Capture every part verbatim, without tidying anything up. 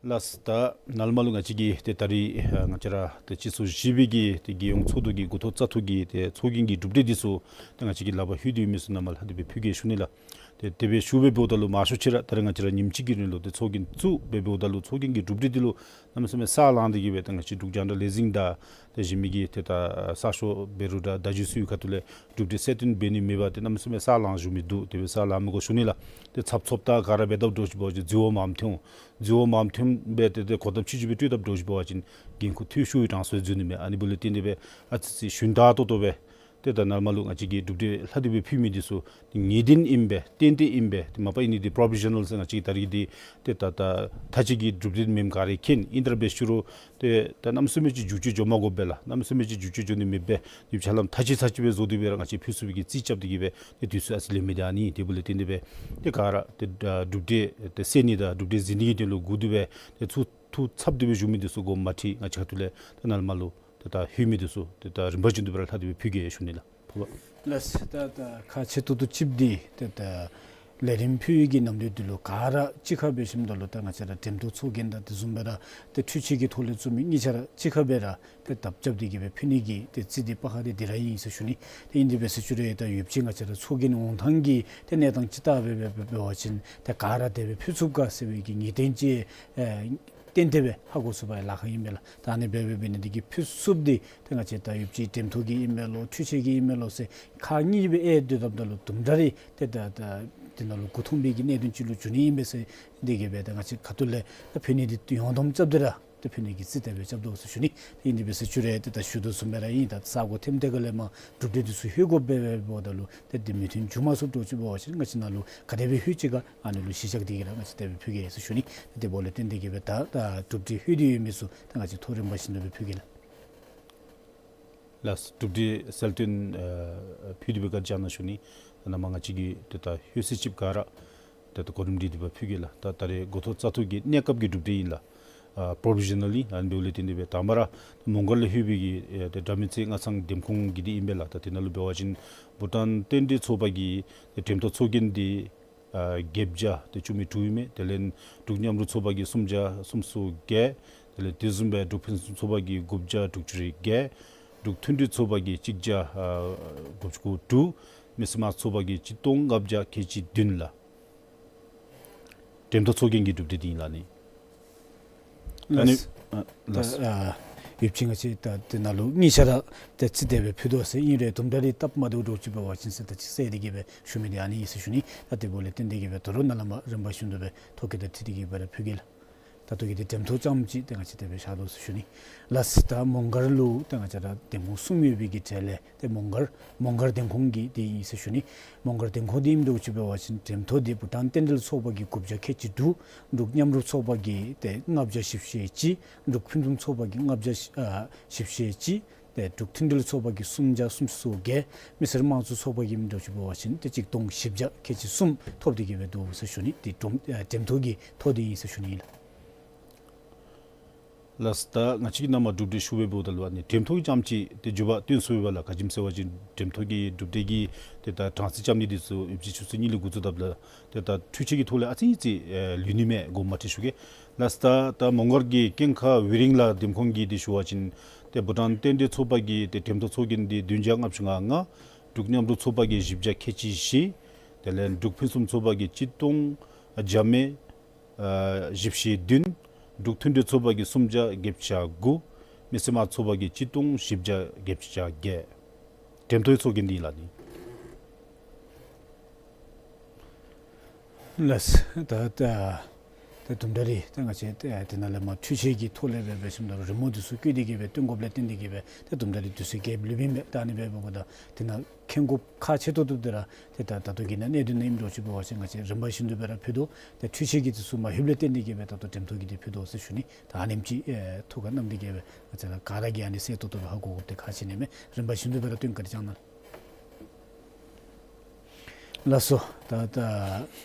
ལགས། ད་ནཱ་ལས་མར་ལུ་ང་བཅས་ཀྱིས་ཏེ་ད་རིས་ཨ་ང་བཅས་ར་ཏེ་སྤྱི་ཚོགས་བཞི་པའི་གི་ཏེ་རྒྱལ་ཡོངས་ཚོགས་འདུ་གི་འགོ་ཐོག་བཙག་འཐུ་གི་ཏེ་ཚོགས་རྒྱན་གྱི་གྲུབ་འབྲས་འདི་ཚུ་ཏེ་ང་བཅས་ཀྱིས་ལག་པར་ལྷོད་དེ་ཡོད་མི་ཚུ་ནཱ་མར་ལྷབ་སྟེ་སྦེ་ཕུལ་གེ་ཞུ་ནི་ལགས། ཏེ་དེ་སྦེ་ཞུ་སྦེ་འབདཝ་ད་ལུ་མང་ཤོས་ཅིག་ར་ད་རིས་ང་བཅས་ར་ཉིནམ་གཅིག་གི་རིང་ལུ་ཏེ་ཚོགས་རྒྱན་བཙུགས་སྦེ་འབདཝ་ད་ལུ་ཚོགས་རྒྱན་གྱི་གྲུབ་འབྲས་འདི་ལུ་གནམ་མེད་ས་མེད་ས་ལངས་ཏེ་གི་སྦེ་ཏེ་ང་བཅས་འབྲུག་རྒྱང་བསྒྲགས་ལས་འཛིན་དང་ཏེ་གཞན་མི་གི་ཏེ་ད་གསར་ཤོག་འབད་རུང་འདྲ་བརྡ་བརྒྱུད་ཚུ་ཡོད་ཁ་ཐུག་ལས་གྲུབ་འབྲས་གསལ་སྟོན་འབད་ནི་མེད་པར་ཏེ་གནམ་མེད་ས་མེད་ས་ལངས་བཞུགས་མི་འདུག། དེ་སྦེ་ས་ལངས་མི་དགོ་ཞུ་ནི་ལགས། ཏེ་ཚབ་ཚུབ་ད་ག་ར་འབད་དཔ་འདྲཝ་ཅིག་འབད་བ་ཅིན་རྫི་བོ་མངམ་ཐོན་རྫི་བོ་མངམ་ཐོན་སྦེ་ཏེ་ཏེ་གོ་ཐོབ་ཆེ་ཆེ་སྦེ་སྤྲོད་དཔ་འདྲཝ་ཅིག་འབད་བ་ཅིན་འགན་ཁུར་འཐུས་ཤོར་བའི་གྲངས་སུ་འཛུལ་ནི་མས། ཨ་ནི་འབདཝ་ལས་བརྟེན་ཏེ་སྦེ་ཨ་ཙི་ཙི་ཞུན་དག་ཏོག་ཏོ་སྦེ་ཏེ་ད་ནཱ་ལས་མར་ལུ་ང་བཅས་ཀྱིས་གྲུབ་འབྲས་ལྷབ་སྟེ་སྦེ་ཕུལ་མི་འདི་ཚུ་ངེས་བདེན་ཨིན་པས། ཏན་ཏན་ཨིན་པས། ཏེ་མ་པ་ཨིན་ནི་འདི་པྲོ་བི་ཤ་ནཱལ་ཟེར་ང་བཅས་ད་རིས་འདི་ཏེ་ད་ད་མཐའ་དཔྱད་ཀྱི་གྲུབ་འབྲས་མེནམ་ག་ར་མཁྱེན། ཨིན་ཏེ་ར་འབད་ཞུ་རུང་ཏེ་ད་གནམ་མེད་ས་མེད་ཅིག་འགྱུར་བཅོས་འགྱོ་མ་དགོ་པས་ལགས། གནམ་མེད་ས་མེད་ཅིག་འགྱུར་བཅོས་འགྱོ་ནི་མེད་པས། ཡོདཔ་ཆ་ལམ་མཐའ་དཔྱད་མཐའ་དཔྱད་སྦེ་བཟོ་སྟེ་སྦེ་ར་ང་བཅས་ཕུལ་ཚུགས་པའི་གི་རྩིས་རྐྱབ་སྟེ་གི་སྦེ་ཏེ་དུས་ཚོད་ཨ་ཙི་ལེན་མི་འདི་ཨ་ནི། དེ་འབདཝ་ལས་བརྟེན་ཏེ་སྦེ་ཏེ་ག་ར་ཏེ་ཨ་གྲུབ་འབྲས་ཏེ་གསལ་ནི་དང་གྲུབ་འབྲས་གཟིགས་ནི་གི་དོན་ལུ་སྒུག་སྟེ་སྦེ་ཏེ་ཚུར་ཐུགས་འཚབ་སྟེ་སྦེ་བཞུགས་མི་འདི་ཚུ་དགོངསམ་མ་ཁྲེལ། ང་བཅས་ཁ་ཐུག་ལས་ཏེ་ནཱ་ལས་མར་ལུ་ཏེ་ད་ལྷོད་མི་འདི་ཚུ་ཏེ་ད་རིམ་པ་བཞིན་དུ་སྦེ་ར་ལྷབ་སྟེ་སྦེ་ཕུལ་གེ་ཞུ་ནི་ལགས། ཕུལ་བ། ལགས། ད་ད་ཁག་ཆེ་ཏོག་ཏོ་ཅིག་འདི་ཏེ་ད་ལས་རིམ་ཕུལ་ནི་གི་ནམ་དུས་འདི་ལུ་ག་ར་གཅིག་ཁར་སྦེ་ཞིནམ་ད་ལུ་ད་ང་བཅས་ར་འགྲེམས་སྟོན་ཚོགས་རྒྱན་དང་དེ་བཟུམ་སྦེ་ར་ཏེ་འཕྲུལ་ཆས་ཀྱི་ཐོག་ལས་བཙུགས་མི་གཉིས་ཆ་ར་གཅིག་ཁར་སྦེ་ར་ཏེ་དམ་རྐྱབ་སྟེ་གི་སྦེ་ཕུལ་ནི་གི་ཏེ་རྩིས་འདི་པ་ཁ་འདི་འདི་ར་ཨིན་ཟེར་ཞུ་ནི། ཏེ་ཨིན་དེ་སྦེ་ཟེར་ཞུ་རུང་ད་ཡོདཔ་ཅིག་ང་བཅས་ར་ཚོགས་རྒྱན་འོང་ཐངས་ཀྱི་ཏེ་གནས་སྟངས་ཅིག་བལྟ་སྦེ་འབད་འབད་བ་ཅིན་ཏེ་ག་ར་དེ་སྦེ་ཕུལ་ཚུགས་ག་ཟེར་བའི་གི་ངེས་བདེན་ཅིག་ཨེ་ཏན་ཏན་སྦེ་ཧ་གོ་ཚུགས་པའི་ལཱ་ཁག་ཨིན་པས་ལགས། ད་ཨ་ནི་སྦེ་འབད་འབད་ནི་འདི་གིས་ཕུལ་ཚུགསཔ་འདི་ཏེ་ང་བཅས་ད་ཡོདཔ་ཅིག་འགྲེམས་སྟོན་གྱི་ཨིན་མས་ལོ་འཕྲུལ་ཆས་ཀྱི་ཨིན་མས་ལོ་ཟེར་ཁག་གཉིས་སྦེ་ཨེ་སྡོད་དཔ་ད་ལུ་དུམ་གྲ་རེ་ཏེ་ད་ད་དེ་ནང་ལུ་མགུ་འཐོམས་པའི་གི་གནད་དོན་ཅིག་ལུ་འགྱུར་ནི་ཨིན་པས་ཟེར་འདི་གིས་སྦེ་ད་ང་བཅས་ཁ་ཐུག་ལས་ད་ཕུལ་ནི་འདི་ཡོངས་བསྡོམས་རྐྱབ་སྟེ་ར་ཏེ་ཕུལ་ནི་གི་རྩིས་དེ་སྦེ་རྐྱབ་དོ་ཟེར་ཞུ་ནི། ཏེ་ཨིན་དེ་སྦེ་ཟེར་ཞུ་རུང་ཏེ་ད་ཞུ་དོ་བཟུམ་སྦེ་ར་ཨིན། ད་ས་གོ་ཐེམ་ཐེ་ག་ལས་མར་གྲུབ་འབྲས་འདི་ཚུ་ལྷོད་དགོ་པས་འབདཝ་ད་ལུ་ཏེ་འདི་མོས་མཐུན་འགྱོ་མ་ཚུགསཔ་འདྲཝ་ཅིག་འབད་བ་ཅིན་ང་བཅས་ནཱ་ལུ་ག་དེ་སྦེ་ལྷོད་ཅི་ག་ཨ་ནི་ལུ་གཞི་བཞག་སྟེ་གི་ར་ང་བཅས་དེ་སྦེ་ཕུལ་གེ་ཟེར་ཞུ་ནི། ཏེ་དེ་འབདཝ་ལས་བརྟེན་ཏེ་གི་སྦེ་ད་ད་གྲུབ་འབྲས་ལྷོད་དེ་ཡོད་མི་ཚུ་ད་ང་བཅས་ཐོ་རེངས་པ་བཞིན་དུ་སྦེ་ཕུལ་གེ་ལགས། ལགས། གྲུབ་འབྲས་གསལ་སྟོན་ཨ་ཕུལ་ཏེ་སྦེ་བཀའ་དྲིན་བསྐྱང་གནང་ཞུ་ནི། ད་ནཱ་མར་ང་བཅས་ཀྱིས་ཏེ་ད་ལྷོད་ཚད་ཅིག་ག་ར་ཏེ་ད་གོ་རིམ་སྒྲིག་སྟེ་སྦེ་ཕུལ་གེ་ལགས། ད་ད་རེས་འགོ་ཐོག་བཙག་འཐུ་གི་གནས་སྐབས་ཀྱི་གྲུབ་འབྲས་ཨིན་ལགས། ཨ་པྲོ་བི་ཤ་ནཱལ་ཨིན། ཨ་ནི་འབདཝ་ལས་བརྟེན་ཏེ་སྦེ་དང་པ་ར་མོང་སྒར་ལས་ལྷོད་པའི་གི་ཨེ་ཏེ་དགྲ་མེད་རྩེ་རྔ་ཚང་འདེམས་ཁོངས་ཀྱི་འདི་ཨིན་པས་ལགས། ད་དེ་ནང་ལུ་འབད་བ་ཅིན་བྷུ་ཊཱན་རྟེན་འབྲེལ་ཚོགས་པ་གི་ཏེ་འགྲེམས་སྟོན་ཚོགས་རྒྱན་འདི་ཨ་བརྒྱད་བརྒྱ་ཏེ་བཅུ་མེད་དྲུག་ཨིན་མས། དེ་ལས་འབྲུག་མཉམ་རུབ་ཚོགས་པ་གིས་སུམ་བརྒྱ་སུམ་ཅུ་སོ་བརྒྱད། དེ་ལས་དེ་བཟུམ་སྦེ་འབྲུག་ཕུན་སུམ་ཚོགས་པ་གིས་དགུ་བརྒྱ་དྲུག་ཅུ་རེ་བརྒྱད། འབྲུག་མཐུན་སྒྲིལ་ཚོགས་པ་གིས་གཅིག་བརྒྱ་ཨ་དགུ་བཅུ་གོ་དྲུག། མི་སེར་དམངས་གཙོ་ཚོགས་པ་གིས་གཅིག་སྟོང་ལྔ་བརྒྱ་ཁལ་གཅིག་བདུན་ལགས། འགྲེམས་སྟོན་ཚོགས་རྒྱན་གྱི་གྲུབ་འབྲས་འདི་ཨིན་ལགས་ནི། ལགས། ཨ་ནི་ཨ་ལགས། ད་ཨ་ཡོདཔ་ཅིག་ང་བཅས་ད་དེ་ནང་ལུ་གཉིས་ཆ་ར་ཏེ་རྩིས་དེ་སྦེ་ཕུལ་དོ་ཟེར། ཨིན་རུང་དུམ་གྲ་རེ་སྟབས་མ་བདེཝ་འདྲཝ་ཅིག་འབད་བ་ཅིན་ཟེར་ད་ཅིག་གསལ་ཏེ་གི་སྦེ་ཞུ་མི་འདི་ཨ་ནི་ཨིན་ཟེར་ཞུ་ནི། ད་དེ་འབདཝ་ལས་བརྟེན་ཏེ་གི་སྦེ་ད་རུང་ནཱ་ལས་མར་རིམ་པ་བཞིན་དུ་སྦེ་ཐོ་བཀོད་དང་འཁྲིལ་ཏེ་གི་སྦེ་ར་ཕུལ་གེ་ལགས། ད་ལྟོ་གི་འདི་འགྲེམས་སྟོན་རྐྱངམ་ཅིག་ཏེ་ང་བཅས་དེ་སྦེ་བཞག་དོ་ཟེར་ཞུ་ནི། ལགས། ད་མོང་སྒར་ལུ་ཏེ་ང་བཅས་ར་འདེམས་ཁོངས་གསུམ་ཡོད་པའི་གི་གྲས་ལས་ཏེ་མོང་སྒར་མོང་སྒར་འདེམས་ཁོངས་ཀྱི་འདི་ཨིན་ཟེར་ཞུ་ནི། མོང་སྒར་འདེམས་ཁོངས་འདི་ཨིནམ་འདྲཝ་ཅིག་འབད་བ་ཅིན་འགྲེམས་སྟོན་འདི་བྷུ་ཊཱན་རྟེན་འབྲེལ་ཚོགས་པ་གིས་དགུ་བརྒྱ་ཁལ་གཅིག་དྲུག། འབྲུག་མཉམ་རུབ་ཚོགས་པ་གིས་ཏེ་ལྔ་བརྒྱ་བཞི་བཅུ་ཞེ་གཅིག། འབྲུག་ཕུན་སུམ་ཚོགས་པ་གིས་ལྔ་བརྒྱ་ཨ་བཞི་བཅུ་ཞེ་གཅིག། ཏེ་འབྲུག་མཐུན་སྒྲིལ་ཚོགས་པ་གིས་སུམ་བརྒྱ་སུམ་ཅུ་སོ་བརྒྱད། མི་སེར་དམངས་གཙོ་ཚོགས་པ་གིས་ཨིནམ་འདྲཝ་ཅིག་འབད་བ་ཅིན་ཏེ་གཅིག་སྟོང་བཞི་བརྒྱ་ཁལ་གཅིག་གསུམ་ཐོབ་སྟེ་གི་སྦེ་འདུག་ཟེར་ཞུ་ནི། འདི་འགྲེམས་ཨ་འགྲེམས་སྟོན་གྱི་ཐོ་འདི་ཨིན་ཟེར་ཞུ་ནི་ཨིན་ལགས། ལགས། ད་ང་བཅས་ཀྱིས་ནཱ་མར་གྲུབ་འབྲས་ཞུ་སྦེ་འབདཝ་ད་ལུ་ཨ་ནི་འགྲེམས་སྟོན་རྐྱངམ་ཅིག་ཏེ་མགྱོགས་པ་སྟོན་ཚུགས་པས་ལགས། ག་ཅི་སྨོ་ཟེར་བ་ཅིན་འགྲེམས་སྟོན་གྱི་གྲུབ་འབྲས་ཀྱི་ཏེ་ད་གྲངས་རྩིས་རྐྱབ་ནི་འདི་ཚུ་ཡོདཔ་ཅིག་ཆུ་ཚོད་གཉིས་ལས་འགོ་བཙུགས་དཔ་ད་ཏེ་ད་འཕྲུལ་ཆས་ཀྱི་ཐོག་ལས་ཨ་ཙི་ཙི་ཨེ་ལུས་ནི་མས། དགོངསམ་མ་ཁྲེལ་ཞུ་གེ། ལགས། ད་ད་མོང་སྒར་གྱི་ཀུན་དགའ་ཝེ་རིང་ལགས་འདེམས་ཁོངས་ཀྱི་འདི་ཞུ་བ་ཅིན་ཏེ་བྷུ་ཊཱན་རྟེན་འབྲེལ་ཚོགས་པ་གི་ཏེ་འགྲེམས་སྟོན་ཚོགས་རྒྱན་འདི་བདུན་བརྒྱ་ལྔ་བཅུ་ང་ལྔ། འབྲུག་མཉམ་རུབ་ཚོགས་པ་གིས་བཞི་བརྒྱ་ཁལ་གཅིག་བཞི། དེ་ལས་འབྲུག་ཕུན་སུམ་ཚོགས་པ་གིས་གཅིག་སྟོང་བརྒྱ་མེད་ཨ་བཞི་བཅུ་ཞེ་བདུན། འབྲུག་མཐུན་སྒྲིལ་ཚོགས་པ་གིས་སུམ་བརྒྱ་བརྒྱད་ཅུ་གྱ་དགུ། མི་སེར་དམངས་ཚོགས་པ་གིས་གཅིག་སྟོང་བཞི་བརྒྱ་བརྒྱད་ཅུ་གྱ་བརྒྱད། འགྲེམས་སྟོན་ཚོགས་རྒྱན་འདི་ལགས་ནི། ལགས། ད་ད་ད་དུམ་གྲ་རེ་ད་ང་བཅས་ད་དེ་ནང་ལས་མར་འཕྲུལ་ཆས་ཀྱི་ཐོག་ལས་སྦེ་འབད་ཞིནམ་ད་རི་མོ་འདི་ཚུ་བཀོད་དེ་གི་སྦེ་སྟོན་དགོཔ་ལས་བརྟེན་ཏེ་གི་སྦེ་ད་དུམ་གྲ་རེ་དུས་ཚོད་རྒྱབ་ལུས་པའི་མས། ད་ཨ་ནི་སྦེ་འབདཝ་ད་དེ་ནང་མཁྱེན་དགོཔ་ཁག་ཆེ་ཏོག་ཏོ་འདི་ར་ཏེ་ད་ད་ལྟོ་གི་ནང་གནད་དོན་ནང་ཨིནམ་འདྲཝ་ཅིག་འབད་བ་ཅིན་ང་བཅས་རིམ་པ་བཞིན་དུ་སྦེ་ར་ཕུལ་དོ། ཏེ་འཕྲུལ་ཆས་ཀྱི་འདི་ཚུ་མ་ལྷོདཔ་ལས་བརྟེན་ཏེ་གི་སྦེ་ད་ལྟོ་འགྲེམས་སྟོན་གྱི་འདི་ཕུལ་དོ་ཟེར་ཞུ་ནི། ད་ཨ་ནེམ་ཅིག་ཨེ་ཐུགས་ཁར་བསྣམས་ཏེ་གི་སྦེ་ང་བཅས་ར་ག་ར་གིས་ཨ་ནི་གསལ་ཏོག་ཏོ་སྦེ་ཧ་གོ་དགོཔ་འདི་ཁག་ཆེ་ནི་མས། རིམ་པ་བཞིན་དུ་སྦེ་ར་སྟོན་བཀའ་དྲིན་བསྐྱང་གནང་། ལགས་སོ། ད་ད་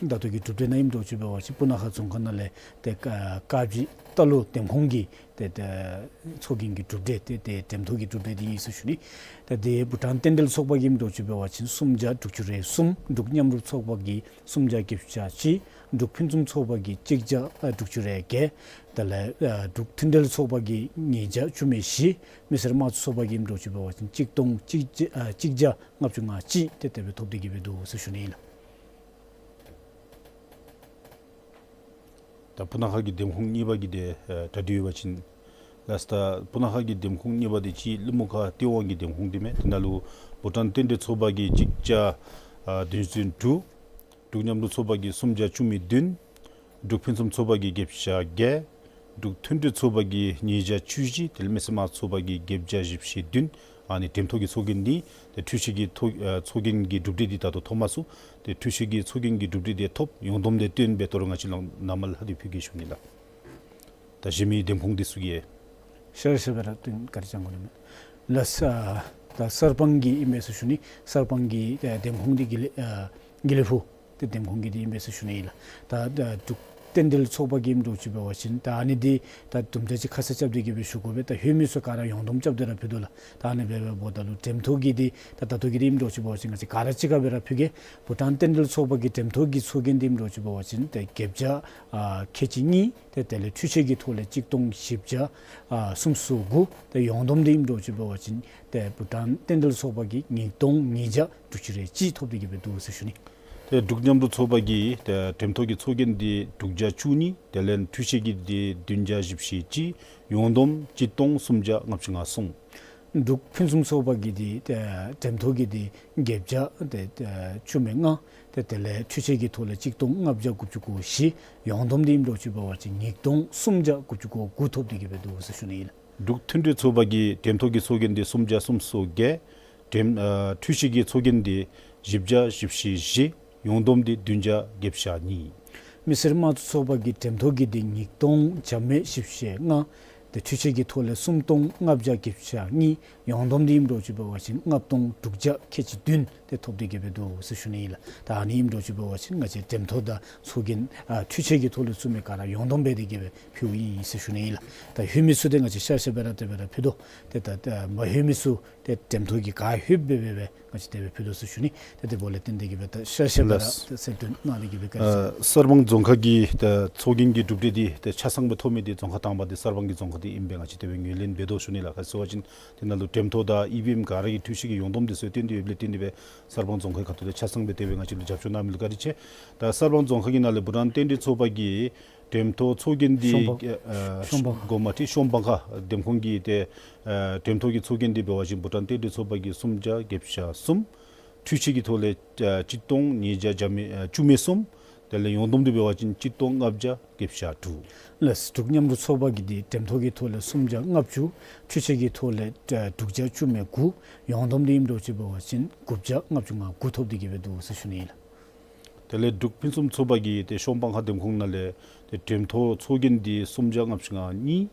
ད་ལྟོ་གི་གྲུབ་འབྲས་ནང་ཨིནམ་འདྲཝ་ཅིག་འབད་བ་ཅིན་སྤུ་ན་ཁ་རྫོང་ཁག་ནང་ལས་ཏེ་ཀ་ཀ་བི་རྟ་ལོག་འདེམས་ཁོངས་ཀྱི་ཏེ་ཏེ་ཚོགས་རྒྱན་གྱི་གྲུབ་འབྲས་ཏེ་ཏེ་འགྲེམས་སྟོན་གྱི་གྲུབ་འབྲས་འདི་ཨིན་ཟེར་ཞུ་ནི། ཏེ་འདི་བྷུ་ཊཱན་རྟེན་འབྲེལ་ཚོགས་པ་གིས་ཨིནམ་འདྲཝ་ཅིག་འབད་བ་ཅིན་སུམ་བརྒྱ་དྲུག་ཅུ་རེ་གསུམ། འབྲུག་མཉམ་རུབ་ཚོགས་པ་གིས་སུམ་བརྒྱ་བརྒྱད་ཅུ་གྱ་གཅིག། འབྲུག་ཕུན་སུམ་ཚོགས་པ་གིས་གཅིག་བརྒྱ་ཨ་དྲུག་ཅུ་རེ་བརྒྱད། དེ་ལས་ཨ་འབྲུག་མཐུན་འབྲེལ་ཚོགས་པ་གིས་ཉིས་བརྒྱ་བཅུ་མེད་བཞི། མི་སེར་དམངས་གཙོ་ཚོགས་པ་གིས་ཨིནམ་འདྲཝ་ཅིག་འབད་བ་ཅིན་གཅིག་སྟོང་གཅིག་བརྒྱ་ཨ་གཅིག་བརྒྱ་ལྔ་བཅུ་ང་གཅིག་དེ་དེ་སྦེ་ཐོབ་སྟེ་གི་སྦེ་འདུག་ཟེར་ཞུ་ནི་ཨིན་ལགས། ད་སྤུ་ན་ཁ་གི་འདེམས་ཁོངས་གཉིས་པ་གི་དེ་ཨ་གྲ་སྒྲིག་འབད་བ་ཅིན་ལགས། ད་སྤུ་ན་ཁ་གི་འདེམས་ཁོངས་གཉིས་པ་དེ་གཅིག་ཀླུ་མུ་ཁ་སྟེས་དབང་གི་འདེམས་ཁོངས་དེ་མས། དེ་ནང་ལུ་བྷུ་ཊཱན་རྟེན་འབྲེལ་ཚོགས་པ་གིས་གཅིག་བརྒྱ་ཨ་བདུན་ཅུ་དྲུག། འབྲུག་མཉམ་རུབ་ཚོགས་པ་གིས་སུམ་བརྒྱ་བཅུ་མེད་བདུན། འབྲུག་ཕུན་སུམ་ཚོགས་པ་གིས་བརྒྱད་བརྒྱ་བརྒྱད། འབྲུག་མཐུན་འབྲེལ་ཚོགས་པ་གིས་ཉིས་བརྒྱ་བཅུ་བཞི། དེ་ལས་མི་སེར་དམངས་གཙོ་ཚོགས་པ་གིས་བརྒྱད་བརྒྱ་བཞི་བཅུ་ཞེ་བདུན། ཨ་ནི་འགྲེམས་ཐོག་གི་ཚོགས་རྒྱན་འདི་ཏེ་འཕྲུལ་ཆས་ཀྱི་ཐོག་ཨ་ཚོགས་རྒྱན་གྱི་གྲུབ་འབྲས་འདི་ད་ལྟོ་ཐོབ་མ་ཚུགས། ཏེ་འཕྲུལ་ཆས་ཀྱི་ཚོགས་རྒྱན་གྱི་གྲུབ་འབྲས་འདི་ཐོབ་ཡོངས་བསྡོམས་འདི་བཏོན་སྦེ་ད་རུང་ང་བཅས་ལུ་ནངས་པ་ལྷག་སྟེ་ཕུལ་གེ་ཞུ་ནི་ལགས། ད་གཞན་མི་འདེམས་ཁོངས་འདི་ཚུ་གི། ཤར་ཤར་སྦེ་ར་བཏོན་བཀའ་དྲིན་བསྐྱང་དགོ་ནི་མས། ལགས། ཨ་ད་གསར་སྤང་གི་ཨིན་པས་ཟེར་ཞུ་ནི། གསར་སྤང་གི་ཨ་འདེམས་ཁོངས་འདི་དགེ་ལེགས་ཨ་དགེ་ལེགས་ཕུག་ཏེ་འདེམས་ཁོངས་ཀྱི་འདི་ཨིན་པས་ཟེར་ཞུ་ནི་ཨིན་ལགས། ད་ད་འབྲུག་རྟེན་འབྲེལ་ཚོགས་པ་གི་ཨིནམ་འདྲཝ་ཅིག་འབད་བ་ཅིན་ད་ཨ་ནི་འདི་ད་དུམ་གྲ་ཅིག་ཁ་གསལ་རྐྱབ་སྟེ་གི་སྦེ་ཞུ་དགོ་པས། ད་ལྷོད་མི་ཚུ་ག་ར་ཡོངས་བསྡོམས་རྐྱབ་སྟེ་ར་ཕུལ་དོ་ལགས། ད་ཨ་ནི་སྦེ་འབདཝ་ད་ལུ་འགྲེམས་ཐོག་གི་འདི་ད་ད་ལྟོ་གི་འདི་ཨིནམ་འདྲཝ་ཅིག་འབད་བ་ཅིན་ང་བཅས་ག་ར་གཅིག་ཁར་སྦེ་ར་ཕུལ་གེ། བྷུ་ཊཱན་རྟེན་འབྲེལ་ཚོགས་པ་གི་འགྲེམས་ཐོག་གི་ཚོགས་རྒྱན་འདི་ཨིནམ་འདྲཝ་ཅིག་འབད་བ་ཅིན་ཏེ་བརྒྱད་བརྒྱ་ཨ་ཁལ་གཅིག་གཉིས། ཏེ་དེ་ལས་འཕྲུལ་ཆས་ཀྱི་ཐོག་ལས་གཅིག་སྟོང་བཞི་བརྒྱ་ཨ་སུམ་ཅུ་སོ་དགུ། ཏེ་ཡོངས་བསྡོམས་འདི་ཨིནམ་འདྲཝ་ཅིག་འབད་བ་ཅིན་ཏེ་བྷུ་ཊཱན་རྟེན་འབྲེལ་ཚོགས་པ་གིས་ཉིས་སྟོང་ཉིས་བརྒྱ་དྲུག་ཅུ་རེ་གཅིག་ཐོབ་སྟེ་གི་སྦེ་འདུག་ཟེར་ཞུ་ནི། ཏེ་འབྲུག་མཉམ་རུབ་ཚོགས་པ་གི་ཏེ་འགྲེམས་ཐོག་གི་ཚོགས་རྒྱན་འདི་དྲུག་བརྒྱ་བཅུ་གཉིས། དེ་ལས་འཕྲུལ་ཆས་ཀྱི་འདི་བདུན་བརྒྱ་བཞི་བཅུ་ཞེ་གཅིག། ཡོངས་བསྡོམས་གཅིག་སྟོང་སུམ་བརྒྱ་ལྔ་བཅུ་ང་གསུམ། འབྲུག་ཕུན་སུམ་ཚོགས་པ་གི་འདི་ཨ་འགྲེམས་ཐོག་གི་འདི་བརྒྱད་བརྒྱ་ཏེ་ཨ་བཅུ་མེད་ལྔ། ཏེ་དེ་ལས་འཕྲུལ་ཆས་ཀྱི་ཐོག་ལས་གཅིག་སྟོང་ལྔ་བརྒྱ་དགུ་བཅུ་གོ་བཞི། ཡོངས་བསྡོམས་འདི་ཨིནམ་འདྲཝ་ཅིག་འབད་བ་ཅིན་ཉིས་སྟོང་སུམ་བརྒྱ་དགུ་བཅུ་གོ་དགུ་ཐོབ་སྟེ་གི་སྦེ་འདུག་ཟེར་ཞུ་ནི་ཨིན་ལགས། འབྲུག་མཐུན་འབྲེལ་ཚོགས་པ་གི་འགྲེམས་ཐོག་གི་ཚོགས་རྒྱན་འདི་སུམ་བརྒྱ་སུམ་ཅུ་སོ་བརྒྱད། འགྲེམས་ཨ་འཕྲུལ་ཆས་ཀྱི་ཚོགས་རྒྱན་འདི་བཞི་བརྒྱ་བཞི་བཅུ་ཞེ་བཞི། ཡོངས་བསྡོམས་འདི་བདུན་བརྒྱ་བརྒྱད་བཅུ་ཞེ་གཉིས། མི་སེར་དམངས་གཙོ་ཚོགས་པ་གི་འགྲེམས་ཐོག་གི་འདི་ཉིས་སྟོང་བརྒྱ་མེད་བཞི་བཅུ་ཞེ་ལྔ། ཏེ་འཕྲུལ་ཆས་ཀྱི་ཐོག་ལས་སུམ་སྟོང་ལྔ་བརྒྱ་བརྒྱད་བཅུ་ཞེ་གཉིས། ཡོངས་བསྡོམས་འདི་ཨིནམ་འདྲཝ་ཅིག་འབད་བ་ཅིན་ལྔ་སྟོང་དྲུག་བརྒྱ་ཁལ་གཅིག་བདུན་དེ་ཐོབ་སྟེ་གི་སྦེ་འདུག་ཟེར་ཞུ་ནི་ཨིན་ལགས། ད་ཨ་ནི་ཨིནམ་འདྲཝ་ཅིག་འབད་བ་ཅིན་ང་བཅས་འགྲེམས་ཐོག་དང་ཚོགས་རྒྱན་ཨ་འཕྲུལ་ཆས་ཀྱི་ཐོག་ལས་བཙུགས་མི་ག་ར་ཡོངས་བསྡོམས་འབད་དེ་གི་སྦེ་ཕུལཝ་ཨིན་ཟེར་ཞུ་ནི་ཨིན་ལགས། ད་ལྷོད་མི་ཚུ་ཏེ་ང་བཅས་ཤར་ཤར་སྦེ་ར་དེ་སྦེ་ར་ཕུལ་དོ། ཏེ་ད་ད་མ་ལྷོད་མི་ཚུ་ཏེ་འགྲེམས་ཐོག་གི་ག་ལྷོད་འབད་འབད་སྦེ་ང་བཅས་དེ་སྦེ་ཕུལ་དོ་ཟེར་ཞུ་ནི། ཏེ་དེ་འབདཝ་ལས་བརྟེན་ཏེ་གི་སྦེ་ད་ཤར་ཤར་སྦེ་ར་ལགས། ད་གསལ་སྟོན་གནང་སྟེ་གི་སྦེ་བཀའ་དྲིན་ཆེ། ཨ་གསར་སྤང་རྫོང་ཁག་གི་ད་ཚོགས་རྒྱན་གྱི་གྲུབ་འབྲས་འདི་ད་ཆ་ཚང་སྦེ་ཐོབ་མི་འདི་རྫོང་ཁག་དང་པ་འདི་གསར་སྤང་གི་རྫོང་ཁག་འདི་ཨིན་པས། ང་བཅས་དེ་སྦེ་ངོས་ལེན་འབད་དོ་ཞུ་ནི་ལགས། ག་ཅི་ཟེར་བ་ཅིན་དེ་ནང་ལུ་འགྲེམས་ཐོག་དང་ཨི་བི་ཨེམ་ག་ར་གི་འཕྲུལ་ཆས་ཀྱི་ཡོངས་བསྡོམས་འདི་ཚུ་བཏོན་ཏེ་ཡོདཔ་ལས་བརྟེན་ཏེ་སྦེ་གསར་སྤང་རྫོང་ཁག་གི་ཁ་ཐུག་ལས་ཆ་ཚང་སྦེ་དེ་སྦེ་ང་བཅས་ལུ་རྒྱབ་སྐྱོར་གནང་མི་ལུ་བཀའ་དྲིན་ཆེ། ད་གསར་སྤང་རྫོང་ཁག་གི་ནང་ལས་བྷུ་ཊཱན་རྟེན་འབྲེལ་ཚོགས་པ་གི་འགྲེམས་ཐོག་ཚོགས་རྒྱན་འདི་ཤོམ་སྤང་ཨ་ཤོམ་སྤང་གོང་མ་ཁྲི་ཤོམ་སྤང་ཁ་འདེམས་ཁོངས་ཀྱི་ཏེ་ཨ་འགྲེམས་ཐོག་གི་ཚོགས་རྒྱན་འདི་འབད་བ་ཅིན་བྷུ་ཊཱན་རྟེན་འབྲེལ་ཚོགས་པ་གིས་སུམ་བརྒྱ་བརྒྱད་བཅུ་ཞེ་གསུམ། འཕྲུལ་ཆས་ཀྱི་ཐོག་ལས་ཨ་གཅིག་སྟོང་ཉིས་བརྒྱ་བརྒྱ་མེད་ཨ་བཅུ་མེད་གསུམ། དེ་ལས་ཡོངས་བསྡོམས་འདི་འབད་བ་ཅིན་གཅིག་སྟོང་ལྔ་བརྒྱ་བརྒྱད་བཅུ་ཞེ་དྲུག། ལགས། འབྲུག་མཉམ་རུབ་ཚོགས་པ་གི་འདི་འགྲེམས་ཐོག་གི་ཐོག་ལས་སུམ་བརྒྱ་ལྔ་བཅུ། འཕྲུལ་ཆས་ཀྱི་ཐོག་ལས་ཨ་དྲུག་བརྒྱ་བཅུ་མེད་དགུ། ཡོངས་བསྡོམས་འདི་ཨིནམ་འདྲཝ་ཅིག་འབད་བ་ཅིན་དགུ་བརྒྱ་ལྔ་བཅུ་ང་དགུ་ཐོབ་སྟེ་གི་སྦེ་འདུག་ཟེར་ཞུ་ནི་ཨིན་ལགས། དེ་ལས་འབྲུག་ཕུན་སུམ་ཚོགས་པ་གི་ཏེ་ཤོམ་སྤང་ཁ་འདེམས་ཁོངས་ནང་ལས་ཏེ་འགྲེམས་ཐོག་ཚོགས་རྒྱན་འདི་སུམ་བརྒྱ་ལྔ་བཅུ་ང་གཉིས།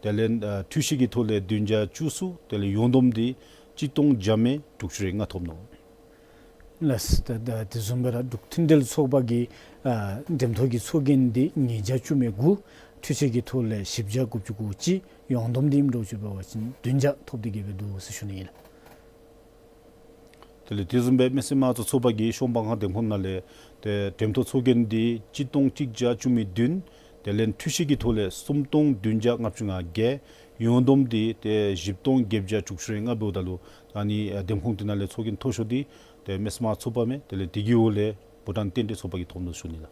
དེ་ལས་ཨ་འཕྲུལ་ཆས་ཀྱི་ཐོག་ལས་བདུན་བརྒྱ་བཅུ་གསུམ། དེ་ལས་ཡོངས་བསྡོམས་འདི་གཅིག་སྟོང་བརྒྱ་མེད་དྲུག་ཅུ་རེ་ལྔ་ཐོབ་ནུག། ལགས། ད་ད་དེ་བཟུམ་སྦེ་ར་འབྲུག་མཐུན་འབྲེལ་ཚོགས་པ་གི་ཨ་འགྲེམས་ཐོག་གི་ཚོགས་རྒྱན་འདི་ཉིས་བརྒྱ་བཅུ་མེད་དགུ། འཕྲུལ་ཆས་ཀྱི་ཐོག་ལས་བཞི་བརྒྱ་དགུ་བཅུ་གོ་གཅིག། ཡོངས་བསྡོམས་འདི་ཨིནམ་འདྲཝ་ཅིག་འབད་བ་ཅིན་བདུན་བརྒྱ་ཐོབ་སྟེ་གི་སྦེ་འདུག་ཟེར་ཞུ་ནི་ཨིན་ལགས། དེ་ལས་དེ་བཟུམ་སྦེ་མི་སེར་དམངས་གཙོ་ཚོགས་པ་གི་ཤོམ་སྤང་ཁ་འདེམས་ཁོངས་ནང་ལས་ཏེ་འགྲེམས་ཐོག་ཚོགས་རྒྱན་འདི་གཅིག་སྟོང་གཅིག་བརྒྱ་བཅུ་མེད་བདུན། དེ་ལས་འཕྲུལ་ཆས་ཀྱི་ཐོག་ལས་སུམ་སྟོང་བདུན་བརྒྱ་ལྔ་བཅུ་ང་བརྒྱད། ཡོངས་བསྡོམས་འདི་ཏེ་བཞི་སྟོང་བརྒྱད་བརྒྱ་དྲུག་ཅུ་རེ་ལྔ་འབདཝ་ད་ལུ་ཨ་ནི་ཨ་འདེམས་ཁོངས་འདི་ནང་ལས་ཚོགས་རྒྱན་མཐོ་ཤོས་འདི་ཏེ་མི་སེར་དམངས་གཙོ་ཚོགས་པ་མས། དེ་ལས་དེ་གི་འོག་ལས་བྷུ་ཊཱན་རྟེན་འབྲེལ་ཚོགས་པ་གིས་ཐོབ་ནུག་ཞུ་ནི་ལགས།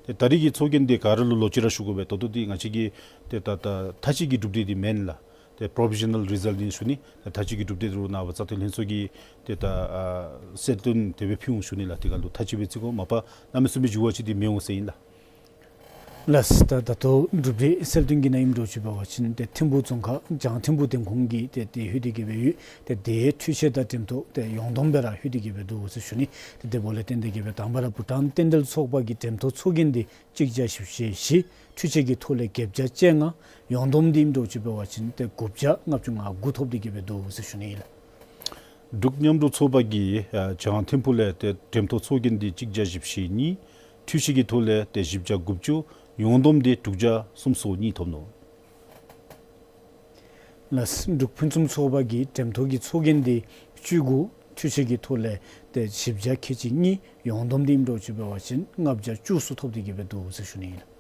ཏེ་ད་རེས་ཀྱི་ཚོགས་རྒྱན་འདི་ག་ར་ལུ་ལོག་ཅི་ར་ཞུ་དགོ་པས། ད་ལྟོ་འདི་ང་བཅས་ཀྱི་ཏེ་ད་ད་མཐའ་དཔྱད་ཀྱི་གྲུབ་འབྲས་འདི་མེན་ལགས། ཏེ་པོ་རོ་བི་ཤ་ནཱལ་རི་ཛལཊ་ཨིན་ཞུ་ནི། ཏེ་མཐའ་དཔྱད་ཀྱི་གྲུབ་འབྲས་འདི་རུང་ནངས་པ་རྩ་དོན་ལྷན་ཚོགས་ཀྱིས་ཏེ་ད་ཨ་གསལ་སྟོན་དེ་སྦེ་ཕུལ་འོང་ཞུ་ནི་ལགས། དེ་ཁར་ལུ་མཐའ་དཔྱད་སྦེ་བརྩི་དགོ། མ་པ་གནམ་མེད་ས་མེད་འགྱུར་བ་ཅིག་འདི་མི་འོང་ཟེར་ཨིན་ལགས། ལགས། ད་ད་ལྟོ་གྲུབ་འབྲས་གསལ་སྟོན་གྱི་ནང་ཨིནམ་འདྲཝ་ཅིག་འབད་བ་ཅིན་ཏེ་ཐིམ་ཕུག་རྫོང་ཁག་བྱང་ཐིམ་ཕུག་འདེམས་ཁོངས་ཀྱི་ཏེ་ཏེ་ལྷོད་དེ་གི་སྦེ་ཡོད། ཏེ་དེ་འཕྲུལ་ཆས་དང་འགྲེམས་ཐོག་ཏེ་ཡོངས་བསྡོམས་སྦེ་ར་ལྷོད་དེ་གི་སྦེ་འདུག་ཟེར་ཞུ་ནི། ཏེ་དེ་འབདཝ་ལས་བརྟེན་ཏེ་གི་སྦེ་དང་པ་ར་བྷུ་ཊཱན་རྟེན་འབྲེལ་ཚོགས་པ་གི་འགྲེམས་ཐོག་ཚོགས་རྒྱན་འདི་གཅིག་བརྒྱ་བཞི་བཅུ་ཞེ་བཞི། འཕྲུལ་ཆས་ཀྱི་ཐོག་ལས་བརྒྱད་བརྒྱ་བཅོ་ལྔ། ཡོངས་བསྡོམས་འདི་ཨིནམ་འདྲཝ་ཅིག་འབད་བ་ཅིན་ཏེ་དགུ་བརྒྱ་ལྔ་བཅུ་ང་དགུ་ཐོབ་སྟེ་གི་སྦེ་འདུག་ཟེར་ཞུ་ནི་ཨིན་ལགས། འབྲུག་མཉམ་རུབ་ཚོགས་པ་གིས་ཨ་བྱང་ཐིམ་ཕུག་ལས་ཏེ་འགྲེམས་ཐོག་ཚོགས་རྒྱན་འདི་གཅིག་བརྒྱ་བཞི་བཅུ་ཞེ་གཉིས། འཕྲུལ་ཆས་ཀྱི་ཐོག་ལས་ཏེ་བཞི་བརྒྱ་དགུ་བཅུ། ཡོངས་བསྡོམས་འདི་དྲུག་བརྒྱ་སུམ་ཅུ་སོ་གཉིས་ཐོབ་ནུག། ལགས། འབྲུག་ཕུན་སུམ་ཚོགས་པ་གིས་འགྲེམས་ཐོག་གི་ཚོགས་རྒྱན་འདི་བཅུ་དགུ། འཕྲུལ་ཆས་ཀྱི་ཐོག་ལས་ཏེ་བཞི་བརྒྱ་ཁལ་གཅིག་གཉིས། ཡོངས་བསྡོམས་འདི་ཨིནམ་འདྲཝ་ཅིག་འབད་བ་ཅིན་ལྔ་བརྒྱ་བཅུ་གསུམ་ཐོབ་སྟེ་གི་སྦེ་འདུག་ཟེར་ཞུ་ནི་ཨིན་ལགས།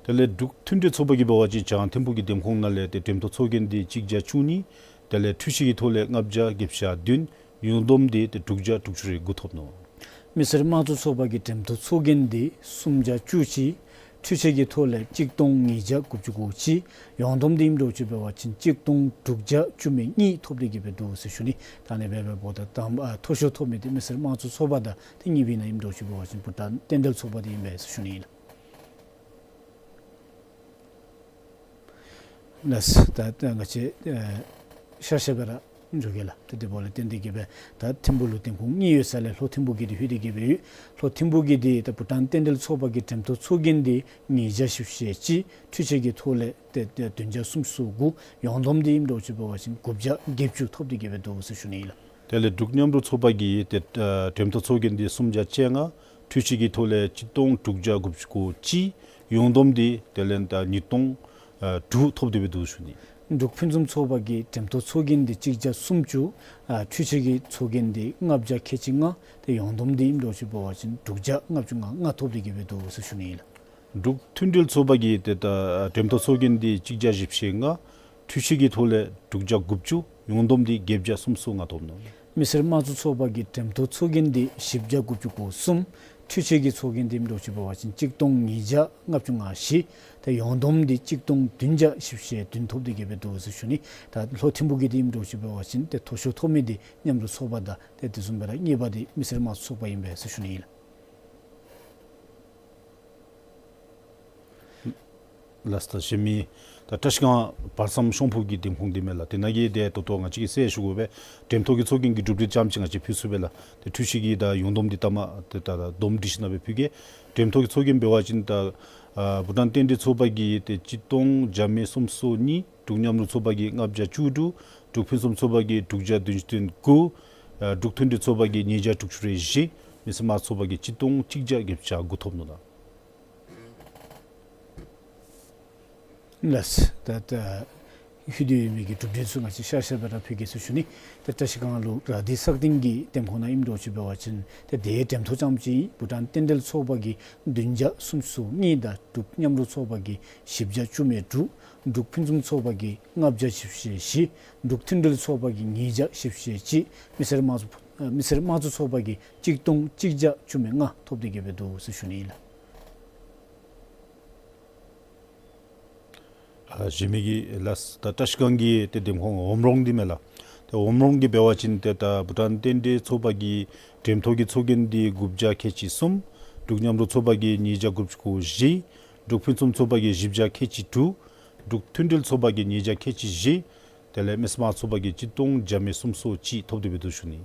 དེ་ལས་འབྲུག་མཐུན་སྒྲིལ་ཚོགས་པ་གིས་འབད་བ་ཅིན་བྱང་ཐིམ་ཕུག་གི་འདེམས་ཁོངས་ནང་ལས་ཏེ་འགྲེམས་སྟོན་ཚོགས་རྒྱན་འདི་གཅིག་བརྒྱ་བཅུ་གཉིས། དེ་ལས་འཕྲུལ་ཆས་ཀྱི་ཐོག་ལས་ལྔ་བརྒྱ་བརྒྱད་བརྒྱ་བདུན། ཡོངས་བསྡོམས་འདི་ཏེ་དྲུག་བརྒྱ་དྲུག་ཅུ་རེ་དགུ་ཐོབ་ནུག། མི་སེར་དམངས་གཙོ་ཚོགས་པ་གི་འགྲེམས་སྟོན་ཚོགས་རྒྱན་འདི་སུམ་བརྒྱ་བཅུ་གཅིག། འཕྲུལ་ཆས་ཀྱི་ཐོག་ལས་གཅིག་སྟོང་ཉིས་བརྒྱ་དགུ་བཅུ་གོ་གཅིག། ཡོངས་བསྡོམས་འདི་ཨིནམ་འདྲཝ་ཅིག་འབད་བ་ཅིན་གཅིག་སྟོང་དྲུག་བརྒྱ་བཅུ་མེད་གཉིས་ཐོབ་སྟེ་གི་སྦེ་འདུག་ཟེར་ཞུ་ནི། ད་ཨ་ནི་སྦེ་འབདཝ་ད་དང་པ་ཨ་མཐོ་ཤོས་ཐོབ་མི་འདི་མི་སེར་དམངས་གཙོ་ཚོགས་པ་དང་ཏེ་གཉིས་པའི་ནང་ཨིནམ་འདྲཝ་ཅིག་འབད་བ་ཅིན་བྷུ་ཊཱན་རྟེན་འབྲེལ་ཚོགས་པ་འདི་ཨིན་པས་ཟེར་ཞུ་ནི་ཨིན་ལགས། ལགས། ད་ད་ང་བཅས་ཨེ་ཤར་ཤར་སྦེ་ར་འགྱོ་གེ་ལགས། ཏེ་དེ་འབདཝ་ལས་བརྟེན་ཏེ་གི་སྦེ་ད་ཐིམ་ཕུག་ལུ་འདེམས་ཁོངས་གཉིས་ཡོད་ས་ལས་ལྷོ་ཐིམ་ཕུག་གི་འདི་ལྷོད་དེ་གི་སྦེ་ཡོད། ལྷོ་ཐིམ་ཕུག་གི་འདི་ད་བྷུ་ཊཱན་རྟེན་འབྲེལ་ཚོགས་པ་གི་འགྲེམས་སྟོན་ཚོགས་རྒྱན་འདི་ཉིས་བརྒྱ་བཞི་བཅུ་ཞེ་གཅིག། འཕྲུལ་ཆས་ཀྱི་ཐོག་ལས་ཏེ་ཏེ་བདུན་བརྒྱ་སུམ་ཅུ་སོ་དགུ། ཡོངས་བསྡོམས་འདི་ཨིནམ་འདྲཝ་ཅིག་འབད་བ་ཅིན་དགུ་བརྒྱ་བརྒྱད་ཅུ་ཐོབ་སྟེ་གི་སྦེ་འདུག་ཟེར་ཞུ་ནི་ཨིན་ལགས། དེ་ལས་འབྲུག་མཉམ་རུབ་ཚོགས་པ་གི་ཏེ་ཨ་འགྲེམས་སྟོན་ཚོགས་རྒྱན་འདི་སུམ་བརྒྱ་བཅོ་ལྔ། འཕྲུལ་ཆས་ཀྱི་ཐོག་ལས་གཅིག་སྟོང་དྲུག་བརྒྱ་དགུ་བཅུ་གོ་གཅིག། ཡོངས་བསྡོམས་འདི་དེ་ལས་ད་ཉིས་སྟོང་ཨ་དྲུག་ཐོབ་སྟེ་སྦེ་འདུག་ཟེར་ཞུ་ནི། འབྲུག་ཕུན་སུམ་ཚོགས་པ་གི་འགྲེམས་སྟོན་ཚོགས་རྒྱན་འདི་གཅིག་བརྒྱ་སུམ་ཅུ། ཨ་འཕྲུལ་ཆས་ཀྱི་ཚོགས་རྒྱན་འདི་ལྔ་བརྒྱ་ཁལ་གཅིག་ལྔ། ཏེ་ཡོངས་བསྡོམས་འདི་ཨིནམ་འདྲཝ་ཅིག་འབད་བ་ཅིན་དྲུག་བརྒྱ་ལྔ་བཅུ་ང་ལྔ་ཐོབ་སྟེ་གི་སྦེ་འདུག་ཟེར་ཞུ་ནི་ཨིན་ལགས། འབྲུག་མཐུན་སྒྲིལ་ཚོགས་པ་གི་ཏེ་ད་འགྲེམས་སྟོན་ཚོགས་རྒྱན་འདི་གཅིག་བརྒྱ་བཞི་བཅུ་ཞེ་ལྔ། འཕྲུལ་ཆས་ཀྱི་ཐོག་ལས་དྲུག་བརྒྱ་དགུ་བཅུ། ཡོངས་བསྡོམས་འདི་བརྒྱད་བརྒྱ་སུམ་ཅུ་སོ་ལྔ་ཐོབ་ནུག། མི་སེར་དམངས་གཙོ་ཚོགས་པ་གི་འགྲེམས་སྟོན་ཚོགས་རྒྱན་འདི་བཞི་བརྒྱ་དགུ་བཅུ་གོ་གསུམ། འཕྲུལ་ཆས་ཀྱི་ཚོགས་རྒྱན་འདི་ཨིནམ་འདྲཝ་ཅིག་འབད་བ་ཅིན་གཅིག་སྟོང་ཉིས་བརྒྱ་ལྔ་བཅུ་ང་བཞི། ཏེ་ཡོངས་བསྡོམས་འདི་གཅིག་སྟོང་བདུན་བརྒྱ་བཞི་བཅུ་ཞེ་བདུན་ཐོབ་སྟེ་གི་སྦེ་འདུག་ཟེར་ཞུ་ནི། ད་ལྷོ་ཐིམ་ཕུག་གི་འདི་ཨིནམ་འདྲཝ་ཅིག་འབད་བ་ཅིན་ཏེ་མཐོ་ཤོས་ཐོབ་མི་འདི་མཉམ་རུབ་ཚོགས་པ་དང་ཏེ་དེ་བཟུམ་སྦེ་ར་གཉིས་པ་འདི་མི་སེར་དམངས་གཙོ་ཚོགས་པ་ཨིན་པས་ཟེར་ཞུ་ནི་ཨིན་ལགས། ལགས། ད་གཞན་མི་ད་བཀྲ་ཤིས་སྒང་བར་མཚམས་ཤོང་ཕུག་གི་འདེམས་ཁོངས་འདི་མས་ལགས། དེ་ནང་གི་ཏེ་ད་ལྟོ་ང་བཅས་ཀྱིས་གསལ་ཞུ་དགོ་པས། འགྲེམས་སྟོན་གྱི་ཚོགས་རྒྱན་གྱི་གྲུབ་འབྲས་རྐྱངམ་ཅིག་ང་བཅས་ཕུལ་ཚུགས་པས་ལགས། ཏེ་འཕྲུལ་ཆས་ཀྱི་ད་ཡོངས་བསྡོམས་འདི་ལྟ་མ་ཏེ་ད་ད་བསྡོམས་སྒྲིག་ཞིནམ་སྦེ་ཕུལ་གེ། འགྲེམས་སྟོན་གྱི་ཚོགས་རྒྱན་འབད་བ་ཅིན་ད་ཨ་བྷུ་ཊཱན་རྟེན་འབྲེལ་ཚོགས་པ་གིས་ཏེ་གཅིག་སྟོང་བརྒྱ་མེད་སུམ་ཅུ་སོ་གཉིས། འབྲུག་མཉམ་རུབ་ཚོགས་པ་གིས་ལྔ་བརྒྱ་བཅུ་དྲུག། འབྲུག་ཕུན་སུམ་ཚོགས་པ་གིས་དྲུག་བརྒྱ་བདུན་ཅུ་དོན་དགུ། ཨ་འབྲུག་མཐུན་སྒྲིལ་ཚོགས་པ་གིས་ཉིས་བརྒྱ་དྲུག་ཅུ་རེ་བཞི། མི་སེར་དམངས་གཙོ་ཚོགས་པ་གིས་གཅིག་སྟོང་གཅིག་བརྒྱ་བརྒྱད་བརྒྱ་དགུ་ཐོབ་ནུག་ལགས། ལགས། ད་ད་ལྷོད་དེ་ཡོད་མི་གི་གྲུབ་འབྲས་ཚུ་ང་བཅས་ཤར་ཤར་སྦེ་ར་ཕུལ་གེ་ཟེར་ཞུ་ནི། ད་བཀྲ་ཤིས་སྒང་ལུ་ར་དྷི་སག་སྟེང་གི་འདེམས་ཁོངས་ནང་ཨིནམ་འདྲཝ་ཅིག་འབད་བ་ཅིན་ཏེ་དེ་འགྲེམས་སྟོན་རྐྱངམ་ཅིག་ཨིན། བྷུ་ཊཱན་རྟེན་འབྲེལ་ཚོགས་པ་གིས་བདུན་བརྒྱ་སུམ་ཅུ་སོ་གཉིས་དང་འབྲུག་མཉམ་རུབ་ཚོགས་པ་གིས་བཞི་བརྒྱ་བཅུ་མེད་དྲུག། འབྲུག་ཕུན་སུམ་ཚོགས་པ་གིས་ལྔ་བརྒྱ་བཞི་བཅུ་ཞེ་བཞི། འབྲུག་མཐུན་སྒྲིལ་ཚོགས་པ་གིས་ཉིས་བརྒྱ་བཞི་བཅུ་ཞེ་གཅིག། མི་སེར་དམངས་གཙོ་ཨ་མི་སེར་དམངས་གཙོ་ཚོགས་པ་གིས་གཅིག་སྟོང་གཅིག་བརྒྱ་བཅུ་མེད་ལྔ་ཐོབ་སྟེ་གི་སྦེ་འདུག་ཟེར་ཞུ་ནི་ཨིན་ལགས། ཨ་གཞན་མི་གི་ལགས། ད་བཀྲ་ཤིས་སྒང་གི་ཏེ་འདེམས་ཁོངས་འོམ་རོང་འདི་མས་ལགས། ཏེ་འོམ་རོང་གི་འབད་བ་ཅིན་ཏེ་ད་བྷུ་ཊཱན་རྟེན་འབྲེལ་ཚོགས་པ་གི་འགྲེམས་སྟོན་གྱི་ཚོགས་རྒྱན་འདི་དགུ་བརྒྱ་ཁལ་གཅིག་གསུམ། འབྲུག་མཉམ་རུབ་ཚོགས་པ་གིས་ཉིས་བརྒྱ་དགུ་བཅུ་གོ་བཞི། འབྲུག་ཕུན་སུམ་ཚོགས་པ་གིས་བཞི་བརྒྱ་ཁལ་གཅིག་དྲུག། འབྲུག་མཐུན་སྒྲིལ་ཚོགས་པ་གིས་ཉིས་བརྒྱ་ཁལ་གཅིག་བཞི། དེ་ལས་མི་སེར་དམངས་གཙོ་ཚོགས་པ་གིས་གཅིག་སྟོང་བརྒྱ་མེད་སུམ་ཅུ་སོ་གཅིག་ཐོབ་སྟེ་སྦེ་འདུག་ཞུ་ནི།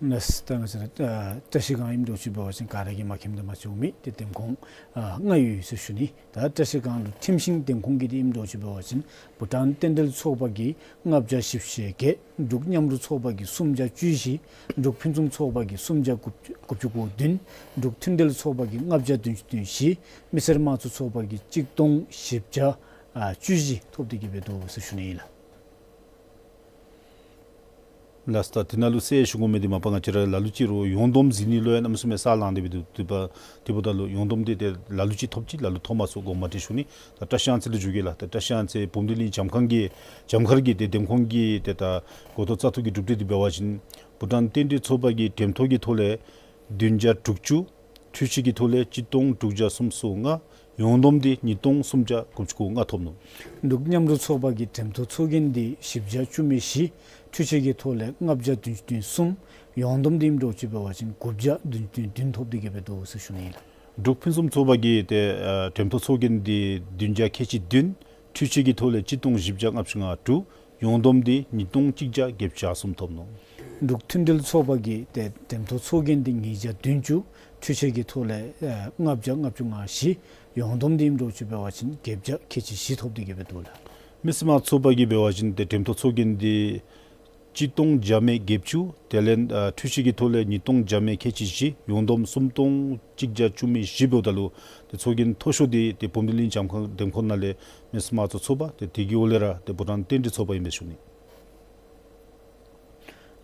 ལགས། ད་ང་བཅས་ར་ཨ་བཀྲ་ཤིས་སྒང་ཨིནམ་འདྲཝ་ཅིག་འབད་བ་ཅིན་ག་ར་གིས་མ་མཁྱེནམ་དེ་མ་མཁྱེནམ་མེད། ཏེ་འདེམས་ཁོངས་ཨ་ལྔ་ཡོད་ཟེར་ཞུ་ནི། ད་བཀྲ་ཤིས་སྒང་ལུ་ཁྲིམས་ཤིང་འདེམས་ཁོངས་ཀྱི་འདི་ཨིནམ་འདྲཝ་ཅིག་འབད་བ་ཅིན་བྷུ་ཊཱན་རྟེན་འབྲེལ་ཚོགས་པ་གིས་ལྔ་བརྒྱ་བཞི་བཅུ་ཞེ་བརྒྱད། འབྲུག་མཉམ་རུབ་ཚོགས་པ་གིས་སུམ་བརྒྱ་བཅུ་བཞི། འབྲུག་ཕུན་སུམ་ཚོགས་པ་གིས་སུམ་བརྒྱ་དགུ་བཅུ་དགུ་བཅུ་གོ་བདུན། འབྲུག་མཐུན་སྒྲིལ་ཚོགས་པ་གིས་ལྔ་བརྒྱ་བདུན་ཅུ་དོན་བཞི། མི་སེར་དམངས་གཙོ་ཚོགས་པ་གིས་གཅིག་སྟོང་བཞི་བརྒྱ་ཨ་བཅུ་བཞི་ཐོབ་སྟེ་གི་སྦེ་འདུག་ཟེར་ཞུ་ནི་ཨིན་ལགས། ལགས། ད་དེ་ནང་ལུ་གསལ་ཞུ་དགོ་མི་འདི་མ་པ་ང་བཅས་ར་ལ་ལུ་ཅིག་རུང་ཡོངས་བསྡོམས་ཟེར་ནི་ལུ་ཡང་གནམ་མེད་ས་མེད་ས་ལངས་ཏེ་སྦེ་འདུག། དེ་འབདཝ་ད་ལུ་ཡོངས་བསྡོམས་འདི་ཏེ་ལ་ལུ་ཅིག་ཐོབ་ཅི་ལ་ལུ་ཐོབ་མ་ཚུགས་དགོངསམ་མ་ཁྲེལ་ཞུ་ནི། ད་བཀྲ་ཤིས་གཡང་རྩེ་ལུ་འགྱོ་གེ་ལགས། ད་བཀྲ་ཤིས་གཡང་རྩེ་བུམ་སྡིངས་གླིང་བྱམས་ཁང་གི་བྱམས་མཁར་གྱི་ཏེ་འདེམས་ཁོངས་ཀྱི་ཏེ་ད་འགོ་ཐོག་བཙག་འཐུ་གི་གྲུབ་འབྲས་འདི་འབད་བ་ཅིན་བྷུ་ཊཱན་རྟེན་འབྲེལ་ཚོགས་པ་གིས་འགྲེམས་སྟོན་གྱི་ཐོག་ལས་བདུན་བརྒྱ་དྲུག་ཅུ། འཕྲུལ་ཆས་ཀྱི་ཐོག་ལས་གཅིག་སྟོང་དྲུག་བརྒྱ་སུམ་ཅུ་སོ་ལྔ། ཡོངས་བསྡོམས་འདི་ཉིས་སྟོང་སུམ་བརྒྱ་དགུ་བཅུ་གོ་ལྔ་ཐོབ་ནུག། འབྲུག་མཉམ་རུབ་ཚོགས་པ་གི་འགྲེམས་སྟོན་ཚོགས་རྒྱན་འདི་བཞི་བརྒྱ་བཅུ་མེད་བཞི། འཕྲུལ་ཆས་ཀྱི་ཐོག་ལས་ལྔ་བརྒྱ་བདུན་ཅུ་དོན་གསུམ། ཡོངས་བསྡོམས་འདི་ཨིནམ་འདྲཝ་ཅིག་འབད་བ་ཅིན་དགུ་བརྒྱ་བདུན་ཅུ་དོན་བདུན་ཐོབ་སྟེ་གི་སྦེ་འདུག་ཟེར་ཞུ་ནི་ཨིན་ལགས། འབྲུག་ཕུན་སུམ་ཚོགས་པ་གི་ཏེ་ཨ་འགྲེམས་སྟོན་ཚོགས་རྒྱན་འདི་བདུན་བརྒྱ་ཁལ་གཅིག་བདུན། འཕྲུལ་ཆས་ཀྱི་ཐོག་ལས་གཅིག་སྟོང་བཞི་བརྒྱ་ལྔ་བཅུ་ང་དྲུག། ཡོངས་བསྡོམས་འདི་ཉིས་སྟོང་གཅིག་བརྒྱ་བརྒྱད་བརྒྱ་གསུམ་ཐོབ་ནུག། འབྲུག་མཐུན་སྒྲིལ་ཚོགས་པ་གི་ཏེ་འགྲེམས་སྟོན་ཚོགས་རྒྱན་འདི་ཉིས་བརྒྱ་བདུན་ཅུ། འཕྲུལ་ཆས་ཀྱི་ཐོག་ལས་ཨ་ལྔ་བརྒྱ་ལྔ་བཅུ་ང་བཞི། ཡོངས་བསྡོམས་འདི་ཨིནམ་འདྲཝ་ཅིག་འབད་བ་ཅིན་བརྒྱད་བརྒྱ་ཁལ་གཅིག་བཞི་ཐོབ་སྟེ་གི་སྦེ་འདུག་ལགས། མི་སེར་དམངས་གཙོ་ཚོགས་པ་གིས་འབད་བ་ཅིན་ཏེ་འགྲེམས་སྟོན་ཚོགས་རྒྱན་འདི་གཅིག་སྟོང་བརྒྱ་མེད་བརྒྱད་ཅུ། དེ་ལས་ཨ་འཕྲུལ་ཆས་ཀྱི་ཐོག་ལས་ཉིས་སྟོང་བརྒྱ་མེད་ཁལ་གཅིག་བཞི། ཡོངས་བསྡོམས་སུམ་སྟོང་གཅིག་བརྒྱ་བཅུ་མེད་བཞི་འབདཝ་ད་ལུ་ཏེ་ཚོགས་རྒྱན་མཐོ་ཤོས་འདི་ཏེ་བུམ་སྡིངས་གླིང་བྱམས་ཁང་འདེམས་ཁོངས་ནང་ལས་མི་སེར་དམངས་གཙོ་ཚོགས་པ་ཏེ་དེ་གི་འོག་ལས་ར་ཏེ་བྷུ་ཊཱན་རྟེན་འབྲེལ་ཚོགས་པ་ཨིན་པས་ཞུ་ནི།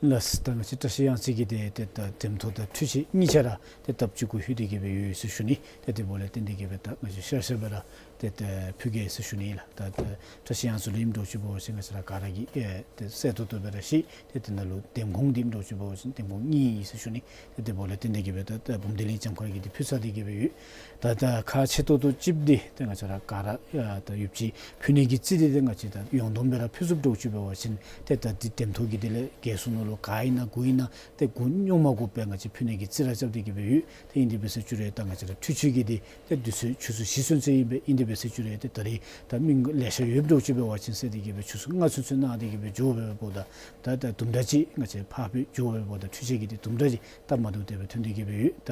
ལགས། ད་ང་བཅས་བཀྲ་ཤིས་གཡང་རྩེ་གི་དེ་ཏེ་ད་འགྲེམས་ཐོག་དང་འཕྲུལ་ཆས་གཉིས་ཆ་ར་ཏེ་སྟབས་གཅིག་གུ་ལྷོད་དེ་གི་སྦེ་ཡོད་ཟེར་ཞུ་ནི། ཏེ་དེ་འབདཝ་ལས་བརྟེན་ཏེ་གི་སྦེ་ད་ང་བཅས་ཤར་ཤར་སྦེ་ར་ཏེ་ད་ཕུལ་གེ་ཟེར་ཞུ་ནི་ལགས། ད་ད་བཀྲ་ཤིས་གཡང་རྩེ་ལུ་ཨིནམ་འདྲཝ་ཅིག་འབད་བ་ཅིན་ང་བཅས་ར་ག་ར་གིས་ཨེ་ཏེ་གསལ་ཏོག་ཏོ་སྦེ་ར་ཤེས། ཏེ་དེ་ནང་ལུ་འདེམས་ཁོངས་འདི་ཨིནམ་འདྲཝ་ཅིག་འབད་བ་ཅིན་འདེམས་ཁོངས་གཉིས་ཨིན་ཟེར་ཞུ་ནི། ཏེ་དེ་འབདཝ་ལས་བརྟེན་ཏེ་གི་སྦེ་ད་ད་འབུམ་སྡེ་གླིང་ལྕམ་མཁར་གྱིས་འདི་ཕུལ་ཚར་ཏེ་གི་སྦེ་ཡོད། ད་ད་ཁག་ཆེ་ཏོག་ཏོ་ཅིག་འདི་ཏེ་ང་བཅས་ར་ག་ར་ཡ་ད་ཡོདཔ་ཅིག་ཕུལ་ནི་གི་རྩིས་འདི་ཏེ་ང་བཅས་ད་ཡོངས་བསྡོམས་སྦེ་ར་ཕུལ་ཚུགསཔ་འདྲཝ་ཅིག་འབད་བ་ཅིན་ཏེ་ད་འདི་འདེམས་ཐོག་གི་དེ་ལས་རྒལ་སོང་ནུག་ལོ། ག་ཨིན་ན་དགུ་ཨིན་ན་ཏེ་དགུ་རྙོག་མ་དགོཔ་སྦེ་ང་བཅས་ཕུལ་ནི་གི་རྩིས་ར་རྐྱབ་སྟེ་གི་སྦེ་ཡོད། ཏེ་ཨིན་དེ་སྦེ་ཟེར་བཅུག་རུང་ད་ང་བཅས་ར་འཕྲུལ་ཆས་ཀྱི་འདི་ཏེ་དུས་ཚོད་ཆུ་ཚོད་བཞི་ཚུན་ཚོད་ཨིན་པས། ཨིན་དེ་སྦེ་ཟེར་བཅུག་རུང་ཏེ་ད་རེས་ད་མི་ལེ་ཤ་ཡོདཔ་འདྲཝ་ཅིག་འབད་བ་ཅིན་ཟེར་ཏེ་གི་སྦེ་ཆུ་ཚོད་ལྔ་ཚུན་ཚོད་གནང་སྟེ་གི་སྦེ་འགྱོ་བའི་འབདཝ་ད་ད་ད་དུམ་གྲ་ཅིག་ང་བཅས་ཕར་སྦེ་འགྱོ་བའི་འབདཝ་ད་འཕྲུལ་ཆས་ཀྱི་འདི་དུམ་གྲ་ཅིག་སྟབས་མ་བདེཝ་དེ་སྦེ་ཐོན་ཏེ་གི་སྦེ་ཡོད། ད་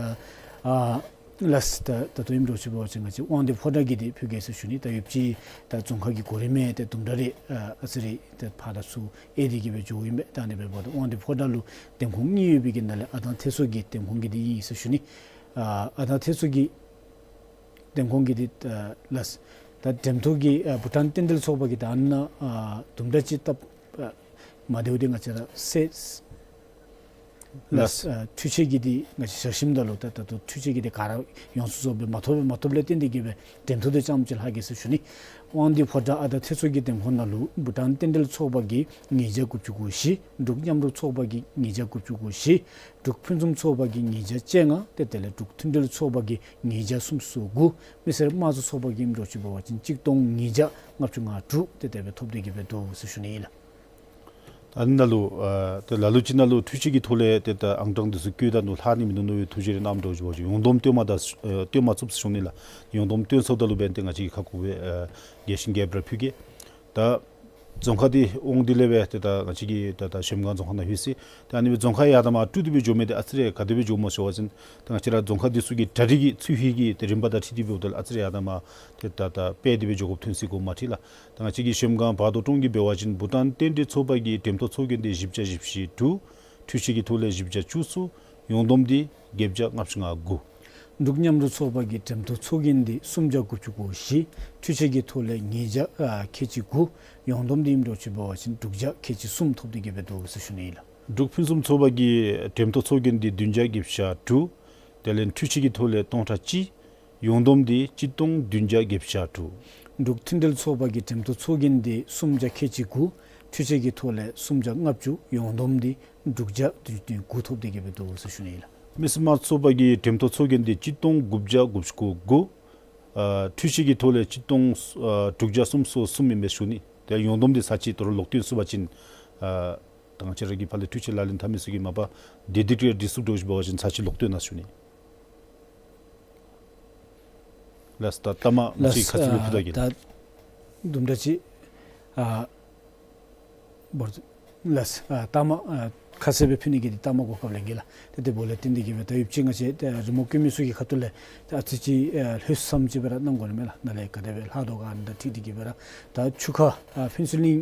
ཨ་ལགས། ད་ད་ལྟོ་ཨིནམ་འདྲཝ་ཅིག་འབད་བ་ཅིན་ང་བཅས་དབང་འདུས་ཕོ་བྲང་གི་འདི་ཕུལ་གེ་ཟེར་ཞུ་ནི། ད་ཡོདཔ་ཅིག་ད་རྫོང་ཁག་གི་གོ་རིམ་མས། ཏེ་དུམ་གྲ་རེ་ཨ་ཨ་ཙི་རེ་ཏེ་ཕར་དང་ཚུར་ཨེ་དེ་གི་སྦེ་འགྱོཝ་ཨིན་པས། ད་ཨ་ནི་སྦེ་འབདཝ་ད་དབང་འདུས་ཕོ་བྲང་ལུ་འདེམས་ཁོངས་གཉིས་ཡོད་པའི་གི་ནང་ལས་ཨ་དང་ཐེ་ཚོ་གི་འདེམས་ཁོངས་ཀྱི་འདི་ཨིན་ཟེར་ཞུ་ནི། ཨ་ཨ་དང་ཐེ་ཚོ་གི་འདེམས་ཁོངས་ཀྱི་འདི་ཨ་ལགས། ད་འདེམས་ཐོག་གི་ཨ་བྷུ་ཊཱན་རྟེན་འབྲེལ་ཚོགས་པ་གི་ད་ཨ་ནཱ་ཨ་དུམ་གྲ་ཅིག་སྟབས་ཨ་མ་བདེཝ་འདི་ང་བཅས་ར་སེལ་ལགས། ལགས། ཨ་འཕྲུལ་ཆས་ཀྱི་འདི་ང་བཅས་བཞག་ཞིནམ་ད་ལུ་ད་ད་ལྟོ་འཕྲུལ་ཆས་ཀྱི་འདི་ག་ར་ཡོངས་སུ་རྫོགས་སྦེ་མ་ཐོབ་མ་ཐོབ་ལས་བརྟེན་ཏེ་གི་སྦེ་འདེམས་ཐོག་འདི་རྐྱངམ་ཅིག་ལྷག་གེ་ཟེར་ཞུ་ནི། དབང་འདུས་ཕོ་བྲང་ཨ་དང་ཐེ་ཚོ་གི་འདེམས་ཁོངས་ནང་ལུ་བྷུ་ཊཱན་རྟེན་འབྲེལ་ཚོགས་པ་གིས་ཉིས་བརྒྱ་དགུ་བཅུ་གོ་བཞི། འབྲུག་མཉམ་རུབ་ཚོགས་པ་གིས་ཉིས་བརྒྱ་དགུ་བཅུ་གོ་བཞི། འབྲུག་ཕུན་སུམ་ཚོགས་པ་གིས་ཉིས་བརྒྱ་བཅོ་ལྔ། ཏེ་དེ་ལས་འབྲུག་མཐུན་སྒྲིལ་ཚོགས་པ་གིས་ཉིས་བརྒྱ་སུམ་ཅུ་སོ་དགུ། མི་སེར་དམངས་གཙོ་ཚོགས་པ་གིས་ཨིནམ་འདྲཝ་ཅིག་འབད་བ་ཅིན་གཅིག་སྟོང་ཉིས་བརྒྱ་ལྔ་བཅུ་ང་དྲུག། ཏེ་དེ་སྦེ་ཐོབ་སྟེ་གི་སྦེ་འདུག་ཟེར་ཞུ་ནི་ཨིན་ལགས། ཨ་ནཱ་ལུ་ཨ་ཏེ་ལ་ལུ་ཅིག་ནང་ལུ་འཕྲུལ་ཆས་ཀྱི་ཐོག་ལས་ཏེ་ད་ཨང་གྲངས་འདི་ཚུ་བཀོད་ད་ནུག། ལྷག་ནི་མིན་འདུག་མནོ་བའི་ཐུགས་བཞེད་རེ་གནངམ་འདྲཝ་ཅིག་འབད་བ་ཅིན་ཡོངས་བསྡོམས་བཏོན་མ་ད་ཨ་བཏོན་མ་ཚུགས་ཟེར་ཞུ་ནི་ལགས། ཡོངས་བསྡོམས་བཏོན་ཚརཝ་ད་ལུ་འབདན་ཏེ་ང་བཅས་ཀྱིས་ཁ་སྐོང་སྦེ་ཨ་རྒྱས་ཤིང་རྒྱསཔ་ར་ཕུལ་གེ། ད་རྫོང་ཁག་འདི་དབང་འདུས་ལས་སྦེ་ཏེ་ད་ང་བཅས་ཀྱི་ད་ད་གཞལམ་སྒང་རྫོང་ཁག་ནང་ལྷོད་ཅི། ད་ཨ་ནི་སྦེ་རྫོང་ཁག་ཡར་དང་མར་དཀྲུགས་ཏེ་སྦེ་འགྱོ་མི་འདི་ཨ་ཙི་རེ་ག་དེ་སྦེ་འགྱོཝ་སྨོ་ཟེར་བ་ཅིན་ད་ང་བཅས་ར་རྫོང་ཁག་འདི་ཚུ་གི་གྲ་སྒྲིག་གི་ཚུལ་ཤེས་ཀྱི་ཏེ་རིམ་པ་དང་འཁྲིལ་ཏེ་འབདཝ་ད་ལུ་ཨ་ཙི་རེ་ཡར་དང་མར་ཏེ་ད་ད་སྦེ་དེ་སྦེ་འགྱོ་དགོཔ་ཐོན་སྲིད་དགོཔ་མ་འཁྲིལ་ལགས། ད་ང་བཅས་ཀྱི་གཞལམ་སྒང་བར་དོ་གྲོང་གི་འབད་བ་ཅིན་བྷུ་ཊཱན་རྟེན་འབྲེལ་ཚོགས་པ་གི་འདེམས་ཐོག་ཚོགས་རྒྱན་འདི་བཞི་བརྒྱ་བཞི་བཅུ་ཞེ་དྲུག། འཕྲུལ་ཆས་ཀྱི་ཐོག་ལས་བཞི་བརྒྱ་བཅུ་གསུམ། ཡོངས་བསྡོམས་འདི་བརྒྱད་བརྒྱ་ལྔ་བཅུ་ང་དགུ། འབྲུག་མཉམ་རུབ་ཚོགས་པ་གི་འདེམས་ཐོག་ཚོགས་རྒྱན་འདི་སུམ་བརྒྱ་དགུ་བཅུ་གོ་བཞི། འཕྲུལ་ཆས་ཀྱི་ཐོག་ལས་ཉིས་བརྒྱ་ཨ་ཁལ་གཅིག་དགུ། ཡོངས་བསྡོམས་འདི་ཨིནམ་འདྲཝ་ཅིག་འབད་བ་ཅིན་དྲུག་བརྒྱ་ཁལ་གཅིག་གསུམ་ཐོབ་སྟེ་གི་སྦེ་འདུག་ཟེར་ཞུ་ནི་ལགས། འབྲུག་ཕུན་སུམ་ཚོགས་པ་གི་འདེམས་ཐོག་ཚོགས་རྒྱན་འདི་བདུན་བརྒྱ་བརྒྱད་ཅུ་གྱ་དྲུག། དེ་ལས་འཕྲུལ་ཆས་ཀྱི་ཐོག་ལས་སྟོང་ཕྲག་གཅིག། ཡོངས་བསྡོམས་འདི་གཅིག་སྟོང་བདུན་བརྒྱ་བརྒྱད་ཅུ་གྱ་དྲུག། འབྲུག་མཐུན་སྒྲིལ་ཚོགས་པ་གི་འདེམས་ཐོག་ཚོགས་རྒྱན་འདི་སུམ་བརྒྱ་ཁལ་གཅིག་དགུ། འཕྲུལ་ཆས་ཀྱི་ཐོག་ལས་སུམ་བརྒྱ་ལྔ་བཅུ། ཡོངས་བསྡོམས་འདི་དྲུག་བརྒྱ་བདུན་ཅུ་དོན་དགུ་ཐོབ་སྟེ་གི་སྦེ་འདུག་ཟེར་ཞུ་ནི་ལགས། མི་སེར་དམངས་གཙོ་ཚོགས་པ་གི་འདེམས་ཐོག་ཚོགས་རྒྱན་འདི་གཅིག་སྟོང་དགུ་བརྒྱ་དགུ་བཅུ་གོ་དགུ། ཨ་འཕྲུལ་ཆས་ཀྱི་ཐོག་ལས་གཅིག་སྟོང་ཨ་དྲུག་བརྒྱ་སུམ་ཅུ་སོ་གསུམ་ཨིན་པས་ཞུ་ནི། ཏེ་ཡོངས་བསྡོམས་འདི་ཚར་གཅིག་དོ་རུང་ལོག་བཏོན་ཚུགས་པ་ཅིན་ཨ་ད་ང་བཅས་ར་གི་ཕར་ལས་འཕྲུལ་ཆས་ལག་ལེན་འཐབ་མི་ཚུ་གིས་མ་པ་བདེ་སྡུག་རེ་སྒྲིག་ཚུགསཔ་འདྲཝ་ཅིག་འབད་བ་ཅིན་ཚར་གཅིག་ལོག་བཏོན་གནང་ཞུ་ནི། ལགས། ད་ལྟ་མ་ང་བཅས་ཁ་ཚིག་ལུ་ཕུལ་ད་གེ་ལགས། ད་དུམ་གྲ་ཅིག་ཨ་འབད་ལགས། ཨ་ལྟ་མ་ཨ་ཁ་གསལ་སྦེ་ཕུལ་ནི་གི་འདི་ལྟ་མ་གོ་སྐབས་ལེན་གེ་ལགས། ཏེ་དེ་འབདཝ་ལས་བརྟེན་ཏེ་གི་སྦེ་ད་ཡོདཔ་ཅིག་ང་བཅས་ཏེ་རི་མོ་བཀོད་མི་ཚུ་གི་ཁ་ཐུག་ལས་ཏེ་ཨ་ཙི་ཅིག་ཨ་ལྷོད་སམ་ཅིག་སྦེ་ར་གནང་དགོ་ནི་མས་ལགས། ནཱ་ལས་ག་དེ་སྦེ་ལྷག་དོ་ག་ཨ་ནི་དང་འཁྲིལ་ཏེ་གི་སྦེ་ར་ད་ཆུ་ཁ་ཨ་ཕུན་ཚོགས་གླིང་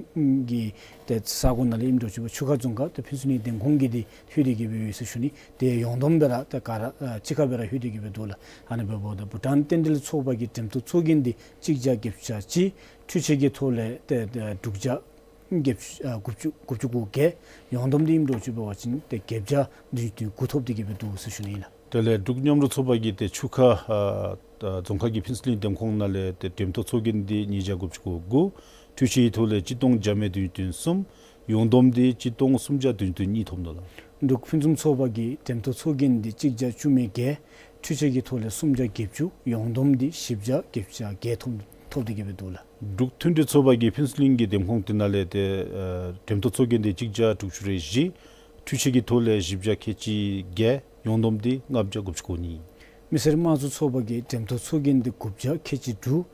གི་ཏེ་ས་གོ་ནང་ལས་ཨིནམ་འདྲཝ་ཅིག་འབད་ཆུ་ཁ་རྫོང་ཁག་ཏེ་ཕུན་ཚོགས་གླིང་འདེམས་ཁོངས་ཀྱི་འདི་ལྷོད་དེ་གི་སྦེ་ཡོད་ཟེར་ཞུ་ནི། ཏེ་ཡོངས་བསྡོམས་སྦེ་ར་ཏེ་ག་ར་ཨ་གཅིག་ཁར་སྦེ་ར་ལྷོད་དེ་གི་སྦེ་འདུག་ལགས། ཨ་ནི་འབདཝ་ད་བྷུ་ཊཱན་རྟེན་འབྲེལ་ཚོགས་པ་གི་འདེམས་ཐོག་ཚོགས་རྒྱན་འདི་གཅིག་བརྒྱ་བརྒྱད་ཅུ་གྱ་གཅིག། འཕྲུལ་ཆས་ཀྱི་ཐོག་ལས་ཏེ་ཏེ་དྲུག་བརྒྱ་བརྒྱད་ཅུ་ཨ་དགུ་བཅུ་དགུ་བཅུ་གོ་བརྒྱད། ཡོངས་བསྡོམས་འདི་ཨིནམ་འདྲཝ་ཅིག་འབད་བ་ཅིན་ཏེ་བརྒྱད་བརྒྱ་བདུན་ཅུ་དོན་དགུ་ཐོབ་སྟེ་གི་སྦེ་འདུག་ཟེར་ཞུ་ནི་ལགས། དེ་ལས་འབྲུག་མཉམ་རུབ་ཚོགས་པ་གི་ཏེ་ཆུ་ཁ་ཨ་རྫོང་ཁག་གི་ཕུན་ཚོགས་གླིང་འདེམས་ཁོངས་ནང་ལས་ཏེ་འདེམས་ཐོག་ཚོགས་རྒྱན་འདི་ཉིས་བརྒྱ་དགུ་བཅུ་གོ་དགུ། འཕྲུལ་ཆས་ཀྱི་ཐོག་ལས་གཅིག་སྟོང་བརྒྱ་མེད་བདུན་ཅུ་དོན་གསུམ། ཡོངས་བསྡོམས་འདི་གཅིག་སྟོང་སུམ་བརྒྱ་བདུན་ཅུ་དོན་གཉིས་ཐོབ་ནུག་ལགས། འབྲུག་ཕུན་སུམ་ཚོགས་པ་གི་འདེམས་ཐོག་ཚོགས་རྒྱན་འདི་གཅིག་བརྒྱ་བཅུ་མེད་བརྒྱད། འཕྲུལ་ཆས་ཀྱི་ཐོག་ལས་སུམ་བརྒྱ་བརྒྱད་ཅུ། ཡོངས་བསྡོམས་འདི་བཞི་བརྒྱ་བརྒྱད་ཅུ་གྱ་བརྒྱད་ཐོབ་ཐོབ་སྟེ་གི་སྦེ་འདུག་ལགས། འབྲུག་མཐུན་སྒྲིལ་ཚོགས་པ་གི་ཕུན་ཚོགས་གླིང་གི་འདེམས་ཁོངས་འདི་ནང་ལས་ཏེ་ཨ་འདེམས་ཐོག་ཚོགས་རྒྱན་འདི་གཅིག་བརྒྱ་དྲུག་ཅུ་རེ་བཞི། འཕྲུལ་ཆས་ཀྱི་ཐོག་ལས་བཞི་བརྒྱ་ཁལ་གཅིག་བརྒྱད། ཡོངས་བསྡོམས་འདི་ལྔ་བརྒྱ་དགུ་བཅུ་གོ་གཉིས། མི་སེར་དམངས་གཙོ་ཚོགས་པ་གི་འདེམས་ཐོག་ཚོགས་རྒྱན་འདི་དགུ་བརྒྱ་ཁལ་གཅིག་དྲུག།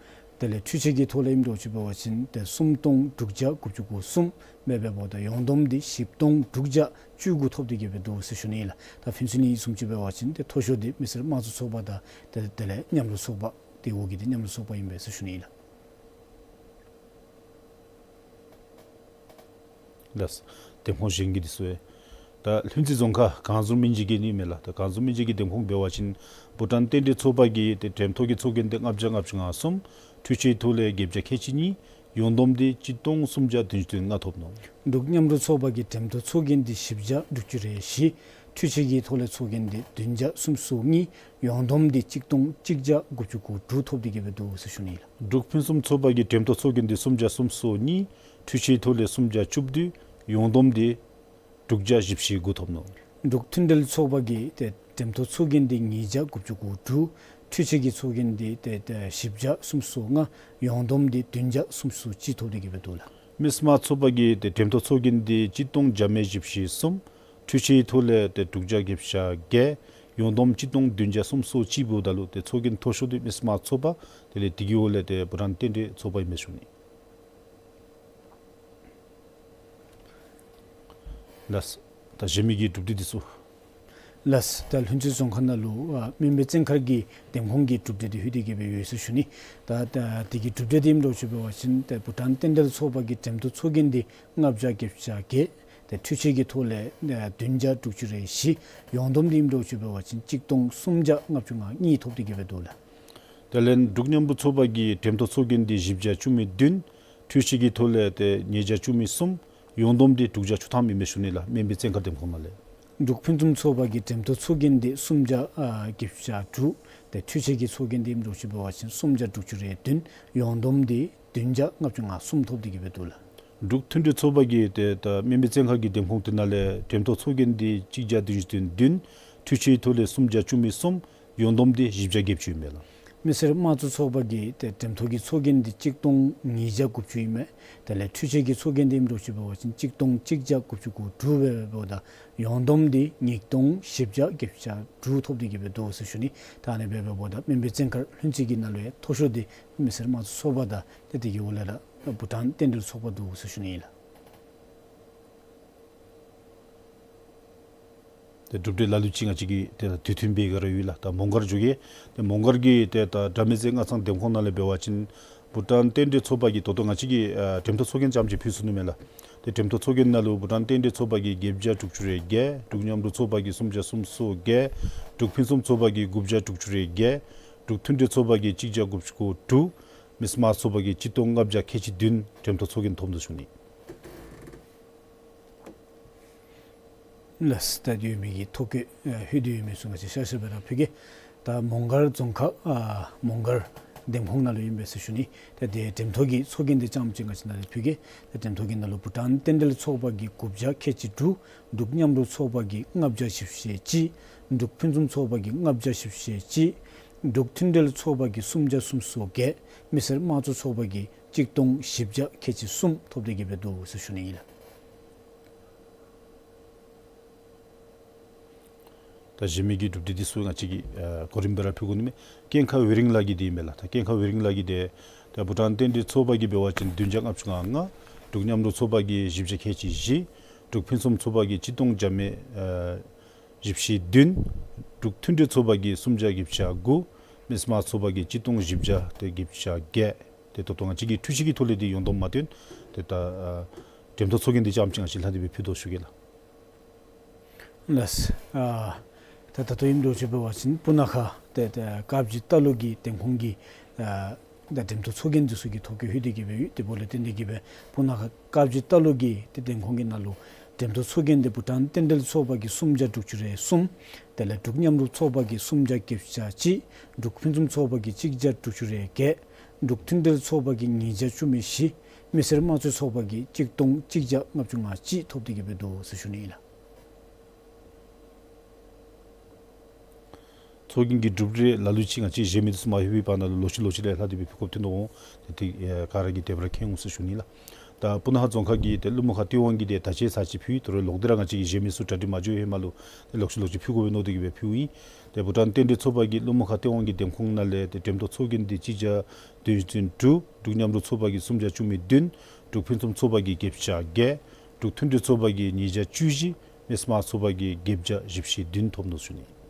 དེ་ལས་འཕྲུལ་ཆས་ཀྱི་ཐོག་ལས་ཨིནམ་འདྲཝ་ཅིག་འབད་བ་ཅིན་ཏེ་སུམ་སྟོང་དྲུག་བརྒྱ་དགུ་བཅུ་གོ་གསུམ། མེན་པས་འབདཝ་ད་ཡོངས་བསྡོམས་འདི་བཞི་སྟོང་དྲུག་བརྒྱ་བཅུ་དགུ་ཐོབ་སྟེ་གི་སྦེ་འདུག་ཟེར་ཞུ་ནི་ལགས། ད་ཕུན་ཚོགས་གླིང་བཟུམ་ཅིག་འབད་བ་ཅིན་ཏེ་མཐོ་ཤོས་འདི་མི་སེར་དམངས་གཙོ་ཚོགས་པ་དང་ཏེ་དེ་ལས་མཉམ་རུབ་ཚོགས་པ་ཏེ་འོག་གི་འདི་མཉམ་རུབ་ཚོགས་པ་ཨིན་པས་ཟེར་ཞུ་ནི་ལགས། ལགས། འདེམས་ཁོངས་གཞན་གྱི་འདི་ཚུ་ཡང་ད་ལྷུན་རྩེ་རྫོང་ཁག་གངས་ལྗོངས་སྨན་རྩིས་ཀྱི་ནི་མས་ལགས། ད་གངས་ལྗོངས་སྨན་རྩིས་ཀྱི་འདེམས་ཁོངས་འབད་བ་ཅིན་བྷུ་ཊཱན་རྟེན་འབྲེལ་ཚོགས་པ་གི་ཏེ་འདེམས་ཐོག་གི་ཚོགས་རྒྱན་འདི་ལྔ་བརྒྱ་ལྔ་བཅུ་ང་གསུམ། འཕྲུལ་ཆས་ཐོག་ལས་བརྒྱད་བརྒྱ་ཁལ་གཅིག་གཉིས། ཡོངས་བསྡོམས་འདི་གཅིག་སྟོང་སུམ་བརྒྱ་བདུན་ཅུ་དོན་ལྔ་ཐོབ་ནུག། འབྲུག་མཉམ་རུབ་ཚོགས་པ་གི་འགྲེམས་སྟོན་ཚོགས་རྒྱན་འདི་བཞི་བརྒྱ་དྲུག་ཅུ་རེ་བཞི། འཕྲུལ་ཆས་ཀྱི་ཐོག་ལས་ཚོགས་རྒྱན་འདི་བདུན་བརྒྱ་སུམ་ཅུ་སོ་གཉིས། ཡོངས་བསྡོམས་འདི་གཅིག་སྟོང་གཅིག་བརྒྱ་དགུ་བཅུ་གོ་དྲུག་ཐོབ་སྟེ་གི་སྦེ་འདུག་ཟེར་ཞུ་ནི་ལགས། འབྲུག་ཕུན་སུམ་ཚོགས་པ་གི་འགྲེམས་སྟོན་ཚོགས་རྒྱན་འདི་སུམ་བརྒྱ་སུམ་ཅུ་སོ་གཉིས། འཕྲུལ་ཆས་ཐོག་ལས་སུམ་བརྒྱ་བཅུ་བདུན། ཡོངས་བསྡོམས་འདི་དྲུག་བརྒྱ་བཞི་བཅུ་ཞེ་དགུ་ཐོབ་ནུག། འབྲུག་མཐུན་འབྲེལ་ཚོགས་པ་གི་ཏེ་འགྲེམས་སྟོན་ཚོགས་རྒྱན་འདི་ཉིས་བརྒྱ་དགུ་བཅུ་གོ་དྲུག། འཕྲུལ་ཆས་ཀྱི་ཚོགས་རྒྱན་འདི་ཏེ་ཏེ་བཞི་བརྒྱ་སུམ་ཅུ་སོ་ལྔ། ཡོངས་བསྡོམས་འདི་བདུན་བརྒྱ་སུམ་ཅུ་སོ་གཅིག་ཐོབ་སྟེ་གི་སྦེ་འདུག་ལགས། མི་སེར་དམངས་གཙོ་ཚོགས་པ་གི་ཏེ་འགྲེམས་སྟོན་ཚོགས་རྒྱན་འདི་གཅིག་སྟོང་བརྒྱ་མེད་བཞི་བཅུ་ཞེ་གསུམ། འཕྲུལ་ཆས་ཐོག་ལས་ཏེ་དྲུག་བརྒྱ་བརྒྱད་ཅུ་གྱ་བརྒྱད། ཡོངས་བསྡོམས་གཅིག་སྟོང་བདུན་བརྒྱ་སུམ་ཅུ་སོ་གཅིག་འབདཝ་ད་ལུ་ཏེ་ཚོགས་རྒྱན་མཐོ་ཤོས་འདི་མི་སེར་དམངས་གཙོ་ཚོགས་པ། དེ་ལས་དེ་གི་འོག་ལས་ཏེ་བྷུ་ཊཱན་རྟེན་འབྲེལ་ཚོགས་པ་ཨིན་མས་ཞུ་ནི། ལགས། ད་གཞན་མི་གི་གྲུབ་འབྲས་འདི་ཚུ། ལགས། ད་ལྷུན་རྩེ་རྫོང་ཁག་ནང་ལུ་ཨ་སྨན་པའི་བཙོན་མཁར་གྱི་འདེམས་ཁོངས་ཀྱི་གྲུབ་འབྲས་འདི་ལྷོད་དེ་གི་སྦེ་ཡོད་ཟེར་ཞུ་ནི། ད་ད་དེ་གི་གྲུབ་འབྲས་འདི་ཨིནམ་འདྲཝ་ཅིག་འབད་བ་ཅིན་ཏེ་བྷུ་ཊཱན་རྟེན་འབྲེལ་ཚོགས་པ་གི་འགྲེམས་སྟོན་ཚོགས་རྒྱན་འདི་ལྔ་བརྒྱ་བརྒྱད་ཅུ་གྱ་བརྒྱད། ཏེ་འཕྲུལ་ཆས་ཀྱི་ཐོག་ལས་ཨ་བདུན་བརྒྱ་དྲུག་ཅུ་རེ་བཞི། ཡོངས་བསྡོམས་འདི་ཨིནམ་འདྲཝ་ཅིག་འབད་བ་ཅིན་གཅིག་སྟོང་སུམ་བརྒྱ་ལྔ་བཅུ་ང་གཉིས་ཐོབ་སྟེ་གི་སྦེ་འདུག་ལགས། དེ་ལས་འབྲུག་མཉམ་རུབ་ཚོགས་པ་གི་འགྲེམས་སྟོན་ཚོགས་རྒྱན་འདི་བཞི་བརྒྱ་བཅུ་མེད་བདུན། འཕྲུལ་ཆས་ཀྱི་ཐོག་ལས་ཏེ་ཉིས་བརྒྱ་བཅུ་མེད་གསུམ། ཡོངས་བསྡོམས་འདི་དྲུག་བརྒྱ་བཅུ་ཐམ་ཨིན་མས་ཞུ་ནི་ལགས། སྨན་པའི་བཙོན་མཁར་འདེམས་ཁོངས་ནང་ལས། འབྲུག་ཕུན་སུམ་ཚོགས་པ་གི་འགྲེམས་སྟོན་ཚོགས་རྒྱན་འདི་སུམ་བརྒྱ་ཨ་བརྒྱད་ཅུ་གྱ་དྲུག། ཏེ་འཕྲུལ་ཆས་ཀྱི་ཚོགས་རྒྱན་འདི་ཨིནམ་འདྲཝ་ཅིག་འབད་བ་ཅིན་སུམ་བརྒྱ་དྲུག་ཅུ་རེ་བདུན། ཡོངས་བསྡོམས་འདི་བདུན་བརྒྱ་ལྔ་བཅུ་ང་གསུམ་ཐོབ་སྟེ་གི་སྦེ་འདུག་ལགས། འབྲུག་མཐུན་འབྲེལ་ཚོགས་པ་གི་ཏེ་ད་སྨན་པའི་བཙོན་མཁར་གྱི་འདེམས་ཁོངས་དེ་ནང་ལས་འགྲེམས་སྟོན་ཚོགས་རྒྱན་འདི་གཅིག་བརྒྱ་བདུན་ཅུ་དོན་བདུན། འཕྲུལ་ཆས་ཐོག་ལས་སུམ་བརྒྱ་བཅུ་མེད་གསུམ། ཡོངས་བསྡོམས་འདི་བཞི་བརྒྱ་བརྒྱད་ཅུ་ཨིན་མས་ལགས། མི་སེར་དམངས་གཙོ་ཚོགས་པ་གི་ཏེ་འགྲེམས་སྟོན་གྱི་ཚོགས་རྒྱན་འདི་གཅིག་སྟོང་ཉིས་བརྒྱ་དགུ་བཅུ་ཨིན་མས། དེ་ལས་འཕྲུལ་ཆས་ཀྱི་ཚོགས་རྒྱན་འདི་ཨིནམ་འདྲཝ་ཅིག་འབད་བ་ཅིན་གཅིག་སྟོང་གཅིག་བརྒྱ་དགུ་བཅུ་གོ་དྲུག་སྦེ་འབདཝ་ད་ཡོངས་བསྡོམས་འདི་ཉིས་སྟོང་བཞི་བརྒྱ་བརྒྱད་ཅུ་གྱ་དྲུག་ཐོབ་སྟེ་གི་སྦེ་འདུག་ཟེར་ཞུ་ནི། ད་ཨ་ནི་སྦེ་འབདཝ་ད་སྨན་པའི་བཙོན་མཁར་ལྷུན་རྩེ་གི་ནང་ལུ་ཡང་མཐོ་ཤོས་འདི་མི་སེར་དམངས་གཙོ་ཚོགས་པ་དང་ཏེ་དེ་གི་འོག་ལས་ར་བྷུ་ཊཱན་རྟེན་འབྲེལ་ཚོགས་པ་འདུག་ཟེར་ཞུ་ནི་ཨིན་ལགས། ཏེ་གྲུབ་འབྲས་ལ་ལུ་ཅིག་ང་བཅས་ཀྱི་ཏེ་དུས་མཐུན་སྦེ་ག་ར་ཡོད་ལགས། ད་མོང་སྒར་འགྱོ་གེ། ཏེ་མོང་སྒར་གྱི་ཏེ་ད་དགྲ་མེད་རྩེ་སྔ་ཚང་འདེམས་ཁོངས་ནང་ལས་འབད་བ་ཅིན་བྷུ་ཊཱན་རྟེན་འབྲེལ་ཚོགས་པ་གིས་ད་ལྟོ་ང་བཅས་ཀྱི་ཨ་འགྲེམས་སྟོན་ཚོགས་རྒྱན་རྐྱངམ་ཅིག་ཕུལ་ཚུགས་ནུག་མས་ལགས། ཏེ་འགྲེམས་སྟོན་ཚོགས་རྒྱན་ནང་ལུ་བྷུ་ཊཱན་རྟེན་འབྲེལ་ཚོགས་པ་གིས་བརྒྱད་བརྒྱ་དྲུག་ཅུ་རེ་བརྒྱད། འབྲུག་མཉམ་རུབ་ཚོགས་པ་གིས་སུམ་བརྒྱ་སུམ་ཅུ་སོ་བརྒྱད། འབྲུག་ཕུན་སུམ་ཚོགས་པ་གིས་དགུ་བརྒྱ་དྲུག་ཅུ་རེ་བརྒྱད། འབྲུག་མཐུན་འབྲེལ་ཚོགས་པ་གིས་གཅིག་བརྒྱ་དགུ་བཅུ་གོ་དྲུག། མི་སེར་དམངས་གཙོ་ཚོགས་པ་གིས་གཅིག་སྟོང་ལྔ་བརྒྱ་ཁལ་གཅིག་བདུན་འགྲེམས་སྟོན་ཚོགས་རྒྱན་ཐོབ་ནུག་ཟེར་ཞུ་ནི། ལགས། ད་ལྷོད་མི་གི་ཐོ་བཀོད་ཨ་ལྷོད་དེ་ཡོད་མི་ཚུ་ང་བཅས་ཤར་ཤར་སྦེ་ར་ཕུལ་གེ། ད་མོང་སྒར་རྫོང་ཁག་ཨ་མོང་སྒར་འདེམས་ཁོངས་ནང་ལུ་ཨིན་པས་ཟེར་ཞུ་ནི། ད་དེ་འགྲེམས་སྟོན་གྱི་ཚོགས་རྒྱན་འདི་རྐྱངམ་ཅིག་ང་བཅས་ནཱ་ལས་ཕུལ་གེ། ད་འགྲེམས་སྟོན་གྱི་ནང་ལུ་བྷུ་ཊཱན་རྟེན་འབྲེལ་ཚོགས་པ་གིས་དགུ་བརྒྱ་ཁལ་གཅིག་དྲུག། འབྲུག་མཉམ་རུབ་ཚོགས་པ་གིས་ལྔ་བརྒྱ་བཞི་བཅུ་ཞེ་གཅིག། འབྲུག་ཕུན་སུམ་ཚོགས་པ་གིས་ལྔ་བརྒྱ་བཞི་བཅུ་ཞེ་གཅིག། འབྲུག་མཐུན་འབྲེལ་ཚོགས་པ་གིས་སུམ་བརྒྱ་སུམ་ཅུ་སོ་བརྒྱད། མི་སེར་དམངས་གཙོ་ཚོགས་པ་གིས་གཅིག་སྟོང་བཞི་བརྒྱ་ཁལ་གཅིག་གསུམ་ཐོབ་སྟེ་གི་སྦེ་འདུག་ཟེར་ཞུ་ནི་ཨིན་ལགས། ད་གཞན་མི་གི་གྲུབ་འབྲས་འདི་ཚུ་ང་བཅས་ཀྱིས་ཨ་གོ་རིམ་སྦེ་ར་ཕུལ་དགོ་ནི་མས། ཀུན་དགའ་ཝེ་རིང་ལགས་ཀྱི་འདི་ཨིན་མས་ལགས། ད་ཀུན་དགའ་ཝེ་རིང་ལགས་ཀྱི་འདི་ད་བྷུ་ཊཱན་རྟེན་འབྲེལ་ཚོགས་པ་གིས་འབད་བ་ཅིན་བདུན་བརྒྱ་ལྔ་བཅུ་ང་ལྔ། འབྲུག་མཉམ་རུབ་ཚོགས་པ་གིས་བཞི་བརྒྱ་ཁལ་གཅིག་བཞི། འབྲུག་ཕུན་སུམ་ཚོགས་པ་གིས་གཅིག་སྟོང་བརྒྱ་མེད་ཨ་བཞི་བཅུ་ཞེ་བདུན། འབྲུག་མཐུན་འབྲེལ་ཚོགས་པ་གིས་སུམ་བརྒྱ་བརྒྱད་ཅུ་གྱ་དགུ། མི་སེར་དམངས་གཙོ་ཚོགས་པ་གིས་གཅིག་སྟོང་བཞི་བརྒྱ་ཏེ་བརྒྱད་ཅུ་གྱ་བརྒྱད། ཏེ་ད་ལྟོ་ང་བཅས་ཀྱི་འཕྲུལ་ཆས་ཀྱི་ཐོག་ལས་འདི་ཡོངས་བསྡོམས་མ་བཏོན། ཏེ་ད་ཨ་འགྲེམས་སྟོན་ཚོགས་རྒྱན་འདི་རྐྱངམ་ཅིག་ང་བཅས་ལྷག་སྟེ་སྦེ་ཕུལ་དོ་ཞུ་གེ་ལགས། ལགས། ཨ་ད་ད་ལྟོ་ཨིནམ་འདྲཝ་ཅིག་འབད་བ་ཅིན་སྤུ་ན་ཁ་ཏེ་ཏེ་དཀར་སྦྱིས་རྟ་ལོག་གི་འདེམས་ཁོངས་ཀྱི་ཨ་ད་འགྲེམས་སྟོན་ཚོགས་རྒྱན་འདི་ཚུ་གི་ཐོ་བཀོད་ལྷོད་དེ་གི་སྦེ་ཡོད། དེ་འབདཝ་ལས་བརྟེན་ཏེ་གི་སྦེ་སྤུ་ན་ཁ་དཀར་སྦྱིས་རྟ་ལོག་གི་ཏེ་འདེམས་ཁོངས་ཀྱི་ནང་ལུ་འགྲེམས་སྟོན་ཚོགས་རྒྱན་འདི་བྷུ་ཊཱན་རྟེན་འབྲེལ་ཚོགས་པ་གིས་སུམ་བརྒྱ་དྲུག་ཅུ་རེ་གསུམ། དེ་ལས་འབྲུག་མཉམ་རུབ་ཚོགས་པ་གིས་སུམ་བརྒྱ་བརྒྱད་ཅུ་གྱ་གཅིག། འབྲུག་ཕུན་སུམ་ཚོགས་པ་གིས་གཅིག་བརྒྱ་དྲུག་ཅུ་རེ་བརྒྱད། འབྲུག་མཐུན་འབྲེལ་ཚོགས་པ་གིས་ཉིས་བརྒྱ་བཅུ་མེད་བཞི། མི་སེར་དམངས་གཙོའི་ཚོགས་པ་གིས་གཅིག་སྟོང་གཅིག་བརྒྱ་ལྔ་བཅུ་ང་གཅིག་ཐོབ་སྟེ་གི་སྦེ་འདུག་ཟེར་ཞུ་ནི་ཨིན་ལགས། ཚོགས་རྒྱན་གྱི་གྲུབ་འབྲས་ལ་ལུ་ཅིག་ང་བཅས་གཞན་མི་འདི་ཚུ་མ་ལྷོད་པའི་བར་ན་ལུ་ལོག་ཅི་ལོག་ཅི་ལས་ལྷག་སྟེ་སྦེ་ཕུལ་དགོཔ་ཐོན་དོ་འོང་། ཏེ་དེ་ཨེ་ག་ར་གིས་དེ་སྦེ་ར་མཁྱེན་འོང་ཟེར་ཞུ་ནི་ལགས། ད་སྤུ་ན་ཁ་རྫོང་ཁག་གི་ཏེ་ཀླུ་མོ་ཁ་སྟེས་དབང་གིས་ཏེ་ད་ཅི་ཚར་ཅིག་ཕུལ་ཡི། དོ་རུང་ལོག་སྟེ་ར་ང་བཅས་ཀྱིས་གཞན་མི་ཚུ་གྲ་སྒྲིག་མ་འགྱོ་བའི་ཧེ་མ་ལུ་ཏེ་ལོག་ཅི་ལོག་ཅི་ཕུལ་དགོ་པས་མནོ་སྟེ་གི་སྦེ་ཕུལཝ་ཨིན། ཏེ་བྷུ་ཊཱན་རྟེན་འབྲེལ་ཚོགས་པ་གིས་ཀླུ་མོ་ཁ་སྟེས་དབང་གི་འདེམས་ཁོངས་ནང་ལས་ཏེ་འགྲེམས་སྟོན་ཚོགས་རྒྱན་འདི་གཅིག་བརྒྱ་དོན་དྲུག། འབྲུག་མཉམ་རུབ་ཚོགས་པ་གིས་སུམ་བརྒྱ་བཅུ་མེད་བདུན། འབྲུག་ཕུན་སུམ་ཚོགས་པ་གིས་བརྒྱད་ཅུ་གྱ་བརྒྱད། འབྲུག་མཐུན་འབྲེལ་ཚོགས་པ་གིས་ཉིས་བརྒྱ་བཅུ་བཞི། མི་སེར་དམངས་གཙོའི་ཚོགས་པ་གིས་བརྒྱད་བརྒྱ་བཞི་བཅུ་ཞེ་བདུན་ཐོབ་ནུག་ཟེར་ཞུ་ནི།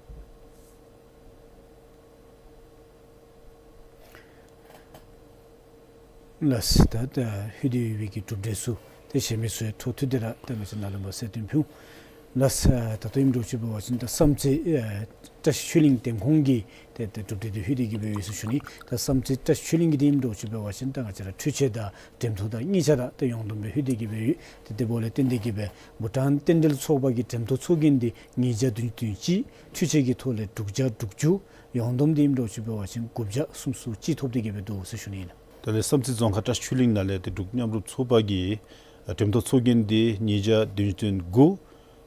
ལགས། ད་ད་ལྷོད་དེ་ཡོད་པའི་གི་གྲུབ་འབྲས་ཚུ་ཏེ་གཞན་མི་ཚུ་ཡང་འཕྲོ་མཐུད་དེ་ར་ད་ང་བཅས་ནཱ་ལུ་མར་གསལ་སྟོན་ཕུལ་འོང་། ལགས། ད་ལྟོ་ཨིནམ་འདྲཝ་ཅིག་འབད་བ་ཅིན་ད་བསམ་རྩེ་ཨེ་བཀྲ་ཤིས་ཆོས་གླིང་འདེམས་ཁོངས་ཀྱི་ཏེ་ཏེ་གྲུབ་འབྲས་དེ་ལྷོད་དེ་གི་སྦེ་ཡོད་ཟེར་ཞུ་ནི། ད་བསམ་རྩེ་བཀྲ་ཤིས་ཆོས་གླིང་གི་དེ་ཨིནམ་འདྲཝ་ཅིག་འབད་བ་ཅིན་ད་ང་བཅས་ར་འཕྲུལ་ཆས་དང་འགྲེམས་ཐོག་དང་གཉིས་ཆ་ར་ཏེ་ཡོངས་བསྡོམས་སྦེ་ལྷོད་དེ་གི་སྦེ་ཡོད། ཏེ་དེ་འབདཝ་ལས་བརྟེན་ཏེ་གི་སྦེ་བྷུ་ཊཱན་རྟེན་འབྲེལ་ཚོགས་པ་གི་འགྲེམས་ཐོག་ཚོགས་རྒྱན་འདི་ཉིས་བརྒྱ་བདུན་ཅུ་དོན་གཅིག། འཕྲུལ་ཆས་ཀྱི་ཐོག་ལས་དྲུག་བརྒྱ་དྲུག་ཅུ། ཡོངས་བསྡོམས་དེ་ཨིནམ་འདྲཝ་ཅིག་འབད་བ་ཅིན་དགུ་བརྒྱ་སུམ་ཅུ་སོ་གཅིག་ཐོབ་སྟེ་གི་སྦེ་འདུག་ཟེར་ཞུ་ནི་ཨིན་ལགས། དེ་ལས་བསམ་རྩེ་རྫོང་ཁག་བཀྲ་ཤིས་ཆོས་གླིང་ནང་ལས་ཏེ་འབྲུག་མཉམ་རུབ་ཚོགས་པ་གི་འགྲེམས་ཐོག་ཚོགས་རྒྱན་འདི་ཉིས་བརྒྱ་བདུན་ཅུ་དོན་དགུ།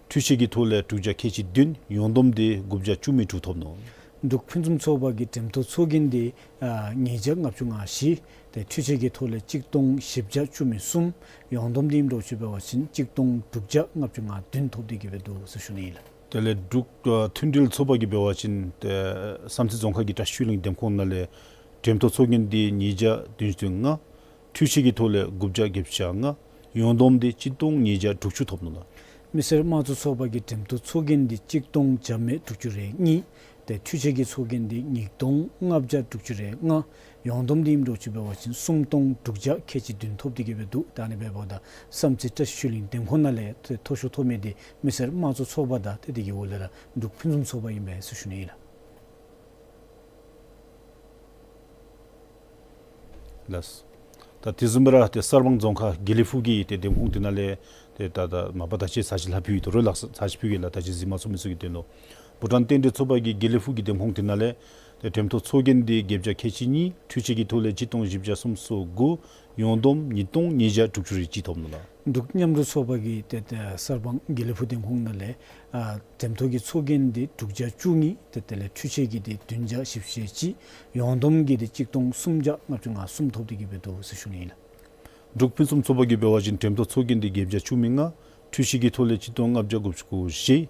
འཕྲུལ་ཆས་ཀྱི་ཐོག་ལས་དྲུག་བརྒྱ་ཁལ་གཅིག་བདུན། ཡོངས་བསྡོམས་འདི་དགུ་བརྒྱ་བཅུ་མེད་དྲུག་ཐོབ་ནུག། འབྲུག་ཕུན་སུམ་ཚོགས་པ་གི་འགྲེམས་ཐོག་ཚོགས་རྒྱན་འདི་ཨ་ཉིས་བརྒྱ་ལྔ་བཅུ་ང་བཞི། ཏེ་འཕྲུལ་ཆས་ཀྱི་ཐོག་ལས་གཅིག་སྟོང་བཞི་བརྒྱ་བཅུ་མེད་གསུམ། ཡོངས་བསྡོམས་དེ་ཨིནམ་འདྲཝ་ཅིག་འབད་བ་ཅིན་གཅིག་སྟོང་དྲུག་བརྒྱ་ལྔ་བཅུ་ང་བདུན་ཐོབ་སྟེ་གི་སྦེ་འདུག་ཟེར་ཞུ་ནི་ཨིན་ལགས། དེ་ལས་འབྲུག་ཨ་མཐུན་སྒྲིལ་ཚོགས་པ་གིས་འབད་བ་ཅིན་ཏེ་བསམ་རྩེ་རྫོང་ཁག་གི་བཀྲ་ཤིས་ཆོས་གླིང་འདེམས་ཁོངས་ནང་ལས་འགྲེམས་ཐོག་ཚོགས་རྒྱན་འདི་ཉིས་བརྒྱ་བདུན་ཅུ་དོན་ལྔ། འཕྲུལ་ཆས་ཀྱི་ཐོག་ལས་དགུ་བརྒྱ་བརྒྱད་ཅུ་གྱ་ལྔ། ཡོངས་བསྡོམས་འདི་གཅིག་སྟོང་ཉིས་བརྒྱ་དྲུག་ཅུ་ཐོབ་ནུག་ལགས། མི་སེར་དམངས་གཙོ་ཚོགས་པ་གི་འགྲེམས་ཐོག་ཚོགས་རྒྱན་འདི་གཅིག་སྟོང་བརྒྱ་མེད་དྲུག་ཅུ་རེ་གཉིས། ཏེ་འཕྲུལ་ཆས་ཀྱི་ཚོགས་རྒྱན་འདི་ཉིས་སྟོང་ལྔ་བརྒྱ་དྲུག་ཅུ་རེ་ལྔ། ཡོངས་བསྡོམས་འདི་ཨིནམ་འདྲཝ་ཅིག་འབད་བ་ཅིན་སུམ་སྟོང་དྲུག་བརྒྱ་ཁལ་གཅིག་བདུན་ཐོབ་སྟེ་གི་སྦེ་འདུག། ད་ཨ་ནི་འབདཝ་ད་བསམ་རྩེ་བཀྲ་ཤིས་ཆོས་གླིང་འདེམས་ཁོངས་ནང་ལས་ཏེ་མཐོ་ཤོས་ཐོབ་མི་འདི་མི་སེར་དམངས་གཙོ་ཚོགས་པ་དང་ཏེ་དེ་གི་འོག་ལས་ར་འབྲུག་ཕུན་སུམ་ཚོགས་པ་ཨིན་པས་ཟེར་ཞུ་ནི་ཨིན་ལགས། ལགས། ད་དེ་བཟུམ་སྦེ་ར་ཏེ་གསར་སྤང་རྫོང་ཁག་དགེ་ལེགས་ཕུག་གི་ཏེ་འདེམས་ཁོངས་དེ་ནང་ལས་ཏེ་ད་ད་མ་པ་ད་ཅི་ཚར་ཅིག་ལྷག་ཕུལ་ཡི། དོ་རུང་ལགས་ཚར་ཅིག་ཕུལ་གེ་ལགས། ད་ཅི་གཟིགས་མ་ཚུགས་མི་ཚུ་གི་དོན་ལུ། བྷུ་ཊཱན་རྟེན་འབྲེལ་ཚོགས་པ་གི་དགེ་ལེགས་ཕུག་གི་འདེམས་ཁོངས་དེ་ནང་ལས་ཏེ་འགྲེམས་ཐོག་ཚོགས་རྒྱན་འདི་བརྒྱད་བརྒྱ་ཁལ་གཅིག་གཉིས། འཕྲུལ་ཆས་ཀྱི་ཐོག་ལས་གཅིག་སྟོང་བཞི་བརྒྱ་སུམ་ཅུ་སོ་དགུ། ཡོངས་བསྡོམས་ཉིས་སྟོང་ཉིས་བརྒྱ་དྲུག་ཅུ་རེ་གཅིག་ཐོབ་ནུག་ལགས། འབྲུག་མཉམ་རུབ་ཚོགས་པ་གི་ཏེ་ཏེ་གསར་སྤང་དགེ་ལེགས་ཕུག་འདེམས་ཁོངས་ནང་ལས་ཨ་འགྲེམས་ཐོག་གི་ཚོགས་རྒྱན་འདི་དྲུག་བརྒྱ་བཅུ་གཉིས། ཏེ་དེ་ལས་འཕྲུལ་ཆས་ཀྱི་འདི་བདུན་བརྒྱ་བཞི་བཅུ་ཞེ་གཅིག། ཡོངས་བསྡོམས་ཀྱི་འདི་གཅིག་སྟོང་སུམ་བརྒྱ་ལྔ་བཅུ་ང་གསུམ་ཐོབ་སྟེ་གི་སྦེ་འདུག་ཟེར་ཞུ་ནི་ཨིན་ལགས། འབྲུག་ཕུན་སུམ་ཚོགས་པ་གིས་འབད་བ་ཅིན་འགྲེམས་ཐོག་ཚོགས་རྒྱན་འདི་བརྒྱད་བརྒྱ་བཅུ་མེད་ལྔ། འཕྲུལ་ཆས་ཀྱི་ཐོག་ལས་གཅིག་སྟོང་ལྔ་བརྒྱ་དགུ་བཅུ་གོ་བཞི།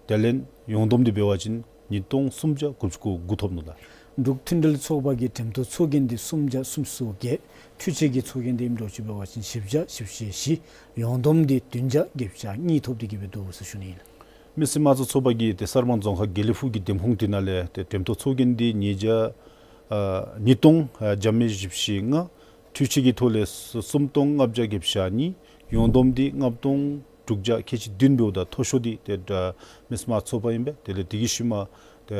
དེ་ལས་ཡོངས་བསྡོམས་འདི་འབད་བ་ཅིན་ཉིས་སྟོང་སུམ་བརྒྱ་དགུ་བཅུ་གོ་དགུ་ཐོབ་ནུག་ལགས། འབྲུག་མཐུན་སྒྲིལ་ཚོགས་པ་གི་འགྲེམས་ཐོག་ཚོགས་རྒྱན་འདི་སུམ་བརྒྱ་སུམ་ཅུ་སོ་བརྒྱད། འཕྲུལ་ཆས་ཀྱི་ཚོགས་རྒྱན་འདི་ཨིནམ་འདྲཝ་ཅིག་འབད་བ་ཅིན་བཞི་བརྒྱ་བཞི་བཅུ་ཞེ་བཞི། ཡོངས་བསྡོམས་འདི་བདུན་བརྒྱ་བརྒྱད་ཅུ་གྱ་གཉིས་ཐོབ་སྟེ་གི་སྦེ་འདུག་ཟེར་ཞུ་ནི་ཨིན་ལགས། མི་སེར་དམངས་གཙོ་ཚོགས་པ་གི་ཏེ་གསར་སྤང་རྫོང་ཁག་དགེ་ལེགས་ཕུག་གི་འདེམས་ཁོངས་དེ་ནང་ལས་ཏེ་འགྲེམས་ཐོག་ཚོགས་རྒྱན་འདི་ཉིས་བརྒྱ་ཨ་ཉིས་སྟོང་ཨ་བརྒྱ་མེད་བཞི་བཅུ་ཞེ་ལྔ། འཕྲུལ་ཆས་ཀྱི་ཐོག་ལས་སུམ་སྟོང་ལྔ་བརྒྱ་བརྒྱད་ཅུ་གྱ་གཉིས། ཡོངས་བསྡོམས་འདི་ལྔ་སྟོང་དྲུག་བརྒྱ་ཁལ་གཅིག་བདུན་འབདཝ་ད་མཐོ་ཤོས་འདི་ཏེ་ད་མི་སེར་དམངས་གཙོ་ཚོགས་པ་ཨིན་པས། དེ་ལས་དེ་གི་ཤུལ་མ་ཏེ་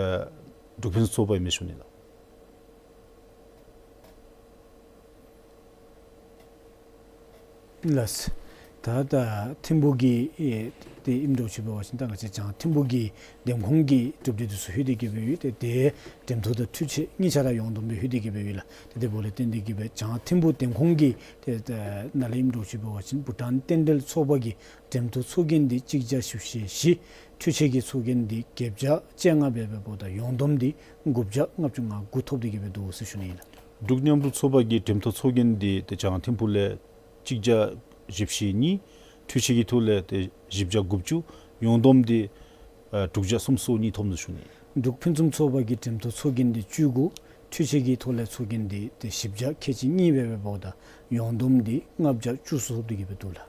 འབྲུག་ཕུན་སུམ་ཚོགས་པ་ཨིན་མས་ཞུ་ནི་ལགས། ལགས། ད་ད་ཐིམ་ཕུག་གི་ཨེ་དེ་ཨིནམ་འདྲཝ་ཅིག་འབད་བ་ཅིན་ད་ང་བཅས་བྱང་ཐིམ་ཕུག་གི་འདེམས་ཁོངས་ཀྱི་གྲུབ་འབྲས་དེ་ཚུ་ལྷོད་དེ་གི་སྦེ་ཡོད། ཏེ་དེ་འགྲེམས་ཐོག་དང་འཕྲུལ་ཆས་གཉིས་ཆ་ར་ཡོངས་བསྡོམས་སྦེ་ལྷོད་དེ་གི་སྦེ་ཡོད་ལགས། ཏེ་དེ་འབདཝ་ལས་བརྟེན་ཏེ་གི་སྦེ་བྱང་ཐིམ་ཕུག་འདེམས་ཁོངས་ཀྱི་ཏེ་ཏེ་ནང་ལས་ཨིནམ་འདྲཝ་ཅིག་འབད་བ་ཅིན་བྷུ་ཊཱན་རྟེན་འབྲེལ་ཚོགས་པ་གི་འགྲེམས་ཐོག་ཚོགས་རྒྱན་འདི་གཅིག་བརྒྱ་བཞི་བཅུ་ཞེ་བཞི། འཕྲུལ་ཆས་ཀྱི་ཚོགས་རྒྱན་འདི་བརྒྱད་བརྒྱ་བཅོ་ལྔ་འབད་འབདཝ་ད་ཡོངས་བསྡོམས་འདི་དགུ་བརྒྱ་ལྔ་བཅུ་ང་དགུ་ཐོབ་སྟེ་གི་སྦེ་འདུག་ཟེར་ཞུ་ནི་ཨིན་ལགས། འབྲུག་མཉམ་རུབ་ཚོགས་པ་གི་འགྲེམས་ཐོག་ཚོགས་རྒྱན་འདི་ཏེ་བྱང་ཐིམ་ཕུག་ལས་གཅིག་བརྒྱ་བཞི་བཅུ་ཞེ་གཉིས། འཕྲུལ་ཆས་ཀྱི་ཐོག་ལས་ཏེ་བཞི་བརྒྱ་དགུ་བཅུ། ཡོངས་བསྡོམས་འདི་ཨ་དྲུག་བརྒྱ་སུམ་ཅུ་སོ་གཉིས་ཐོབ་ནུག་ཟེར་ཞུ་ནི། འབྲུག་ཕུན་སུམ་ཚོགས་པ་གི་འགྲེམས་ཐོག་ཚོགས་རྒྱན་འདི་བཅུ་དགུ། འཕྲུལ་ཆས་ཀྱི་ཐོག་ལས་ཚོགས་རྒྱན་འདི་ཏེ་བཞི་བརྒྱ་ཁལ་གཅིག་གཉིས་འབད་འབདཝ་ད་ཡོངས་བསྡོམས་འདི་ལྔ་བརྒྱ་བཅུ་གསུམ་ཐོབ་སྟེ་གི་སྦེ་འདུག་ལགས།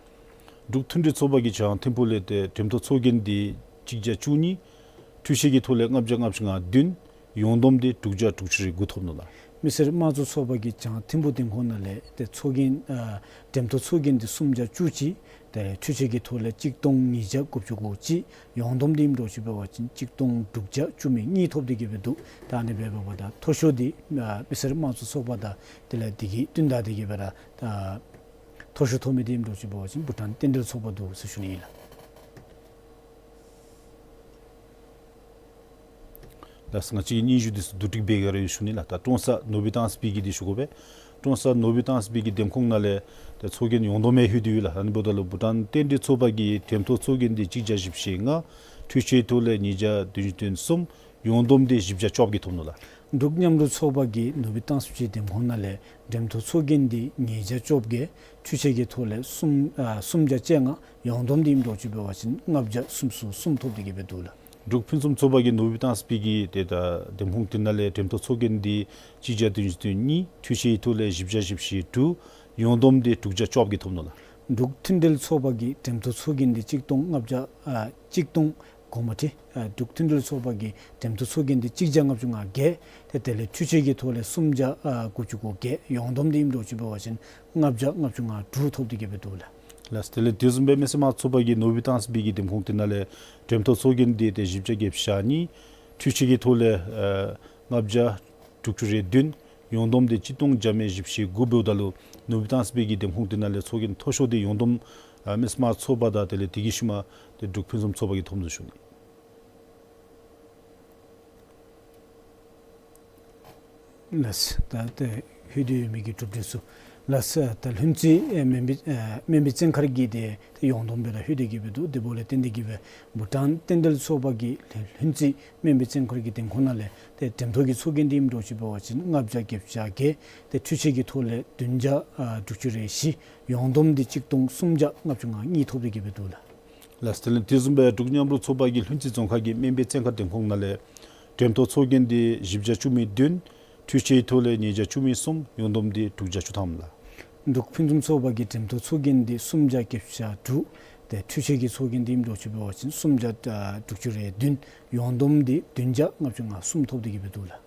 འབྲུག་མཐུན་སྒྲིལ་ཚོགས་པ་གིས་བྱང་ཐིམ་ཕུག་ལས་ཏེ་འགྲེམས་ཐོག་ཚོགས་རྒྱན་འདི་གཅིག་བརྒྱ་བཅུ་གཉིས། འཕྲུལ་ཆས་ཀྱི་ཐོག་ལས་ལྔ་བརྒྱ་ལྔ་བཅུ་ང་བདུན། ཡོངས་བསྡོམས་འདི་དྲུག་བརྒྱ་དྲུག་ཅུ་རེ་དགུ་ཐོབ་ནུག་ལགས། མི་སེར་དམངས་གཙོ་ཚོགས་པ་གིས་བྱང་ཐིམ་ཕུག་འདེམས་ཁོངས་ནང་ལས་ཏེ་ཚོགས་རྒྱན་ཨ་འགྲེམས་ཐོག་ཚོགས་རྒྱན་འདི་སུམ་བརྒྱ་བཅུ་གཅིག། ཏེ་འཕྲུལ་ཆས་ཀྱི་ཐོག་ལས་གཅིག་སྟོང་ཉིས་བརྒྱ་དགུ་བཅུ་གོ་གཅིག། ཡོངས་བསྡོམས་འདི་ཨིནམ་འདྲཝ་ཅིག་འབད་བ་ཅིན་གཅིག་སྟོང་དྲུག་བརྒྱ་བཅུ་མེད་གཉིས་ཐོབ་སྟེ་གི་སྦེ་འདུག། ད་ཨ་ནི་འབད་འབདཝ་ད་མཐོ་ཤོས་འདི་ཨ་མི་སེར་དམངས་གཙོ་ཚོགས་པ་དང་དེ་ལས་དེ་གི་བསྟུན་ད་དེ་གི་སྦེ་ར་ད་མཐོ་ཤོས་ཐོབ་མི་འདི་ཨིནམ་འདྲཝ་ཅིག་འབད་བ་ཅིན་བྷུ་ཊཱན་རྟེན་འབྲེལ་ཚོགས་པ་འདུག་ཟེར་ཞུ་ནི་ཨིན་ལགས། ལགས། ང་བཅས་ཀྱི་སྙན་ཞུ་འདི་ཚུ་བསྡུ་སྒྲིག་འབད་ག་ར་ཡོད་ཞུ་ནི་ལགས། ད་ཀྲོང་གསར་ནོར་བུའི་ཏང་སྤྱི་གི་འདི་ཞུ་དགོ་པས། ཀྲོང་གསར་ནོར་བུའི་ཏང་སྤྱི་གི་འདེམས་ཁོངས་ནང་ལས་ཏེ་ཚོགས་རྒྱན་ཡོངས་བསྡོམས་ལྷོད་དེ་ཡོད་ལགས། ཨ་ནི་འབདཝ་ད་ལུ་བྷུ་ཊཱན་རྟེན་འབྲེལ་ཚོགས་པ་གི་འགྲེམས་ཐོག་ཚོགས་རྒྱན་འདི་གཅིག་བརྒྱ་བཞི་བཅུ་ཞེ་ལྔ། འཕྲུལ་ཆས་ཐོག་ལས་ཉིས་བརྒྱ་བདུན་ཅུ་དོན་གསུམ། ཡོངས་བསྡོམས་འདི་བཞི་བརྒྱ་བཅོ་བརྒྱད་ཐོབ་ནུག་ལགས། འབྲུག་མཉམ་རུབ་ཚོགས་པ་གི་ནོར་བུའི་ཏང་སྤྱི་འདེམས་ཁོངས་ནང་ལས་འགྲེམས་ཐོག་ཚོགས་རྒྱན་འདི་ཉིས་བརྒྱ་བཅོ་བརྒྱད། འཕྲུལ་ཆས་ཀྱི་ཐོག་ལས་སུམ་ཨ་སུམ་བརྒྱ་བཅོ་ལྔ། ཡོངས་བསྡོམས་འདི་ཨིནམ་འདྲཝ་ཅིག་འབད་བ་ཅིན་ལྔ་བརྒྱ་སུམ་ཅུ་སོ་གསུམ་ཐོབ་སྟེ་གི་སྦེ་འདུག་ལགས། འབྲུག་ཕུན་སུམ་ཚོགས་པ་གི་ནོར་བུའི་ཏང་སྤྱི་གི་ཏེ་ད་འདེམས་ཁོངས་དེ་ནང་ལས་འགྲེམས་ཐོག་ཚོགས་རྒྱན་འདི་གཅིག་བརྒྱ་བདུན་ཅུ་དོན་གཉིས། འཕྲུལ་ཆས་ཐོག་ལས་བཞི་བརྒྱ་བཞི་བཅུ་ཞེ་དྲུག། ཡོངས་བསྡོམས་འདི་དྲུག་བརྒྱ་བཅོ་བརྒྱད་ཐོབ་ནུག་ལགས། འབྲུག་མཐུན་སྒྲིལ་ཚོགས་པ་གི་འགྲེམས་ཐོག་ཚོགས་རྒྱན་འདི་གཅིག་སྟོང་ལྔ་བརྒྱ་ཨ་གཅིག་སྟོང་གོང་མ་ཁྲི་ཨ་འབྲུག་མཐུན་སྒྲིལ་ཚོགས་པ་གི་འགྲེམས་ཐོག་ཚོགས་རྒྱན་འདི་གཅིག་བརྒྱ་ལྔ་བཅུ་ང་བརྒྱད། ཏེ་དེ་ལས་འཕྲུལ་ཆས་ཀྱི་ཐོག་ལས་སུམ་བརྒྱ་ཨ་དགུ་བཅུ་གོ་བརྒྱད། ཡོངས་བསྡོམས་འདི་ཨིནམ་འདྲཝ་ཅིག་འབད་བ་ཅིན་ལྔ་བརྒྱ་ལྔ་བཅུ་ང་དྲུག་ཐོབ་སྟེ་གི་སྦེ་འདུག་ལགས། ལགས། དེ་ལས་དེ་བཟུམ་སྦེ་མི་སེར་དམངས་གཙོ་ཚོགས་པ་གིས་ནོར་བུ་བཏང་སྦེ་གི་འདེམས་ཁོངས་དེ་ནང་ལས་འགྲེམས་སྟོན་ཚོགས་རྒྱན་འདི་ཏེ་བཞི་བརྒྱ་བརྒྱད་ཅུ་གྱ་གཉིས། འཕྲུལ་ཆས་ཀྱི་ཐོག་ལས་ཨ་ལྔ་བརྒྱ་དྲུག་ཅུ་རེ་བདུན། ཡོངས་བསྡོམས་འདི་གཅིག་སྟོང་བརྒྱ་མེད་བཞི་བཅུ་ཞེ་དགུ་འབདཝ་ད་ལུ་ནོར་བུ་བཏང་སྦེ་གི་འདེམས་ཁོངས་དེ་ནང་ལས་ཚོགས་རྒྱན་མཐོ་ཤོས་འདི་ཡོངས་བསྡོམས་ཨ་མི་སེར་དམངས་གཙོ་ཚོགས་པ་དང་དེ་ལས་དེ་གི་ཤུལ་མ་ཏེ་འབྲུག་ཕུན་སུམ་ཚོགས་པ་གིས་ཐོབ་ནུག་ཞུ་ནི། ལགས། ད་ཏེ་ལྷོད་དེ་ཡོད་མི་གི་གྲུབ་འབྲས་ཚུ། ལགས། ད་ལྷུན་རྩེ་ཨེ་སྨན་པའི་ཨེ་སྨན་པའི་བཙན་མཁར་གྱི་ཏེ་ཏེ་ཡོངས་བསྡོམས་སྦེ་ར་ལྷོད་དེ་གི་སྦེ་འདུག། དེ་འབདཝ་ལས་བརྟེན་ཏེ་གི་སྦེ་བྷུ་ཊཱན་རྟེན་འབྲེལ་ཚོགས་པ་གིས་ལྷུན་རྩེ་སྨན་པའི་བཙན་མཁར་གྱི་འདེམས་ཁོངས་ནང་ལས་ཏེ་འགྲེམས་སྟོན་གྱི་ཚོགས་རྒྱན་འདི་ཨིནམ་འདྲཝ་ཅིག་འབད་བ་ཅིན་ལྔ་བརྒྱ་བརྒྱད་ཅུ་གྱ་བརྒྱད། ཏེ་འཕྲུལ་ཆས་ཀྱི་ཐོག་ལས་བདུན་བརྒྱ་ཨ་དྲུག་ཅུ་རེ་བཞི། ཡོངས་བསྡོམས་འདི་གཅིག་སྟོང་སུམ་བརྒྱ་ལྔ་བཅུ་ང་གཉིས་ཐོབ་སྟེ་གི་སྦེ་འདུག་ལགས། ལགས། དེ་ལས་དེ་བཟུམ་སྦེ་འབྲུག་མཉམ་རུབ་ཚོགས་པ་གིས་ལྷུན་རྩེ་རྫོང་ཁག་གི་སྨན་པའི་བཙན་མཁར་འདེམས་ཁོངས་ནང་ལས་འགྲེམས་སྟོན་ཚོགས་རྒྱན་འདི་བཞི་བརྒྱ་བཅུ་མེད་བདུན། འཕྲུལ་ཆས་ཀྱི་ཐོག་ལས་ཉིས་བརྒྱ་བཅུ་མེད་གསུམ། ཡོངས་བསྡོམས་འདི་དྲུག་བརྒྱ་བཅུ་ཐམ་ལགས། འབྲུག་ཕུན་སུམ་ཚོགས་པ་གིས་འགྲེམས་སྟོན་ཚོགས་རྒྱན་འདི་སུམ་བརྒྱ་བརྒྱད་ཅུ་གྱ་དྲུག། ཏེ་འཕྲུལ་ཆས་ཀྱི་ཚོགས་རྒྱན་འདི་ཨིནམ་འདྲཝ་ཅིག་འབད་བ་ཅིན་སུམ་བརྒྱ་ཨ་དྲུག་ཅུ་རེ་བདུན། ཡོངས་བསྡོམས་འདི་བདུན་བརྒྱ་ལྔ་བཅུ་ང་གསུམ་ཐོབ་སྟེ་གི་སྦེ་འདུག་ལགས།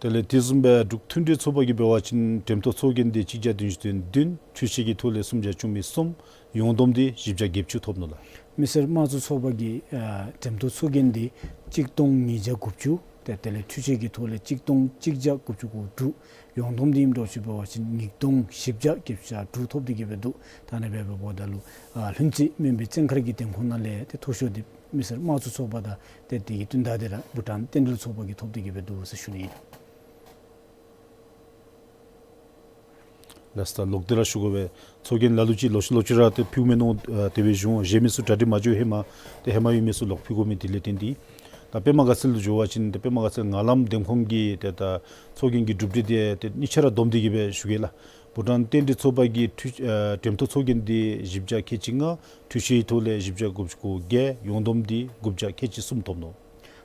དེ་ལས་དེ་བཟུམ་སྦེ་འབྲུག་མཐུན་སྒྲིལ་ཚོགས་པ་གིས་འབད་བ་ཅིན་འགྲེམས་སྟོན་ཚོགས་རྒྱན་འདི་གཅིག་བརྒྱ་བདུན་ཅུ་དོན་བདུན། འཕྲུལ་ཆས་ཀྱི་ཐོག་ལས་སུམ་བརྒྱ་བཅུ་མེད་གསུམ། ཡོངས་བསྡོམས་འདི་བཞི་བརྒྱ་བརྒྱད་ཅུ་ཐོབ་ནུག་ལགས། མི་སེར་དམངས་གཙོ་ཚོགས་པ་གིས་ཨ་འགྲེམས་སྟོན་ཚོགས་རྒྱན་འདི་གཅིག་སྟོང་ཉིས་བརྒྱ་དགུ་བཅུ། ཏེ་དེ་ལས་འཕྲུལ་ཆས་ཀྱི་ཐོག་ལས་གཅིག་སྟོང་གཅིག་བརྒྱ་དགུ་བཅུ་གོ་དྲུག། ཡོངས་བསྡོམས་འདི་ཨིནམ་འདྲཝ་ཅིག་འབད་བ་ཅིན་ཉིས་སྟོང་བཞི་བརྒྱ་བརྒྱད་ཅུ་གྱ་དྲུག་ཐོབ་སྟེ་གི་སྦེ་འདུག། ད་ཨ་ནི་སྦེ་འབདཝ་ད་ལུ་ཨ་ལྷུན་རྩེ་སྨན་པའི་བཙན་མཁར་གྱི་འདེམས་ཁོངས་ནང་ལས་ཏེ་མཐོ་ཤོས་འདི་མི་སེར་དམངས་གཙོ་ཚོགས་པ་དང་ཏེ་དེ་གི་བསྟུན་ཟླ་འདི་ར་བྷུ་ཊཱན་རྟེན་འབྲེལ་ཚོགས་པ་གིས་ཐོབ་སྟེ་གི་སྦེ་འདུག་ཟེར་ཞུ་ནི་ཨིན། ལགས་སོ། ད་ལོག་སྟེ་ར་ཞུ་དགོ་པས། ཚོགས་རྒྱན་ལ་ལུ་ཅིག་ལོག་ཅི་ལོག་ཅི་ར་ཏེ་ཕུལཝ་མེན་ནོ། ཨ་དེ་སྦེ་ཞུ་འོང་། གཞན་མི་ཚུ་གྲ་སྒྲིག་མ་འགྱོ་ཧེ་མ་ཏེ་ཧེ་མ་ཡོད་མི་ཚུ་ལོག་ཕུལ་དགོ་མི་དེ་ལས་བརྟེན་ཏེ། ད་པདྨ་དགའ་ཚལ་ལུ་འགྱོ་བ་ཅིན་ཏེ་པདྨ་དགའ་ཚལ་ངང་ལམ་འདེམས་ཁོངས་ཀྱི་ཏེ་ད་ཚོགས་རྒྱན་གྱི་གྲུབ་འབྲས་འདི་ཏེ་གཉིས་ཆ་ར་བསྡོམས་ཏེ་གི་སྦེ་ཞུ་གེ་ལགས། བྷུ་ཊཱན་རྟེན་འབྲེལ་ཚོགས་པ་གིས་འཕྲུལ་ཨ་འགྲེམས་སྟོན་ཚོགས་རྒྱན་འདི་བཞི་བརྒྱ་ཁལ་གཅིག་ལྔ། འཕྲུལ་ཆས་ཀྱི་ཐོག་ལས་བཞི་བརྒྱ་དགུ་བཅུ་གོ་བརྒྱད། ཡོངས་བསྡོམས་འདི་དགུ་བརྒྱ་ཁལ་གཅིག་གསུམ་ཐོབ་ནུག།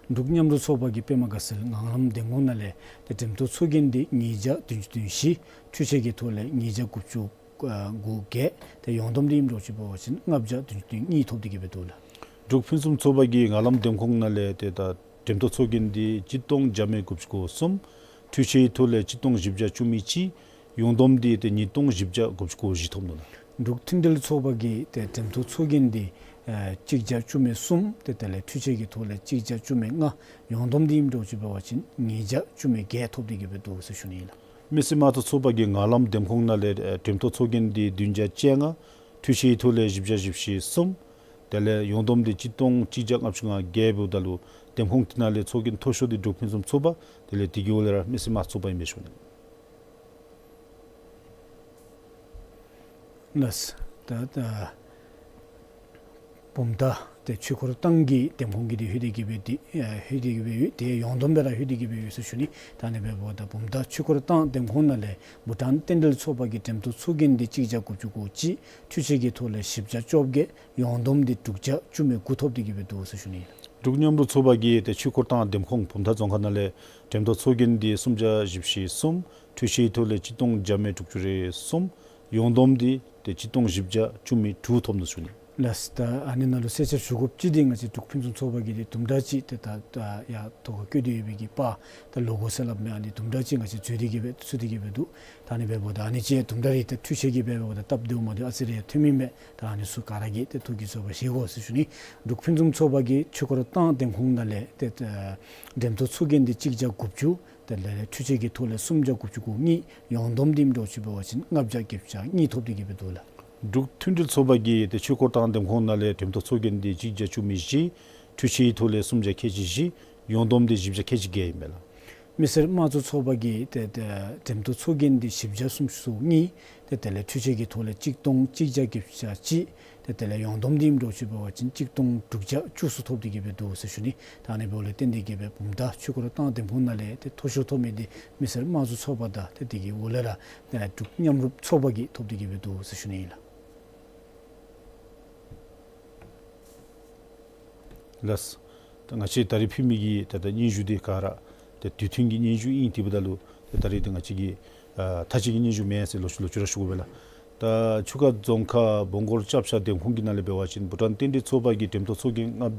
འབྲུག་མཉམ་རུབ་ཚོགས་པ་གིས་པདྨ་དགའ་ཚལ་ངང་ལམ་འདེམས་ཁོངས་ནང་ལས་ཏེ་འགྲེམས་སྟོན་ཚོགས་རྒྱན་འདི་ཉིས་བརྒྱ་བདུན་ཅུ་དོན་བཞི། འཕྲུལ་ཆས་ཀྱི་ཐོག་ལས་ཉིས་བརྒྱ་དགུ་བཅུ་གོ་བརྒྱད། ཏེ་ཡོངས་བསྡོམས་འདི་ཨིནམ་འདྲཝ་ཅིག་འབད་བ་ཅིན་ལྔ་བརྒྱ་བདུན་ཅུ་དོན་གཉིས་ཐོབ་སྟེ་གི་སྦེ་འདུག་ལགས། འབྲུག་ཕུན་སུམ་ཚོགས་པ་གིས་ངང་ལམ་འདེམས་ཁོངས་ནང་ལས་ཏེ་ད་འགྲེམས་སྟོན་ཚོགས་རྒྱན་འདི་གཅིག་སྟོང་བརྒྱ་མེད་དགུ་བཅུ་གོ་གསུམ། འཕྲུལ་ཆས་ཀྱི་ཐོག་ལས་གཅིག་སྟོང་བཞི་བརྒྱ་བཅུ་མེད་གཅིག། ཡོངས་བསྡོམས་འདི་ཏེ་ཉིས་སྟོང་བཞི་བརྒྱ་དགུ་བཅུ་གོ་བཞི་ཐོབ་ནུག་ལགས། འབྲུག་མཐུན་སྒྲིལ་ཚོགས་པ་གིས་ཏེ་འགྲེམས་སྟོན་ཚོགས་རྒྱན་འདི་ཨ་གཅིག་བརྒྱ་བཅུ་མེད་གསུམ། ཏེ་དེ་ལས་འཕྲུལ་ཆས་ཀྱི་ཐོག་ལས་གཅིག་བརྒྱ་བཅུ་མེད་ལྔ། ཡོངས་བསྡོམས་འདི་ཨིནམ་འདྲཝ་ཅིག་འབད་བ་ཅིན་ཉིས་བརྒྱ་བཅུ་མེད་བརྒྱད་ཐོབ་སྟེ་གི་སྦེ་འདུག་ཟེར་ཞུ་ནི་ཨིན་ལགས། མི་སེར་དམངས་གཙོ་ཚོགས་པ་གིས་ངང་ལམ་འདེམས་ཁོངས་ནང་ལས་ཨ་འགྲེམས་སྟོན་ཚོགས་རྒྱན་འདི་བདུན་བརྒྱ་བཅོ་ལྔ། འཕྲུལ་ཆས་ཀྱི་ཐོག་ལས་བཞི་བརྒྱ་བཞི་བཅུ་ཞེ་གསུམ། དེ་ལས་ཡོངས་བསྡོམས་འདི་གཅིག་སྟོང་གཅིག་བརྒྱ་ལྔ་བཅུ་ང་བརྒྱད་འབདཝ་ད་ལུ་འདེམས་ཁོངས་དེ་ནང་ལས་ཚོགས་རྒྱན་མཐོ་ཤོས་འདི་འབྲུག་ཕུན་སུམ་ཚོགས་པ། དེ་ལས་དེ་གི་འོག་ལས་ར་མི་སེར་དམངས་གཙོ་ཚོགས་པ་ཨིན་པས་ཞུ་ནི། ལགས། ད་ད་བུམ་ཐང་ཏེ་ཆོས་འཁོར་ཏང་གི་འདེམས་ཁོངས་ཀྱི་འདི་ལྷོད་དེ་གི་སྦེ་འདི་ཨེ་ལྷོད་དེ་གི་སྦེ་ཡོད། ཏེ་ཡོངས་བསྡོམས་སྦེ་ར་ལྷོད་དེ་གི་སྦེ་ཡོད་ཟེར་ཞུ་ནི། ད་ཨ་ནི་སྦེ་འབདཝ་ད་བུམ་ཐང་ཆོས་འཁོར་ཏང་འདེམས་ཁོངས་ནང་ལས་བྷུ་ཊཱན་རྟེན་འབྲེལ་ཚོགས་པ་གིས་འགྲེམས་སྟོན་ཚོགས་རྒྱན་འདི་གཅིག་བརྒྱ་དགུ་བཅུ་གོ་གཅིག། འཕྲུལ་ཆས་ཀྱི་ཐོག་ལས་བཞི་བརྒྱ་བཅོ་བརྒྱད། ཡོངས་བསྡོམས་འདི་དྲུག་བརྒྱ་བཅུ་མེད་དགུ་ཐོབ་སྟེ་གི་སྦེ་འདུག་ཟེར་ཞུ་ནི་ཨིན་ལགས། འབྲུག་མཉམ་རུབ་ཚོགས་པ་གིས་ཏེ་ཆོས་འཁོར་ཏང་འདེམས་ཁོངས་བུམ་ཐང་རྫོང་ཁག་ནང་ལས་འགྲེམས་སྟོན་ཚོགས་རྒྱན་འདི་སུམ་བརྒྱ་བཞི་བཅུ་ཞེ་གསུམ། འཕྲུལ་ཆས་ཀྱི་ཐོག་ལས་གཅིག་སྟོང་བརྒྱ་མེད་དྲུག་ཅུ་རེ་གསུམ། ཡོངས་བསྡོམས་འདི་ཏེ་གཅིག་སྟོང་བཞི་བརྒྱ་བཅུ་མེད་དྲུག་ཐོབ་ནུག་ཟེར་ཞུ་ནི། ལགས། ད་ཨ་ནི་ནང་ལུ་གསལ་ཆ་ཞུ་དགོཔ་ཅིག་འདི་ང་བཅས་འབྲུག་ཕུན་སུམ་ཚོགས་པ་གིས་འདི་དུམ་གྲ་ཅིག་ཏེ་ད་ད་ཡར་ཐོག་ཁར་བཀོད་དེ་ཡོད་པའི་གི་པར་ད་ལོ་གོ་ཟེར་སླབ་མི་ཨ་ནི་དུམ་གྲ་ཅིག་ང་བཅས་འཛོལ་ཏེ་གི་སྦེ་ཚུད་དེ་གི་སྦེ་འདུག། ད་ཨ་ནི་སྦེ་འབདཝ་ད་ཨ་ནི་ཅིག་དུམ་གྲ་རེ་ཏེ་འཕྲུལ་ཆས་ཀྱི་སྦེ་འབདཝ་ད་སྟབས་བདེཝ་མ་བདེཝ་ཨ་ཙི་རེ་ཐོན་མི་མས། ད་ཨ་ནི་ཚུ་ག་ར་གིས་ཏེ་ཐུགས་ཀྱི་བཟོད་པ་བཞེས་དགོ་ཟེར་ཞུ་ནི། འབྲུག་ཕུན་སུམ་ཚོགས་པ་གིས་ཆོས་འཁོར་ཏང་འདེམས་ཁོངས་ནང་ལས་ཏེ་ད་འགྲེམས་སྟོན་ཚོགས་རྒྱན་འདི་གཅིག་བརྒྱ་དགུ་བཅུ། དེ་ལས་འཕྲུལ་ཆས་ཀྱི་ཐོག་ལས་སུམ་བརྒྱ་དགུ་བཅུ་གོ་གཉིས། ཡོངས་བསྡོམས་འདི་ཨིནམ་འདྲཝ་ཅིག་འབད་བ་ཅིན་ལྔ་བརྒྱ་བརྒྱད་ཅུ་གྱ་གཉིས་ཐོབ་སྟེ་གི་སྦེ་འདུག་ལགས། འབྲུག་མཐུན་སྒྲིལ་ཚོགས་པ་གིས་ཏེ་ཆོས་འཁོར་ཏང་འདེམས་ཁོངས་ནང་ལས་འགྲེམས་སྟོན་ཚོགས་རྒྱན་འདི་གཅིག་བརྒྱ་བཅུ་མེད་བཞི། འཕྲུལ་ཆས་ཀྱི་ཐོག་ལས་སུམ་བརྒྱ་ཁལ་གཅིག་བཞི། ཡོངས་བསྡོམས་འདི་བཞི་བརྒྱ་ཁལ་གཅིག་བརྒྱད་ཨིན་པས་ལགས། མི་སེར་དམངས་གཙོ་ཚོགས་པ་གིས་ཏེ་ཏེ་འགྲེམས་སྟོན་ཚོགས་རྒྱན་འདི་བཞི་བརྒྱ་སུམ་ཅུ་སོ་གཉིས། ཏེ་དེ་ལས་འཕྲུལ་ཆས་ཀྱི་ཐོག་ལས་གཅིག་སྟོང་གཅིག་བརྒྱ་བརྒྱད་ཅུ་གྱ་གཅིག། ཏེ་དེ་ལས་ཡོངས་བསྡོམས་འདི་ཨིནམ་འདྲཝ་ཅིག་འབད་བ་ཅིན་གཅིག་སྟོང་དྲུག་བརྒྱ་བཅུ་གསུམ་ཐོབ་སྟེ་གི་སྦེ་འདུག་ཟེར་ཞུ་ནི། ད་ཨ་ནི་འབདཝ་ལས་བརྟེན་ཏེ་གི་སྦེ་བུམ་ཐང་ཆོས་འཁོར་ཏང་འདེམས་ཁོངས་ནང་ལས་ཏེ་མཐོ་ཤོས་ཐོབ་མི་འདི་མི་སེར་དམངས་གཙོ་ཚོགས་པ་དང་ཏེ་དེ་གི་འོག་ལས་ར་ཏེ་འབྲུག་མཉམ་རུབ་ཚོགས་པ་གིས་ཐོབ་སྟེ་གི་སྦེ་འདུག་ཟེར་ཞུ་ནི་ཨིན་ལགས། ལགས། ད་ང་བཅས་ད་རིས་ཕུལ་མི་གི་ད་ད་སྙན་ཞུ་འདི་ག་ར་ཏེ་དུས་མཐུན་གྱི་སྙན་ཞུ་ཨིན། དེ་འབདཝ་ད་ལུ་ཏེ་ད་རིས་ཏེ་ང་བཅས་ཀྱི་ཨ་མཐའ་དཔྱད་ཀྱི་སྙན་ཞུ་མེན་ཟེར་ལོག་ཅི་ལོག་ཅི་ར་ཞུ་དགོ་པས་ལགས། ད་ཆུ་ཁ་རྫོང་ཁག་བོང་སྒོར་ལྕགས་བྱ་འདེམས་ཁོངས་ཀྱི་ནང་ལས་འབད་བ་ཅིན་བྷུ་ཊཱན་རྟེན་འབྲེལ་ཚོགས་པ་གིས་འགྲེམས་སྟོན་ཚོགས་རྒྱན་ལྔ་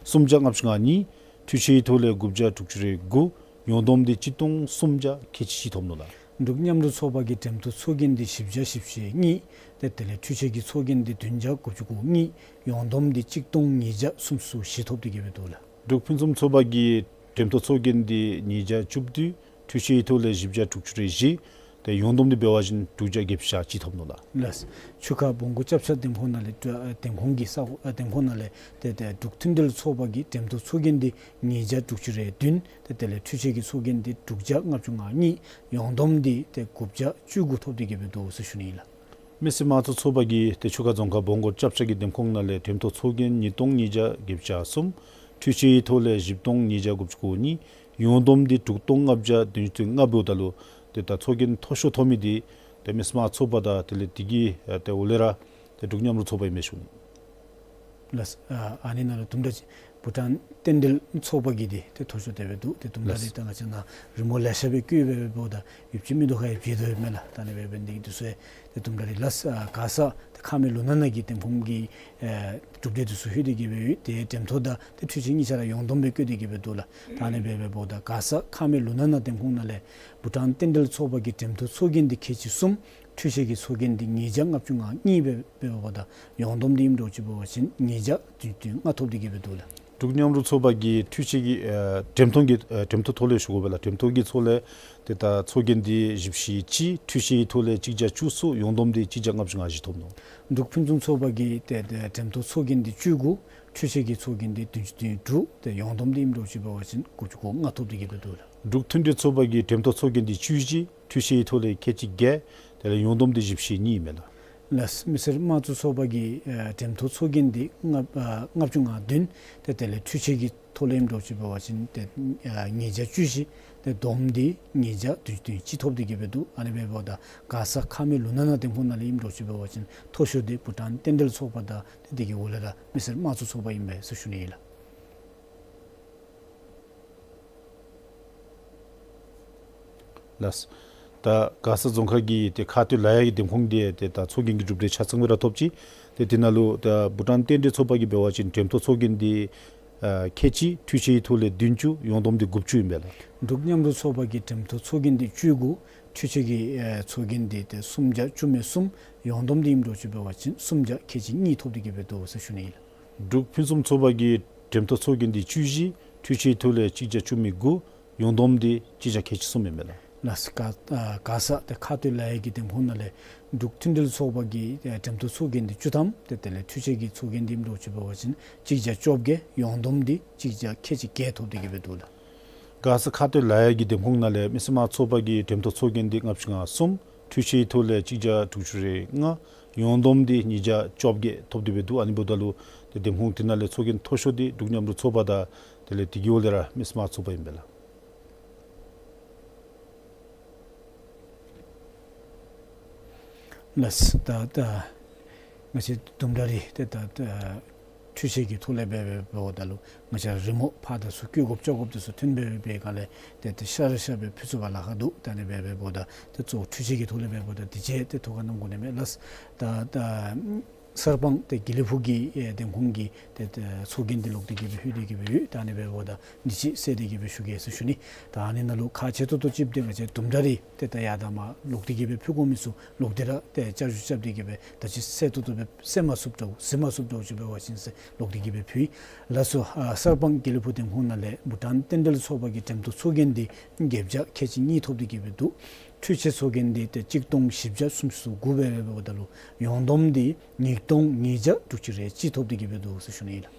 སུམ་བརྒྱ་ལྔ་བཅུ་ང་གཉིས། འཕྲུལ་ཆས་ཀྱི་ཐོག་ལས་དགུ་བརྒྱ་དྲུག་ཅུ་རེ་དགུ། ཡོངས་བསྡོམས་འདི་གཅིག་སྟོང་སུམ་བརྒྱ་ཁལ་གཅིག་ཐོབ་ནུག་ལགས། འབྲུག་མཉམ་རུབ་ཚོགས་པ་གིས་འགྲེམས་སྟོན་ཚོགས་རྒྱན་འདི་བཞི་བརྒྱ་བཞི་བཅུ་ཞེ་གཉིས། ཏེ་དེ་ལས་འཕྲུལ་ཆས་ཀྱི་ཚོགས་རྒྱན་འདི་བདུན་བརྒྱ་དགུ་བཅུ་གོ་གཉིས། ཡོངས་བསྡོམས་འདི་གཅིག་སྟོང་ཉིས་བརྒྱ་སུམ་ཅུ་སོ་བཞི་ཐོབ་སྟེ་གི་སྦེ་འདུག་ལགས། འབྲུག་ཕུན་སུམ་ཚོགས་པ་གིས་འགྲེམས་ཐོག་ཚོགས་རྒྱན་འདི་ཉིས་བརྒྱ་བཅུ་བདུན། འཕྲུལ་ཆས་ཀྱི་ཐོག་ལས་བཞི་བརྒྱ་དྲུག་ཅུ་རེ་བཞི། ཏེ་ཡོངས་བསྡོམས་འདི་འབད་བ་ཅིན་དྲུག་བརྒྱ་བརྒྱད་ཅུ་གྱ་གཅིག་ཐོབ་ནུག་ལགས། ལགས། ཆུ་ཁ་སྦོམ་སྒོར་སྐྱབས་ཆ་འདེམས་ཁོངས་ནང་ལས་ཏེ་འདེམས་ཁོངས་ཀྱི་ས་འདེམས་ཁོངས་ནང་ལས་ཏེ་ཏེ་འབྲུག་མཐུན་འབྲེལ་ཚོགས་པ་གིས་འགྲེམས་ཐོག་ཚོགས་རྒྱན་འདི་ཉིས་བརྒྱ་དྲུག་ཅུ་རེ་བདུན། ཏེ་དེ་ལས་འཕྲུལ་ཆས་ཀྱི་ཚོགས་རྒྱན་འདི་དྲུག་བརྒྱ་ལྔ་བཅུ་ང་གཉིས། ཡོངས་བསྡོམས་འདི་ཏེ་དགུ་བརྒྱ་བཅུ་དགུ་ཐོབ་སྟེ་གི་སྦེ་འདུག་ཟེར་ཞུ་ནི་ཨིན་ལགས། མི་སེར་དམངས་གཙོ་ཚོགས་པ་གིས་ཏེ་ཆུ་ཁ་རྫོང་ཁག་སྦོམ་སྒོར་སྐྱབས་ཆ་གི་འདེམས་ཁོངས་ནང་ལས་འགྲེམས་ཐོག་ཚོགས་རྒྱན་ཉིས་སྟོང་ཉིས་བརྒྱ་བརྒྱད་ཅུ་གྱ་གསུམ། འཕྲུལ་ཆས་ཀྱི་ཐོག་ལས་བཞི་སྟོང་ཉིས་བརྒྱ་དགུ་བཅུ་གོ་གཉིས། ཡོངས་བསྡོམས་འདི་དྲུག་སྟོང་ལྔ་བརྒྱ་བདུན་ཅུ་དོན་ལྔ་འབདཝ་ད་ལུ་ཏེ་ད་ཚོགས་རྒྱན་མཐོ་ཤོས་ཐོབ་མི་འདི་ཏེ་མི་སེར་དམངས་གཙོ་ཚོགས་པ་དང་དེ་ལས་དེ་གི་ཨ་ཏེ་འོག་ལས་ར་ཏེ་འབྲུག་མཉམ་རུབ་ཚོགས་པ་ཨིན་མས་ཞུ་ནི། ལགས། ཨ་ཨ་ནི་ནང་ལུ་དུམ་གྲ་ཅིག་བྷུ་ཊཱན་རྟེན་འབྲེལ་ཚོགས་པ་གིས་འདི་ཏེ་མཐོ་ཤོས་དེ་སྦེ་འདུག། ཏེ་དུམ་གྲ་རེ། ལགས། ད་ང་བཅས་ནཱ་རི་མོ་ལེ་ཤ་སྦེ་བཀོད་སྦེ་འབདཝ་ད་ཡོདཔ་ཅིག་མིན་འདུག་ག། ཡོདཔ་ཅིག་འདུག་ཡོདཔ་མས་ལགས། ད་ཨ་ནི་སྦེ་འབད་ནི་འདི་གིས་འདི་ཚུ་ཡང་ཏེ་དུམ་གྲ་རེ། ལགས། ཨ་ག་ས་ཏེ་ཁ་མེ་ལུ་ན་ན་གི་འདེམས་ཁོངས་ཀྱི་ཨེ་གྲུབ་འབྲས་འདི་ཚུ་ལྷོད་དེ་གི་སྦེ་ཡོད། ཏེ་འགྲེམས་ཐོག་དང་ཏེ་འཕྲུལ་ཆས་གཉིས་ཆ་ར་ཡོངས་བསྡོམས་སྦེ་བཀོད་དེ་གི་སྦེ་འདུག་ལགས། ད་ཨ་ནི་སྦེ་འབདཝ་ད་ག་ས་ཁ་མེ་ལུ་ན་ན་འདེམས་ཁོངས་ནང་ལས་བྷུ་ཊཱན་རྟེན་འབྲེལ་ཚོགས་པ་གི་འགྲེམས་ཐོག་ཚོགས་རྒྱན་འདི་ཁལ་གཅིག་གསུམ། འཕྲུལ་ཆས་ཀྱི་ཚོགས་རྒྱན་འདི་ཉིས་བརྒྱ་ལྔ་བཅུ་ང་གཉིས་སྦེ་འབདཝ་ད་ཡོངས་བསྡོམས་འདི་ཨིནམ་འདྲཝ་ཅིག་འབད་བ་ཅིན་ཉིས་བརྒྱ་བདུན་ཅུ་དོན་ལྔ་ཐོབ་སྟེ་གི་སྦེ་འདུག་ལགས། འབྲུག་མཉམ་རུབ་ཚོགས་པ་གིས་འཕྲུལ་ཆས་ཀྱི་ཨ་འགྲེམས་ཐོག་གི་ཨ་འགྲེམས་ཐོག་ཐོག་ལས་ཞུ་དགོ་པས་ལགས། འགྲེམས་ཐོག་གི་ཐོག་ལས་ཏེ་ད་ཚོགས་རྒྱན་འདི་བཞི་བཞི་གཅིག། འཕྲུལ་ཆས་ཀྱི་ཐོག་ལས་གཅིག་བརྒྱ་བཅུ་གསུམ། ཡོངས་བསྡོམས་འདི་གཅིག་བརྒྱ་ལྔ་བཅུ་ང་བཞི་ཐོབ་ནུག། འབྲུག་ཕུན་སུམ་ཚོགས་པ་གིས་ཏེ་ཏེ་འགྲེམས་ཐོག་ཚོགས་རྒྱན་འདི་བཅུ་དགུ། འཕྲུལ་ཆས་ཀྱི་ཚོགས་རྒྱན་འདི་བདུན་ཅུ་དོན་དྲུག། ཏེ་ཡོངས་བསྡོམས་འདི་ཨིནམ་འདྲཝ་ཅིག་འབད་བ་ཅིན་དགུ་བཅུ་གོ་ལྔ་ཐོབ་སྟེ་གི་སྦེ་འདུག་ལགས། འབྲུག་མཐུན་འབྲེལ་ཚོགས་པ་གིས་འགྲེམས་ཐོག་ཚོགས་རྒྱན་འདི་བཅུ་བཞི། འཕྲུལ་ཆས་ཀྱི་ཐོག་ལས་ཁལ་གཅིག་བརྒྱད། དེ་ལས་ཡོངས་བསྡོམས་འདི་བཞི་བཞི་གཉིས་ཨིན་མས་ལགས། ལགས། མི་སེར་དམངས་གཙོ་ཚོགས་པ་གིས་ཨ་འགྲེམས་ཐོག་ཚོགས་རྒྱན་འདི་ལྔ་ཨ་ལྔ་བཅུ་ང་བདུན། ཏེ་དེ་ལས་འཕྲུལ་ཆས་ཀྱི་ཐོག་ལས་ཨིནམ་འདྲཝ་ཅིག་འབད་བ་ཅིན་ཏེ་ཨ་ཉིས་བརྒྱ་བཅུ་བཞི། ཏེ་བསྡོམས་འདི་ཉིས་བརྒྱ་བདུན་ཅུ་དོན་གཅིག་ཐོབ་སྟེ་གི་སྦེ་འདུག། ཨ་ནི་སྦེ་འབདཝ་ད་ག་ས་ཁ་མེ་ལུ་ན་ན་འདེམས་ཁོངས་ནང་ལས་ཨིནམ་འདྲཝ་ཅིག་འབད་བ་ཅིན་མཐོ་ཤོས་འདི་བྷུ་ཊཱན་རྟེན་འབྲེལ་ཚོགས་པ་དང་ཏེ་དེ་གི་འོག་ལས་ར་མི་སེར་དམངས་གཙོ་ཚོགས་པ་ཨིན་པས་ཟེར་ཞུ་ནི་ཨིན་ལགས། ལགས། ད་མགར་ས་རྫོང་ཁག་གི་ཏེ་ཁ་སྟོད་ལ་ཡ་གི་འདེམས་ཁོངས་འདི་ཏེ་ད་ཚོགས་རྒྱན་གྱི་གྲུབ་འབྲས་ཆ་ཚང་སྦེ་ར་ཐོབ་ཅི། ཏེ་དེ་ནང་ལུ་ད་བྷུ་ཊཱན་རྟེན་འབྲེལ་ཚོགས་པ་གིས་འབད་བ་ཅིན་འགྲེམས་ཐོག་ཚོགས་རྒྱན་འདི་ཨ་ཁལ་གཅིག། འཕྲུལ་ཆས་ཀྱི་ཐོག་ལས་བདུན་ཅུ། ཡོངས་བསྡོམས་འདི་དགུ་བཅུ་ཨིན་པས་ལགས། འབྲུག་མཉམ་རུབ་ཚོགས་པ་གི་འགྲེམས་ཐོག་ཚོགས་རྒྱན་འདི་བཅུ་དགུ། འཕྲུལ་ཆས་ཀྱི་ཨེ་ཚོགས་རྒྱན་འདི་ཏེ་སུམ་བརྒྱ་བཅུ་མེད་གསུམ། ཡོངས་བསྡོམས་འདི་ཨིནམ་འདྲཝ་ཅིག་འབད་བ་ཅིན་སུམ་བརྒྱ་ཁལ་གཅིག་གཉིས་ཐོབ་སྟེ་གི་སྦེ་འདུག་ཟེར་ཞུ་ནི་ཨིན་ལགས། འབྲུག་ཕུན་སུམ་ཚོགས་པ་གི་འགྲེམས་ཐོག་ཚོགས་རྒྱན་འདི་བཅུ་བཞི། འཕྲུལ་ཆས་ཐོག་ལས་གཅིག་བརྒྱ་བཅུ་མེད་དགུ། ཡོངས་བསྡོམས་འདི་གཅིག་བརྒྱ་ཁལ་གཅིག་གསུམ་ཨིན་མས་ལགས། ལགས། མགར་ཨ་མགར་ས་ཏེ་ཁ་སྟོད་ལ་ཡ་གི་འདེམས་ཁོངས་ནང་ལས་འབྲུག་མཐུན་འབྲེལ་ཚོགས་པ་གི་ཨེ་འགྲེམས་ཐོག་ཚོགས་རྒྱན་འདི་བཅུ་ཐམ། ཏེ་དེ་ལས་འཕྲུལ་ཆས་ཀྱི་ཚོགས་རྒྱན་འདི་ཨིནམ་འདྲཝ་ཅིག་འབད་བ་ཅིན་གཅིག་བརྒྱ་བཅོ་བརྒྱད། ཡོངས་བསྡོམས་འདི་གཅིག་བརྒྱ་ཁལ་གཅིག་བརྒྱད་ཐོབ་སྟེ་གི་སྦེ་འདུག་ལགས། མགར་ས་ཁ་སྟོད་ལ་ཡ་གི་འདེམས་ཁོངས་ནང་ལས་མི་སེར་དམངས་ཚོགས་པ་གི་འགྲེམས་ཐོག་ཚོགས་རྒྱན་འདི་ལྔ་བཅུ་ང་གསུམ། འཕྲུལ་ཆས་ཐོག་ལས་གཅིག་བརྒྱ་དྲུག་ཅུ་རེ་ལྔ། ཡོངས་བསྡོམས་འདི་ཉིས་བརྒྱ་བཅོ་བརྒྱད་ཐོབ་སྟེ་སྦེ་འདུག། ཨ་ནི་འབདཝ་ད་ལུ་ཏེ་འདེམས་ཁོངས་དེ་ནང་ལས་ཚོགས་རྒྱན་མཐོ་ཤོས་འདི་འབྲུག་མཉམ་རུབ་ཚོགས་པ་དང་དེ་ལས་དེ་གི་འོག་ལས་ར་མི་སེར་དམངས་ཚོགས་པ་ཨིན་པས་ལགས། ལགས། ད་ད་ང་བཅས་དུམ་གྲ་རེ་ཏེ་ད་ད་འཕྲུལ་ཆས་ཀྱི་ཐོག་ལས་འབད་འབདཝ་ད་ལུ་ང་བཅས་རི་མོ་ཕར་དང་ཚུར་བཀོད་དགོཔ་བཅོ་དགོཔ་དེ་ཚུ་ཐོན་སྦེ་འབད་བའི་སྒང་ལས་ཏེ་ཏེ་ཤ་ར་ཤ་སྦེ་ཕུལ་ཚུགས་པར་ལཱ་ཁག་འདུག། ད་ཨ་ནི་སྦེ་འབདཝ་ད་ཏེ་གཙོ་བོ་འཕྲུལ་ཆས་ཀྱི་ཐོག་ལས་འབདཝ་ད་དེ་ཅིག་ཏེ་ཐུགས་ཁར་བསྣམ་དགོ་ནི་མས་ལགས། ད་ད་གསར་སྤང་ཏེ་དགེ་ལེགས་ཕུག་གི་ཨེ་འདེམས་ཁོངས་ཀྱི་ཏེ་ཏེ་ཚོགས་རྒྱན་འདི་ལོག་སྟེ་གི་སྦེ་ལྷོད་དེ་གི་སྦེ་ཡོད། ད་ཨ་ནི་སྦེ་འབདཝ་ད་འདི་ཅིག་གསལ་ཏེ་གི་སྦེ་ཞུ་གེ་ཟེར་ཞུ་ནི། ད་ཨ་ནི་ནང་ལུ་ཁག་ཆེ་ཏོག་ཏོ་ཅིག་འདི་ང་བཅས་དུམ་གྲ་རེ་ཏེ་ད་ཡར་དང་མར་ལོག་སྟེ་གི་སྦེ་ཕུལ་དགོ་མི་ཚུ་ལོག་སྟེ་ར་ཏེ་བསྐྱར་ཞུ་རྐྱབ་སྟེ་གི་སྦེ་ད་ཅི་གསལ་ཏོག་ཏོ་སྦེ་གསན་མ་ཚུགསཔ་འདྲཝ་གཟིགས་མ་ཚུགསཔ་འདྲཝ་ཅིག་འབད་བ་ཅིན་ཟེར་ལོག་སྟེ་གི་སྦེ་ཕུལ་ཡི་ལགས་སོ། ཨ་གསར་སྤང་དགེ་ལེགས་ཕུག་འདེམས་ཁོངས་ནང་ལས་བྷུ་ཊཱན་རྟེན་འབྲེལ་ཚོགས་པ་གི་འགྲེམས་ཐོག་ཚོགས་རྒྱན་འདི་བརྒྱད་བརྒྱ་ཁལ་གཅིག་གཉིས་ཐོབ་སྟེ་གི་སྦེ་འདུག། འཕྲུལ་ཆས་ཚོགས་རྒྱན་འདི་ཏེ་གཅིག་སྟོང་བཞི་བརྒྱ་སུམ་ཅུ་སོ་དགུ་སྦེ་འབདཝ་ད་ལུ་ཡོངས་བསྡོམས་འདི་ཉིས་སྟོང་ཉིས་བརྒྱ་དྲུག་ཅུ་རེ་གཅིག་ཐོབ་སྟེ་གི་སྦེ་འདུག་ཟེར་ཞུ་ནི་ཨིན་ལགས།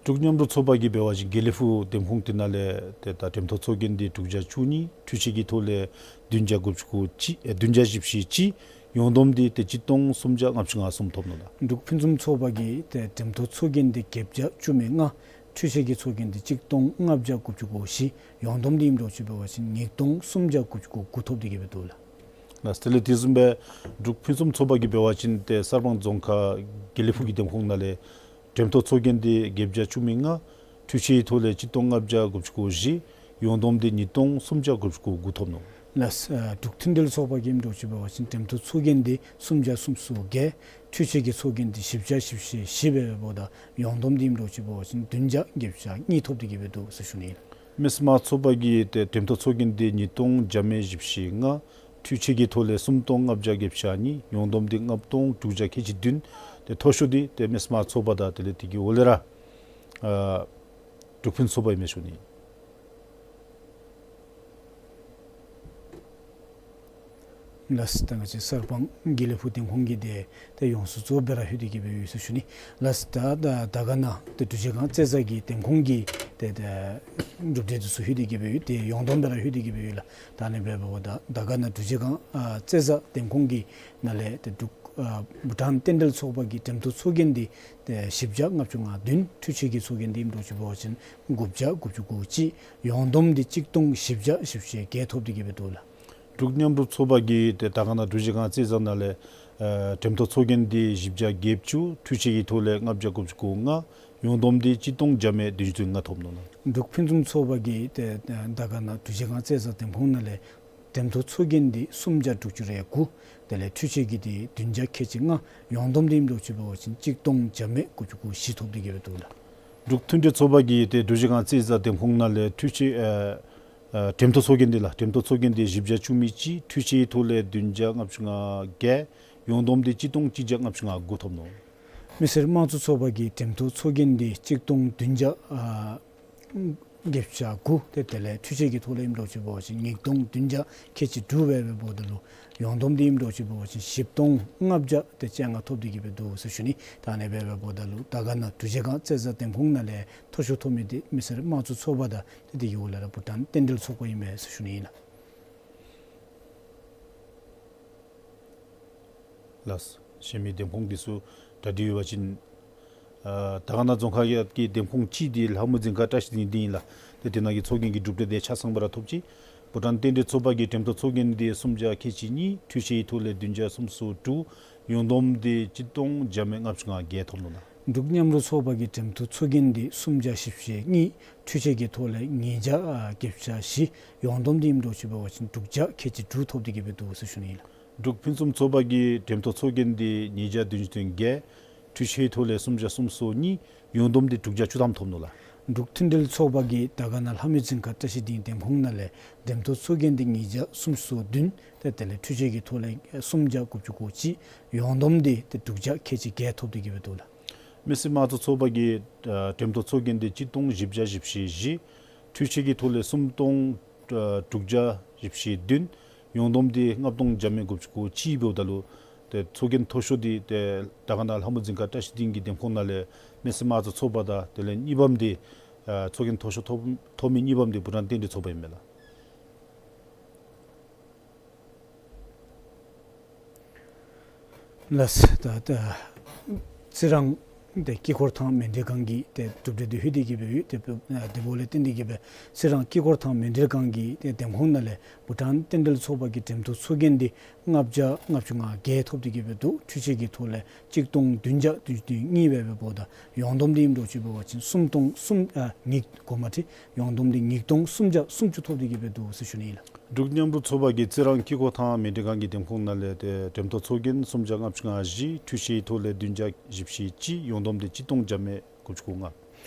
འབྲུག་མཉམ་རུབ་ཚོགས་པ་གིས་འབད་བ་ཅིན་དགེ་ལེགས་ཕུག་འདེམས་ཁོངས་དེ་ནང་ལས་ཏེ་ད་འགྲེམས་ཐོག་ཚོགས་རྒྱན་འདི་དྲུག་བརྒྱ་བཅུ་གཉིས། འཕྲུལ་ཆས་ཀྱི་ཐོག་ལས་བདུན་བརྒྱ་དགུ་བཅུ་གོ་གཅིག་ཨེ་བདུན་བརྒྱ་བཞི་བཅུ་གཅིག། ཡོངས་བསྡོམས་འདི་ཏེ་གཅིག་སྟོང་སུམ་བརྒྱ་ལྔ་བཅུ་ང་གསུམ་ཐོབ་ནུག་ལགས། འབྲུག་ཕུན་སུམ་ཚོགས་པ་གིས་ཏེ་འགྲེམས་ཐོག་ཚོགས་རྒྱན་འདི་བརྒྱད་བརྒྱ་བཅུ་མེད་ལྔ། འཕྲུལ་ཆས་ཀྱི་ཚོགས་རྒྱན་འདི་གཅིག་སྟོང་ལྔ་བརྒྱ་དགུ་བཅུ་གོ་བཞི། ཡོངས་བསྡོམས་འདི་ཨིནམ་འདྲཝ་ཅིག་འབད་བ་ཅིན་ཉིས་སྟོང་སུམ་བརྒྱ་དགུ་བཅུ་གོ་དགུ་ཐོབ་སྟེ་གི་སྦེ་འདུག་ལགས། ལགས། དེ་ལས་དེ་བཟུམ་སྦེ་འབྲུག་ཕུན་སུམ་ཚོགས་པ་གིས་འབད་བ་ཅིན་ཏེ་གསར་སྤང་རྫོང་ཁག་དགེ་ལེགས་ཕུག་གི་འདེམས་ཁོངས་ནང་ལས་འགྲེམས་ཐོག་ཚོགས་རྒྱན་འདི་བརྒྱད་བརྒྱ་བཅུ་མེད་ལྔ། འཕྲུལ་ཆས་ཀྱི་ཐོག་ལས་གཅིག་སྟོང་ལྔ་བརྒྱ་དགུ་བཅུ་གོ་བཞི། ཡོངས་བསྡོམས་འདི་ཉིས་སྟོང་སུམ་བརྒྱ་དགུ་བཅུ་གོ་དགུ་ཐོབ་ནུག། ལགས། ཨ་འབྲུག་མཐུན་འབྲེལ་ཚོགས་པ་གིས་ཨིནམ་འདྲཝ་ཅིག་འབད་བ་ཅིན་འགྲེམས་ཐོག་ཚོགས་རྒྱན་འདི་སུམ་བརྒྱ་སུམ་ཅུ་སོ་བརྒྱད། འཕྲུལ་ཆས་ཀྱི་ཚོགས་རྒྱན་འདི་བཞི་བརྒྱ་བཞི་བཅུ་ཞེ་བཞི་སྦེ་འབདཝ་ད་ཡོངས་བསྡོམས་འདི་ཨིནམ་འདྲཝ་ཅིག་འབད་བ་ཅིན་བདུན་བརྒྱ་བརྒྱད་བརྒྱ་གཉིས་ཐོབ་སྟེ་གི་སྦེ་འདུག་ཟེར་ཞུ་ནི་ཨིན། མི་སེར་དམངས་ཚོགས་པ་གིས་ཏེ་འགྲེམས་ཐོག་ཚོགས་རྒྱན་འདི་ཉིས་སྟོང་བརྒྱ་མེད་བཞི་བཅུ་ཞེ་ལྔ། འཕྲུལ་ཆས་ཀྱི་ཐོག་ལས་སུམ་སྟོང་ལྔ་བརྒྱ་བརྒྱད་ཅུ་གྱ་གཉིས། ཡོངས་བསྡོམས་འདི་ལྔ་སྟོང་དྲུག་བརྒྱ་ཁལ་གཅིག་བདུན། ཏེ་མཐོ་ཤོས་འདི་ཏེ་མི་སེར་དམངས་གཙོ་ཚོགས་པ་དང་དེ་ལས་དེ་གི་འོག་ལས་ར་ཨ་འབྲུག་ཕུན་ཚོགས་པ་ཨིན་མས་ཞུ་ནི། ལགས། ད་ང་བཅས་གསར་སྤང་དགེ་ལེགས་ཕུག་འདེམས་ཁོངས་ཀྱི་དེ་ཏེ་ཡོངས་སུ་རྫོགས་སྦེ་ར་ལྷོད་དེ་གི་སྦེ་ཡོད་ཟེར་ཞུ་ནི། ལགས། ད་ད་དར་དཀར་ན་ཏེ་འབྲུག་རྗེས་སྒང་རྩེ་བཟའ་གི་འདེམས་ཁོངས་ཀྱི་ཏེ་ཏེ་གྲུབ་འབྲས་འདི་ཚུ་ལྷོད་དེ་གི་སྦེ་ཡོད། ཏེ་ཡོངས་བསྡོམས་སྦེ་ར་ལྷོད་དེ་གི་སྦེ་ཡོད་ལགས། ད་ཨ་ནི་འབདཝ་ད་དར་དཀར་ན་འབྲུག་རྗེས་སྒང་ཨ་རྩེ་བཟའ་འདེམས་ཁོངས་ཀྱི་ནང་ལས་ཏེ་འབྲུག་ཨ་བྷུ་ཊཱན་རྟེན་འབྲེལ་ཚོགས་པ་གི་འགྲེམས་སྟོན་ཚོགས་རྒྱན་འདི་ཏེ་བཞི་བརྒྱ་ལྔ་བཅུ་ང་བདུན། འཕྲུལ་ཆས་ཀྱི་ཚོགས་རྒྱན་འདི་ཨིནམ་འདྲཝ་ཅིག་འབད་བ་ཅིན་དགུ་བརྒྱ་དགུ་བཅུ་གོ་གཅིག། ཡོངས་བསྡོམས་འདི་གཅིག་སྟོང་བཞི་བརྒྱ་བཞི་བཅུ་ཞེ་བརྒྱད་ཐོབ་སྟེ་གི་སྦེ་འདུག་ལགས། འབྲུག་མཉམ་རུབ་ཚོགས་པ་གིས་ཏེ་དར་དཀར་ན་འབྲུག་རྗེས་སྒང་རྩེ་བཟའ་ནང་ལས་ཨ་འགྲེམས་སྟོན་ཚོགས་རྒྱན་འདི་བཞི་བརྒྱ་བརྒྱད་ཅུ། འཕྲུལ་ཆས་ཀྱི་ཐོག་ལས་ལྔ་བརྒྱ་དགུ་བཅུ་གོ་ལྔ། ཡོངས་བསྡོམས་འདི་གཅིག་སྟོང་བརྒྱ་མེད་བདུན་ཅུ་དོན་ལྔ་ཐོབ་ནུག་ལགས། འབྲུག་ཕུན་སུམ་ཚོགས་པ་གིས་ཏེ་ཨ་དར་དཀར་ན་འབྲུག་རྗེས་སྒང་རྩེ་བཟའ་འདེམས་ཁོངས་ནང་ལས་འགྲེམས་སྟོན་ཚོགས་རྒྱན་འདི་སུམ་བརྒྱ་དྲུག་ཅུ་རེ་དགུ། དེ་ལས་འཕྲུལ་ཆས་ཀྱི་འདི་བདུན་བརྒྱ་ཁལ་གཅིག་ལྔ། ཡོངས་བསྡོམས་འདི་ཨིནམ་འདྲཝ་ཅིག་འབད་བ་ཅིན་གཅིག་སྟོང་བརྒྱ་མེད་དགུ་བཅུ་གོ་བཞི་ཐོབ་སྟེ་གི་སྦེ་འདུག་ལགས། འབྲུག་མཐུན་སྒྲིལ་ཚོགས་པ་གིས་ཏེ་འབྲུག་རྗེས་སྒང་རྩེ་བཟའ་འདེམས་ཁོངས་ནང་ལས་འཕྲུལ་ཆས་ཨ་ཨ་འགྲེམས་སྟོན་ཚོགས་རྒྱན་འདི་ལགས། འགྲེམས་སྟོན་ཚོགས་རྒྱན་འདི་བཞི་བརྒྱ་བཅུ་མེད་གཅིག། འཕྲུལ་ཆས་ཐོག་ལས་བདུན་བརྒྱ་ལྔ་བཅུ་ང་བརྒྱད། ཡོངས་བསྡོམས་འདི་གཅིག་སྟོང་གཅིག་བརྒྱ་ལྔ་བཅུ་ང་དགུ་ཐོབ་ནུག། མི་སེར་དམངས་གཙོ་ཚོགས་པ་གི་འགྲེམས་སྟོན་ཚོགས་རྒྱན་འདི་གཅིག་སྟོང་བདུན་བརྒྱ་ཨ་བརྒྱད་ཅུ་གྱ་དགུ། ཏེ་དེ་ལས་འཕྲུལ་ཆས་ཀྱི་ཐོག་ལས་ཨིནམ་འདྲཝ་ཅིག་འབད་བ་ཅིན་ཉིས་སྟོང་བདུན་བརྒྱ་ཁལ་གཅིག་དྲུག་སྦེ་འབདཝ་ད་ལུ་ཡོངས་བསྡོམས་འདི་ཨིནམ་འདྲཝ་ཅིག་འབད་བ་ཅིན་བཞི་སྟོང་ལྔ་བརྒྱ་ཏེ་བཅོ་ལྔ་ཐོབ་སྟེ་གི་སྦེ་འདུག་ཟེར་ཞུ་ནི། ད་ཨ་ནི་སྦེ་འབདཝ་ད་ལུ་དར་དཀར་ན་འབྲུག་རྗེས་སྒང་རྩེ་བཟའ་འདེམས་ཁོངས་ནང་ལས་མཐོ་ཤོས་ཐོབ་མི་འདི་མི་སེར་དམངས་གཙོ་ཚོགས་པ་དང་ཏེ་དེ་གི་འོག་ལས་ར་བྷུ་ཊཱན་རྟེན་འབྲེལ་ཚོགས་པ་ཨིན་མས་ཟེར་ཞུ་ནི་ཨིན་ལགས། ལགས། གཞན་མི་འདེམས་ཁོངས་འདི་ཚུ་གྲ་སྒྲིག་ཡོད་པ་ཅིན་ཨ་དར་དཀར་ན་རྫོང་ཁག་གི་འདེམས་ཁོངས་གཅིག་འདི་ལྷ་མོ་རྫིང་ཁ་བཀྲ་ཤིས་སྡིངས་འདི་ཨིན་ལགས། ཏེ་དེ་ནང་གི་ཚོགས་རྒྱན་གྱི་གྲུབ་འབྲས་འདི་ཆ་ཚང་སྦེ་ར་ཐོབ་ཅི། བྷུ་ཊཱན་རྟེན་འབྲེལ་ཚོགས་པ་གི་འགྲེམས་སྟོན་ཚོགས་རྒྱན་འདི་སུམ་བརྒྱ་ཁལ་གཅིག་གཉིས། འཕྲུལ་ཆས་ཀྱི་ཐོག་ལས་བདུན་བརྒྱ་སུམ་ཅུ་སོ་དྲུག། ཡོངས་བསྡོམས་འདི་གཅིག་སྟོང་བརྒྱ་མེད་ལྔ་བཅུ་ང་བརྒྱད་ཐོབ་ནུག་ལགས། འབྲུག་མཉམ་རུབ་ཚོགས་པ་གི་འགྲེམས་སྟོན་ཚོགས་རྒྱན་འདི་སུམ་བརྒྱ་བཞི་བཅུ་ཞེ་གཉིས། འཕྲུལ་ཆས་ཀྱི་ཐོག་ལས་ཉིས་བརྒྱ་ཨ་བརྒྱད་ཅུ་གྱ་བཞི། ཡོངས་བསྡོམས་འདི་ཨིནམ་འདྲཝ་ཅིག་འབད་བ་ཅིན་དྲུག་བརྒྱ་ཁལ་གཅིག་དྲུག་ཐོབ་སྟེ་གི་སྦེ་འདུག་ཟེར་ཞུ་ནི་ཨིན་ལགས། འབྲུག་ཕུན་སུམ་ཚོགས་པ་གི་འགྲེམས་སྟོན་ཚོགས་རྒྱན་འདི་ཉིས་བརྒྱ་བདུན་ཅུ་དོན་བརྒྱད། འཕྲུལ་ཆས་ཐོག་ལས་སུམ་བརྒྱ་སུམ་ཅུ་སོ་གཉིས། ཡོངས་བསྡོམས་འདི་དྲུག་བརྒྱ་བཅུ་ཐམ་ཐོབ་ནུག་ལགས། འབྲུག་མཐུན་སྒྲིལ་ཚོགས་པ་གིས་དར་དཀར་ན་ལྷ་མོ་རྫིང་ཁ་བཀྲ་ཤིས་སྡིངས་འདེམས་ཁོངས་ནང་ལས་འགྲེམས་སྟོན་ཚོགས་རྒྱན་འདི་ཉིས་བརྒྱ་སུམ་ཅུ་སོ་བདུན། ཏེ་དེ་ལས་འཕྲུལ་ཆས་ཀྱི་ཐོག་ལས་སུམ་བརྒྱ་དགུ་བཅུ་གོ་གཅིག། ཡོངས་བསྡོམས་འདི་ཏེ་དྲུག་བརྒྱ་ཁལ་གཅིག་བརྒྱད་ཐོབ་སྟེ་གི་སྦེ་འདུག་ལགས། མི་སེར་དམངས་གཙོ་ཚོགས་པ་གི་ཨ་འགྲེམས་སྟོན་ཚོགས་རྒྱན་འདི་གཅིག་སྟོང་བཞི་བརྒྱ་བཞི་བཅུ་ཞེ་བཞི། འཕྲུལ་ཆས་ཀྱི་ཐོག་ལས་སུམ་སྟོང་ཨ་དྲུག་བརྒྱ་བཞི་བཅུ་ཞེ་བདུན། ཡོངས་བསྡོམས་འདི་ལྔ་སྟོང་བརྒྱ་མེད་དགུ་བཅུ་གོ་གཅིག་འབདཝ་ད་ལུ་ཏེ་ཚོགས་རྒྱན་མཐོ་ཤོས་འདི་ཏེ་དར་དཀར་ན་ལྷ་མོ་རྫིང་ཁ་བཀྲ་ཤིས་སྡིངས་ཀྱི་འདེམས་ཁོངས་ནང་ལས་མི་སེར་དམངས་གཙོ་ཚོགས་པ་དང་དེ་ལས་གཉིས་པམ་འདི་ཨ་ཚོགས་རྒྱན་མཐོ་ཤོས་ཐོབ་ཐོབ་མི་གཉིས་པམ་འདི་བྷུ་ཊཱན་རྟེན་འབྲེལ་ཚོགས་པ་ཨིན་མས་ལགས། ལགས། ད་ད་རྩི་རང་ཏེ་དཀྱིལ་འཁོར་ཐང་མཎྜལ་ཁང་གི་ཏེ་གྲུབ་འབྲས་འདི་ལྷོད་དེ་གི་སྦེ་ཡོད། ཏེ་ཨ་དེ་འབདཝ་ལས་བརྟེན་ཏེ་གི་སྦེ་རྩི་རང་དཀྱིལ་འཁོར་ཐང་མཎྜལ་ཁང་གི་ཏེ་འདེམས་ཁོངས་ནང་ལས་བྷུ་ཊཱན་རྟེན་འབྲེལ་ཚོགས་པ་གི་འགྲེམས་སྟོན་ཚོགས་རྒྱན་འདི་ལྔ་བརྒྱ་ལྔ་བཅུ་ང་བརྒྱད་ཐོབ་སྟེ་གི་སྦེ་འདུག། འཕྲུལ་ཆས་ཀྱི་ཐོག་ལས་གཅིག་སྟོང་བདུན་བརྒྱ་བདུན་ཅུ་དོན་གཉིས་སྦེ་འབདཝ་ད་ཡོངས་བསྡོམས་འདི་ཨིནམ་འདྲཝ་ཅིག་འབད་བ་ཅིན་སུམ་སྟོང་སུམ་ཨ་ཉིས་གོ་མ་ཁྲི་ཡོངས་བསྡོམས་འདི་ཉིས་སྟོང་སུམ་བརྒྱ་སུམ་ཅུ་ཐོབ་སྟེ་གི་སྦེ་འདུག་ཟེར་ཞུ་ནི་ཨིན་ལགས། འབྲུག་མཉམ་རུབ་ཚོགས་པ་གིས་རྩི་རང་དཀྱིལ་འཁོར་ཐང་མཎྜལ་ཁང་གི་འདེམས་ཁོངས་ནང་ལས་ཏེ་འགྲེམས་སྟོན་ཚོགས་རྒྱན་སུམ་བརྒྱ་ལྔ་བཅུ་ང་བཞི། འཕྲུལ་ཆས་ཐོག་ལས་བདུན་བརྒྱ་བཞི་བཅུ་ཞེ་གཅིག། ཡོངས་བསྡོམས་འདི་གཅིག་སྟོང་བརྒྱ་མེད་དགུ་བཅུ་གོ་ལྔ།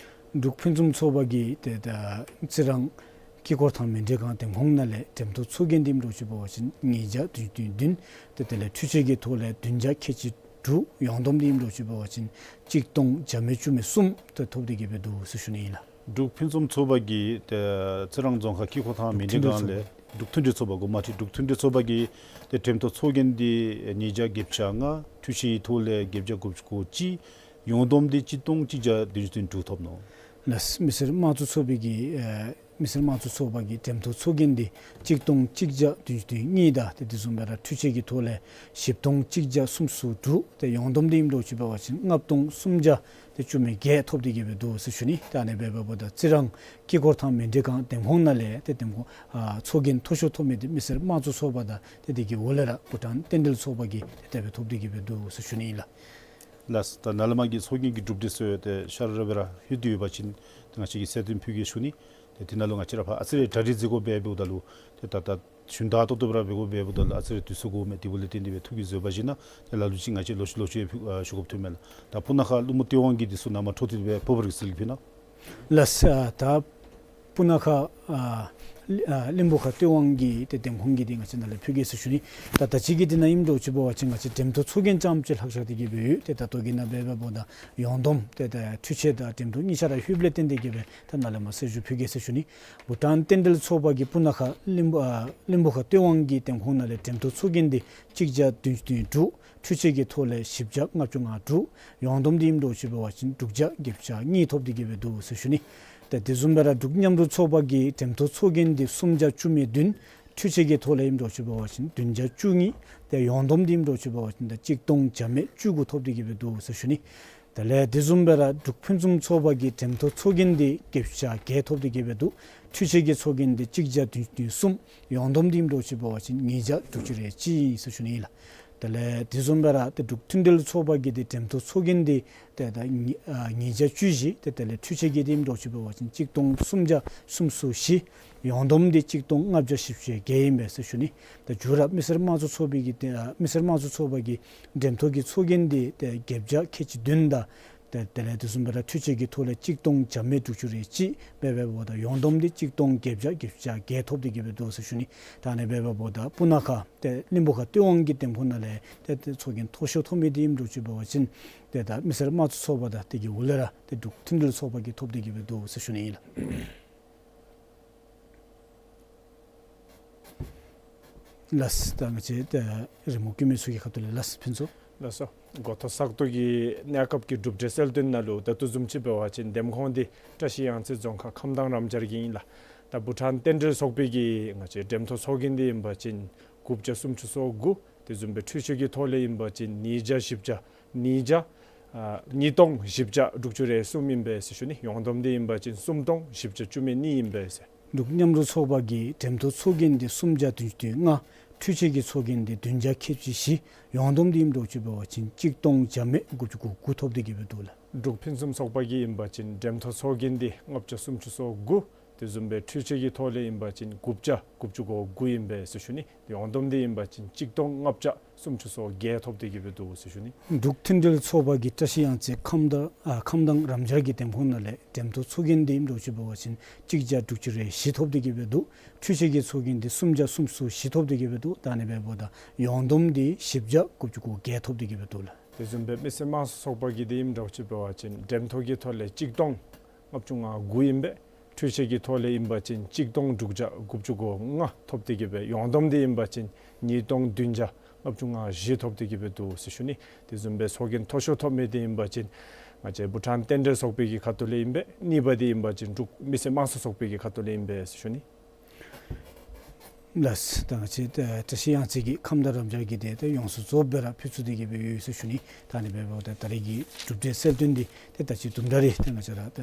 འབྲུག་ཕུན་སུམ་ཚོགས་པ་གིས་ཏེ་ད་རྩི་རང་དཀྱིལ་འཁོར་ཐང་མཎྜལ་ཁང་འདེམས་ཁོངས་ནང་ལས་འགྲེམས་སྟོན་ཚོགས་རྒྱན་འདི་ཨིནམ་འདྲཝ་ཅིག་འབད་བ་ཅིན་ཉིས་བརྒྱ་བདུན་ཅུ་དོན་བདུན། ཏེ་དེ་ལས་འཕྲུལ་ཆས་ཀྱི་ཐོག་ལས་བདུན་བརྒྱ་ཁལ་གཅིག་དྲུག། ཡོངས་བསྡོམས་འདི་ཨིནམ་འདྲཝ་ཅིག་འབད་བ་ཅིན་གཅིག་སྟོང་བརྒྱ་མེད་བཅུ་མེད་གསུམ་ཏེ་ཐོབ་སྟེ་གི་སྦེ་འདུག་ཟེར་ཞུ་ནི་ཨིན་ལགས། འབྲུག་ཕུན་སུམ་ཚོགས་པ་གིས་ཏེ་རྩི་རང་རྫོང་ཁག་དཀྱིལ་འཁོར་ཐང་མཎྜལ་ཁང་ལས་འབྲུག་མཐུན་སྒྲིལ་ཚོགས་པ་གོ་མ་ཁྲིད། འབྲུག་མཐུན་སྒྲིལ་ཚོགས་པ་གིས་ཏེ་འགྲེམས་སྟོན་ཚོགས་རྒྱན་འདི་ཉིས་བརྒྱ་བརྒྱད་ཅུ་གྱ་ལྔ། འཕྲུལ་ཆས་ཐོག་ལས་བརྒྱད་བརྒྱ་དགུ་བཅུ་གོ་གཅིག། ཡོངས་བསྡོམས་འདི་གཅིག་སྟོང་གཅིག་བརྒྱ་བདུན་ཅུ་དོན་དྲུག་ཐོབ་ནུག། ལགས། མི་སེར་དམངས་གཙོ་ཚོགས་པའི་གི་ཨེ་མི་སེར་དམངས་གཙོ་ཚོགས་པ་གི་འགྲེམས་སྟོན་ཚོགས་རྒྱན་འདི་གཅིག་སྟོང་གཅིག་བརྒྱ་བདུན་ཅུ་དོན་གཉིས་དང་ཏེ་དེ་བཟུམ་སྦེ་ར་འཕྲུལ་ཆས་ཀྱི་ཐོག་ལས་བཞི་སྟོང་གཅིག་བརྒྱ་སུམ་ཅུ་སོ་དྲུག། ཏེ་ཡོངས་བསྡོམས་འདི་ཨིནམ་འདྲཝ་ཅིག་འབད་བ་ཅིན་ལྔ་སྟོང་སུམ་བརྒྱ་ཏེ་བཅུ་མེད་བརྒྱད་ཐོབ་སྟེ་གི་སྦེ་འདུག་ཟེར་ཞུ་ནི། ད་ཨ་ནི་སྦེ་འབདཝ་ད་རྩི་རང་དཀྱིལ་འཁོར་ཐང་མཎྜལ་ཁང་འདེམས་ཁོངས་ནང་ལས་ཏེ་འདེམས་ཁོངས་ཨ་ཚོགས་རྒྱན་མཐོ་ཤོས་ཐོབ་མི་འདི་མི་སེར་དམངས་གཙོ་ཚོགས་པ་དང་ཏེ་དེ་གི་འོག་ལས་ར་བྷུ་ཊཱན་རྟེན་འབྲེལ་ཚོགས་པ་གིས་ཏེ་དེ་སྦེ་ཐོབ་སྟེ་གི་སྦེ་འདུག་ཟེར་ཞུ་ནི་ཨིན་ལགས། ལགས། ད་ནཱ་ལས་མར་གྱི་ཚོགས་རྒྱན་གྱི་གྲུབ་འབྲས་ཚུ་ཏེ་ཤར་ར་སྦེ་ར་ལྷོད་དེ་ཡོད་པ་ཅིན་ཏེ་ང་བཅས་ཀྱིས་གསལ་སྟོན་ཕུལ་གེ་ཞུ་ནི། ཏེ་དེ་ནང་ལུ་ང་བཅས་ར་ཕར་ཨ་ཙི་རེ་གྲ་སྒྲིག་མཛད་དགོཔ་སྦེ་འབདཝ་ད་ལུ་ཏེ་ད་ད་ཞུན་དག་ཏོག་ཏོ་སྦེ་ར་འབད་དགོཔ་སྦེ་འབདཝ་ད་ལུ་ཨ་ཙི་རེ་དུས་ཚོད་འགོརཝ་མས། དེ་འབདཝ་ལས་བརྟེན་ཏེ་སྦེ་ཐུགས་ཀྱི་བཟོད་པ་བཞེས་གནང་། ཏེ་ལ་ལུ་ཅིག་ང་བཅས་ལོག་ཅི་ལོག་ཅི་ཨ་ཞུ་དགོཔ་ཐོནམ་མས་ལགས། ད་སྤུ་ན་ཁ་ཀླུ་མོ་སྟེས་དབང་གིས་འདི་ཚུ་ནང་མ་འཕྲོ་མཐུད་སྦེ་ཕབ་པར་གྱིས་ལེགས་ཕུལ་གནང་། ལགས། ད་སྤུ་ན་ཁ་ཨ་ ཨ་གླིང་བུ་ཁ་སྟོད་ཝང་གི་ཏེ་འདེམས་ཁོངས་ཀྱི་འདི་ང་བཅས་ནཱ་ལས་ཕུལ་གེ་ཟེར་ཞུ་ནི། ད་ད་ཅི་གི་འདི་ནང་ཨིནམ་འདྲཝ་ཅིག་འབད་བ་ཅིན་ང་བཅས་འགྲེམས་ཐོག་ཚོགས་རྒྱན་རྐྱངམ་ཅིག་ལྷག་བཞག་སྟེ་གི་སྦེ་ཡོད། ཏེ་ད་ལྟོ་གི་ནང་འབད་འབདཝ་ད་ཡོངས་བསྡོམས་ཏེ་ད་འཕྲུལ་ཆས་དང་འགྲེམས་ཐོག་གཉིས་ཆ་ར་ལྷོདཔ་ལས་བརྟེན་ཏེ་གི་སྦེ་ད་ནཱ་ལས་མར་གསལ་ཞུ་ཕུལ་གེ་ཟེར་ཞུ་ནི། བྷུ་ཊཱན་རྟེན་འབྲེལ་ཚོགས་པ་གི་སྤུ་ན་ཁ་གླིང་བུ་ཨ་གླིང་བུ་ཁ་སྟོད་ཝང་གི་འདེམས་ཁོངས་ནང་ལས་འགྲེམས་ཐོག་ཚོགས་རྒྱན་འདི་གཅིག་བརྒྱ་བདུན་ཅུ་དོན་དྲུག། འཕྲུལ་ཆས་ཀྱི་ཐོག་ལས་བཞི་བརྒྱ་ལྔ་བཅུ་ང་དྲུག། ཡོངས་བསྡོམས་འདི་ཨིནམ་འདྲཝ་ཅིག་འབད་བ་ཅིན་དྲུག་བརྒྱ་བརྒྱད་ཅུ་གྱ་གཉིས་ཐོབ་སྟེ་གི་སྦེ་འདུག་ཟེར་ཞུ་ནི། ཏེ་དེ་བཟུམ་སྦེ་ར་འབྲུག་མཉམ་རུབ་ཚོགས་པ་གི་འགྲེམས་ཐོག་ཚོགས་རྒྱན་འདི་སུམ་བརྒྱ་བཅུ་མེད་བདུན། འཕྲུལ་ཆས་ཀྱི་ཐོག་ལས་ཨིནམ་འདྲཝ་ཅིག་འབད་བ་ཅིན་བདུན་བརྒྱ་བཅུ་གཉིས། ཏེ་ཡོངས་བསྡོམས་འདི་ཨིནམ་འདྲཝ་ཅིག་འབད་བ་ཅིན་ད་གཅིག་སྟོང་བརྒྱ་མེད་བཅུ་དགུ་ཐོབ་སྟེ་གི་སྦེ་འདུག་ཟེར་ཞུ་ནི། དེ་ལས་དེ་བཟུམ་སྦེ་ར་འབྲུག་ཕུན་སུམ་ཚོགས་པ་གི་འགྲེམས་ཐོག་ཚོགས་རྒྱན་འདི་བརྒྱད་ཅུ་གྱ་བརྒྱད་ཐོབ་སྟེ་གི་སྦེ་འདུག། འཕྲུལ་ཆས་ཀྱི་ཚོགས་རྒྱན་འདི་གཅིག་བརྒྱ་བདུན་ཅུ་དོན་གསུམ། ཡོངས་བསྡོམས་འདི་ཨིནམ་འདྲཝ་ཅིག་འབད་བ་ཅིན་ཉིས་བརྒྱ་དྲུག་ཅུ་རེ་གཅིག་ཨིན་ཟེར་ཞུ་ནི་ཨིན་ལགས། དེ་ལས་དེ་བཟུམ་སྦེ་ར་ཏེ་འབྲུག་མཐུན་འབྲེལ་ཚོགས་པ་གི་ཏེ་འགྲེམས་ཐོག་ཚོགས་རྒྱན་འདི་ཏེ་ད་ཉིས་ཨ་ཉིས་བརྒྱ་བཅུ་བཞི། ཏེ་དེ་ལས་འཕྲུལ་ཆས་ཀྱི་འདི་ཨིནམ་འདྲཝ་ཅིག་འབད་བ་ཅིན་གཅིག་སྟོང་སུམ་བརྒྱ་སུམ་ཅུ་སོ་བཞི། ཡོངས་བསྡོམས་འདི་གཅིག་སྟོང་ལྔ་བརྒྱ་བཞི་བཅུ་ཞེ་བརྒྱད་ཨིན་པས་ཟེར་ཞུ་ནི། ཏེ་མཇུག་ར་མི་སེར་དམངས་གཙོ་ཚོགས་པའི་གི་ཏེ་ཨ་མི་སེར་དམངས་གཙོ་ཚོགས་པ་གི་འགྲེམས་ཐོག་གི་ཚོགས་རྒྱན་འདི་ཏེ་བརྒྱད་བརྒྱ་ཁལ་གཅིག་བདུན་དང་ཏེ་དེ་ལས་དེ་བཟུམ་སྦེ་ར་འཕྲུལ་ཆས་ཀྱི་ཐོག་ལས་གཅིག་སྟོང་བརྒྱ་མེད་དྲུག་ཅུ་རེ་གཅིག། འབད་འབདཝ་ད་ཡོངས་བསྡོམས་འདི་གཅིག་སྟོང་བརྒྱད་བརྒྱ་བརྒྱད་ཅུ་གྱ་བརྒྱད་ཐོབ་སྟེ་གི་སྦེ་འདུག་ཟེར་ཞུ་ནི། ད་ཨ་ནི་འབད་འབདཝ་ད་སྤུ་ན་ཁ་ཏེ་གླིང་བུ་ཁ་སྟོད་ཝང་གི་འདེམས་ཁོངས་ནང་ལས་ཏེ་ཏེ་ཚོགས་རྒྱན་མཐོ་ཤོས་ཐོབ་མི་འདི་ཨིནམ་འདྲཝ་ཅིག་འབད་བ་ཅིན་ཏེ་ད་མི་སེར་དམངས་གཙོ་ཚོགས་པ་དང་དེ་གི་འོག་ལས་ར་ཏེ་འབྲུག་མཐུན་འབྲེལ་ཚོགས་པ་གིས་ཐོབ་སྟེ་གི་སྦེ་འདུག་ཟེར་ཞུ་ནི་ཨིན་ལགས། ལགས། ད་ང་བཅས་ཏེ་རི་མོ་བཀོད་མི་ཚུ་གི་ཁ་ཐུག་ལས་ལགས་ཕུན་ཚོགས། ལགས་སོ། འགོ་ཐོག་ས་སྟོང་གི་གནས་སྐབས་ཀྱི་གྲུབ་འབྲས་གསལ་སྟོན་ནང་ལུ་ད་ལྟོ་བཟུམ་ཅིག་འབད་བ་ཅིན་འདེམས་ཁོངས་འདི་བཀྲ་ཤིས་གཡང་རྩེ་རྫོང་ཁག་ཁམས་དྭངས་རམ་སྦྱར་གྱི་ཨིན་ལགས། ད་བྷུ་ཊཱན་རྟེན་འབྲེལ་ཚོགས་པའི་གི་ང་བཅས་འགྲེམས་ཐོག་ཚོགས་རྒྱན་འདི་ཨིན་པ་ཅིན་དགུ་བརྒྱ་སུམ་ཅུ་སོ་དགུ། དེ་བཟུམ་སྦེ་འཕྲུལ་ཆས་ཀྱི་ཐོག་ལས་ཨིན་པ་ཅིན་ཉིས་བརྒྱ་བཞི་བརྒྱ་ཉིས་བརྒྱ་ཨ་ཉིས་སྟོང་བཞི་བརྒྱ་དྲུག་ཅུ་རེ་གསུམ་ཨིན་པས་ཟེར་ཞུ་ནི། ཡོངས་བསྡོམས་འདི་ཨིན་པ་ཅིན་སུམ་སྟོང་བཞི་བརྒྱ་བཅུ་མེད་གཉིས་ཨིན་པས་ཟེར། འབྲུག་མཉམ་རུབ་ཚོགས་པ་གི་འགྲེམས་ཐོག་ཚོགས་རྒྱན་འདི་སུམ་བརྒྱ་བདུན་ཅུ་དོན་ལྔ། འཕྲུལ་ཆས་ཀྱི་ཚོགས་རྒྱན་འདི་བདུན་བརྒྱ་ཁལ་གཅིག་བཞི། ཡོངས་བསྡོམས་འདི་ཨིནམ་འདྲཝ་ཅིག་འབད་བ་ཅིན་གཅིག་སྟོང་བརྒྱ་མེད་དགུ་བཅུ་གོ་དགུ་ཐོབ་སྟེ་གི་སྦེ་འདུག་ལགས། འབྲུག་ཕུན་སུམ་ཚོགས་པ་གི་ཨིན་པ་ཅིན་འགྲེམས་ཐོག་ཚོགས་རྒྱན་འདི་ལྔ་བརྒྱ་སུམ་ཅུ་སོ་དགུ། དེ་བཟུམ་སྦེ་འཕྲུལ་ཆས་ཀྱི་ཐོག་ལས་ཨིན་པ་ཅིན་དགུ་བརྒྱ་དགུ་བཅུ་གོ་དགུ་ཨིན་པས་ཟེར་ཞུ་ནི། ཡོངས་བསྡོམས་འདི་ཨིན་པ་ཅིན་གཅིག་སྟོང་ལྔ་བརྒྱ་སུམ་ཅུ་སོ་བརྒྱད་ཐོབ་སྟེ་གི་སྦེ་འདུག་ཟེར་ཞུ་ནི། འབྲུག་མཐུན་འབྲེལ་ཚོགས་པ་གི་བཀྲ་ཤིས་གཡང་རྩེ་ཁམས་དྭངས་ཨ་ཁམས་དྭངས་རམ་སྦྱར་གྱི་འདེམས་ཁོངས་ནང་ལས་འགྲེམས་ཐོག་ཚོགས་རྒྱན་འདི་ཨིནམ་འདྲཝ་ཅིག་འབད་བ་ཅིན་གཅིག་བརྒྱ་དྲུག་ཅུ་རེ་བཞི་ཐོབ་སྟེ་གི་སྦེ་འདུག། འཕྲུལ་ཆས་ཀྱི་ཚོགས་རྒྱན་འདི་སུམ་བརྒྱ་སུམ་ཅུ་སོ་བཞི་ཐོབ་སྟེ་གི་སྦེ་འདུག། ད་ཨ་ནི་འབདཝ་ད་ཡོངས་བསྡོམས་འདི་བཞི་བརྒྱ་དགུ་བཅུ་གོ་བརྒྱད་ཐོབ་སྟེ་གི་སྦེ་འདུག་ལགས། དེ་བཟུམ་སྦེ་མི་སེར་དམངས་གཙོ་ཚོགས་པ་གི་འདི་ཨིནམ་འདྲཝ་ཅིག་འབད་བ་ཅིན་འགྲེམས་ཐོག་གི་ཐོག་ལས་གཅིག་སྟོང་ལྔ་བཅུ་ང་དགུ་ཨིན་པས། འཕྲུལ་ཆས་ཀྱི་ཐོག་ལས་ཨིན་པ་ཅིན་གཅིག་སྟོང་དྲུག་བརྒྱ་དགུ་བཅུ་གོ་ལྔ་ཐོབ་སྟེ་གི་སྦེ་ཡོངས་བསྡོམས་འདི་ཨིན་པ་ཅིན་ཉིས་སྟོང་བདུན་བརྒྱ་ལྔ་བཅུ་ང་བཞི་ཐོབ་སྟེ་གི་སྦེ་འདུག་ཟེར་ཞུ་ནི། དེ་བཟུམ་སྦེ་ཚོགས་རྒྱན་མཐོ་ཤོས་ཐོབ་མི་འདི་ཨིན་པ་ཅིན་ང་བཅས་བྷུ་ཊཱན་རྟེན་འབྲེལ་ཚོགས་པའི་གི་ཁ་ཐུག་ལས་ཨིན་པས། གཉིས་པ་འདི་ཨིན་པ་ཅིན་འབྲུག་མི་སེར་དམངས་གཙོ་ཚོགས་པའི་གི་ཁ་ཐུག་ལས་ཨིན་པས་ཟེར་ཞུ་ནི། ལགས། ད་ང་བཅས་ད་བཀྲ་ཤིས་གཡང་རྩེ་གི་ཁམས་དྭངས་རམ་སྦྱར་གྱི་འདི་ད་ཡོངས་སུ་རྫོགསཔ་སྦེ་ར་ཕུལ་ཚུགས་ཏེ་གི་སྦེ་ཡོད་ཟེར་ཞུ་ནི། ད་ཨ་ནི་འབདཝ་ད་ད་རེས་ཀྱི་གྲུབ་འབྲས་གསལ་སྟོན་འདི་ཏེ་ད་ཅི་དུམ་གྲ་རེ་ཏེ་ང་བཅས་ར་ད་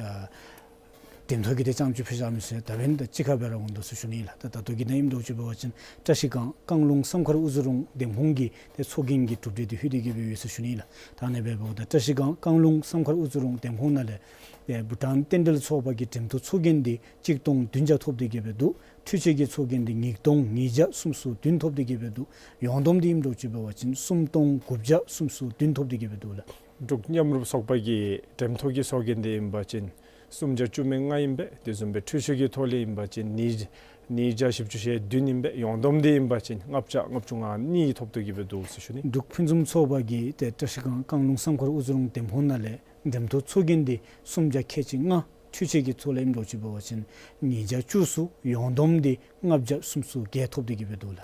འགྲེམས་ཐོག་གི་འདི་རྐྱངམ་ཅིག་ཕུལ་བཞག་མི་ཚུ་ད་འབདན་ད་གཅིག་ཁར་སྦེ་ར་འོང་དོ་ཟེར་ཞུ་ནི་ལགས། ད་ད་ལྟོ་གི་ནང་ཨིནམ་འདྲཝ་ཅིག་འབད་བ་ཅིན་བཀྲ་ཤིས་སྒང་རྐང་ལུང་བསམ་མཁར་དབུ་ཟུར་རོང་འདེམས་ཁོངས་ཀྱི་ཏེ་ཚོགས་རྒྱན་གྱི་གྲུབ་འབྲས་འདི་ལྷོད་དེ་གི་སྦེ་ཡོད་ཟེར་ཞུ་ནི་ལགས། ད་ཨ་ནི་འབདཝ་ད་བཀྲ་ཤིས་སྒང་རྐང་ལུང་བསམ་མཁར་དབུ་ཟུར་རོང་འདེམས་ཁོངས་ནང་ལས་ཏེ་བྷུ་ཊཱན་རྟེན་འབྲེལ་ཚོགས་པ་གི་འགྲེམས་ཐོག་ཚོགས་རྒྱན་འདི་གཅིག་སྟོང་བདུན་བརྒྱ་ཐོབ་སྟེ་གི་སྦེ་འདུག། འཕྲུལ་ཆས་ཀྱི་ཚོགས་རྒྱན་འདི་ཉིས་སྟོང་ཉིས་བརྒྱ་སུམ་ཅུ་སོ་བདུན་ཐོབ་སྟེ་གི་སྦེ་འདུག། ཡོངས་བསྡོམས་འདི་ཨིནམ་འདྲཝ་ཅིག་འབད་བ་ཅིན་སུམ་སྟོང་དགུ་བརྒྱ་སུམ་ཅུ་སོ་བདུན་ཐོབ་སྟེ་གི་སྦེ་འདུག་ལགས། འབྲུག་མཉམ་རུབ་ཚོགས་པ་གི་འགྲེམས་ཐོག་གི་ཚོགས་རྒྱན་འདི་ཨིན་པ་ཅིན་སུམ་བརྒྱ་བཅུ་མེད་ལྔ་ཨིན་པས། དེ་བཟུམ་སྦེ་འཕྲུལ་ཆས་ཀྱི་ཐོག་ལས་ཨིན་པ་ཅིན་ཉིས་ཉིས་བརྒྱ་བཞི་བཅུ་ཞེ་བདུན་ཨིན་པས། ཡོངས་བསྡོམས་འདི་ཨིན་པ་ཅིན་ལྔ་བརྒྱ་ལྔ་བཅུ་ང་གཉིས་ཐོབ་སྟེ་གི་སྦེ་འདུག་ཟེར་ཞུ་ནི། འབྲུག་ཕུན་སུམ་ཚོགས་པ་གི་ཏེ་བཀྲ་ཤིས་སྒང་རྐང་ལུང་བསམ་མཁར་དབུ་ཟུར་རོང་འདེམས་ཁོངས་ནང་ལས་འགྲེམས་ཐོག་ཚོགས་རྒྱན་འདི་སུམ་བརྒྱ་ཁལ་གཅིག་ལྔ། འཕྲུལ་ཆས་ཀྱི་ཐོག་ལས་ཨིནམ་འདྲཝ་ཅིག་འབད་བ་ཅིན་ཉིས་བརྒྱ་བཅུ་གསུམ། ཡོངས་བསྡོམས་འདི་ལྔ་བརྒྱ་སུམ་ཅུ་སོ་བརྒྱད་ཐོབ་སྟེ་གི་སྦེ་འདུག་ལགས།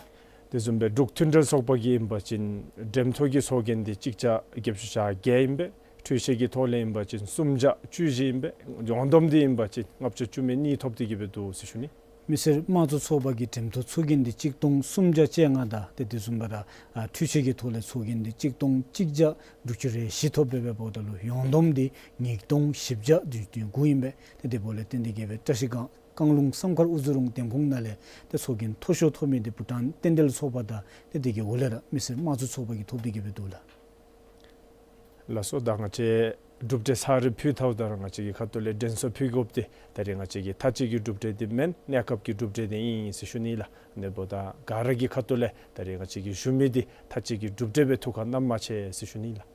དེ་བཟུམ་སྦེ་འབྲུག་མཐུན་འབྲེལ་ཚོགས་པ་གི་ཨིན་པ་ཅིན་འགྲེམས་ཐོག་གི་ཚོགས་རྒྱན་འདི་གཅིག་བརྒྱ་བརྒྱད་ཅུ་གྱ་བརྒྱད་ཨིན་པས། འཕྲུལ་ཆས་ཀྱི་ཐོག་ལས་ཨིན་པ་ཅིན་སུམ་བརྒྱ་བཅུ་བཞི་ཨིན་པས། ཡོངས་བསྡོམས་འདི་ཨིན་པ་ཅིན་ལྔ་བརྒྱ་བཅུ་མེད་གཉིས་ཐོབ་སྟེ་གི་སྦེ་འདུག་ཟེར་ཞུ་ནི། མི་སེར་དམངས་གཙོ་ཚོགས་པ་གི་འགྲེམས་ཐོག་ཚོགས་རྒྱན་འདི་གཅིག་སྟོང་སུམ་བརྒྱ་བཅོ་ལྔ་དང་ཏེ་དེ་བཟུམ་སྦེ་ར་ཨ་འཕྲུལ་ཆས་ཀྱི་ཐོག་ལས་ཚོགས་རྒྱན་འདི་གཅིག་སྟོང་གཅིག་བརྒྱ་དྲུག་ཅུ་རེ་བཞི་ཐོབ་སྦེ་འབདཝ་ད་ལུ་ཡོངས་བསྡོམས་འདི་ཉིས་སྟོང་བཞི་བརྒྱ་བདུན་ཅུ་དོན་དགུ་ཨིན་པས། ཏེ་དེ་འབདཝ་ལས་བརྟེན་ཏེ་གི་སྦེ་བཀྲ་ཤིས་སྒང་རྐང་ལུང་བསམ་མཁར་དབུ་ཟུར་རོང་འདེམས་ཁོངས་ནང་ལས་ཏེ་ཚོགས་རྒྱན་མཐོ་ཤོས་ཐོབ་མི་འདི་བྷུ་ཊཱན་རྟེན་འབྲེལ་ཚོགས་པ་དང་ཏེ་དེ་གི་འོག་ལས་ར་མི་སེར་དམངས་གཙོ་ཚོགས་པ་གིས་ཐོབ་སྟེ་གི་སྦེ་འདུག་ལགས། ལགས་སོ། ད་ང་བཅས་གྲུབ་འབྲས་ཚར་རེ་ཕུལ་ཚརཝ་ད་ར་ང་བཅས་ཀྱི་ཁ་ཐུག་ལས་དྲན་གསོ་ཕུལ་དགོཔ་འདི་ད་རེས་ང་བཅས་ཀྱི་མཐའ་དཔྱད་ཀྱི་གྲུབ་འབྲས་འདི་མེན་གནས་སྐབས་ཀྱི་གྲུབ་འབྲས་འདི་ཨིན་ཟེར་ཞུ་ནི་ལགས། ཨ་ནི་འབདཝ་ད་ག་ར་གི་ཁ་ཐུག་ལས་ད་རེས་ང་བཅས་ཀྱིས་ཞུ་མི་འདི་མཐའ་དཔྱད་ཀྱི་གྲུབ་འབྲས་སྦེ་ཐུགས་ཁར་བསྣམ་མ་ཆེ་ཟེར་ཞུ་ནི་ལགས།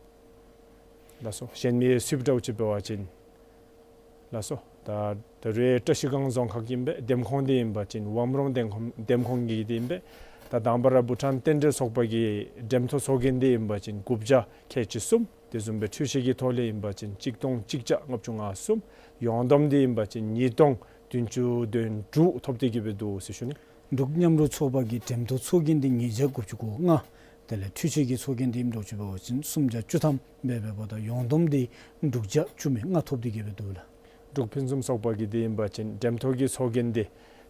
ལགས་སོ། གཞན་མི་ཚུ་འདྲཝ་ཅིག་འབད་བ་ཅིན། ལགས་སོ། ད་ ད་ད་རེས་བཀྲ་ཤིས་སྒང་རྫོང་ཁག་ཨིན་པས། འདེམས་ཁོངས་འདི་ཨིན་པ་ཅིན་ཝམ་རོང་འདེམས་ཁོངས་འདེམས་ཁོངས་ཀྱི་འདི་ཨིན་པས། ད་དང་པ་ར་བྷུ་ཊཱན་རྟེན་འབྲེལ་ཚོགས་པ་གི་འགྲེམས་ཐོག་ཚོགས་རྒྱན་འདི་ཨིན་པ་ཅིན་དགུ་བརྒྱ་ཁལ་གཅིག་གསུམ། དེ་བཟུམ་སྦེ་འཕྲུལ་ཆས་ཀྱི་ཐོག་ལས་ཨིན་པ་ཅིན་གཅིག་སྟོང་གཅིག་བརྒྱ་ལྔ་བཅུ་ང་གསུམ། ཡོངས་བསྡོམས་འདི་ཨིན་པ་ཅིན་ཉིས་སྟོང་བདུན་ཅུ་དོན་དྲུག་ཐོབ་སྟེ་གི་སྦེ་འདུག་ཟེར་ཞུ་ནི། འབྲུག་མཉམ་རུབ་ཚོགས་པ་གི་འགྲེམས་ཐོག་ཚོགས་རྒྱན་འདི་ཉིས་བརྒྱ་དགུ་བཅུ་གོ་ལྔ། དེ་ལས་འཕྲུལ་ཆས་ཀྱི་ཚོགས་རྒྱན་འདི་ཨིནམ་འདྲཝ་ཅིག་འབད་བ་ཅིན་སུམ་བརྒྱ་བཅུ་ཐམ་སྦེ་འབདཝ་ད་ཡོངས་བསྡོམས་འདི་དྲུག་བརྒྱ་བཅུ་མེད་ལྔ་ཐོབ་སྟེ་གི་སྦེ་འདུག་ལགས། འབྲུག་ཕུན་སུམ་ཚོགས་པ་གི་འདི་ཨིན་པ་ཅིན་འགྲེམས་ཐོག་གི་ཚོགས་རྒྱན་འདི་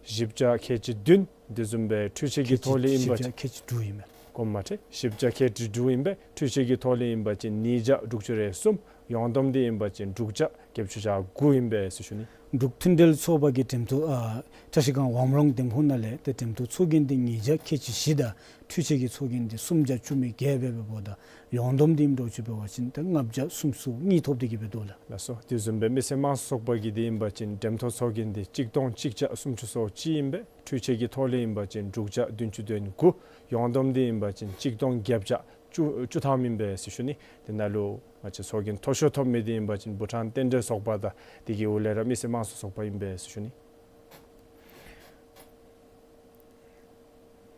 བཞི་བརྒྱ་ཁལ་གཅིག་བདུན། དེ་བཟུམ་སྦེ་འཕྲུལ་ཆས་ཀྱི་ཐོག་ལས་ཨིན་པ་ཅིན་བཞི་བརྒྱ་ཁལ་གཅིག་དྲུག་ཨིན་མས། དགོངསམ་མ་ཁྲེལ། བཞི་བརྒྱ་ཁལ་གཅིག་དྲུག་ཨིན་པས། འཕྲུལ་ཆས་ཀྱི་ཐོག་ལས་ཨིན་པ་ཅིན་ཉིས་བརྒྱ་དྲུག་ཅུ་རེ་གསུམ། ཡོངས་བསྡོམས་འདི་ཨིན་པ་ཅིན་དྲུག་བརྒྱ་བརྒྱད་ཅུ་གྱ་དགུ་ཨིན་པས་ཟེར་ཞུ་ནི། འབྲུག་མཐུན་འབྲེལ་ཚོགས་པ་གི་འགྲེམས་ཐོག་ཨ་བཀྲ་ཤིས་སྒང་ཝམ་རོང་འདེམས་ཁོངས་ནང་ལས་ཏེ་འགྲེམས་ཐོག་ཚོགས་རྒྱན་འདི་ཉིས་བརྒྱ་ཁལ་གཅིག་བཞི་དང་འཕྲུལ་ཆས་ཀྱི་ཚོགས་རྒྱན་འདི་སུམ་བརྒྱ་བཅུ་མེད་བརྒྱད་སྦེ་འབདཝ་ད་ཡོངས་བསྡོམས་འདི་ཨིནམ་འདྲཝ་ཅིག་འབད་བ་ཅིན་ཏེ་ལྔ་བརྒྱ་སུམ་ཅུ་སོ་གཉིས་ཐོབ་སྟེ་གི་སྦེ་འདུག་ལགས། ལགས་སོ། དེ་བཟུམ་སྦེ་མི་སེར་དམངས་གཙོ་ཚོགས་པ་གི་འདི་ཨིན་པ་ཅིན་འགྲེམས་ཐོག་ཚོགས་རྒྱན་འདི་གཅིག་སྟོང་གཅིག་བརྒྱ་སུམ་ཅུ་སོ་གཅིག་ཨིན་པས། འཕྲུལ་ཆས་ཀྱི་ཐོག་ལས་ཨིན་པ་ཅིན་དྲུག་བརྒྱ་བདུན་ཅུ་དོན་དགུ། ཡོངས་བསྡོམས་འདི་ཨིན་པ་ཅིན་གཅིག་སྟོང་བརྒྱད་བརྒྱ་བཅུ་བཅུ་ཐམ་ཨིན་པས་ཟེར་ཞུ་ནི། དེ་ནང་ལུ་ང་བཅས་ཚོགས་རྒྱན་མཐོ་ཤོས་ཐོབ་མི་འདི་ཨིན་པ་ཅིན་བྷུ་ཊཱན་རྟེན་འབྲེལ་ཚོགས་པ་དང་དེ་གི་འོག་ལས་ར་མི་སེར་དམངས་གཙོ་ཚོགས་པ་ཨིན་པས་ཟེར་ཞུ་ནི།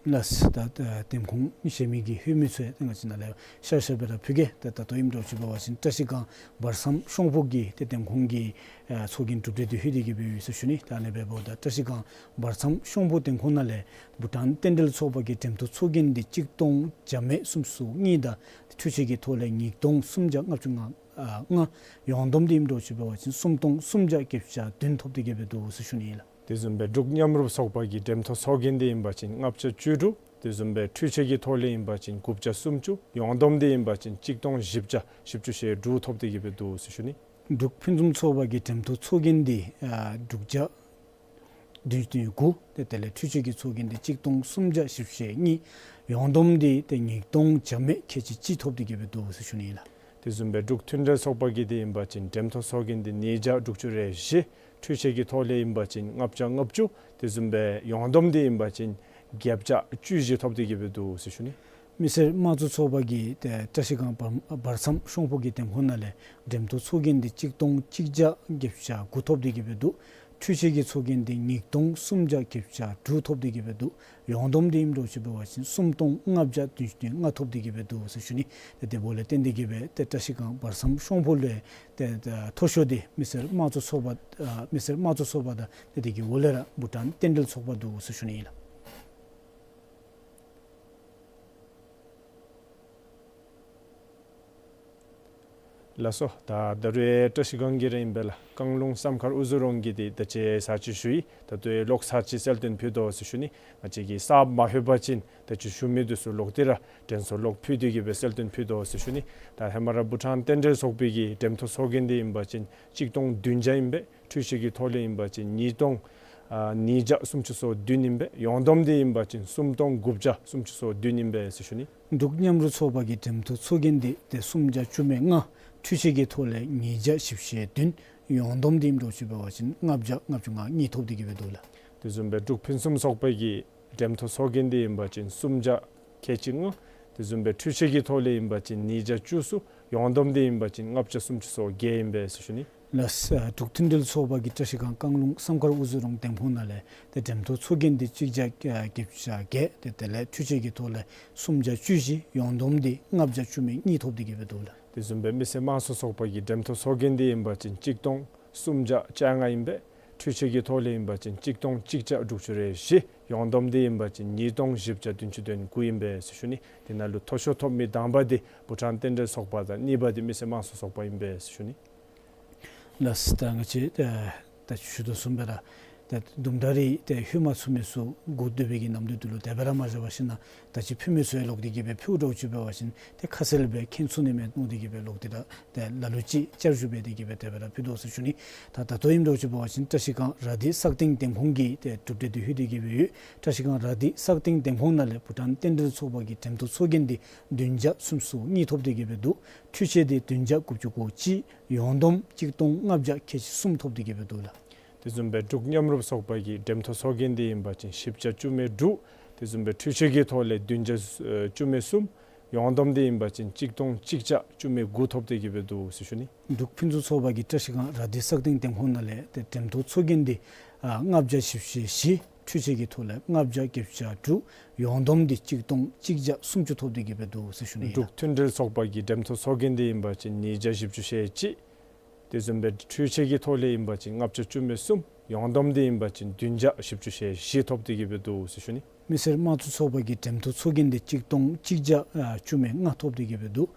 ལགས། ད་ད་འདེམས་ཁོངས་གཞན་མི་གི་འོས་མི་ཚུ་ཡང་ང་བཅས་ནཱ་ལས་ཤར་ཤར་སྦེ་ར་ཕུལ་གེ། ད་ད་ལྟོ་ཨིནམ་འདྲཝ་ཅིག་འབད་བ་ཅིན་བཀྲ་ཤིས་སྒང་བར་མཚམས་ཤོང་ཕུ་གི་ཏེ་འདེམས་ཁོངས་ཀྱི་ཨ་ཚོགས་རྒྱན་གྲུབ་འབྲས་འདི་ལྷོད་དེ་གི་སྦེ་ཡོད་ཟེར་ཞུ་ནི། ད་ཨ་ནི་སྦེ་འབདཝ་ད་བཀྲ་ཤིས་སྒང་བར་མཚམས་ཤོང་ཕུ་འདེམས་ཁོངས་ནང་ལས་བྷུ་ཊཱན་རྟེན་འབྲེལ་ཚོགས་པ་གི་འགྲེམས་ཐོག་ཚོགས་རྒྱན་འདི་གཅིག་སྟོང་བརྒྱ་མེད་སུམ་ཅུ་སོ་གཉིས་དང་འཕྲུལ་ཆས་ཀྱི་ཐོག་ལས་ཉིས་སྟོང་སུམ་བརྒྱ་ལྔ་བཅུ་ང་ལྔ། ཡོངས་བསྡོམས་འདི་ཨིནམ་འདྲཝ་ཅིག་འབད་བ་ཅིན་སུམ་སྟོང་སུམ་བརྒྱ་བརྒྱད་ཅུ་གྱ་བདུན་ཐོབ་སྟེ་གི་སྦེ་འདུག་ཟེར་ཞུ་ནི་ཨིན་ལགས། དེ་བཟུམ་སྦེ་འབྲུག་མཉམ་རུབ་ཚོགས་པ་གི་འགྲེམས་ཐོག་ཚོགས་རྒྱན་འདི་ཨིན་པ་ཅིན་ལྔ་བརྒྱ་བཅུ་དྲུག། དེ་བཟུམ་སྦེ་འཕྲུལ་ཆས་ཀྱི་ཐོག་ལས་ཨིན་པ་ཅིན་དགུ་བརྒྱ་སུམ་ཅུ། ཡོངས་བསྡོམས་འདི་ཨིན་པ་ཅིན་གཅིག་སྟོང་བཞི་བརྒྱ་བཞི་བཅུ་ཞེ་དྲུག་ཐོབ་སྟེ་གི་སྦེ་འདུག་ཟེར་ཞུ་ནི། འབྲུག་ཕུན་སུམ་ཚོགས་པ་གི་འགྲེམས་ཐོག་ཚོགས་རྒྱན་འདི་ཨ་དྲུག་བརྒྱ་བདུན་ཅུ་དོན་དགུ། ཏེ་དེ་ལས་འཕྲུལ་ཆས་ཀྱི་ཚོགས་རྒྱན་འདི་གཅིག་སྟོང་སུམ་བརྒྱ་བཞི་བཅུ་ཞེ་གཉིས། ཡོངས་བསྡོམས་འདི་ཏེ་ཉིས་སྟོང་བརྒྱ་མེད་ཁལ་གཅིག་གཅིག་ཐོབ་སྟེ་གི་སྦེ་འདུག་ཟེར་ཞུ་ནི་ཨིན་ལགས། དེ་བཟུམ་སྦེ་འབྲུག་མཐུན་འབྲེལ་ཚོགས་པ་གི་འདི་ཨིན་པ་ཅིན་འགྲེམས་ཐོག་ཚོགས་རྒྱན་འདི་ཉིས་བརྒྱ་དྲུག་ཅུ་རེ་བཞི། འཕྲུལ་ཆས་ཀྱི་ཐོག་ལས་ཨིན་པ་ཅིན་ལྔ་བརྒྱ་ལྔ་བཅུ། དེ་བཟུམ་སྦེ་ཡོངས་བསྡོམས་འདི་ཨིན་པ་ཅིན་བརྒྱད་བརྒྱ་བཅུ་བཞི་ཐོབ་སྟེ་གི་སྦེ་འདུག་ཟེར་ཞུ་ནི། མི་སེར་དམངས་གཙོ་ཚོགས་པ་གི་ཏེ་བཀྲ་ཤིས་སྒང་བར་བར་མཚམས་ཤོང་ཕུ་གི་འདེམས་ཁོངས་ནང་ལས་འགྲེམས་ཐོག་ཚོགས་རྒྱན་འདི་གཅིག་སྟོང་གཅིག་བརྒྱ་བརྒྱད་ཅུ་གྱ་དགུ་ཐོབ་སྟེ་གི་སྦེ་འདུག། འཕྲུལ་ཆས་ཀྱི་ཚོགས་རྒྱན་འདི་ཉིས་སྟོང་སུམ་བརྒྱ་བརྒྱད་ཅུ་གྱ་དྲུག་ཐོབ་སྟེ་གི་སྦེ་འདུག། ཡོངས་བསྡོམས་འདི་ཨིནམ་འདྲཝ་ཅིག་འབད་བ་ཅིན་སུམ་སྟོང་ལྔ་བརྒྱ་བདུན་ཅུ་དོན་ལྔ་ཐོབ་སྟེ་གི་སྦེ་འདུག་ཟེར་ཞུ་ནི། ཏེ་དེ་འབདཝ་ལས་བརྟེན་ཏེ་གི་སྦེ་ཏེ་བཀྲ་ཤིས་སྒང་བར་མཚམས་ཤོང་ཕུ་ལས་ཏེ་ཏེ་མཐོ་ཤོས་འདི་མི་སེར་དམངས་གཙོ་ཚོགས་པ་ཨ་མི་སེར་དམངས་གཙོ་ཚོགས་པ་དང་ཏེ་དེ་གི་འོག་ལས་ར་བྷུ་ཊཱན་རྟེན་འབྲེལ་ཚོགས་པ་འདུག་ཟེར་ཞུ་ནི་ཨིན་ལགས། ལགས་སོ། ད་ད་རུང་བཀྲ་ཤིས་སྒང་གི་ར་ཨིན་པས་ལགས། རྐང་ལུང་བསམ་མཁར་དབུ་འཛུགས་རོང་གི་འདི་ད་ཅི་ཚར་གཅིག་ཞུ་ཡི། ད་ལྟོ་ཡང་ལོག་ཚར་གཅིག་གསལ་སྟོན་ཕུལ་དོ་ཟེར་ཞུ་ནི། ང་བཅས་ཀྱིས་གསརཔ་མ་ལྷོད་པ་ཅིན་ད་ཅི་ཞུ་མི་འདི་ཚུ་ལོག་སྟེ་ར་དྲན་གསོ་ལོག་ཕུལ་ཏེ་གི་སྦེ་གསལ་སྟོན་ཕུལ་དོ་ཟེར་ཞུ་ནི། ད་ཧེ་མ་ར་བྷུ་ཊཱན་རྟེན་འབྲེལ་ཚོགས་པའི་གི་འགྲེམས་ཐོག་ཚོགས་རྒྱན་འདི་ཨིན་པ་ཅིན་གཅིག་སྟོང་བདུན་བརྒྱ་ཨིན་པས། འཕྲུལ་ཆས་ཀྱི་ཐོག་ལས་ཨིན་པ་ཅིན་ཉིས་སྟོང་ཨ་ཉིས་བརྒྱ་སུམ་ཅུ་སོ་བདུན་ཨིན་པས། ཡོངས་བསྡོམས་འདི་ཨིན་པ་ཅིན་སུམ་སྟོང་དགུ་བརྒྱ་སུམ་ཅུ་སོ་བདུན་ཨིན་པས་ཟེར་ཞུ་ནི། འབྲུག་མཉམ་རུབ་ཚོགས་པ་གི་འགྲེམས་ཐོག་ཚོགས་རྒྱན་འདི་ཏེ་སུམ་བརྒྱ་བཅུ་མེད་ལྔ། འཕྲུལ་ཆས་ཀྱི་ཐོག་ལས་ཉིས་བརྒྱ་བཞི་བཅུ་ཞེ་བདུན། ཡོངས་བསྡོམས་འདི་ཨིནམ་འདྲཝ་ཅིག་འབད་བ་ཅིན་ལྔ་བརྒྱ་ལྔ་བཅུ་ང་གཉིས་ཐོབ་སྟེ་གི་སྦེ་འདུག་ལགས། དེ་བཟུམ་སྦེ་འབྲུག་ཕུན་སུམ་ཚོགས་པ་གི་འགྲེམས་ཐོག་ཚོགས་རྒྱན་འདི་ཨིན་པ་ཅིན་སུམ་བརྒྱ་ཁལ་གཅིག་ལྔ། དེ་བཟུམ་སྦེ་འཕྲུལ་ཆས་ཀྱི་ཐོག་ལས་ཨིན་པ་ཅིན་ཉིས་བརྒྱ་བཅུ་གསུམ། ཡོངས་བསྡོམས་འདི་ཨིན་པ་ཅིན་ལྔ་བརྒྱ་སུམ་ཅུ་སོ་བརྒྱད་ཨིན་པས་ཟེར་ཞུ་ནི། ལགས། འབྲུག་མཐུན་འབྲེལ་ཚོགས་པ་གི་བཀྲ་ཤིས་སྒང་རྐང་ལུང་བསམ་མཁར་དབུ་འཛུགས་རོང་འདེམས་ཁོངས་ནང་ལས་ཏེ་འགྲེམས་ཐོག་ཚོགས་རྒྱན་འདི་གཅིག་བརྒྱ་བརྒྱད་ཅུ་གྱ་བརྒྱད། ཏེ་དེ་ལས་འཕྲུལ་ཆས་ཀྱི་ཐོག་ལས་སུམ་བརྒྱ་བཅུ་བཞི། ཡོངས་བསྡོམས་འདི་ལྔ་བརྒྱ་བཅུ་མེད་གཉིས་ཐོབ་སྟེ་གི་སྦེ་འདུག་ལགས། དེ་བཟུམ་སྦེ་མི་སེར་དམངས་གཙོ་ཚོགས་པ་གི་འགྲེམས་ཐོག་ཚོགས་རྒྱན་འདི་ཨིན་པ་ཅིན་གཅིག་སྟོང་སུམ་བརྒྱ་བཅོ་ལྔ་ཨིན་པས། འཕྲུལ་ཆས་ཀྱི་ཐོག་ལས་ཨིན་པ་ཅིན་གཅིག་སྟོང་གཅིག་བརྒྱ་དྲུག་ཅུ་རེ་བཞི། ཡོངས་བསྡོམས་འདི་ཨིན་པ་ཅིན་ཉིས་སྟོང་བཞི་བརྒྱ་བདུན་ཅུ་དོན་དགུ་ཨིན་པས་ཟེར་ཞུ་ནི། དེ་ནང་ལུ་མཐོ་ཤོས་ཐོབ་མི་དང་པ་འདི་བྷུ་ཊཱན་རྟེན་འབྲེལ་ཚོགས་པ་དང་གཉིས་པ་འདི་མི་སེར་དམངས་གཙོ་ཚོགས་པ་ཨིན་པས་ཟེར་ཞུ་ནི། ལགས། ད་ང་བཅས་ད་ད་ཞུ་དོ་བཟུམ་སྦེ་ར་ད་དུམ་གྲ་རེ་ད་ལྷོད་མ་ཚུགས་མི་ཚུ་སྒུག་སྡོད་པའི་གི་ནམ་དུས་འདི་ལུ་དེ་སྦེ་ར་མ་བཞག་པར་ཞིན་ན་ད་ཅི་ཕུལ་མི་ཚུ་ཡང་ལོག་སྟེ་གི་སྦེ་ཕུལཝ་འདྲཝ་ཅིག་འབད་བ་ཅིན་ཏེ་ཁ་གསལ་སྦེ་མཁྱེན་ཚུགས་ནི་མས་མནོ་སྟེ་གི་སྦེ་ལོག་སྟེ་ར་ཏེ་ལ་ལུ་ཅིག་བསྐྱར་ཞུ་འབད་དེ་གི་སྦེ་དེ་སྦེ་ར་ཕུལ་དོ་ཟེར་ཞུ་ནི། ད་ད་ལྟོ་ཨིནམ་འདྲཝ་ཅིག་འབད་བ་ཅིན་བཀྲ་ཤིས་སྒང་ར་དྷི་སག་སྟེང་འདེམས་ཁོངས་ཀྱི་ཏེ་གྲུབ་འབྲས་འདི་ལྷོད་དེ་གི་སྦེ་ཡོད། བཀྲ་ཤིས་སྒང་ར་དྷི་སག་སྟེང་འདེམས་ཁོངས་ནང་ལས་བྷུ་ཊཱན་རྟེན་འབྲེལ་ཚོགས་པ་གི་འགྲེམས་ཐོག་ཚོགས་རྒྱན་འདི་བདུན་བརྒྱ་སུམ་ཅུ་སོ་གཉིས་ཐོབ་སྟེ་གི་སྦེ་འདུག། འཕྲུལ་ཆས་འདི་བདུན་བརྒྱ་དགུ་བཅུ་གོ་གཅིག། ཡོངས་བསྡོམས་གཅིག་སྟོང་ལྔ་བརྒྱ་ཁལ་གཅིག་གསུམ་ཐོབ་སྟེ་གི་སྦེ་འདུག་ལགས། དེ་བཟུམ་སྦེ་འབྲུག་མཉམ་རུབ་ཚོགས་པ་གི་འགྲེམས་ཐོག་ཚོགས་རྒྱན་འདི་ཨིན་པ་ཅིན་བཞི་བརྒྱ་བཅུ་མེད་དྲུག། དེ་བཟུམ་སྦེ་འཕྲུལ་ཆས་ཀྱི་ཐོག་ལས་བདུན་བརྒྱ་བཅུ་མེད་གསུམ། ཡོངས་བསྡོམས་འདི་ཨིན་པ་ཅིན་གཅིག་སྟོང་གཅིག་བརྒྱ་བཅུ་མེད་དགུ་ཐོབ་སྟེ་གི་སྦེ་འདུག་ཟེར་ཞུ་ནི། འབྲུག་ཕུན་སུམ་ཚོགས་པ་གི་བཀྲིས་སྒང་ར་དྷི་སག་སྟེང་འདེམས་ཁོངས་ནང་ལས་ཏེ་འགྲེམས་ཐོག་ཚོགས་རྒྱན་འདི་ཨ་ལྔ་བརྒྱ་བཞི་བཅུ་ཞེ་བཞི། འཕྲུལ་ཆས་ཀྱི་ཐོག་ལས་ལྔ་བརྒྱ་བརྒྱད་ཅུ་གྱ་དྲུག། ཡོངས་བསྡོམས་འདི་གཅིག་སྟོང་གཅིག་བརྒྱ་སུམ་ཅུ་ཐོབ་སྟེ་གི་སྦེ་འདུག་ཟེར་ཞུ་ནི་ཨིན་ལགས། འབྲུག་མཐུན་སྒྲིལ་ཚོགས་པ་གི་འགྲེམས་ཐོག་ཚོགས་རྒྱན་འདི་ཨིན་པ་ཅིན་ཉིས་བརྒྱ་བཞི་བཅུ་ཞེ་གཅིག། དེ་བཟུམ་སྦེ་འཕྲུལ་ཆས་ཀྱི་ཐོག་ལས་ཨིན་པ་ཅིན་ལྔ་བརྒྱ་བཅུ་མེད་གསུམ། ཡོངས་བསྡོམས་འདི་ཨིན་པ་ཅིན་བདུན་བརྒྱ་བཞི་བཅུ་ཞེ་བཞི་ཐོབ་སྟེ་གི་སྦེ་འདུག་ཟེར་ཞུ་ནི། མི་སེར་དམངས་གཙོ་ཚོགས་པ་གི་འགྲེམས་ཐོག་ཚོགས་རྒྱན་འདི་གཅིག་སྟོང་གཅིག་བརྒྱ་ཨ་བཅུ་མེད་ལྔ་ཐོབ་སྟེ་གི་སྦེ་འདུག།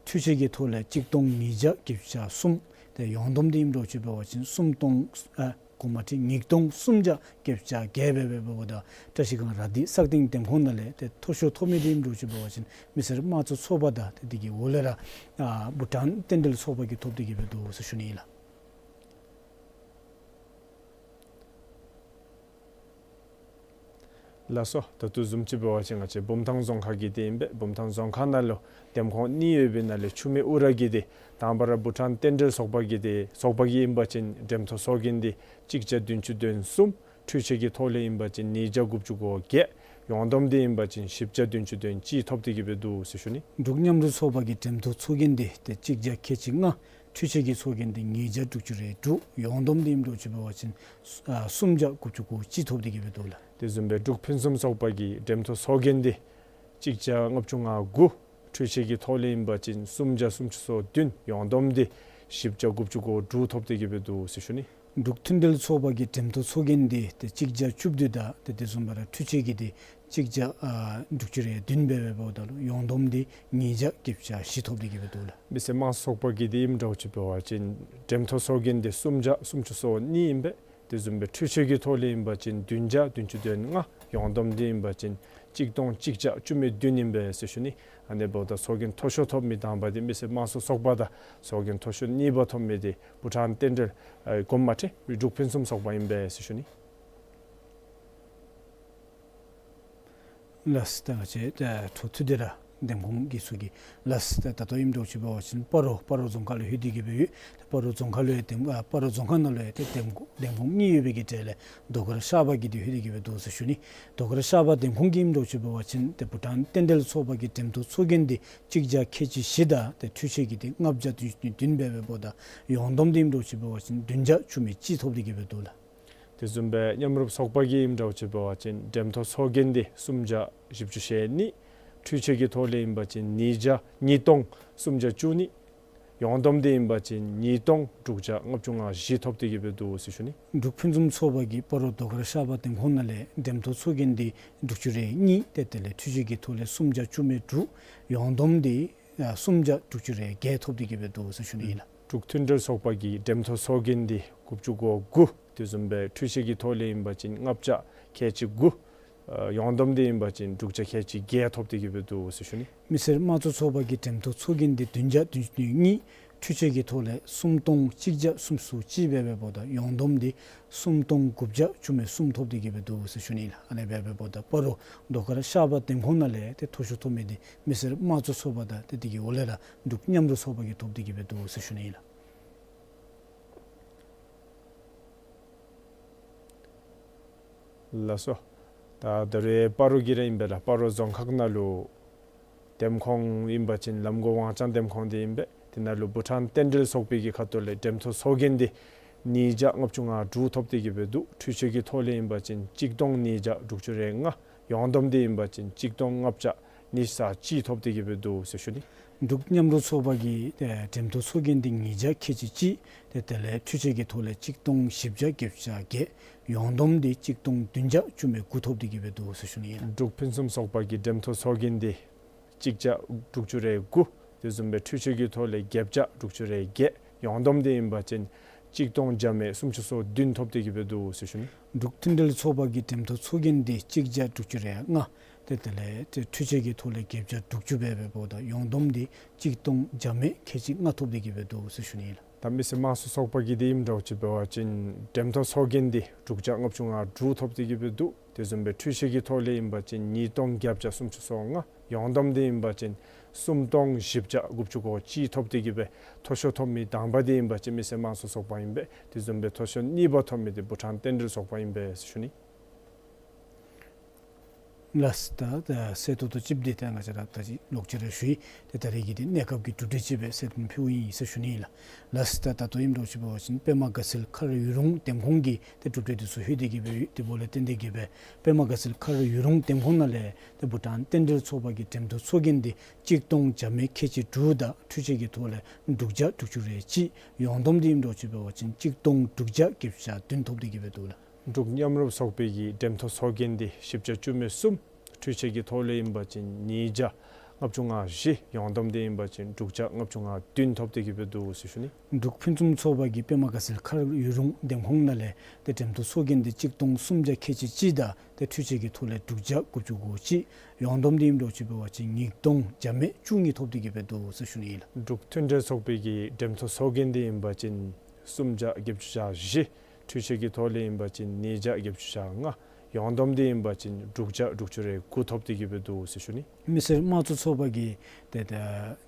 འཕྲུལ་ཆས་ཀྱི་ཐོག་ལས་གཅིག་སྟོང་ཉིས་བརྒྱ་བརྒྱད་ཅུ་གྱ་གསུམ། ཏེ་ཡོངས་བསྡོམས་འདི་ཨིནམ་འདྲཝ་ཅིག་འབད་བ་ཅིན་སུམ་སྟོང་ཨ་གོ་མ་ཁྲིག་ཉིས་སྟོང་སུམ་བརྒྱ་བརྒྱད་ཅུ་གྱ་བརྒྱད་སྦེ་འབདཝ་ད་བཀྲིས་སྒང་ར་དྷི་སག་སྟེང་འདེམས་ཁོངས་ནང་ལས་ཏེ་མཐོ་ཤོས་ཐོབ་མི་འདི་ཨིནམ་འདྲཝ་ཅིག་འབད་བ་ཅིན་མི་སེར་དམངས་གཙོ་ཚོགས་པ་དང་ཏེ་དེ་གི་འོག་ལས་ར་ཨ་བྷུ་ཊཱན་རྟེན་འབྲེལ་ཚོགས་པ་གིས་ཐོབ་སྟེ་གི་སྦེ་འདུག་ཟེར་ཞུ་ནི་ཨིན་ལགས། ལགས་སོ། ད་ལྟོ་བཟུམ་ཅིག་འབད་བ་ཅིན་ང་བཅས་བུམ་ཐང་རྫོང་ཁག་གི་འདི་ཨིན་པས། བུམ་ཐང་རྫོང་ཁག་ནང་ལུ་འདེམས་ཁོངས་གཉིས་ཡོད་པའི་ནང་ལས་ཆུ་སྨད་ཨུ་ར་གི་འདི་དང་པ་ར་བྷུ་ཊཱན་རྟེན་འབྲེལ་ཚོགས་པ་གི་འདི་ཚོགས་པ་གི་ཨིན་པ་ཅིན་འགྲེམས་ཐོག་ཚོགས་རྒྱན་འདི་གཅིག་བརྒྱ་བདུན་ཅུ་དོན་གསུམ། འཕྲུལ་ཆས་ཀྱི་ཐོག་ལས་ཨིན་པ་ཅིན་ཉིས་བརྒྱ་དགུ་བཅུ་གོ་བརྒྱད། ཡོངས་བསྡོམས་འདི་ཨིན་པ་ཅིན་བཞི་བརྒྱ་བདུན་ཅུ་དོན་གཅིག་ཐོབ་སྟེ་གི་སྦེ་འདུག་ཟེར་ཞུ་ནི། འབྲུག་མཉམ་རུབ་ཚོགས་པ་གི་འགྲེམས་ཐོག་ཚོགས་རྒྱན་འདི་ཏེ་གཅིག་བརྒྱ་ཁལ་གཅིག་ལྔ། འཕྲུལ་ཆས་ཀྱི་ཚོགས་རྒྱན་འདི་ཉིས་བརྒྱ་དྲུག་ཅུ་རེ་དྲུག། ཡོངས་བསྡོམས་འདི་ཨིནམ་འདྲཝ་ཅིག་འབད་བ་ཅིན་ཨ་སུམ་བརྒྱ་དགུ་བཅུ་གོ་གཅིག་ཐོབ་སྟེ་གི་སྦེ་འདུག་ལགས། དེ་བཟུམ་སྦེ་འབྲུག་ཕུན་སུམ་ཚོགས་པ་གི་འགྲེམས་ཐོག་ཚོགས་རྒྱན་འདི་གཅིག་བརྒྱ་ལྔ་བཅུ་ང་དགུ། འཕྲུལ་ཆས་ཀྱི་ཐོག་ལས་ཨིན་པ་ཅིན་སུམ་བརྒྱ་སུམ་ཅུ་སོ་བདུན། ཡོངས་བསྡོམས་འདི་བཞི་བརྒྱ་དགུ་བཅུ་གོ་དྲུག་ཐོབ་སྟེ་གི་སྦེ་འདུག་ཟེར་ཞུ་ནི། འབྲུག་མཐུན་སྒྲིལ་ཚོགས་པ་གི་འགྲེམས་ཐོག་ཚོགས་རྒྱན་འདི་ཏེ་གཅིག་བརྒྱ་བཅུ་བདུན་དང་ཏེ་དེ་བཟུམ་སྦེ་ར་འཕྲུལ་ཆས་ཀྱི་འདི་གཅིག་བརྒྱ་ཨ་དྲུག་ཅུ་རེ་བདུན་སྦེ་འབདཝ་ད་ལུ་ཡོངས་བསྡོམས་འདི་ཉིས་བརྒྱ་བརྒྱད་ཅུ་གྱ་བཞི་ཐོབ་སྟེ་གི་སྦེ་འདུག་ལགས། མི་སེར་དམངས་གཙོ་ཚོགས་པ་གི་འདི་ཨིནམ་འདྲཝ་ཅིག་འབད་བ་ཅིན་འགྲེམས་ཐོག་ཚོགས་རྒྱན་འདི་སུམ་བརྒྱ་སུམ་ཅུ་སོ་གཉིས་ཨིན་པས། དེ་བཟུམ་སྦེ་འཕྲུལ་ཆས་ཀྱི་ཐོག་ལས་ཨིན་པ་ཅིན་བདུན་བརྒྱ་བདུན་ཅུ་དོན་ལྔ། ཡོངས་བསྡོམས་འདི་ཨིན་པ་ཅིན་གཅིག་སྟོང་གཅིག་བརྒྱ་བཅུ་མེད་བདུན་ཨིན་པས་ཟེར་ཞུ་ནི། ཨ་ནི་འབདཝ་ད་ཚོགས་རྒྱན་མཐོ་ཤོས་ཐོབ་མི་དང་པ་འདི་མི་སེར་དམངས་གཙོ་ཚོགས་པ་དང་ཚོགས་རྒྱན་མཐོ་ཤོས་གཉིས་པ་ཐོབ་མི་འདི་བྷུ་ཊཱན་རྟེན་འབྲེལ་ཨ་གོ་མ་ཁྲིག་འབྲུག་ཕུན་སུམ་ཚོགས་པ་ཨིན་པས་ཟེར་ཞུ་ནི། ལགས། ད་ང་བཅས་ད་འཕྲོ་མཐུད་དེ་ར་འདེམས་ཁོངས་ཀྱི་ཚུ་གི་ལགས། ད་ད་ལྟོ་ཨིནམ་འདྲཝ་ཅིག་འབད་བ་ཅིན་སྤ་རོ་སྤ་རོ་རྫོང་ཁག་ལུ་ལྷོད་དེ་གི་སྦེ་ཡོད། སྤ་རོ་རྫོང་ཁག་ལུ་ཡང་འདེམས་ཨ་སྤ་རོ་རྫོང་ཁག་ནང་ལུ་ཡང་ཏེ་འདེམས་ཁོངས་འདེམས་ཁོངས་གཉིས་ཡོད་པའི་གི་གྲས་ལས་རྡོ་དཀར་ཤར་པ་གི་འདི་ལྷོད་དེ་གི་སྦེ་འདུག་ཟེར་ཞུ་ནི། རྡོ་དཀར་ཤར་པ་འདེམས་ཁོངས་ཀྱི་ཨིནམ་འདྲཝ་ཅིག་འབད་བ་ཅིན་ཏེ་བྷུ་ཊཱན་རྟེན་འབྲེལ་ཚོགས་པ་གི་འགྲེམས་ཐོག་ཚོགས་རྒྱན་འདི་གཅིག་བརྒྱ་ཁལ་གཅིག་བཞི་དང་ཏེ་འཕྲུལ་ཆས་ཀྱི་འདི་ལྔ་བརྒྱ་བདུན་ཅུ་དོན་བདུན་སྦེ་འབདཝ་ད་ཡོངས་བསྡོམས་འདི་ཨིནམ་འདྲཝ་ཅིག་འབད་བ་ཅིན་བདུན་བརྒྱ་བཅུ་མེད་གཅིག་ཐོབ་སྟེ་གི་སྦེ་འདུག་ལགས། དེ་བཟུམ་སྦེ་མཉམ་རུབ་ཚོགས་པ་གི་ཨིནམ་འདྲཝ་ཅིག་འབད་བ་ཅིན་འགྲེམས་ཐོག་ཚོགས་རྒྱན་འདི་སུམ་བརྒྱ་བཞི་བཅུ་ཞེ་གཉིས། འཕྲུལ་ཆས་ཀྱི་ཐོག་ལས་ཨིན་པ་ཅིན་ཉིས་བརྒྱ་ཉིས་སྟོང་སུམ་བརྒྱ་བཅུ་གཉིས། ཡོངས་བསྡོམས་འདི་ཨིན་པ་ཅིན་ཉིས་སྟོང་དྲུག་བརྒྱ་ལྔ་བཅུ་ང་བཞི་ཐོབ་སྟེ་གི་སྦེ་འདུག་ཟེར་ཞུ་ནི། འབྲུག་ཕུན་སུམ་ཚོགས་པ་གི་སྤ་རོ་རྡོ་དཀར་ཤར་པ་འདེམས་ཁོངས་ནང་ལས་འགྲེམས་ཐོག་ཚོགས་རྒྱན་འདི་དྲུག་ཅུ་རེ་གཉིས། ཏེ་དེ་ལས་འཕྲུལ་ཆས་ཀྱི་ཐོག་ལས་སུམ་བརྒྱ་བཅུ་མེད་དྲུག། ཡོངས་བསྡོམས་འདི་ཨ་སུམ་བརྒྱ་དྲུག་ཅུ་རེ་བརྒྱད་ཐོབ་སྟེ་གི་སྦེ་འདུག་ཟེར་ཞུ་ནི་ཨིན་ལགས། འབྲུག་མཐུན་སྒྲིལ་ཚོགས་པ་གི་འགྲེམས་ཐོག་ཚོགས་རྒྱན་འདི་དགུ་བཅུ་གོ་དགུ། དེ་བཟུམ་སྦེ་འཕྲུལ་ཆས་ཀྱི་ཐོག་ལས་ཨིན་པ་ཅིན་ལྔ་བརྒྱ་ཁལ་གཅིག་དགུ། ཨ་ཡོངས་བསྡོམས་འདི་ཨིན་པ་ཅིན་དྲུག་བརྒྱ་ཁལ་གཅིག་བརྒྱད་ཐོབ་སྟེ་གི་སྦེ་འདུག་ཟེར་ཞུ་ནི། མི་སེར་དམངས་གཙོ་ཚོགས་པ་གི་འགྲེམས་ཐོག་ཚོགས་རྒྱན་འདི་བདུན་བརྒྱ་བདུན་ཅུ་དོན་གཉིས། འཕྲུལ་ཆས་ཀྱི་ཐོག་ལས་སུམ་སྟོང་གཅིག་བརྒྱ་སུམ་ཅུ་སོ་གཅིག་སྦེ་འབདཝ་ད་ཡོངས་བསྡོམས་འདི་སུམ་སྟོང་དགུ་བརྒྱ་བཅུ་མེད་གསུམ་ཐོབ་སྟེ་གི་སྦེ་འདུག་ཟེར་ཞུ་ནི་ལགས། ཨ་ནི་སྦེ་འབདཝ་ད་སྤ་རོ་རྡོ་དཀར་ཤར་པ་འདེམས་ཁོངས་ནང་ལས་ཏེ་མཐོ་ཤོས་ཐོབ་མི་འདི་མི་སེར་དམངས་གཙོ་ཚོགས་པ་དང་ཏེ་དེ་གི་འོག་ལས་ར་འབྲུག་མཉམ་རུབ་ཚོགས་པ་གིས་ཐོབ་སྟེ་གི་སྦེ་འདུག་ཟེར་ཞུ་ནི་ལགས། ལགས་སོ། ད་ད་རེས་སྤ་རོ་གི་ར་ཨིན་པས་ལགས། སྤ་རོ་རྫོང་ཁག་ནང་ལུ་འདེམས་ཁོངས་ཨིན་པ་ཅིན་ལམ་གོང་ཝང་ལྕང་འདེམས་ཁོངས་འདི་ཨིན་པས། དེ་ནང་ལུ་བྷུ་ཊཱན་རྟེན་འབྲེལ་ཚོགས་པའི་གི་ཁ་ཐུག་ལས་འགྲེམས་ཐོག་ཚོགས་རྒྱན་འདི་ཉིས་བརྒྱ་ལྔ་བཅུ་ང་དྲུག་ཐོབ་སྟེ་གི་སྦེ་འདུག། འཕྲུལ་ཆས་ཀྱི་ཐོག་ལས་ཨིན་པ་ཅིན་གཅིག་སྟོང་ཉིས་བརྒྱ་དྲུག་ཅུ་རེ་ལྔ། ཡོངས་བསྡོམས་འདི་ཨིན་པ་ཅིན་གཅིག་སྟོང་ལྔ་བརྒྱ་ཉི་ཤུ་རྩ་གཅིག་ཐོབ་སྟེ་གི་སྦེ་འདུག་ཟེར་ཞུ་ནི། འབྲུག་མཉམ་རུབ་ཚོགས་པ་གི་ཨེ་འགྲེམས་ཐོག་ཚོགས་རྒྱན་འདི་ཉིས་བརྒྱ་ཁལ་གཅིག་གཅིག། ཏེ་དེ་ལས་འཕྲུལ་ཆས་ཀྱི་ཐོག་ལས་གཅིག་སྟོང་བཞི་བརྒྱ་བརྒྱད་ཅུ་གྱ་བརྒྱད། ཡོངས་བསྡོམས་འདི་གཅིག་སྟོང་བདུན་བརྒྱ་བཅུ་མེད་དགུ་ཐོབ་སྟེ་གི་སྦེ་འདུག་ཟེར་ཞུ་ནི་ཨིན། འབྲུག་ཕུན་སུམ་ཚོགས་པ་གི་འགྲེམས་ཐོག་ཚོགས་རྒྱན་འདི་གཅིག་བརྒྱ་དྲུག་ཅུ་རེ་དགུ། དེ་བཟུམ་སྦེ་འཕྲུལ་ཆས་ཀྱི་ཐོག་ལས་བརྒྱད་བརྒྱ་དྲུག་ཅུ་རེ་བརྒྱད། ཡོངས་བསྡོམས་འདི་ཨིན་པ་ཅིན་གཅིག་སྟོང་བརྒྱ་མེད་སུམ་ཅུ་སོ་བདུན་ཐོབ་སྟེ་གི་སྦེ་འདུག་ཟེར་ཞུ་ནི། འབྲུག་མཐུན་སྒྲིལ་ཚོགས་པ་གི་འགྲེམས་ཐོག་ཚོགས་རྒྱན་འདི་གཅིག་བརྒྱ་དྲུག་ཅུ་རེ་ལྔ། ཏེ་དེ་ལས་ཏེ་འཕྲུལ་ཆས་ཀྱི་ཐོག་ལས་བརྒྱད་བརྒྱ་དྲུག་ཅུ་སྦེ་འབདཝ་ད་ཡོངས་བསྡོམས་འདི་གཅིག་སྟོང་བརྒྱ་མེད་ཁལ་གཅིག་ལྔ་ཐོབ་སྟེ་གི་སྦེ་འདུག་ཟེར་ཞུ་ནི་ཨིན་ལགས། ད་མི་སེར་དམངས་གཙོ་ཚོགས་པ་གི་འདི་ཨིནམ་འདྲཝ་ཅིག་འབད་བ་ཅིན་འགྲེམས་ཐོག་ཚོགས་རྒྱན་འདི་དྲུག་བརྒྱ་ལྔ་བཅུ་ང་དྲུག་ཐོབ་སྟེ་གི་སྦེ་འདུག། དེ་བཟུམ་སྦེ་འཕྲུལ་ཆས་ཀྱི་ཐོག་ལས་ཨིན་པ་ཅིན་ཉིས་སྟོང་བརྒྱད་བརྒྱ་སུམ་ཅུ་སོ་ལྔ། ཡོངས་བསྡོམས་འདི་ཨིན་པ་ཅིན་སུམ་སྟོང་བཞི་བརྒྱ་དགུ་བཅུ་གོ་གཅིག་ཐོབ་སྟེ་གི་སྦེ་མཐོ་ཤོས་ཐོབ་མི་དང་པ་འདི་ཨིན་པ་ཅིན་མི་སེར་དམངས་གཙོ་ཚོགས་པ་ཨིན་པས། དེ་བཟུམ་སྦེ་མཐོ་ཤོས་གཉིས་པ་ཐོབ་མི་འདི་བྷུ་ཊཱན་རྟེན་འབྲེལ་ཚོགས་པ་ཨིན་པས་ཟེར་ཞུ་ནི། ལགས། ད་ད་གསལ་ཏོག་ཏོ་ཅིག་འདི་ད་ང་བཅས་ར་ད་ཅི་ལོག་ཅི་ར་ཞུ་ཡི། ཏེ་ད་རེས་ཀྱི་འདི་གནས་སྐབས་ཀྱི་གྲུབ་འབྲས་ཅིག་སྦེ་གསལ་སྟོན་ཕུལཝ་ཨིན་ཟེར་ཞུ་ནི་ཨིན་ལགས། ལགས། ད་ད་ལྟོ་ཨིནམ་འདྲཝ་ཅིག་འབད་བ་ཅིན་པདྨ་དགའ་ཚལ་མཁར་ཡུལ་ལུང་འདེམས་ཁོངས་ཀྱི་ཏེ་གྲུབ་འབྲས་འདི་ཚུ་ལྷོད་དེ་གི་སྦེ་ཡོད། དེ་འབདཝ་ལས་བརྟེན་ཏེ་གི་སྦེ་པདྨ་དགའ་ཚལ་མཁར་ཡུལ་ལུང་འདེམས་ཁོངས་ནང་ལས་ཏེ་བྷུ་ཊཱན་རྟེན་འབྲེལ་ཚོགས་པ་གི་འགྲེམས་སྟོན་ཚོགས་རྒྱན་འདི་གཅིག་སྟོང་བརྒྱ་མེད་ཁལ་གཅིག་དྲུག་དང་འཕྲུལ་ཆས་ཀྱི་ཐོག་ལས་དྲུག་བརྒྱ་དྲུག་ཅུ་རེ་གཅིག། ཡོངས་བསྡོམས་འདི་ཨིནམ་འདྲཝ་ཅིག་འབད་བ་ཅིན་གཅིག་སྟོང་དྲུག་བརྒྱ་བརྒྱད་ཅུ་གྱ་བདུན་ཐོབ་སྟེ་གི་སྦེ་འདུག་ལགས། འབྲུག་མཉམ་རུབ་ཚོགས་པའི་གི་འགྲེམས་སྟོན་ཚོགས་རྒྱན་འདི་བཞི་བརྒྱ་བཅུ་མེད་གསུམ། འཕྲུལ་ཆས་ཀྱི་ཐོག་ལས་ཨིན་པ་ཅིན་ཉིས་བརྒྱ་ལྔ་བཅུ་ང་བཞི། ཡོངས་བསྡོམས་འདི་ཨིན་པ་ཅིན་དྲུག་བརྒྱ་ལྔ་བཅུ་ང་བདུན་ཐོབ་སྟེ་གི་སྦེ་འདུག་ཟེར་ཞུ་ནི། འབྲུག་ཕུན་སུམ་ཚོགས་པ་གིས་པདྨ་དགའ་ཚལ་མཁར་ཡུལ་ལུང་འདེམས་ཁོངས་ནང་ལས་ཏེ་འགྲེམས་སྟོན་ཚོགས་རྒྱན་འདི་གཅིག་སྟོང་སུམ་བརྒྱ་ཁལ་གཅིག་གཅིག་དང་ཏེ་འཕྲུལ་ཆས་ཀྱི་ཐོག་ལས་དྲུག་བརྒྱ་དགུ་བཅུ་གོ་གཅིག། ཡོངས་བསྡོམས་འདི་ཨིནམ་འདྲཝ་ཅིག་འབད་བ་ཅིན་ཉིས་སྟོང་བརྒྱ་མེད་བཅུ་གཉིས་ཐོབ་སྟེ་གི་སྦེ་འདུག་ཟེར་ཞུ་ནི་ཨིན་ལགས། འབྲུག་མཐུན་འབྲེལ་ཚོགས་པའི་གི་འགྲེམས་སྟོན་ཚོགས་རྒྱན་འདི་ཨིན་པ་ཅིན་སུམ་བརྒྱ་བརྒྱད་ཅུ་གྱ་བཞི། འཕྲུལ་ཆས་ཀྱི་ཐོག་ལས་ཨིན་པ་ཅིན་ཉིས་བརྒྱ་བརྒྱད་ཅུ་གྱ་ལྔ། ཡོངས་བསྡོམས་འདི་ཨིན་པ་ཅིན་དྲུག་བརྒྱ་དྲུག་ཅུ་རེ་དགུ་ཐོབ་སྟེ་གི་སྦེ་འདུག་ཟེར་ཞུ་ནི། མི་སེར་དམངས་གཙོ་ཚོགས་པ་གི་ཏེ་ཏེ་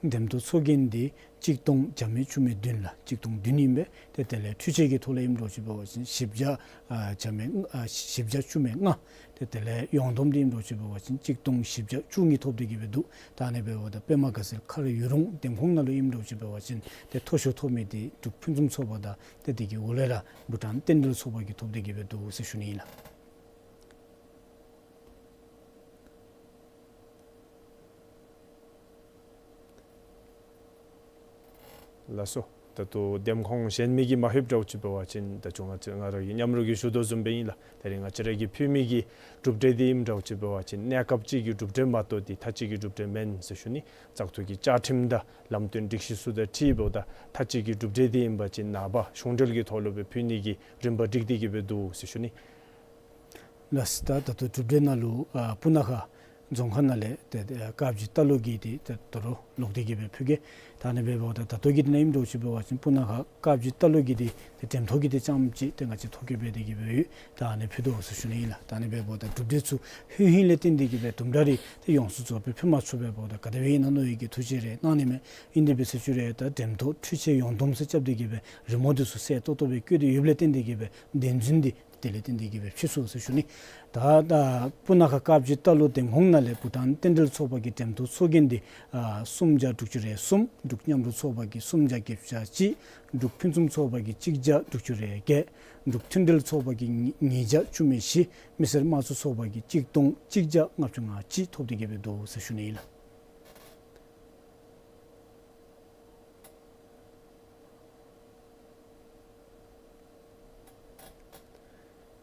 འགྲེམས་སྟོན་ཚོགས་རྒྱན་འདི་གཅིག་སྟོང་བརྒྱ་མེད་བཅུ་མེད་བདུན་ལགས། གཅིག་སྟོང་བདུན་ཨིན་པས། ཏེ་དེ་ལས་འཕྲུལ་ཆས་ཀྱི་ཐོག་ལས་ཨིནམ་འདྲཝ་ཅིག་འབད་བ་ཅིན་བཞི་བརྒྱ་ཨ་བརྒྱ་མེད་ཨ་བཞི་བརྒྱ་བཅུ་མེད་ལྔ། ཏེ་དེ་ལས་ཡོངས་བསྡོམས་འདི་ཨིནམ་འདྲཝ་ཅིག་འབད་བ་ཅིན་གཅིག་སྟོང་བཞི་བརྒྱ་བཅུ་གཉིས་ཐོབ་སྟེ་གི་སྦེ་འདུག། ད་ཨ་ནི་འབདཝ་ད་པདྨ་དགའ་ཚལ་མཁར་ཡུལ་ལུང་འདེམས་ཁོངས་ནང་ལུ་ཨིནམ་འདྲཝ་ཅིག་འབད་བ་ཅིན་ཏེ་མཐོ་ཤོས་ཐོབ་མི་འདི་འབྲུག་ཕུན་སུམ་ཚོགས་པ་དང་ཏེ་དེ་གི་འོག་ལས་ར་བྷུ་ཊཱན་རྟེན་འབྲེལ་ཚོགས་པ་གིས་ཐོབ་སྟེ་གི་སྦེ་འདུག་ཟེར་ཞུ་ནི་ཨིན་ལགས། ལགས་སོ། ད་ལྟོ་འདེམས་ཁོངས་གཞན་མི་གིས་མ་ལྷོདཔ་འདྲཝ་ཅིག་འབད་བ་ཅིན་ད་ཅི་ང་བཅས་ང་ར་གི་མཉམ་རོགས་ཀྱིས་ཞུ་དོ་བཟུམ་སྦེ་ཨིན་ལགས། ད་རིས་ང་བཅས་ར་གིས་ཕུལ་མི་གི་གྲུབ་འབྲས་འདི་ཨིནམ་འདྲཝ་ཅིག་འབད་བ་ཅིན་གནས་སྐབས་ཅིག་གི་གྲུབ་འབྲས་མ་གཏོགས་ཏེ་མཐའ་དཔྱད་ཀྱི་གྲུབ་འབྲས་མེན་ཟེར་ཞུ་ནི། བཙག་འཐུ་གི་བཅའ་ཁྲིམས་དང་ལམ་སྟོན་སྒྲིག་གཞི་ཚུ་དང་འཁྲིལཝ་ད་མཐའ་དཔྱད་ཀྱི་གྲུབ་འབྲས་འདི་ཨིན་པ་ཅིན་ནངས་པ་གཞུང་འབྲེལ་གྱི་ཐོག་ལུ་སྦེ་ཕུལ་ནི་གི་རིམ་པ་སྒྲིག་སྟེ་གི་སྦེ་འདུག་ཟེར་ཞུ་ནི། ལགས། ད་ད་ལྟོ་གྲུབ་འབྲས་ནང་ལུ་ཨ་སྤུ་ན་ཁ་རྫོང་ཁག་ནང་ལས་ཏེ་ཏེ་དཀར་སྦྱིས་རྟ་ལོག་གི་འདི་ཏེ་དོ་རུང་ལོག་སྟེ་གི་སྦེ་ཕུལ་གེ། ད་ཨ་ནི་འབདཝ་ད་ད་ལྟོ་གི་འདི་ནང་ཨིནམ་འདྲཝ་ཅིག་འབད་བ་ཅིན་སྤུ་ན་ཁ་དཀར་སྦྱིས་རྟ་ལོག་གི་འདི་ཏེ་འགྲེམས་ཐོག་གི་འདི་རྐྱངམ་ཅིག་ཏེ་ང་བཅས་ཐོ་བཀོད་འབད་དེ་གི་སྦེ་ཡོད། ད་ཨ་ནི་ཕུལ་དོ་ཟེར་ཞུ་ནི་ཨིན་ལགས། ད་ཨ་ནི་འབདཝ་ད་གྲུབ་འབྲས་ཚུ་ལྷོད་ཧིང་ལས་བརྟེན་ཏེ་གི་སྦེ་དུམ་གྲ་རེ་ཏེ་ཡོངས་སུ་རྫོགས་སྦེ་ཕུལ་མ་ཚུགས་པས། འབདཝ་ད་ག་དེ་སྦེ་ཨིན་ན་མནོ་ཡི་གི་ཐུགས་རྗེ་རེ་གནང་ནི་མས། ཨིན་དེ་འབད་ཟེར་ཞུ་རུང་ད་འགྲེམས་ཐོག་འཕྲུལ་ཆས་ཡོངས་བསྡོམས་ཟེར་རྐྱབ་སྟེ་གི་སྦེ་རི་མོ་འདི་ཚུ་གསལ་ཏོག་ཏོ་སྦེ་བཀོད་དེ་ཡོདཔ་ལས་བརྟེན་ཏེ་གི་སྦེ་བདེན་རྫུན་འདི་དེ་ལས་བརྟེན་ཏེ་གི་སྦེ་ཕུལ་སོང་ཟེར་ཞུ་ནི། ད་ད་སྤུ་ན་ཁ་དཀར་སྦྱིས་རྟ་ལོག་འདེམས་ཁོངས་ནང་ལས་བྷུ་ཊཱན་རྟེན་འབྲེལ་ཚོགས་པ་གི་འགྲེམས་སྟོན་ཚོགས་རྒྱན་འདི་ཨ་སུམ་བརྒྱ་དྲུག་ཅུ་རེ་གསུམ། འབྲུག་མཉམ་རུབ་ཚོགས་པ་གིས་སུམ་བརྒྱ་བརྒྱད་ཅུ་གྱ་གཅིག། འབྲུག་ཕུན་སུམ་ཚོགས་པ་གིས་གཅིག་བརྒྱ་དྲུག་ཅུ་རེ་བརྒྱད། འབྲུག་མཐུན་འབྲེལ་ཚོགས་པ་གིས་ཉིས་བརྒྱ་བཅུ་མེད་བཞི། མི་སེར་དམངས་གཙོ་ཚོགས་པ་གིས་གཅིག་སྟོང་གཅིག་བརྒྱ་ལྔ་བཅུ་ང་གཅིག་ཐོབ་སྟེ་གི་སྦེ་འདུག་ཟེར་ཞུ་ནི་ཨིན་ལགས།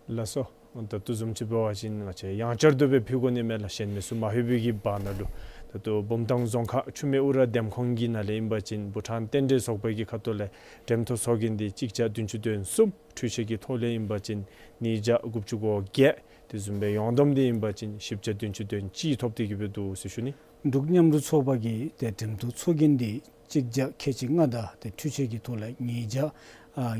ལགས་སོ། ད་ལྟོ་བཟུམ་ཅིག་འབད་བ་ཅིན་ང་བཅས་ཡང་བསྐྱར་དུ་སྦེ་ཕུལ་དགོ་ནི་མས་ལགས། གཞན་མི་ཚུ་མ་ལྷོད་པའི་གི་བར་ན་ལུ་ད་ལྟོ་བུམ་ཐང་རྫོང་ཁག་ཆུ་སྨད་ཨུ་ར་འདེམས་ཁོངས་ཀྱི་ནང་ལས་ཨིན་པ་ཅིན་བྷུ་ཊཱན་རྟེན་འབྲེལ་ཚོགས་པ་གི་ཁ་ཐུག་ལས་འགྲེམས་ཐོག་ཚོགས་རྒྱན་འདི་གཅིག་བརྒྱ་བདུན་ཅུ་དོན་གསུམ། འཕྲུལ་ཆས་ཀྱི་ཐོག་ལས་ཨིན་པ་ཅིན་ཉིས་བརྒྱ་དགུ་བཅུ་གོ་བརྒྱད། དེ་བཟུམ་སྦེ་ཡོངས་བསྡོམས་འདི་ཨིན་པ་ཅིན་བཞི་བརྒྱ་བདུན་ཅུ་དོན་གཅིག་ཐོབ་སྟེ་གི་སྦེ་འདུག་ཟེར་ཞུ་ནི། འབྲུག་མཉམ་རུབ་ཚོགས་པ་གི་ཏེ་འགྲེམས་ཐོག་ཚོགས་རྒྱན་འདི་གཅིག་བརྒྱ་ཁལ་གཅིག་ལྔ་དང་ཏེ་འཕྲུལ་ཆས་ཀྱི་ཐོག་ལས་ཉིས་བརྒྱ་ཨ་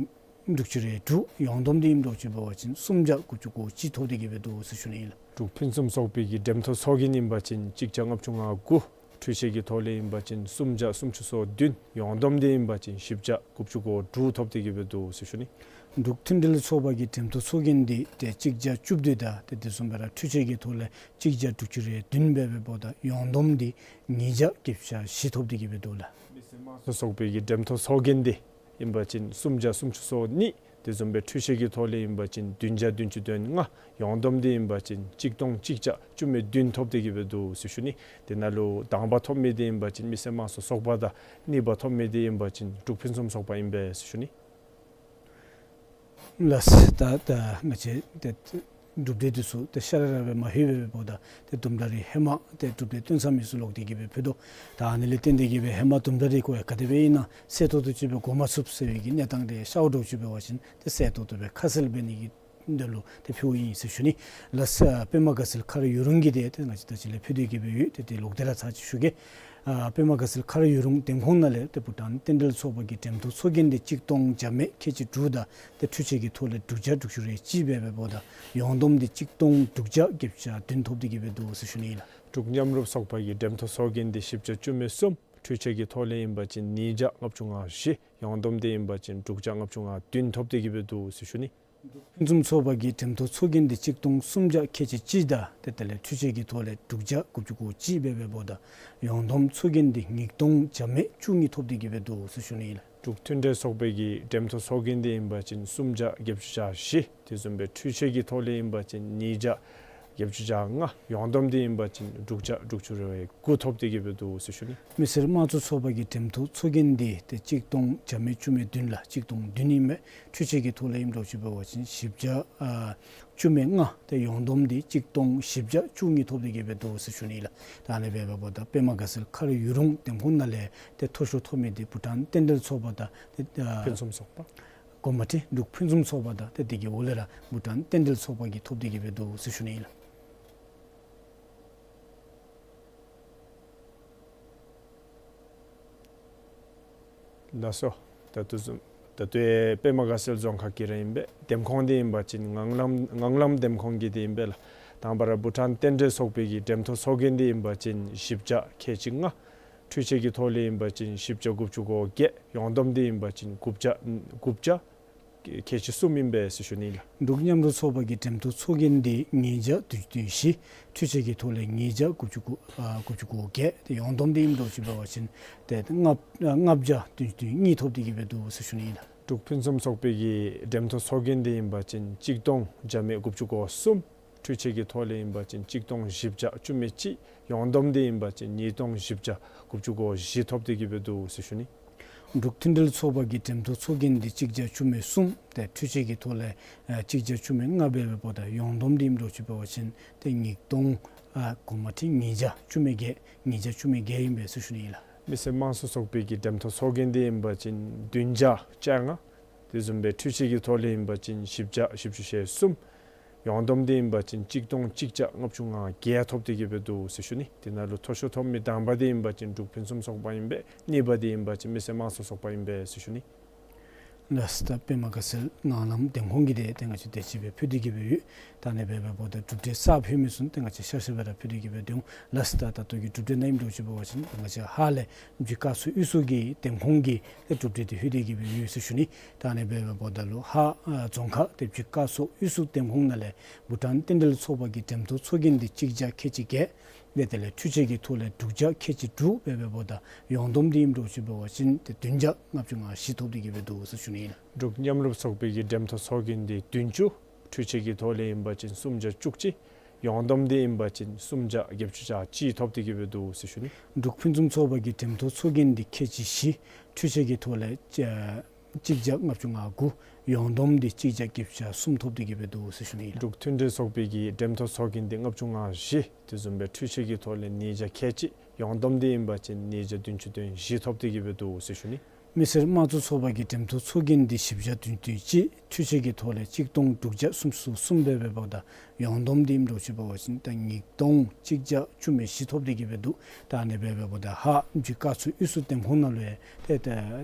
དྲུག་ཅུ་རེ་དྲུག། ཡོངས་བསྡོམས་འདི་ཨིནམ་འདྲཝ་ཅིག་འབད་བ་ཅིན་སུམ་བརྒྱ་དགུ་བཅུ་གོ་གཅིག་ཐོབ་སྟེ་གི་སྦེ་འདུག་ཟེར་ཞུ་ནི་ཨིན་ལགས། འབྲུག་ཕུན་སུམ་ཚོགས་པའི་གི་འགྲེམས་ཐོག་ཚོགས་རྒྱན་ཨིན་པ་ཅིན་གཅིག་བརྒྱ་ལྔ་བཅུ་ང་དགུ། འཕྲུལ་ཆས་ཀྱི་ཐོག་ལས་ཨིན་པ་ཅིན་སུམ་བརྒྱ་སུམ་ཅུ་སོ་བདུན། ཡོངས་བསྡོམས་འདི་ཨིན་པ་ཅིན་བཞི་བརྒྱ་དགུ་བཅུ་གོ་དྲུག་ཐོབ་སྟེ་གི་སྦེ་འདུག་ཟེར་ཞུ་ནི། འབྲུག་མཐུན་འབྲེལ་ཚོགས་པ་གི་འགྲེམས་ཐོག་ཚོགས་རྒྱན་འདི་ཏེ་གཅིག་བརྒྱ་བཅུ་བདུན་དང་ཏེ་དེ་བཟུམ་སྦེ་ར་འཕྲུལ་ཆས་ཀྱི་ཐོག་ལས་གཅིག་བརྒྱ་དྲུག་ཅུ་རེ་བདུན་སྦེ་འབདཝ་ད་ཡོངས་བསྡོམས་འདི་ཉིས་བརྒྱ་བརྒྱད་ཅུ་གྱ་བཞི་ཐོབ་སྟེ་གི་སྦེ་འདུག་ལགས། མི་སེར་དམངས་གཙོ་ཚོགས་པའི་གི་འགྲེམས་ཐོག་ཚོགས་རྒྱན་འདི་ཨིན་པ་ཅིན་སུམ་བརྒྱ་སུམ་ཅུ་སོ་གཉིས། དེ་བཟུམ་སྦེ་འཕྲུལ་ཆས་ཀྱི་ཐོག་ལས་ཨིན་པ་ཅིན་བདུན་བརྒྱ་བདུན་ཅུ་དོན་ལྔ། ཡོངས་བསྡོམས་འདི་ཨིན་པ་ཅིན་གཅིག་སྟོང་གཅིག་བརྒྱ་བཅུ་མེད་བདུན་ཐོབ་སྟེ་གི་སྦེ་འདུག་ཟེར་ཞུ་ནི། དེ་ནང་ལུ་དང་པ་ཐོབ་མི་འདི་ཨིན་པ་ཅིན་མི་སེར་དམངས་གཙོ་ཚོགས་པ་དང་གཉིས་པ་ཐོབ་མི་འདི་ཨིན་པ་ཅིན་འབྲུག་ཕུན་སུམ་ཚོགས་པ་ཨིན་པས་ཟེར་ཞུ་ནི། ལགས། ད་ད་ང་བཅས་ཏེ་གྲུབ་འབྲས་འདི་ཚུ་ཏེ་ཤ་ར་ར་སྦེ་མ་ལྷོད་པས། འབདཝ་ད་ཏེ་དུམ་གྲ་རེ་ཧེ་མ་ཏེ་གྲུབ་འབྲས་སྟོན་ས་མི་ཚུ་ལོག་སྟེ་གི་སྦེ་ཕུལ་དོ། ད་ཨ་ནི་ལས་བརྟེན་ཏེ་གི་སྦེ་ཧེ་མ་དུམ་གྲ་རེ་ཁོ་ཡང་ག་དེ་སྦེ་ཨིན་ན་གསལ་ཏོག་ཏོ་ཅིག་སྦེ་གོ་མ་ཚུགས་ཟེར་བའི་གི་གནས་སྟངས་རེ་ཤརཝ་འདྲཝ་ཅིག་འབད་བ་ཅིན་ཏེ་གསལ་ཏོག་ཏོ་སྦེ་ཁ་གསལ་འབད་ནི་གི་དོན་ལུ་ཏེ་ཕུལཝ་ཨིན་ཟེར་ཞུ་ནི། ལགས། པདྨ་དགའ་ཚལ་མཁར་ཡུལ་ལུང་གི་འདི་ཏེ་ང་བཅས་ད་ཅི་ལས་ཕུལ་ཏེ་གི་སྦེ་ཡོད། ཏེ་དེ་ལོག་སྟེ་ར་ཚར་ཅིག་ཞུ་གེ། ཨ་པདྨ་དགའ་ཚལ་མཁར་ཡུལ་ལུང་འདེམས་ཁོངས་ནང་ལས་ཏེ་བྷུ་ཊཱན་རྟེན་འབྲེལ་ཚོགས་པ་གི་འགྲེམས་ཐོག་ཚོགས་རྒྱན་འདི་གཅིག་སྟོང་བརྒྱ་མེད་ཁལ་གཅིག་དྲུག་དང་ཏེ་འཕྲུལ་ཆས་ཀྱི་ཐོག་ལས་དྲུག་བརྒྱ་དྲུག་ཅུ་རེ་གཅིག་སྦེ་འབདཝ་ད་ཡོངས་བསྡོམས་འདི་གཅིག་སྟོང་དྲུག་བརྒྱ་བརྒྱད་ཅུ་གྱ་བདུན་ཐོབ་སྟེ་གི་སྦེ་འདུག་ཟེར་ཞུ་ནི་ཨིན་ལགས། འབྲུག་མཉམ་རུབ་ཚོགས་པ་གི་འགྲེམས་ཐོག་ཚོགས་རྒྱན་འདི་བཞི་བརྒྱ་བཅུ་མེད་གསུམ། འཕྲུལ་ཆས་ཀྱི་ཐོག་ལས་ཨིན་པ་ཅིན་ཉིས་བརྒྱ་ལྔ་བཅུ་ང་བཞི། ཡོངས་བསྡོམས་འདི་ཨིན་པ་ཅིན་དྲུག་བརྒྱ་ལྔ་བཅུ་ང་བདུན་ཐོབ་སྟེ་གི་སྦེ་འདུག་ཟེར་ཞུ་ནི། ཕུན་སུམ་ཚོགས་པ་གི་འགྲེམས་ཐོག་ཚོགས་རྒྱན་འདི་གཅིག་སྟོང་སུམ་བརྒྱ་ཁལ་གཅིག་གཅིག་དང་ཏེ་དེ་ལས་འཕྲུལ་ཆས་ཀྱི་ཐོག་ལས་དྲུག་བརྒྱ་དགུ་བཅུ་གོ་གཅིག་འབད་འབདཝ་ད་ཡོངས་བསྡོམས་ཚོགས་རྒྱན་འདི་ཉིས་སྟོང་བརྒྱ་མེད་བཅུ་གཉིས་ཐོབ་སྟེ་གི་སྦེ་འདུག་ཟེར་ཞུ་ནི་ཨིན་ལགས། འབྲུག་མཐུན་འབྲེལ་ཚོགས་པའི་གི་འགྲེམས་ཐོག་ཚོགས་རྒྱན་འདི་ཨིན་པ་ཅིན་སུམ་བརྒྱ་བརྒྱད་ཅུ་གྱ་བཞི། དེ་བཟུམ་སྦེ་འཕྲུལ་ཆས་ཀྱི་ཐོག་ལས་ཨིན་པ་ཅིན་ཉིས་བརྒྱ་བརྒྱད་ཅུ་གྱ་ལྔ། ཡོངས་བསྡོམས་འདི་ཨིན་པ་ཅིན་དྲུག་བརྒྱ་དྲུག་ཅུ་རེ་དགུ་ཐོབ་སྟེ་གི་སྦེ་འདུག་ཟེར་ཞུ་ནི། མི་སེར་དམངས་གཙོ་ཚོགས་པ་གི་འགྲེམས་ཐོག་ཚོགས་རྒྱན་འདི་ཏེ་གཅིག་སྟོང་བརྒྱ་མེད་བཅུ་མེད་བདུན་ལགས། གཅིག་སྟོང་བདུན་ཨིན་མས། འཕྲུལ་ཆས་ཀྱི་ཐོག་ལས་ཨིནམ་འདྲཝ་ཅིག་འབད་བ་ཅིན་བཞི་བརྒྱ་ཨ་བཅུ་མེད་ལྔ། ཏེ་ཡོངས་བསྡོམས་འདི་གཅིག་སྟོང་བཞི་བརྒྱ་བཅུ་གཉིས་ཐོབ་སྟེ་གི་སྦེ་འདུག་ཟེར་ཞུ་ནི་ལགས། ད་ཨ་ནི་སྦེ་འབདཝ་ད་པདྨ་དགའ་ཚལ་མཁར་ཡུལ་གྲུ་འདེམས་ཁོངས་ནང་ལས་ཏེ་མཐོ་ཤོས་ཐོབ་མི་འདི་བྷུ་ཊཱན་རྟེན་འབྲེལ་ཚོགས་པ་དང་ཏེ་ཨ་ཕུན་སུམ་ཚོགས་པ། གོང་མ་འདི་འབྲུག་ཕུན་སུམ་ཚོགས་པ་དང་ཏེ་དེ་གི་འོག་ལས་ར་བྷུ་ཊཱན་རྟེན་འབྲེལ་ཚོགས་པ་གིས་ཐོབ་སྟེ་གི་སྦེ་འདུག་ཟེར་ཞུ་ནི་ཨིན་ལགས། ལགས་སོ། ད་ལྟོ་བཟུམ་ད་ལྟོ་པདྨ་དགའ་ཚལ་རྫོང་ཁག་གི་ར་ཨིན་པས། འདེམས་ཁོངས་འདི་ཨིན་པ་ཅིན་ངང་ལམ་ངང་ལམ་འདེམས་ཁོངས་ཀྱི་འདི་ཨིན་པས་ལགས། དང་པ་ར་བྷུ་ཊཱན་རྟེན་འབྲེལ་ཚོགས་པའི་གི་འགྲེམས་ཐོག་ཚོགས་རྒྱན་འདི་ཨིན་པ་ཅིན་བཞི་བརྒྱ་ཁལ་གཅིག་ལྔ། འཕྲུལ་ཆས་ཀྱི་ཐོག་ལས་ཨིན་པ་ཅིན་བཞི་བརྒྱ་དགུ་བཅུ་གོ་བརྒྱད། ཡོངས་བསྡོམས་འདི་ཨིན་པ་ཅིན་དགུ་བརྒྱ་དགུ་བརྒྱ་ཁལ་གཅིག་གསུམ་ཨིན་པས་ཟེར་ཞུ་ནི་ལགས། འབྲུག་མཉམ་རུབ་ཚོགས་པ་གི་འགྲེམས་ཐོག་ཚོགས་རྒྱན་འདི་ཉིས་བརྒྱ་བདུན་ཅུ་དོན་བཞི། འཕྲུལ་ཆས་ཀྱི་ཐོག་ལས་ཉིས་བརྒྱ་དགུ་བཅུ་གོ་ཨ་དགུ་བཅུ་གོ་བརྒྱད། ཏེ་ཡོངས་བསྡོམས་འདི་ཨིནམ་འདྲཝ་ཅིག་འབད་བ་ཅིན་ཏེ་ལྔ་ལྔ་བརྒྱ་བདུན་ཅུ་དོན་གཉིས་ཐོབ་སྟེ་གི་སྦེ་འདུག་ཟེར་ཞུ་ནི་ཨིན་ལགས། འབྲུག་ཕུན་སུམ་ཚོགས་པའི་གི་འགྲེམས་ཐོག་ཚོགས་རྒྱན་འདི་ཨིན་པ་ཅིན་གཅིག་སྟོང་བརྒྱ་མེད་དགུ་བཅུ་གོ་གསུམ། འཕྲུལ་ཆས་ཀྱི་ཐོག་ལས་ཨིན་པ་ཅིན་གཅིག་སྟོང་བཞི་བརྒྱ་བཅུ་མེད་གཅིག། ཡོངས་བསྡོམས་འདི་ཨིན་པ་ཅིན་ཉིས་སྟོང་བཞི་བརྒྱ་དགུ་བཅུ་གོ་བཞི་ཐོབ་སྟེ་གི་སྦེ་འདུག་ཟེར་ཞུ་ནི། འབྲུག་མཐུན་འབྲེལ་ཚོགས་པ་གི་འགྲེམས་ཐོག་ཚོགས་རྒྱན་འདི་གཅིག་བརྒྱ་བཅུ་མེད་གསུམ། ཏེ་འཕྲུལ་ཆས་ཀྱི་ཐོག་ལས་ཨ་གཅིག་བརྒྱ་བཅུ་མེད་ལྔ་འབད་འབདཝ་ད་ཡོངས་བསྡོམས་འདི་ཨིནམ་འདྲཝ་ཅིག་འབད་བ་ཅིན་ཏེ་ཉིས་སྟོང་ཨ་གོང་མ་འདི་ཉིས་བརྒྱ་བཅུ་མེད་བརྒྱད། ཉིས་བརྒྱ་བཅུ་མེད་བརྒྱད་ཨིན་པས་ཟེར་ཞུ་ནི་ཨིན་ལགས། མི་སེར་དམངས་གཙོ་ཚོགས་པའི་གི་འགྲེམས་ཐོག་ཚོགས་རྒྱན་འདི་ཨིན་པ་ཅིན་བདུན་བརྒྱ་བཅོ་ལྔ། དེ་བཟུམ་སྦེ་འཕྲུལ་ཆས་ཀྱི་ཐོག་ལས་ཨིན་པ་ཅིན་བཞི་བརྒྱ་བཞི་བཅུ་ཞེ་གསུམ། ཡོངས་བསྡོམས་འདི་ཨིན་པ་ཅིན་གཅིག་སྟོང་གཅིག་བརྒྱ་ལྔ་བཅུ་ང་བརྒྱད་ཐོབ་སྟེ་གི་སྦེ་འདུག་ཟེར་ཞུ་ནི། དེ་ནང་ལུ་མཐོ་ཤོས་ཐོབ་མི་དང་པ་འདི་ཨིན་པ་ཅིན་འབྲུག་ཕུན་སུམ་ཚོགས་པ་ཨིན་པས། གཉིས་པ་འདི་ཨིན་པ་ཅིན་མི་སེར་དམངས་གཙོ་ཚོགས་པ་ཨིན་པས་ཟེར་ཞུ་ནི། ལགས་སོ། ད་པདྨ་དགའ་ཚལ་ངང་ལམ་འདེམས་ཁོངས་ཀྱི་འདི་ཏེ་ང་བཅས་དེ་ཅིག་སྦེ་ཕུལ་ཏེ་གི་སྦེ་ཡོད། ད་ཨ་ནི་སྦེ་འབདཝ་ད་གྲུབ་འབྲས་གསརཔ་ཕུལ་མི་ཚུ་ཏེ་ང་བཅས་ཤར་ཤར་སྦེ་ར་ཕུལ་ཏེ་གི་སྦེ་སྡོད་འོང་། ལགས་སོ། ད་ད་ལྟོ་གི་གྲུབ་འབྲས་ནང་ཨིནམ་འདྲཝ་ཅིག་འབད་བ་ཅིན་ང་བཅས་ཧཱ་ལས་སྦྱིས་དཀར་མཚོ་གཡུ་མཚོ་གི་འདེམས་ཁོངས་ཀྱི་ཏེ་གྲུབ་འབྲས་འདི་ཕུལ་ཏེ་གི་སྦེ་ཡོད་ཟེར་ཞུ་ནི། ད་ཨ་ནི་སྦེ་འབདཝ་ད་ལུ་ཧཱ་ཨ་རྫོང་ཁག་ཏེ་སྦྱིས་དཀར་མཚོ་གཡུ་མཚོ་འདེམས་ཁོངས་ནང་ལས་བྷུ་ཊཱན་རྟེན་འབྲེལ་ཚོགས་པ་གི་འགྲེམས་ཐོག་ཚོགས་རྒྱན་འདི་གཅིག་བརྒྱ་ཁལ་གཅིག་བརྒྱད། ཏེ་དེ་ལས་འཕྲུལ་ཆས་ཀྱི་ཐོག་ལས་དྲུག་བརྒྱ་ཁལ་གཅིག་དྲུག་འབད་འབདཝ་ད་ཡོངས་བསྡོམས་འདི་ཨིནམ་འདྲཝ་ཅིག་འབད་བ་ཅིན་ཏེ་བདུན་བརྒྱ་ལྔ་བཅུ་ང་བཞི་ཐོབ་སྟེ་གི་སྦེ་འདུག་ཟེར་ཞུ་ནི་ཨིན་ལགས། འབྲུག་མཉམ་རུབ་ཚོགས་པའི་གི་འགྲེམས་ཐོག་ཚོགས་རྒྱན་འདི་བདུན་ཅུ། འཕྲུལ་ཆས་ཀྱི་ཐོག་ལས་ཨིན་པ་ཅིན་སུམ་བརྒྱ་བཅུ་གཅིག། ཡོངས་བསྡོམས་འདི་ཨིན་པ་ཅིན་སུམ་བརྒྱ་བརྒྱད་ཅུ་གྱ་གཅིག་ཐོབ་སྟེ་གི་སྦེ་འདུག་ཟེར་ཞུ་ནི། འབྲུག་ཕུན་སུམ་ཚོགས་པ་གི་འགྲེམས་ཐོག་ཚོགས་རྒྱན་འདི་ཁལ་གཅིག་བཞི། འཕྲུལ་ཆས་ཀྱི་ཐོག་ལས་ཨ་གཅིག་བརྒྱ་ལྔ་བཅུ་ང་དགུ། ཡོངས་བསྡོམས་འདི་གཅིག་བརྒྱ་བརྒྱད་ཅུ་གྱ་གསུམ་ཐོབ་སྟེ་གི་སྦེ་འདུག་ཟེར་ཞུ་ནི་ཨིན་ལགས། འབྲུག་མཐུན་འབྲེལ་ཚོགས་པའི་གི་འགྲེམས་ཐོག་ཚོགས་རྒྱན་འདི་ལྔ་བཅུ་ང་བཞི། དེ་བཟུམ་སྦེ་འཕྲུལ་ཆས་ཀྱི་ཐོག་ལས་ཉིས་བརྒྱ་ཁལ་གཅིག། ཡོངས་བསྡོམས་འདི་ཨིན་པ་ཅིན་ཉིས་བརྒྱ་བདུན་ཅུ་དོན་བཞི་ཐོབ་སྟེ་གི་སྦེ་འདུག་ཟེར་ཞུ་ནི། མི་སེར་དམངས་གཙོ་ཚོགས་པ་གི་འགྲེམས་ཐོག་ཚོགས་རྒྱན་འདི་བཞི་བརྒྱ་བདུན་ཅུ་དོན་གཅིག། འཕྲུལ་ཆས་ཀྱི་ཐོག་ལས་གཅིག་སྟོང་དྲུག་བརྒྱ་སུམ་ཅུ་སོ་གསུམ་འབད་འབདཝ་ད་ཡོངས་བསྡོམས་འདི་ཨིནམ་འདྲཝ་ཅིག་འབད་བ་ཅིན་ད་ཉིས་སྟོང་གཅིག་བརྒྱ་བཅུ་མེད་བཞི་ཐོབ་སྟེ་གི་སྦེ་འདུག། ད་ཨ་ནི་སྦེ་འབདཝ་ད་ཧཱ་སྦྱིས་དཀར་མཚོ་གཡུ་མཚོ་འདེམས་ཁོངས་ནང་ལུ་ཡང་ཏེ་ཏེ་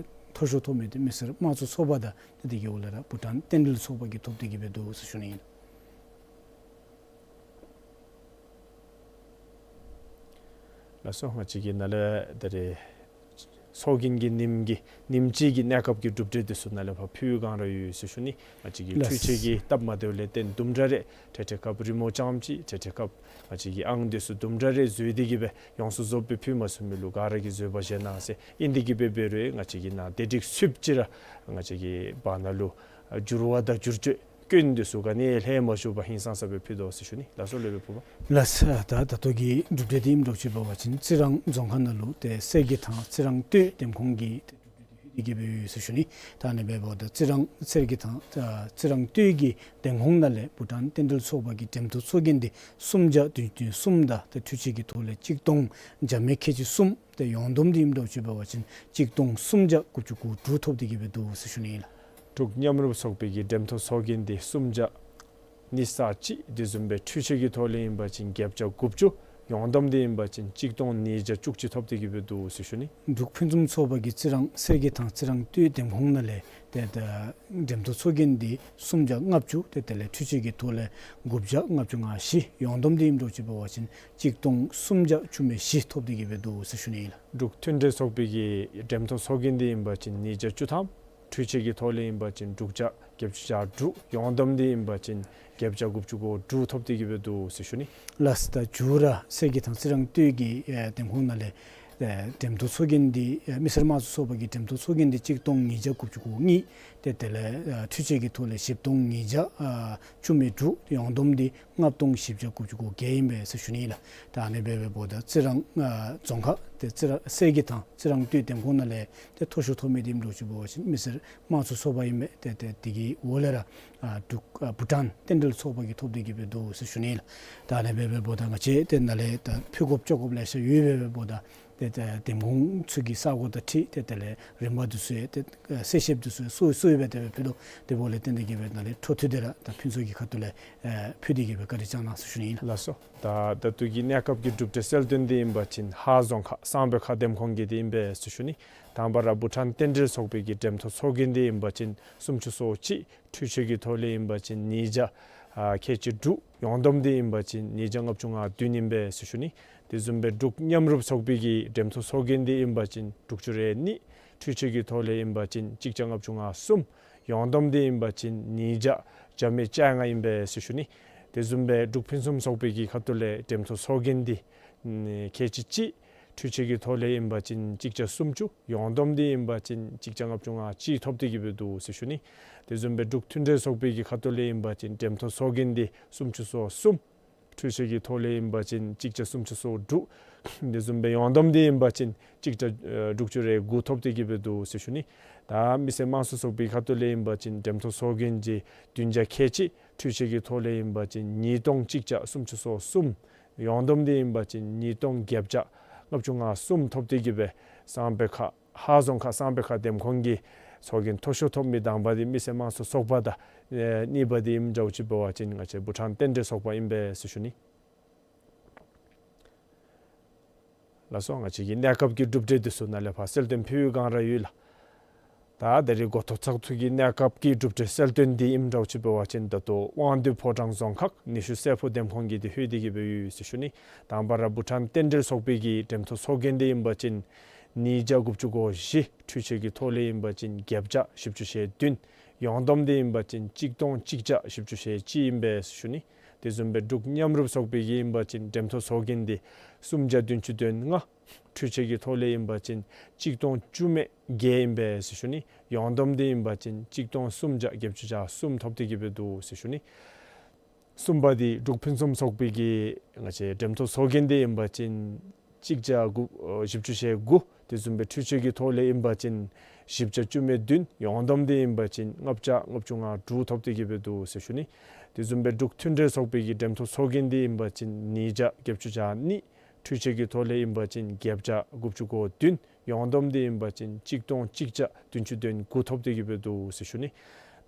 མཐོ་ཤོས་ཐོབ་མི་འདི་མི་སེར་དམངས་གཙོ་ཚོགས་པ་དང་ཏེ་དེ་གི་འོག་ལས་ར་བྷུ་ཊཱན་རྟེན་འབྲེལ་ཚོགས་པ་གིས་ཐོབ་སྟེ་གི་སྦེ་འདུག་ཟེར་ཞུ་ནི་ཨིན། ལགས་སོ། ང་བཅས་ཀྱིས་ནཱ་ལས་ད་རེས་ཚོགས་རྒྱན་གྱི་ཉིནམ་གྱི་ཉིནམ་གཅིག་གི་གནས་སྐབས་ཀྱི་གྲུབ་འབྲས་འདི་ཚུ་ནཱ་ལས་ཕར་ཕུལ་བའི་སྒང་ར་ཡོད་ཟེར་ཞུ་ནི། ང་བཅས་ཀྱི་ལགས། འཕྲུལ་ཆས་ཀྱི་སྟབས་མ་བདེཝ་ལས་བརྟེན་དུམ་གྲ་རེ་འཕྲལ་འཕྲལ་སྐབས་རི་མོ་རྐྱངམ་ཅིག་འཕྲལ་འཕྲལ་སྐབས་ང་བཅས་ཀྱི་ཨང་འདི་ཚུ་དུམ་གྲ་རེ་བཟོ་སྟེ་གི་སྦེ་ཡོངས་སུ་རྫོགསཔ་སྦེ་ཕུལ་མ་ཚུགས་མི་ལུ་ག་ར་གིས་བཟོད་པ་བཞེས་གནང་ཟེར། ཨིན་ཏེ་གི་སྦེ་འབད་རུང་ང་བཅས་ཀྱིས་ནཱ་དེ་སྒྲིག་ཚུགསཔ་ཅིག་ར་ང་བཅས་ཀྱིས་བར་ན་ལུ་འགྱུར་བ་དང་བསྒྱུར་བཅོས་སྐྱོན་འདི་ཚུ་ག་ནི་ལྷོད་མ་བཅུག་པར་ཧིང་སངས་ས་སྦེ་ཕུལ་དོ་ཟེར་ཞུ་ནི། ལགས་སོ། སློབ་དཔོན་ཕུར་པ། ལགས་སོ། ད་ད་ལྟོ་གི་གྲུབ་འབྲས་འདི་ཨིནམ་འདྲཝ་ཅིག་འབད་བ་ཅིན་རྩི་རང་རྫོང་ཁག་ནང་ལུ་ཏེ་གསེར་གྱི་ཐང་རྩི་རང་སྟོད་འདེམས་ཁོངས་ཀྱི་ཏེ་གྲུབ་འབྲས་འདི་ལྷོད་དེ་གི་སྦེ་ཡོད་ཟེར་ཞུ་ནི། ད་ཨ་ནི་སྦེ་འབདཝ་ད་རྩི་རང་གསེར་གྱི་ཐང་ཨ་རྩི་རང་སྟོད་ཀྱི་འདེམས་ཁོངས་ནང་ལས་བྷུ་ཊཱན་རྟེན་འབྲེལ་ཚོགས་པ་གི་འགྲེམས་ཐོག་ཚོགས་རྒྱན་འདི་སུམ་བརྒྱ་བདུན་ཅུ་དོན་གསུམ་དང་ཏེ་འཕྲུལ་ཆས་ཀྱི་ཐོག་ལས་གཅིག་སྟོང་བརྒྱ་མེད་ཁལ་གཅིག་གསུམ། ཏེ་ཡོངས་བསྡོམས་འདི་ཨིནམ་འདྲཝ་ཅིག་འབད་བ་ཅིན་གཅིག་སྟོང་སུམ་བརྒྱ་དགུ་བཅུ་གོ་དྲུག་ཐོབ་སྟེ་གི་སྦེ་འདུག་ཟེར་ཞུ་ནི་ཨིན་ལགས། འབྲུག་མཉམ་རུབ་ཚོགས་པའི་གི་འགྲེམས་ཐོག་ཚོགས་རྒྱན་འདི་སུམ་བརྒྱ་ཉི་ཤུ་རྩ་གཅིག། དེ་བཟུམ་སྦེ་འཕྲུལ་ཆས་ཀྱི་ཐོག་ལས་ཨིན་པ་ཅིན་བརྒྱད་བརྒྱ་དགུ་བཅུ། ཡོངས་བསྡོམས་འདི་ཨིན་པ་ཅིན་གཅིག་སྟོང་ཉིས་བརྒྱ་བཅུ་གཅིག་ཐོབ་སྟེ་གི་སྦེ་འདུག་ཟེར་ཞུ་ནི། འབྲུག་ཕུན་སུམ་ཚོགས་པ་གི་རྩི་རང་གསེར་གྱི་ཐང་རྩི་རང་སྟོད་འདེམས་ཁོངས་ནང་ལས་ཏེ་ད་འགྲེམས་ཐོག་ཚོགས་རྒྱན་འདི་སུམ་བརྒྱ་ལྔ་བཅུ། ཏེ་དེ་ལས་འཕྲུལ་ཆས་ཀྱི་ཐོག་ལས་དགུ་བརྒྱ་ལྔ་བཅུ་ང་བཞི། ཡོངས་བསྡོམས་འདི་ཨིནམ་འདྲཝ་ཅིག་འབད་བ་ཅིན་གཅིག་སྟོང་སུམ་བརྒྱ་བཅུ་མེད་བཞི་ཐོབ་སྟེ་གི་སྦེ་འདུག་ཟེར་ཞུ་ནི་ཨིན་ལགས། འབྲུག་མཐུན་འབྲེལ་ཚོགས་པའི་གི་འགྲེམས་ཐོག་ཚོགས་རྒྱན་འདི་ཨིན་པ་ཅིན་ཉིས་བརྒྱ་བཅུ་ཐམ། འཕྲུལ་ཆས་ཀྱི་ཐོག་ལས་ཨིན་པ་ཅིན་དྲུག་བརྒྱ་ བརྒྱད་ཅུ་གྱ་དྲུག། ཡོངས་བསྡོམས་འདི་ཨིན་པ་ཅིན་བརྒྱད་ཅུ་གྱ་དགུ་བཅུ་གོ་དྲུག་ཐོབ་སྟེ་གི་སྦེ་འདུག་ཟེར་ཞུ་ནི། ལགས་སོ། ད་མཇུག་ར་གསེར་གྱི་ཐང་རྩི་རང་སྟོད་ཀྱི་ཨེ་འདེམས་ཁོངས་ནང་ལས་ཨེ་འགྲེམས་ཐོན་ཚོགས་རྒྱན་འདི་ཨེ་མི་སེར་དམངས་གཙོ་ཚོགས་པ་གི་འགྲེམས་ཐོན་ཚོགས་རྒྱན་འདི་གཅིག་སྟོང་ཉིས་བརྒྱ་དགུ་བཅུ་གོ་གཉིས། ཏེ་དེ་ལས་ཨེ་འཕྲུལ་ཆས་ཀྱི་ཐོག་ལས་བཞི་སྟོང་ཉིས་བརྒྱ་ཨ་བཅུ་མེད་དྲུག། ཡོངས་བསྡོམས་འདི་ལྔ་སྟོང་བཞི་བརྒྱ་དགུ་བཅུ་གོ་བརྒྱད་ཨིན་པས་ཟེར་ཞུ་ནི་ལགས། ད་ཨ་ནི་སྦེ་འབདཝ་ད་རྩི་རང་ཨ་རྫོང་ཁག་ཏེ་རྩི་རང་གསེར་གྱི་ཐང་རྩི་རང་སྟོད་འདེམས་ཁོངས་ནང་ལས་ཏེ་མཐོ་ཤོས་ཐོབ་མི་འདི་ཨིནམ་འདྲཝ་ཅིག་འབད་བ་ཅིན་མི་སེར་དམངས་གཙོ་ཚོགས་པ་ཨིན་མས། ཏེ་ཏེ་དེ་གི་འོག་ལས་ར་ཨ་འབྲུག་ཨ་བྷུ་ཊཱན་རྟེན་འབྲེལ་ཚོགས་པ་གིས་ཐོབ་སྟེ་གི་སྦེ་འདུག་ཟེར་ཞུ་ནི་ལགས། ད་ཨ་ནི་སྦེ་འབདཝ་ད་ང་བཅས་ཏེ་ནཱ་ལས་ད་ཕུལ་དགོཔ་བཅར་དགོཔ་ལེ་ཤ་ཡོད་པས། འབདཝ་ད་ཏེ་ད་འདེམས་ཁོངས་ཚུ་གི་ས་གོ་དང་འཁྲིལ་ཏེ་དེ་ལས་རིམ་པ་འདི་ཚུ་ཡང་ཏེ་ཨ་གསལ་བཤད་འདི་ཚུ་ཡང་སོ་སོ་སྦེ་ཏེ་ཕུལ་དོ། དེ་འབདཝ་ལས་བརྟེན་ཏེ་གི་སྦེ་ནཱ་ལས་འཕྲོ་མཐུད་དེ་ར་ད་ཕུན་ཚོགས་ཀྱི་ཁ་ཐུག་ལས་ཨ་ཕུལ་ཏེ་གི་སྦེ་བཀའ་དྲིན་བསྐྱང་གནང་ཟེར་ཞུ་ནི་ཨིན་ལགས། ལགས་སོ། ད་ད་ལྟོ་གི་གནས་སྐབས་ཀྱི་གྲུབ་འབྲས་གསལ་སྟོན་འདི་ཨིན་པ་ཅིན་ཧཱ་རྫོང་ཁག་གསང་སྦས་ཁ་འདེམས་ཁོངས་ཀྱི་འདི་ཨིན་པས་ཟེར་ཞུ་ནི། དང་པ་ར་བྷུ་ཊཱན་རྟེན་འབྲེལ་ཚོགས་པའི་གི་འགྲེམས་ཐོན་ཚོགས་རྒྱན་འདི་ཨིན་པ་ཅིན་སུམ་ཅུ་སོ་གཅིག། འཕྲུལ་ཆས་ཀྱི་ཐོག་ལས་ཨིན་པ་ཅིན་ཉིས་བརྒྱ་ཨ་ཁལ་གཅིག་དྲུག། ཡོངས་བསྡོམས་འདི་ཨིན་པ་ཅིན་ཉིས་བརྒྱ་ལྔ་བཅུ་ང་བདུན་ཨིན་པས་ཟེར་ཞུ་ནི། དེ་བཟུམ་སྦེ་འབྲུག་མཉམ་རུབ་ཚོགས་པའི་གི་འགྲེམས་ཐོན་ཚོགས་རྒྱན་འདི་ཨིན་པ་ཅིན་དྲུག་ཅུ་རེ་གཉིས། འཕྲུལ་ཆས་ཀྱི་ཐོག་ལས་ཨིན་པ་ཅིན་གཅིག་བརྒྱ་ལྔ་བཅུ་ང་གསུམ། ཡོངས་བསྡོམས་འདི་ཨིན་པ་ཅིན་ཉིས་བརྒྱ་བརྒྱ་མེད་བཅོ་ལྔ་ཨིན་པས་ཟེར་ཞུ་ནི། དེ་བཟུམ་སྦེ་འབྲུག་ཕུན་སུམ་ཚོགས་པའི་གི་ཁ་ཐུག་ལས་འགྲེམས་ཐོན་ཚོགས་རྒྱན་འདི་ཁལ་གཅིག་གཅིག། འཕྲུལ་ཆས་ཀྱི་ཐོག་ལས་ཨིན་པ་ཅིན་གཅིག་བརྒྱ་སུམ་ཅུ། ཡོངས་བསྡོམས་འདི་ཨིན་པ་ཅིན་གཅིག་བརྒྱ་ལྔ་བཅུ་ང་གཅིག་ཐོབ་སྟེ་གི་སྦེ་འདུག་ཟེར་ཞུ་ནི། དེ་བཟུམ་སྦེ་འབྲུག་མཐུན་འབྲེལ་ཚོགས་པའི་གི་ཁ་ཐུག་ལས་ཨིན་པ་ཅིན་འགྲེམས་ཐོན་ཚོགས་རྒྱན་འདི་སུམ་ཅུ་སོ་གསུམ། འཕྲུལ་ཆས་ཀྱི་ཐོག་ལས་ཨིན་པ་ཅིན་གཅིག་བརྒྱ་སུམ་ཅུ་སོ་དྲུག། དེ་བཟུམ་སྦེ་ཡོངས་བསྡོམས་འདི་ཨིན་པ་ཅིན་གཅིག་བརྒྱ་ཨེ་དྲུག་ཅུ་རེ་དགུ་ཐོབ་སྟེ་གི་སྦེ་འདུག་ཟེར་ཞུ་ནི། ད་མི་སེར་དམངས་གཙོ་ཚོགས་པའི་ཁ་ཐུག་ལས་ཨིན་པ་ཅིན་འགྲེམས་ཐོན་ཚོགས་རྒྱན་འདི་བདུན་བརྒྱ་ཁལ་གཅིག། འཕྲུལ་ཆས་ཀྱི་ཐོག་ལས་ཨིན་པ་ཅིན་ཉིས་སྟོང་གཅིག་བརྒྱ་སུམ་ཅུ་སོ་གསུམ། ཡོངས་བསྡོམས་འདི་ཨིན་པ་ཅིན་ཉིས་སྟོང་བརྒྱད་བརྒྱ་ལྔ་བཅུ་ང་གསུམ་ཐོབ་སྟེ་གི་སྦེ་གསང་སྦས་ཁ་ཧཱ་རྫོང་ཁག་གསང་སྦས་ཁ་འདེམས་ཁོངས་ཀྱི་ཚོགས་རྒྱན་མཐོ་ཤོས་ཐོབ་མི་དང་པ་འདི་མི་སེར་དམངས་གཙོ་ཚོགས་པ་དང་ཨེ་གཉིས་པ་འདི་ཨིནམ་འདྲཝ་ཅིག་འབད་བ་ཅིན་ང་བཅས་བྷུ་ཊཱན་རྟེན་འབྲེལ་ཚོགས་པ་ཨིན་པས་ཟེར་ཞུ་ནི། ལགས་སོ། ང་བཅས་ཀྱི་གནས་སྐབས་ཀྱི་གྲུབ་འབྲས་འདི་ཚུ་ནཱ་ལས་ཕར་གསལ་སྟོན་ཕུལ་བའི་སྒང་ར་ཡོད་ལགས། ད་ད་རིས་འགོ་ཐོག་ཚགས་ཚུད་ཀྱི་གནས་སྐབས་ཀྱི་གྲུབ་འབྲས་གསལ་སྟོན་འདི་ཨིནམ་འདྲཝ་ཅིག་འབད་བ་ཅིན་ད་ལྟོ་དབང་འདུས་ཕོ་བྲང་རྫོང་ཁག་ཉི་ཤུ་རྩེ་ཕུག་འདེམས་ཁོངས་ཀྱི་འདི་ལྷོད་དེ་གི་སྦེ་ཡོད་ཟེར་ཞུ་ནི། དང་པ་ར་བྷུ་ཊཱན་རྟེན་འབྲེལ་ཚོགས་པའི་གི་འགྲེམས་ཐོན་ཚོགས་རྒྱན་འདི་ཨིན་པ་ཅིན་ཉིས་བརྒྱ་དགུ་བཅུ་གོ་བཞི། འཕྲུལ་ཆས་ཀྱི་ཐོག་ལས་ཨིན་པ་ཅིན་བརྒྱད་བརྒྱ་བཞི་བཅུ་ཞེ་བདུན། ཡོངས་བསྡོམས་འདི་ཨིན་པ་ཅིན་གཅིག་སྟོང་གཅིག་བརྒྱ་བཞི་བཅུ་ཞེ་གཅིག་ཨིན་པས་ཟེར་ཞུ་ནི། དེ་བཟུམ་སྦེ་འབྲུག་མཉམ་རུབ་ཚོགས་པའི་གི་ཨིན་པ་ཅིན་འགྲེམས་ཐོན་ཚོགས་རྒྱན་འདི་སུམ་བརྒྱ་བདུན་ཅུ་དོན་ལྔ། འཕྲུལ་ཆས་ཀྱི་ཐོག་ལས་ཨིན་པ་ཅིན་གཅིག་སྟོང་བཅུ་མེད་བརྒྱད་ཨིན་པས་ཟེར་ཞུ་ནི། ཡོངས་བསྡོམས་འདི་ཨིན་པ་ཅིན་གཅིག་སྟོང་སུམ་བརྒྱ་བརྒྱད་ཅུ་གྱ་གསུམ་ཐོབ་སྟེ་གི་སྦེ་འདུག་ཟེར་ཞུ་ནི། གསུམ་པ་འདི་འབྲུག་ཕུན་སུམ་ཚོགས་པའི་གི་ང་བཅས་འགྲེམས་ཐོན་ཚོགས་རྒྱན་འདི་ཨིན་པ་ཅིན་གཅིག་བརྒྱ་དགུ་ཨ་བཞི་བཅུ་ཞེ་དགུ། དེ་བཟུམ་སྦེ་འཕྲུལ་ཆས་ཀྱི་ཐོག་ལས་ཨིན་པ་ཅིན་བཞི་བརྒྱ་བཅུ་མེད་བདུན། ཡོངས་བསྡོམས་འདི་ཨིན་པ་ཅིན་ལྔ་བརྒྱ་ལྔ་བཅུ་ང་དྲུག་ཐོབ་སྟེ་གི་སྦེ་འདུག་ཟེར་ཞུ་ནི། དེ་བཟུམ་སྦེ་འབྲུག་མཐུན་འབྲེལ་ཚོགས་པའི་གི་འགྲེམས་ཐོན་ཚོགས་རྒྱན་འདི་ཨིན་པ་ཅིན་ཉིས་བརྒྱ་བརྒྱད་ཅུ་གྱ་གཉིས། འཕྲུལ་ཆས་ཀྱི་ཐོག་ལས་ཨིན་པ་ཅིན་བརྒྱད་བརྒྱ་དགུ་བཅུ་གོ་བདུན། ཡོངས་བསྡོམས་འདི་ཨིན་པ་ཅིན་གཅིག་སྟོང་གཅིག་བརྒྱ་བདུན་ཅུ་དོན་དགུ་ཐོབ་སྟེ་གི་སྦེ་འདུག་ཟེར་ཞུ་ནི།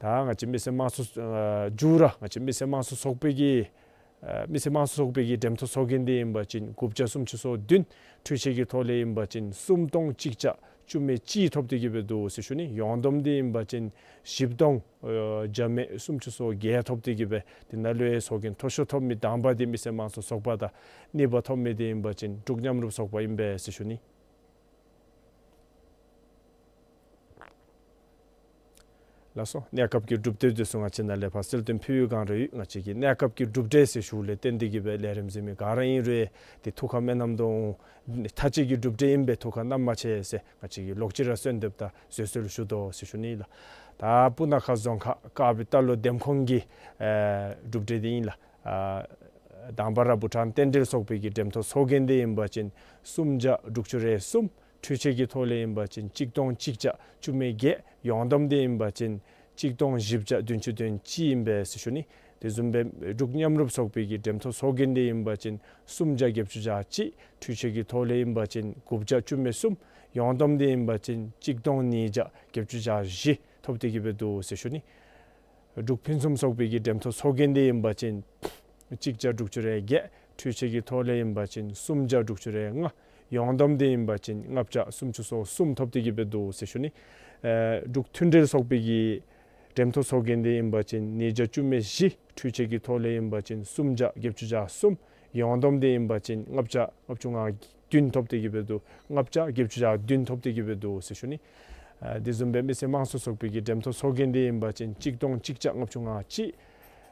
ད་ང་བཅས་མི་སེར་དམངས་གཙོ་ཨ་མཇུག་ར་ང་བཅས་མི་སེར་དམངས་གཙོ་ཚོགས་པའི་གི་ཨ་མི་སེར་དམངས་གཙོ་ཚོགས་པའི་གི་འགྲེམས་ཐོན་ཚོགས་རྒྱན་འདི་ཨིན་པ་ཅིན་དགུ་བརྒྱ་སུམ་ཅུ་སོ་བདུན། འཕྲུལ་ཆས་ཀྱི་ཐོག་ལས་ཨིན་པ་ཅིན་སུམ་སྟོང་གཅིག་བརྒྱ་བཅུ་མེད་གཅིག་ཐོབ་སྟེ་གི་སྦེ་འདུག་ཟེར་ཞུ་ནི། ཡོངས་བསྡོམས་འདི་ཨིན་པ་ཅིན་བཞི་སྟོང་ཨ་བརྒྱ་མེད་སུམ་ཅུ་སོ་བརྒྱད་ཐོབ་སྟེ་གི་སྦེ་དེ་ནང་ལུ་ཡང་ཚོགས་རྒྱན་མཐོ་ཤོས་ཐོབ་མི་དང་པ་འདི་མི་སེར་དམངས་གཙོ་ཚོགས་པ་དང་གཉིས་པ་ཐོབ་མི་འདི་ཨིན་པ་ཅིན་འབྲུག་མཉམ་རུབ་ཚོགས་པ་ཨིན་པས་ཟེར་ཞུ་ནི། ལགས་སོ། གནས་སྐབས་ཀྱི་གྲུབ་འབྲས་འདི་ཚུ་ང་བཅས་ནཱ་ལས་ཕར་གསལ་སྟོན་ཕུལ་བའི་སྒང་ར་ཡོད། ང་བཅས་ཀྱིས་གནས་སྐབས་ཀྱི་གྲུབ་འབྲས་ཟེར་ཞུཝ་ལས་བརྟེན་ཏེ་གི་སྦེ་ལས་རིམ་གཟིགས་མི་ག་ར་ཨིན་རུང་ཏེ་ཐུགས་ཁར་མནོ་བསམ་དང་མཐའ་དཔྱད་ཀྱི་གྲུབ་འབྲས་ཨིན་པས། ཐུགས་ཁར་མནོ་མ་ཆེ་ཟེར་ང་བཅས་ཀྱིས་ལོག་ཅི་ར་གསོལ་འདེབས་དང་བཟོད་གསོལ་ཞུ་དོ་ཟེར་ཞུ་ནི་ལགས། ད་སྤུ་ན་ཁ་རྫོང་ཁག་དཀར་སྦི་རྟ་ལོག་འདེམས་ཁོངས་ཀྱི་ཨེ་གྲུབ་འབྲས་འདི་ཨིན་ལགས། ཨ་དང་པ་ར་བྷུ་ཊཱན་རྟེན་འབྲེལ་ཚོགས་པའི་གི་འགྲེམས་ཐོན་ཚོགས་རྒྱན་འདི་ཨིན་པ་ཅིན་སུམ་བརྒྱ་དྲུག་ཅུ་རེ་གསུམ། འཕྲུལ་ཆས་ཀྱི་ཐོག་ལས་ཨིན་པ་ཅིན་གཅིག་སྟོང་གཅིག་བརྒྱ་བཅུ་མེད་བརྒྱད། ཡོངས་བསྡོམས་འདི་ཨིན་པ་ཅིན་གཅིག་སྟོང་བཞི་བརྒྱ་བདུན་ཅུ་དོན་གཅིག་ཨིན་པས་ཟེར་ཞུ་ནི། དེ་བཟུམ་སྦེ་འབྲུག་མཉམ་རུབ་ཚོགས་པའི་གི་འགྲེམས་ཐོན་ཚོགས་རྒྱན་འདི་ཨིན་པ་ཅིན་སུམ་བརྒྱ་བརྒྱད་ཅུ་གྱ་གཅིག། འཕྲུལ་ཆས་ཀྱི་ཐོག་ལས་ཨིན་པ་ཅིན་དགུ་བརྒྱ་བཅུ་མེད་གསུམ། ཡོངས་བསྡོམས་འདི་ཨིན་པ་ཅིན་གཅིག་སྟོང་ཉིས་བརྒྱ་བརྒྱད་ཅུ་གྱ་བཞི་ཐོབ་སྟེ་གི་སྦེ་འདུག་ཟེར་ཞུ་ནི། འབྲུག་ཕུན་སུམ་ཚོགས་པའི་གི་འགྲེམས་ཐོན་ཚོགས་རྒྱན་འདི་ཨིན་པ་ཅིན་གཅིག་བརྒྱ་དྲུག་ཅུ་རེ་བརྒྱད། འཕྲུལ་ཆས་ཀྱི་ཐོག་ལས་ཨིན་པ་ཅིན་སུམ་བརྒྱ་དྲུག་ཅུ་རེ་ལྔ། ཡོངས་བསྡོམས་འདི་ཨིན་པ་ཅིན་ལྔ་བརྒྱ་སུམ་ཅུ་སོ་གསུམ་ཐོབ་སྟེ་གི་སྦེ་འདུག་ཟེར་ཞུ་ནི། ཨེ་འབྲུག་མཐུན་འབྲེལ་ཚོགས་པའི་གི་འགྲེམས་ཐོན་ཚོགས་རྒྱན་འདི་ཨིན་པ་ཅིན་ཉིས་བརྒྱ་བཅུ་མེད་བཞི། འཕྲུལ་ཆས་ཀྱི་ཐོག་ལས་ཨིན་པ་ཅིན་སུམ་བརྒྱ་བརྒྱད་ཅུ་གྱ་གསུམ། ཡོངས་བསྡོམས་འདི་ཨིན་པ་ཅིན་ལྔ་བརྒྱ་ལྔ་བཅུ་ང་བདུན་ཐོབ་སྟེ་གི་སྦེ་འདུག། ལྔ་བརྒྱ་བརྒྱད་ཅུ་གྱ་བདུན་ཐོབ་སྟེ་གི་སྦེ་འདུག་ཟེར་ཞུ་ནི། ཨ་དེ་བཟུམ་སྦེ་མི་སེར་དམངས་གཙོ་ཚོགས་པའི་གི་འགྲེམས་ཐོག་ཚོགས་རྒྱན་འདི་ཨིན་པ་ཅིན་གཅིག་སྟོང་གཅིག་བརྒྱ་ལྔ་བཅུ་ང་གཅིག།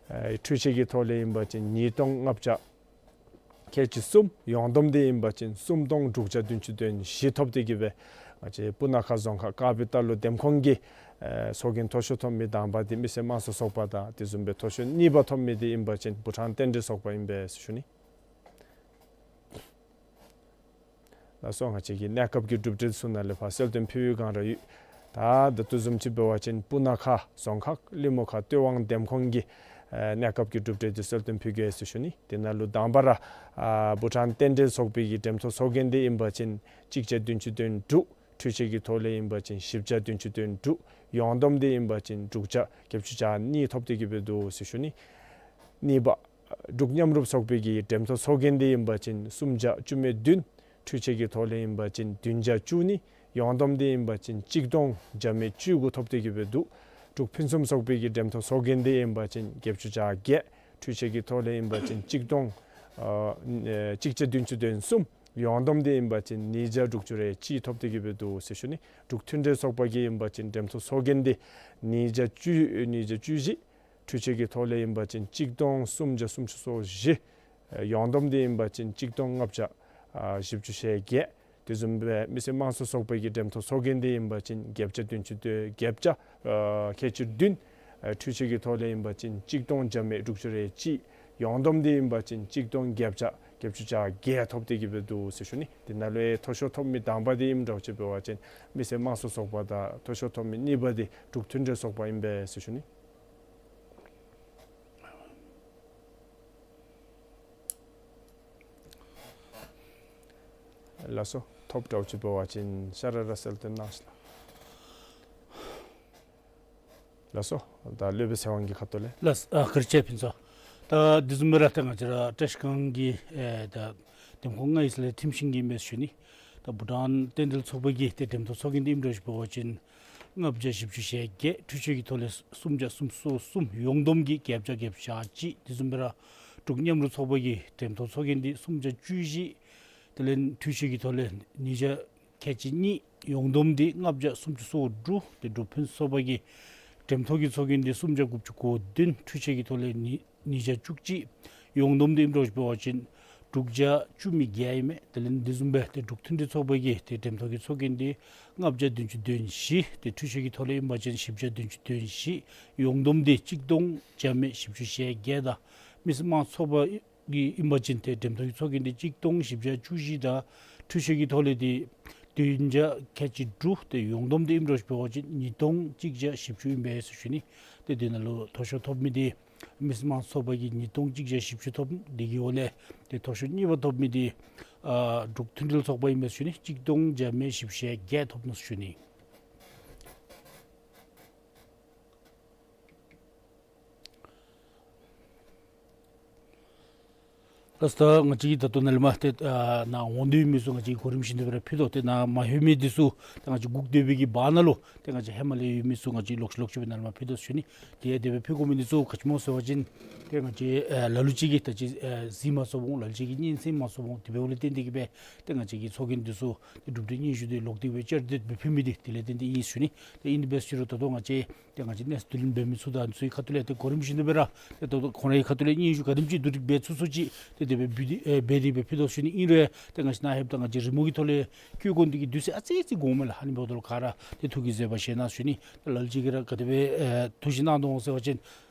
ཨ་འཕྲུལ་ཆས་ཀྱི་ཐོག་ལས་ཨིན་པ་ཅིན་ཉིས་སྟོང་ལྔ་བརྒྱ་ཁལ་གཅིག་གསུམ། ཡོངས་བསྡོམས་འདི་ཨིན་པ་ཅིན་གསུམ་སྟོང་དྲུག་བརྒྱ་བདུན་ཅུ་དོན་བཞི་ཐོབ་སྟེ་གི་སྦེ་ང་བཅས་སྤུ་ན་ཁ་རྫོང་ཁག་དཀར་སྦིས་རྟ་ལོག་འདེམས་ཁོངས་ཀྱི་ཨེ་ཚོགས་རྒྱན་མཐོ་ཤོས་ཐོབ་མི་དང་པ་འདི་མི་སེར་དམངས་གཙོ་ཚོགས་པ་དང་དེ་བཟུམ་སྦེ་མཐོ་ཤོས་གཉིས་པ་ཐོབ་མི་འདི་ཨིན་པ་ཅིན་བྷུ་ཊཱན་རྟེན་འབྲེལ་ཚོགས་པ་ཨིན་པས་ཟེར་ཞུ་ནི། ལགས་སོ། ང་བཅས་ཀྱི་གནས་སྐབས་ཀྱི་གྲུབ་འབྲས་ཚུ་ནང་ལས་ཕར་གསལ་སྟོན་ཕུལ་བའི་སྒང་ར་ཡོད། ད་ད་ལྟོ་བཟུམ་ཅིག་འབད་བ་ཅིན་སྤུ་ན་ཁ་རྫོང་ཁག་ཀླུ་མོ་ཁ་སྟོད་ཝང་འདེམས་ཁོངས་ཀྱི་ཨེ་གནས་སྐབས་ཀྱི་གྲུབ་འབྲས་འདི་གསལ་སྟོན་ཕུལ་གེ་ཟེར་ཞུ་ནི། དེ་ནང་ལུ་དང་པ་ར་ཨ་བྷུ་ཊཱན་རྟེན་འབྲེལ་ཚོགས་པའི་གི་འགྲེམས་ཐོག་ཚོགས་རྒྱན་འདི་ཨིན་པ་ཅིན་གཅིག་བརྒྱ་བདུན་ཅུ་དོན་དྲུག། འཕྲུལ་ཆས་ཀྱི་ཐོག་ལས་ཨིན་པ་ཅིན་བཞི་བརྒྱ་བདུན་ཅུ་དོན་དྲུག། ཡོངས་བསྡོམས་འདི་ཨིན་པ་ཅིན་དྲུག་བརྒྱ་བརྒྱད་ཅུ་གྱ་གཉིས་ཐོབ་སྟེ་གི་སྦེ་འདུག་ཟེར་ཞུ་ནི། གཉིས་པ་འབྲུག་མཉམ་རུབ་ཚོགས་པའི་གི་འགྲེམས་ཐོག་ཚོགས་རྒྱན་འདི་ཨིན་པ་ཅིན་སུམ་བརྒྱ་བཅུ་མེད་བདུན། འཕྲུལ་ཆས་ཀྱི་ཐོག་ལས་ཨིན་པ་ཅིན་བདུན་བརྒྱ་བཅུ་གཉིས། ཡོངས་བསྡོམས་འདི་ཨིན་པ་ཅིན་གཅིག་སྟོང་བརྒྱ་མེད་བཅུ་དགུ་ཐོབ་སྟེ་གི་སྦེ་འདུག། འབྲུག་ཕུན་སུམ་ཚོགས་པའི་གི་འགྲེམས་ཐོག་ཚོགས་རྒྱན་འདི་ཨིན་པ་ཅིན་བརྒྱད་ཅུ་གྱ་བརྒྱད། འཕྲུལ་ཆས་ཀྱི་ཐོག་ལས་ཨིན་པ་ཅིན་གཅིག་སྟོང་ཨ་ཨེ་གཅིག་བརྒྱ་བདུན་ཅུ་དོན་གསུམ། ཡོངས་བསྡོམས་འདི་ཨིན་པ་ཅིན་ཉིས་བརྒྱ་དྲུག་ཅུ་རེ་གཅིག་ཐོབ་སྟེ་གི་སྦེ་འདུག་ཟེར་ཞུ་ནི། འབྲུག་མཐུན་སྒྲིལ་ཚོགས་པ་གི་ཨིན་པ་ཅིན་འགྲེམས་ཐོག་ཚོགས་རྒྱན་འདི་ཉིས་བརྒྱ་བཅུ་ཉིས་བརྒྱ་བཅུ་བཞི། འཕྲུལ་ཆས་ཀྱི་ཐོག་ལས་ཨིན་པ་ཅིན་གཅིག་སྟོང་སུམ་བརྒྱ་སུམ་ཅུ་སོ་བཞི། ཡོངས་བསྡོམས་འདི་ཨིན་པ་ཅིན་གཅིག་སྟོང་ལྔ་བརྒྱ་ཨ་བཞི་བཅུ་ཞེ་བརྒྱད། དེ་བཟུམ་སྦེ་མི་སེར་དམངས་གཙོ་ཚོགས་པའི་གི་འགྲེམས་ཐོག་ཚོགས་རྒྱན་འདི་ཨིན་པ་ཅིན་བརྒྱད་བརྒྱ་བདུན་ཅུ་དོན་བརྒྱད་བརྒྱ་ཨ་ཁལ་གཅིག་བདུན། ཨ་འཕྲུལ་ཆས་ཀྱི་ཐོག་ལས་ཨིན་པ་ཅིན་གཅིག་སྟོང་བརྒྱ་མེད་དྲུག་ཅུ་རེ་གཅིག། ཡོངས་བསྡོམས་འདི་ཨིན་པ་ཅིན་གཅིག་སྟོང་བརྒྱད་བརྒྱ་བརྒྱད་ཅུ་གྱ་བརྒྱད་ཐོབ་སྟེ་གི་སྦེ་འདུག་ཟེར་ཞུ་ནི། དེ་ནང་ལས་མཐོ་ཤོས་ཐོབ་མི་དང་པ་འདི་ཨིནམ་འདྲཝ་ཅིག་འབད་བ་ཅིན་མི་སེར་དམངས་གཙོ་ཚོགས་པ་དང་མཐོ་ཤོས་ཐོབ་མི་གཉིས་པ་འདི་འབྲུག་མཐུན་སྒྲིལ་ཚོགས་པ་ཨིན་པས་ཟེར་ཞུ་ནི། ལགས་སོ། ཐོབ་འདྲཝ་ཅིག་འབད་བ་ཅིན་ཤ་ར་ར་གསལ་སྟོན་གནང་ཤིག་ལགས། ལགས་སོ། ད་སློབ་དཔོན་ཚེ་དབང་གི་ཁ་ཐུག་ལས། ལགས། ཨ་བཀའ་དྲིན་ཆེ་ཕུན་ཚོགས། ད་དེ་བཟུམ་སྦེ་ར་ད་ང་བཅས་ར་བཀྲིས་སྒང་གི་ཨེ་ད་འདེམས་ཁོངས་ལྔའི་ས་ལས་ཐིམ་ཤིང་གི་མས་ཞུ་ནི། ད་བྷུ་ཊཱན་རྟེན་འབྲེལ་ཚོགས་པ་གི་ཏེ་འགྲེམས་ཐོག་ཚོགས་རྒྱན་འདི་ཨིནམ་འདྲཝ་ཅིག་འབད་བ་ཅིན་ལྔ་བརྒྱ་བཞི་བཅུ་ཞེ་བརྒྱད། འཕྲུལ་ཆས་ཀྱི་ཐོག་ལས་སུམ་བརྒྱ་སུམ་ཅུ་སོ་གསུམ། ཡོངས་བསྡོམས་ཀྱིས་བརྒྱད་བརྒྱ་བརྒྱད་ཅུ་གྱ་གཅིག། དེ་བཟུམ་སྦེ་ར་འབྲུག་མཉམ་རུབ་ཚོགས་པ་གི་འགྲེམས་ཐོག་ཚོགས་རྒྱན་འདི་སུམ་བརྒྱ་བཅུ་བཞི། དེ་ལས་འཕྲུལ་ཆས་ཀྱི་ཐོག་ལས་ཉིས་བརྒྱ་ཁལ་གཅིག་གཉིས། ཡོངས་བསྡོམས་འདི་ལྔ་བརྒྱ་སུམ་ཅུ་སོ་དྲུག། ཏེ་འབྲུག་ཕུན་སུམ་ཚོགས་པ་གི་འགྲེམས་ཐོག་གི་ཚོགས་རྒྱན་འདི་སུམ་བརྒྱ་དགུ་བཅུ་གོ་བདུན། འཕྲུལ་ཆས་ཀྱི་ཐོག་ལས་ཉིས་ཉིས་བརྒྱ་བཅུ་གཅིག། ཡོངས་བསྡོམས་འདི་ཨིནམ་འདྲཝ་ཅིག་འབད་བ་ཅིན་དྲུག་བརྒྱ་བཅུ་མེད་བརྒྱད་ཨིན་མས། དེ་ལས་དེ་བཟུམ་སྦེ་ཏེ་འབྲུག་མཐུན་སྒྲིལ་ཚོགས་པ་གི་ཏེ་འགྲེམས་ཐོག་གི་ཚོགས་རྒྱན་འདི་ལྔ་བརྒྱ་བདུན་ཅུ་དོན་བཞི། ཏེ་འཕྲུལ་ཆས་ཀྱི་ཐོག་ལས་ཨིན་པ་ཅིན་བཞི་བརྒྱ་བདུན་ཅུ་དོན་བཞི། ཡོངས་བསྡོམས་འདི་གཅིག་སྟོང་བརྒྱ་མེད་བཞི་བཅུ་ཞེ་བརྒྱད་དང་མི་སེར་དམངས་གཙོ་ཚོགས་པ་གི་ཨིན་པ་ཅིན་ཏེ་འགྲེམས་ཐོག་གི་ཚོགས་རྒྱན་འདི་གཅིག་སྟོང་བཞི་བརྒྱ་བཅུ་བཞི་དང་འཕྲུལ་ཆས་ཀྱི་ཐོག་ལས་འདི་བདུན་བརྒྱ་ཁལ་གཅིག་དྲུག། ཏེ་ཡོངས་བསྡོམས་འདི་ཨིནམ་འདྲཝ་ཅིག་འབད་བ་ཅིན་ཉིས་སྟོང་གཅིག་བརྒྱ་བཞི་བཅུ་ཨིན་པས་ཟེར་ཞུ་ནི། ཏེ་དེ་ནང་ལུ་མཐོ་ཤོས་ཐོབ་མི་འདི་མི་སེར་དམངས་གཙོ་ཚོགས་པ་གིས་ཉིས་སྟོང་གཅིག་བརྒྱ་བཞི་བཅུ་ཐོབ། དེ་གི་འོག་ལས་ཏེ་མཐོ་ཤོས་གཉིས་པ་ཐོབ་མི་འདི་ཨ་འབྲུག་མཐུན་སྒྲིལ་ཚོགས་པ་ཨིན་པས་ཟེར་ཞུ་ནི། གཅིག་སྟོང་བརྒྱ་མེད་བཞི་བཅུ་ཞེ་བརྒྱད་ཐོབ་ནུག་ཟེར་ཞུ་ནི། ལགས་སོ། ད་ང་བཅས་ཀྱིས་ད་ལྟོ་ནཱ་ལས་མར་ཏེ་ཨ་ནཱ་འོང་སྡོད་མི་ཚུ་ང་བཅས་ཀྱིས་གོ་རིམ་བཞིན་དུ་སྦེ་ར་ཕུལ་དོ། ཏེ་ནཱ་མ་ལྷོད་མི་འདི་ཚུ་ད་ང་བཅས་སྒུག་སྡོད་པའི་གི་བར་ན་ལུ་ཏེ་ང་བཅས་ཧེ་མ་ལས་ཡོད་མི་ཚུ་ང་བཅས་ལོག་ལོག་ཅིག་སྦེ་ནཱ་ལས་མར་ཕུལ་དོ་ཟེར་ཞུ་ནི། ཏེ་དེ་སྦེ་ཕུལ་དགོ་མི་འདི་ཚུ་ག་ཅི་སྨོ་ཟེར་བ་ཅིན་ཏེ་ང་བཅས་ཨ་ལ་ལུ་ཅིག་གིས་ད་ཅི་ཨ་གཟིགས་མ་ཚུགས་འོང་། ལ་ལུ་ཅིག་གིས་སྙན་གསན་མ་ཚུགས་འོང་། དེ་འབདཝ་ལས་བརྟེན་ཏེ་གིས་སྦེ་ཏེ་ང་བཅས་ཀྱི་ཚོགས་རྒྱན་འདི་ཚུ་ཏེ་གྲུབ་འབྲས་སྙན་ཞུ་འདི་ལོག་སྟེ་སྦེ་བསྐྱར་ཟློས་འབད་ཕུལ་མི་འདི་དེ་ལས་བརྟེན་ཏེ་ཨིན་ཟེར་ཞུ་ནི། ཏེ་ཨིན་དེ་འབད་ཟེར་རུང་ད་ལྟོ་ང་བཅས་ཏེ་ང་བཅས་གནས་ཚུལ་འདི་ལུ་འབད་མི་ཚུ་དང་ཚུའི་ཁ་ཐུག་ལས་ཏེ་གོ་རིམ་བཞིན་དུ་སྦེ་ར་ཏེ་ད་ལྟོ་ཁོང་རའི་ཁ་ཐུག་ལས་སྙན་ཞུ་ག་དེམ་ཅིག་བསྡུ་སྒྲིག་འབད་ཚུགས་ཚུགས་ཅིག་ཏེ་དེ་སྦེ་འབད་དེ་ཨེ་འབད་དེ་སྦེ་ཕུལ་དོ་ཟེར་ཞུ་ནི། ཨིན་རུང་ཏེ་ང་བཅས་ནཱ་ལྷོདཔ་ད་ང་བཅས་རི་མོ་གི་ཐོག་ལས་བཀོད་དགོ་ནི་འདི་གིས་དུས་ཚོད་ཨ་ཙི་ཙི་འགོརཝ་མས་ལགས། ཨ་ནི་འབདཝ་ད་ལུ་ག་ར་ཏེ་ཐུགས་ཀྱིས་བཟོད་པ་བཞེས་གནང་ཟེར་ཞུ་ནི། ཏེ་ལ་ལུ་ཅིག་གིས་ར་ག་དེ་སྦེ་ཨེ་ཐུགས་བཞེད་གནང་དོ་འོང་ཟེར་བ་ཅིན་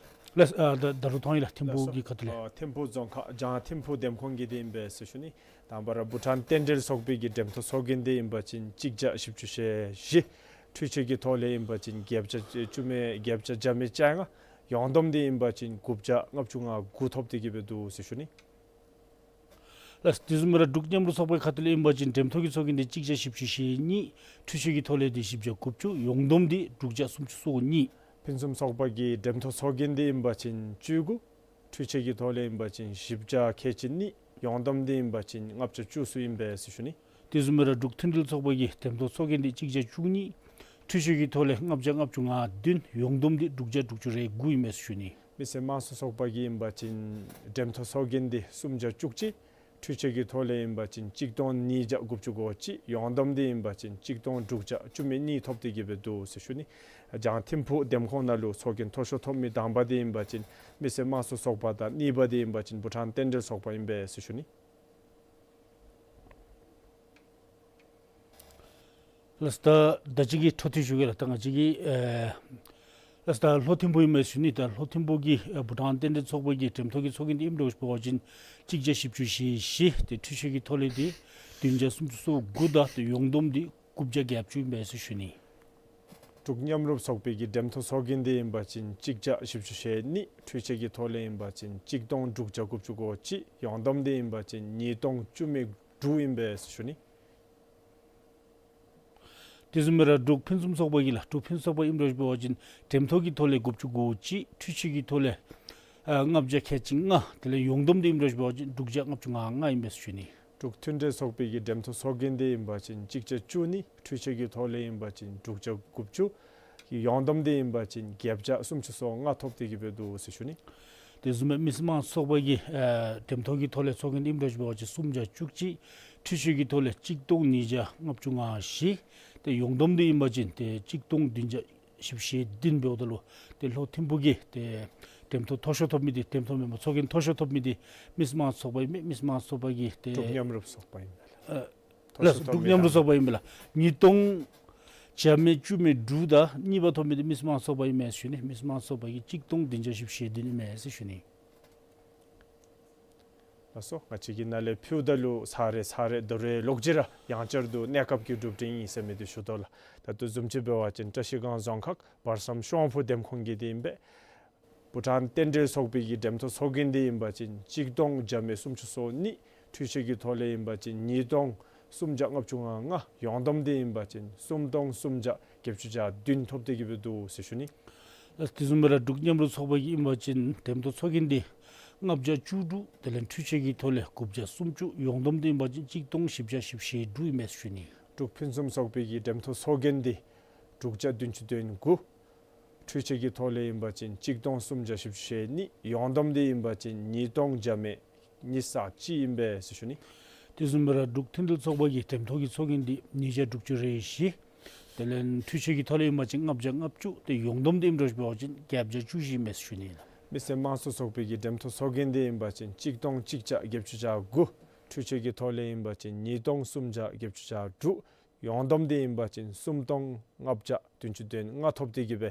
ལགས་ཨ་ད་ད་རུང་ཐོན་ཡི་ལགས། ཐིམ་ཕུག་གི་ཁ་ཐུག་ལས། ཨ་ཐིམ་ཕུག་རྫོང་ཁག་བྱང་ཐིམ་ཕུག་འདེམས་ཁོངས་ཀྱི་འདི་ཨིན་པས་ཟེར་ཞུ་ནི། དང་པ་ར་བྷུ་ཊཱན་རྟེན་འབྲེལ་ཚོགས་པའི་གི་འགྲེམས་ཐོག་ཚོགས་རྒྱན་འདི་ཨིན་པ་ཅིན་གཅིག་བརྒྱ་བཞི་བཅུ་ཞེ་བཞི། འཕྲུལ་ཆས་ཀྱི་ཐོག་ལས་ཨིན་པ་ཅིན་བརྒྱད་བརྒྱ་བཅུ་མེད་བརྒྱད་བརྒྱ་བརྒྱ་མེད་བཅོ་ལྔ། ཡོངས་བསྡོམས་འདི་ཨིན་པ་ཅིན་དགུ་བརྒྱ་ལྔ་བཅུ་ང་དགུ་ཐོབ་སྟེ་གི་སྦེ་འདུག་ཟེར་ཞུ་ནི། ལགས། དེ་བཟུམ་སྦེ་ར་འབྲུག་མཉམ་རུབ་ཚོགས་པའི་ཁ་ཐུག་ལས་ཨིན་པ་ཅིན་འགྲེམས་ཐོག་གི་ཚོགས་རྒྱན་འདི་གཅིག་བརྒྱ་བཞི་བཅུ་ཞེ་གཉིས། འཕྲུལ་ཆས་ཀྱི་ཐོག་ལས་འདི་བཞི་བརྒྱ་དགུ་བཅུ། ཡོངས་བསྡོམས་འདི་དྲུག་བརྒྱ་སུམ་ཅུ་སོ་གཉིས། ཕུན་སུམ་ཚོགས་པ་གི་འགྲེམས་ཐོག་ཚོགས་རྒྱན་འདི་ཨིན་པ་ཅིན་བཅུ་དགུ། འཕྲུལ་ཆས་ཀྱི་ཐོག་ལས་ཨིན་པ་ཅིན་བཞི་བརྒྱ་ཁལ་གཅིག་གཉིས། ཡོངས་བསྡོམས་འདི་ཨིན་པ་ཅིན་ལྔ་བརྒྱ་བཅུ་གསུམ་ཨིན་པས་ཟེར་ཞུ་ནི། དེ་བཟུམ་སྦེ་ར་འབྲུག་མཐུན་སྒྲིལ་ཚོགས་པ་གི་འགྲེམས་ཐོག་ཚོགས་རྒྱན་འདི་གཅིག་བརྒྱ་བཅུ་གཉིས། འཕྲུལ་ཆས་ཀྱི་ཐོག་ལས་ལྔ་བརྒྱ་ལྔ་བཅུ་ང་བདུན། ཡོངས་བསྡོམས་འདི་དྲུག་བརྒྱ་དྲུག་ཅུ་རེ་དགུ་ཨིན་མས་ཟེར་ཞུ་ནི། མི་སེར་དམངས་གཙོ་ཚོགས་པ་གི་ཨིན་པ་ཅིན་འགྲེམས་ཐོག་ཚོགས་རྒྱན་འདི་སུམ་བརྒྱ་བཅུ་གཅིག། འཕྲུལ་ཆས་ཀྱི་ཐོག་ལས་ཨིན་པ་ཅིན་གཅིག་སྟོང་ཉིས་བརྒྱ་དགུ་བཅུ་གོ་གཅིག། ཡོངས་བསྡོམས་འདི་ཨིན་པ་ཅིན་གཅིག་སྟོང་དྲུག་བརྒྱ་བཅུ་མེད་གཉིས་ཐོབ་སྟེ་གི་སྦེ་འདུག་ཟེར་ཞུ་ནི། རྒྱང་ཐིམ་ཕུག་འདེམས་ཁོངས་ནང་ལུ་ཚོགས་རྒྱན་མཐོ་ཤོས་ཐོབ་མི་དང་པ་འདི་ཨིན་པ་ཅིན་མི་སེར་དམངས་གཙོ་ཚོགས་པ་དང་གཉིས་པ་འདི་ཨིན་པ་ཅིན་བྷུ་ཊཱན་རྟེན་འབྲེལ་ཚོགས་པ་ཨིན་པས་ཟེར་ཞུ་ནི། ལགས་སོ། ད་ད་ཅི་གི་འཕྲོ་མཐུད་ཞུ་གེ་ལགས། ད་ང་བཅས་ཀྱི་ཨེ་ལགས་སོ། ད་ལྷོ་ཐིམ་ཕུག་ཨིན་མས་ཞུ་ནི། ད་ལྷོ་ཐིམ་ཕུག་གི་ཨེ་བྷུ་ཊཱན་རྟེན་འབྲེལ་ཚོགས་པ་གི་འགྲེམས་ཐོག་གི་ཚོགས་རྒྱན་འདི་ཨིནམ་འདྲཝ་ཅིག་འབད་བ་ཅིན་གཅིག་བརྒྱ་བཞི་བཅུ་ཞེ་བཞི། ཏེ་འཕྲུལ་ཆས་ཀྱི་ཐོག་ལས་འདི་བདུན་བརྒྱ་སུམ་ཅུ་སོ་དགུ་དང་ཏེ་ཡོངས་བསྡོམས་འདི་དགུ་བརྒྱ་བརྒྱད་ཅུ་ཨིན་པས་ཟེར་ཞུ་ནི། འབྲུག་མཉམ་རུབ་ཚོགས་པའི་གི་འགྲེམས་ཐོག་ཚོགས་རྒྱན་འདི་ཨིན་པ་ཅིན་གཅིག་བརྒྱ་བཞི་བཅུ་ཞེ་གཉིས། འཕྲུལ་ཆས་ཀྱི་ཐོག་ལས་ཨིན་པ་ཅིན་གཅིག་སྟོང་དྲུག་བརྒྱ་དགུ་བཅུ་གོ་གཅིག། ཡོངས་བསྡོམས་འདི་ཨིན་པ་ཅིན་ཉིས་སྟོང་བཅུ་མེད་དྲུག་ཨིན་པས་ཟེར་ཞུ་ནི། དེ་བཟུམ་སྦེ་ར་འབྲུག་ཕུན་སུམ་ཚོགས་པ་གི་ལགས། འབྲུག་ཕུན་སུམ་ཚོགས་པ་ཨིནམ་འདྲཝ་ཅིག་འབད་བ་ཅིན་འགྲེམས་ཐོག་གི་ཐོག་ལས་དགུ་བཅུ་གོ་གཅིག། འཕྲུལ་ཆས་ཀྱི་ཐོག་ལས་ཨ་ལྔ་བརྒྱ་ཁལ་གཅིག་ལྔ། དེ་ལས་ཡོངས་བསྡོམས་འདི་ཨིནམ་འདྲཝ་ཅིག་འབད་བ་ཅིན་དྲུག་བརྒྱ་ལྔ་བཅུ་ང་ལྔ་ཨིན་པས་ཟེར་ཞུ་ནི། འབྲུག་མཐུན་འབྲེལ་ཚོགས་པའི་གི་འགྲེམས་ཐོག་ཚོགས་རྒྱན་འདི་ཨིན་པ་ཅིན་གཅིག་བརྒྱ་བཅུ་གཉིས། འཕྲུལ་ཆས་ཀྱི་ཐོག་ལས་ཨིན་པ་ཅིན་དྲུག་བརྒྱ་དགུ་བཅུ། ཡོངས་བསྡོམས་འདི་ཨིན་པ་ཅིན་བརྒྱད་བརྒྱ་སུམ་ཅུ་སོ་ལྔ་ཐོབ་སྟེ་གི་སྦེ་འདུག་ཟེར་ཞུ་ནི། དེ་བཟུམ་སྦེ་མི་སེར་དམངས་གཙོ་ཚོགས་པ་གི་ཨེ་འགྲེམས་ཐོག་གི་ཐོག་ལས་ཚོགས་རྒྱན་འདི་ཨིནམ་འདྲཝ་ཅིག་འབད་བ་ཅིན་སུམ་བརྒྱ་བཅུ་གཅིག། འཕྲུལ་ཆས་ཀྱི་ཐོག་ལས་གཅིག་སྟོང་ཉིས་བརྒྱ་ལྔ་བཅུ་ང་བཞི། ཏེ་ཡོངས་བསྡོམས་འདི་ཨིན་པ་ཅིན་ཏེ་གཅིག་སྟོང་བདུན་བརྒྱ་བཞི་བཅུ་ཞེ་བདུན་འབདཝ་ད་ལུ་ཏེ་ལྷོ་ཐིམ་ཕུག་གི་ཏེ་འགྲེམས་ཐོག་མཐོ་ཤོས་ཐོབ་མི་འདི་འགྲེམས་ཐོག་མེན་པར་ཚོགས་རྒྱན་མཐོ་ཤོས་ཐོབ་མི་འདི་མི་སེར་དམངས་གཙོ་ཚོགས་པ་ཨིན་མས། མི་སེར་དམངས་གཙོ་ཚོགས་པ་གི་ཏེ་འབྲུག་མཉམ་རུབ་ཚོགས་པ་ཨིན་པས་ལགས། ཨ་ལགས་སོ། འབྲུག་མཉམ་རུབ་ཚོགས་པ་ཨིན་པས་ལགས། ཉིས་སྟོང་བརྒྱ་མེད་བཅུ་མེད་དྲུག་དང་གཉིས་པ་ཐོབ་མི་འདི་མི་སེར་དམངས་གཙོ་ཚོགས་པ་ཨིན་མས་ཟེར་ཞུ་ནི། མི་སེར་དམངས་གཙོ་ཚོགས་པ་གིས་གཅིག་སྟོང་བདུན་བརྒྱ་བཞི་བཅུ་ཞེ་བདུན་ཨིན་མས་ཟེར་ཞུ་ནི། ལགས་སོ། ང་བཅས་ཀྱིས་ནཱ་ལས་ཕུལཝ་ད་ལུ་ཚར་རེ་ཚར་རེ་དོ་རུང་ལོག་ཅི་ར་ཡང་བསྐྱར་དུ་གནས་སྐབས་ཀྱི་སྒྲུབ་སྟེ་ཨིན་ཟེར་མི་འདི་ཞུ་དོ་ལགས། ད་ལྟོ་བཟུམ་ཅིག་འབད་བ་ཅིན་བཀྲ་ཤིས་སྒང་རྫོང་ཁག་བར་གསུམ་ཤོང་ཕུ་འདེམས་ཁོངས་ཀྱི་འདི་ཨིན་པས། བྷུ་ཊཱན་རྟེན་འབྲེལ་ཚོགས་པའི་གི་འགྲེམས་ཐོག་ཚོགས་རྒྱན་འདི་ཨིན་པ་ཅིན་གཅིག་སྟོང་བརྒྱ་མེད་སུམ་ཅུ་སོ་གཉིས། འཕྲུལ་ཆས་ཀྱི་ཐོག་ལས་ཨིན་པ་ཅིན་ཉིས་སྟོང་སུམ་བརྒྱ་ལྔ་བཅུ་ང་ལྔ། ཡོངས་བསྡོམས་འདི་ཨིན་པ་ཅིན་སུམ་སྟོང་སུམ་བརྒྱ་བརྒྱད་ཅུ་གྱ་བདུན་ཐོབ་སྟེ་གི་སྦེ་འདུག་ཟེར་ཞུ་ནི། ལགས། དེ་བཟུམ་སྦེ་ར་འབྲུག་མཉམ་རུབ་ཚོགས་པ་གི་ཨིན་པ་ཅིན་འགྲེམས་ཐོག་ཚོགས་རྒྱན་འདི་ལྔ་བརྒྱ་བཅུ་དྲུག། དེ་ལས་འཕྲུལ་ཆས་ཀྱི་ཐོག་ལས་དགུ་བརྒྱ་སུམ་ཅུ། ཡོངས་བསྡོམས་འདི་ཨིན་པ་ཅིན་གཅིག་སྟོང་བཞི་བརྒྱ་བཞི་བཅུ་ཞེ་དྲུག་ཨིན་མས་ཟེར་ཞུ་ནི། འབྲུག་ཕུན་སུམ་ཚོགས་པའི་གི་འགྲེམས་ཐོག་ཚོགས་རྒྱན་འདི་དྲུག་བརྒྱ་བདུན་ཅུ་དོན་དགུ། འཕྲུལ་ཆས་ཀྱི་ཐོག་ལས་ཨིན་པ་ཅིན་གཅིག་སྟོང་སུམ་བརྒྱ་བཞི་བཅུ་ཞེ་གཉིས། ཡོངས་བསྡོམས་འདི་ཨིན་པ་ཅིན་ཉིས་སྟོང་བརྒྱ་མེད་ཉི་ཤུ་རྩ་གཅིག་ཨིན་པས་ཟེར་ཞུ་ནི། དེ་བཟུམ་སྦེ་ར་འབྲུག་མཐུན་འབྲེལ་ཚོགས་པ་གི་འགྲེམས་ཐོག་གི་ཚོགས་རྒྱན་འདི་ཉིས་བརྒྱ་དྲུག་ཅུ་རེ་བཞི། དེ་ལས་འཕྲུལ་ཆས་ཀྱི་ཐོག་ལས་ཨིན་པ་ཅིན་ལྔ་བརྒྱ་ལྔ་བཅུ། ཏེ་ཡོངས་བསྡོམས་འདི་ཨིནམ་འདྲཝ་ཅིག་འབད་བ་ཅིན་བརྒྱད་བརྒྱ་བཅུ་བཞི་ཨིན་མས་ཟེར་ཞུ་ནི་ལགས། མི་སེར་དམངས་གཙོ་ཚོགས་པའི་གི་འགྲེམས་ཐོག་ཚོགས་རྒྱན་འདི་ཨིན་པ་ཅིན་གཅིག་སྟོང་གཅིག་བརྒྱ་བརྒྱད་ཅུ་གྱ་དགུ། འཕྲུལ་ཆས་ཀྱི་ཐོག་ལས་ཨིན་པ་ཅིན་ཉིས་སྟོང་སུམ་བརྒྱ་བརྒྱད་ཅུ་གྱ་དྲུག། ཡོངས་བསྡོམས་འདི་ཨིན་པ་ཅིན་སུམ་སྟོང་ལྔ་བརྒྱ་བདུན་ཅུ་དོན་ལྔ་ཐོབ་སྟེ་གི་སྦེ་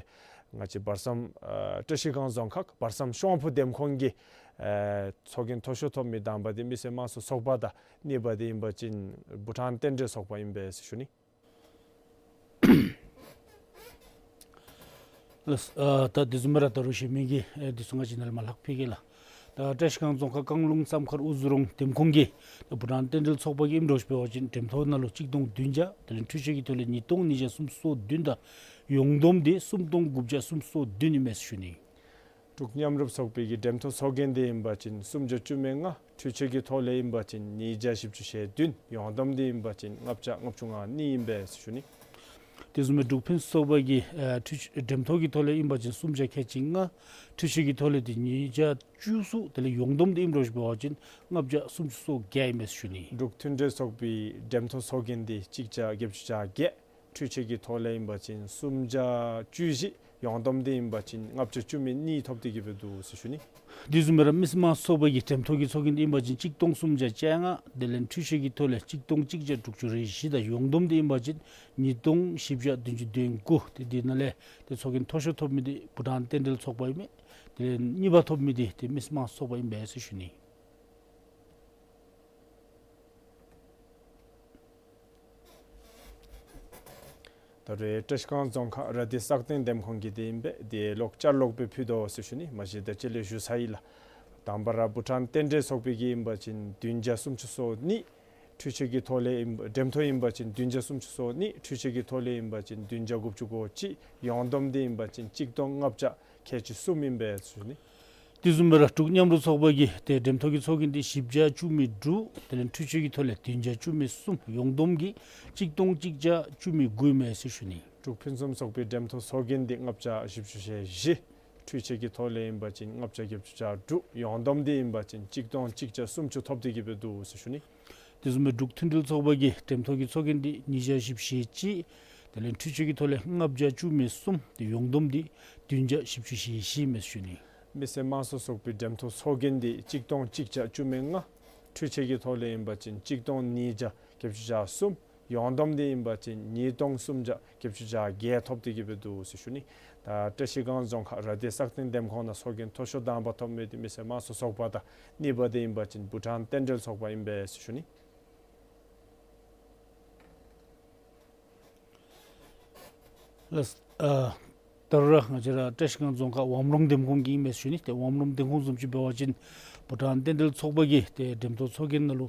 ང་བཅས་བར་གསུམ་ཨ་བཀྲ་ཤིས་སྒང་རྫོང་ཁག་བར་གསུམ་ཤོང་ཕུ་འདེམས་ཁོངས་ཀྱི་ཨ་ཚོགས་རྒྱན་མཐོ་ཤོས་ཐོབ་མི་དང་པ་འདི་མི་སེར་དམངས་གཙོ་ཚོགས་པ་དང་གཉིས་པ་འདི་ཨིན་པ་ཅིན་བྷུ་ཊཱན་རྟེན་འབྲེལ་ཚོགས་པ་ཨིན་པས་ཟེར་ཞུ་ནི། ལགས། ཨ་ད་དེ་བཟུམ་སྦེ་ར་ད་རུང་གཞན་མི་གི་ཨེ་འདི་ཚུ་ང་བཅས་ནཱ་ལས་མར་ལྷག་ཕུལ་གེ་ལགས། ད་བཀྲ་ཤིས་སྒང་རྫོང་ཁག་རྐང་ལུང་རྩམ་མཁར་དབུ་རྫུ་རོང་འདེམས་ཁོངས་ཀྱི་ད་བྷུ་ཊཱན་རྟེན་འབྲེལ་ཚོགས་པ་གི་ཨིནམ་འདྲཝ་ཅིག་འབད་བ་ཅིན་འགྲེམས་ཐོག་ནང་ལུ་གཅིག་སྟོང་བདུན་བརྒྱ། དེ་ལས་འཕྲུལ་ཆས་ཀྱི་ཐོག་ལས་ཉིས་སྟོང་ཉིས་བརྒྱ་སུམ་ཅུ་སོ་བདུན་དང་ཡོངས་བསྡོམས་འདི་སུམ་སྟོང་དགུ་བརྒྱ་སུམ་ཅུ་སོ་བདུན་ཨིན་མས་ཟེར་ཞུ་ནི། འབྲུག་མཉམ་རུབ་ཚོགས་པའི་གི་འགྲེམས་ཐོག་ཚོགས་རྒྱན་འདི་ཨིན་པ་ཅིན་སུམ་བརྒྱ་བཅུ་མེད་ལྔ། འཕྲུལ་ཆས་ཀྱི་ཐོག་ལས་ཨིན་པ་ཅིན་ཉིས་བརྒྱ་བཞི་བཅུ་ཞེ་བདུན། ཡོངས་བསྡོམས་འདི་ཨིན་པ་ཅིན་ལྔ་བརྒྱ་ལྔ་བཅུ་ང་གཉིས་ཨིན་པས་ཟེར་ཞུ་ནི། དེ་བཟུམ་སྦེ་འབྲུག་ཕུན་སུམ་ཚོགས་པ་གི་ཨ་འཕྲུལ་འགྲེམས་ཐོག་གི་ཐོག་ལས་ཨིན་པ་ཅིན་སུམ་བརྒྱ་ཁལ་གཅིག་ལྔ། འཕྲུལ་ཆས་ཀྱི་ཐོག་ལས་འདི་ཉིས་བརྒྱ་བཅུ་གསུམ། དེ་ལས་ཡོངས་བསྡོམས་འདི་ཨིནམ་འདྲཝ་ཅིག་འབད་བ་ཅིན་ལྔ་བརྒྱ་སུམ་ཅུ་སོ་བརྒྱད་ཨིན་མས་ཟེར་ཞུ་ནི། འབྲུག་མཐུན་འབྲེལ་ཚོགས་པའི་འགྲེམས་ཐོག་ཚོགས་རྒྱན་འདི་གཅིག་བརྒྱ་བརྒྱད་ཅུ་གྱ་བརྒྱད། འཕྲུལ་ཆས་ཀྱི་ཐོག་ལས་ཨིན་པ་ཅིན་སུམ་བརྒྱ་བཅུ་བཞི། ཡོངས་བསྡོམས་འདི་ཨིན་པ་ཅིན་ལྔ་བརྒྱ་བཅུ་མེད་གཉིས་ཐོབ་སྟེ་གི་སྦེ་འདུག་ཟེར་ཞུ་ནི། དེ་བཟུམ་སྦེ་ར་མི་སེར་དམངས་གཙོ་ཚོགས་པ་གི་འགྲེམས་ཐོག་གི་ཚོགས་རྒྱན་འདི་ཨིན་པ་ཅིན་གཅིག་སྟོང་སུམ་བརྒྱ་བཅོ་ལྔ། དེ་ལས་འཕྲུལ་ཆས་ཀྱི་ཐོག་ལས་གཅིག་སྟོང་གཅིག་བརྒྱ་དྲུག་ཅུ་རེ་བཞི་དང་ཡོངས་བསྡོམས་འདི་ཨིན་པ་ཅིན་ཉིས་སྟོང་བཞི་བརྒྱ་བདུན་ཅུ་དོན་དགུ། ཏེ་འདི་ནང་ལས་ཏེ་ཚོགས་རྒྱན་མཐོ་ཤོས་ཐོབ་མི་འདི་བྷུ་ཊཱན་རྟེན་འབྲེལ་ཚོགས་པ་ཨིན་མས། དེ་ལས་གཉིས་པ་ཐོབ་མི་འདི་ཏེ་མི་སེར་དམངས་གཙོ་ཚོགས་པ་ཨིན་པས་ཟེར་ཞུ་ནི། ད་རེས་བཀྲ་ཤིས་སྒང་རྫོང་ཁག་ར་དྷི་སག་སྟེང་འདེམས་ཁོངས་ཀྱི་འདི་ཨིན་པས། འདི་ལོག་བསྐྱར་ལོག་སྦེ་ཕུལ་དོ་ཟེར་ཞུ་ནི། མ་གཞི་ད་ཅི་ལས་ཞུ་ཚར་ཡི་ལགས། དང་པ་ར་བྷུ་ཊཱན་རྟེན་འབྲེལ་ཚོགས་པའི་གི་ཨིན་པ་ཅིན་བདུན་བརྒྱ་སུམ་ཅུ་སོ་གཉིས། འཕྲུལ་ཆས་ཀྱི་ཐོག་ལས་ཨིན་པ་འགྲེམས་ཐོག་ཨིན་པ་ཅིན་བདུན་བརྒྱ་སུམ་ཅུ་སོ་གཉིས། འཕྲུལ་ཆས་ཀྱི་ཐོག་ལས་ཨིན་པ་ཅིན་བདུན་བརྒྱ་དགུ་བཅུ་གོ་གཅིག། ཡོངས་བསྡོམས་འདི་ཨིན་པ་ཅིན་གཅིག་སྟོང་ལྔ་བརྒྱ་ཁལ་གཅིག་གསུམ་ཨིན་པས་ཟེར་ཞུ་ནི། དེ་བཟུམ་སྦེ་ར་འབྲུག་མཉམ་རུབ་ཚོགས་པ་གི་ཏེ་འགྲེམས་ཐོག་གི་ཚོགས་རྒྱན་འདི་བཞི་བརྒྱ་བཅུ་མེད་དྲུག། དེ་ལས་འཕྲུལ་ཆས་ཀྱི་ཐོག་ལས་བདུན་བརྒྱ་བཅུ་མེད་གསུམ། ཡོངས་བསྡོམས་ཀྱིས་གཅིག་སྟོང་གཅིག་བརྒྱ་བཅུ་མེད་དགུ་ཨིན་མས་ཟེར་ཞུ་ནི། འབྲུག་ཕུན་སུམ་ཚོགས་པའི་འགྲེམས་ཐོག་ཚོགས་རྒྱན་འདི་ལྔ་བརྒྱ་བཞི་བཅུ་ཞེ་བཞི། འཕྲུལ་ཆས་ཀྱི་ཐོག་ལས་ཨིན་པ་ཅིན་ལྔ་བརྒྱ་བརྒྱད་ཅུ་གྱ་དྲུག། ཡོངས་བསྡོམས་འདི་ཨིན་པ་ཅིན་གཅིག་སྟོང་གཅིག་བརྒྱ་སུམ་ཅུ་ཐོབ་སྟེ་གི་སྦེ་འདུག་ཟེར་ཞུ་ནི། དེ་བཟུམ་སྦེ་འབྲུག་མཐུན་སྒྲིལ་ཚོགས་པ་གི་འགྲེམས་ཐོག་གི་ཚོགས་རྒྱན་འདི་ཉིས་བརྒྱ་བཞི་བཅུ་ཞེ་གཅིག། དེ་ལས་འཕྲུལ་ཆས་ཀྱི་ཐོག་ལས་ལྔ་བརྒྱ་བཅུ་མེད་གསུམ། དེ་ཡོངས་བསྡོམས་འདི་བདུན་བརྒྱ་བཞི་བཅུ་ཞེ་བཞི་ཨིན་མས་ཟེར་ཞུ་ནི། མི་སེར་དམངས་གཙོ་ཚོགས་པའི་འགྲེམས་ཐོག་ཚོགས་རྒྱན་འདི་གཅིག་སྟོང་གཅིག་བརྒྱ་བཅུ་མེད་ལྔ། འཕྲུལ་ཆས་ཀྱི་ཐོག་ལས་ཨིན་པ་ཅིན་གཅིག་སྟོང་ཉིས་བརྒྱ་བརྒྱད་ཅུ་གྱ་གསུམ། ཡོངས་བསྡོམས་འདི་ཨིན་པ་ཅིན་ཉིས་སྟོང་སུམ་བརྒྱ་བརྒྱད་ཅུ་གྱ་བརྒྱད་ཐོབ་སྟེ་གི་སྦེ་འདུག་ཟེར་ཞུ་ནི། ད་བཀྲིས་སྒང་རྫོང་ཁག་ར་དྷེ་སག་སྟེང་འདེམས་ཁོངས་ནང་ཚོགས་རྒྱན་མཐོ་ཤོས་དང་པ་ཐོབ་མི་འདི་མི་སེར་དམངས་གཙོ་ཚོགས་པ་དང་གཉིས་པ་འདི་ཨིན་པ་ཅིན་བྷུ་ཊཱན་རྟེན་འབྲེལ་ཚོགས་པ་ཨིན་པས་ཟེར་ཞུ་ནི། ལགས། ཨ་ད་རུང་ར་ང་བཅས་ར་བཀྲིས་སྒང་རྫོང་ཁག་ཝམ་རོང་འདེམས་ཁོངས་ཀྱི་ཨིན་མས་ཟེར་ཞུ་ནི། ཏེ་ཝམ་རོང་འདེམས་ཁོངས་བཟུམ་ཅིག་འབད་བ་ཅིན་བྷུ་ཊཱན་རྟེན་འབྲེལ་ཚོགས་པ་གི་ཏེ་འགྲེམས་ཐོག་ཚོགས་རྒྱན་ནང་ལུ་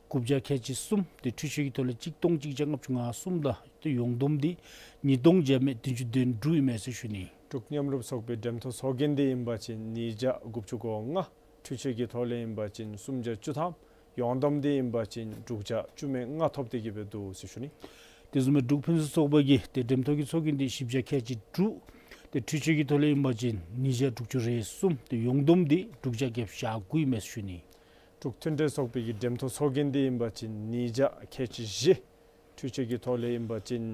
དགུ་བརྒྱ་ཁལ་གཅིག་གསུམ། ཏེ་འཕྲུལ་ཆས་ཀྱི་ཐོག་ལས་གཅིག་སྟོང་གཅིག་བརྒྱ་ལྔ་བཅུ་ང་གསུམ་དང་ཏེ་ཡོངས་བསྡོམས་འདི་ཉིས་སྟོང་བརྒྱ་མེད་བདུན་ཅུ་དོན་དྲུག་ཨིན་མས་ཟེར་ཞུ་ནི། འབྲུག་མཉམ་རུབ་ཚོགས་པའི་འགྲེམས་ཐོག་ཚོགས་རྒྱན་འདི་ཨིན་པ་ཅིན་ཉིས་བརྒྱ་དགུ་བཅུ་གོ་ལྔ། འཕྲུལ་ཆས་ཀྱི་ཐོག་ལས་ཨིན་པ་ཅིན་སུམ་བརྒྱ་བཅུ་ཐམ། ཡོངས་བསྡོམས་འདི་ཨིན་པ་ཅིན་དྲུག་བརྒྱ་བཅུ་མེད་ལྔ་ཐོབ་སྟེ་གི་སྦེ་འདུག་ཟེར་ཞུ་ནི། དེ་བཟུམ་སྦེ་འབྲུག་ཕུན་སུམ་ཚོགས་པ་གི་ཏེ་འགྲེམས་ཐོག་གི་ཚོགས་རྒྱན་འདི་བཞི་བརྒྱ་ཁལ་གཅིག་དྲུག། ཏེ་འཕྲུལ་ཆས་ཀྱི་ཐོག་ལས་ཨིན་པ་ཅིན་ཉིས་བརྒྱ་དྲུག་ཅུ་རེ་གསུམ། ཏེ་ཡོངས་བསྡོམས་འདི་དྲུག་བརྒྱ་བརྒྱད་ཅུ་གྱ་དགུ་ཨིན་མས་ཟེར་ཞུ་ནི། འབྲུག་མཐུན་འབྲེལ་ཚོགས་པའི་གི་འགྲེམས་ཐོག་ཚོགས་རྒྱན་འདི་ཨིན་པ་ཅིན་ཉིས་བརྒྱ་ཁལ་གཅིག་བཞི། འཕྲུལ་ཆས་ཀྱི་ཐོག་ལས་ཨིན་པ་ཅིན་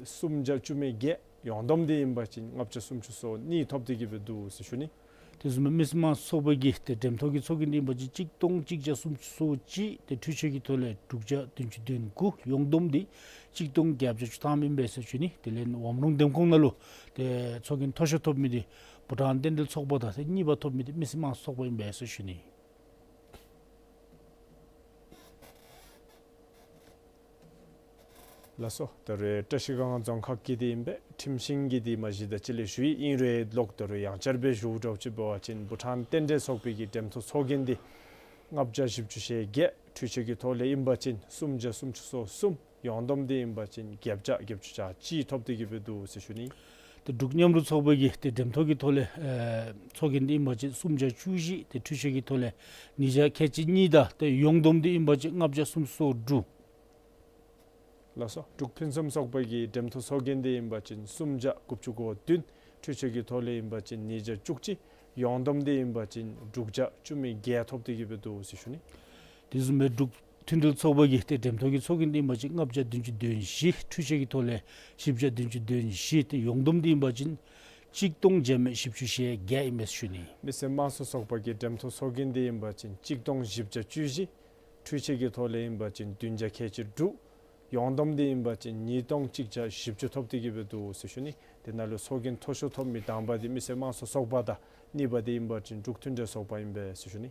སུམ་བརྒྱ་བཅུ་མེད་བརྒྱད། ཡོངས་བསྡོམས་འདི་ཨིན་པ་ཅིན་ལྔ་བརྒྱ་སུམ་ཅུ་སོ་གཉིས་ཐོབ་སྟེ་གི་སྦེ་འདུག་ཟེར་ཞུ་ནི། དེ་བཟུམ་སྦེ་མི་སེར་དམངས་གཙོ་ཚོགས་པ་གི་ཏེ་འགྲེམས་ཐོག་གི་ཚོགས་རྒྱན་འདི་ཨིན་པ་ཅིན་གཅིག་སྟོང་གཅིག་བརྒྱ་སུམ་ཅུ་སོ་གཅིག། ཏེ་འཕྲུལ་ཆས་ཀྱི་ཐོག་ལས་དྲུག་བརྒྱ་བདུན་ཅུ་དོན་དགུ། ཡོངས་བསྡོམས་འདི་གཅིག་སྟོང་བརྒྱད་བརྒྱ་བཅུ་ཐམ་ཨིན་པས་ཟེར་ཞུ་ནི། དེ་ལས་ཝམ་རོང་འདེམས་ཁོངས་ནང་ལུ་ཏེ་ཚོགས་རྒྱན་མཐོ་ཤོས་ཐོབ་མི་འདི་བྷུ་ཊཱན་རྟེན་འབྲེལ་ཚོགས་པ་དང་ཏེ་གཉིས་པ་ཐོབ་མི་འདི་མི་སེར་དམངས་གཙོ་ཚོགས་པ་ཨིན་པས་ཟེར་ཞུ་ནི། ལགས་སོ། ད་རུང་བཀྲིས་སྒང་རྫོང་ཁག་གི་འདི་ཨིན་པས། ཁྲིམས་ཤིང་གི་འདི་མ་གཞི་ད་ཅི་ལས་ཞུ་ཡི། ཨིན་རུང་ལོག་ད་རུང་ཡང་བསྐྱར་སྦེ་ཞུ་དགོཔ་ཅིག་འབད་བ་ཅིན་བྷུ་ཊཱན་རྟེན་འབྲེལ་ཚོགས་པའི་གི་འགྲེམས་ཐོག་ཚོགས་རྒྱན་འདི་ལྔ་བརྒྱ་བཞི་བཅུ་ཞེ་བརྒྱད། འཕྲུལ་ཆས་ཀྱི་ཐོག་ལས་ཨིན་པ་ཅིན་སུམ་བརྒྱ་སུམ་ཅུ་སོ་གསུམ། ཡོངས་བསྡོམས་འདི་ཨིན་པ་ཅིན་བརྒྱད་བརྒྱ་བརྒྱད་ཅུ་གྱ་གཅིག་ཐོབ་སྟེ་གི་སྦེ་འདུག་ཟེར་ཞུ་ནི། ཏེ་འབྲུག་མཉམ་རུབ་ཚོགས་པ་གི་ཏེ་འགྲེམས་ཐོག་གི་ཐོག་ལས་ཨེ་ཚོགས་རྒྱན་འདི་ཨིན་པ་ཅིན་སུམ་བརྒྱ་བཅུ་བཞི། ཏེ་འཕྲུལ་ཆས་ཀྱི་ཐོག་ལས་ཉིས་བརྒྱ་ཁལ་གཅིག་གཉིས་དང་ཏེ་ཡོངས་བསྡོམས་འདི་ཨིན་པ་ཅིན་ལྔ་བརྒྱ་སུམ་ཅུ་སོ་དྲུག། ལགས་སོ། འབྲུག་ཕུན་སུམ་ཚོགས་པ་གི་འགྲེམས་ཐོག་ཚོགས་རྒྱན་འདི་ཨིན་པ་ཅིན་སུམ་བརྒྱ་དགུ་བཅུ་གོ་བདུན། འཕྲུལ་ཆས་ཀྱི་ཐོག་ལས་ཨིན་པ་ཅིན་ཉིས་བརྒྱ་བཅུ་གཅིག། ཡོངས་བསྡོམས་འདི་ཨིན་པ་ཅིན་དྲུག་བརྒྱ་བཅུ་མེད་བརྒྱད་ཐོབ་སྟེ་གི་སྦེ་འདུག་ཟེར་ཞུ་ནི། དེ་བཟུམ་སྦེ་འབྲུག་མཐུན་སྒྲིལ་ཚོགས་པ་གི་ཏེ་འགྲེམས་ཐོག་གི་ཚོགས་རྒྱན་འདི་ཨིན་པ་ཅིན་ལྔ་བརྒྱ་བདུན་ཅུ་དོན་བཞི། འཕྲུལ་ཆས་ཀྱི་ཐོག་ལས་བཞི་བརྒྱ་བདུན་ཅུ་དོན་བཞི། ཏེ་ཡོངས་བསྡོམས་འདི་ཨིན་པ་ཅིན་གཅིག་སྟོང་བརྒྱ་མེད་བཞི་བཅུ་ཞེ་བརྒྱད་ཨིན་མས་ཟེར་ཞུ་ནི། མི་སེར་དམངས་གཙོ་ཚོགས་པ་གི་འགྲེམས་ཐོག་ཚོགས་རྒྱན་འདི་ཨིན་པ་ཅིན་གཅིག་སྟོང་བཞི་བརྒྱ་བཅུ་བཞི། འཕྲུལ་ཆས་ཀྱི་ཐོག་ལས་ཨིན་པ་ཅིན་བདུན་བརྒྱ་ཁལ་གཅིག་དྲུག། ཡོངས་བསྡོམས་འདི་ཨིན་པ་ཅིན་ཉིས་སྟོང་གཅིག་བརྒྱ་བཞི་བཅུ་ཐོབ་སྟེ་གི་སྦེ་འདུག་ཟེར་ཞུ་ནི། དེ་ནང་ལུ་ཚོགས་རྒྱན་མཐོ་ཤོས་ཐོབ་མི་དང་པ་འདི་མི་སེར་དམངས་གཙོ་ཚོགས་པ་དང་གཉིས་པ་འདི་ཨིན་པ་ཅིན་འབྲུག་མཐུན་འབྲེལ་ཚོགས་པ་ཨིན་པས་ཟེར་ཞུ་ནི།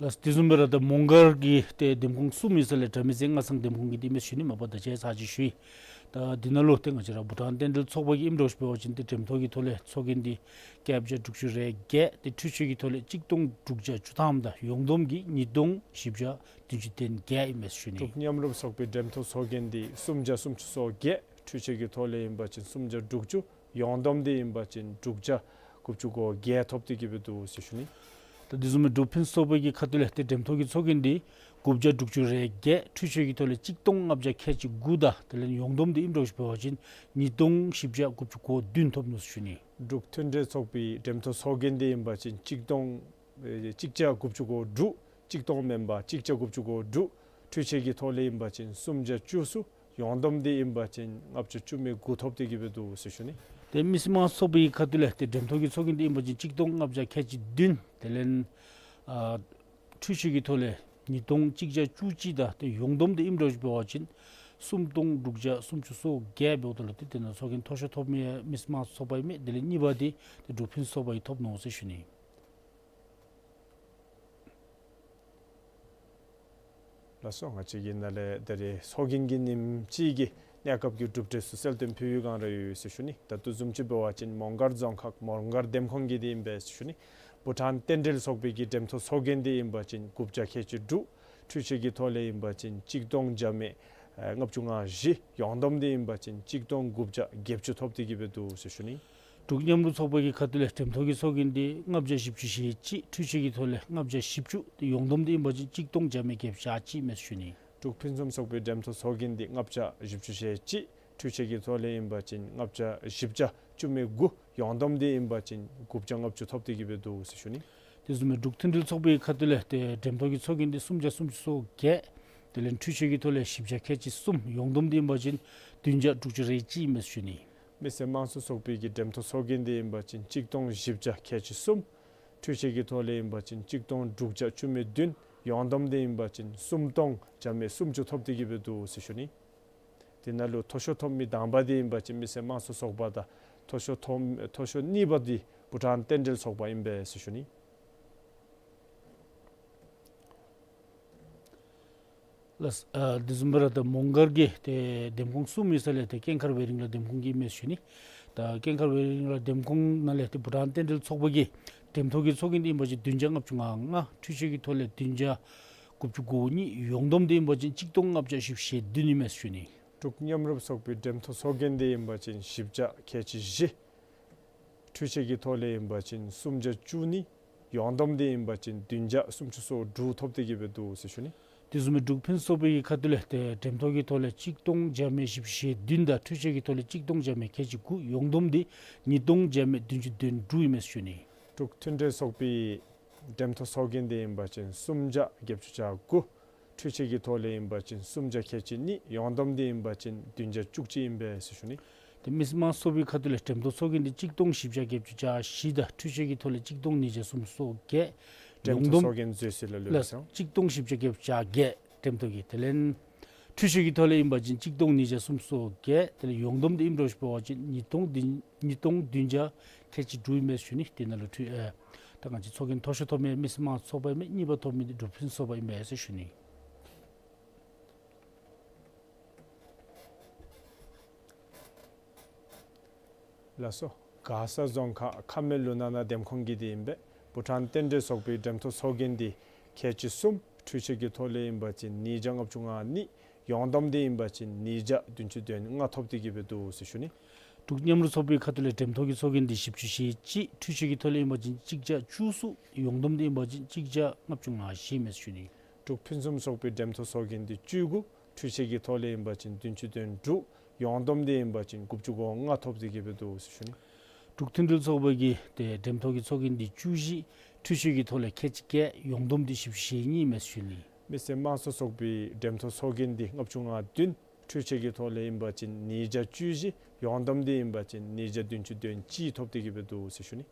ལགས། དེ་བཟུམ་སྦེ་ར་ད་མོང་སྒར་གྱི་ཏེ་འདེམས་ཁོངས་གསུམ་ཨིན་ས་ལས་དགྲ་མེད་རྩེ་སྔ་ཚང་འདེམས་ཁོངས་ཀྱི་འདི་མི་ཞུ་ནི་མ་པ་ད་ཅི་ཚར་ཅིག་ཞུ་ཡི། ད་འདི་ནང་ལུ་ཏེ་ང་བཅས་ར་བྷུ་ཊཱན་རྟེན་འབྲེལ་ཚོགས་པ་གི་ཨིནམ་འདྲཝ་ཅིག་འབད་བ་ཅིན་ཏེ་འགྲེམས་ཐོག་གི་ཐོག་ལས་ཚོགས་རྒྱན་འདི་བརྒྱད་བརྒྱ་དྲུག་ཅུ་རེ་བརྒྱད། ཏེ་འཕྲུལ་ཆས་ཀྱི་ཐོག་ལས་གཅིག་སྟོང་དྲུག་བརྒྱ་བཅུ་ཐམ་དང་ཡོངས་བསྡོམས་ཀྱིས་ཉིས་སྟོང་བཞི་བརྒྱ་བདུན་ཅུ་དོན་བརྒྱད་ཨིན་མས་ཞུ་ནི། འབྲུག་མཉམ་རུབ་ཚོགས་པའི་འགྲེམས་ཐོག་ཚོགས་རྒྱན་འདི་སུམ་བརྒྱ་སུམ་ཅུ་སོ་བརྒྱད། འཕྲུལ་ཆས་ཀྱི་ཐོག་ལས་ཨིན་པ་ཅིན་སུམ་བརྒྱ་དྲུག་ཅུ། ཡོངས་བསྡོམས་འདི་ཨིན་པ་ཅིན་དྲུག་བརྒྱ་དགུ་བཅུ་གོ་བརྒྱད་ཐོབ་སྟེ་གི་སྦེ་འདུག་ཟེར་ཞུ་ནི། ད་དེ་བཟུམ་སྦེ་འབྲུག་ཕུན་སུམ་ཚོགས་པ་གི་ཁ་ཐུག་ལས་ཏེ་འགྲེམས་ཐོག་གི་ཚོགས་རྒྱན་འདི་དགུ་བརྒྱ་དྲུག་ཅུ་རེ་བརྒྱད། འཕྲུལ་ཆས་ཀྱི་ཐོག་ལས་གཅིག་སྟོང་ལྔ་བརྒྱ་ཁལ་གཅིག་དགུ་དང་དེ་ལས་ཡོངས་བསྡོམས་འདི་ཨིནམ་འདྲཝ་ཅིག་འབད་བ་ཅིན་ཉིས་སྟོང་བཞི་བརྒྱ་དགུ་བཅུ་གོ་བདུན་ཐོབ་ནུག་ཟེར་ཞུ་ནི། འབྲུག་མཐུན་འབྲེལ་ཚོགས་པའི་འགྲེམས་ཐོག་ཚོགས་རྒྱན་འདི་ཨིན་པ་ཅིན་གཅིག་སྟོང་ཨེ་གཅིག་བརྒྱ་དགུ་བཅུ་གོ་དྲུག། གཅིག་སྟོང་མེན་པར་གཅིག་བརྒྱ་དགུ་བཅུ་གོ་དྲུག། འཕྲུལ་ཆས་ཀྱི་ཐོག་ལས་ཨིན་པ་ཅིན་སུམ་བརྒྱ་བཅུ་གསུམ། ཡོངས་བསྡོམས་འདི་ཨིན་པ་ཅིན་ལྔ་བརྒྱ་བཅུ་མེད་དགུ་ཐོབ་སྟེ་གི་སྦེ་འདུག་ཟེར་ཞུ་ནི། ཏེ་མི་སེར་དམངས་གཙོ་ཚོགས་པའི་ཁ་ཐུག་ལས་ཏེ་འགྲེམས་ཐོག་གི་ཚོགས་རྒྱན་འདི་ཨིན་པ་ཅིན་གཅིག་སྟོང་ལྔ་བརྒྱ་ཁལ་གཅིག་བདུན། དེ་ལས་ཨ་འཕྲུལ་ཆས་ཀྱི་ཐོག་ལས་ཉིས་སྟོང་གཅིག་བརྒྱ་བཅུ་གཅིག་དང་ཏེ་ཡོངས་བསྡོམས་འདི་ཨིནམ་འདྲཝ་ཅིག་འབད་བ་ཅིན་སུམ་སྟོང་དྲུག་བརྒྱ་སུམ་ཅུ་སོ་བརྒྱད་འབདཝ་ད་ལུ་ཏེ་དེ་ནང་ཚོགས་རྒྱན་མཐོ་ཤོས་ཐོབ་མི་མི་སེར་དམངས་གཙོ་ཚོགས་པ་ཨིན་མས། དེ་ལས་གཉིས་པ་འདི་ཏེ་འབྲུག་ཕུན་སུམ་ཚོགས་པ་གིས་ཐོབ་ནུག་ཟེར་ཞུ་ནི། ལགས་སོ། ང་བཅས་ཀྱི་ནཱ་ལས་ད་རེས་ཚོགས་རྒྱན་གྱི་ཉིནམ་གཅིག་གི་གནས་སྐབས་ཀྱི་གྲུབ་འབྲས་ཚུ་གསལ་སྟོན་ཕུལ་བའི་སྒང་ར་ཡོད་ཟེར་ཞུ་ནི། ད་ལྟོ་བཟུམ་ཅིག་འབད་བ་ཅིན་མོང་སྒར་རྫོང་ཁག་མོང་སྒར་འདེམས་ཁོངས་ཀྱི་འདི་ཨིན་པས་ཟེར་ཞུ་ནི། བྷུ་ཊཱན་རྟེན་འབྲེལ་ཚོགས་པའི་གི་འགྲེམས་ཐོག་ཚོགས་རྒྱན་འདི་ཨིན་པ་ཅིན་དགུ་བརྒྱ་ཁལ་གཅིག་དྲུག། འཕྲུལ་ཆས་ཀྱི་ཐོག་ལས་ཨིན་པ་ཅིན་གཅིག་སྟོང་བརྒྱ་མེད་ལྔ་བཅུ་ང་བཞི། ཡོངས་བསྡོམས་འདི་ཨིན་པ་ཅིན་གཅིག་སྟོང་དགུ་བརྒྱ་བརྒྱད་ཅུ་ཐོབ་སྟེ་གི་སྦེ་འདུག་ཟེར་ཞུ་ནི། འབྲུག་མཉམ་རུབ་ཚོགས་པ་གི་ཁ་ཐུག་ལས་འགྲེམས་ཐོག་གི་ཚོགས་རྒྱན་འདི་ལྔ་བརྒྱ་བཞི་བཅུ་ཞེ་གཅིག། འཕྲུལ་ཆས་ཀྱི་ཐོག་ལས་ལྔ་བརྒྱ་བཞི་བཅུ། ཏེ་ཡོངས་བསྡོམས་འདི་ཨིན་པ་ཅིན་གཅིག་སྟོང་བརྒྱ་མེད་བརྒྱད་ཅུ་གྱ་གཅིག་ཨིན་མས་ཟེར་ཞུ་ནི། འབྲུག་ཕུན་སུམ་ཚོགས་པའི་འགྲེམ་ཐོག་ཚོགས་རྒྱན་འདི་ལྔ་བརྒྱ་བཞི་བཅུ་ཞེ་གཅིག། འཕྲུལ་ཆས་ཀྱི་ཐོག་ལས་ཨིན་པ་ཅིན་ལྔ་བརྒྱ་བཞི་བརྒྱ་བཅུ་མེད་དགུ། ཡོངས་བསྡོམས་འདི་ཨིན་པ་ཅིན་དགུ་བརྒྱ་ལྔ་བཅུ་ཐོབ་སྟེ་གི་སྦེ་འདུག་ཟེར་ཞུ་ནི། དེ་བཟུམ་སྦེ་འབྲུག་མཐུན་སྒྲིལ་ཚོགས་པའི་ཁ་ཐུག་ལས་ཏེ་འགྲེམ་ཐོག་གི་ཚོགས་རྒྱན་འདི་སུམ་བརྒྱ་སུམ་ཅུ་སོ་བརྒྱད། དེ་ལས་འཕྲུལ་ཆས་ཀྱི་ཐོག་ལས་བཞི་བརྒྱ་ཁལ་གཅིག་གསུམ། ཡོངས་བསྡོམས་འདི་ཨིན་པ་ཅིན་བདུན་བརྒྱ་དྲུག་ཅུ་རེ་གཅིག་ཨིན་མས་ཟེར་ཞུ་ནི། མི་སེར་དམངས་གཙོ་ཚོགས་པའི་གི་འགྲེམ་ཐོག་ཚོགས་རྒྱན་འདི་ཨིན་པ་ཅིན་གཅིག་སྟོང་བཞི་བརྒྱ་ཁལ་གཅིག་གསུམ། འཕྲུལ་ཆས་ཀྱི་ཐོག་ལས་ཨིན་པ་ཅིན་གཅིག་སྟོང་དྲུག་བརྒྱ་བཅུ་མེད་བདུན། ཡོངས་བསྡོམས་འདི་ཨིན་པ་ཅིན་སུམ་སྟོང་བརྒྱ་མེད་སུམ་ཅུ་ཐོབ་སྟེ་གི་སྦེ་འདུག་ཟེར་ཞུ་ནི། དེ་ནང་ལུ་མཐོ་ཤོས་ཐོབ་མི་དང་པ་འདི་ཨིན་པ་ཅིན་མི་སེར་དམངས་གཙོ་ཚོགས་པ་དང་མཐོ་ཤོས་ཐོབ་མཐོ་ཤོས་གཉིས་པ་འདི་བྷུ་ཊཱན་རྟེན་འབྲེལ་ཚོགས་པ་ཨིན་པས་ཟེར་ཞུ་ནི། ལགས། ཨ་དེ་བཟུམ་སྦེ་ར་ད་མོང་སྒར་གྱི་ཏེ་འདེམས་ཁོངས་གསུམ་ཡོད་ས་ལས་ཏེ་ཀེང་མཁར་ཝེ་རིང་ལ་འདེམས་ཁོངས་ཀྱི་ཨིན་མས་ཟེར་ཞུ་ནི། ད་ཀེང་མཁར་ཝེ་རིང་ལ་འདེམས་ཁོངས་ནང་ལས་ཏེ་བྷུ་ཊཱན་རྟེན་འབྲེལ་ཚོགས་པ་གི་འགྲེམ་ཐོག་གི་ཚོགས་རྒྱན་འདི་ཨིན་པ་ཅིན་བདུན་བརྒྱ་ལྔ་བཅུ་ང་ལྔ། འཕྲུལ་ཆས་ཀྱི་ཐོག་ལས་བདུན་བརྒྱ་དགུ་བཅུ་གོ་གཉིས། ཡོངས་བསྡོམས་འདི་ཨིན་པ་ཅིན་གཅིག་སྟོང་ལྔ་བརྒྱ་བཞི་བཅུ་ཞེ་བདུན་ཨིན་མས་ཟེར་ཞུ་ནི། འབྲུག་མཉམ་རུབ་ཚོགས་པའི་འགྲེམ་ཐོག་ཚོགས་རྒྱན་འདི་ཨིན་པ་ཅིན་བཞི་བརྒྱ་ཁལ་གཅིག་བཞི། འཕྲུལ་ཆས་ཀྱི་ཐོག་ལས་ཨིན་པ་ཅིན་སུམ་བརྒྱ་བཅུ་གཉིས། ཡོངས་བསྡོམས་འདི་ཨིན་པ་ཅིན་བདུན་བརྒྱ་སུམ་ཅུ་སོ་དྲུག་ཐོབ་སྟེ་གི་སྦེ་འདུག་ཟེར་ཞུ་ནི། དེ་བཟུམ་སྦེ་འབྲུག་ཕུན་སུམ་ཚོགས་པའི་ཁ་ཐུག་ལས་ཏེ་འགྲེམ་ཐོག་གི་ཐོག་ལས་གཅིག་སྟོང་བརྒྱ་མེད་བཞི་བཅུ་ཞེ་བདུན་དང་འཕྲུལ་ཆས་ཀྱི་ཐོག་ལས་གཅིག་སྟོང་བརྒྱ་མེད་ཁལ་གཅིག་དགུ། ཡོངས་བསྡོམས་འདི་ཉིས་སྟོང་བརྒྱ་མེད་བདུན་ཅུ་དོན་དྲུག་ཨིན་མས་ཟེར་ཞུ་ནི། འབྲུག་མཐུན་འབྲེལ་ཚོགས་པའི་འགྲེམ་ཐོག་ཚོགས་རྒྱན་འདི་ཨིན་པ་ཅིན་སུམ་བརྒྱ་བརྒྱད་ཅུ་གྱ་དགུ། འཕྲུལ་ཆས་ཀྱི་ཐོག་ལས་ཨིན་པ་ཅིན་སུམ་བརྒྱ་ཁལ་གཅིག་གཉིས། ཡོངས་བསྡོམས་འདི་ཨིན་པ་ཅིན་བདུན་བརྒྱ་བཅུ་གཅིག་ཨིན་པས་ཟེར་ཞུ་ནི། ཏེ་མི་སེར་དམངས་གཙོ་ཚོགས་པའི་ཁ་ཐུག་ལས་འགྲེམ་ཐོག་ཚོགས་རྒྱན་འདི་གཅིག་སྟོང་བཞི་བརྒྱ་བརྒྱད་ཅུ་གྱ་བཞི་དང་འཕྲུལ་ཆས་ཀྱི་ཐོག་ལས་གཅིག་སྟོང་ཉིས་བརྒྱ་སུམ་ཅུ་སོ་བརྒྱད། འགྲེམ་ཡོངས་ཐོག་བསྡོམས་ཚོགས་རྒྱན་བཟོད་སྲིད་ལ་ལུས་ལགས་སོ། གཅིག་སྟོང་བཞི་བརྒྱ་བརྒྱད་ཅུ་གྱ་བརྒྱད། འགྲེམ་ཐོག་གི་དེ་ལས་འཕྲུལ་ཆས་ཀྱི་ཐོག་ལས་ཨིན་པ་ཅིན་གཅིག་སྟོང་ཉིས་བརྒྱ་སུམ་ཅུ་སོ་བརྒྱད། དེ་ལས་ཡོངས་བསྡོམས་འདི་ཨིནམ་འདྲཝ་ཅིག་འབད་བ་ཅིན་ཉིས་སྟོང་བདུན་ཉིས་སྟོང་བདུན་བརྒྱ་ཁལ་གཅིག་དྲུག་ཨིན་མས་ཟེར་ཞུ་ནི། དེ་ནང་ལུ་འཕྲུལ་ཨེ་ད་ང་བཅས་ཚོགས་རྒྱན་མཐོ་ཤོས་ཐོབ་མི་མི་སེར་དམངས་གཙོ་ཚོགས་པ་ཨིན་མས། གཉིས་པ་ཐོབ་མི་འདི་འབྲུག་ཕུན་སུམ་ཚོགས་པ་ཨིན་མས་ཟེར་ཞུ་ནི། ལགས་སོ། མགར་ས་རྫོང་ཁག་ཁ་སྨད་ལུང་ནག་ནང་འདེམས་ཁོངས་ཀྱི་འདི་ཨིན་པས། བྷུ་ཊཱན་རྟེན་འབྲེལ་ཚོགས་པའི་འགྲེམ་ཐོག་ཚོགས་རྒྱན་འདི་ཁལ་གཅིག་གསུམ། འཕྲུལ་ཆས་ཀྱི་ཐོག་ལས་ཨིན་པ་ཅིན་ཉིས་བརྒྱ་ལྔ་བཅུ་ང་གཉིས། ཡོངས་བསྡོམས་འདི་ཨིན་པ་ཅིན་ཉིས་བརྒྱ་བདུན་ཅུ་དོན་ལྔ་ཐོབ་སྟེ་གི་སྦེ་འདུག་ཟེར་ཞུ་ནི། འབྲུག་མཉམ་རུབ་ཚོགས་པའི་ཁ་ཐུག་ལས་འགྲེམ་ཐོག་གི་ཚོགས་རྒྱན་འདི་བཞི་བཅུ་ཞེ་གཅིག། འཕྲུལ་ཆས་ཀྱི་ཐོག་ལས་ཨིན་པ་ཅིན་གཅིག་བརྒྱ་བཅུ་གསུམ། ཡོངས་བསྡོམས་འདི་ཨིན་པ་ཅིན་གཅིག་བརྒྱ་ལྔ་བཅུ་ང་བཞི་ཨིན་མས་ཟེར་ཞུ་ནི། འབྲུག་ཕུན་སུམ་ཚོགས་པའི་འགྲེམ་ཐོག་ཚོགས་རྒྱན་འདི་བཅུ་དགུ། འཕྲུལ་ཆས་ཀྱི་ཐོག་ལས་ཨིན་པ་ཅིན་བདུན་ཅུ་དོན་དྲུག། ཡོངས་བསྡོམས་འདི་ཨིན་པ་ཅིན་དགུ་བཅུ་གོ་ལྔ་ཐོབ་སྟེ་གི་སྦེ་འདུག་ཟེར་ཞུ་ནི། འབྲུག་མཐུན་སྒྲིལ་ཚོགས་པ་གི་ཏེ་འགྲེམ་ཐོག་གི་ཚོགས་རྒྱན་འདི་བཅུ་བཞི། འཕྲུལ་ཆས་ཀྱི་ཐོག་ལས་ཁལ་གཅིག་བརྒྱད། ཡོངས་བསྡོམས་འདི་བཞི་བཅུ་ཞེ་གཉིས་ཨིན་མས་ཟེར་ཞུ་ནི། མི་སེར་དམངས་གཙོ་ཚོགས་པའི་འགྲེམ་ཐོག་ཚོགས་རྒྱན་འདི་ལྔ་བཅུ་ང་བདུན། འཕྲུལ་ཆས་ཀྱི་ཐོག་ལས་ཨིན་པ་ཅིན་ཉིས་བརྒྱ་བཅུ་བཞི། ཡོངས་བསྡོམས་འདི་ཨིན་པ་ཅིན་ཉིས་བརྒྱ་བདུན་ཅུ་དོན་གཅིག་ཐོབ་སྟེ་གི་སྦེ་འདུག་ཟེར་ཞུ་ནི།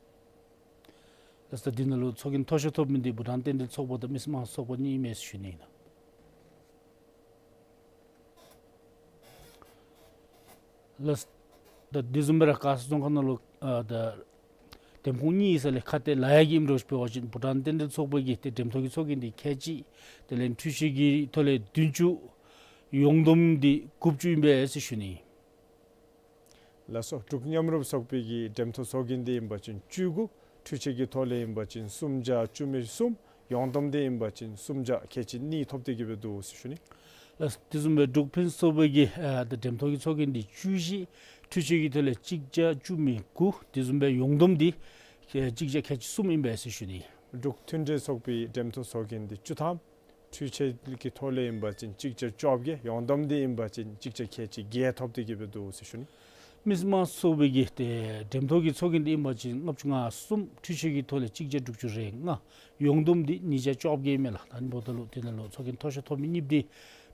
ལགས་སོ། འདི་ནང་ལུ་ཚོགས་རྒྱན་མཐོ་ཤོས་ཐོབ་མི་འདི་བྷུ་ཊཱན་རྟེན་འབྲེལ་ཚོགས་པ་དང་མི་སེར་དམངས་གཙོ་ཚོགས་པ་གཉིས་ཨིན་མས་ཟེར་ཞུ་ནི་ཨིན། ལགས། ད་དེ་བཟུམ་སྦེ་ར་མགར་ས་རྫོང་ཁག་ནང་ལུ་ཨ་ད་འདེམས་ཁོངས་གཉིས་ཡོད་ས་ལས་ཁ་གཏད་ལ་ཡ་གི་ཨིནམ་འདྲཝ་ཅིག་འབད་བ་ཅིན་བྷུ་ཊཱན་རྟེན་འབྲེལ་ཚོགས་པ་གི་ཏེ་འགྲེམ་ཐོག་གི་ཚོགས་རྒྱན་འདི་ཁལ་གཅིག། དེ་ལས་འཕྲུལ་ཆས་ཀྱི་ཐོག་ལས་བདུན་ཅུ། ཡོངས་བསྡོམས་འདི་དགུ་བཅུ་ཨིན་པས་ཟེར་ཞུ་ནི། ལགས་སོ། འབྲུག་མཉམ་རུབ་ཚོགས་པའི་གི་འགྲེམ་ཐོག་ཚོགས་རྒྱན་འདི་ཨིན་པ་ཅིན་བཅུ་དགུ། འཕྲུལ་ཆས་ཀྱི་ཐོག་ལས་ཨིན་པ་ཅིན་སུམ་བརྒྱ་བཅུ་མེད་གསུམ། ཡོངས་བསྡོམས་འདི་ཨིན་པ་ཅིན་སུམ་བརྒྱ་ཁལ་གཅིག་གཉིས་ཐོབ་སྟེ་གི་སྦེ་འདུག་ཟེར་ཞུ་ནི། ལགས། དེ་བཟུམ་སྦེ་འབྲུག་ཕུན་སུམ་ཚོགས་པའི་གི་ཨ་ད་འགྲེམ་ཐོག་གི་ཚོགས་རྒྱན་འདི་བཅུ་བཞི། འཕྲུལ་ཆས་ཀྱི་ཐོག་ལས་གཅིག་བརྒྱ་བཅུ་མེད་དགུ། དེ་བཟུམ་སྦེ་ཡོངས་བསྡོམས་འདི་ཨེ་གཅིག་བརྒྱ་ཁལ་གཅིག་གསུམ་ཨིན་པས་ཟེར་ཞུ་ནི། འབྲུག་མཐུན་འབྲེལ་ཚོགས་པའི་འགྲེམ་ཐོག་ཚོགས་རྒྱན་འདི་བཅུ་ཐམ། འཕྲུལ་ཆས་ཀྱི་ཐོག་ལས་ཨིན་པ་ཅིན་གཅིག་བརྒྱ་བཅོ་བརྒྱད། ཡོངས་བསྡོམས་འདི་ཨིན་པ་ཅིན་གཅིག་བརྒྱ་ཁལ་གཅིག་བརྒྱད་ཐོབ་སྟེ་གི་སྦེ་འདུག་ཟེར་ཞུ་ནི། མི་སེར་དམངས་གཙོ་ཚོགས་པའི་གི་ཏེ་འགྲེམ་ཐོག་གི་ཚོགས་རྒྱན་འདི་ཨིན་པ་ཅིན་ལྔ་བཅུ་ང་གསུམ། འཕྲུལ་ཆས་ཀྱི་ཐོག་ལས་གཅིག་བརྒྱ་དྲུག་ཅུ་རེ་ལྔ། ཡོངས་བསྡོམས་འདི་ཉིས་བརྒྱ་བཅོ་བརྒྱད་ཨིན་མས་ལགས། ད་ནི་འབདཝ་ད་ལུ་དེ་ནང་ལུ་ཚོགས་རྒྱན་མཐོ་ཤོས་ཐོབ་མི་གཉིས་འདི་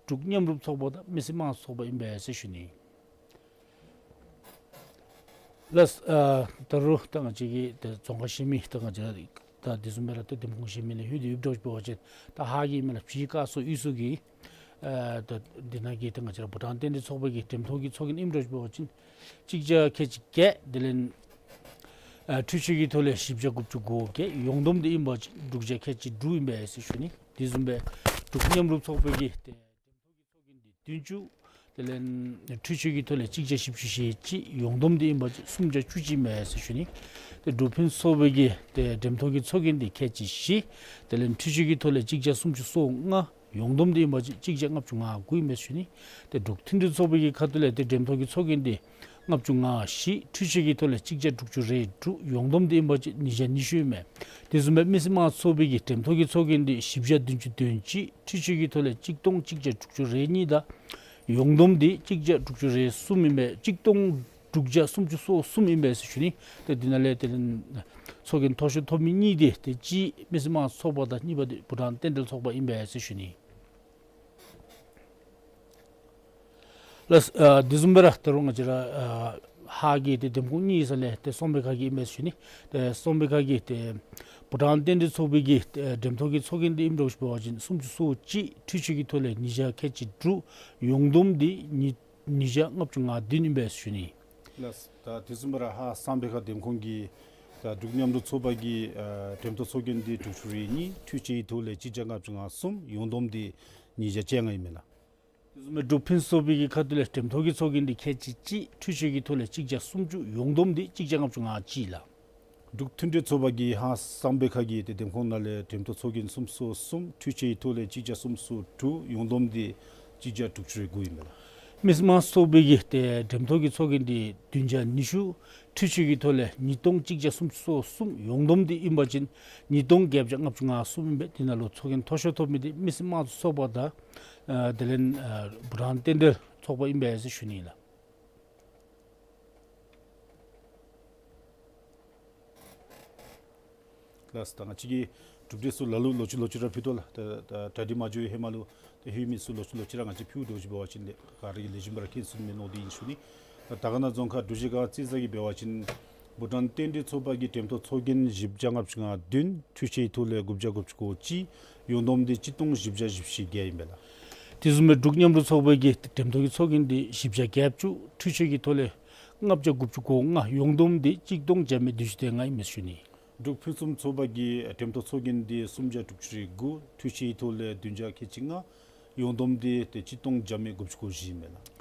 འབྲུག་མཉམ་རུབ་ཚོགས་པ་དང་མི་སེར་དམངས་གཙོ་ཚོགས་པ་ཨིན་པས་ཟེར་ཞུ་ནི། ལགས། ཨ་ད་རུང་ད་ང་བཅས་ཀྱི་ཏེ་རྫོང་ཁག་གཞན་མི་ད་ང་བཅས་ད་དེ་བཟུམ་སྦེ་ར་ཏེ་འདེམས་ཁོངས་གཞན་མི་ལས་ལྷོད་དེ་ཡོདཔ་འདྲཝ་ཅིག་འབད་བ་ཅིན་ད་ཧ་གོ་ཡི་མས་ལགས། ཕྱི་བཀའ་ཤག་གཡུས་ཚུ་གི་ཨ་ད་འདི་ནང་གི་ད་ང་བཅས་ར་བྷུ་ཊཱན་རྟེན་འབྲེལ་ཚོགས་པ་གི་འགྲེམ་ཐོག་གི་ཚོགས་རྒྱན་ཨིནམ་འདྲཝ་ཅིག་འབད་བ་ཅིན་གཅིག་བརྒྱ་ཁལ་གཅིག་བརྒྱད། དེ་ལས་ཨ་འཕྲུལ་ཆས་ཀྱི་ཐོག་ལས་བཞི་བརྒྱ་དགུ་བཅུ་གོ་བརྒྱད། ཡོངས་བསྡོམས་འདི་ཨིན་པ་ཅིན་དྲུག་བརྒྱ་ཁལ་གཅིག་དྲུག་ཨིན་པས་ཟེར་ཞུ་ནི། དེ་བཟུམ་སྦེ་འབྲུག་མཉམ་རུབ་ཚོགས་པའི་གི་ཏེ་འགྲེམ་ཐོག་གི་ཚོགས་རྒྱན་འདི་བདུན་ཅུ། དེ་ལས་འཕྲུལ་ཆས་ཀྱི་ཐོག་ལས་གཅིག་བརྒྱ་བཞི་བཅུ་ཞེ་གཅིག། ཡོངས་བསྡོམས་འདི་ཨིན་པ་ཅིན་སུམ་བརྒྱ་བཅུ་གཅིག་ཨིན་མས་ཟེར་ཞུ་ནི། ཏེ་འབྲུག་ཕུན་སུམ་ཚོགས་པའི་གི་ཏེ་འགྲེམ་ཐོག་གི་ཚོགས་རྒྱན་འདི་ཁལ་གཅིག་བཞི། དེ་ལས་འཕྲུལ་ཆས་ཀྱི་ཐོག་ལས་གཅིག་བརྒྱ་སུམ་ཅུ་སོ་ལྔ། ཡོངས་བསྡོམས་འདི་ཨིན་པ་ཅིན་གཅིག་བརྒྱ་ལྔ་བཅུ་ང་དགུ་ཨིན་མས་ཟེར་ཞུ་ནི། ཏེ་འབྲུག་མཐུན་སྒྲིལ་ཚོགས་པའི་གི་ཁ་ཐུག་ལས་ཏེ་འགྲེམ་ཐོག་གི་ཚོགས་རྒྱན་འདི་ ལྔ་བཅུ་ང་བཞི། འཕྲུལ་ཆས་ཀྱི་ཐོག་ལས་གཅིག་བརྒྱ་དྲུག་ཅུ་རེ་དྲུག། ཡོངས་བསྡོམས་འདི་ཨིན་པ་ཅིན་ཉིས་བརྒྱ་ཉི་ཤུ་ཨིན་མས། དེ་བཟུམ་སྦེ་མི་སེར་དམངས་གཙོ་ཚོགས་པའི་གི་འགྲེམས་ཐོག་གི་ཚོགས་རྒྱན་འདི་བཞི་བརྒྱ་བདུན་ཅུ་དོན་གཅིག། འཕྲུལ་ཆས་ཀྱི་ཐོག་ལས་གཅིག་སྟོང་གཅིག་བརྒྱ་དྲུག་ཅུ་རེ་གཉིས་དང་ཡོངས་བསྡོམས་འདི་གཅིག་བརྒྱ་དྲུག་ཅུ་རེ་གསུམ་ཨིན་མས། གཅིག་སྟོང་དྲུག་བརྒྱ་སུམ་ཅུ་སོ་གསུམ་ཨིན་པས་ཟེར་ཞུ་ནི། ཏེ་འདི་ནང་ལས་དེ་ལས་ཚོགས་རྒྱན་མཐོ་ཤོས་ཐོབ་མི་གཉིས་འདི་ཏེ་གཅིག་མི་སེར་དམངས་གཙོ་ཚོགས་པ་དང་གཉིས་པ་འདི་བྷུ་ཊཱན་རྟེན་འབྲེལ་ཚོགས་པ་ཨིན་པས་ཟེར་ཞུ་ནི། ལགས། ཨ་དེ་བཟུམ་སྦེ་ར་ད་རུང་ང་བཅས་ར་ཨ་ཧཱ་གི་ཏེ་འདེམས་ཁོངས་གཉིས་ས་ལས་ཏེ་སོང་པའི་ཁ་གི་ཨིན་མས་ཞུ་ནི། ཏེ་སོང་པའི་ཁ་གི་ཏེ་བྷུ་ཊཱན་རྟེན་འབྲེལ་ཚོགས་པའི་གི་ཏེ་འགྲེམས་ཐོག་གི་ཚོགས་རྒྱན་འདི་ཨིནམ་འདྲཝ་ཅིག་འབད་བ་ཅིན་སུམ་ཅུ་སོ་གཅིག། འཕྲུལ་ཆས་ཀྱི་ཐོག་ལས་ཉིས་བརྒྱ་ཁལ་གཅིག་དྲུག། ཡོངས་བསྡོམས་འདི་ཉིས་ཉིས་བརྒྱ་ལྔ་བཅུ་ང་བདུན་ཨིན་པས་ཞུ་ནི། ལགས། ད་དེ་བཟུམ་སྦེ་ར་ཧཱ་སང་པའི་ཁ་འདེམས་ཁོངས་ཀྱི་ད་འབྲུག་མཉམ་རུབ་ཚོགས་པ་གི་ཨ་འགྲེམས་ཐོག་ཚོགས་རྒྱན་འདི་དྲུག་ཅུ་རེ་གཉིས། འཕྲུལ་ཆས་ཀྱི་ཐོག་ལས་གཅིག་བརྒྱ་ལྔ་བཅུ་ང་གསུམ། ཡོངས་བསྡོམས་འདི་ཉིས་བརྒྱ་བཅོ་ལྔ་ཨིན་མས་ལགས། དེ་བཟུམ་སྦེ་འབྲུག་ཕུན་སུམ་ཚོགས་པའི་གི་ཁ་ཐུག་ལས་འགྲེམས་ཐོག་གི་ཚོགས་རྒྱན་འདི་ཁལ་གཅིག་གཅིག། འཕྲུལ་ཆས་ཀྱི་ཐོག་ལས་གཅིག་བརྒྱ་སུམ་ཅུ། ཡོངས་བསྡོམས་འདི་གཅིག་བརྒྱ་ལྔ་བཅུ་ང་གཅིག་ལགས། འབྲུག་མཐུན་སྒྲིལ་ཚོགས་པ་གི་ཧཱ་སང་པའི་ཁ་གི་ཏེ་འདེམས་ཁོངས་ནང་ལས་འགྲེམས་ཐོག་ཚོགས་རྒྱན་སུམ་ཅུ་སོ་གསུམ། འཕྲུལ་ཆས་ཀྱི་ཐོག་ལས་གཅིག་བརྒྱ་སུམ་ཅུ་སོ་དྲུག། ཡོངས་བསྡོམས་འདི་གཅིག་བརྒྱ་དྲུག་ཅུ་རེ་དགུ་ཨིན་མས་ལགས། མི་སེར་དམངས་གཙོ་ཚོགས་པའི་གི་ཏེ་འགྲེམས་ཐོག་གི་ཚོགས་རྒྱན་འདི་བདུན་བརྒྱ་ཉི་ཤུ། འཕྲུལ་ཆས་ཀྱི་ཐོག་ལས་ཉིས་སྟོང་གཅིག་བརྒྱ་སུམ་ཅུ་སོ་གསུམ། ཡོངས་བསྡོམས་འདི་ཨིན་པ་ཅིན་ཉིས་སྟོང་བརྒྱད་བརྒྱ་ལྔ་བཅུ་ང་གསུམ་ཨིན་པས། དེ་ནང་ལུ་ཚོགས་རྒྱན་མཐོ་ཤོས་ཐོབ་མི་འདི་མི་སེར་དམངས་གཙོ་ཚོགས་པ་དང་ཨ་དེ་ལས་ཨ་བྷུ་ཊཱན་རྟེན་འབྲེལ་ཚོགས་པ་ཨིན་པས་ཟེར་ཞུ་ནི་ལགས། ལགས། ད་ང་བཅས་ཀྱི་གྲུབ་འབྲས་ཚུ་ལ་ལུ་ལོག་ཅི་ལོག་ཅི་ར་ཕུལ་དོ་ལགས། ད་ད་གྲ་སྒྲིག་མ་འགྱོ་བའི་ཧེ་མ་ལུ་ཏེ་ལྷོད་མི་ཚུ་ལོག་ཅི་ལོག་ཅི་ར་ང་བཅས་ཕུལཝ་འདྲཝ་ཅིག་འབད་བ་ཅིན་ལས་ག་ར་གིས་ལེགས་ཤོམ་སྦེ་ར་མཁྱེན་ཚུགས་ནི་མས་མནོ་སྟེ་ཨིན་ཞུ་ནི། ད་དར་དཀར་ན་རྫོང་ཁག་འབྲུག་གཞིས་ཀ་རྩེ་བཙག་གིས་འབད་བ་ཅིན་བྷུ་ཊཱན་རྟེན་འབྲེལ་ཚོགས་པ་གི་འགྲེམས་ཐོག་ཚོགས་རྒྱན་བཞི་བརྒྱ་ལྔ་བཅུ་ང་བདུན། འཕྲུལ་ཆས་ཀྱི་ཐོག་ལས་དགུ་བརྒྱ་དགུ་བཅུ་གོ་གཅིག། ཡོངས་བསྡོམས་འདི་གཅིག་སྟོང་བཞི་བརྒྱ་བཞི་བཅུ་ཞེ་བརྒྱད་ཨིན་པས་ལགས། དེ་བཟུམ་སྦེ་འབྲུག་མཉམ་རུབ་ཚོགས་པའི་གི་འགྲེམས་ཐོག་གི་ཚོགས་རྒྱན་འདི་བཞི་བརྒྱ་བརྒྱད་ཅུ། འཕྲུལ་ཆས་ཀྱི་ཐོག་ལས་ལྔ་བརྒྱ་དགུ་བཅུ་གོ་ལྔ། ཡོངས་བསྡོམས་འདི་གཅིག་སྟོང་བརྒྱ་མེད་བདུན་ཅུ་དོན་ལྔ་ཨིན་མས་ཞུ་ནི། འབྲུག་ཕུན་སུམ་ཚོགས་པ་གི་འགྲེམས་ཐོག་ཚོགས་རྒྱན་འདི་སུམ་བརྒྱ་དྲུག་ཅུ་རེ་དགུ། འཕྲུལ་ཆས་ཀྱི་ཐོག་ལས་བདུན་བརྒྱ་ཁལ་གཅིག་ལྔ། ཡོངས་བསྡོམས་འདི་ཏེ་གཅིག་སྟོང་བརྒྱ་མེད་དགུ་བཅུ་གོ་བཞི་ཨིན་མས་ལགས།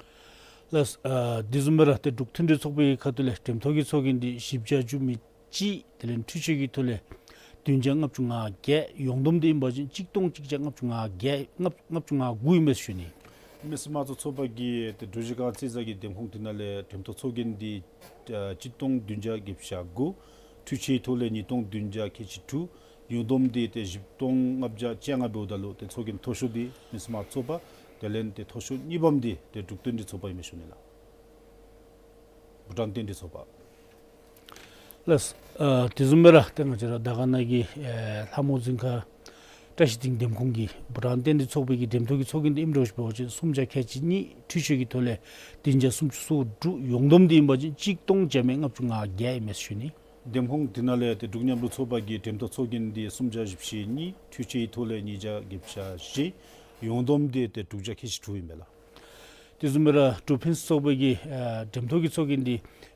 ལགས། ཨ་དེ་བཟུམ་སྦེ་ར་ཏེ་འབྲུག་མཐུན་སྒྲིལ་ཚོགས་པའི་ཁ་ཐུག་ལས་འགྲེམས་ཐོག་གི་ཚོགས་རྒྱན་འདི་བཞི་བརྒྱ་བཅུ་མེད་གཅིག། དེ་ལས་འཕྲུལ་ཆས་ཀྱི་ཐོག་ལས་བདུན་བརྒྱ་ལྔ་བཅུ་ང་བརྒྱད། ཡོངས་བསྡོམས་འདི་ཨིན་པ་ཅིན་གཅིག་སྟོང་གཅིག་བརྒྱ་ལྔ་བཅུ་ང་བརྒྱད་ལྔ་ལྔ་བཅུ་ང་དགུ་ཨིན་མས་ཞུ་ནི། མི་སེར་དམངས་གཙོ་ཚོགས་པ་གི་ཏེ་འབྲུག་གཞིས་ཀ་རྩེ་བཙག་གི་འདེམས་ཁོངས་འདི་ནང་ལས་འགྲེམས་ཐོག་ཚོགས་རྒྱན་འདི་ཨ་གཅིག་སྟོང་བདུན་བརྒྱ་བརྒྱད་ཅུ་གྱ་དགུ། འཕྲུལ་ཆས་ཀྱི་ཐོག་ལས་ཉིས་སྟོང་བདུན་བརྒྱ་ཁལ་གཅིག་དྲུག། ཡོངས་བསྡོམས་འདི་ཏེ་བཞི་སྟོང་ལྔ་བརྒྱ་བཅོ་ལྔ་འབདཝ་ད་ལུ་ཏེ་ཚོགས་རྒྱན་མཐོ་ཤོས་འདི་མི་སེར་དམངས་གཙོ་ཚོགས་པ། དེ་ལས་ཏེ་མཐོ་ཤོས་གཉིས་པམ་འདི་ཏེ་འབྲུག་མཐུན་སྒྲིལ་ཚོགས་པ་ཨིན་མས་ཞུ་ནི་ལགས། བྷུ་ཊཱན་རྟེན་འབྲེལ་ཚོགས་པ། ལགས། ཨ་དེ་བཟུམ་སྦེ་ར་ཏེ་ང་བཅས་ར་དར་དཀར་ན་གི་ཨེ་ལྷ་མོ་རྫིང་ཁ་བཀྲ་ཤིས་སྡིངས་འདེམས་ཁོངས་ཀྱི་བྷུ་ཊཱན་རྟེན་འབྲེལ་ཚོགས་པའི་གི་འགྲེམས་ཐོག་གི་ཚོགས་རྒྱན་འདི་ཨིནམ་འདྲཝ་ཅིག་འབད་བ་ཅིན་སུམ་བརྒྱ་ཁལ་གཅིག་གཉིས། འཕྲུལ་ཆས་ཀྱི་ཐོག་ལས་བདུན་བརྒྱ་སུམ་ཅུ་སོ་དྲུག། ཡོངས་བསྡོམས་འདི་ཨིན་པ་ཅིན་གཅིག་སྟོང་བརྒྱ་མེད་ལྔ་བཅུ་ང་བརྒྱད་ཨིན་མས་ཞུ་ནི། འདེམས་ཁོངས་འདི་ནང་ལས་ཏེ་འབྲུག་མཉམ་རུབ་ཚོགས་པ་གི་འགྲེམས་ཐོག་ཚོགས་རྒྱན་འདི་སུམ་བརྒྱ་བཞི་བཅུ་ཞེ་གཉིས། འཕྲུལ་ཆས་ཀྱི་ཐོག་ལས་ཉིས་བརྒྱ་བརྒྱད་ཅུ་གྱ་བཞི། ཡོངས་བསྡོམས་འདི་ཏེ་དྲུག་བརྒྱ་ཁལ་གཅིག་དྲུག་ཨིན་པས་ལགས། དེ་བཟུམ་སྦེ་ར་འབྲུག་ཕུན་སུམ་ཚོགས་པའི་གི་ཨ་འགྲེམས་ཐོག་གི་ཚོགས་རྒྱན་འདི་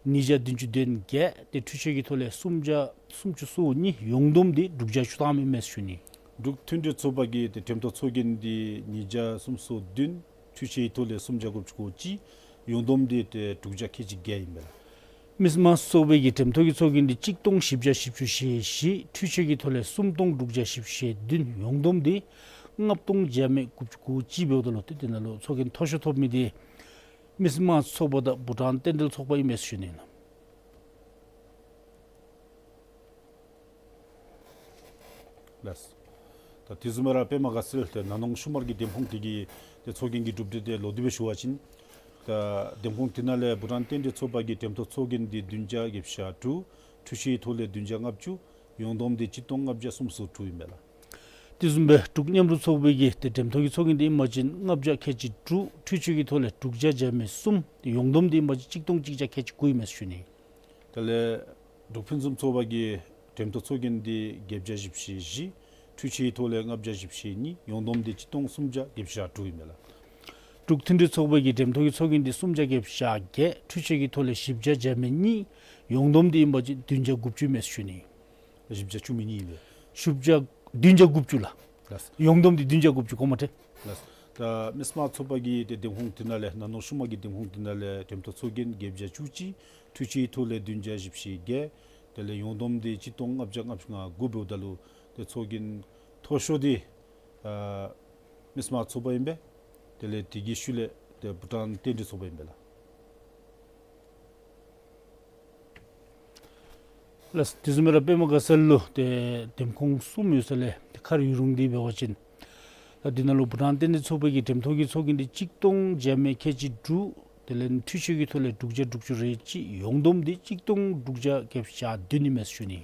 ཉིས་བརྒྱ་བདུན་ཅུ་དོན་བརྒྱད། ཏེ་འཕྲུལ་ཆས་ཀྱི་ཐོག་ལས་སུམ་བརྒྱ་སུམ་ཅུ་སོ་གཉིས། ཡོངས་བསྡོམས་འདི་དྲུག་བརྒྱ་བཅུ་ཐམ་ཨིན་མས་ཞུ་ནི། འབྲུག་མཐུན་སྒྲིལ་ཚོགས་པ་གི་ཏེ་འགྲེམས་ཐོག་ཚོགས་རྒྱན་འདི་ཉིས་བརྒྱ་སུམ་ཅུ་སོ་བདུན། འཕྲུལ་ཆས་ཀྱི་ཐོག་ལས་སུམ་བརྒྱ་དགུ་བཅུ་གོ་གཅིག། ཡོངས་བསྡོམས་འདི་ཏེ་དྲུག་བརྒྱ་ཁལ་གཅིག་བརྒྱད་ཨིན་པས་ལགས། མི་སེར་དམངས་གཙོ་ཚོགས་པའི་གི་འགྲེམས་ཐོག་གི་ཚོགས་རྒྱན་འདི་གཅིག་སྟོང་བཞི་བརྒྱ་བཞི་བཅུ་ཞེ་བཞི། འཕྲུལ་ཆས་ཀྱི་ཐོག་ལས་སུམ་སྟོང་དྲུག་བརྒྱ་བཞི་བཅུ་ཞེ་བདུན། ཡོངས་བསྡོམས་འདི་ལྔ་སྟོང་བརྒྱ་མེད་དགུ་བཅུ་གོ་གཅིག་འབདཝ་ད་ལུ་ཏེ་དེ་ནང་ལུ་ཚོགས་རྒྱན་མཐོ་ཤོས་ཐོབ་མི་འདི་མི་སེར་དམངས་གཙོ་ཚོགས་པ་དང་བྷུ་ཊཱན་རྟེན་འབྲེལ་ཚོགས་པ་ཨིན་མས་ཞུ་ནི་ལགས། ལགས། ད་དེ་བཟུམ་སྦེ་ར་པདྨ་དགའ་ཚལ་ཏེ་ན་ནོང་ཤུ་མར་གྱི་འདེམས་ཁོངས་དེ་གི་ཏེ་ཚོགས་རྒྱན་གྱི་གྲུབ་འབྲས་དེ་ལོག་སྟེ་སྦེ་ཞུ་བ་ཅིན་ད་འདེམས་ཁོངས་དེ་ནང་ལས་བྷུ་ཊཱན་རྟེན་འབྲེལ་ཚོགས་པ་གི་འགྲེམས་ཐོག་ཚོགས་རྒྱན་འདི་བདུན་བརྒྱ་བརྒྱད་ཅུ་གྱ་དྲུག། འཕྲུལ་ཆས་ཀྱི་ཐོག་ལས་བདུན་བརྒྱ་ལྔ་བཅུ། ཡོངས་བསྡོམས་འདི་གཅིག་སྟོང་ལྔ་བརྒྱ་སུམ་ཅུ་སོ་དྲུག་ཨིན་པས་ལགས། དེ་བཟུམ་སྦེ་འབྲུག་མཉམ་རུབ་ཚོགས་པའི་གི་ཏེ་འགྲེམས་ཐོག་གི་ཚོགས་རྒྱན་འདི་ཨིན་པ་ཅིན་ལྔ་བརྒྱ་ཁལ་གཅིག་དྲུག། འཕྲུལ་ཆས་ཀྱི་ཐོག་ལས་དྲུག་བརྒྱ་བརྒྱ་མེད་གསུམ། ཡོངས་བསྡོམས་འདི་ཨིན་པ་ཅིན་གཅིག་སྟོང་གཅིག་བརྒྱ་ཁལ་གཅིག་དགུ་ཨིན་མས་ཞུ་ནི། དེ་ལས་འབྲུག་ཕུན་སུམ་ཚོགས་པ་གི་འགྲེམས་ཐོག་ཚོགས་རྒྱན་འདི་བརྒྱད་བརྒྱ་བཞི་བཅུ་ཞེ་བཞི། འཕྲུལ་ཆས་ཀྱི་ཐོག་ལས་ལྔ་བརྒྱ་བཞི་བཅུ་ཞེ་གཉིས། ཡོངས་བསྡོམས་འདི་གཅིག་སྟོང་སུམ་བརྒྱ་བརྒྱད་ཅུ་གྱ་དྲུག་ཨིན་མས་ལགས། འབྲུག་མཐུན་སྒྲིལ་ཚོགས་པའི་གི་འགྲེམས་ཐོག་གི་ཚོགས་རྒྱན་འདི་སུམ་བརྒྱ་བརྒྱད་ཅུ་གྱ་བརྒྱད། འཕྲུལ་ཆས་ཀྱི་ཐོག་ལས་བཞི་བརྒྱ་བརྒྱ་མེད་གཉིས། ཡོངས་བསྡོམས་འདི་ཨིན་པ་ཅིན་བདུན་བརྒྱ་དགུ་བཅུ་ཨིན་མས་ཞུ་ནི། བཞི་བརྒྱ་བཅུ་མེད་གཉིས་ཨིན་པས། བཞི་བརྒྱ་བདུན་བརྒྱ་དགུ་བཅུ་ལགས། ལགས། ཡོངས་བསྡོམས་འདི་བདུན་བརྒྱ་དགུ་བཅུ་གོ་མ་ཏེ། ལགས། ད་མི་སེར་དམངས་གཙོ་ཚོགས་པ་གི་ཏེ་འདེམས་ཁོངས་དེ་ནང་ལས་ན་ནོང་ཤུ་མར་གྱི་འདེམས་ཁོངས་དེ་ནང་ལས་འགྲེམས་ཐོག་ཚོགས་རྒྱན་བརྒྱད་བརྒྱ་བཅུ་གཅིག། འཕྲུལ་ཆས་ཀྱི་ཐོག་ལས་བདུན་བརྒྱ་བཞི་བཅུ་ཞེ་བརྒྱད། དེ་ལས་ཡོངས་བསྡོམས་འདི་གཅིག་སྟོང་ལྔ་བརྒྱ་ལྔ་བཅུ་ང་དགུ་འབདཝ་ད་ལུ་ཏེ་ཚོགས་རྒྱན་མཐོ་ཤོས་འདི་ཨ་མི་སེར་དམངས་གཙོ་ཚོགས་པ་ཨིན་པས། དེ་ལས་དེ་གི་ཤུལ་ལས་ཏེ་བྷུ་ཊཱན་རྟེན་འབྲེལ་ཚོགས་པ་ཨིན་པས་ལགས། ལགས། དེ་བཟུམ་སྦེ་ར་པདྨ་དགའ་ཚལ་ལུ་ཏེ་འདེམས་ཁོངས་གསུམ་ཡོད་ས་ལས་ཏེ་མཁར་ཡུ་རུང་འདི་འབད་བ་ཅིན་ད་འདི་ནང་ལུ་བྷུ་ཊཱན་རྟེན་འབྲེལ་ཚོགས་པ་གི་འགྲེམས་ཐོག་གི་ཚོགས་རྒྱན་འདི་གཅིག་སྟོང་བརྒྱ་མེད་ཁལ་གཅིག་དྲུག། དེ་ལས་འཕྲུལ་ཆས་ཀྱི་ཐོག་ལས་དྲུག་བརྒྱ་དྲུག་ཅུ་རེ་གཅིག། ཡོངས་བསྡོམས་འདི་གཅིག་སྟོང་དྲུག་བརྒྱ་བརྒྱད་ཅུ་གྱ་བདུན་ཨིན་མས་ཞུ་ནི།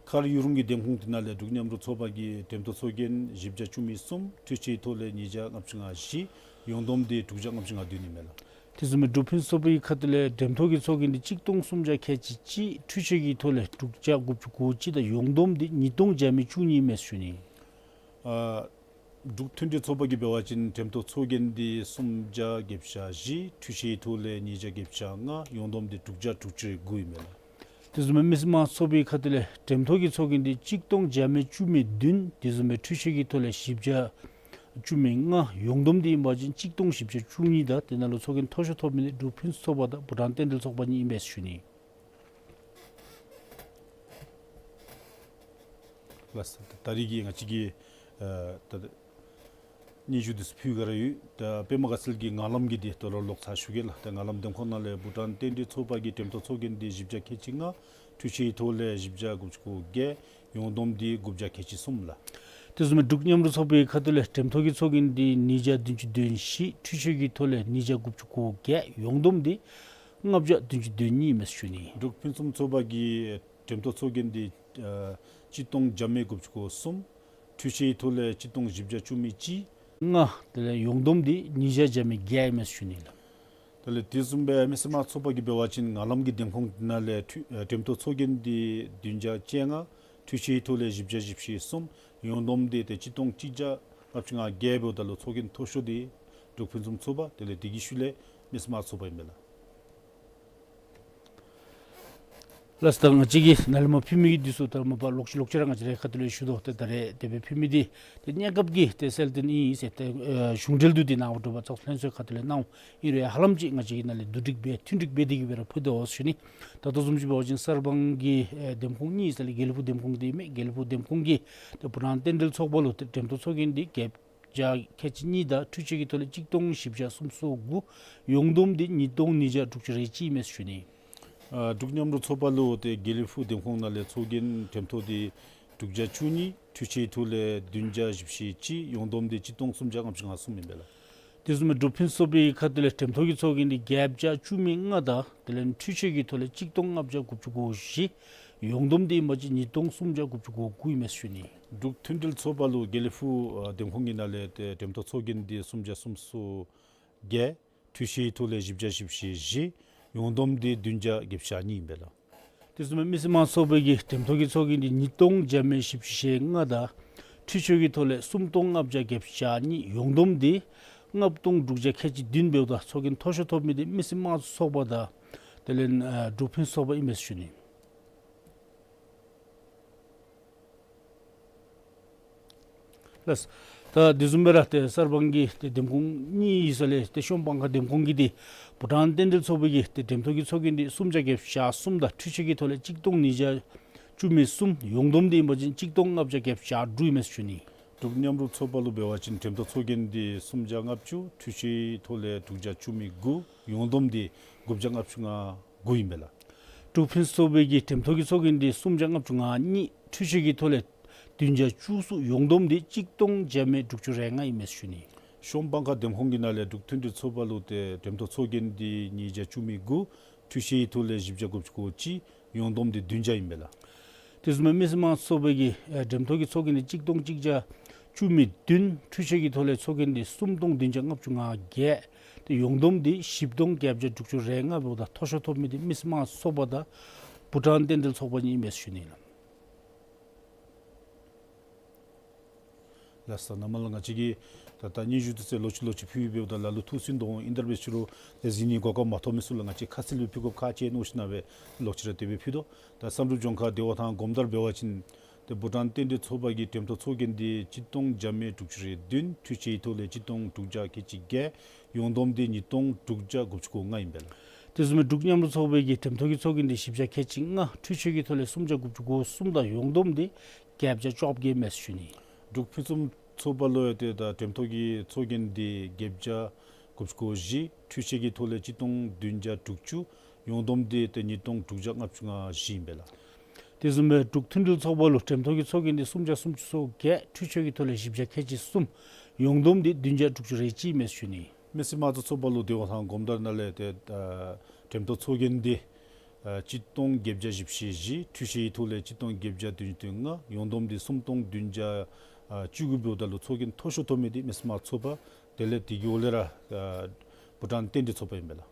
མཁར་ཡུ་རུང་གི་འདེམས་ཁོངས་འདི་ནང་ལས་འབྲུག་མཉམ་རུབ་ཚོགས་པ་གི་འགྲེམས་ཐོག་ཚོགས་རྒྱན་བཞི་བརྒྱ་བཅུ་མེད་གསུམ། འཕྲུལ་ཆས་ཐོག་ལས་ཉིས་བརྒྱ་ལྔ་བཅུ་ང་བཞི། ཡོངས་བསྡོམས་འདི་དྲུག་བརྒྱ་ལྔ་བཅུ་ང་བདུན་ཨིན་མས་ལགས། དེ་བཟུམ་སྦེ་འབྲུག་ཕུན་སུམ་ཚོགས་པའི་ཁ་ཐུག་ལས་འགྲེམས་ཐོག་གི་ཚོགས་རྒྱན་འདི་གཅིག་སྟོང་སུམ་བརྒྱ་ཁལ་གཅིག་གཅིག། འཕྲུལ་ཆས་ཀྱི་ཐོག་ལས་དྲུག་བརྒྱ་དགུ་བཅུ་གོ་གཅིག་དང་ཡོངས་བསྡོམས་འདི་ཉིས་སྟོང་བརྒྱ་མེད་བཅུ་གཉིས་ཨིན་མས་ཞུ་ནི། ཨ་འབྲུག་མཐུན་སྒྲིལ་ཚོགས་པ་གིས་འབད་བ་ཅིན་འགྲེམས་ཐོག་ཚོགས་རྒྱན་འདི་སུམ་བརྒྱ་བརྒྱད་ཅུ་གྱ་བཞི། འཕྲུལ་ཆས་ཐོག་ལས་ཉིས་བརྒྱ་བརྒྱད་ཅུ་གྱ་ལྔ། ཡོངས་བསྡོམས་འདི་དྲུག་བརྒྱ་དྲུག་ཅུ་རེ་དགུ་ཨིན་མས་ལགས། དེ་བཟུམ་སྦེ་མི་སེར་དམངས་གཙོ་ཚོགས་པའི་ཁ་ཐུག་ལས་འགྲེམས་ཐོག་གི་ཚོགས་རྒྱན་འདི་གཅིག་སྟོང་བརྒྱ་མེད་བཅུ་མེད་བདུན། དེ་བཟུམ་སྦེ་འཕྲུལ་ཆས་ཀྱི་ཐོག་ལས་བཞི་བརྒྱ་བཅུ་མེད་ལྔ། ཡོངས་བསྡོམས་འདི་ཨིན་པ་ཅིན་གཅིག་སྟོང་བཞི་བརྒྱ་བཅུ་གཉིས་དང་དེ་ནང་ལུ་ཚོགས་རྒྱན་མཐོ་ཤོས་ཐོབ་མི་འདི་འབྲུག་ཕུན་སུམ་ཚོགས་པ་དང་བྷུ་ཊཱན་རྟེན་འབྲེལ་ཚོགས་པ་གཉིས་ཨིན་པས་ཞུ་ནི། ལགས། ད་རིས་ཀྱི་ང་བཅས་ཀྱི་ཨ་ད་སྙན་ཞུ་འདི་ཚུ་ཕུལ་ག་ར་ཡོད། ད་པདྨ་དགའ་ཚལ་གྱི་ངང་ལམ་གྱི་འདི་ད་རུང་ལོག་ཚར་ཞུ་གེ་ལགས། ད་ངང་ལམ་འདེམས་ཁོངས་ནང་ལས་བྷུ་ཊཱན་རྟེན་འབྲེལ་ཚོགས་པ་གི་འགྲེམས་ཐོག་ཚོགས་རྒྱན་འདི་བཞི་བརྒྱ་ཁལ་གཅིག་ལྔ། འཕྲུལ་ཆས་ཐོག་ལས་བཞི་བརྒྱ་དགུ་བཅུ་གོ་བརྒྱད། ཡོངས་བསྡོམས་འདི་དགུ་བརྒྱ་ཁལ་གཅིག་གསུམ་ལགས། དེ་བཟུམ་སྦེ་འབྲུག་མཉམ་རུབ་ཚོགས་པའི་ཁ་ཐུག་ལས་འགྲེམས་ཐོག་གི་ཚོགས་རྒྱན་འདི་ཉིས་བརྒྱ་བདུན་ཅུ་དོན་བཞི། འཕྲུལ་ཆས་ཀྱི་ཐོག་ལས་ཉིས་བརྒྱ་དགུ་བཅུ་གོ་བརྒྱད། ཡོངས་བསྡོམས་འདི་ལྔ་བརྒྱ་བདུན་ཅུ་དོན་གཉིས་ཨིན་མས་ཞུ་ནི། འབྲུག་ཕུན་སུམ་ཚོགས་པ་གི་འགྲེམས་ཐོག་ཚོགས་རྒྱན་འདི་ཨ་གཅིག་སྟོང་བརྒྱ་མེད་དགུ་བཅུ་གོ་གསུམ། འཕྲུལ་ཆས་ཐོག་ལས་གཅིག་སྟོང་བཞི་བརྒྱ་བཅུ་མེད་གཅིག། ལྔ། དེ་ལས་ཡོངས་བསྡོམས་འདི་ཉིས་བརྒྱ་བརྒྱ་མེད་བརྒྱད་ཨིན་མས་ཞུ་ནི་ལགས། དེ་ལས་དེ་བཟུམ་སྦེ་མི་སེར་དམངས་ཚོགས་པ་གིས་འབད་བ་ཅིན་ངང་ལམ་གྱི་འདེམས་ཁོངས་འདི་ནང་ལས་འཕྲུལ་ཨ་འགྲེམས་ཐོག་ཚོགས་རྒྱན་འདི་བདུན་བརྒྱ་བཅོ་ལྔ། འཕྲུལ་ཆས་ཐོག་ལས་བཞི་བརྒྱ་བཞི་བཅུ་གསུམ། ཡོངས་བསྡོམས་འདི་ཏེ་གཅིག་སྟོང་གཅིག་བརྒྱ་ལྔ་བཅུ་ང་བརྒྱད་འབདཝ་ད་ལུ་ཚོགས་རྒྱན་མཐོ་ཤོས་འདི་འབྲུག་ཕུན་སུམ་ཚོགས་པ། དེ་ལས་དེ་གི་ཤུལ་ལས་མི་སེར་དམངས་ཚོགས་པ་ཨིན་པས་ལགས། ལགས། ད་ང་བཅས་ཀྱིས་ནཱ་ལས་མར་ཕུལ་མི་འདི་ཚུ་ད་མ་པ་ལོག་ཅི་ལོག་ཅི་ར་ང་བཅས་རའི་ཁ་ཐུག་ལས་ཞུ་དོ། ཏེ་ད་རེས་དེ་སྦེ་ཕུལ་མི་འདི་ཏེ་གནས་སྐབས་ཀྱི་ཏེ་གསལ་སྟོན་ཨིན་ཟེར་ཏེ་ཨ་གཞུང་འབྲེལ་དུ་འདི་གནང་བ་འདྲཝ་ཙོགས་ལྷན་ཚོགས་ཁ་ཐུག་ལས་གནང་ཨིན་རུང་ཧ་ལམ་ཅིག་ང་བཅས་ཀྱིས་ནཱ་ལས་བསྡུ་སྒྲིག་འབད་མཐུན་སྒྲིག་འབད་དེ་གིས་སྦེ་ར་ཕུལ་དོ་ཟེར་ཞུ་ནི། ད་ལྟོ་བཟུམ་ཅིག་འབད་བ་ཅིན་གསར་སྤང་གི་ཨེ་འདེམས་ཁོངས་གཉིས་ཟེར་ལས་དགེ་ལེགས་ཕུག་འདེམས་ཁོངས་འདི་མས། དགེ་ལེགས་ཕུག་འདེམས་ཁོངས་ཀྱི་ཏེ་བྷུ་ཊཱན་རྟེན་འབྲེལ་ཚོགས་པ་ལུ་ཏེ་འགྲེམས་ཐོག་ཚོགས་རྒྱན་འདི་བརྒྱད་བརྒྱ་ཁལ་གཅིག་གཉིས་དང་འཕྲུལ་ཆས་ཀྱི་ཐོག་ལས་གཅིག་སྟོང་བཞི་བརྒྱ་སུམ་ཅུ་སོ་དགུ། ཡོངས་བསྡོམས་འདི་ཉིས་སྟོང་ཉིས་བརྒྱ་དྲུག་ཅུ་རེ་གཅིག་ཨིན་མས་ཞུ་ནི། ཨ་འབྲུག་མཉམ་རུབ་ཚོགས་པ་ལུ་ཏེ་དགེ་ལེགས་ཕུག་འདེམས་ཁོངས་ནང་ལས་ཚོགས་རྒྱན་འགྲེམས་ཐོག་འདི་དྲུག་བརྒྱ་བཅུ་གཉིས། འཕྲུལ་ཆས་ཐོག་ལས་བདུན་བརྒྱ་བཞི་བཅུ་ཞེ་གཅིག། ཡོངས་བསྡོམས་འདི་གཅིག་སྟོང་སུམ་བརྒྱ་ལྔ་བཅུ་ང་གསུམ་ཨིན་པས་ལགས། དེ་བཟུམ་སྦེ་འབྲུག་ཕུན་སུམ་ཚོགས་པའི་ཁ་ཐུག་ལས་འགྲེམས་ཐོག་གི་ཚོགས་རྒྱན་འདི་བརྒྱད་བརྒྱ་བཅུ་མེད་ལྔ་དང་དེ་ལས་འཕྲུལ་ཆས་ཀྱི་ཐོག་ལས་གཅིག་སྟོང་ལྔ་བརྒྱ་དགུ་བཅུ་གོ་བཞི། ཡོངས་བསྡོམས་འདི་ཨིན་པ་ཅིན་ཉིས་སྟོང་སུམ་བརྒྱ་དགུ་བཅུ་གོ་དགུ་ཨིན་མས་ཞུ་ནི། འབྲུག་མཐུན་སྒྲིལ་ཚོགས་པ་ལུ་དགེ་ལེགས་ཕུག་ཨ་འདེམས་ཁོངས་ཀྱི་ནང་ལས་ཏེ་འགྲེམས་ཐོག་ཚོགས་རྒྱན་འདི་སུམ་བརྒྱ་སུམ་ཅུ་སོ་བརྒྱད། འཕྲུལ་ཆས་ཐོག་ལས་བཞི་བརྒྱ་བཞི་བཅུ་ཞེ་བཞི། ཡོངས་བསྡོམས་འདི་བདུན་བརྒྱ་བརྒྱད་ཅུ་གྱ་གཉིས་ཨིན་པས་ལགས། དེ་བཟུམ་སྦེ་མི་སེར་དམངས་ཚོགས་པའི་གི་འགྲེམས་ཐོག་གི་ཚོགས་རྒྱན་འདི་ཉིས་སྟོང་བརྒྱ་མེད་བཞི་བཅུ་ཞེ་ལྔ་དང་འཕྲུལ་ཆས་ཀྱི་ཐོག་ལས་སུམ་སྟོང་ལྔ་བརྒྱ་བརྒྱད་ཅུ་གྱ་གཉིས། ཡོངས་བསྡོམས་འདི་ལྔ་སྟོང་དྲུག་བརྒྱ་ཁལ་གཅིག་བདུན་འབདཝ་ད་ཚོགས་རྒྱན་མཐོ་ཤོས་ཐོབ་མི་འདི་མི་སེར་དམངས་གཙོ་ཚོགས་པ་དང་དེ་ལས་ཨ་འབྲུག་ཕུན་སུམ་ཚོགས་པ་ཨིན་མས་ཞུ་ནི། ལགས། ད་དེ་བཟུམ་སྦེ་ར་ཏེ་གསར་སྤང་གི་ཏེ་འདེམས་ཁོངས་གཉིས་ཡོད་ས་ལས་ཏེ་ཤོམ་སྤང་ཁ་འདེམས་ཁོངས་ཀྱི་འདི་བྷུ་ཊཱན་རྟེན་འབྲེལ་ཚོགས་པའི་གི་ཏེ་འགྲེམས་ཐོག་གི་ཚོགས་རྒྱན་འདི་སུམ་བརྒྱ་བརྒྱད་ཅུ་གྱ་གསུམ་དང་འཕྲུལ་ཆས་ཀྱི་ཐོག་ལས་གཅིག་སྟོང་ཉིས་བརྒྱ་བཅུ་མེད་གསུམ། ཡོངས་བསྡོམས་འདི་ཨིན་པ་ཅིན་གཅིག་སྟོང་ལྔ་བརྒྱ་བརྒྱད་ཅུ་གྱ་དྲུག་ཨིན་མས་ཞུ་ནི། འབྲུག་མཉམ་རུབ་ཚོགས་པ་ལུ་འབད་བ་ཅིན་འགྲེམས་ཐོག་ཚོགས་རྒྱན་འདི་སུམ་བརྒྱ་ལྔ་བཅུ། འཕྲུལ་ཆས་ཐོག་ལས་དྲུག་བརྒྱ་བཅུ་མེད་དགུ། ཡོངས་བསྡོམས་འདི་དགུ་བརྒྱ་ལྔ་བཅུ་ང་དགུ་ཨིན་པས་ལགས། འབྲུག་ཕུན་སུམ་ཚོགས་པའི་གི་འགྲེམས་ཐོག་གི་ཚོགས་རྒྱན་འདི་སུམ་བརྒྱ་ལྔ་བཅུ་ང་གཉིས། འཕྲུལ་ཆས་ཀྱི་ཐོག་ལས་བདུན་བརྒྱ་བཅུ་གསུམ། ཡོངས་བསྡོམས་འདི་གཅིག་སྟོང་བརྒྱ་མེད་དྲུག་ཅུ་རེ་ལྔ་ཨིན་མས་ཞུ་ནི། ཤོམ་སྤང་ཁ་འདེམས་ཁོངས་ཀྱི་ནང་ལས་འབྲུག་མཐུན་སྒྲིལ་ཚོགས་པ་ལུ་ཏེ་འགྲེམས་ཐོག་ཚོགས་རྒྱན་འདི་ཉིས་བརྒྱ་བཅུ་མེད་དགུ། འཕྲུལ་ཆས་ཐོག་ལས་བཞི་བརྒྱ་དགུ་བཅུ་གོ་གཅིག། ཡོངས་བསྡོམས་འདི་བདུན་བརྒྱ་ཨིན་པས་ལགས། དེ་བཟུམ་སྦེ་མི་སེར་དམངས་གཙོ་ཚོགས་པའི་གི་ཨེ་འགྲེམས་ཐོག་གི་ཚོགས་རྒྱན་འདི་གཅིག་སྟོང་གཅིག་བརྒྱ་བཅུ་མེད་བདུན། འཕྲུལ་ཆས་ཀྱི་ཐོག་ལས་ཚོགས་རྒྱན་འདི་སུམ་སྟོང་བདུན་བརྒྱ་ལྔ་བཅུ་ང་བརྒྱད། ཏེ་ཡོངས་བསྡོམས་འདི་བཞི་སྟོང་བརྒྱད་བརྒྱ་དྲུག་ཅུ་རེ་ལྔ་འབདཝ་ད་མཐོ་ཤོས་ཐོབ་མི་འདི་མི་སེར་དམངས་གཙོ་ཚོགས་པ་དང་བྷུ་ཊཱན་རྟེན་འབྲེལ་ཚོགས་པ་གཉིས་ཨིན་པས་ཞུ་ནི་ལགས། ལགས་སོ། ནཱ་མར་ལུ་ང་བཅས་ཀྱིས་ད་ད་སྙན་ཞུ་འདི་ཚུ་ལོག་ཅི་ལོག་ཅི་ཕུལ་ཡི་འབདཝ་ད་ལ་ལུ་ཐུགས་སུན་འདུག་འོང་། ཨིན་ཏེ་འབད་ཞུ་རུང་ཏེ་གཟིགས་ནི་གོ་སྐབས་མ་ཐོབ་མི་ཚུ་ལུ་ང་བཅས་ཁ་གསལ་སྦེ་ཕུལ་དགོཔ་ཁག་ཆེ་མནོ་ཞིནམ་སྦེ་ལོག་ཅི་ར་དེ་སྦེ་ཕུལ་དོ། ད་བསམ་གྲུབ་ལྗོངས་མཁར་བདེ་བ་ཐང་སྒོམ་དར་འབད་བ་ཅིན་ཏེ་བྷུ་ཊཱན་རྟེན་འབྲེལ་ཚོགས་པ་གི་འགྲེམས་ཐོག་ཚོགས་རྒྱན་འདི་གཅིག་སྟོང་བརྒྱ་མེད་དྲུག་ཅུ་རེ་བདུན། འཕྲུལ་ཆས་ཐོག་ལས་གཅིག་སྟོང་དྲུག་བརྒྱ་ཁལ་གཅིག་བརྒྱད། ཡོངས་བསྡོམས་འདི་ཉིས་སྟོང་དྲུག་བརྒྱ་དགུ་བཅུ་གོ་ལྔ་ཨིན་པས་ལགས། དེ་བཟུམ་སྦེ་འབྲུག་མཉམ་རུབ་ཚོགས་པའི་གི་འགྲེམས་ཐོག་གི་ཚོགས་རྒྱན་འདི་བཞི་བརྒྱ་ཁལ་གཅིག་ལྔ། འཕྲུལ་ཆས་ཀྱི་ཐོག་ལས་སུམ་བརྒྱ་དགུ་བཅུ་གོ་གསུམ་དང་ཡོངས་བསྡོམས་འདི་བརྒྱད་བརྒྱ་བཅོ་བརྒྱད་ཨིན་མས་ཞུ་ནི། འབྲུག་ཕུན་སུམ་ཚོགས་པ་ལུ་ཡང་ཏེ་ད་འགྲེམས་ཐོག་གི་ཚོགས་རྒྱན་འདི་བརྒྱད་བརྒྱ་དགུ་བཅུ་གོ་བཞི། འཕྲུལ་ཆས་ཀྱི་ཐོག་ལས་གཅིག་སྟོང་བདུན་བརྒྱ་དྲུག་ཅུ། ཡོངས་བསྡོམས་འདི་ཏེ་ཉིས་སྟོང་དྲུག་བརྒྱ་ལྔ་བཅུ་ང་བཞི་ཨིན་པས་ལགས། དེ་བཟུམ་སྦེ་འབྲུག་མཐུན་སྒྲིལ་ཚོགས་པ་ལུ་འགྲེམས་ཐོག་གི་ཚོགས་རྒྱན་འདི་སུམ་བརྒྱ་སུམ་ཅུ་སོ་བརྒྱད། འཕྲུལ་ཆས་ཀྱི་ཐོག་ལས་བཞི་བརྒྱ་ཁལ་གཅིག་གསུམ། ཡོངས་བསྡོམས་འདི་བདུན་བརྒྱ་དྲུག་ཅུ་རེ་གཅིག་མས་ཟེར་ཞུ་ནི། མི་སེར་དམངས་གཙོ་ཚོགས་པ་ལུ་དེ་བ་ཐང་གོམ་བརྡལ་ནང་ལས་ཏེ་ཨ་འགྲེམས་ཐོག་ཚོགས་རྒྱན་འདི་ཨ་གཅིག་སྟོང་བརྒྱད་བརྒྱ་བཞི་བཅུ་ཞེ་བཞི། འཕྲུལ་ཆས་ཀྱི་ཐོག་ལས་གཅིག་སྟོང་བརྒྱད་བརྒྱ་བདུན་ཅུ་དོན་ལྔ། ཡོངས་བསྡོམས་འདི་སུམ་སྟོང་བདུན་བརྒྱ་ཨ་བཅུ་དགུ་འབདཝ་ད་ལུ་ཚོགས་རྒྱན་མཐོ་ཤོས་ཐོབ་མི་འདི་མི་སེར་དམངས་གཙོ་ཚོགས་པ་དེ་ལས་དེ་གི་འོག་ལས་ར་ཨ་བྷུ་ཊཱན་བསྟན་འགྲོའི་ཚོགས་པ་ཨིན་པས་ལགས།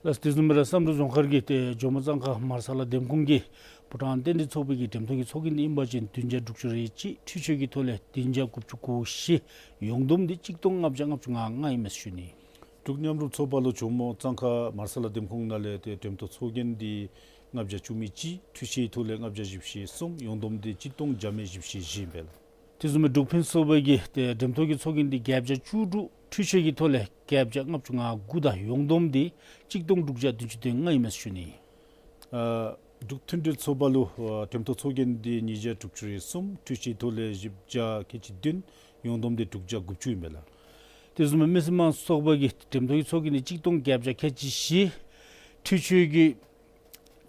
ལགས། དེ་བཟུམ་སྦེ་ར་བསམ་གྲུབ་རྫོང་མཁར་གྱི་ཏེ་ཇོ་མོ་གཙང་ཁ་མར་ས་ལ་འདེམས་ཁོངས་ཀྱི་བྷུ་ཊཱན་བསྟན་འགྲོའི་ཚོགས་པའི་གི་འགྲེམས་ཐོག་གི་ཚོགས་རྒྱན་འདི་ཨིན་པ་ཅིན་བདུན་བརྒྱ་དྲུག་ཅུ་རེ་གཅིག། འཕྲུལ་ཆས་ཀྱི་ཐོག་ལས་བདུན་བརྒྱ་དགུ་བཅུ་གོ་བཞི། ཡོངས་བསྡོམས་འདི་གཅིག་སྟོང་ལྔ་བརྒྱ་ལྔ་བཅུ་ང་ལྔ་ཨིན་མས་ཟེར་ཞུ་ནི། འབྲུག་མཉམ་རུབ་ཚོགས་པ་ལུ་ཇོ་མོ་གཙང་ཁ་མར་ས་ལ་འདེམས་ཁོངས་ནང་ལས་ཏེ་འགྲེམས་ཐོག་ཚོགས་རྒྱན་འདི་ལྔ་བརྒྱ་བཅུ་མེད་གཅིག། འཕྲུལ་ཆས་ཀྱི་ཐོག་ལས་ལྔ་བརྒྱ་བཞི་བཅུ་ཞེ་གསུམ། ཡོངས་བསྡོམས་འདི་གཅིག་སྟོང་བརྒྱ་མེད་བཞི་བཅུ་ཞེ་བཞི་ཨིན་པས་ལགས། དེ་བཟུམ་སྦེ་འབྲུག་ཕུན་ཚོགས་པ་གི་ཏེ་འགྲེམས་ཐོག་གི་ཚོགས་རྒྱན་འདི་བརྒྱད་བརྒྱ་བཅུ་དྲུག། འཕྲུལ་ཆས་ཀྱི་ཐོག་ལས་བརྒྱད་བརྒྱ་ལྔ་བཅུ་ང་དགུ་དང་ཡོངས་བསྡོམས་འདི་གཅིག་སྟོང་དྲུག་བརྒྱ་བདུན་ཅུ་དོན་ལྔ་ཨིན་མས་ཟེར་ཞུ་ནི། ཨ་འབྲུག་མཐུན་སྒྲིལ་ཚོགས་པ་ལུ་ཨ་འགྲེམས་ཐོག་ཚོགས་རྒྱན་འདི་ཉིས་བརྒྱ་དྲུག་ཅུ་རེ་གསུམ། འཕྲུལ་ཆས་ཐོག་ལས་བཞི་བརྒྱ་ཁལ་གཅིག་བདུན། ཡོངས་བསྡོམས་འདི་དྲུག་བརྒྱ་དགུ་བཅུ་ཨིན་པས་ལགས། དེ་བཟུམ་སྦེ་མི་སེར་དམངས་གཙོ་ཚོགས་པ་གི་འགྲེམས་ཐོག་གི་ཚོགས་རྒྱན་འདི་གཅིག་སྟོང་བརྒྱད་བརྒྱ་ཁལ་གཅིག་བཞི། འཕྲུལ་ཆས་ཀྱི་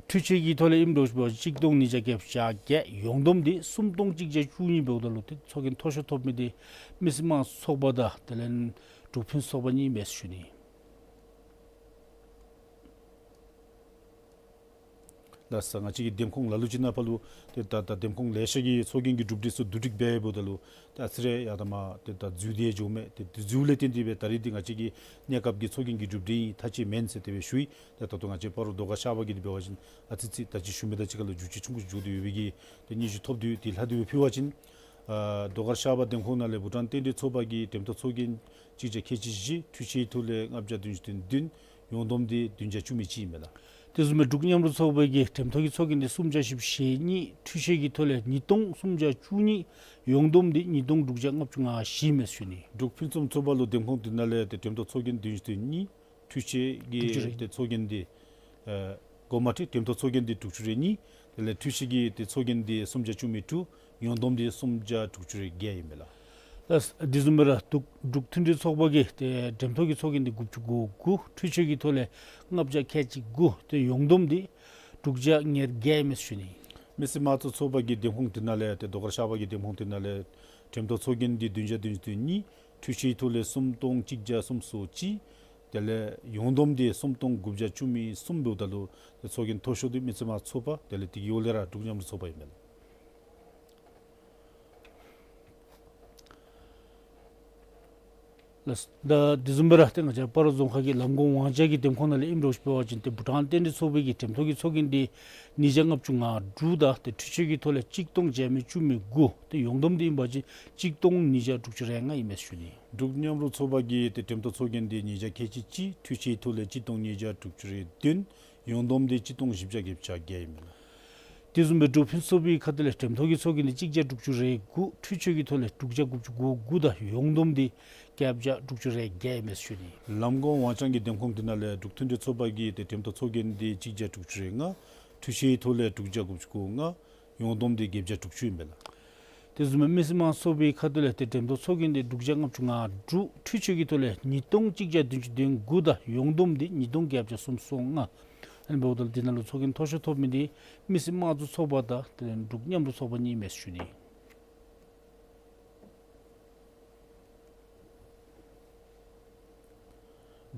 འཕྲུལ་ཆས་ཀྱི་ཐོག་ལས་ཨིནམ་འདྲཝ་ཅིག་འབད་བ་ཅིན་གཅིག་སྟོང་ཉིས་བརྒྱ་བརྒྱད་བརྒྱ། ཡོངས་བསྡོམས་འདི་སུམ་སྟོང་གཅིག་བརྒྱ་བཅུ་གཉིས་འབདཝ་ད་ལུ་ཏེ་ཚོགས་རྒྱན་མཐོ་ཤོས་ཐོབ་མི་འདི་མི་སེར་དམངས་གཙོ་ཚོགས་པ་དང་དེ་ལས་འབྲུག་ཕུན་ཚོགས་པ་གཉིས་མས་ཟེར་ཞུ་ནི། ལགས་སོ། ང་བཅས་ཀྱི་འདེམས་ཁོངས་ལ་ལུ་ཅིག་ནང་ཕར་ལུ་ཏེ་ད་ད་འདེམས་ཁོངས་ལེ་ཤ་གི་ཚོགས་རྒྱན་གྱི་གྲུབ་འབྲས་ཚུ་བསྡུ་སྒྲིག་འབད་འབདཝ་ད་ལུ་ཏེ་ཨ་ཙི་རེ་ཡར་དང་མར་ཏེ་ད་འཛུལ་ཏེ་འགྱོཝ་མས། ཏེ་འཛུལཝ་ལས་བརྟེན་ཏེ་སྦེ་ད་རིས་འདི་ང་བཅས་ཀྱི་གནས་སྐབས་ཀྱི་ཚོགས་རྒྱན་གྱི་གྲུབ་འབྲས་ཨིན་ཐག་བཅད་མེན་ཟེར་དེ་སྦེ་ཞུ་ཡི། ཏེ་ད་ལྟོ་ང་བཅས་སྤ་རོ་རྡོ་དཀར་ཤར་པ་གི་འདི་འབད་བ་ཅིན་ཨ་ཙི་ཅིག་ད་ཅི་ཞུ་མི་དང་གཅིག་ཁར་ལུ་འགྱུར་བཅོས་ཆུང་ཀུ་འགྱོ་སྟེ་ཡོད་པའི་གི་ཏེ་སྙན་ཞུ་ཐོབ་སྟེ་ཡོད། དེ་ལྷག་སྟེ་སྦེ་ཕུལ་བ་ཅིན་ཨ་རྡོ་དཀར་ཤར་པ་འདེམས་ཁོངས་ནང་ལས་བྷུ་ཊཱན་བསྟན་འགྲོའི་ཚོགས་པ་གི་འགྲེམས་ཐོག་ཚོགས་རྒྱན་གཅིག་བརྒྱ་ཁལ་གཅིག་བཞི། འཕྲུལ་ཆས་ཐོག་ལས་ལྔ་བརྒྱ་བདུན་ཅུ་དོན་བདུན། ཡོངས་བསྡོམས་འདི་བདུན་བརྒྱ་བཅུ་མེད་གཅིག་ཨིན་མས་ལགས། དེ་བཟུམ་སྦེ་འབྲུག་མཉམ་རུབ་ཚོགས་པ་གི་འགྲེམས་ཐོག་གི་ཚོགས་རྒྱན་འདི་སུམ་བརྒྱ་བཞི་བཅུ་ཞེ་གཉིས། འཕྲུལ་ཆས་ཀྱི་ཐོག་ལས་ཉིས་སྟོང་སུམ་བརྒྱ་བཅུ་གཉིས། ཡོངས་བསྡོམས་འདི་ཉིས་སྟོང་དྲུག་བརྒྱ་ལྔ་བཅུ་ང་བཞི་ཨིན་མས་ཟེར་ཞུ་ནི། འབྲུག་ཕུན་སུམ་ཚོགས་པ་ལུ་འདེམས་ཁོངས་འདི་ནང་ལས་ཏེ་འགྲེམས་ཐོག་ཚོགས་རྒྱན་བདུན་ཅུ་དོན་གཉིས། འཕྲུལ་ཆས་ཀྱི་དྲུག་ཅུ་རེ་ཏེ་ཚོགས་རྒྱན་འདི་ཨེ་གོ་མ་ཁྲིད། འགྲེམས་ཐོག་ཚོགས་རྒྱན་འདི་དྲུག་ཅུ་རེ་གཉིས། དེ་ལས་འཕྲུལ་ཆས་ཀྱི་ཏེ་ཚོགས་རྒྱན་འདི་སུམ་བརྒྱ་བཅུ་མེད་དྲུག། ཡོངས་བསྡོམས་འདི་སུམ་བརྒྱ་དྲུག་ཅུ་རེ་བརྒྱད་ཨིན་མས་ལགས། ལགས། དེ་བཟུམ་སྦེ་ར་འབྲུག་འབྲུག་མཐུན་སྒྲིལ་ཚོགས་པ་གི་ཏེ་འགྲེམས་ཐོག་གི་ཚོགས་རྒྱན་འདི་དགུ་བཅུ་གོ་དགུ། འཕྲུལ་ཆས་ཀྱི་ཐོག་ལས་ལྔ་བརྒྱ་ཁལ་གཅིག་དགུ། ཏེ་ཡོངས་བསྡོམས་འདི་དྲུག་བརྒྱ་ཉེར་བརྒྱད་ཨིན་མས་ཟེར་ཞུ་ནི། མི་སེར་དམངས་གཙོ་ཚོགས་པ་གི་འདེམས་ཁོངས་འདི་ནང་ལས་ཏེ་རྡོ་དཀར་ཤར་པ་གི་འདེམས་ཁོངས་འདི་ནང་ལས་འགྲེམས་ཐོག་ཚོགས་རྒྱན་འདི་བདུན་བརྒྱ་བདུན་ཅུ་དོན་གཉིས། འཕྲུལ་ཆས་ཐོག་ལས་སུམ་སྟོང་གཅིག་བརྒྱ་སུམ་ཅུ་སོ་གཅིག། དེ་ལས་ཡོངས་བསྡོམས་འདི་སུམ་སྟོང་དགུ་བརྒྱ་བཅུ་མེད་གསུམ་འབདཝ་ད་ལུ་ཏེ་ཚོགས་རྒྱན་མཐོ་ཤོས་འདི་མི་སེར་དམངས་གཙོ་ཚོགས་པ། དེ་ལས་དེ་གི་འོག་ལས་ར་འབྲུག་མཉམ་རུབ་ཚོགས་པ་ཨིན་མས་ལགས། ལགས། ད་དེ་བཟུམ་སྦེ་ར་ཏེ་ང་བཅས་སྤ་རོ་རྫོང་ཁག་གི་ལམ་གོང་ཝང་ཅ་གི་འདེམས་ཁོངས་ནང་ལས་ཨིནམ་འདྲཝ་ཅིག་འབད་བ་ཅིན་ཏེ་བྷུ་ཊཱན་བསྟན་འགྲོའི་ཚོགས་པའི་གི་འགྲེམས་ཐོག་གི་ཚོགས་རྒྱན་འདི་ཉིས་བརྒྱ་ལྔ་བཅུ་ང་དྲུག་དང་ཏེ་འཕྲུལ་ཆས་ཀྱི་ཐོག་ལས་གཅིག་སྟོང་བརྒྱ་མེད་བཅུ་མེད་དགུ། ཏེ་ཡོངས་བསྡོམས་འདི་ཨིན་པ་ཅིན་གཅིག་སྟོང་ཉིས་བརྒྱ་དྲུག་ཅུ་རེ་ལྔ་ཨིན་མས་ཟེར་ཞུ་ནི། འབྲུག་མཉམ་རུབ་ཚོགས་པ་གི་ཏེ་འགྲེམས་ཐོག་ཚོགས་རྒྱན་འདི་ཉིས་བརྒྱ་ཁལ་གཅིག་གཅིག། འཕྲུལ་ཆས་ཐོག་ལས་གཅིག་སྟོང་ཉིས་བརྒྱ་དྲུག་ཅུ་རེ་བདུན། ཡོངས་བསྡོམས་འདི་གཅིག་སྟོང་བཞི་བརྒྱ་བརྒྱད་ཅུ་གྱ་བརྒྱད་ཨིན་མས་ལགས། དེ་བཟུམ་སྦེ་འབྲུག་ཕུན་ཚོགས་པའི་ཁ་ཐུག་ལས་འགྲེམས་ཐོག་གི་ཚོགས་རྒྱན་འདི་གཅིག་བརྒྱ་དྲུག་ཅུ་རེ་དགུ། འཕྲུལ་ཆས་ཀྱི་ཐོག་ལས་དྲུག་བརྒྱ་དགུ་བཅུ་གོ་དགུ་དང་ཡོངས་བསྡོམས་འདི་བརྒྱད་བརྒྱ་དྲུག་ཅུ་རེ་བརྒྱད་ཨིན་མས་ཟེར་ཞུ་ནི། ལམ་གོང་ཝང་ཅང་གི་འདེམས་ཁོངས་འདི་ནང་ལས་འབྲུག་མཐུན་སྒྲིལ་ཚོགས་པ་གི་ཏེ་འགྲེམས་ཐོག་ཚོགས་རྒྱན་འདི་གཅིག་བརྒྱ་དྲུག་ཅུ་རེ་ལྔ། འཕྲུལ་ཆས་ཐོག་ལས་དྲུག་བརྒྱ་དགུ་བཅུ་གོ་ལྔ། ཡོངས་བསྡོམས་འདི་བརྒྱད་བརྒྱ་དྲུག་ཅུ་ཨིན་མས་ལགས། དེ་བཟུམ་སྦེ་མི་སེར་དམངས་གཙོ་ཚོགས་པའི་ཁ་ཐུག་ལས་ཏེ་འགྲེམས་ཐོག་ཚོགས་རྒྱན་འདི་དྲུག་བརྒྱ་ལྔ་བཅུ་ང་དྲུག། འཕྲུལ་ཆས་ཀྱི་ཐོག་ལས་ཉིས་སྟོང་གཅིག་བརྒྱ་བདུན་ཅུ་དོན་དགུ་དང་ཡོངས་བསྡོམས་འདི་ཉིས་སྟོང་བརྒྱད་བརྒྱ་སུམ་ཅུ་སོ་ལྔ། ཨ་ནི་འབདཝ་ད་འདི་ནང་ལུ་ཚོགས་རྒྱན་མཐོ་ཤོས་ཐོབ་མི་འདི་མི་སེར་དམངས་གཙོ་ཚོགས་པ་དང་དེ་ལས་འབྲུག་མཉམ་རུབ་ཚོགས་པ་གཉིས་ཨིན་མས་ཟེར་ཞུ་ནི།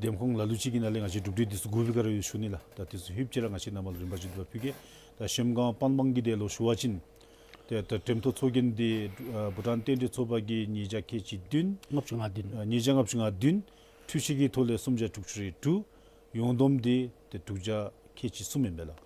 འདེམས་ཁོངས་ལ་ལུ་ཅིག་གི་ནང་ལས་ང་བཅས་གྲུབ་འབྲས་འདི་ཚུ་གུ་བི་ག་ར་ཡོད་ཞུ་ནི་ལགས། ད་འདི་ཚུ་ཧིབ་ཅིག་ར་ང་བཅས་རྣམ་པ་ལུ་རིམ་པ་བཞིན་དུ་ཕུལ་གེ། ད་གཞལམ་སྒང་པན་སྦང་གི་དེ་ལུ་ཞུ་བ་ཅིན་ཏེ་ད་འགྲེམས་ཐོག་ཚོགས་རྒྱན་འདི་ཨ་བྷུ་ཊཱན་བསྟན་འགྲོའི་ཚོགས་པ་གིས་ཉིས་བརྒྱ་ཁལ་གཅིག་བདུན། ལྔ་བཅུ་ང་བདུན། ཨ་ཉིས་བརྒྱ་ལྔ་བཅུ་ང་བདུན། འཕྲུལ་ཆས་ཀྱི་ཐོག་ལས་སུམ་བརྒྱ་དྲུག་ཅུ་རེ་དྲུག། ཡོངས་བསྡོམས་འདི་ཏེ་དྲུག་བརྒྱ་ཁལ་གཅིག་གསུམ་ཨིན་པས་ལགས།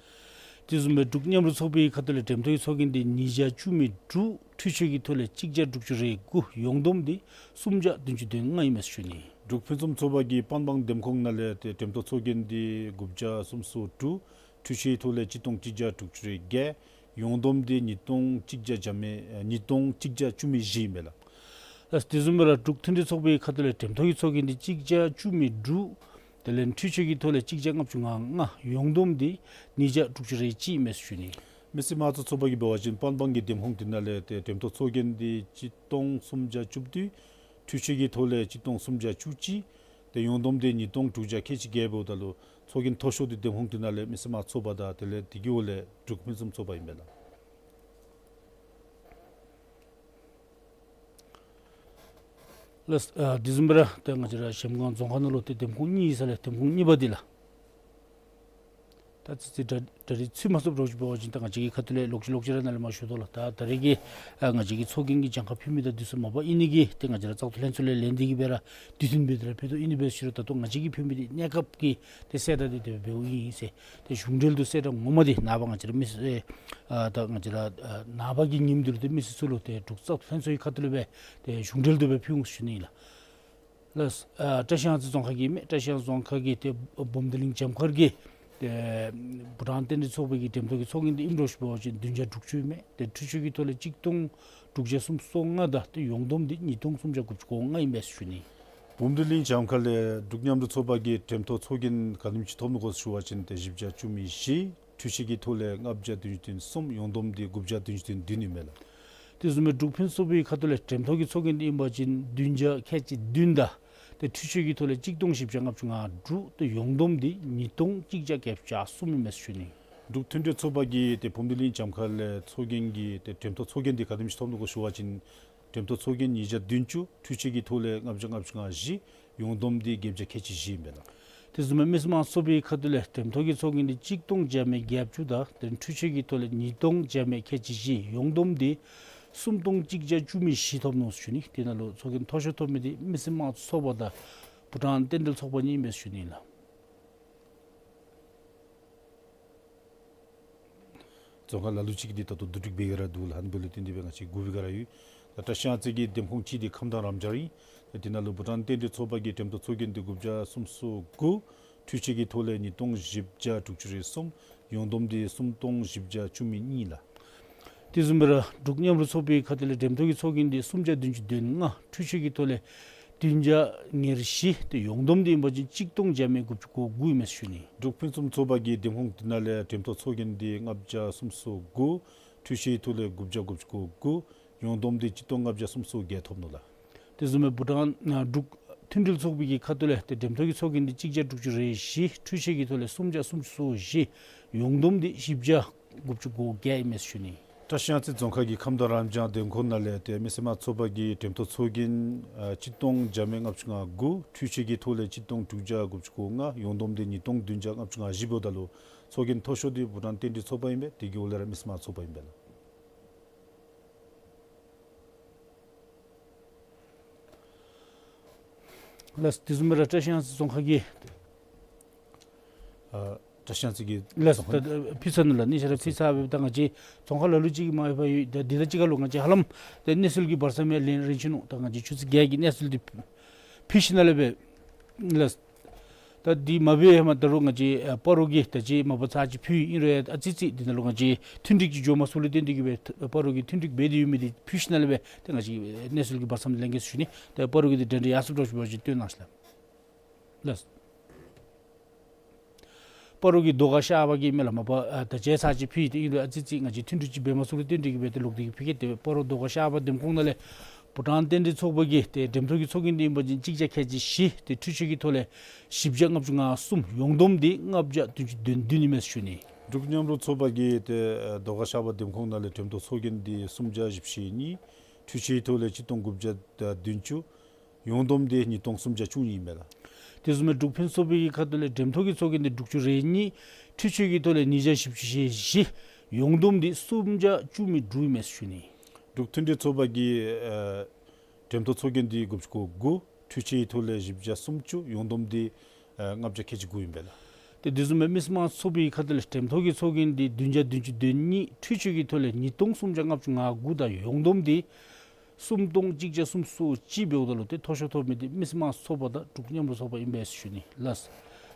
དེ་བཟུམ་སྦེ་འབྲུག་མཉམ་རུབ་ཚོགས་པའི་ཁ་ཐུག་ལས་འགྲེམས་ཐོག་ཚོགས་རྒྱན་འདི་ཉིས་བརྒྱ་བཅུ་མེད་དྲུག། འཕྲུལ་ཆས་ཀྱི་ཐོག་ལས་གཅིག་བརྒྱ་དྲུག་ཅུ་རེ་དགུ། ཡོངས་བསྡོམས་འདི་སུམ་བརྒྱ་བདུན་ཅུ་དོན་ལྔ་ཨིན་མས་ཟེར་ཞུ་ནི། འབྲུག་ཕུན་སུམ་ཚོགས་པ་གིས་པན་སྦང་འདེམས་ཁོངས་ནང་ལས་ཏེ་འགྲེམས་ཐོག་ཚོགས་རྒྱན་འདི་དགུ་བརྒྱ་སུམ་ཅུ་སོ་དྲུག། འཕྲུལ་ཆས་ཐོག་ལས་གཅིག་སྟོང་གཅིག་བརྒྱ་དྲུག་ཅུ་རེ་བརྒྱད། ཡོངས་བསྡོམས་འདི་ཉིས་སྟོང་གཅིག་བརྒྱ་བརྒྱ་མེད་ཨ་ཉིས་སྟོང་གཅིག་བརྒྱ་བཅུ་མེད་བཞི་ཨིན་པས་ལགས། ལགས། དེ་བཟུམ་སྦེ་ར་འབྲུག་མཐུན་སྒྲིལ་ཚོགས་པའི་ཁ་ཐུག་ལས་འགྲེམས་ཐོག་གི་ཚོགས་རྒྱན་འདི་གཅིག་བརྒྱ་བཅུ་མེད་དྲུག། དེ་ལས་འཕྲུལ་ཆས་ཀྱི་ཐོག་ལས་གཅིག་བརྒྱ་ལྔ་བཅུ་ང་ལྔ། ཡོངས་བསྡོམས་འདི་ཉིས་བརྒྱ་དྲུག་ཅུ་རེ་གཅིག་ཨིན་མས་ཟེར་ཞུ་ནི། མི་སེར་དམངས་གཙོ་ཚོགས་པ་གིས་འབད་བ་ཅིན་པན་སྦང་གི་འདེམས་ཁོངས་འདི་ནང་ལས་ཏེ་འགྲེམས་ཐོག་ཚོགས་རྒྱན་འདི་གཅིག་སྟོང་སུམ་བརྒྱ་བཅུ་བདུན། འཕྲུལ་ཆས་ཀྱི་ཐོག་ལས་གཅིག་སྟོང་སུམ་བརྒྱ་བཅུ་གཅིག། ཏེ་ཡོངས་བསྡོམས་འདི་ཉིས་སྟོང་དྲུག་བརྒྱ་ཁལ་གཅིག་བརྒལ་འབདཝ་ད་ལུ་ཚོགས་རྒྱན་མཐོ་ཤོས་འདི་འདེམས་ཁོངས་དེ་ནང་ལས་མི་སེར་དམངས་གཙོ་ཚོགས་པ་དང་དེ་ལས་དེ་གི་འོག་ལས་འབྲུག་ཕུན་སུམ་ཚོགས་པ་ཨིན་པས་ལགས། ལགས། ཨ་དེ་བཟུམ་སྦེ་ར་ཏེ་ང་བཅས་ར་གཞལམ་སྒང་རྫོང་ཁག་ནང་ལུ་ཏེ་འདེམས་ཁོངས་གཉིས་ཡོད་ས་ལས་འདེམས་ཁོངས་གཉིས་པ་འདི་ལགས། ད་ཙི་ཙི་ད་ད་རིས་ཚུད་མ་ཚུགསཔ་འདྲཝ་ཅིག་འབད་བ་ཅིན་ད་ང་བཅས་ཀྱི་ཁ་ཐུག་ལས་ལོག་ཅི་ལོག་ཅི་ར་ནཱ་ལས་མར་ཞུ་དོ་ལགས། ད་ད་རིས་ཀྱི་ཨ་ང་བཅས་ཀྱི་ཚོགས་རྒྱན་གྱི་གྱངས་ཁ་ཕུལ་མི་དང་འདི་ཚུ་མ་པ་ཨིན་ནི་གིས་ཏེ་ང་བཅས་ར་བཙག་འཐུ་ལྷན་ཚོགས་ལས་ལན་འདི་གིས་སྦེ་ར་དུས་མཐུན་སྦེ་དེ་ར་ཕུལ་དོ། ཨིན་ནི་འབད་ཞུ་རུང་ད་ལྟོ་ང་བཅས་ཀྱིས་ཕུལ་མི་འདི་གནས་སྐབས་ཀྱི་ཏེ་གསལ་བསྒྲགས་འདི་དེ་སྦེ་འབདཝ་ཨིན་ཟེར། ཏེ་གཞུང་འབྲེལ་དུ་གསལ་བསྒྲགས་ངོ་མ་འདི་ནངས་པ་ང་བཅས་ར་མི་སེར་ཨ་ད་ང་བཅས་ར་ཨ་ནངས་པ་གི་ཉིནམ་འདི་ལུ་ཏེ་མི་སེར་ཚུ་ལུ་ཏེ་འབྲུག་བཙག་འཐུ་ལྷན་ཚོགས་ཀྱི་ཁ་ཐུག་ལས་སྦེ་ཏེ་གཞུང་འབྲེལ་དུ་སྦེ་ཕུལ་འོང་ཟེར་ཞུ་ནི་ཨིན་ལགས། ལགས། ཨ་བཀྲིས་གཡང་རྩེ་རྫོང་ཁག་གི་མས། བཀྲིས་གཡང་རྫོང་ཁག་གི་ཏེ་འབུམ་སྡེ་གླིང་བྱམས་མཁར་གྱི་ཏེ་བུ་ཊཱན་རྟེན་འབྲེལ་ཚོགས་པའི་གི་འགྲེམས་ཐོག་གི་ཚོགས་རྒྱན་འདི་ཨིནམ་འདྲཝ་ཅིག་འབད་བ་ཅིན་བདུན་བརྒྱ་དྲུག་ཅུ་མས། ཏེ་འཕྲུལ་ཆས་ཀྱི་ཐོག་ལས་གཅིག་སྟོང་དྲུག་བརྒྱ་སུམ་ཅུ་སོ་ལྔ་དང་ཏེ་ཡོངས་བསྡོམས་འདི་ཉིས་སྟོང་སུམ་བརྒྱ་དགུ་བཅུ་གོ་ལྔ་ཨིན་པས་ཟེར་ཞུ་ནི། འབུམ་སྡེ་གླིང་བྱམས་མཁར་ལས་འབྲུག་མཉམ་རུབ་ཚོགས་པ་གི་འགྲེམས་ཐོག་ཚོགས་རྒྱན་ག་དེམ་ཅིག་ཐོབ་ནུག་གོ་ཞུ་བ་ཅིན་ཏེ་བཞི་བརྒྱ་བཅུ་མེད་བཞི། འཕྲུལ་ཆས་ཀྱི་ཐོག་ལས་ལྔ་བརྒྱ་བདུན་ཅུ་དོན་གསུམ། ཡོངས་བསྡོམས་འདི་དགུ་བརྒྱ་བདུན་ཅུ་དོན་བདུན་ཨིན་མས་ལགས། དེ་བཟུམ་སྦེ་འབྲུག་ཕུན་སུམ་ཚོགས་པའི་ཁ་ཐུག་ལས་འགྲེམས་ཐོག་གི་ཚོགས་རྒྱན་འདི་ཨིན་པ་ཅིན་བདུན་བརྒྱ་ཁལ་གཅིག་བདུན་དང་ཏེ་འཕྲུལ་ཆས་ཀྱི་ཐོག་ལས་གཅིག་སྟོང་བཞི་བརྒྱ་ལྔ་བཅུ་ང་དྲུག། ཏེ་ཡོངས་བསྡོམས་འདི་ཉིས་སྟོང་གཅིག་བརྒྱ་བརྒྱད་ཅུ་གྱ་གསུམ་ཨིན་མས་ཟེར་ཞུ་ནི། འབྲུག་མཐུན་སྒྲིལ་ཚོགས་པ་གིས་ཏེ་འབུམ་སྡེ་གླིང་བྱམས་མཁར་ལས་ཚོགས་རྒྱན་གྱི་ཏེ་འགྲེམས་ཐོག་ཚོགས་རྒྱན་འདི་ག་དེམ་ཅིག་ཐོབ་ནུག་གོ་ཞུ་བ་ཅིན་འགྲེམས་ཐོག་ཚོགས་རྒྱན་ཉིས་བརྒྱ་བདུན་ཅུ། འཕྲུལ་ཆས་ཀྱི་ཐོག་ལས་ལྔ་བརྒྱ་ལྔ་བཅུ་ང་བཞི། ཡོངས་བསྡོམས་འདི་བརྒྱད་བརྒྱ་ཁལ་གཅིག་བཞི་ཨིན་པས་ལགས། དེ་བཟུམ་སྦེ་མི་སེར་དམངས་གཙོ་ཚོགས་པའི་ཁ་ཐུག་ལས་འགྲེམས་ཐོག་གི་ཚོགས་རྒྱན་འདི་གཅིག་སྟོང་བརྒྱ་མེད་བརྒྱད་ཅུ་དང་ཏེ་འཕྲུལ་ཆས་ཀྱི་ཐོག་ལས་ཉིས་སྟོང་བརྒྱ་མེད་ཁལ་གཅིག་བཞི། ཡོངས་བསྡོམས་འདི་སུམ་སྟོང་གཅིག་བརྒྱ་བཅུ་མེད་བཞི་ཐོབ་ནུག་ཟེར་ཞུ་ནི། དེ་ནང་ལུ་ཚོགས་རྒྱན་མཐོ་ཤོས་ཐོབ་མི་འདི་མི་སེར་དམངས་གཙོ་ཚོགས་པ་དང་བུ་ཊཱན་རྟེན་འབྲེལ་ཚོགས་པ་གཉིས་ཨིན་པས་ཟེར་ཞུ་ནི་ལགས། རྫོང་ཁག་ལ་ལུ་ཅིག་འདི་ད་ལྟོ་བསྡུ་སྒྲིག་འབད་ག་ར་འདུག་ལགས། ཨ་ནི་འབདཝ་ལས་བརྟེན་ཏེ་སྦེ་ང་བཅས་དགུ་པའི་ག་ར་ཡོད། ད་བཀྲིས་གཡང་རྩེ་གི་འདེམས་ཁོངས་གཅིག་འདི་ཁམས་དྭངས་རབ་འབྱམས་ཨིན། ད་དེ་ནང་ལུ་བུ་ཊཱན་རྟེན་འབྲེལ་ཚོགས་པ་གི་འགྲེམས་ཐོག་ཚོགས་རྒྱན་འདི་དགུ་བརྒྱ་སུམ་ཅུ་སོ་དགུ། འཕྲུལ་ཆས་ཀྱི་ཐོག་ལས་ཉིས་སྟོང་བཞི་བརྒྱ་དྲུག་ཅུ་རེ་གསུམ། ཡོངས་བསྡོམས་འདི་སུམ་སྟོང་བཞི་བརྒྱ་བཅུ་མེད་གཉིས་ལགས། དེ་བཟུམ་སྦེ་ར་འབྲུག་མཉམ་རུབ་ཚོགས་པའི་ཁ་ཐུག་ལས་འགྲེམས་ཐོག་གི་ཚོགས་རྒྱན་འདི་སུམ་བརྒྱ་བདུན་ཅུ་དོན་ལྔ། འཕྲུལ་ཆས་ཀྱི་ཐོག་ལས་བདུན་བརྒྱ་ཉེར་བཞི། ཏེ་ཡོངས་བསྡོམས་འདི་ཨིན་པ་ཅིན་གཅིག་སྟོང་བརྒྱ་མེད་དགུ་བཅུ་གོ་དགུ་ཨིན་མས་ཟེར་ཞུ་ནི། འབྲུག་ཕུན་སུམ་ཚོགས་པ་གི་འདེམས་ཁོངས་དེ་ནང་ལས་འགྲེམས་ཐོག་ཚོགས་རྒྱན་འདི་ལྔ་བརྒྱ་སུམ་ཅུ་སོ་དགུ། འཕྲུལ་ཆས་ཀྱི་ཐོག་ལས་དགུ་བརྒྱ་དགུ་བཅུ་གོ་དགུ། ཡོངས་བསྡོམས་འདི་གཅིག་སྟོང་ལྔ་བརྒྱ་སུམ་ཅུ་སོ་བརྒྱད་ཐོབ་ནུག་ལགས། དེ་བཟུམ་སྦེ་བུ་ཊཱན་ཨ་འབྲུག་མཐུན་སྒྲིལ་ཚོགས་པའི་གི་ཁ་ཐུག་ལས་ཏེ་འགྲེམས་ཐོག་གི་ཚོགས་རྒྱན་འདི་གཅིག་བརྒྱ་དྲུག་ཅུ་རེ་བཞི། འཕྲུལ་ཆས་ཀྱི་ཐོག་ལས་སུམ་བརྒྱ་སུམ་ཅུ་སོ་བཞི། ཡོངས་བསྡོམས་འདི་བཞི་བརྒྱ་དགུ་བཅུ་གོ་བརྒྱད་ཨིན་མས་ཟེར་ཞུ་ནི། བཀྲིས་གཡང་རྩེ་རྫོང་ཁག་གི་ཁམས་དྭངས་རབ་འབྱམས་འདེམས་ཁོངས་ནང་ལས་ཏེ་མི་སེར་དམངས་གཙོ་ཚོགས་པ་གི་འགྲེམས་ཐོག་ཚོགས་རྒྱན་ཨ་གཅིག་སྟོང་བརྒྱ་མེད་ལྔ་བཅུ་ང་དགུ། འཕྲུལ་ཆས་ཀྱི་ཐོག་ལས་གཅིག་སྟོང་དྲུག་བརྒྱ་དགུ་བཅུ་གོ་ལྔ། ཡོངས་བསྡོམས་འདི་ཉིས་སྟོང་བདུན་བརྒྱ་ལྔ་བཅུ་ང་བཞི་འབདཝ་ད་ལུ་ཚོགས་རྒྱན་མཐོ་ཤོས་འདི་བུ་ཊཱན་རྟེན་འབྲེལ་ཚོགས་པ་ཨིན་པས། དེ་གི་འོག་ལས་ར་མི་སེར་དམངས་གཙོ་ཚོགས་པ་ཨིན་པས་ལགས། ལགས། དེ་བཟུམ་སྦེ་ར་བཀྲིས་གཡང་རྩེ་རྫོང་ཁག་གི་ཨ་བཀྲིས་གཡང་རྩེ་གི་ལགས། རྫོང་ཁག་ད་ཕུལ་ཚར་ནུག་ལགས། ཨ་ནི་ཤ་ར་ཕུལ་ཚར་སྦེ་ད་ང་བཅས་རྫོང་ཁག་ལ་ལུ་ཅིག་གིས་མ་ཕུལ་བར་ཡོད། ད་འདི་དང་གཅིག་ཁར་ལུ་ང་བཅས་ཧ་ལམ་ད་གནས་ཚུལ་གྱི་བར་མཚམས་ཡང་ལེན་རན་ཆི་ནུག། ད་ང་བཅས་ཆུ་ཚོད་བརྒྱད་ཀྱི་གནས་ཚུལ་འདི་ཕུལ་ཞིནམ་ལས་སྦེ་ལགས། ད་འདི་མ་འབད་བའི་ཧེ་མ་ད་རུང་ང་བཅས་ཨ་སྤ་རོ་གི་ད་ཅི་མ་པ་ཚར་གཅིག་ཕུལ་ཡི། ཨིན་རུང་ཡང་ཨ་ཙི་ཙི་འདི་ནང་ལུ་ང་བཅས་མཐུན་འགྲིག་ཅིག་འགྱོ་མ་ཚུགསཔ་ལས་བརྟེན་ཏེ་གིས་སྦེ་སྤ་རོ་གི་མཐུན་འགྲིག་འབད་དེ་ཡོད་མི་འདི་ཕུལ་ཞིནམ་ལས་སྦེ་ཏེ་ང་བཅས་གནས་ཚུལ་གྱི་བར་མཚམས་ལེན་གེ་ཟེར་ཞུ་ནི། ཏེ་སྤ་རོ་གི་འདི་འདྲ་འདྲ་ཡར་སོངམ་འདྲཝ་ཅིག་འབད་བ་ཅིན་སྟོན་གནང་ཟེར་ལགས། ལགས། སྤ་རོ་གི་རྡོ་དཀར་ཤར་པ་གི་མས་ལགས། མ་པ་ཨ་ད་ཅི་ཚར་གཅིག་ཕུལ་ཡི། ཏེ་ཨིན་རུང་ཨ་ཙི་ཙི་ང་བཅས་མཐུན་འགྲིག་ཅིག་འབད་མ་ཚུགསཔ་ལས་བརྟེན་ཏེ་གིས་སྦེ་ཏེ་ལོག་སྟེ་གིས་ཕུལ་གེ། ཏེ་སྤ་རོ་རྡོ་དཀར་ཤར་པ་འདེམས་ཁོངས་ནང་ལས་བུ་ཊཱན་རྟེན་འབྲེལ་ཚོགས་པ་གི་ཏེ་འགྲེམས་ཐོག་གི་ཚོགས་རྒྱན་འདི་ཨིན་པ་ཅིན་གཅིག་བརྒྱ་ཁལ་གཅིག་བཞི། ཏེ་འཕྲུལ་ཆས་ཀྱི་ཐོག་ལས་བཞི་བརྒྱ་ལྔ་བཅུ་ང་གསུམ། ཡོངས་བསྡོམས་འདི་ལྔ་བརྒྱ་བདུན་ཅུ་དོན་བདུན་ཨིན་མས་ཟེར་ཞུ་ནི། འབྲུག་མཉམ་རུབ་ཚོགས་པ་གི་ཏེ་ཨ་རྡོ་དཀར་ཤར་པ་འདེམས་ཁོངས་ནང་ལས་འགྲེམས་ཐོག་ཚོགས་རྒྱན་འདི་སུམ་བརྒྱ་བཞི་བཅུ་ཞེ་གཉིས། འཕྲུལ་ཆས་ཀྱི་ཐོག་ལས་གཅིག་སྟོང་དགུ་བརྒྱ་བདུན་ཅུ། ཡོངས་བསྡོམས་འདི་ཉིས་སྟོང་སུམ་བརྒྱ་བཅུ་གཉིས་ཨིན་མས་ལགས། དེ་བཟུམ་སྦེ་འབྲུག་ཕུན་སུམ་ཚོགས་པའི་ཁ་ཐུག་ལས་འགྲེམས་ཐོག་གི་ཚོགས་རྒྱན་འདི་དྲུག་ཅུ་རེ་གཉིས། འཕྲུལ་ཆས་ཀྱི་ཐོག་ལས་ཉིས་བརྒྱ་བཞི་བཅུ་ཞེ་བཞི། ཡོངས་བསྡོམས་འདི་སུམ་བརྒྱ་བཅུ་མེད་དྲུག་ཨིན་མས་ཟེར་ཞུ་ནི། འབྲུག་མཐུན་སྒྲིལ་ཚོགས་པ་གི་ཨ་འགྲེམས་ཐོག་ཚོགས་རྒྱན་འདི་དགུ་བཅུ་གོ་དགུ། འཕྲུལ་ཆས་ཀྱི་ཐོག་ལས་བཞི་བརྒྱ་སུམ་ཅུ། ཡོངས་བསྡོམས་འདི་ཨ་ལྔ་བརྒྱ་ཁལ་གཅིག་དགུ་ཨིན་པས་ལགས། ཏེ་དེ་བཟུམ་སྦེ་མི་སེར་དམངས་གཙོ་ཚོགས་པའི་ཁ་ཐུག་ལས་འགྲེམས་ཐོག་གི་ཚོགས་རྒྱན་འདི་བདུན་བརྒྱ་བདུན་ཅུ་དོན་གཉིས། འཕྲུལ་ཆས་ཀྱི་ཐོག་ལས་ཉིས་སྟོང་སུམ་བརྒྱ་ལྔ་བཅུ་ང་དགུ་དང་ཡོངས་བསྡོམས་འདི་སུམ་སྟོང་གཅིག་བརྒྱ་སུམ་ཅུ་སོ་གཅིག་འབདཝ་ད་ལུ་ཏེ་མཐོ་ཤོས་ཐོབ་མི་འདི་མི་སེར་དམངས་གཙོ་ཚོགས་པ་དང་འབྲུག་མཉམ་རུབ་ཚོགས་པ་ཨིན་པས་ཟེར་ཞུ་ནི་ལགས།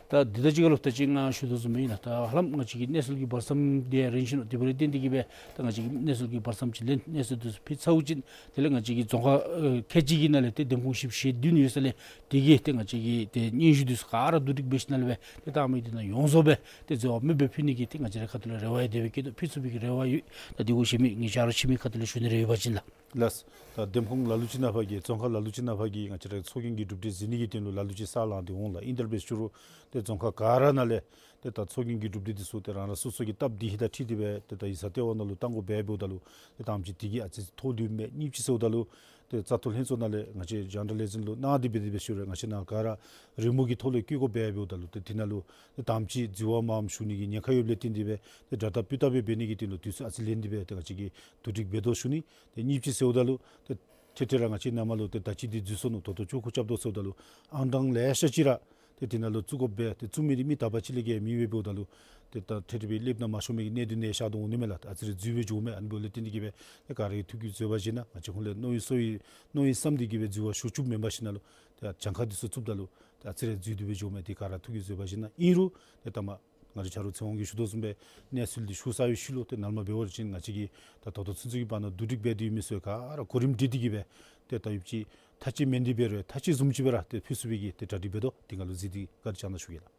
ད་འདི་དང་གཅིག་ཁར་ལུ་ད་ཅི་ང་ཞུ་དོ་བཟུམ་སྦེ་ཨིན་ལགས། ད་ཧ་ལམ་ང་བཅས་ཀྱིས་གནས་ཚུལ་གྱི་བར་མཚམས་འདི་ཡང་རན་ཞིན་ནུག། དེ་འབད་རུང་བརྟེན་ཏེ་གིས་སྦེ་ད་ང་བཅས་ཀྱིས་གནས་ཚུལ་གྱི་བར་མཚམས་ཅིག་ལེན། གནས་ཚུལ་འདི་ཚུ་ཕུལ་ཚརཝ་ཅིག་དེ་ལས་ང་བཅས་ཀྱི་རྫོང་ཁག་ཨེ་ཁལ་གཅིག་གི་ནང་ལས་ཏེ་འདེམས་ཁོངས་བཞི་བཅུ་ཞེ་བདུན་ཡོད་ས་ལས་དེ་གི་ཏེ་ང་བཅས་ཀྱི་ཏེ་སྙན་ཞུ་འདི་ཚུ་ག་ར་བསྡུ་སྒྲིག་འབད་ཞིནམ་ལས་སྦེ་ཏེ་ད་མི་འདི་ནང་ཡོངས་རྫོགས་སྦེ་ཏེ་འཛོལ་བ་མེདཔ་སྦེ་ཕུལ་ནི་གི་ཏེ་ང་བཅས་རའི་ཁ་ཐུག་ལས་རེ་བ་ཡང་དེ་སྦེ་བསྐྱེད་དོ། ཕུལ་ཚུགས་པའི་གི་རེ་བ་ཡོད། ད་དེ་གུ་གཞན་མི་ངེའི་ཆ་ར་ཕྱི་མི་ཁ་ཐུག་ལས་ཞུ་ནི་རེ་ཡོད་པ་ཅིན་ལགས། ལགས། ད་འདེམས་ཁོངས་ལ་ལུ་ཅིག་ནང་ཕར་གྱི་རྫོང་ཁག་ལ་ལུ་ཅིག་ནང་ཕར་གྱི་ང་བཅས་རའི་ཚོགས་རྒྱན་གྱི་གྲུབ་འབྲས་གཟིགས་ནི་གི་དོན་ལུ་ལ་ལུ་ཅིག་ས་ལངས་ཏེ་འོང་ལགས། ཨིན་ཏེ་འབད་ཞུ་རུང་ཏེ་རྫོང་ཁག་ག་ར་ནང་ལས་ཏེ་ད་ཚོགས་རྒྱན་གྱི་གྲུབ་འབྲས་འདི་ཚུ་ཏེ་རང་རང་སོ་སོ་གི་སྟབས་བདེ་ཧིང་དང་འཁྲིལ་ཏེ་སྦེ་ཏེ་ད་ཡིག་ཚང་ལྟེ་བ་ནང་ལུ་བཏང་དགོཔ་འབདཝ་ད་ལུ་ཏེ་ད་ཨེམ་ཆི་དེ་གིས་ཨ་ཙི་ཅིག་ཐོ་ལུ་མས། གཉིས་པ་ཅིག་ཟེརཝ་ད་ལུ་ཏེ་བཙག་འཐུ་ལྷན་ཚོགས་ནང་ལས་ང་བཅས་ཇེ་ནེ་རལ་ལེ་ཟིང་ལུ་གནང་སྟེ་འབད་དེ་འབད་ཞུ་རུང་ང་བཅས་ནཱ་ག་ར་རི་མོ་གི་ཐོག་ལས་བཀོད་དགོཔ་འབདཝ་ད་ལུ་ཏེ་དེ་ནང་ལུ་ཏེ་ད་ཨེམ་ཆི་འཛོལ་བ་མངམ་ཞུ་ནི་གི་ཉེན་ཁ་ཡོདཔ་ལས་བརྟེན་ཏེ་སྦེ་ཏེ་དྲག་དྲག་སྤུས་དག་སྦེ་འབད་ནི་གི་དོན་ལུ་དུས་ཚོད་ཨ་ཙི་ལེན་ཏེ་སྦེ་ཏེ་ང་བཅས་ཀྱིས་བསྡུ་སྒྲིག་འབད་དོ་ཞུ་ནི། ཏེ་གཉིས་པ་ཅིག་ཟེརཝ་ད་ལུ་ཏེ་ཏེ་ཏེ་ར་ང་བཅས་ནཱ་མར་ལུ་ཏེ་ད་ཅི་འདི་འཛོལ་སོ་ནུག། ད་ལྟོ་ཅོག་ཁོ་རྐྱབ་དོ་ཟེརཝ་ད་ལུ་ཨང་གྲངས་ལེ་ཤ་ཅིག་ར་ཏེ་དེ་ནང་ལུ་བཙུགས་དགོཔ་སྦེ་ཏེ་བཙུགས་མི་འདི་མི་དག་པ་ཅིག་ལས་བརྒལ་མེད་པས། འབདཝ་ད་ལུ་ཏེ་ད་ཏེ་དེ་སྦེ་ལེབ་ནང་མ་ཤོང་མི་གི་གནད་དོན་ནི་ཤར་དོ་འོང་ནི་མས་ལགས། ཨ་ཙི་རེ་འཛོལ་སྦེ་འགྱོཝ་མས། ཨ་ནི་འབདཝ་ལས་བརྟེན་ཏེ་གིས་སྦེ་ཏེ་ག་ར་གིས་ཐུགས་ཀྱི་བཟོད་པ་བཞེས་གནང་། ང་བཅས་ཧོངས་ལས་མནོ་བའི་སོ་བའི་མནོ་བའི་བསམ་འདི་གིས་སྦེ་འཛོལ་བ་ཞུགས་བཅུགཔ་མེན་པར་ཞིནམ་ལས་ཏེ་གྱངས་ཁ་འདི་ཚུ་བཙུགསཔ་ད་ལུ་ཏེ་ཨ་ཙི་རེ་འཛོལ་སྡོད་སྦེ་འགྱོཝ་མས། དེ་ག་ར་ཐུགས་ཀྱི་བཟོད་པ་བཞེས་གནང་། ཨིན་རུང་ཏེ་ད་མ་ང་རའི་ཆ་རོགས་ཚེ་དབང་གིས་ཞུ་དོ་བཟུམ་སྦེ་གནས་ཚུལ་འདི་ཞུ་ཚར་བའི་ཤུལ་ལུ་ཏེ་ནཱ་ལས་མར་འབད་བ་ཅིན་ང་བཅས་ཀྱིས་ད་ད་ལྟོ་ཚུན་ཚོད་ཀྱི་བར་ན་བསྡུ་སྒྲིག་འབད་དེ་ཡོད་མི་ཚུ་ག་ར་གོ་རིམ་སྒྲིག་སྟེ་གིས་སྦེ་ཏེ་ད་ཡོདཔ་ཅིག་མཐའ་དཔྱད་མེན་ཏེ་འབད་རུང་མཐའ་དཔྱད་བཟུམ་ཅིག་སྦེ་ར་ཏེ་ཕུལ་ཚུགས་པའི་གི་ཏེ་གྲ་སྒྲིག་འབད་དོ། དེ་ང་ལུ་གཟིགས་ཏེ་བཀའ་དྲིན་བསྐྱང་གནང་ཞུ་གེ་ལགས།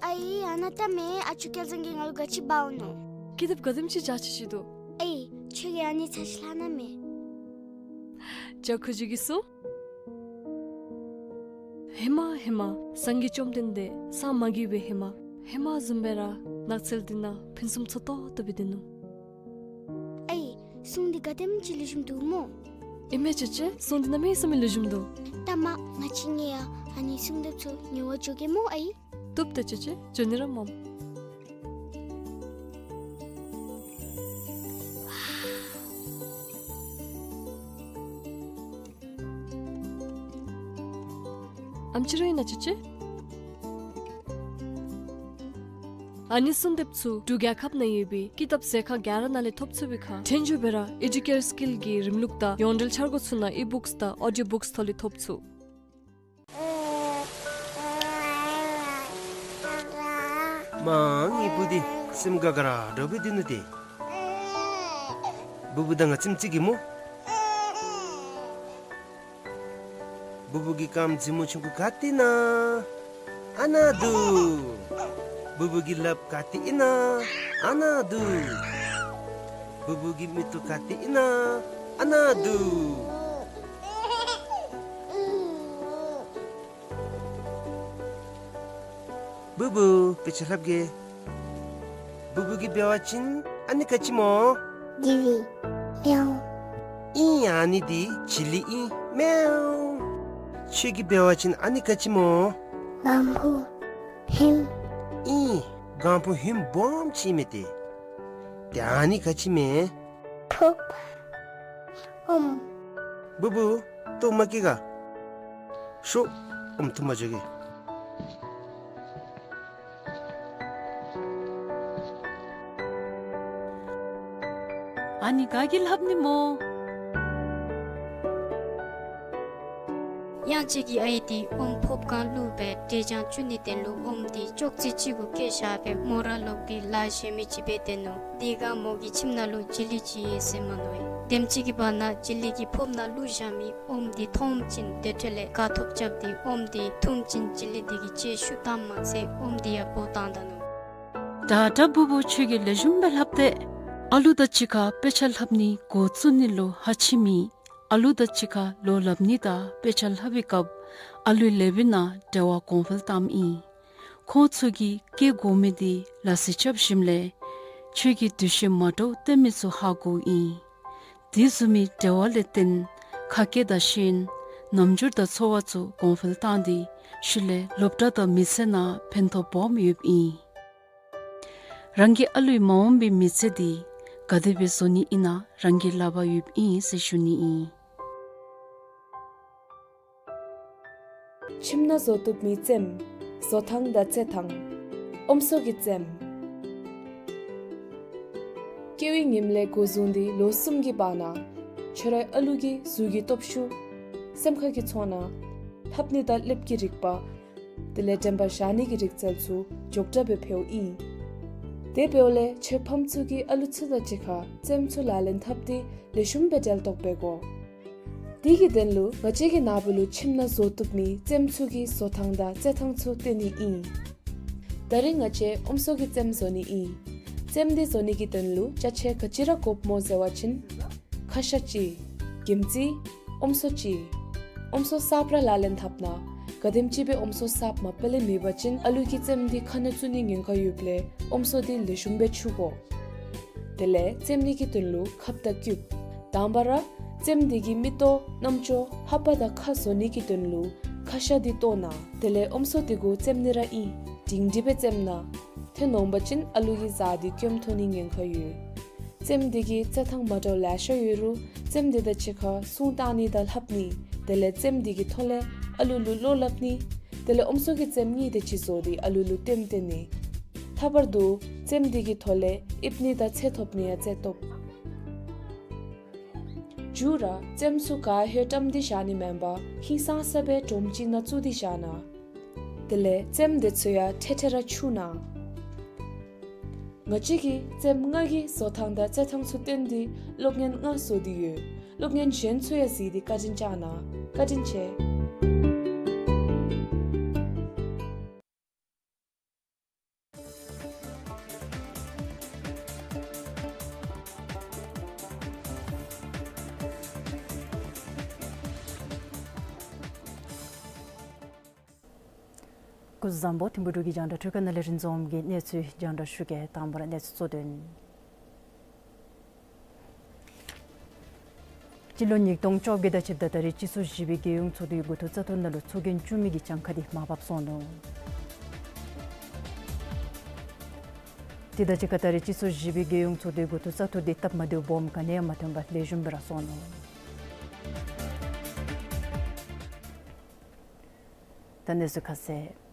ཨའི་ཨ་ནཱ་ལྟ་མས། ཨ་ཅོ་སྐལ་བཟང་གིས་ང་ལུ་ག་ཅི་འབག་འོང་ནུག། ཀི་དེབ་ག་དེམ་ཅིག་བྱ་ཅི་ཅི་འདུག། ཨའི་ཁྱོད་ཀྱིས་ཨ་ནི་ཚར་ཅིག་ལྷག་གནང་མས། ཅོག་ཁུ་བྱུག་གེ་སོང་། ཧེ་མ་ཧེ་མ་སངས་རྒྱས་བཅོམ་ལྡན་འདས་སངས་མ་རྒྱས་པའི་ཧེ་མ་ཧེ་མ་བཟུམ་སྦེ་ར་ནགས་ཚལ་འདི་ནང་ཕུན་སུམ་ཚོགས་ཏོག་ཏོ་སྦེ་སྡོད་ནུག། ཨའི་སྲུང་འདི་ག་དེམ་ཅིག་ལེགས་ཤོམ་འདུག་སྨོ། ཨིན་མས་ཅོ་ཅོ། སྲུང་འདི་གནམ་མེད་ས་མེད་ལེགས་ཤོམ་འདུག། ལྟ་མ་ང་བཅས་གཉིས་ཡང་ཨ་ནི་སྲུང་དེ་ཚུ་ཉོ་བར་འགྱོ་གེ་སྨོ་ཨའི། བཏུབ་ད་ཅོ་ཅོ། འགྱོ་ནི་ར་མས། ཨམ་ཅི་ར་ཨིན་ན་ཅོ་ཅོ། ཨ་ནི་སྲུང་དེབ་ཚུ་འབྲུག་རྒྱལ་ཁབ་ནང་ཡོད་པའི་ཀི་དེབ་ཟ་ཁང་ག་ར་ནང་ལས་ཐོབ་ཚུགས་པའི་ཁར་ཕྲན་བཅས་འབད་ར་ཨེ་ཌུ་ཀེར་སི་ཀིལ་གྱི་རིམ་ལུགས་དང་ཡོངས་འབྲེལ་འཆར་སྒོ་ཚུ་ནང་ཨི་བུཀསི་དང་ཨོ་ཌིའོ་བུཀསི་ཐོག་ལས་ཐོབ་ཚུགས། མ་ངེའི་བུ་འདི་སེམས་དགའ་དགའ་ར་འདྲཝ་སྦེ་སྡོད་ནུག་ཏེ། བུ་བུ་དང་ང་ཙམ་ཅིག་གིས་སྨོ། བུ་བུ་གི་རྐངམ་མཛེས་མོ་ཆུང་ཀུ་ག་ཏེ་ཨིན་ན། ཨ་ནཱ་འདུག། བུ་བུ་གི་ལགཔ་ག་ཏེ་ཨིན་ན། ཨ་ནཱ་འདུག། བུ་བུ་གི་མིག་ཏོ་ག་ཏེ་ཨིན་ན། ཨ་ནཱ་འདུག། བུ་བུ་དཔེ་ཆ་ལྷབ་གེ། བུ་བུ་གིས་འབད་བ་ཅིན་ཨ་ནི་ག་ཅི་སྨོ། ཇི་ལི། མེའོ། ཨིན། ཨ་ནི་འདི་ཇི་ལི་ཨིན། མེའོ། ཁྱོད་ཀྱིས་འབད་བ་ཅིན་ཨ་ནི་ག་ཅི་སྨོ། གང་ཕུ། ཧིམ། ཨིན། གང་ཕུ་ཧིམ་སྦོམ་ཅིག་ཨིན་མས་ཏེ། ཏེ་ཨ་ནི་ག་ཅི་མས། ཕོརཔ། ཨོམ། བུ་བུ། ལྟོ་མ་བཀྱེས་ག། ཤོག། ཨོམ་འཐུ་མ་འགྱོ་གེ། ཨ་ནི་ག་གིས་ལྷབ་ནི་སྨོ། གཡང་སྐྱིད་ཀྱི་ཨའི་འདི་ཨོམ་ཕོརཔ་སྒང་བླུགས་སྦེ་འབྲས་ཆང་བཙུགས་ནི་དོན་ལུ་ཨོམ་འདི་ཅོག་ཙེ་གཅིག་གུ་བཀལ་བཞག་སྦེ་མོ་ར་ལོག་སྟེ་ལཱ་གཞན་མི་ཅིག་འབད་སྡོད་ནུག། དེ་སྒང་མོ་གི་ཁྱིམ་ནང་ལུ་ཇི་ལི་ཅིག་ཡོད་ཟེར་མ་མནོ་བས། དེམ་ཅིག་གི་བར་ན་ཇི་ལི་གིས་ཕོརཔ་ནང་བླུགས་བཞག་མི་ཨོམ་འདི་མཐོངམ་ཅིག་དེ་འཕྲོ་ལས་དགའ་ཐོབ་རྐྱབ་སྟེ་ཨོམ་འདི་འཐུངམ་ཅིག་ཇི་ལི་འདི་གིས་ལྕེ་བཤུད་བཏངམ་མ་ཚད་ཨོམ་འདི་ཡང་འབོ་བཏང་ད་ནུག། ད་ད་བུ་བུ་ཁྱོད་ཀྱིས་ལེགས་ཤོམ་སྦེ་ལྷབ་སྟེ། ཨ་ལུ་དང་གཅིག་ཁར་དཔེ་ཆ་ལྷབ་ནི་འགོ་བཙུགས་ནི་ལུ་ཧ་ཆི་མེད། ཨ་ལུ་དང་གཅིག་ཁར་ལོ་ལྷབ་ནི་དང་དཔེ་ཆ་ལྷབ་པའི་སྐབས་ཨ་ལུའི་ལེགས་པའི་ནང་འབྲེལ་བ་གོང་འཕེལ་བཏངམ་ཨིན། ཁོང་ཚུ་གིས་སྐྱེ་དགོ་མི་འདི་ལ་སི་རྐྱབ་ཞིནམ་ལས་ཁྱོད་ཀྱིས་འདུ་ཤེས་མ་འདྲཝ་སྟོན་མི་ཚུ་ཧ་གོཝ་ཨིན། དེ་བཟུམ་མའི་འབྲེལ་བ་ལས་བརྟེན་ཁ་སྐད་དང་ཤེས་ཡོན་རྣམ་འགྱུར་དང་ཚོར་བ་ཚུ་གོང་འཕེལ་བཏང་སྟེ་ཤུལ་ལས་སློབ་གྲྭ་དང་མི་ཚེ་ནང་ཕན་ཐོགས་སྦོམ་ཡོདཔ་ཨིན། རང་གི་ཨ་ལུའི་མ་འོངས་པའི་མི་ཚེ་འདི་ ག་དེ་སྦེ་བཟོ་ནི་ཨིན་ན་རང་གི་ལག་པར་ཡོདཔ་ཨིན་ཟེར་ཞུ་ནི་ཨིན། ཁྱིམ་ནང་བཟོ་བཏུབ་མི་རྩེདམོ། བཟོ་ཐངས་དང་རྩེད་ཐངས། ཨོམ་སྲོ་གི་རྩེདམོ། སྐྱེ་བའི་ཉིནམ་ལས་འགོ་བཟུང་སྟེ་ལོ་གསུམ་གྱི་བར་ན་ཁྱོད་རའི་ཨ་ལུ་གི་གཟུགས་ཀྱི་སྟོབས་ཤུགས། སེམས་ཁ་གི་ཚོར་སྣང་། ལྷབ་ནི་དང་ལེབ་ཀྱི་རིག་པ། དེ་ལས་དྲན་པ་བཞག་ནི་གི་རིག་རྩལ་ཚུ་མགྱོགས་དྲགས་སྦེ་འཕེལཝ་ཨིན། དེ་འབདཝ་ལས་ཁྱོད་ཕམ་ཚུ་གིས་ཨ་ལུ་ཚུ་དང་གཅིག་ཁར་རྩེདམོ་ཚུ་ལག་ལེན་འཐབ་སྟེ་ལེགས་ཤོམ་སྦེ་འབྲེལ་གཏོགས་འབད་དགོ། དེ་གི་དོན་ལུ་ང་བཅས་ཀྱིས་ན་བུ་ལུ་ཁྱིམ་ནང་བཟོ་བཏུབ་མི་རྩེདམོ་ཚུ་གི་བཟོ་ཐངས་དང་རྩེད་ཐངས་ཚུ་སྟོན་ནི་ཨིན། ད་རིས་ང་བཅས་ཨོམ་སྲོ་གི་རྩེདམོ་བཟོ་ནི་ཨིན། རྩེདམོ་འདི་བཟོ་ནི་གི་དོན་ལུ་ཅ་ཆས་ག་ཅི་ར་དགོཔ་སྨོ་ཟེར་བ་ཅིན། ཁ་ཤ་གཅིག། གྱིམ་ཙི། ཨོམ་སྲོ་གཅིག། ཨོམ་སྲོ་གསརཔ་ར་ལག་ལེན་འཐབ་གནང་། ག་དེམ་ཅིག་སྦེ་ཨོམ་སྲོ་གསརཔ་མ་པ་ལས་མེད་པ་ཅིན་ཨ་ལུ་གིས་རྩེདམོ་འདི་ཁ་ནང་བཙུགས་ནིའི་ཉེན་ཁ་ཡོདཔ་ལས་ཨོམ་སྲོ་འདི་ལེགས་ཤོམ་སྦེ་འཁྱུ་དགོ། དེ་ལས་རྩེད་ནི་གི་དོན་ལུ་ཁབ་དང་ཀིའུབ། དང་པ་ར་རྩེདམོ་འདི་གི་མིག་ཏོ་རྣམ་ཅོ་ལྷ་པ་དང་ཁ་བཟོ་ནི་གི་དོན་ལུ་ཁ་ཤ་འདི་བཏོག་གནང་། དེ་ལས་ཨོམ་སྲོ་འདི་གུ་རྩེདམོ་ནི་ར་ཨིན། སྒྲིང་སྒྲི་སྦེ་རྩེདམོ་གནང་། ཏེ་ནོར་བ་ཅིན་ཨ་ལུ་གི་གཟའ་འདི་སྐྱོན་ཐོན་ནིའི་ཉེན་ཁ་ཡོད། རྩེདམོ་འདི་གི་རྩེད་ཐངས་མ་འདྲཝ་ལེ་ཤ་ཡོད་རུང་རྩེདམོ་འདི་དང་གཅིག་ཁར་སྲུང་བཏང་ནི་དང་ལྷབ་ནི། དེ་ལས་རྩེདམོ་འདི་གི་ཐོག་ལས་ཨ་ལུ་ལུ་བློ་སླབ་ནི། དེ་ལས་ཨོམ་སྲོ་གི་རྩེདམོ་གཉིས་དེ་ཅིག་བཟོ་སྟེ་ཨ་ལུ་ལུ་སྟོནམ་སྟོན་ནི། ལྷག་པར་དུ་རྩེདམོ་འདི་གི་ཐོག་ལས་ཨིབ་ནི་དང་ཚེ་ཐོབ་ནི་ཡང་རྩེད་ཐོབ། མཇུག་ར་རྩེདམོ་ཚུ་ག་ཧེ་བཀྲམ་སྟེ་བཞག་ནི་མེན་པར་ཧིང་སངས་ས་སྦེ་སྒྲོམ་གཅིག་ནང་བཙུགས་ཏེ་བཞག་གནང་། དེ་ལས་རྩེདམོ་དེ་ཚུ་ཡང་ཐེ་ཐེ་ར་འཁྱུ་གནང་། ང་བཅས་ཀྱིས་རྩེདམོ་ལྔ་གི་བཟོ་ཐངས་དང་རྩེད་ཐངས་ཚུ་སྟོན་ཏེ་སློབ་གཉེར་ལྔ་བཟོ་སྟེ་ཡོད། སློབ་གཉེར་གཞན་ཚུ་ཡང་གཟིགས་ཏེ་བཀའ་དྲིན་བསྐྱང་གནང་། བཀའ་དྲིན་ཆེ། སྐུ་གཟུགས་བཟང་པོ། ཐིམ་ཕུག་འབྲུག་གི་རྒྱང་བསྒྲགས་འཕྲུལ་ཁང་ནང་ལས་རིན་འཛོམས་ཀྱིས་གནས་ཚུལ་རྒྱང་བསྒྲགས་ཞུ་གེ། དང་པ་ར་གནས་ཚུལ་གཙོ་དོན། སྤྱི་ལོ་ཉིས་སྟོང་བཅོ་བརྒྱད་དང་ཆིབས་ད་ད་རིས་སྤྱི་ཚོགས་བཞི་པའི་རྒྱལ་ཡོངས་ཚོགས་འདུའི་དགུ་ཐོག་རྩ་ཐོག་ནང་ལུ་ཚོགས་རྒྱན་བཙུགས་མི་གི་གྱངས་ཁ་འདི་མར་ཕབ་སོང་ནུག། དེ་དང་གཅིག་ཁར་ད་རིས་སྤྱི་ཚོགས་བཞི་པའི་རྒྱལ་ཡོངས་ཚོགས་འདུའི་དགུ་ཐོག་རྩ་ཐོག་འདི་སྟབས་མ་བདེཝ་སྦོམ་ག་ནི་ཡང་མ་ཐོན་པར་ལེགས་ཤོམ་སྦེ་ར་སོང་ནུག། ད་གནས་ཚུལ་ཁ་གསལ།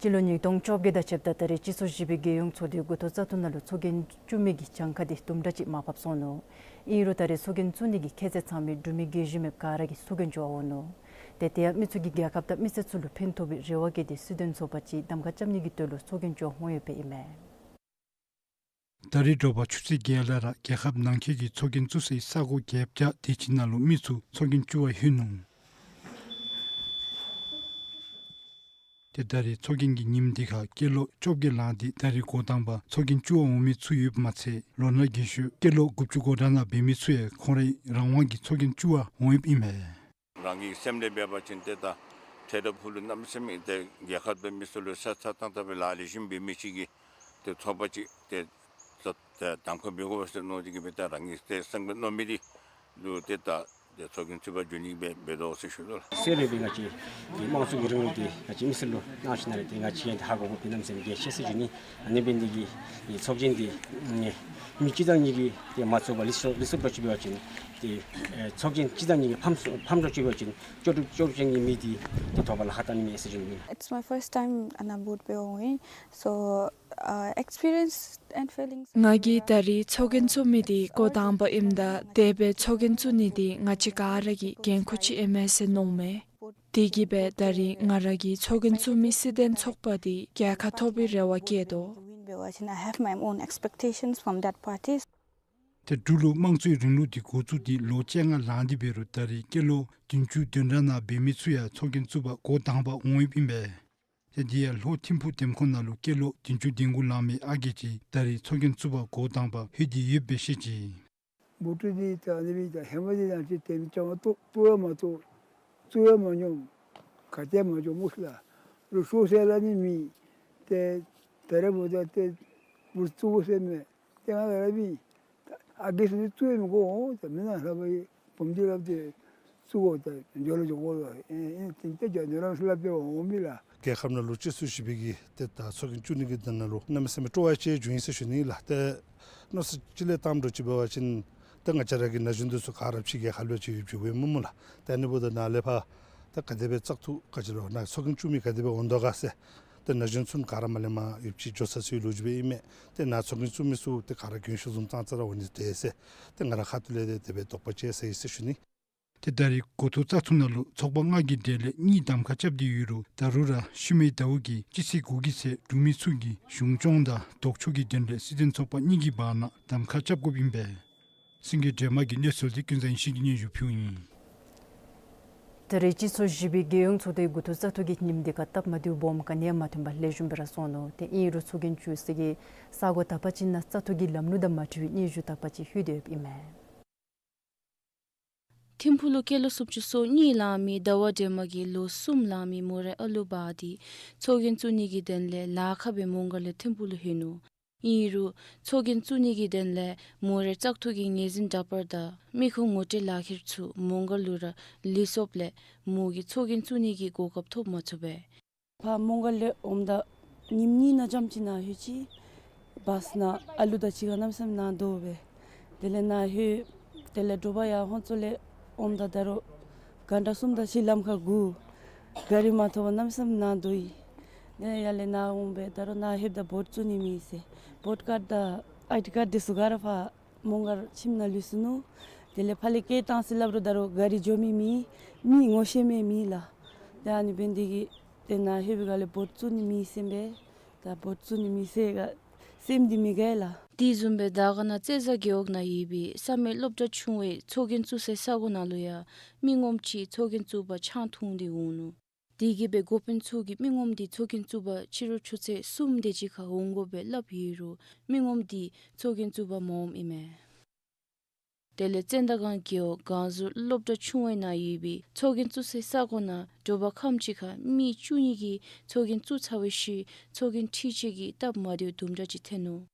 སྤྱི་ལོ་ཉིས་སྟོང་བཅོ་བརྒྱད་དང་ཆིབས་ད་ད་རིས་སྤྱི་ཚོགས་བཞི་པའི་རྒྱལ་ཡོངས་ཚོགས་འདུའི་དགུ་ཐོག་རྩ་ཐོག་ནང་ལུ་ཚོགས་རྒྱན་བཙུགས་མི་གི་གྱངས་ཁ་འདི་དུམ་གྲ་ཅིག་མར་ཕབ་སོང་ནུག། ཨིན་རུང་ད་རིས་ཚོགས་རྒྱན་བཙུགས་ནི་གི་ཁྱད་ཚད་ཚང་མི་འབྲུག་མི་དགེ་བཤེས་མི་ག་ར་གིས་ཚོགས་རྒྱན་བཙུགས་འོང་ནུག། ཏེ་དེ་ཡང་མི་ཚུ་གིས་རྒྱལ་ཁབ་དང་མི་སེར་ཚུ་ལུ་ཕན་ཐོགས་པའི་རེ་བ་བསྐྱེད་དེ་སྲིད་དོན་ཚོགས་པ་ཅིག་གདམ་ཁ་རྐྱབ་ནི་གི་དོན་ལུ་ཚོགས་རྒྱན་བཙུགས་འོང་ཡོདཔ་ཨིན་མས། ད་རིས་དྲོ་པ་ཆུ་ཚོད་བརྒྱད་ལས་ར་རྒྱལ་ཁབ་ནང་འཁོད་ཀྱི་ཚོགས་རྒྱན་བཙུགས་སའི་ས་གོ་བརྒྱད་བརྒྱ་དེ་ཅིག་ནང་ལུ་མི་ཚུ་ཚོགས་རྒྱན་བཙུགས་པར་ལྷོད་ནུག། ཏེ་ད་རིས་ཚོགས་རྒྱན་གྱི་ཉིནམ་འདི་ཁར་སྐྱེས་ལོ་བཅོ་བརྒྱད་ལང་སྟེ་ད་རིས་འགོ་དང་པ་ཚོགས་རྒྱན་བཙུགས་པར་འོང་མི་ཚུ་ཡོདཔ་མ་ཚད་ལོ་ན་རྒས་ཤོས་སྐྱེས་ལོ་དགུ་བཅུ་གོ་གྲངས་ནང་འབད་མི་ཚུ་ཡང་ཁོང་རའི་རང་དབང་གི་ཚོགས་རྒྱན་བཙུགས་པར་འོང་ཡོདཔ་ཨིན་མས། རང་གི་སེམས་ལས་འབད་བ་ཅིན་ཏེ་ད་ཏེ་ད་ཕུགས་ལུ་གནམ་མེད་ས་མེད་ཏེ་རྒྱལ་ཁབ་དང་མི་སེར་ལུ་ཤ་ཚ་ཏང་ཏ་སྦེ་ལཱ་ལེགས་ཤོམ་འབད་མི་ཅིག་གི་ཏེ་ཚོགས་པ་ཅིག་ཏེ་ཏེ་གདམ་ཁ་འབད་དགོ་ཟེར་མནོ་སྟེ་གིས་སྦེ་ད་རང་གི་ཏེ་སེམས་ཀྱི་མནོ་མི་འདི་ལུ་ཏེ་ད་ཏེ་ཚོགས་རྒྱན་བཙུགས་པར་འགྱོ་ནི་སྦེ་འབད་དོ་ཟེར་ཞུ་དོ་ལགས། གསལ་སྦེ་སྦེ་ང་བཅས་ཀྱི་དམངས་གཙོ་གི་རིང་ལུགས་འདི་ང་བཅས་མི་སེར་ལུ་གནང་ཞིནམ་ལས་ཏེ་ང་བཅས་ཀྱིས་ཏེ་ཧ་གོ་དགོཔ་འདི་གནམ་མེད་ས་མེད་གལ་ཆེ་ཟེར་ཞུ་ནི། ཨ་ནི་འབད་ནི་འདི་གིས་ཨེ་ཚོགས་རྒྱན་འདི་ཨེ་མི་གཅིག་དང་གཉིས་ཀྱིས་ཏེ་མ་བཙུགས་པར་ལུས་སོ་ལུས་སོ་འགྱོ་ཅི་འབད་བ་ཅིན་ཏེ་ཨེ་ཚོགས་རྒྱན་གཅིག་དང་གཉིས་ཀྱིས་ཕམ་སོ་ཕམ་འགྱོ་ཅི་འབད་བ་ཅིན་ལྕོགས་གྲུབ་ལྕོགས་གྲུབ་ཅན་གྱི་མི་འདི་ཏེ་ཐོབ་པར་ལཱ་ཁག་གཏང་ནི་མས་ཟེར་ཞུ་ནི། It's my first time and I would be going. So, uh, experience and feelings. ང་གིས་ད་རིས་ཚོགས་རྒྱན་བཙུགས་མི་འདི་འགོ་དང་པ་ཨིནམ་ད་དེ་སྦེ་ཚོགས་རྒྱན་བཙུགས་ནི་འདི་ང་བཅས་ག་ར་གི་འགན་ཁུར་ཅིག་ཨིན་མས་ཟེར་མནོཝ་མས། དེ་གིས་སྦེ་ད་རིས་ང་ར་གིས་ཚོགས་རྒྱན་བཙུགས་མི་སྲིད་དོན་ཚོགས་པ་འདི་རྒྱལ་ཁ་ཐོབ་པའི་རེ་བ་བསྐྱེད་དོ། I have my own expectations from that party. ཏེ་འབྲུག་ལུ་དམངས་གཙོའི་རིང་ལུགས་འདི་འགོ་བཙུགས་ཏེ་ལོ་བཅོ་ལྔ་ལང་སྟེ་འབད་རུང་ད་རིས་སྐྱེས་ལོ་བདུན་ཅུ་དོན་གྲངས་ནང་འབད་མི་ཚུ་ཡང་ཚོགས་རྒྱན་བཙུགས་པར་འགོ་དང་པ་འོང་ཡོདཔ་ཨིན་པས། ཏེ་དེ་ཡང་ལྷོ་ཐིམ་ཕུག་འདེམས་ཁོངས་ནང་ལུ་སྐྱེས་ལོ་བདུན་ཅུ་དོན་དགུ་ལང་མི་ཨ་རྒས་ཅིག་ད་རིས་ཚོགས་རྒྱན་བཙུགས་པར་འགོ་དང་པ་ལྷོད་དེ་ཡོདཔ་སྦེ་བཤད་ཅི། འབུ་ཏྲུ་འདི་ད་ཨ་ནི་སྦེ་ད་ཧེ་མ་འདི་ནང་ཅིག་ཏེ་མི་ཅང་བཏོག་བཏོག་ཡང་མ་བཏོག་བཙུགས་ཡང་མ་ཉོམ་ག་ཏེ་མ་འགྱོ་མུ་ལ་རུ་ཤོ་ཟེར་སླབ་ནི་མེད། ཏེ་ད་རེས་འབདཝ་ད་ཏེ་འབུ་བཙུགས་དགོ་ཟེར་མས། ཏེ་ང་ལ་ར་མི་ཨ་རྒས་ཚུ་འདི་བཙུགས་ཡང་མི་དགོ་འོང་། ད་མི་ནང་ལྷབ་པའི་བུམོ་འདི་སླབ་སྟེ་བཙུགས་དགོ། ད་འགྱོ་རུང་འགྱོ་དགོ་ལོ། ཨེ་ཨེ་ཏེ་ཏེ་འགྱོ་རུང་སླབ་སྟེ་འོང་མི་ལགས། རྒྱལ་ཁབ་ནང་ལུ་སྤྱི་ཚོགས་བཞི་པའི་གི་ཏེ་ད་ཚོགས་རྒྱན་བཙུགས་ནི་གི་དོན་ལུ་གནམ་མེད་ས་མེད་སྤྲོ་བ་ཅིག་བྱུང་ཡི་ཟེར་ཞུ་ནི་ལགས། ཏེ་མནོ་བསམ་ཅིག་ལས་བཏངམ་འདྲཝ་ཅིག་འབད་བ་ཅིན་ཏེ་ང་བཅས་ར་གི་ན་གཞོན་འདི་ཚུ་ག་ར་ཕྱི་རྒྱལ་ཁ་ལུ་ཅིག་ཡོདཔ་ཅིག་འོང་སྨོ་ལགས། ཏེ་ཨ་ནི་འབདཝ་ད་ནཱ་ལས་ཕར་ཏེ་ག་དེ་སྦེ་བཙག་འཐུ་ག་ཅི་ལོ་ནཱ་ཚོགས་རྒྱན་བཙུགས་མི་ག་དེ་སྦེ་འོང་དོ་ག་ཟེར་ཏེ་ན་གཞོན་ཚུ་ག་ར་མར་ལས་མར་ཡོདཔ་ཅིག་འགྱོ་ཚར་ཚུ་ལོ་རྒྱུས་སྦེ་ཨིན་མས། ཏེ་ནཱ་ཚོགས་རྒྱན་བཙུགས་མི་ཚུ་ཏེ་ག་ར་རྒན་ཤོས་བཟུམ་ཙང་ཙ་ར་འོང་ནི་འདུག་ཟེར་ཏེ་ང་རའི་ཁ་ཐུག་ལས་ཏེ་དེ་སྦེ་དོགས་པ་ཅིག་ཟ་ཡི་ཟེར་ཞུ་ནི། ཏེ་ད་རེས་འགོ་ཐོག་བཙག་འཐུ་ནང་ལུ་ཚོགས་པ་ལྔ་གི་གྲས་ལས་གཉིས་གདམ་ཁ་རྐྱབ་སྟེ་ཡོད་རུང་ད་རུང་ར་ཤུལ་མའི་ཟླཝ་གི་སྤྱི་ཚེས་དགུ་གི་ཚེ་འབྲུག་མི་ཚུ་གིས་གཞུང་སྐྱོང་དང་ལྡོག་ཕྱོགས་ཀྱི་དོན་ལས་སྲིད་དོན་ཚོགས་པ་གཉིས་ཀྱི་བར་ན་གདམ་ཁ་རྐྱབ་དགོཔ་ཨིན་པས། སེང་གེ་སྒྲོལ་མ་གིས་གནས་ཚུལ་འདི་ཀུན་བཟང་ཡེ་ཤེས་ཀྱིས་སྙན་ཞུ་ཕུལཝ་ཨིན། ད་རེས་སྤྱི་ཚོགས་བཞི་པའི་རྒྱལ་ཡོངས་ཚོགས་སྡེའི་འགོ་ཐོག་བཙག་འཐུ་གི་ཉིནམ་འདི་ཁར་སྟབས་མ་བདེཝ་སྦོམ་ག་ནི་ཡང་མ་ཐོན་པར་ལེགས་ཤོམ་སྦེ་ར་སོང་ནུག། ཏེ་ཨིན་རུང་ཚོགས་རྒྱན་བཙུགས་ས་གི་ས་གོ་དག་པ་ཅིག་ནང་བཙག་འཐུ་གི་ལམ་ལུགས་དང་མ་འཁྲིལ་བའི་སྙན་ཞུ་དག་པ་ཅིག་ལྷོད་དེ་ཡོདཔ་ཨིན་མས། ཐིམ་ཕུག་ལུ་སྐྱེས་ལོ་སུམ་ཅུ་སོ་གཉིས་ལང་མི་ཟླ་བ་སྒྲོལ་མ་གིས་ལོ་གསུམ་ལང་མི་མོ་རའི་ཨ་ལུ་འབག་སྟེ་ཚོགས་རྒྱན་བཙུགས་ནི་གི་དོན་ལས་ལཱ་ཁག་སྦེ་མོང་སྒར་ལས་ཐིམ་ཕུག་ལུ་ལྷོད་ནུག། ཨིན་རུང་ཚོགས་རྒྱན་བཙུགས་ནི་གི་དོན་ལས་མོ་རའི་བཙག་འཐུ་གི་ངོས་འཛིན་འདྲ་པར་དང་མི་ཁོང་ངོ་སྤྲོད་ལག་ཁྱེར་ཚུ་མོང་སྒར་ལུ་ར་ལུས་སོཔ་ལས་མོ་གིས་ཚོགས་རྒྱན་བཙུགས་ནི་གི་གོ་སྐབས་ཐོབ་མ་ཚུགས་པས། ཕར་མོང་སྒར་ལས་འོངམ་ད་ཉིནམ་གཉིས་ནང་ཙམ་ཅིག་ནཱ་ལྷོད་ཅི། བཱསི་ནང་ཨ་ལུ་དང་གཅིག་ཁར་གནམ་མེད་ས་མེད་ནང་དོག་པས། དེ་ལས་ནཱ་ལྷོད། དེ་ལས་དྲོ་པ་ཡར་ཧོང་ཙོ་ལས་འོངམ་ད་ད་རུང་གྷན་ཊ་གསུམ་དང་ཕྱེད་ལམ་ཁར་སྒུག། ག་རི་མ་ཐོབ་པར་གནམ་མེད་ས་མེད་ནང་དོག་ཡི། དེ་ཡར་ལས་ནཱ་འོང་སྦེ་ད་རུང་ནཱ་ལྷོདཔ་ད་བོཊ་བཙུགས་ནི་མེད་ཟེར། བོཊ་ཀཱཌ་དང་ཨའི་ཌི་ཀཱཌ་འདི་ཚུ་ག་ར་ཕར་མོང་སྒར་ཁྱིམ་ནང་ལུས་སོ་ནུག། དེ་ལས་ཕར་ལས་སྐྱེལ་བཏང་ཟེར་སླབ་རུང་ད་རུང་ག་རི་འགྱོ་མི་མེད། མི་ངོ་ཤེས་མི་མེད་ལགས། ཏེ་ཨ་ནི་འབད་ནི་དེ་གིས་ཏེ་ནཱ་ལྷོད་པའི་སྒང་ལས་བོཊ་བཙུགས་ནི་མེད་ཟེར་སྦེ། ད་བོཊ་བཙུགས་ནི་མེད་ཟེར་ག་སེམས་འདི་མི་དགའ་ལགས། དེ་བཟུམ་སྦེ་དར་དཀར་ན་རྩེ་བཟའ་རྒེད་འོག་ནང་ཡོད་པའི་བསམ་ཡས་སློབ་གྲྭ་ཆུང་བའི་ཚོགས་རྒྱན་བཙུགས་སའི་ས་གོ་ནང་ལུ་ཡང་མི་ངོམ་ཅིག་ཚོགས་རྒྱན་བཙུགས་པར་ཆང་འཐུང་སྟེ་འོང་ནུག། དེ་གིས་སྦེ་འགོ་དཔོན་ཚུ་གིས་མི་ངོམ་དེ་ཚོགས་རྒྱན་བཙུགས་པར་ཕྱི་རུ་ཆུ་ཚོད་གསུམ་དེ་ཅིག་ཁར་འོང་དགོ་པའི་སླབ་ཡོད་རུང་མི་ངོམ་དེ་ཚོགས་རྒྱན་བཙུགས་པར་མ་འོངམ་ཨིན་མས། དེ་ལས་ཙན་དན་སྒང་རྒེད་འོག་སྒང་ཟུར་སློབ་གྲྭ་ཆུང་བའི་ནང་ཡོད་པའི་ཚོགས་རྒྱན་བཙུགས་སའི་ས་གོ་ནང་དྲོ་པ་ཁམས་ཅིག་ཁར་མི་བཅུ་གཉིས་ཀྱིས་ཚོགས་རྒྱན་བཙུགས་ཚར་བའི་ཤུལ་ཚོགས་རྒྱན་འཁྲུད་བྱེད་ཀྱི་སྟབས་མ་བདེཝ་དུམ་གྲ་ཅིག་ཐོན་ནུག།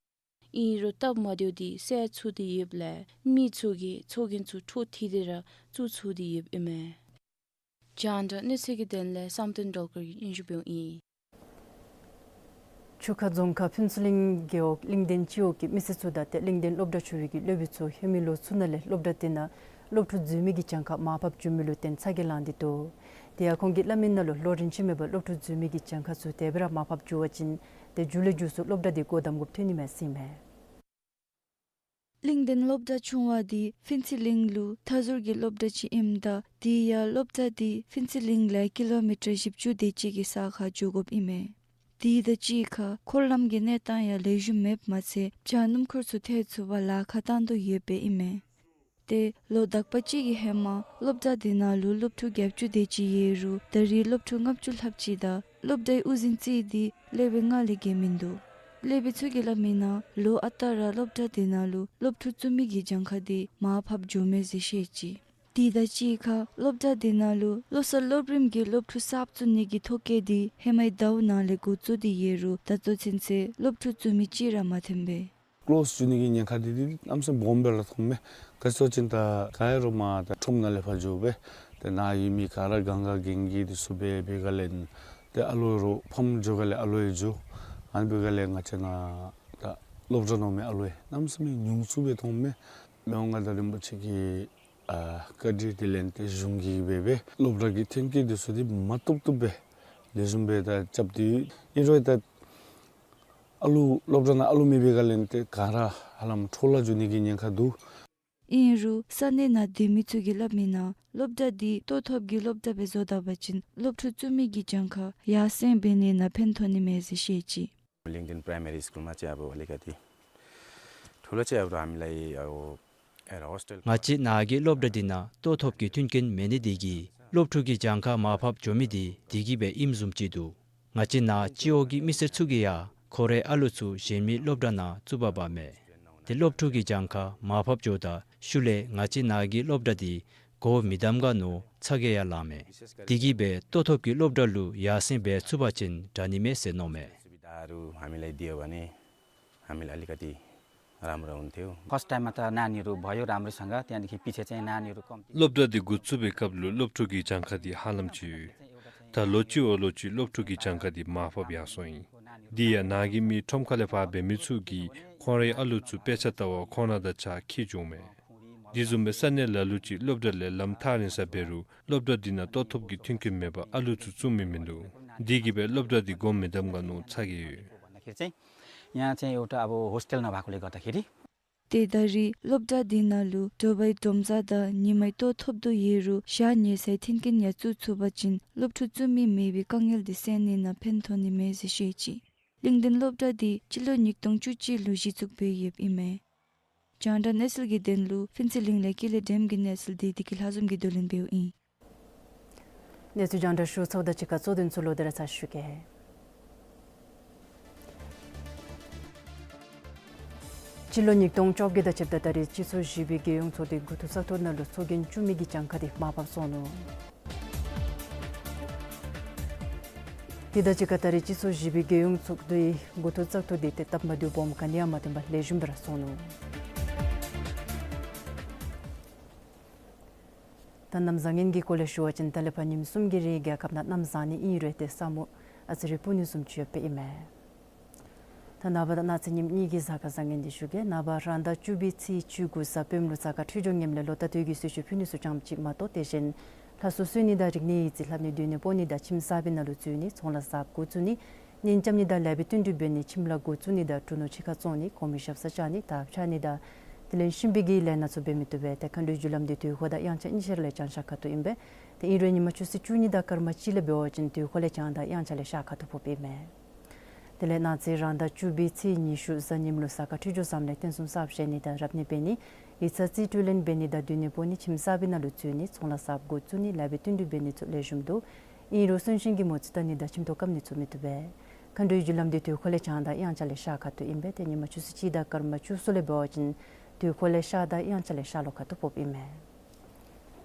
ཨིན་རུང་སྟབས་མ་བདེཝ་དེ་སེལ་ཚུགས་ཏེ་ཡོདཔ་ལས་མི་ཚུ་གིས་ཚོགས་རྒྱན་ཚུ་འཕྲོ་མཐུད་དེ་ར་བཙུགས་ཚུགས་ཏེ་ཡོདཔ་ཨིན་མས། རྒྱང་བསྒྲགས་གནས་ཚུལ་གྱི་དོན་ལས་བསམ་གཏན་སྒྲོལ་དཀར་གྱིས་སྙན་ཞུ་འབདཝ་ཨིན། ཆུ་ཁ་རྫོང་ཁག་ཕུན་ཚོགས་གླིང་རྒེད་འོག་གླིང་ལྡན་སྤྱི་འོག་གི་མི་སེར་ཚུ་དང་ཏེ་གླིང་ལྡན་སློབ་གྲྭ་ཆུང་བའི་གི་སློབ་དཔོན་ཚུ་ཧེ་མའི་ལོ་ཚུ་ནང་ལས་སློབ་གྲྭ་དེ་ནང་སློབ་ཕྲུག་འཛུལ་མི་གི་གྱངས་ཁ་མར་ཕབ་འགྱོ་མི་ལུ་བརྟེན་ཚ་གྱང་ལངས་ཏེ་འདུག། དེ་ཡང་ཁོང་གིས་སླབ་མི་ནང་ལུ་ལོ་རིམ་བཞིན་མེད་པར་སློབ་ཕྲུག་འཛུལ་མི་གི་གྱངས་ཁ་ཚུ་དེ་སྦེ་ར་མར་ཕབ་འགྱོ་བ་ཅིན་ཏེ་མཇུག་ལས་མཇུག་སུ་སློབ་གྲྭ་དེ་སྒོ་བསྡམ་དགོཔ་ཐོན་ནི་མས་ཟེར་ཨིན་མས། གླིང་ལྡན་སློབ་གྲྭ་ཆུང་བ་དེ་ཕུན་ཚོགས་གླིང་ལུ་མཐའ་ཟུར་གྱི་སློབ་གྲྭ་ཅིག་ཨིནམ་ད་དེ་ཡང་སློབ་གྲྭ་དེ་ཕུན་ཚོགས་གླིང་ལས་ཀི་ལོ་མི་ཊར་བཞི་བཅུ་དེ་ཅིག་གི་ས་ཁར་འགྱོ་དགོཔ་ཨིན་མས། དེ་དང་གཅིག་ཁར་འཁོར་ལམ་གྱི་གནས་སྟངས་ཡང་ལེགས་ཤོམ་མེདཔ་མ་ཚད་བྱ་སྣུམ་འཁོར་ཚུ་ཐལ་ཚུགས་པར་ལཱ་ཁག་བཏང་དོ་ཡོདཔ་ཨིན་མས། ཏེ་ལོ་དག་པ་ཅིག་གི་ཧེ་མ་སློབ་གྲྭ་དེ་ནང་ལུ་སློབ་ཕྲུག་བརྒྱད་ཅུ་དེ་ཅིག་ཡོད་རུང་ད་རེས་སློབ་ཕྲུག་ལྔ་བཅུ་ལྷགཔ་ཅིག་དང་སློབ་གྲྭའི་དབུ་འཛིན་རྩིས་དེ་སློབ་དཔོན་ལྔ་ལས་བརྒལ་མིན་འདུག། སློབ་དཔོན་ཚུ་གིས་སླབ་མི་ནང་ལོ་ཨ་རྟག་ར་སློབ་གྲྭ་དེ་ནང་ལུ་སློབ་ཕྲུག་བཙུགས་མི་གི་གྱངས་ཁ་དེ་མར་ཕབ་འགྱོཝ་མས་ཟེར་བཤད་ཅི། དེ་དང་གཅིག་ཁར་སློབ་གྲྭ་དེ་ནང་ལུ་བློ་གསར་སློབ་རིམ་གྱི་སློབ་ཕྲུག་གསརཔ་བཙུགས་ནི་གི་ཐོ་བཀོད་དེ་ཧེ་མའི་ཟླཝ་ནང་ལས་འགོ་བཙུགས་ཏེ་ཡོད་རུང་ད་ལྟོ་ཚུན་ཚོད་སློབ་ཕྲུག་བཙུགས་མི་གཅིག་ར་མ་ཐོན་པས། ཀློསི་འགྱོ་ནི་གི་ཉེན་ཁ་འདི་འདི་གནམ་མེད་ས་མེད་སྦོམ་སྦེ་ར་མཐོངམ་མས། ག་ཅི་ཟེར་བ་ཅིན་ད་ག་ཡ་རུང་མར་ད་ཁྲོམ་ནང་ལས་ཕར་འགྱོ་སྦེ་ཏེ་ནཱ་ཡོད་མི་ག་ར་གང་ག་གན་གི་འདི་ཚུ་འབད་འབད་ག་ལས་ཏེ་ཨ་ལོ་རུང་ཕམ་འགྱོ་ག་ལས་ཨ་ལོ་ཡང་འགྱོ། ཨ་ནི་འབད་ག་ལས་ང་བཅས་ནཱ་ད་སློབ་གྲྭ་ནང་མི་ཨ་ལོ་ཡང་གནམ་མེད་ས་མེད་ཉུང་སུ་སྦེ་མཐོངམ་མས། མི་དབང་མངའ་བདག་རིན་པོ་ཆེ་གི་ཨ་བཀའ་དྲིན་དེ་ལས་ཏེ་གཞུང་གིས་འབད་འབད་སློབ་གྲྭ་གི་ཐོན་སྐྱེད་འདི་ཚུ་འདི་མ་བཏུབ་བཏུབ་སྦེ་ལེགས་ཤོམ་སྦེ་ད་རྐྱབ་སྟེ་ཡོད། ཨིན་རུང་ད་ཨ་ལུ་སློབ་གྲྭ་ནང་ཨ་ལུ་མེད་པའི་སྒང་ལས་ཏེ་ག་ར་ཧ་ལམ་འཕྲོ་བརླག་འགྱོ་ནི་གི་ཉེན་ཁ་འདུག། ཨིན་རུང་ས་གནས་ནང་སྡོད་མི་ཚུ་གིས་སླབ་མི་ནང་སློབ་གྲྭ་འདི་ལྟོ་ཐོབ་ཀྱི་སློབ་གྲྭ་སྦེ་བཟོ་ད་པ་ཅིན་སློབ་ཕྲུག་བཙུགས་མི་གི་གྱངས་ཁ་ཡར་སེང་འབད་ནི་ནང་ཕན་ཐོགས་ནི་མས་ཟེར་བཤད་ཅི། གླིང་ལྡན་པྲའི་མ་རི་སི་ཀུལ་མ་ཅིག་ཨ་བོ་ཨ་ལི་ཀ་དེ་ཐུ་ལ་ཅིག་ཨ་བོ་ཨ་མི་ལ་ཡི་ཨ་བོ་ཨེ་ར་ཧོསི་ཊེལ། ང་བཅས་ནཱ་གི་སློབ་གྲྭ་འདི་ནང་ལྟོ་ཐོབ་ཀྱི་མཐུན་རྐྱེན་མེད་ནི་དེ་གིས་སློབ་ཕྲུག་གི་གྱངས་ཁ་མར་ཕབ་འགྱོ་མི་དེ་དེ་གིས་སྦེ་ཨིནམ་བཟུམ་ཅིག་འདུག། ང་བཅས་ནཱ་སྤྱི་འོག་གི་མི་སེར་ཚུ་གིས་ཡང་ཁོ་རའི་ཨ་ལུ་ཚུ་གཞན་མི་སློབ་གྲྭ་ནང་བཙུགས་པར་འབག་མས། ཏེ་སློབ་ཕྲུག་གི་གྱངས་ཁ་མར་ཕབ་འགྱོཝ་ད་ཤུལ་ལས་ང་བཅས་ནཱ་གི་སློབ་གྲྭ་འདི་སྒོ་མི་བསྡམ་ག་མནོ་ཚ་གྱང་ཡང་ལངས་མས། དེ་གིས་སྦེ་ལྟོ་ཐོབ་ཀྱི་སློབ་གྲྭ་ལུ་ཡར་སེང་འབད་ཚུགས་པ་ཅིན་དྲག་ནི་མས་ཟེར་མནོཝ་མས། སུ་བི་དྷ་རུ་ཧ་མི་ལ་ཡི་དེ་བ་ནི་ཧ་མི་ལ་ཡི་ཨ་ལི་ཀ་དེ་རམ་ར་འོང་ཐལ། फर्स्ट टाइममा त नानीहरू भयो राम्रैसँग, त्यहाँदेखि पछि चाहिँ नानीहरू कम्ती। སློབ་གྲྭ་འདི་འགོ་བཙུགས་པའི་སྐབས་ལུ་སློབ་ཕྲུག་གི་གྱངས་ཁ་འདི་ཧ་ལམ་ཅིག་ ད་ལོ་གཅིག་བ་ལོ་གཅིག་སློབ་ཕྲུག་གི་གྱངས་ཁ་འདི་མར་ཕབ་ཡར་སོང་ཡི། འདི་ཡང་ནཱ་གི་མི་ཁྲོམ་ཁ་ལས་ཕར་འབད་མི་ཚུ་གིས་ཁོང་རའི་ཨ་ལུ་ཚུ་དཔེ་ཆ་ལྟ་བར་ཁོང་ར་དང་གཅིག་ཁར་འཁྱིད་འགྱོཝ་མས། འདི་བཟུམ་སྦེ་ས་གནས་ལ་ལུ་ཅིག་སློབ་གྲྭ་ལས་ལམ་ཐག་རིང་ས་འབད་རུང་སློབ་གྲྭ་འདི་ནང་ལྟོ་ཐོབ་ཀྱི་མཐུན་རྐྱེན་མེད་པར་ཨ་ལུ་ཚུ་བཙུགས་མི་མིན་འདུག། འདི་གིས་སྦེ་སློབ་གྲྭ་འདི་སྒོ་མི་བསྡམ་ག་ནོར་ཚ་གི་ཡོད། ཡང་ཅིན་एउटा अब होस्टेल नभएकोले गर्दाखेरि དེ་ད་རེས་སློབ་གྲྭ་འདི་ནང་ལུ་དྲོ་པའི་སྒྲོམ་གཟར་དང་ཉི་མའི་ལྟོ་ཐོབ་དོ་ཡོད་རུང་ཞག་ཉལ་སའི་མཐུན་རྐྱེན་ཡང་བཙུགས་ཚུགས་པ་ཅིན་སློབ་ཕྲུག་བཙུགས་མི་མེད་པའི་དཀའ་ངལ་འདི་སེལ་ནི་ནང་ཕན་ཐོགས་ནི་མས་ཟེར་བཤད་ཅི། གླིང་གདན་སློབ་གྲྭ་འདི་སྤྱི་ལོ་ཉིས་སྟོང་བཅུ་གཅིག་ལུ་གཞི་བཙུགས་འབད་ཡོདཔ་ཨིན་མས། རྒྱང་བསྒྲགས་གནས་ཚུལ་གྱི་དོན་ལུ་ཕུན་ཚོགས་གླིང་ལས་ཀུན་ལེགས་སྒྲོལམ་གྱི་གནས་ཚུལ་འདི་བདེ་སྐྱིད་ལྷ་འཛོམས་ཀྱིས་བསྡུ་ལེན་འབདཝ་ཨིན། གནས་ཚུལ་རྒྱང་བསྒྲགས་ཞུ་ཚརཝ་དང་གཅིག་ཁར་གཙོ་དོན་ཚུ་ལོག་སྟེ་ར་ཚར་ཞུ་གེ། སྤྱི་ལོ་ཉིས་སྟོང་བཅོ་བརྒྱད་དང་ཕྱདཔ་ད་ད་རེས་སྤྱི་ཚོགས་བཞི་པའི་རྒྱལ་ཡོངས་ཚོགས་འདུའི་འགོ་ཐོག་བཙག་འཐུ་ནང་ལུ་ཚོགས་རྒྱན་བཙུགས་མི་གི་གྱངས་ཁ་འདི་མར་ཕབ་སོང་ནུག། དེ་དང་གཅིག་ཁར་ད་རེས་སྤྱི་ཚོགས་བཞི་པའི་རྒྱལ་ཡོངས་ཚོགས་འདུའི་འགོ་ཐོག་བཙག་འཐུ་འདི་ཏེ་སྟབས་མ་བདེཝ་སྦོམ་ག་ནི་ཡང་མ་ཐོན་པར་ལེགས་ཤོམ་སྦེ་ར་སོང་ནུག། ད་གནམ་བཟང་ངན་གྱི་སྐོར་ལས་ཞུ་བ་ཅིན་ད་ལས་ཕར་ཉིནམ་གསུམ་གྱི་རིང་རྒྱལ་ཁབ་ནང་གནམ་བཟང་ནི་ཨིན་རུང་ཏེ་ས་སྨུག་ཨ་ཙི་རེ་སྤུབ་ནི་བཟུམ་ཅིག་ཡོདཔ་ཨིན་མས། ད་ནངས་པ་དང་གནངས་ཚེ་ཉིནམ་གཉིས་ཀྱི་གཟའ་སྐར་བཟང་ངན་འདི་ཞུ་གེ། ནངས་པ་རང་ཟླ་བཅུ་པའི་ཚེས་བཅུ་དགུ་གཟའ་སྤེནམ་ལུ་གཟའ་སྐར་འཕྲོད་སྦྱོར་ངནམ་ལས་ལོ་རྟ་སྟོད་ཀྱི་གསོལ་མཆོད་ཕུལ་ནི་ཚུ་ཙམ་ཅིག་མ་གཏོགས་དེ་བཞིན་ལྷ་གསོལ་གསོལ་ནི་དང་རིག་གནས་ཡིག་རྩིས་ལྷབ་ནི་སྡོད་ནི་སྤོ་ནི་དང་ཁྱིམ་གསར་པའི་ནང་ལུ་འཛུལ་ནི་ཚོང་ལཱ་གསརཔ་འགོ་བཙུགས་ནི་གཉེན་རྐྱབ་ནི་དང་ལེགས་པའི་བསྟུན་གྲོས་འབད་ནི་ཁྱིམ་ལཱ་འགོ་བཙུགས་ནི་དང་གྲུ་ནོར་ཕྱི་ཁར་བཙོང་ནི་གོང་མའི་ཞབས་སར་བཅར་ནི་དར་འཕྱར་ནི་དང་དེ་ལས་གཤིན་པོའི་གི་ལས་སྣ་ཚུ་འབད་མི་བཏུབ་པས། ཏེ་མཁའ་འགྲོའི་རྒྱུ་ལམ་འདི་དུས་འཁོར་དང་དབྱངས་འཆར་གཉིས་ཆ་ར་ལས་བྱང་ཤར་ཁ་ཐུག་ཨིན་པས། ཏེ་ཨིན་རུང་ཉིན་མ་ཆུ་ཚོད་བཅུ་གཉིས་དང་སྐར་མ་གཅིག་ལས་འབད་བ་ཅིན་དུས་འཁོར་ལས་བྱང་དང་དབྱངས་འཆར་ལས་ཤར་ཁ་ཐུག་ཕོགཔ་ཨིན་མས། དེ་ལས་གནངས་ཚེ་རང་ཟླ་བཅུ་པའི་ཚེས་ཉི་ཤུ་གཟའ་ཉིམ་ལུ་གཟའ་སྐར་འཕྲོད་སྦྱོར་བཟངམ་ལས་རྟེན་གསུམ་གསརཔ་བཞེངས་ནི་དང་རབ་གནས་འབད་ནི་ཡིག་ཚང་རྩིས་སྤྲོད་ལེན་འབད་ནི་དང་སྡོད་ནི་སྤོ་ནི་ཁྱིམ་གསར་པའི་ནང་ལུ་འཛུལ་ནི་ཚོང་ལཱ་གསརཔ་འགོ་བཙུགས་ནི་ལེགས་པའི་བསྟུན་གྲོས་འབད་ནི་ཚུ་ལེགས་ཤོམ་འདུག། ཨིན་རུང་གསོན་གཤིན་གྱི་མོ་རྩིས་བལྟ་ནི་དང་ཁྱིམ་ཐོག་བཀབ་ནི་ཚུ་མི་བཏུབ་པས། མཁའ་འགྲོའི་རྒྱུ་ལམ་འདི་དུས་འཁོར་ལས་བྱང་དང་དབྱངས་འཆར་ལས་ཤར་ཁ་ཐུག་ཨིན་པས། ཏེ་ཉིན་མ་ཆུ་ཚོད་གཅིག་དང་སྐར་མ་བཅུ་གསུམ་ལས་འབད་བ་ཅིན་དུས་འཁོར་ལས་ཤར་དང་དབྱངས་འཆར་ལས་ཤར་ལྷོ་ཁ་ཐུག་ཕོགཔ་ཨིན་མས།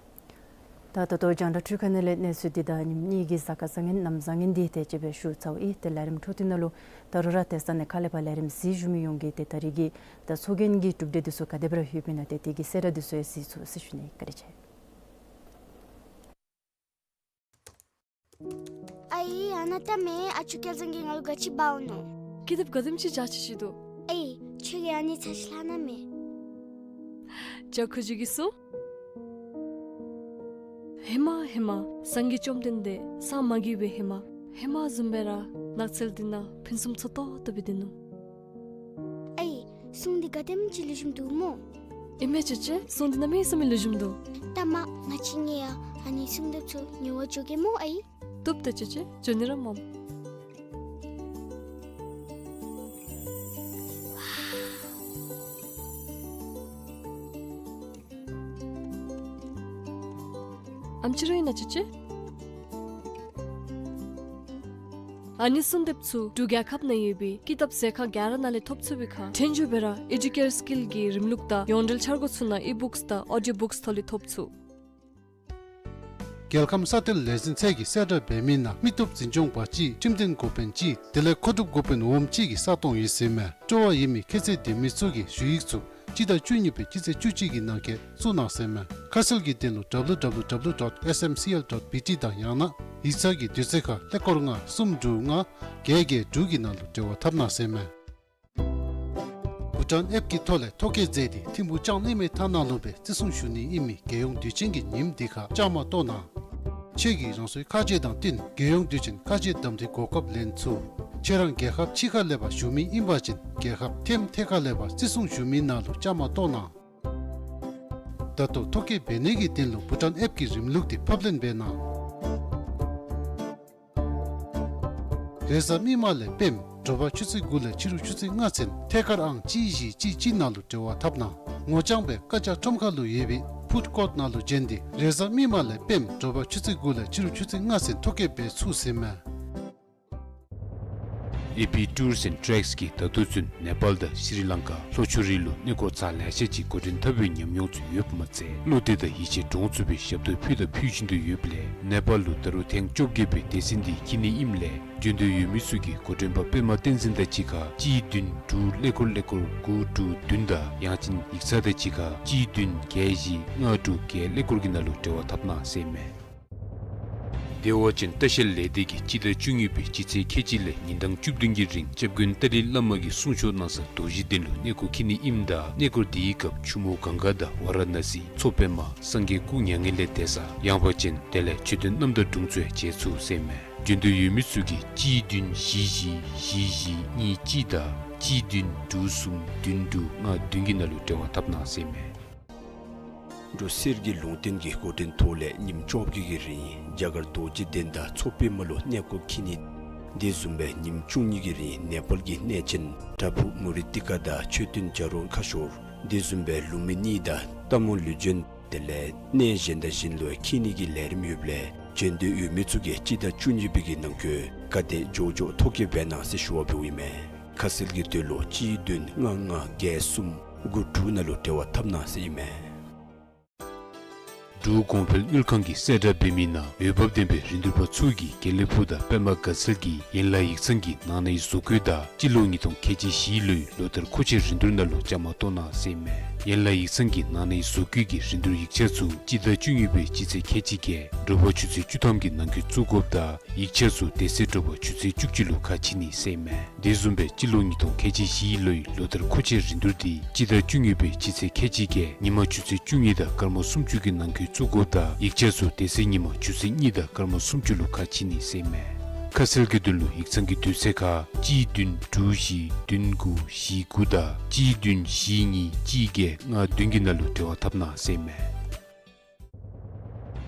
ད་ད་ལྟོ་རྒྱང་བསྒྲགས་འཕྲུལ་ཁང་ནང་ལས་གནས་ཚུལ་འདི་དང་ཉིནམ་གཉིས་ཀྱི་གཟའ་སྐར་བཟང་ངན་གནམ་བཟང་ངན་འདི་དེ་ཅིག་སྦེ་ཞུ་ཚརཝ་ཨིན། ཏེ་ལས་རིམ་འཕྲོ་མཐུད་ནང་ལུ་ད་རུང་ར་ཏེ་ས་གནས་ཁག་ལས་ཕར་ལས་རིམ་གཟིགས་བཞུགས་མི་ཡོངས་ཀྱིས་ཏེ་ད་རིས་ཀྱི་ད་ཚོགས་རྒྱན་གྱི་གྲུབ་འབྲས་འདི་ཚུ་ག་དེ་སྦེ་ར་ཡོདཔ་ཨིན་ན་ཏེ་དེ་གི་གསལ་བསྒྲགས་འདི་ཚུ་ཡང་གཟིགས་ཚུགས་ཟེར་ཞུ་ནི། བཀའ་དྲིན་ཆེ། ཨའི་ཨ་ནཱ་ལྟ་མས། ཨ་ཅོ་སྐལ་བཟང་གིས་ང་ལུ་ག་ཅི་འབག་འོང་ནོ། ཀི་དེབ་ག་དེམ་ཅིག་བཞག་ཅི་ཅི་འདུག། ཨའི་ཁྱོད་ཀྱིས་ཨ་ནི་ཚར་ཅིག་ལྷག་གནང་མས། ཅ་ཁུ་ཅིག་གིས་སོ། ཧེ་མ་ཧེ་མ་སངས་རྒྱས་བཅོམ་ལྡན་འདས་སངས་མ་རྒྱས་པའི་ཧེ་མ་ཧེ་མ་བཟུམ་སྦེ་ར་ནགས་ཚལ་འདི་ནང་ཕུན་སུམ་ཚོགས་ཏོག་ཏོ་སྦེ་སྡོད་ནུག། ཨའི་སྲུང་འདི་ག་དེམ་ཅིག་ལེགས་ཤོམ་འདུག་སྨོ། ཨིན་མས་ཅོ་ཅོ། སྲུང་འདི་གནམ་མེད་ས་མེད་ལེགས་ཤོམ་འདུག། ད་མ་ང་བཅས་གཉིས་ཡང་ཨ་ནི་སྲུང་དེབ་ཚུ་ཉོ་བར་འགྱོ་གེ་སྨོ་ཨའི། བཏུབ་ད་ཅོ་ཅོ། འགྱོ་ནི་ར་མས། ཨམ་ཅི་ར་ཨིན་ན་ཅོ་ཅོ། ཨ་ནི་སྲུང་དེབ་ཚུ་འབྲུག་རྒྱལ་ཁབ་ནང་ཡོད་པའི་ཀི་དེབ་ཟ་ཁང་ག་ར་ནང་ལས་ཐོབ་ཚུགས་པའི་ཁར་འཕྲིན་བཅོལ་སྦེ་ར་ཨེ་ཌུ་ཀེར་སི་ཀིལ་གྱི་རིམ་ལུགས་དང་ཡོངས་འབྲེལ་འཆར་སྒོ་ཚུ་ནང་ཨི་བུཀསི་དང་ཨོ་ཌིའོ་བུཀསི་ཐོག་ལས་ཐོབ་ཚུགས། རྒྱལ་ཁམས་ས་སྟེང་ལས་འཛིན་ཚད་ཀྱིས་གསལ་བསྒྲགས་འབད་མི་ནང་མི་སྟོབས་འཛིན་སྐྱོང་པ་གཅིག་ཁྲིམས་དོན་འགོ་དཔོན་གཅིག་དེ་ལས་མཁོ་སྒྲུབ་འགོ་དཔོན་འོགམ་གཅིག་གི་ས་སྟོང་ཡོད་ཟེར་མས། སྤྲོ་བ་ཡོད་མི་ཁྱད་ཚད་ལྡན་མི་ཚུ་གིས་ཞུ་ཡིག་ཚུ་སྤྱི་ཟླ་བཅུ་གཉིས་པའི་སྤྱི་ཚེས་བཅུ་གཅིག་གི་ནང་འཁོད་བཙུགས་གནང་ཟེར་མས། ཁ་གསལ་གྱི་དོན་ལུ་W W W dot S M C L dot B T དང་ཡང་ན་ཡིག་ཚང་གི་དུས་ཚོད་ཁར་ཀླད་ཀོར་ལྔ་གསུམ་དྲུག་ལྔ་བརྒྱད་བརྒྱད་དྲུག་གི་ནང་ལུ་འབྲེལ་བ་འཐབ་གནང་ཟེར་མས། བྷུ་ཊཱན་ཨེཔ་ཀྱི་ཐོག་ལས་ཐོ་བཀོད་མཛད་དེ་ཐིམ་ཕུག་ལྕང་གླིང་མའི་ཐང་ནང་ལུ་སྦེ་བརྩི་སྲུང་ཞུ་ནི་ཨིན་མི་རྒྱལ་ཡོངས་དུས་ཆེན་གྱི་ཉིནམ་འདི་ཁར་བཅའ་མར་གཏོགས་གནང་། ཁྱོད་ཀྱིས་རང་སོའི་ཁ་རྗེ་དང་བསྟུན་རྒྱལ་ཡོངས་དུས་ཆེན་ཁ་རྗེ་གདམ་འཐུའི་གོ་སྐབས་ལེན་ཚུགས། ཁྱོད་ར་རྒྱལ་ཁབ་ཕྱི་ཁ་ལས་ཕར་བཞུགས་མི་ཨིན་པ་ཅིན་རྒྱལ་ཁབ་ཐེམ་ཐེ་ཁ་ལས་ཕར་བརྩི་སྲུང་ཞུ་མི་ནང་ལུ་བཅའ་མར་གཏོགས་གནང་། ད་ལྟོ་ཐོ་བཀོད་འབད་ནི་གི་དོན་ལུ་བྷུ་ཊཱན་ཨེཔ་ཀྱི་རིམ་ལུགས་འདི་ཕབ་ལེན་འབད་གནང་། རེས་གཟའ་མིག་དམར་ལས་སྤེནམ་དྲོ་པ་ཆུ་ཚོད་དགུ་ལས་ཕྱི་རུ་ཆུ་ཚོད་ལྔ་ཚུན་ཐད་ཀར་ཨང་གཅིག་བཞི་གཅིག་གཅིག་ནང་ལུ་འབྲེལ་བ་འཐབ་གནང་། ངོ་རྐྱང་སྦེ་ཀ་ཅ་ཁྲོམ་ཁ་ལུ་ཡོད་པའི་ཕུཌ་ཀོརཊ་ནང་ལུ་བྱོན་ཏེ་རེས་གཟའ་མིག་དམར་ལས་སྤེནམ་དྲོ་པ་ཆུ་ཚོད་དགུ་ལས་ཕྱི་རུ་ཆུ་ཚོད་ལྔ་ཚུན་ཐོ་བཀོད་འབད་ཚུགས་ཟེར་མས། ཨེ་པི་ཊུརསི་ཨེནཌ་ཊྲེཀསི་གིས་ད་ལྟོ་ཚུན་ནེ་པཱལ་དང་ཤྲི་ལང་ཀ་ལྷོ་ཕྱོགས་རིགས་ལུ་གནས་སྐོར་ཚར་ལེ་ཤ་ཅིག་འགོ་འདྲེན་འཐབ་པའི་ཉམས་མྱོང་ཚུ་ཡོདཔ་མ་ཚད་བློ་གཏད་དང་ཡིད་ཆེས་འདྲོངས་ཚུགས་པའི་ཞབས་ཏོག་ཕུལ་དང་ཕུལ་བཞིན་དུ་ཡོདཔ་ལས་ནེ་པཱལ་ལུ་ད་རུང་ཐེངས་བཅོ་བརྒྱད་པའི་སྡེ་ཚན་འདི་འཁྱིད་ནི་ཨིནམ་ལས་འབྱོན་འདོད་ཡོད་མི་ཚུ་གིས་འགོ་འདྲེན་པ་པདྨ་བསྟན་འཛིན་དང་གཅིག་ཁར་གཅིག་བདུན་དྲུག་ཀླད་ཀོར་ཀླད་ཀོར་དགུ་དྲུག་བདུན་དང་ཡང་ཅིན་ཡིག་ཚང་དང་གཅིག་ཁར་གཅིག་བདུན་བརྒྱད་བཞི་ལྔ་དྲུག་བརྒྱད་ཀླད་ཀོར་གྱི་ནང་ལུ་འབྲེལ་བ་འཐབ་གནང་ཟེར་མས། ད་ བདེ་བ་ཅན་ལྟ་བཤལ་ལས་སྡེ་གིས་སྤྱི་ཟླ་བཅུ་གཉིས་པའི་སྤྱི་ཚེས་ཁལ་གཅིག་ལས་ཉིན་གྲངས་བཅུ་བདུན་གྱི་རིང་སྐྱབས་མགོན་ཏཱ་ལའི་བླ་མ་གི་གསུང་ཆོག་གནང་ས་རྡོ་རྗེ་གདན་ལུ་གནས་སྐོར་འཁྱིད་ནི་ཨིནམ་ད་གནས་སྐོར་དེའི་སྐབས་ཆུ་མོ་གངྒཱ་དང་ཝཱ་ར་ཎ་སི་མཚོ་པདྨ་སངས་རྒྱས་སྐུ་མྱ་ངན་ལས་འདས་ས་ཡངས་པ་ཅན་དེ་ལས་མཆོད་རྟེན་རྣམ་དག་དྲུང་འཚོ་ཡང་མཇལ་ཚུགས་ཟེར་མས། འབྱོན་འདོད་ཡོད་མི་ཚུ་གིས་གཅིག་བདུན་བཞི་བཞི་བཞི་བཞི་གཉིས་གཅིག་དང་གཅིག་བདུན་དྲུག་གསུམ་བདུན་དྲུག་ལྔ་བདུན་གྱི་ནང་ལུ་འབྲེལ་བ་འཐབ་གནང་ཟེར་མས། འབྲུག་གསེར་གྱི་ལུང་བསྟན་གྱི་འགོ་འདྲེན་ཐོག་ལས་ཉིནམ་བཅོ་བརྒྱད་ཀྱི་རིང་རྒྱ་གར་རྡོ་རྗེ་གདན་དང་མཚོ་པདྨ་ལུ་གནས་སྐོར་འཁྱིད་ནི། དེ་བཟུམ་སྦེ་ཉིནམ་བཅུ་གཉིས་ཀྱི་རིང་ནེ་པཱལ་གྱི་གནས་ཆེན་བྲག་ཕུག་མུ་ཊི་ཀ་དང་མཆོད་རྟེན་བྱ་རུང་ཁ་ཤོར། དེ་བཟུམ་སྦེ་ལུམ་བི་ནི་དང་སྟག་མོ་ལུས་སྦྱིན་དེ་ལས་གནས་གཞན་དང་གཞན་ལུ་འཁྱིད་ནི་གི་ལས་རིམ་ཡོདཔ་ལས་འབྱོན་འདོད་ཡོད་མི་ཚུ་གིས་སྤྱི་ཟླ་བཅུ་གཉིས་པའི་གི་ནང་འཁོད་ག་དེ་མགྱོགས་མགྱོགས་ཐོ་བཀོད་འབད་གནང་ཟེར་ཞུ་བ་འབདཝ་ཨིན་མས། ཁ་གསལ་གྱི་དོན་ལུ་གཅིག་བདུན་ལྔ་ལྔ་བརྒྱད་གསུམ་དགུ་དྲུག་ནང་ལུ་འབྲེལ་བ་འཐབ་གནང་ཟེར་ཨིན་མས། འབྲུག་གོང་འཕེལ་དངུལ་ཁང་གིས་གསལ་བསྒྲགས་འབད་མི་ནང་འོས་འབབ་ལྡན་པའི་རིན་བསྡུར་པ་ཚུ་གིས་དགེ་ལེགས་ཕུག་དང་པདྨ་དགའ་ཚལ་གྱི་ཡན་ལག་ཡིག་ཚང་གི་ནང་ནའི་བཟོ་བཀོད་དང་སྤྱི་ལོ་ཉིས་སྟོང་ཁལ་གཅིག་བཞིའི་ལོའི་ལོ་ལྟར་མཁོ་ཆས་རིན་བསྡུར་ནང་ལུ་བཅའ་མར་གཏོགས་གནང་ཟེར་ཨིན་མས། ཡན་ལག་ཡིག་ཚང་གི་ནང་ནའི་བཟོ་བཀོད་ཀྱི་རིན་བསྡུར་ཡིག་ཆ་ཚུ་སྤྱི་ཟླ་བཅུ་གཉིས་པའི་སྤྱི་ཚེས་ཁལ་གཅིག་བརྒྱད་དྲོ་པ་ཆུ་ཚོད་བཅུ་ཐམ་གྱི་ནང་འཁོད་བཙུགས་དགོཔ་དང་ཡིག་ཆ་ཚུ་དེ་ཚེ་དྲོ་པ་ཆུ་ཚོད་བཅུ་གཅིག་ལུ་ཁ་ཕྱེ་ནི་ཟེར་ཨིན་མས། དེ་བཟུམ་སྦེ་སྤྱི་ལོ་ཉིས་སྟོང་ཁལ་གཅིག་བཞིའི་ལོའི་ལོ་ལྟར་མཁོ་ཆས་རིན་བསྡུར་དེ་སྤྱི་ཟླ་བཅུ་གཉིས་པའི་སྤྱི་ཚེས་ཁལ་གཅིག་བརྒྱད་ཉིན་མ་ཆུ་ཚོད་བཅུ་གཉིས་དང་སྐར་མ་སུམ་ཅུ་གི་ནང་འཁོད་བཙུགས་དགོཔ་དང་ཡིག་ཆ་ཚུ་དེ་ཚེ་ཉིན་མ་ཆུ་ཚོད་གཉིས་དང་སྐར་མ་སུམ་ཅུ་ལུ་ཁ་ཕྱེ་ནི་ཟེར་ཨིན་མས། ཁ་གསལ་གྱི་དོན་ལུ་ཡིག་ཚང་གི་དུས་ཚོད་ཁར་གཅིག་བདུན་དྲུག་བཞི་བདུན་དགུ་བཞི་དགུ་དང་གཅིག་བདུན་བཞི་གཉིས་གཅིག་བརྒྱད་ལྔ་བདུན་གྱི་ནང་ལུ་འབྲེལ་བ་འཐབ་གནང་ཟེར་ཨིན་མས།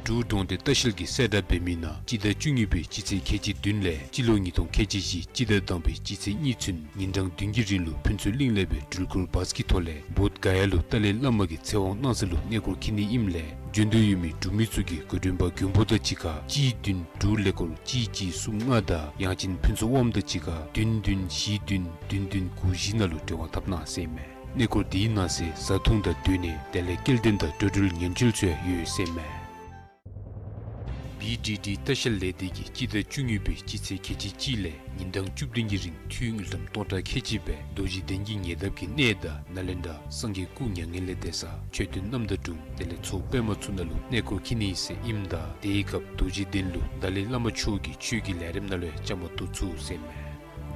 འབྲུག་གྲོང་སྡེ་ལྟ་བཤལ་གྱིས་གསལ་བསྒྲགས་འབད་མི་ནང་སྤྱི་ཟླ་བཅུ་གཉིས་པའི་སྤྱི་ཚེས་ཁལ་གཅིག་བདུན་ལས་སྤྱི་ལོ་ཉིས་སྟོང་ཁལ་གཅིག་བཞི་སྤྱི་ཟླ་དང་པའི་སྤྱི་ཚེས་གཉིས་ཚུན་ཉིན་གྲངས་བདུན་གྱི་རིང་ལུ་ཕུན་ཚོགས་གླིང་ལས་སྦེ་འགྲུལ་འཁོར་བཱས་ཀྱི་ཐོག་ལས་བོདྷ་ག་ཡ་ལུ་ཏཱ་ལའི་བླ་མ་གི་ཚེ་དབང་གནང་ས་ལུ་གནས་སྐོར་འཁྱིད་ནི་ཨིནམ་ལས་འབྱོན་འདོད་ཡོད་མི་འབྲུག་མི་ཚུ་གིས་གོ་སྒྲིག་པ་མགོན་པོ་དང་གཅིག་ཁར་གཅིག་བདུན་དྲུག་ཀླད་ཀོར་གཅིག་གཅིག་གསུམ་ལྔ་དང་ཡང་ཅིན་ཕུན་ཚོགས་དབངམོ་དང་གཅིག་ཁར་བདུན་བདུན་བཞི་བདུན་བདུན་བདུན་དགུ་བཞི་ནང་ལུ་འབྲེལ་བ་འཐབ་གནང་ཟེར་ཨིན་མས། གནས་སྐོར་དེའི་ནང་གསེས་བཟའ་འཐུང་དང་སྡོད་གནས་དེ་ལས་སྐྱེལ་འདྲེན་དང་འགྲོ་འགྲུལ་ཉེན་བཅོལ་ཚུ་ཡང་ཡོད་ཟེར་ཨིན་མས། བི་ཌི་ཌི་ལྟ་བཤལ་ལས་སྡེ་གིས་སྤྱི་ཟླ་བཅུ་གཉིས་པའི་སྤྱི་ཚེས་ཁལ་གཅིག་གཅིག་ལས་ཉིན་གྲངས་བཅུ་བདུན་གྱི་རིང་འཐུས་དངུལ་ཀྲམ་སྟོང་ཕྲག་ཁལ་གཅིག་སྦེ་རྡོ་རྗེ་གདན་གྱི་ཉེ་འདབས་ཀྱི་གནས་དང་ནཱ་ལེནྡྲ་སངས་རྒྱས་སྐུ་མྱ་ངན་ལས་འདས་ས་མཆོད་རྟེན་རྣམ་དག་དྲུང་དེ་ལས་མཚོ་པདྨ་ཚུ་ནང་ལུ་གནས་སྐོར་འཁྱིད་ནི་ཟེར་ཨིནམ་ད་དེའི་སྐབས་རྡོ་རྗེ་གདན་ལུ་ཏཱ་ལའི་བླ་མ་མཆོག་གི་ཆོས་ཀྱི་ལས་རིམ་ནང་ལུ་ཡང་བཅའ་མར་གཏོགས་ཚུགས་ཟེར་ཨིན་མས།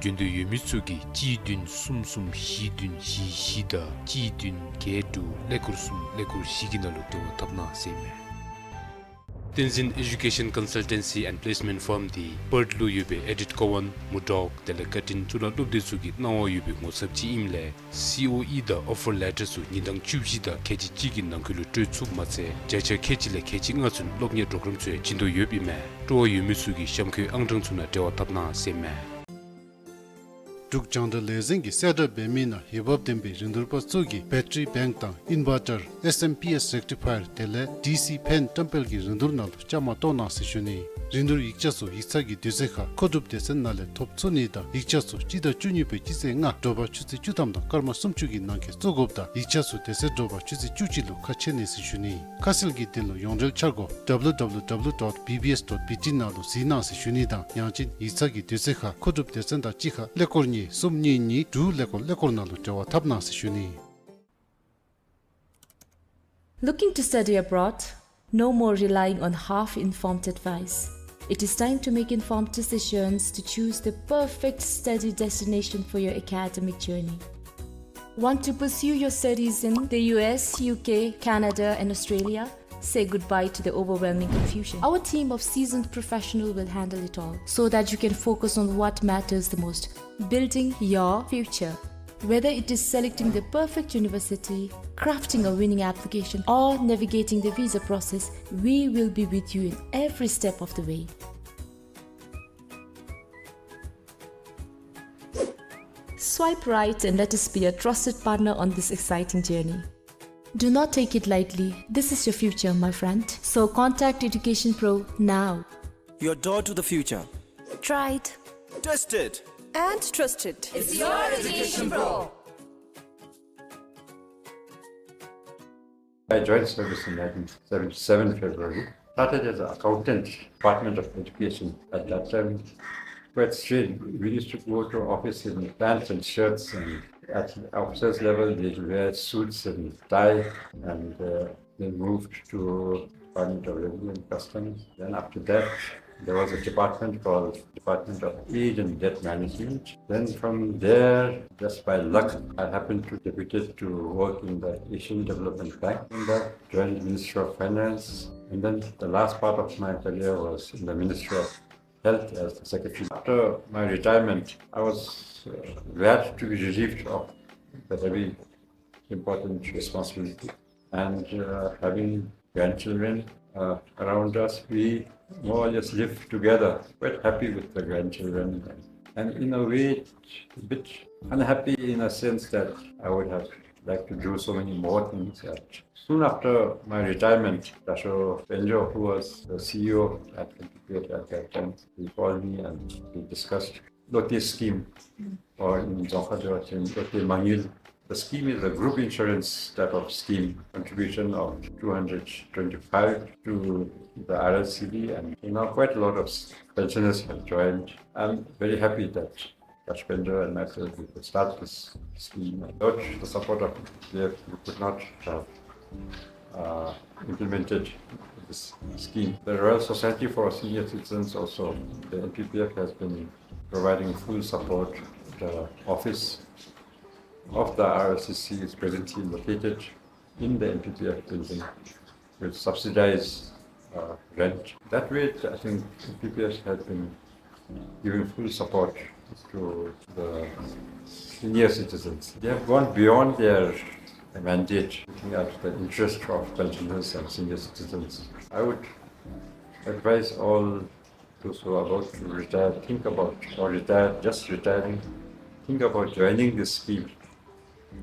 འབྱོན་འདོད་ཡོད་མི་ཚུ་གིས་གཅིག་བདུན་གསུམ་གསུམ་བཞི་བདུན་བཞི་བཞི་དང་གཅིག་བདུན་བརྒྱད་དྲུག་ཀླད་ཀོར་གསུམ་ཀླད་ཀོར་བཞི་གི་ནང་ལུ་འབྲེལ་བ་འཐབ་གནང་ཟེར་ཨིན་མས། བསྟན་འཛིན་Education Consultancy and Placement Firm དེ་པརཐ་ལུ་ཡོད་པའི་ཨེ་ཌིཐ་ཀོ་ཝཱན་མུར་ཌོག་དེ་ལས་ཀར་ཊིན་གཙུག་ལག་སློབ་སྡེ་ཚུ་གི་གནང་བ་ཡོད་པའི་ངོ་ཚབ་ཅིག་ཨིནམ་ལས་སི་ཨོ་ཨི་དང་ཨོ་ཕར་ལེ་ཊར་ཚུ་ཉིན་གྲངས་བཅུ་བཞི་དང་ཁལ་གཅིག་གཅིག་གི་ནང་འཁོད་ལུ་སྤྲོད་ཚུགསཔ་མ་ཚད་བརྒྱ་ཆ་ཁལ་གཅིག་ལས་ཁལ་གཅིག་ལྔ་ཚུན་སློབ་གཉེར་གྲོགས་རམ་ཚུ་ཡང་བྱིན་དོ་ཡོདཔ་ཨིན་མས། སྤྲོ་བ་ཡོད་མི་ཚུ་གིས་གཤམ་འཁོད་ཨང་གྲངས་ཚུ་ནང་འབྲེལ་བ་འཐབ་གནང་ཟེར་ཨིན་མས། འབྲུག་རྒྱང་བསྒྲགས་ལས་འཛིན་གྱིས་གསལ་བསྒྲགས་འབད་མི་ནང་འོས་འབབ་ལྡན་པའི་རིན་བསྡུར་པ་ཚུ་གིས་བེ་ཊ་རི་བེངཀ་དང་ཨིན་ཝར་ཊར་ཨེསི་ཨེམ་པི་ཨེསི་རེག་ཊི་ཕ་ཡར་དེ་ལས་ཌི་སི་ཕེན་བཀྲམ་སྤེལ་གྱི་རིན་བསྡུར་ནང་ལུ་བཅའ་མར་གཏོགས་གནང་ཟེར་ཞུ་ནི། རིན་བསྡུར་ཡིག་ཆ་ཚུ་ཡིག་ཚང་གི་དུས་ཚོད་ཁར་མཁོ་སྒྲུབ་སྡེ་ཚན་ནང་ལས་ཐོབ་ཚུགས་ནི་དང་ཡིག་ཆ་ཚུ་སྤྱི་ཟླ་བཅུ་གཉིས་པའི་སྤྱི་ཚེས་ལྔ་དྲོ་པ་ཆུ་ཚོད་བཅུ་ཐམ་དང་སྐར་མ་སུམ་ཅུ་གི་ནང་འཁོད་བཙུགས་དགོཔ་དང་ཡིག་ཆ་ཚུ་དེ་ཚེ་དྲོ་པ་ཆུ་ཚོད་བཅུ་གཅིག་ལུ་ཁ་ཕྱེ་ནི་ཟེར་ཞུ་ནི། ཁ་གསལ་གྱི་དོན་ལུ་ཡོངས་འབྲེལ་འཆར་སྒོ་W W W dot B B S dot B T ནང་ལུ་གཟིགས་གནང་ཟེར་ཞུ་ནི་དང་ཡང་ཅིན་ཡིག་ཚང་གི་དུས་ཚོད་ཁར་མཁོ་སྒྲུབ་སྡེ་ཚན་དང་གཅིག་ཁར་ཀླད་ཀོར་གཉིས་གསུམ་གཉིས་གཉིས་དྲུག་ཀླད་ཀོར་ཀླད་ཀོར་ནང་ལུ་འབྲེལ་བ་འཐབ་གནང་ཟེར་ཞུ་ནི། Looking to study abroad? No more relying on half-informed advice. It is time to make informed decisions to choose the perfect study destination for your academic journey. Want to pursue your studies in the U S, U K, Canada, and Australia? Say goodbye to the overwhelming confusion. Our team of seasoned professionals will handle it all so that you can focus on what matters the most, building your future. Whether it is selecting the perfect university, crafting a winning application, or navigating the visa process, we will be with you in every step of the way. Swipe right and let us be a trusted partner on this exciting journey. Do not take it lightly. This is your future, my friend. So contact Education Pro now. Your door to the future. Tried. Tested. And trusted. It's your Education Pro. I joined service in nineteen seventy-seven February. Started as an accountant, Department of Education. At that time, quite strict. We used to go to office in pants and shirts, and at officers level, they wear suits and tie, and, uh, then moved to Department of Revenue and Customs. Then after that, There was a department called Department of Age and Debt Management. Then from there, just by luck, I happened to deputed to work in the Asian Development Bank, and then joined Ministry of Finance. And then the last part of my career was in the Ministry of Health as the secretary. After my retirement, I was uh, glad to be relieved of the heavy important responsibility. And uh, having grandchildren uh, around us, we more or less live together, quite happy with the grandchildren. And in a way, a bit unhappy in a sense that I would have liked to do so many more things. And soon after my retirement, Dasho Benjo, who was the C E O at N P P F at that time, he called me and we discussed Lote scheme, or in Dzongkha there was Lote Mangil. The scheme is a group insurance type of scheme, contribution of two hundred twenty-five to the R L C D, and you know, quite a lot of pensioners have joined. I'm very happy that Dasho Benjo and myself, we could start this scheme. Without the support of N P P F, we could not have uh, implemented this scheme. The Royal Society for Senior Citizens also, the N P P F has been providing full support. The office of the R S C C is presently located in the N P P F building with subsidized uh, rent. That way, I think N P P F has been giving full support to the senior citizens. They have gone beyond their mandate, looking at the interest of pensioners and senior citizens. I would advise all those who are about to retire, think about, or retire, just retiring, think about joining this scheme.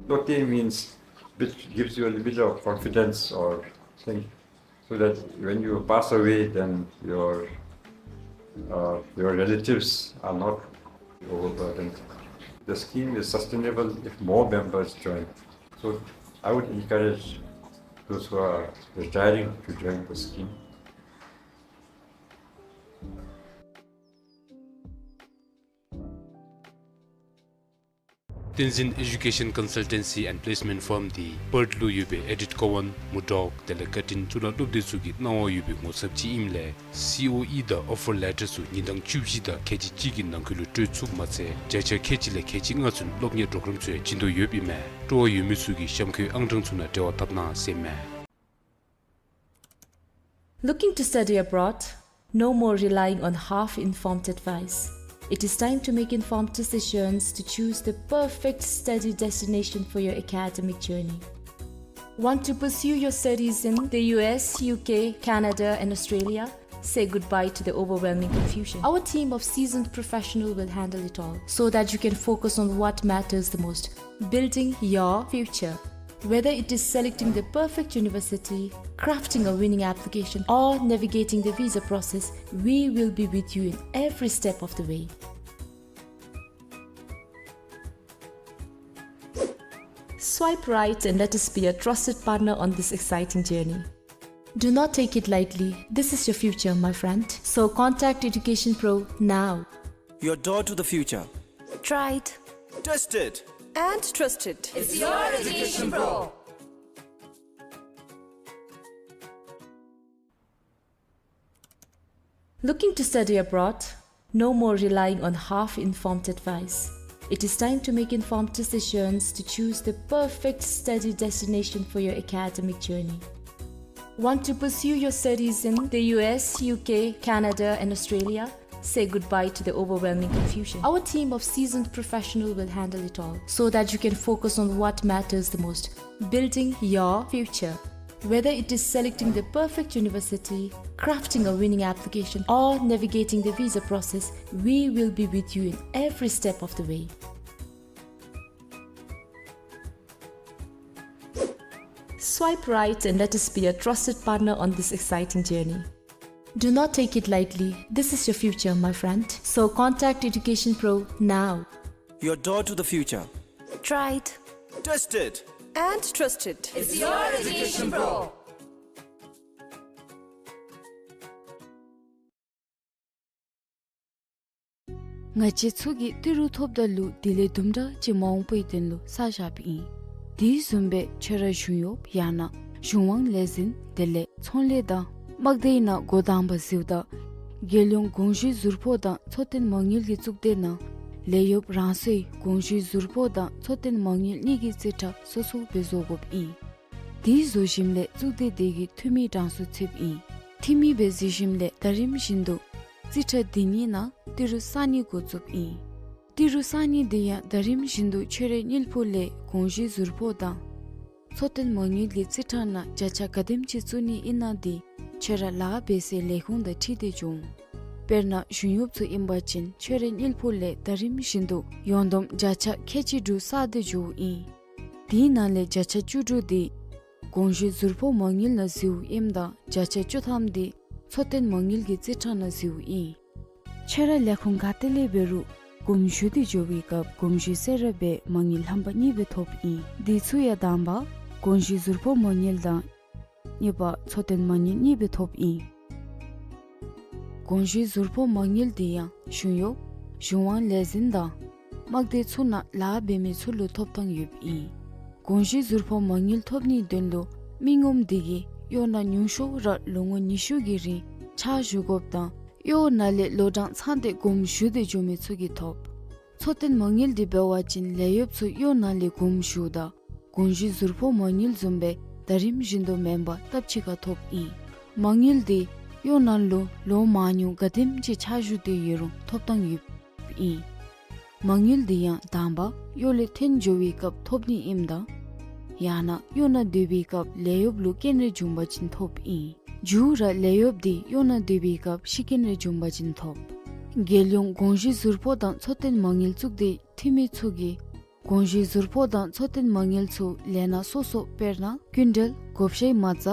Lote means, which gives you a little bit of confidence or thing, so that when you pass away, then your uh, your relatives are not overburdened. The scheme is sustainable if more members join. So I would encourage those who are retiring to join the scheme. བསྟན་འཛིན་Education Consultancy and Placement Firm འདི་པརཐ་ལུ་ཡོད་པའི་ཨེ་ཌིཐ་ཀོ་ཝཱན་མུར་ཌོག་དེ་ལས་ཀར་ཊིན་གཙུག་ལག་སློབ་སྡེ་ཚུ་གི་གནང་བ་ཡོད་པའི་ངོ་ཚབ་ཅིག་ཨིནམ་ལས་སི་ཨོ་ཨི་དང་ཨོ་ཕར་ལེ་ཊར་ཚུ་ཉིན་གྲངས་བཅུ་བཞི་དང་ཁལ་གཅིག་གཅིག་གི་ནང་འཁོད་ལུ་སྤྲོད་ཚུགསཔ་མ་ཚད་བརྒྱ་ཆ་ཁལ་གཅིག་ལས་ཁལ་གཅིག་ལྔ་ཚུན་སློབ་གཉེར་པོརོ་གརམ་ཚུ་ཡང་བྱིན་དོ་ཡོདཔ་ཨིན་མས། སྤྲོ་བ་ཡོད་མི་ཚུ་གིས་གཤམ་འཁོད་ཨང་གྲངས་ཚུ་ནང་འབྲེལ་བ་འཐབ་གནང་ཟེར་མས། Looking to study abroad? No more relying on half-informed advice. It is time to make informed decisions to choose the perfect study destination for your academic journey. Want to pursue your studies in the U S, U K, Canada, and Australia? Say goodbye to the overwhelming confusion. Our team of seasoned professionals will handle it all so that you can focus on what matters the most, building your future. Whether it is selecting the perfect university, crafting a winning application, or navigating the visa process, we will be with you in every step of the way. Swipe right and let us be a trusted partner on this exciting journey. Do not take it lightly. This is your future, my friend. So contact Education Pro now. Your door to the future. Tried. Tested. And trusted. It's your Education Pro. Looking to study abroad? No more relying on half-informed advice. It is time to make informed decisions to choose the perfect study destination for your academic journey. Want to pursue your studies in the U S, U K, Canada, and Australia? Say goodbye to the overwhelming confusion. Our team of seasoned professionals will handle it all so that you can focus on what matters the most, building your future. Whether it is selecting the perfect university, crafting a winning application, or navigating the visa process, we will be with you in every step of the way. Swipe right and let us be a trusted partner on this exciting journey. Do not take it lightly. This is your future, my friend. So contact Education Pro now. Your door to the future. Tried. Tested. And trusted. It's your Education Pro. ང་བཅས་ཚུ་གིས་ཏི་རུ་ཐོབ་ད་ལུ་དེ་ལས་དུམ་གྲ་ཅིག་མ་འོངས་པའི་དོན་ལུ་བསགས་བཞགཔ་ཨིན། དེ་བཟུམ་སྦེ་ཆོས་ར་གཞུང་གཡོག་ཡང་ན་གཞུང་དབང་ལས་འཛིན་དེ་ལས་ཚོང་ལས་དང་དམག་སྡེ་ནང་འགོ་དང་པ་འཛུལཝ་ད་ རྒྱལ་ཡོངས་དགོངས་ཞུའི་ཟུར་ཕོགས་དང་འཚོ་རྟེན་མ་དངུལ་གྱི་གཙུག་སྡེ་ནང་ལས་གཡོགཔ་རང་སོའི་དགོངས་ཞུའི་ཟུར་ཕོགས་དང་འཚོ་རྟེན་མ་དངུལ་གཉིས་ཀྱི་རྩིས་ཁྲ་སོ་སོ་སྦེ་བཟོ་དགོཔ་ཨིན། དེ་བཟོ་ཞིནམ་ལས་གཙུག་སྡེ་དེ་གི་འཐུས་མི་གྲངས་སུ་ཚུདཔ་ཨིན། འཐུས་མི་སྦེ་གཟིགས་ཞིནམ་ལས་ཟླ་རིམ་བཞིན་དུ་རྩིས་ཁྲ་དེ་ཉིད་ནང་ཏི་རུ་གསར་རྙིང་འགོ་བཙུགསཔ་ཨིན། ཏི་རུ་གསར་རྙིང་དེ་ཡང་ཟླ་རིམ་བཞིན་དུ་ཁྱོད་རའི་དངུལ་ཕོགས་ལས་དགོངས་ཞུའི་ཟུར་ཕོགས་དང་འཚོ་རྟེན་མ་དངུལ་གྱི་རྩིས་ཁྲ་ནང་བརྒྱ་ཆ་ག་དེམ་ཅིག་བཙུགས་ནི་ཨིན་ན་དེ་ཁྱོད་ར་ལཱ་འབད་སའི་ལས་ཁུངས་དང་འཁྲིལ་ཏེ་འབྱུང་། དཔེར་ན་གཞུང་གཡོགཔ་ཚུ་ཨིན་པ་ཅིན་ཁྱོད་རའི་དངུལ་ཕོགས་ལས་ཟླ་རིམ་བཞིན་དུ་ཡོངས་བསྡོམས་བརྒྱ་ཆ་ཁལ་གཅིག་དྲུག་བསགས་ཏེ་འགྱོཝ་ཨིན། དེའི་ནང་ལས་བརྒྱ་ཆ་བཅུ་དྲུག་དེ་དགོངས་ཞུའི་ཟུར་ཕོགས་མ་དངུལ་ནང་གཟིགསཔ་ཨིནམ་ད་བརྒྱ་ཆ་བཅུ་ཐམ་དེ་འཚོ་རྟེན་མ་དངུལ་གྱི་རྩིས་ཁྲ་ནང་གཟིགསཔ་ཨིན། ཁྱོད་ར་ལས་ཁུངས་ག་ཏེ་ལས་འབད་རུང་དགོངས་ཞུ་སྟེ་འགྱོ་བའི་སྐབས་དགོངས་ཞུའི་གསོལ་རས་སྦེ་མ་དངུལ་ལྷམ་པ་གཉིས་སྦེ་ཐོབཔ་ཨིན། དེ་ཚུ་ཡང་དང་པ་དགོངས་ཞུའི་ཟུར་ཕོགས་མ་དངུལ་དང་གཉིས་པ་འཚོ་རྟེན་མ་དངུལ་གཉིས་སྦེ་ཐོབཔ་ཨིན། དགོངས་ཞུའི་ཟུར་ཕོགས་མ་དངུལ་དེ་ཡང་གཞུང་གཡོག་གཞུང་དབང་ལས་འཛིན་དང་དམག་སྡེ་ཚུ་ནང་ལཱ་འབད་མི་ཚུ་ལུ་ཐོབ་ཐངས་ཡོདཔ་ཨིན། དགོངས་ཞུའི་ཟུར་ཕོགས་མ་དངུལ་ཐོབ་ནིའི་དོན་ལུ་མི་ངོམ་དེ་གིས་གཡོག་ནང་ཉུང་ཤོས་ར་ལོ་ངོ་ཉི་ཤུ་གི་རིང་ཕྱག་ཞུ་དགོཔ་དང་གཡོག་ནང་ལས་ལོ་གྲངས་ཚང་སྟེ་དགོངས་ཞུ་སྟེ་འགྱོ་མི་ཚུ་གིས་ཐོབ། འཚོ་རྟེན་མ་དངུལ་དེ་འབད་བ་ཅིན་ལས་གཡོགཔ་ཚུ་གཡོག་ནང་ལས་དགོངས་ཞུཝ་ད་དགོངས་ཞུའི་ཟུར་ཕོགས་མ་དངུལ་བཟུམ་སྦེ་ཟླ་རིམ་བཞིན་དུ་མེན་པར་སྟབས་གཅིག་ཁར་ཐོབཔ་ཨིན། མ་དངུལ་དེ་གཡོག་ནང་ལུ་ལོ་མང་ཉུང་ག་དེམ་ཅིག་ཕྱག་ཞུ་སྟེ་ཡོད་རུང་ཐོབ་ཐངས་ཡོདཔ་ཨིན། མ་དངུལ་དེ་ཡང་དང་པ་གཡོག་ལས་འཐོན་འགྱོ་བའི་སྐབས་ཐོབ་ནི་ཨིནམ་ད་ཡང་ན་གཡོག་ནང་སྡོད་པའི་སྐབས་ལས་གཡོགཔ་ལུ་རྐྱེན་རེ་བྱུང་པ་ཅིན་ཐོབཔ་ཨིན། མཇུག་ར་ལས་གཡོགཔ་དེ་གཡོག་ནང་སྡོད་པའི་སྐབས་ཤི་རྐྱེན་རེ་བྱུང་པ་ཅིན་ཐོབ། རྒྱལ་ཡོངས་དགོངས་ཞུའི་ཟུར་ཕོགས་དང་འཚོ་རྟེན་མ་དངུལ་གཙུག་སྡེའི་འཐུས་མི་ཚུ་གིས་དགོངས་ཞུའི་ཟུར་ཕོགས་དང་འཚོ་རྟེན་མ་དངུལ་ཚུ་ལས་སྣ་སོ་སོ་དཔེར་ན་སྐྱིན་འགྲུལ་བགོ་བཤའི་མ་རྩ་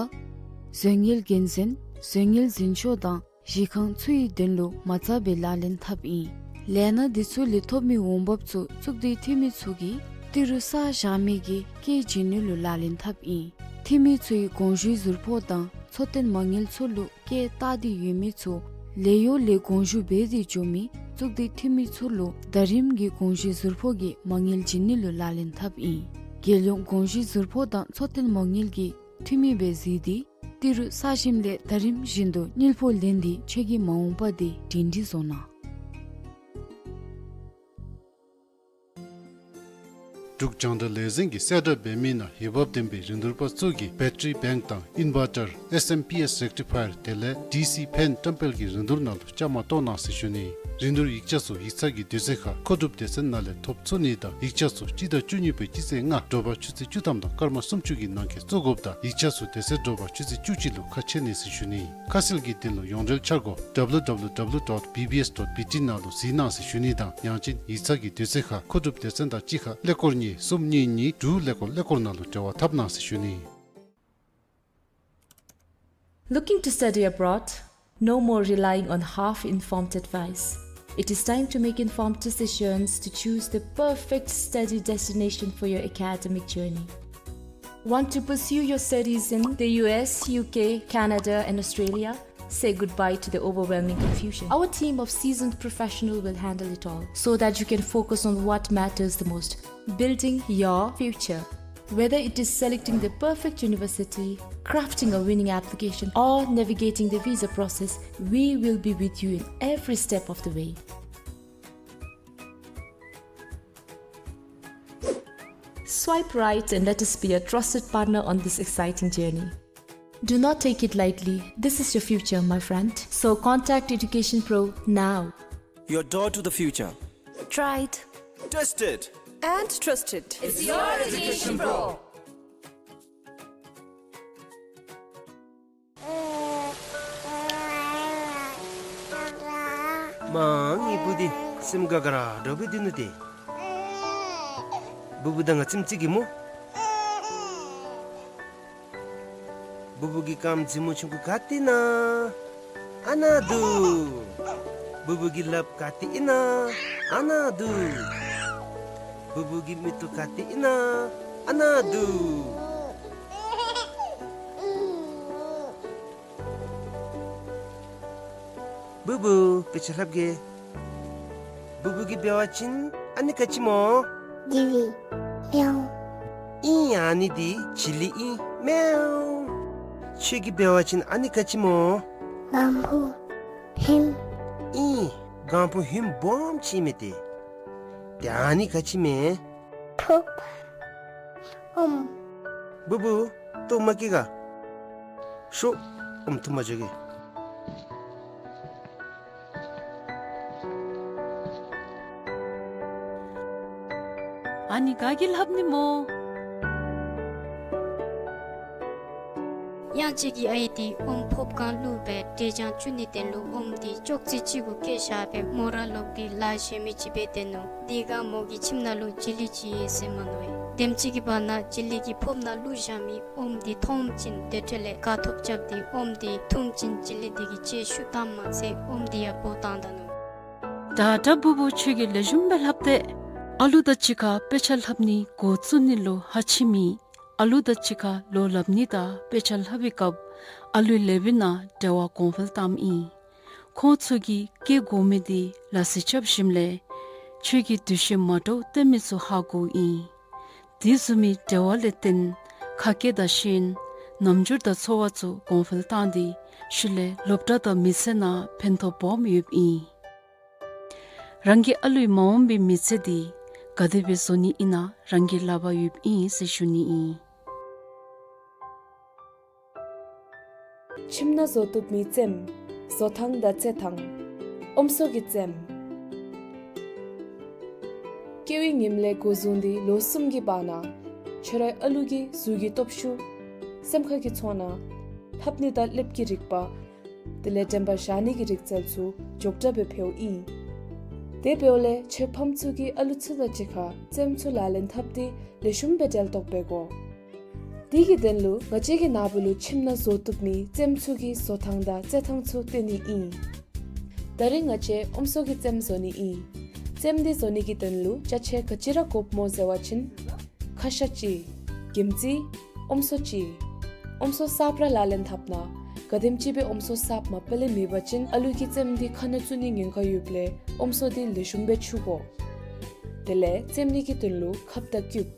བཟོ་དངུལ་དགེ་མཚན་བཟོ་དངུལ་འཛིན་ཤོག་དང་གཞི་ཁང་ཚུ་ཡི་དོན་ལུ་མ་རྩ་སྦེ་ལག་ལེན་འཐབ་ཨིན། ལས་སྣ་དེ་ཚུ་ལས་ཐོབ་མི་འོང་འབབ་ཚུ་གཙུག་སྡེའི་འཐུས་མི་ཚུ་གིས་ཏི་རུ་བསགས་བཞག་མི་གི་སྐྱེད་བྱིན་ནི་ལུ་ལག་ལེན་འཐབ་ཨིན། འཐུས་མི་ཚུ་ཡི་དགོངས་ཞུའི་ཟུར་ཕོགས་དང་འཚོ་རྟེན་མ་དངུལ་ཚུ་ལུ་སྐྱེད་བཏགས་ཏེ་ཡོད་མི་ཚུ་ལས་གཡོག་ལས་དགོངས་ཞུ་འབད་དེ་འགྱོ་མི་གཙུག་སྡེའི་འཐུས་མི་ཚུ་ལུ་ཟླ་རིམ་གྱི་དགོངས་ཞུའི་ཟུར་ཕོགས་ཀྱི་མ་དངུལ་བྱིན་ནི་ལུ་ལག་ལེན་འཐབ་ཨིན། རྒྱལ་ཡོངས་དགོངས་ཞུའི་ཟུར་ཕོགས་དང་འཚོ་རྟེན་མ་དངུལ་གྱི་འཐུས་མི་སྦེ་གཟིགས་ཏེ་ཏི་རུ་བསགས་ཞིནམ་ལས་ཟླ་རིམ་བཞིན་དུ་དངུལ་ཕོགས་ལེན་ཏེ་ཁྱོད་ཀྱི་མ་འོངས་པ་དེ་སྒྲིང་སྒྲིང་བཟོ་གནང་། འབྲུག་རྒྱང་བསྒྲགས་ལས་འཛིན་གྱིས་གསལ་བསྒྲགས་འབད་མི་ནང་འོས་འབབ་ལྡན་པའི་རིན་བསྡུར་པ་ཚུ་གིས་བེ་ཊ་རི་བེངཀ་དང་ཨིན་བར་ཊར་ཨེསི་ཨེམ་པི་ཨེསི་རེག་ཊི་ཕ་ཡར་དེ་ལས་ཌི་སི་ཕེན་བཀྲམ་སྤེལ་གྱི་རིན་བསྡུར་ནང་ལུ་བཅའ་མར་གཏོགས་གནང་ཟེར་ཞུ་ནི། རིན་བསྡུར་ཡིག་ཆ་ཚུ་ཡིག་ཚང་གི་དུས་ཚོད་ཁར་མཁོ་སྒྲུབ་སྡེ་ཚན་ནང་ལས་ཐོབ་ཚུགས་ནི་དང་ཡིག་ཆ་ཚུ་སྤྱི་ཟླ་བཅུ་གཉིས་པའི་སྤྱི་ཚེས་ལྔ་དྲོ་པ་ཆུ་ཚོད་བཅུ་ཐམ་དང་སྐར་མ་སུམ་ཅུ་གི་ནང་འཁོད་བཙུགས་དགོཔ་དང་ཡིག་ཆ་ཚུ་དེ་ཚེ་དྲོ་པ་ཆུ་ཚོད་བཅུ་གཅིག་ལུ་ཁ་ཕྱེ་ནི་ཟེར་ཞུ་ནི། ཁ་གསལ་གྱི་དོན་ལུ་ཡོངས་འབྲེལ་འཆར་སྒོ་ཌབ་ལུ་ཌབ་ལུ་ཌབ་ལུ་ཌོཊ་བི་བི་ཨེསི་ཌོཊ་བི་ཊི་ནང་ལུ་གཟིགས་གནང་ཟེར་ཞུ་ནི་དང་ཡང་ཅིན་ཡིག་ཚང་གི་དུས་ཚོད་ཁར་མཁོ་སྒྲུབ་སྡེ་ཚན་དང་གཅིག་ཁར་ཀླད་ཀོར་གཉིས་གསུམ་གཉིས་གཉིས་དྲུག་ཀླད་ཀོར་ཀླད་ཀོར་ནང་ལུ་འབྲེལ་བ་འཐབ་གནང་ཟེར་ཞུ་ནི། Looking to study abroad? No more relying on half-informed advice. It is time to make informed decisions to choose the perfect study destination for your academic journey. Want to pursue your studies in the U S, U K, Canada, and Australia? Say goodbye to the overwhelming confusion. Our team of seasoned professionals will handle it all so that you can focus on what matters the most, building your future. Whether it is selecting the perfect university, crafting a winning application, or navigating the visa process, we will be with you in every step of the way. Swipe right and let us be a trusted partner on this exciting journey. Do not take it lightly. This is your future, my friend. So contact Education Pro now. Your door to the future. Tried. Tested. And trusted. It's your Education Pro. མ་ངེའི་བུ་འདི་སེམས་དགའ་དགའ་ར་འདྲ་བའི་འདུག་ནི་དེ། བུ་བུ་དང་ང་ཙམ་ཅིག་གིས་སྨོ། བུ་བུ་གི་རྐངམ་རྫི་མོ་ཆུང་ཀུ་ག་ཏེ་ཨིན་ན། ཨ་ནཱ་འདུག། བུ་བུ་གི་ལགཔ་ག་ཏེ་ཨིན་ན། ཨ་ནཱ་འདུག། བུ་བུ་གི་མིག་ཏོ་ག་ཏེ་ཨིན་ན། ཨ་ནཱ་འདུག། བུ་བུ་དཔེ་ཆ་ལྷབ་གེ། བུ་བུ་གིས་འབད་བ་ཅིན་ཨ་ནི་ག་ཅི་སྨོ། ཇི་ལི། མེའུ། ཨིན། ཨ་ནི་འདི་ཇི་ལི་ཨིན། མེའུ། ཁྱོད་ཀྱིས་འབད་བ་ཅིན་ཨ་ནི་ག་ཅི་སྨོ། བམ་བུ། ཧིམ། ཨིན། སྒང་ཕུ་ཧིམ་སྦོམ་ཅིག་མས་ཏེ། ཏེ་ཨ་ནི་ག་ཅི་མས། ཕོརཔ། ཨོམ། བུ་བུ། ཏོ་མ་སྐྱེ་ག། ཤོག། ཨོམ་འཐུ་མ་འགྱོ་གེ། ཨ་ནི་ག་གིས་ལྷབ་ནི་སྨོ། གཡང་སྐྱིད་ཀྱི་ཨའི་འདི་ཨོམ་ཕོརཔ་སྒང་བླུགས་སྦེ་འབྲས་ཆང་བཙུགས་ནིའི་དོན་ལུ་ཨོམ་འདི་ཅོག་ཙེ་གཅིག་གུ་བཀལ་བཞག་སྦེ་མོ་ར་ལོག་སྟེ་ལཱ་བཞེས་མི་ཅིག་འབད་དེ་ནུག། དེ་སྒང་མོ་གིས་ཁྱིམ་ནང་ལུ་བྱི་ལི་ཅིག་ཡོད་ཟེར་མ་ནུག་པས། དེམ་ཅིག་གི་བར་ན་བྱི་ལི་གིས་ཕོརཔ་ནང་བླུགས་བཞག་མི་ཨོམ་འདི་མཐོངམ་ཅིག་དེ་འཕྲོ་ལས་དགའ་ཐོབ་རྐྱབ་སྟེ་ཨོམ་འདི་འཐུངམ་ཅིག་བྱི་ལི་འདི་གིས་ལྕེ་བཤུ་བཏངམ་མ་ཚད་ཨོམ་འདི་ཡང་འབོ་བཏང་ད་ནུག། ད་ད་བུ་བུ་ཁྱོད་ཀྱིས་ལེགས་ཤོམ་སྦེ་ལྷབ་སྟེ། ཨ་ལུ་དང་གཅིག་ཁར་དཔེ་ཆ་ལྷབ་ནི་འགོ་བཙུགས་ནི་ལུ་ཧ་ཆི་མི་ཨ་ལུ་དང་གཅིག་ཁར་ལོ་ལྷབ་ནི་དང་དཔེ་ཆ་ལྷབ་པའི་སྐབས་ཨ་ལུའི་ལེ་བའི་ནང་འབྲེལ་བ་གོང་འཕེལ་བཏངམ་ཨིན། ཁོང་ཚུ་གིས་སྐྱེ་དགོ་མི་འདི་ལ་སི་རྐྱབ་ཞིནམ་ལས་ཁྱོད་ཀྱིས་འདུ་ཤེས་མ་འདྲཝ་སྟོན་མི་ཚུ་ཧ་གོཝ་ཨིན། དེ་བཟུམ་མའི་འབྲེལ་བ་ལས་བརྟེན་ཁ་སྐད་དང་ཤེས་ཡོན་རྣམ་འགྱུར་དང་ཚོར་བ་ཚུ་གོང་འཕེལ་བཏང་སྟེ་ཤུལ་ལས་སློབ་གྲྭ་དང་མི་ཚེ་ནང་ཕན་ཐོགས་སྦོམ་ཡོདཔ་ཨིན། རང་གི་ཨ་ལུའི་མ་འོངས་པའི་མི་ཚེ་འདི་ག་དེ་སྦེ་བཟོ་ནི་ཨིན་ན་རང་གི་ལག་པར་ཡོདཔ་ཨིན་ཟེར་ཞུ་ནི་ཨིན། ཁྱིམ་ནང་བཟོ་བཏུབ་མི་རྩེདམོ། བཟོ་ཐངས་དང་རྩེད་ཐངས། ཨོམ་སྲོ་གི་རྩེདམོ། སྐྱེ་བའི་ཉིནམ་ལས་འགོ་བཟུང་སྟེ་ལོ་གསུམ་གྱི་བར་ན་ཁྱོད་རའི་ཨ་ལུ་གི་གཟུགས་ཀྱི་སྟོབས་ཤུགས། སེམས་ཁ་གི་ཚོར་སྣང་། ལྷབ་ནི་དང་ལེབ་ཀྱི་རིག་པ། དེ་ལས་དྲན་པ་བཞག་ནི་གི་རིག་རྩལ་ཚུ་མགྱོགས་དྲགས་སྦེ་འཕེལཝ་ཨིན། དེ་འབདཝ་ལས་ཁྱོད་ཕམ་ཚུ་གིས་ཨ་ལུ་ཚུ་དང་གཅིག་ཁར་རྩེདམོ་ཚུ་ལག་ལེན་འཐབ་སྟེ་ལེགས་ཤོམ་སྦེ་འབྲེལ་གཏོགས་འབད་དགོ། དེ་གི་དོན་ལུ་ང་བཅས་ཀྱིས་ན་བུ་ལུ་ཁྱིམ་ནང་བཟོ་བཏུབ་མི་རྩེདམོ་ཚུ་གི་བཟོ་ཐངས་དང་རྩེད་ཐངས་ཚུ་སྟོན་ནི་ཨིན། ད་རིས་ང་བཅས་ཨོམ་སྲོ་གི་རྩེདམོ་བཟོ་ནི་ཨིན། རྩེདམོ་འདི་བཟོ་ནི་གི་དོན་ལུ་ཅ་ཆས་ག་ཅི་ར་དགོཔ་སྨོ་ཟེར་བ་ཅིན། ཁ་ཤ་གཅིག། གྱིམ་ཙི། ཨོམ་སྲོ་གཅིག། ཨོམ་སྲོ་གསརཔ་ར་ལག་ལེན་འཐབ་ན། ག་དེམ་ཅིག་སྦེ་ཨོམ་སྲོ་གསརཔ་མ་པ་ལས་མེད་པ་ཅིན་ཨ་ལུ་གིས་རྩེདམོ་འདི་ཁ་ནང་བཙུགས་ནིའི་ཉེན་ཁ་ཡོདཔ་ལས་ཨོམ་སྲོ་འདི་ལེགས་ཤོམ་སྦེ་འཁྱུ་དགོ། དེ་ལས་རྩེདམོ་ནི་གི་དོན་ལུ་ཁབ་དང་ཀིའུབ།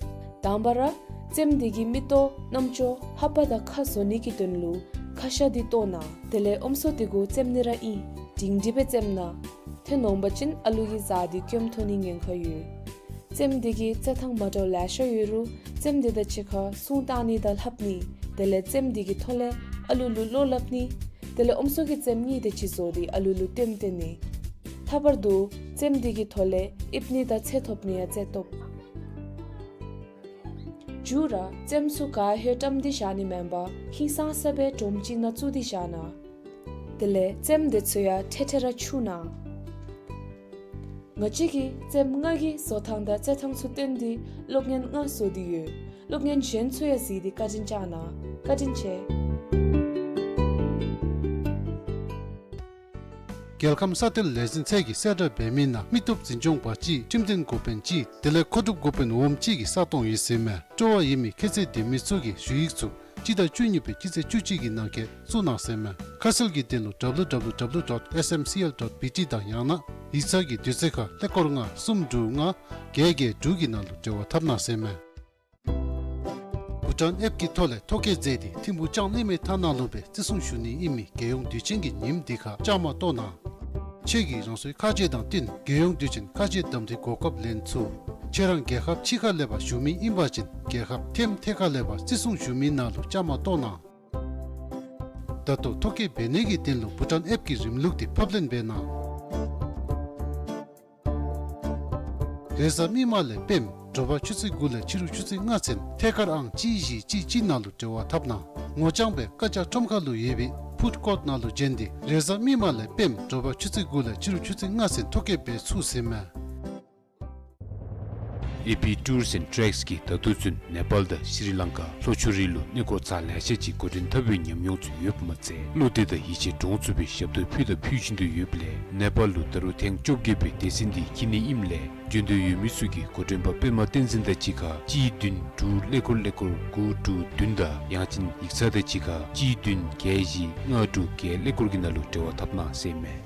དང་པ་ར་རྩེདམོ་འདི་གི་མིག་ཏོ་རྣམ་ཅོ་ལྷ་པ་དང་ཁ་བཟོ་ནི་གི་དོན་ལུ་ཁ་ཤ་འདི་བཏོག་གནང་། དེ་ལས་ཨོམ་སྲོ་འདི་གུ་རྩེདམོ་ནི་ར་ཨིན། སྒྲིང་སྒྲི་སྦེ་རྩེདམོ་གནང་། ཏེ་ནོངམ་པ་ཅིན་ཨ་ལུ་གི་གཟའ་འདི་སྐྱོན་ཐོན་ནིའི་ཉེན་ཁ་ཡོད། རྩེདམོ་འདི་གི་རྩེད་ཐངས་མ་འདྲཝ་ལེ་ཤ་ཡོད་རུང་རྩེདམོ་འདི་དང་གཅིག་ཁར་སྲུང་བཏང་ནི་དང་ལྷབ་ནི། དེ་ལས་རྩེདམོ་འདི་གི་ཐོག་ལས་ཨ་ལུ་ལུ་བློ་སླབ་ནི། དེ་ལས་ཨོམ་སྲོ་གི་རྩེདམོ་གཉིས་དེ་ཅིག་བཟོ་སྟེ་ཨ་ལུ་ལུ་སྟོནམ་སྟོན་ནི། ལྷག་པར་དུ་རྩེདམོ་འདི་གི་ཐོག་ལས་ཨིབ་ནི་དང་ཚེ་ཐོབ་ནི་ཡང་རྩེ་བཏུབ། མཇུག་ར་རྩེདམོ་ཚུ་ག་ཧེ་བཀྲམ་སྟེ་བཞག་ནི་མེན་པར་ཧིང་སངས་ས་སྦེ་སྒྲོམ་ཅིག་ནང་བཙུགས་ཏེ་བཞག་གནང་། དེ་ལས་རྩེདམོ་དེ་ཚུ་ཡང་ཐེ་ཐེ་ར་འཁྱུ་གནང་། ང་བཅས་ཀྱིས་རྩེདམོ་ལྔ་གི་བཟོ་ཐངས་དང་རྩེད་ཐངས་ཚུ་སྟོན་ཏེ་སློབ་གཉེར་ལྔ་བཟོ་སྟེ་ཡོད། སློབ་གཉེར་གཞན་ཚུ་ཡང་གཟིགས་ཏེ་བཀའ་དྲིན་བསྐྱང་གནང་། བཀའ་དྲིན་ཆེ། རྒྱལ་ཁམས་ས་གཏེར་ལས་འཛིན་ཚད་ཀྱིས་གསལ་བསྒྲགས་འབད་མི་ནང་མི་སྟོབས་འཛིན་སྐྱོང་པ་གཅིག། ཁྲིམས་དོན་འགོ་དཔོན་གཅིག། དེ་ལས་མཁོ་སྒྲུབ་འགོ་དཔོན་འོགམ་གཅིག་གི་ས་སྟོང་ཡོད་ཟེར་མས། སྤྲོ་བ་ཡོད་མི་ཁྱད་ཚད་ལྡན་མི་ཚུ་གིས་ཞུ་ཡིག་ཚུ་སྤྱི་ཟླ་བཅུ་གཉིས་པའི་སྤྱི་ཚེས་བཅུ་གཅིག་གི་ནང་འཁོད་བཙུགས་གནང་ཟེར་མས། ཁ་གསལ་གྱི་དོན་ལུ་W W W dot S M C L dot B T དང་ཡང་ན་ཡིག་ཚང་གི་དུས་ཚོད་ཁར་ཀླད་ཀོར་ལྔ་གསུམ་དྲུག་ལྔ་བརྒྱད་བརྒྱད་དྲུག་གི་ནང་ལུ་འབྲེལ་བ་འཐབ་གནང་ཟེར་མས། བྷུ་ཊཱན་ཨེཔ་ཀྱི་ཐོག་ལས་ཐོ་བཀོད་མཛད་དེ་ཐིམ་ཕུག་ལྕང་གླིང་མའི་མཐའ་ནང་ལུ་སྦེ་བརྩི་སྲུང་ཞུ་ནི་ཨིན་མི་རྒྱལ་ཡོངས་དུས་ཆེན་གྱི་ཉིནམ་འདི་ཁར་བཅའ་མར་གཏོགས་གནང་། ཁྱོད་ཀྱིས་རང་སོའི་ཁ་རྗེ་དང་བསྟུན་རྒྱལ་ཡོངས་དུས་ཆེན་ཁ་རྗེ་གདམ་འཐུའི་གོ་སྐབས་ལེན་ཚུགས། ཁྱོད་རང་རྒྱལ་ཁབ་ཕྱི་ཁར་ལས་ཕར་བཞུགས་མི་ཨིན་པ་ཅིན་རྒྱལ་ཁབ་ཐེམ་ཐེ་ཁ་ལས་ཕར་བརྩི་སྲུང་ཞུ་མི་ནང་ལུ་བཅའ་མར་གཏོགས་གནང་། ད་ལྟོ་ཐོ་བཀོད་འབད་ནི་གི་དོན་ལུ་བྷུ་ཊཱན་ཨེཔ་ཀྱི་རིམ་ལུགས་འདི་ཕབ་ལེན་འབད་གནང་། རེས་གཟའ་མིག་དམར་ལས་སྤེནམ་དྲོ་པ་ཆུ་ཚོད་དགུ་ལས་ཕྱི་རུ་ཆུ་ཚོད་ལྔ་ཚུན་ཐད་ཀར་ཨང་གཅིག་བཞི་གཅིག་གཅིག་ནང་ལུ་འབྲེལ་བ་འཐབ་གནང་། ངོ་རྐྱང་སྦེ་ཀ་ཅ་ཁྲོམ་ཁ་ལུ་ཡོད་པའི་ཕུཌ་ཀོརཊ་ནང་ལུ་བྱོན་ཏེ་རེས་གཟའ་མིག་དམར་ལས་སྤེནམ་དྲོ་པ་ཆུ་ཚོད་དགུ་ལས་ཕྱི་རུ་ཆུ་ཚོད་ལྔ་ཚུན་ཐོ་བཀོད་འབད་ཚུགས་ཟེར་མས། ཨེ་པི་ཊུརསི་ཨེནཌ་ཊེགསི་གིས་ད་ལྟོ་ཚུན་ནེ་པཱལ་དང་ཤྲི་ལང་ཀ་ལྷོ་ཕྱོགས་རིགས་ལུ་གནས་སྐོར་ཚར་ལེ་ཤ་ཅིག་འགོ་འདྲེན་འཐབ་པའི་ཉམས་མྱོང་ཚུ་ཡོདཔ་མ་ཚད་བློ་གཏད་དང་ཡིད་ཆེས་འདྲོངས་ཚུགས་པའི་ཞབས་ཏོག་ཕུལ་དང་ཕུལ་བཞིན་དུ་ཡོདཔ་ལས་ནེ་པཱལ་ལུ་ད་རུང་ཐེངས་བཅོ་བརྒྱད་པའི་སྡེ་ཚན་འདི་འཁྱིད་ནི་ཨིནམ་ལས་འབྱོན་འདོད་ཡོད་མི་ཚུ་གིས་འགོ་འདྲེན་པ་པདྨ་བསྟན་འཛིན་དང་གཅིག་ཁར་གཅིག་བདུན་དྲུག་ཀླད་ཀོར་ཀླད་ཀོར་དགུ་དྲུག་བདུན་དང་ཡང་ཅིན་ཡིག་ཚང་དང་གཅིག་ཁར་གཅིག་བདུན་བརྒྱད་བཞི་ལྔ་དྲུག་བརྒྱད་ཀླད་ཀོར་གྱི་ནང་ལུ་འབྲེལ་བ་འཐབ་གནང་ཟེར་མས།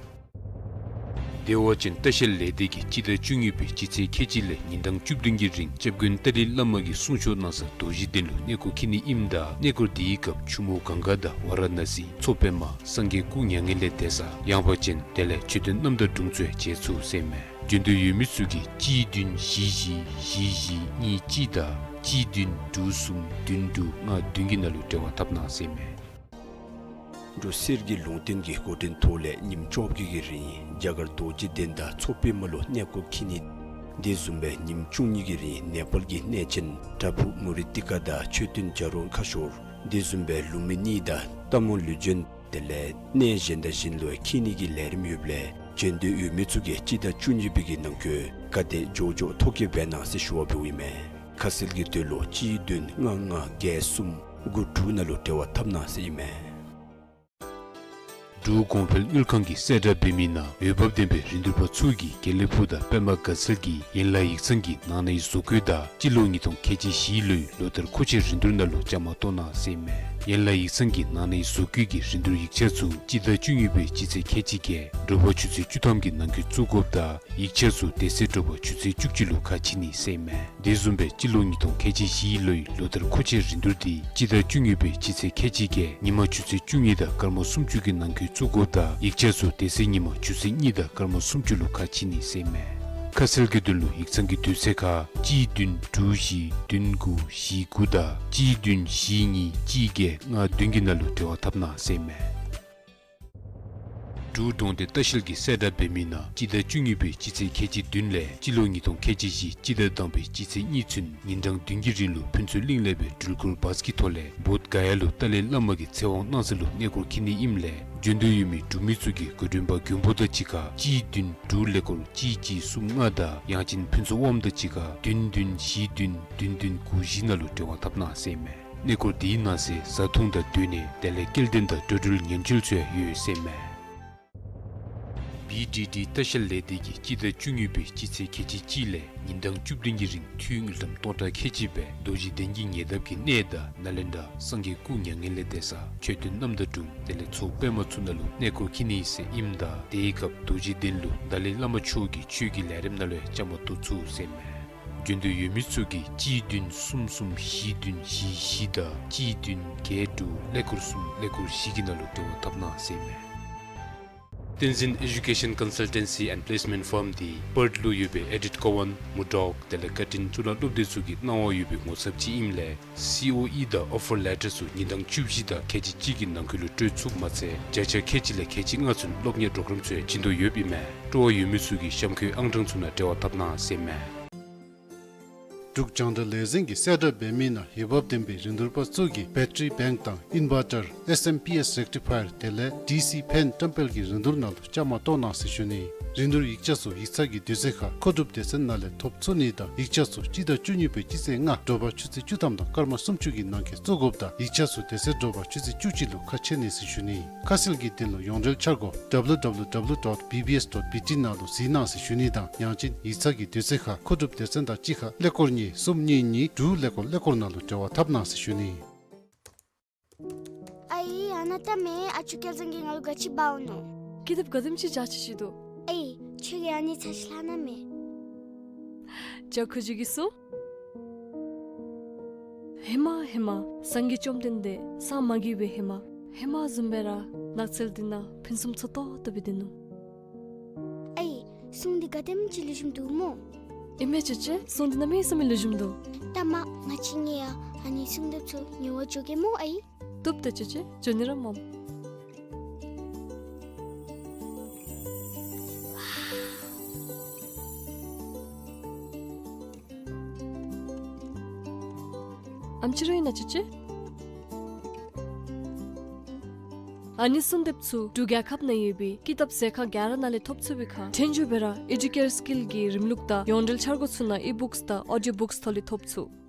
བདེ་བ་ཅན་ལྟ་བཤལ་ལས་སྡེ་གིས་སྤྱི་ཟླ་བཅུ་གཉིས་པའི་སྤྱི་ཚེས་ཁལ་གཅིག་ལས་ཉིན་གྲངས་བཅུ་བདུན་གྱི་རིང་སྐྱབས་མགོན་ཏཱ་ལའི་བླ་མ་གིས་གསུང་ཆོག་གནང་ས་རྡོ་རྗེ་གདན་ལུ་གནས་སྐོར་འཁྱིད་ནི་ཨིནམ་ད་གནས་སྐོར་དེའི་སྐབས་ཆུ་མོ་གངྒཱ་དང་ཝཱ་ར་ཎཱ་སི་མཚོ་པདྨ་སངས་རྒྱས་སྐུ་མྱ་ངན་ལས་འདས་ས་ཡངས་པ་ཅན་དེ་ལས་མཆོད་རྟེན་རྣམ་དག་དྲུང་ཚུ་ཡང་མཇལ་ཚུགས་ཟེར་མས། འབྱོན་འདོད་ཡོད་མི་ཚུ་གིས་གཅིག་བདུན་བཞི་བཞི་བཞི་བཞི་གཉིས་གཅིག་དང་གཅིག་བདུན་དྲུག་གསུམ་བདུན་དྲུག་ལྔ་བདུན་གྱི་ནང་ལུ་འབྲེལ་བ་འཐབ་གནང་ཟེར་མས། འབྲུག་གསེར་གྱི་ལུང་བསྟན་གྱི་འགོ་འདྲེན་ཐོག་ལས་ཉིནམ་བཅོ་བརྒྱད་ཀྱི་རིང་རྒྱ་གར་རྡོ་རྗེ་གདན་དང་མཚོ་པདྨ་ལུ་གནས་སྐོར་འཁྱིད་ནི། དེ་བཟུམ་སྦེ་ཉིནམ་བཅུ་གཉིས་ཀྱི་རིང་ནེ་པཱལ་གྱི་གནས་ཆེན་པྲ་བྷུ་མུ་ཏི་ཀ་དང་མཆོད་རྟེན་བྱ་རོག་ཁ་ཤོར། དེ་བཟུམ་སྦེ་ལུམ་བི་ནི་དང་སྟག་མོ་ལུས་སྦྱིན་དེ་ལས་གནས་གཞན་དང་གཞན་ལུ་འཁྱིད་ནི་གི་ལས་རིམ་ཡོདཔ་ལས་འབྱོན་འདོད་ཡོད་མི་ཚུ་གིས་སྤྱི་ཟླ་བཅུ་གཉིས་པའི་གི་ནང་འཁོད་ག་དེ་མགྱོགས་མགྱོགས་ཐོ་བཀོད་འབད་གནང་ཟེར་ཞུ་བ་འབདཝ་ཨིན་མས། ཁ་གསལ་གྱི་དོན་ལུ་གཅིག་བདུན་ལྔ་ལྔ་བརྒྱད་གསུམ་དགུ་དྲུག་ནང་ལུ་འབྲེལ་བ་འཐབ་གནང་ཟེར་ཨིན་མས། འབྲུག་གོང་འཕེལ་དངུལ་ཁང་གིས་གསལ་བསྒྲགས་འབད་མི་ནང་འོས་འབབ་ལྡན་པའི་རིན་བསྡུར་པ་ཚུ་གིས་དགེ་ལེགས་ཕུག་དང་པདྨ་དགའ་ཚལ་གྱི་ཡན་ལག་ཡིག་ཚང་གི་ནང་ནའི་བཟོ་བཀོད་དང་སྤྱི་ལོ་ཉིས་སྟོང་ཁལ་གཅིག་བཞིའི་ལོའི་ལོ་ལྟར་མཁོ་ཆས་རིན་བསྡུར་ནང་ལུ་བཅའ་མར་གཏོགས་གནང་ཟེར་ཨིན་མས། ཡན་ལག་ཡིག་ཚང་གི་ནང་ནའི་བཟོ་བཀོད་ཀྱི་རིན་བསྡུར་ཡིག་ཆ་ཚུ་སྤྱི་ཟླ་བཅུ་གཉིས་པའི་སྤྱི་ཚེས་ཁལ་གཅིག་བརྒྱད་དྲོ་པ་ཆུ་ཚོད་བཅུ་ཐམ་གྱི་ནང་འཁོད་བཙུགས་དགོཔ་དང་ཡིག་ཆ་ཚུ་དེ་ཚེ་དྲོ་པ་ཆུ་ཚོད་བཅུ་གཅིག་ལུ་ཁ་ཕྱེ་ནི་ཟེར་ཨིན་མས། དེ་བཟུམ་སྦེ་སྤྱི་ལོ་ཉིས་སྟོང་ཁལ་གཅིག་བཞིའི་ལོའི་ལོ་ལྟར་མཁོ་ཆས་རིན་བསྡུར་དེ་སྤྱི་ཟླ་བཅུ་གཉིས་པའི་སྤྱི་ཚེས་ཁལ་གཅིག་བརྒྱད་ཉིན་མ་ཆུ་ཚོད་བཅུ་གཉིས་དང་སྐར་མ་སུམ་ཅུ་གི་ནང་འཁོད་བཙུགས་དགོཔ་དང་ཡིག་ཆ་ཚུ་དེ་ཚེ་ཉིན་མ་ཆུ་ཚོད་གཉིས་དང་སྐར་མ་སུམ་ཅུ་ལུ་ཁ་ཕྱེ་ནི་ཟེར་ཨིན་མས། ཁ་གསལ་གྱི་དོན་ལུ་ཡིག་ཚང་གི་དུས་ཚོད་ཁར་གཅིག་བདུན་དྲུག་བཞི་བདུན་དགུ་བཞི་དགུ་དང་གཅིག་བདུན་བཞི་གཉིས་གཅིག་བརྒྱད་ལྔ་བདུན་གྱི་ནང་ལུ་འབྲེལ་བ་འཐབ་གནང་ཟེར་ཨིན་མས། འབྲུག་གྲོང་སྡེ་ལྟ་བཤལ་གྱིས་གསལ་བསྒྲགས་འབད་མི་ནང་སྤྱི་ཟླ་བཅུ་གཉིས་པའི་སྤྱི་ཚེས་ཁལ་གཅིག་བདུན་ལས་སྤྱི་ལོ་ཉིས་སྟོང་ཁལ་གཅིག་བཞི་སྤྱི་ཟླ་དང་པའི་སྤྱི་ཚེས་གཉིས་ཚུན་ཉིན་གྲངས་བདུན་གྱི་རིང་ལུ་ཕུན་ཚོགས་གླིང་ལས་སྦེ་འགྲུལ་འཁོར་བཱས་ཀྱི་ཐོག་ལས་བོདྷ་ག་ཡ་ལུ་ཏཱ་ལའི་བླ་མ་གི་ཚེ་དབང་གནང་ས་ལུ་གནས་སྐོར་འཁྱིད་ནི་ཨིནམ་ལས་འབྱོན་འདོད་ཡོད་མི་འབྲུག་མི་ཚུ་གིས་གོ་སྒྲིག་པར་མགོན་པོ་དང་གཅིག་ཁར་གཅིག་བདུན་དྲུག་ཀླད་ཀོར་གཅིག་གཅིག་གསུམ་ལྔ་དང་ཡང་ཅིན་ཕུན་ཚོགས་དབངམོ་དང་གཅིག་ཁར་བདུན་བདུན་བཞི་བདུན་བདུན་བདུན་དགུ་བཞི་ནང་ལུ་འབྲེལ་བ་འཐབ་གནང་ཟེར་ཨིན་མས། གནས་སྐོར་དེའི་ནང་གསེས་བཟའ་འཐུང་དང་སྡོད་གནས་དེ་ལས་སྐྱེལ་འདྲེན་དང་འགྲོ་འགྲུལ་ཉེན་བཅོལ་ཚུ་ཡང་ཡོད་ཟེར་ཨིན་མས། བི་ཌི་ཌི་ལྟ་བཤལ་ལས་སྡེ་གིས་སྤྱི་ཟླ་བཅུ་གཉིས་པའི་སྤྱི་ཚེས་ཁལ་གཅིག་གཅིག་ལས་ཉིན་གྲངས་བཅུ་བདུན་གྱི་རིང་འཐུས་དངུལ་ཀྲམ་སྟོང་ཕྲག་ཁལ་གཅིག་སྦེ་རྡོ་རྗེ་གདན་གྱི་ཉེ་འདབས་ཀྱི་གནས་དང་ནཱ་ལེནྡྲ་སངས་རྒྱས་སྐུ་མྱ་ངན་ལས་འདས་ས་མཆོད་རྟེན་རྣམ་དག་དྲུང་དེ་ལས་མཚོ་པདྨ་ཚུ་ནང་ལུ་གནས་སྐོར་འཁྱིད་ནི་ཟེར་ཨིནམ་ད་དེའི་སྐབས་རྡོ་རྗེ་གདན་ལུ་ཏཱ་ལའི་བླ་མ་མཆོག་གི་ཆོས་ཀྱི་ལས་རིམ་ནང་ལུ་ཡང་བཅའ་མར་གཏོགས་ཚུགས་ཟེར་ཨིན་མས། འབྱོན་འདོད་ཡོད་མི་ཚུ་གིས་གཅིག་བདུན་གསུམ་གསུམ་བཞི་བདུན་བཞི་བཞི་དང་གཅིག་བདུན་བརྒྱད་དྲུག་ཀླད་ཀོར་གསུམ་ཀླད་ཀོར་བཞི་གི་ནང་ལུ་འབྲེལ་བ་འཐབ་གནང་ཟེར་ཨིན་མས། བསྟན་འཛིན་ཨེ་ཌུ་ཀེ་ཤཱན་ཀོན་སལ་ཊེན་སི་ཨེནཌ་པི་ལེསི་མེནཊ་ཕརམ་དེ་པརཐ་ལུ་ཡོད་པའི་ཨེ་ཌིཐ་ཀོ་ཝཱན་མུར་ཌོག་དེ་ལས་ཀར་ཊིན་གཙུག་ལག་སློབ་སྡེ་ཚུ་གི་གནང་བ་ཡོད་པའི་ངོ་ཚབ་ཅིག་ཨིནམ་ལས་སི་ཨོ་ཨི་དང་ཨོ་ཕར་ལེ་ཊར་ཚུ་ཉིན་གྲངས་བཅུ་བཞི་དང་ཁལ་གཅིག་གཅིག་གི་ནང་འཁོད་ལུ་སྤྲོད་ཚུགསཔ་མ་ཚད་བརྒྱ་ཆ་ཁལ་གཅིག་ལས་ཁལ་གཅིག་ལྔ་ཚུན་སློབ་གཉེར་པོརོ་གརམ་ཚུ་ཡང་བྱིན་དོ་ཡོདཔ་ཨིན་མས། སྤྲོ་བ་ཡོད་མི་ཚུ་གིས་གཤམ་འཁོད་ཨང་གྲངས་ཚུ་ནང་འབྲེལ་བ་འཐབ་གནང་ཟེར་ཨིན་མས། འབྲུག་རྒྱང་བསྒྲགས་ལས་འཛིན་གྱིས་གསལ་བསྒྲགས་འབད་མི་ནང་འོས་འབབ་ལྡན་པའི་རིན་བསྡུར་པ་ཚུ་གིས་བེ་ཊ་རི་བེངཀ་དང་ཨིན་ཝར་ཊར་ཨེསི་ཨེམ་པི་ཨེསི་རེག་ཊི་ཕ་ཡར་དེ་ལས་ཌི་སི་ཕེན་བཀྲམ་སྤེལ་གྱི་རིན་བསྡུར་ནང་ལུ་བཅའ་མར་གཏོགས་གནང་ཟེར་ཞུ་ནི། རིན་བསྡུར་ཡིག་ཆ་ཚུ་ཡིག་ཚང་གི་དུས་ཚོད་ཁར་མཁོ་སྒྲུབ་སྡེ་ཚན་ནང་ལས་ཐོབ་ཚུགས་ནི་དང་ཡིག་ཆ་ཚུ་སྤྱི་ཟླ་བཅུ་གཉིས་པའི་སྤྱི་ཚེས་ལྔ་དྲོ་པ་ཆུ་ཚོད་བཅུ་ཐམ་དང་སྐར་མ་སུམ་ཅུ་གི་ནང་འཁོད་བཙུགས་དགོཔ་དང་ཡིག་ཆ་ཚུ་དེ་ཚེ་དྲོ་པ་ཆུ་ཚོད་བཅུ་གཅིག་ལུ་ཁ་ཕྱེ་ནི་ཟེར་ཞུ་ནི། ཁ་གསལ་གྱི་དོན་ལུ་ཡོངས་འབྲེལ་འཆར་སྒོ་ཌབ་ལུ་ཌབ་ལུ་ཌབ་ལུ་ཌོཊ་བི་བི་ཨེསི་ཌོཊ་བི་ཊི་ནང་ལུ་གཟིགས་གནང་ཟེར་ཞུ་ནི་དང་ཡང་ཅིན་ཡིག་ཚང་གི་དུས་ཚོད་ཁར་མཁོ་སྒྲུབ་སྡེ་ཚན་དང་གཅིག་ཁར་ཀླད་ཀོར་གཉིས་གསུམ་གཉིས་གཉིས་དྲུག་ཀླད་ཀོར་ཀླད་ཀོར་ནང་ལུ་འབྲེལ་བ་འཐབ་གནང་ཟེར་ཞུ་ནི། ཨའི་ཨ་ནཱ་ལྟ་མས། ཨ་ཅོ་སྐལ་བཟང་གིས་ང་ལུ་ག་ཅི་འབག་འོང་ནོ། ཀི་དེབ་ག་དེམ་ཅིག་བཞག་ཅི་ཅིག་འདུག། ཨའི་ཁྱོད་ཀྱིས་ཨ་ནི་ཚར་ཅིག་ལྷག་གནང་མས། ཅ་ཁུ་ཅིག་གིས་སུ། ཧེ་མ་ཧེ་མ་སངས་རྒྱས་བཅོམ་ལྡན་འདས་སངས་མ་རྒྱས་པའི་ཧེ་མ་ཧེ་མ་བཟུམ་སྦེ་ར་ནགས་ཚལ་འདི་ནང་ཕུན་སུམ་ཚོགས་ཏོག་ཏོ་སྦེ་སྡོད་ནུག། ཨའི་སྲུང་འདི་ག་དེམ་ཅིག་ལེགས་ཤོམ་འདུག་སྨོ། ཨིན་མས་ཅོ་ཅོ། སྲུང་འདི་གནམ་མེད་ས་མེད་ལེགས་ཤོམ་འདུག། ལྟ་མ་ང་བཅས་གཉིས་ཡང་ཨ་ནི་སྲུང་འདེབས་ཚུ་ཉོ་བར་འགྱོ་གེ་སྨོ་ཨའི། བཏུབ་ད་ཅོ་ཅོ། འགྱོ་ནི་ར་མས། ཨམ་ཅི་རེ་ཨིན་ན་ཅོ་ཅོ། ཨ་ནི་སྲུང་འདེབས་ཚུ་འབྲུག་རྒྱལ་ཁབ་ནང་ཡོད་པའི་ཀི་དེབ་ཟ་ཁང་ག་ར་ནང་ལས་ཐོབ་ཚུགས་པའི་ཁར་ཕྲན་བཅུ་སྦེ་ར་ཨེ་ཌུ་ཀེར་སི་ཀིལ་གྱི་རིམ་ལུགས་དང་ཡོངས་འབྲེལ་འཆར་སྒོ་ཚུ་ནང་ཨི་བུཀསི་དང་ཨོ་ཌིའོ་བུཀསི་ཐོག་ལས་ཐོབ་ཚུགས།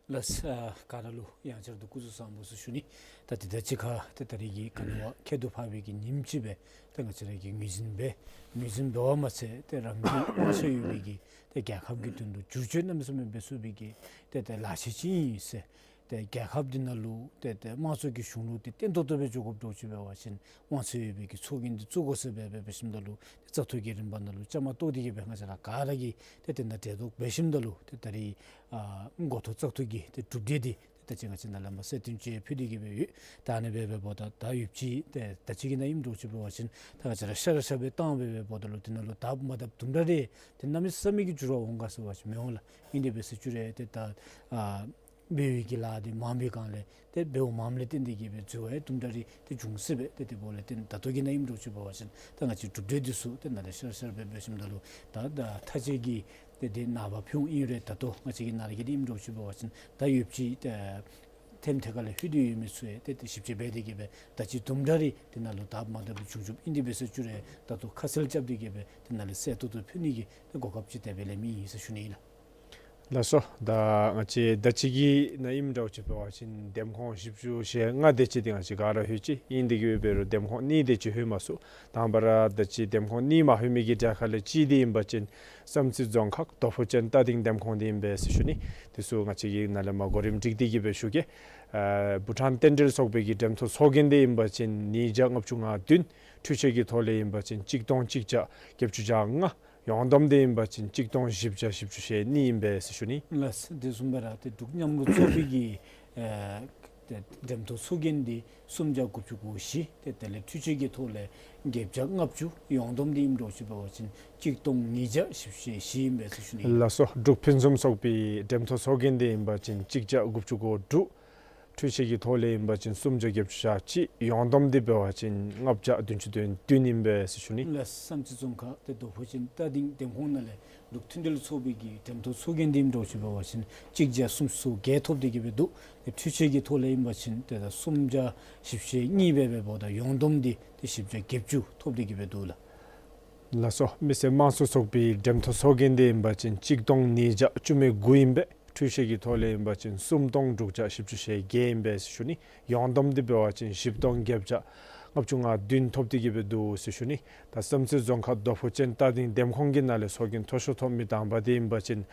ལགས། ཨ་ག་ར་ལུ་ཡང་བསྐྱར་དུ་སྐུ་གཟུགས་བཟང་པོ་ཟེར་ཞུ་ནི། ད་དེ་ད་ཅི་ཁ་ཏེ་ད་རིས་ཀྱི་ག་ནི་བ་ཁྱད་དུ་འཕགས་པའི་གི་ཉིནམ་ཅིག་སྦེ་ཏེ་ང་བཅས་ར་གིས་ངོས་འཛིན་འབད་ངོས་འཛིན་འབད་བ་མ་ཚད་ཏེ་རང་གི་དབང་ཆ་ཡོད་པའི་གི་ཏེ་རྒྱལ་ཁབ་ཀྱི་དོན་དུ་བསྒྱུར་བཅོས་གནམ་མེད་ས་མེད་འབད་ཚུགས་པའི་གི་ཏེ་ཏེ་ལག་ཆས་ཅིག་ཨིན་ཟེར། ཏེ་རྒྱལ་ཁབ་འདི་ནང་ལུ་ཏེ་ཏེ་དམངས་གཙོ་གི་གཞུང་ལུགས་འདི་བརྟན་ཏོག་ཏོ་སྦེ་འགྱོ་དགོཔ་འདྲཝ་ཅིག་འབད་བ་ཅིན་དབང་ཚད་ཡོད་པའི་གི་ཚོགས་རྒྱན་འདི་བཙུགས་དགོ་ཟེར་སྦེ་འབད་འབད་ཞིནམ་ད་ལུ་ཏེ་བཙག་འཐུ་གི་རིམ་པ་ནང་ལུ་བཅའ་མར་གཏོགས་ཏེ་གི་སྦེ་ང་བཅས་ར་ག་ར་གིས་ཏེ་དེ་ནང་གྲལ་གཏོགས་འབད་ཞིནམ་ད་ལུ་ཏེ་ད་རིས་ཨ་འགོ་ཐོག་བཙག་འཐུ་གི་ཏེ་གྲུབ་འབྲས་འདི་ཏེ་ད་ཅི་ང་བཅས་ནཱ་ལས་མར་གསལ་སྟོན་ཅིག་ཕུལ་ཏེ་གི་སྦེ་ཡོད། ད་ཨ་ནི་སྦེ་འབདཝ་ད་ད་ཡོདཔ་ཅིག་ཏེ་ད་ཅི་གི་ནང་ཨིནམ་འདྲཝ་ཅིག་འབད་བ་ཅིན་ད་ང་བཅས་ར་ཤ་ར་ཤ་སྦེ་བཏང་སྦེ་འབདཝ་ད་ལུ་དེ་ནང་ལུ་དགཔ་མ་དགཔ་དུམ་གྲ་རེ་ཏེ་གནམ་མེད་ས་མེད་ཀྱི་འགྱུར་བ་འོང་ག་ཟེར་བ་ཅིན་མི་འོང་ལགས། ཨིན་དེ་འབད་ཟེར་ཞུ་རུང་ཏེ་ད་ཨ་འབད་བའི་གི་ལཱ་འདི་མངམ་པའི་སྒང་ལས་ཏེ་འབདཝ་མངམ་ལས་བརྟེན་ཏེ་གི་སྦེ་འགྱུར་བ་ཡང་དུམ་གྲ་རེ་ཏེ་འབྱུང་སྲིད་པས། ཏེ་དེ་འབདཝ་ལས་བརྟེན་ད་ལྟོ་གི་ནང་ཨིནམ་འདྲཝ་ཅིག་འབད་བ་ཅིན་ད་ང་བཅས་གྲུབ་འབྲས་འདི་ཚུ་ཏེ་ནཱ་ལས་ཤར་ཤར་སྦེ་འབད་ཞིནམ་ད་ལུ་ད་ད་མཐའ་དཔྱད་ཀྱི་ཏེ་དེ་ནངས་པ་ཕུལ་འོང་ཨིན་རུང་ད་ལྟོ་ང་བཅས་ཀྱི་ནཱ་ལས་ཀྱི་འདི་ཨིནམ་འདྲཝ་ཅིག་འབད་བ་ཅིན་ད་ཡོདཔ་ཅིག་ཏེ་ཐེམ་ཐེ་ཁ་ལས་ལྷོད་དེ་ཡོད་མི་ཚུ་ཡང་ཏེ་ཏེ་ཞིབ་དཔྱད་འབད་དེ་གི་སྦེ་ད་ཅི་དུམ་གྲ་རེ་དེ་ནང་ལུ་དགཔ་མ་དགཔ་བྱུང་བྱུངམ་ཨིན་དེ་འབད་ཟེར་ཞུ་རུང་ད་ལྟོ་ཁ་གསལ་རྐྱབ་སྟེ་གི་སྦེ་དེ་ནང་ལས་གསལ་ཏོག་ཏོ་ཕུལ་ནི་གི་ཏེ་གོ་སྐབས་ཅིག་དེ་སྦེ་ལེནམ་ཨིན་ཟེར་ཞུ་ནི་ཨིན་ལགས། ལགས་སོ། ད་ང་བཅས་ད་ཅི་གི་ནང་ཨིནམ་འདྲཝ་ཅིག་འབད་བ་ཅིན་འདེམས་ཁོངས་བཞི་བཅུ་ཞེ་ལྔ་དེ་ཅིག་འདི་ང་བཅས་ག་ར་ལྷོད་ཅི། ཨིན་དེ་གི་སྦེ་འབད་རུང་འདེམས་ཁོངས་གཉིས་དེ་ཅིག་ལྷོད་མ་ཚུགས། དང་པ་ར་ད་ཅི་འདེམས་ཁོངས་གཉིས་མ་ལྷོད་མི་གི་གྲལ་ཁ་ལས་གཅིག་འདི་ཨིན་པ་ཅིན་བསམ་རྩེ་རྫོང་ཁག་རྡོ་ཕུ་ཅན་རྟ་སྡིང་འདེམས་ཁོངས་འདི་ཨིན་པས་ཟེར་ཞུ་ནི། དེ་ཚུ་ང་བཅས་ཀྱིས་ནཱ་ལས་མར་གོ་རིམ་སྒྲིག་སྟེ་གི་སྦེ་ཞུ་གེ། ཨ་བྷུ་ཊཱན་རྟེན་འབྲེལ་ཚོགས་པའི་གི་འགྲེམས་ཐོག་ཚོགས་རྒྱན་འདི་ཨིན་པ་ཅིན་ཉིས་བརྒྱ་ལྔ་བཅུ་ང་བདུན། འཕྲུལ་ཆས་ཀྱི་ཐོག་ལས་ཨིན་པ་ཅིན་གཅིག་སྟོང་གཅིག་བརྒྱ་བརྒྱད་ཅུ་གྱ་ལྔ། ཡོངས་བསྡོམས་འདི་ཨིན་པ་ཅིན་གཅིག་སྟོང་བཞི་བརྒྱ་བཞི་བཅུ་ཞེ་གཉིས་ཨིན་པས་ཟེར་ཞུ་ནི། ལགས། དེ་བཟུམ་སྦེ་ར་ཏེ་འབྲུག་མཉམ་རུབ་ཚོགས་པའི་གི་ཨེ་ཏེ་འགྲེམས་ཐོག་ཚོགས་རྒྱན་འདི་སུམ་བརྒྱ་དགུ་བཅུ་གོ་བཞི། ཏེ་དེ་ལས་འཕྲུལ་ཆས་ཀྱི་ཐོག་ལས་བརྒྱད་བརྒྱ་ལྔ་བཅུ། ཡོངས་བསྡོམས་འདི་ཨིནམ་འདྲཝ་ཅིག་འབད་བ་ཅིན་གཅིག་སྟོང་ཉིས་བརྒྱ་བཞི་བཅུ་ཞེ་བཞི་ཨིན་པས་ཟེར་ཞུ་ནི། ལགས་སོ། འབྲུག་ཕུན་སུམ་ཚོགས་པའི་འགྲེམས་ཐོག་ཚོགས་རྒྱན་འདི་ཨིན་པ་ཅིན་གཅིག་བརྒྱ་དགུ་བཅུ་གོ་དྲུག། འཕྲུལ་ཆས་ཀྱི་ཐོག་ལས་ཨིན་པ་ཅིན་སུམ་བརྒྱ་བརྒྱད་ཅུ་གྱ་གཅིག། ཡོངས་བསྡོམས་འདི་འབད་བ་ཅིན་ལྔ་བརྒྱ་བདུན་ཅུ་དོན་བདུན་ཨིན་པས་ཟེར་ཞུ་ནི། ལགས། བསམ་རྩེ་རྫོང་ཁག་ཏེ་རྡོ་ཕུ་ཅན་རྟ་སྡིང་འདེམས་ཁོངས་ནང་ལས་འབྲུག་མཐུན་འབྲེལ་ཚོགས་པའི་གི་འགྲེམས་ཐོག་ཚོགས་རྒྱན་འདི་ཨིནམ་འདྲཝ་ཅིག་འབད་བ་ཅིན་གཅིག་བརྒྱ་སུམ་ཅུ་སོ་བརྒྱད་ཐོབ་སྟེ་གི་སྦེ་འདུག། ཏེ་འཕྲུལ་ཆས་ཀྱི་ཐོག་ལས་ཨིན་པ་ཅིན་ཏེ་ད་སུམ་བརྒྱ་བཞི་བཅུ་ཞེ་གཉིས་སྦེ་འབདཝ་ད་ཡོངས་བསྡོམས་འདི་ཏེ་བཞི་བརྒྱ་བརྒྱད་ཅུ་ཐོབ་སྟེ་གི་སྦེ་འདུག་ལགས། ལགས་སོ། མི་སེར་དམངས་གཙོ་ཚོགས་པའི་འགྲེམས་ཐོག་ཚོགས་རྒྱན་འདི་ཨིན་པ་ཅིན་གཅིག་སྟོང་ཉིས་བརྒྱ་བཅུ་མེད་དགུ་ཨིན་པས། འཕྲུལ་ཆས་ཀྱི་ཐོག་ལས་ཨིན་པ་ཅིན་སུམ་སྟོང་དྲུག་བརྒྱ་བཞི་བཅུ་ཞེ་བརྒྱད་ཨིན་པས་ཟེར་ཞུ་ནི། ཡོངས་བསྡོམས་འདི་འབད་བ་ཅིན་བཞི་སྟོང་བརྒྱད་བརྒྱ་ལྔ་བཅུ་ང་བདུན་ཐོབ་སྟེ་གི་སྦེ་འདུག་ཟེར་ཞུ་ནི། ད་བསམ་རྩེ་རྫོང་ཁག་རྡོ་ཕུ་ཅན་རྟ་སྡིང་འདེམས་ཁོངས་ཀྱི་ནང་ལས་ཚོགས་རྒྱན་མཐོ་ཤོས་ཐོབ་མི་དང་པ་འདི་ཨིན་པ་ཅིན་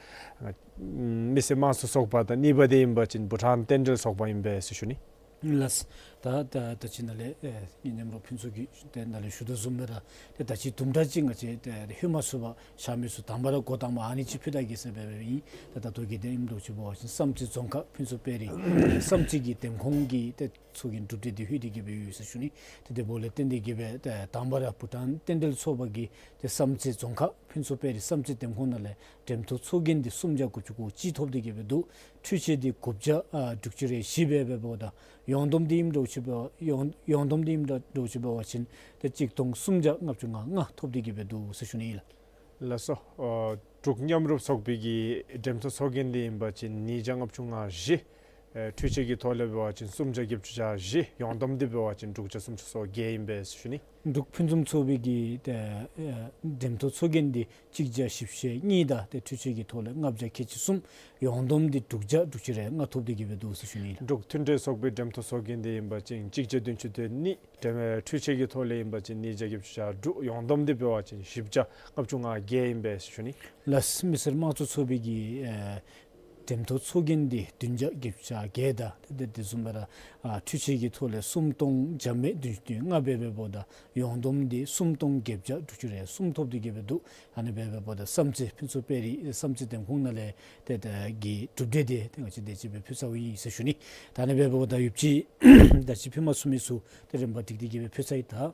མི་སེར་དམངས་གཙོ་ཚོགས་པ་དང་གཉིས་པ་འདི་ཨིན་པ་ཅིན་བྷུ་ཊཱན་རྟེན་འབྲེལ་ཚོགས་པ་ཨིན་པས་ཟེར་ཞུ་ནི། ལགས། ད་ད་ད་ཅི་ནཱ་ལས་ཨེ་ངེའི་མཉམ་རོགས་ཕུན་ཚོགས་ཀྱིས་ཏེ་ནཱ་ལས་ཞུ་དོ་བཟུམ་སྦེ་ར་ཏེ་ད་ཅི་དུམ་གྲ་ཅིག་ང་བཅས་ཏེ་ལྷོད་མ་ཚུགས་པར་བཞག་མི་ཚུ་དང་པ་ར་འགོ་དང་པ་ཨ་ནི་ཅིག་ཕུལ་ད་གེ་ཟེར་སྦེ་སྦེ་ཨིན། ཏེ་ད་ལྟོ་གི་འདི་ཨིནམ་འདྲཝ་ཅིག་འབད་བ་ཅིན་བསམ་རྩེ་རྫོང་ཁག་ཕུན་ཚོགས་དཔལ་རི་བསམ་རྩེ་གི་འདེམས་ཁོངས་ཀྱི་ཏེ་ཚོགས་ཀྱི་གྲུབ་འབྲས་འདི་ལྷོད་དེ་གི་སྦེ་ཡོད་ཟེར་ཞུ་ནི། ཏེ་དེ་འབདཝ་ལས་བརྟེན་ཏེ་གི་སྦེ་ཏེ་དང་པ་ར་བྷུ་ཊཱན་རྟེན་འབྲེལ་ཚོགས་པ་གིས་ཏེ་བསམ་རྩེ་རྫོང་ཁག་ཕུན་ཚོགས་དཔལ་རི་བསམ་རྩེ་འདེམས་ཁོངས་ནང་ལས་འགྲེམས་ཐོག་ཚོགས་རྒྱན་འདི་སུམ་བརྒྱ་དགུ་བཅུ་གོ་གཅིག་ཐོབ་སྟེ་གི་སྦེ་འདུག། འཕྲུལ་ཆས་འདི་དགུ་བརྒྱ་ཨ་དྲུག་ཅུ་རེ་བཞི་སྦེ་འབདཝ་ད་ཡོངས་བསྡོམས་འདི་ཨིནམ་འདྲཝ་ཅིག་འབད་ཡོངས་ཡོངས་བསྡོམས་འདི་ཨིནམ་འདྲཝ་ཅིག་འབད་བ་ཅིན་ཏེ་གཅིག་སྟོང་སུམ་བརྒྱ་ལྔ་བཅུ་ང་ལྔ་ཐོབ་སྟེ་གི་སྦེ་འདུག་ཟེར་ཞུ་ནི་ཨིན་ལགས། ལགས་སོ། ཨ་འབྲུག་མཉམ་རུབ་ཚོགས་པའི་གི་འགྲེམས་ཐོག་ཚོགས་རྒྱན་འདི་ཨིན་པ་ཅིན་ཉིས་བརྒྱ་ལྔ་བཅུ་ང་བཞི། ཨེ་འཕྲུལ་ཆས་ཀྱི་ཐོག་ལས་འབད་བ་ཅིན་སུམ་བརྒྱ་བརྒྱད་ཅུ་གྱ་བཞི། ཡོངས་བསྡོམས་འདི་འབད་བ་ཅིན་དྲུག་བརྒྱ་སུམ་ཅུ་སོ་བརྒྱད་ཨིན་པས་ཟེར་ཞུ་ནི། འབྲུག་ཕུན་སུམ་ཚོགས་པའི་གི་ཏེ་ཨེ་འགྲེམས་ཐོག་ཚོགས་རྒྱན་འདི་གཅིག་བརྒྱ་བཞི་བཅུ་ཞེ་གཉིས་དང་ཏེ་འཕྲུལ་ཆས་ཀྱི་ཐོག་ལས་ལྔ་བརྒྱ་ཁལ་གཅིག་གསུམ། ཡོངས་བསྡོམས་འདི་དྲུག་བརྒྱ་དྲུག་ཅུ་རེ་ལྔ་ཐོབ་སྟེ་གི་སྦེ་འདུག་ཟེར་ཞུ་ནི་ཨིན་ལགས། འབྲུག་མཐུན་འབྲེལ་ཚོགས་པའི་འགྲེམས་ཐོག་ཚོགས་རྒྱན་འདི་ཨིན་པ་ཅིན་གཅིག་བརྒྱ་བདུན་ཅུ་དོན་གཉིས། འགྲེམས་ཨེ་འཕྲུལ་ཆས་ཀྱི་ཐོག་ལས་ཨིན་པ་ཅིན་ཉིས་བརྒྱ་བརྒྱད་ཅུ་གྱ་དྲུག། ཡོངས་བསྡོམས་འདི་འབད་བ་ཅིན་བཞི་བརྒྱ་ལྔ་བཅུ་ང་བརྒྱད་ཨིན་པས་ཟེར་ཞུ་ནི། ལགས། མི་སེར་དམངས་གཙོ་ཚོགས་པའི་གི་ཨེ་འགྲེམས་ཐོག་ཚོགས་རྒྱན་འདི་བདུན་བརྒྱ་བརྒྱད་ཅུ་གྱ་བརྒྱད་དང་ཏེ་དེ་བཟུམ་སྦེ་ར་ཨ་འཕྲུལ་ཆས་ཀྱི་ཐོག་ལས་སུམ་སྟོང་བརྒྱ་མེད་བདུན་ཅུ་དོན་ལྔ་སྦེ་འབདཝ་ད་ཡོངས་བསྡོམས་འདི་སུམ་སྟོང་བརྒྱད་བརྒྱ་དྲུག་ཅུ་རེ་གསུམ་ཐོབ་སྟེ་གི་སྦེ་འདུག། ཨ་ནི་སྦེ་འབདཝ་ད་བསམ་རྩེ་ཕུན་ཚོགས་དཔལ་རི་བསམ་རྩེ་འདེམས་ཁོངས་ནང་ལས་ཏེ་ད་གི་གྲུབ་འབྲས་འདི་ཏེ་ང་བཅས་དེ་ཅིག་སྦེ་ཕུལ་ཚརཝ་ཨིན་ཟེར་ཞུ་ནི། ད་ཨ་ནི་སྦེ་འབདཝ་ད་ཡོདཔ་ཅིག་ད་ཅི་ཕུལ་མ་ཚུགས་མི་ཚུ་ཏེ་རིམ་པ་སྒྲིག་སྟེ་གི་སྦེ་ཕུལ་ཚར་ཡི། ད་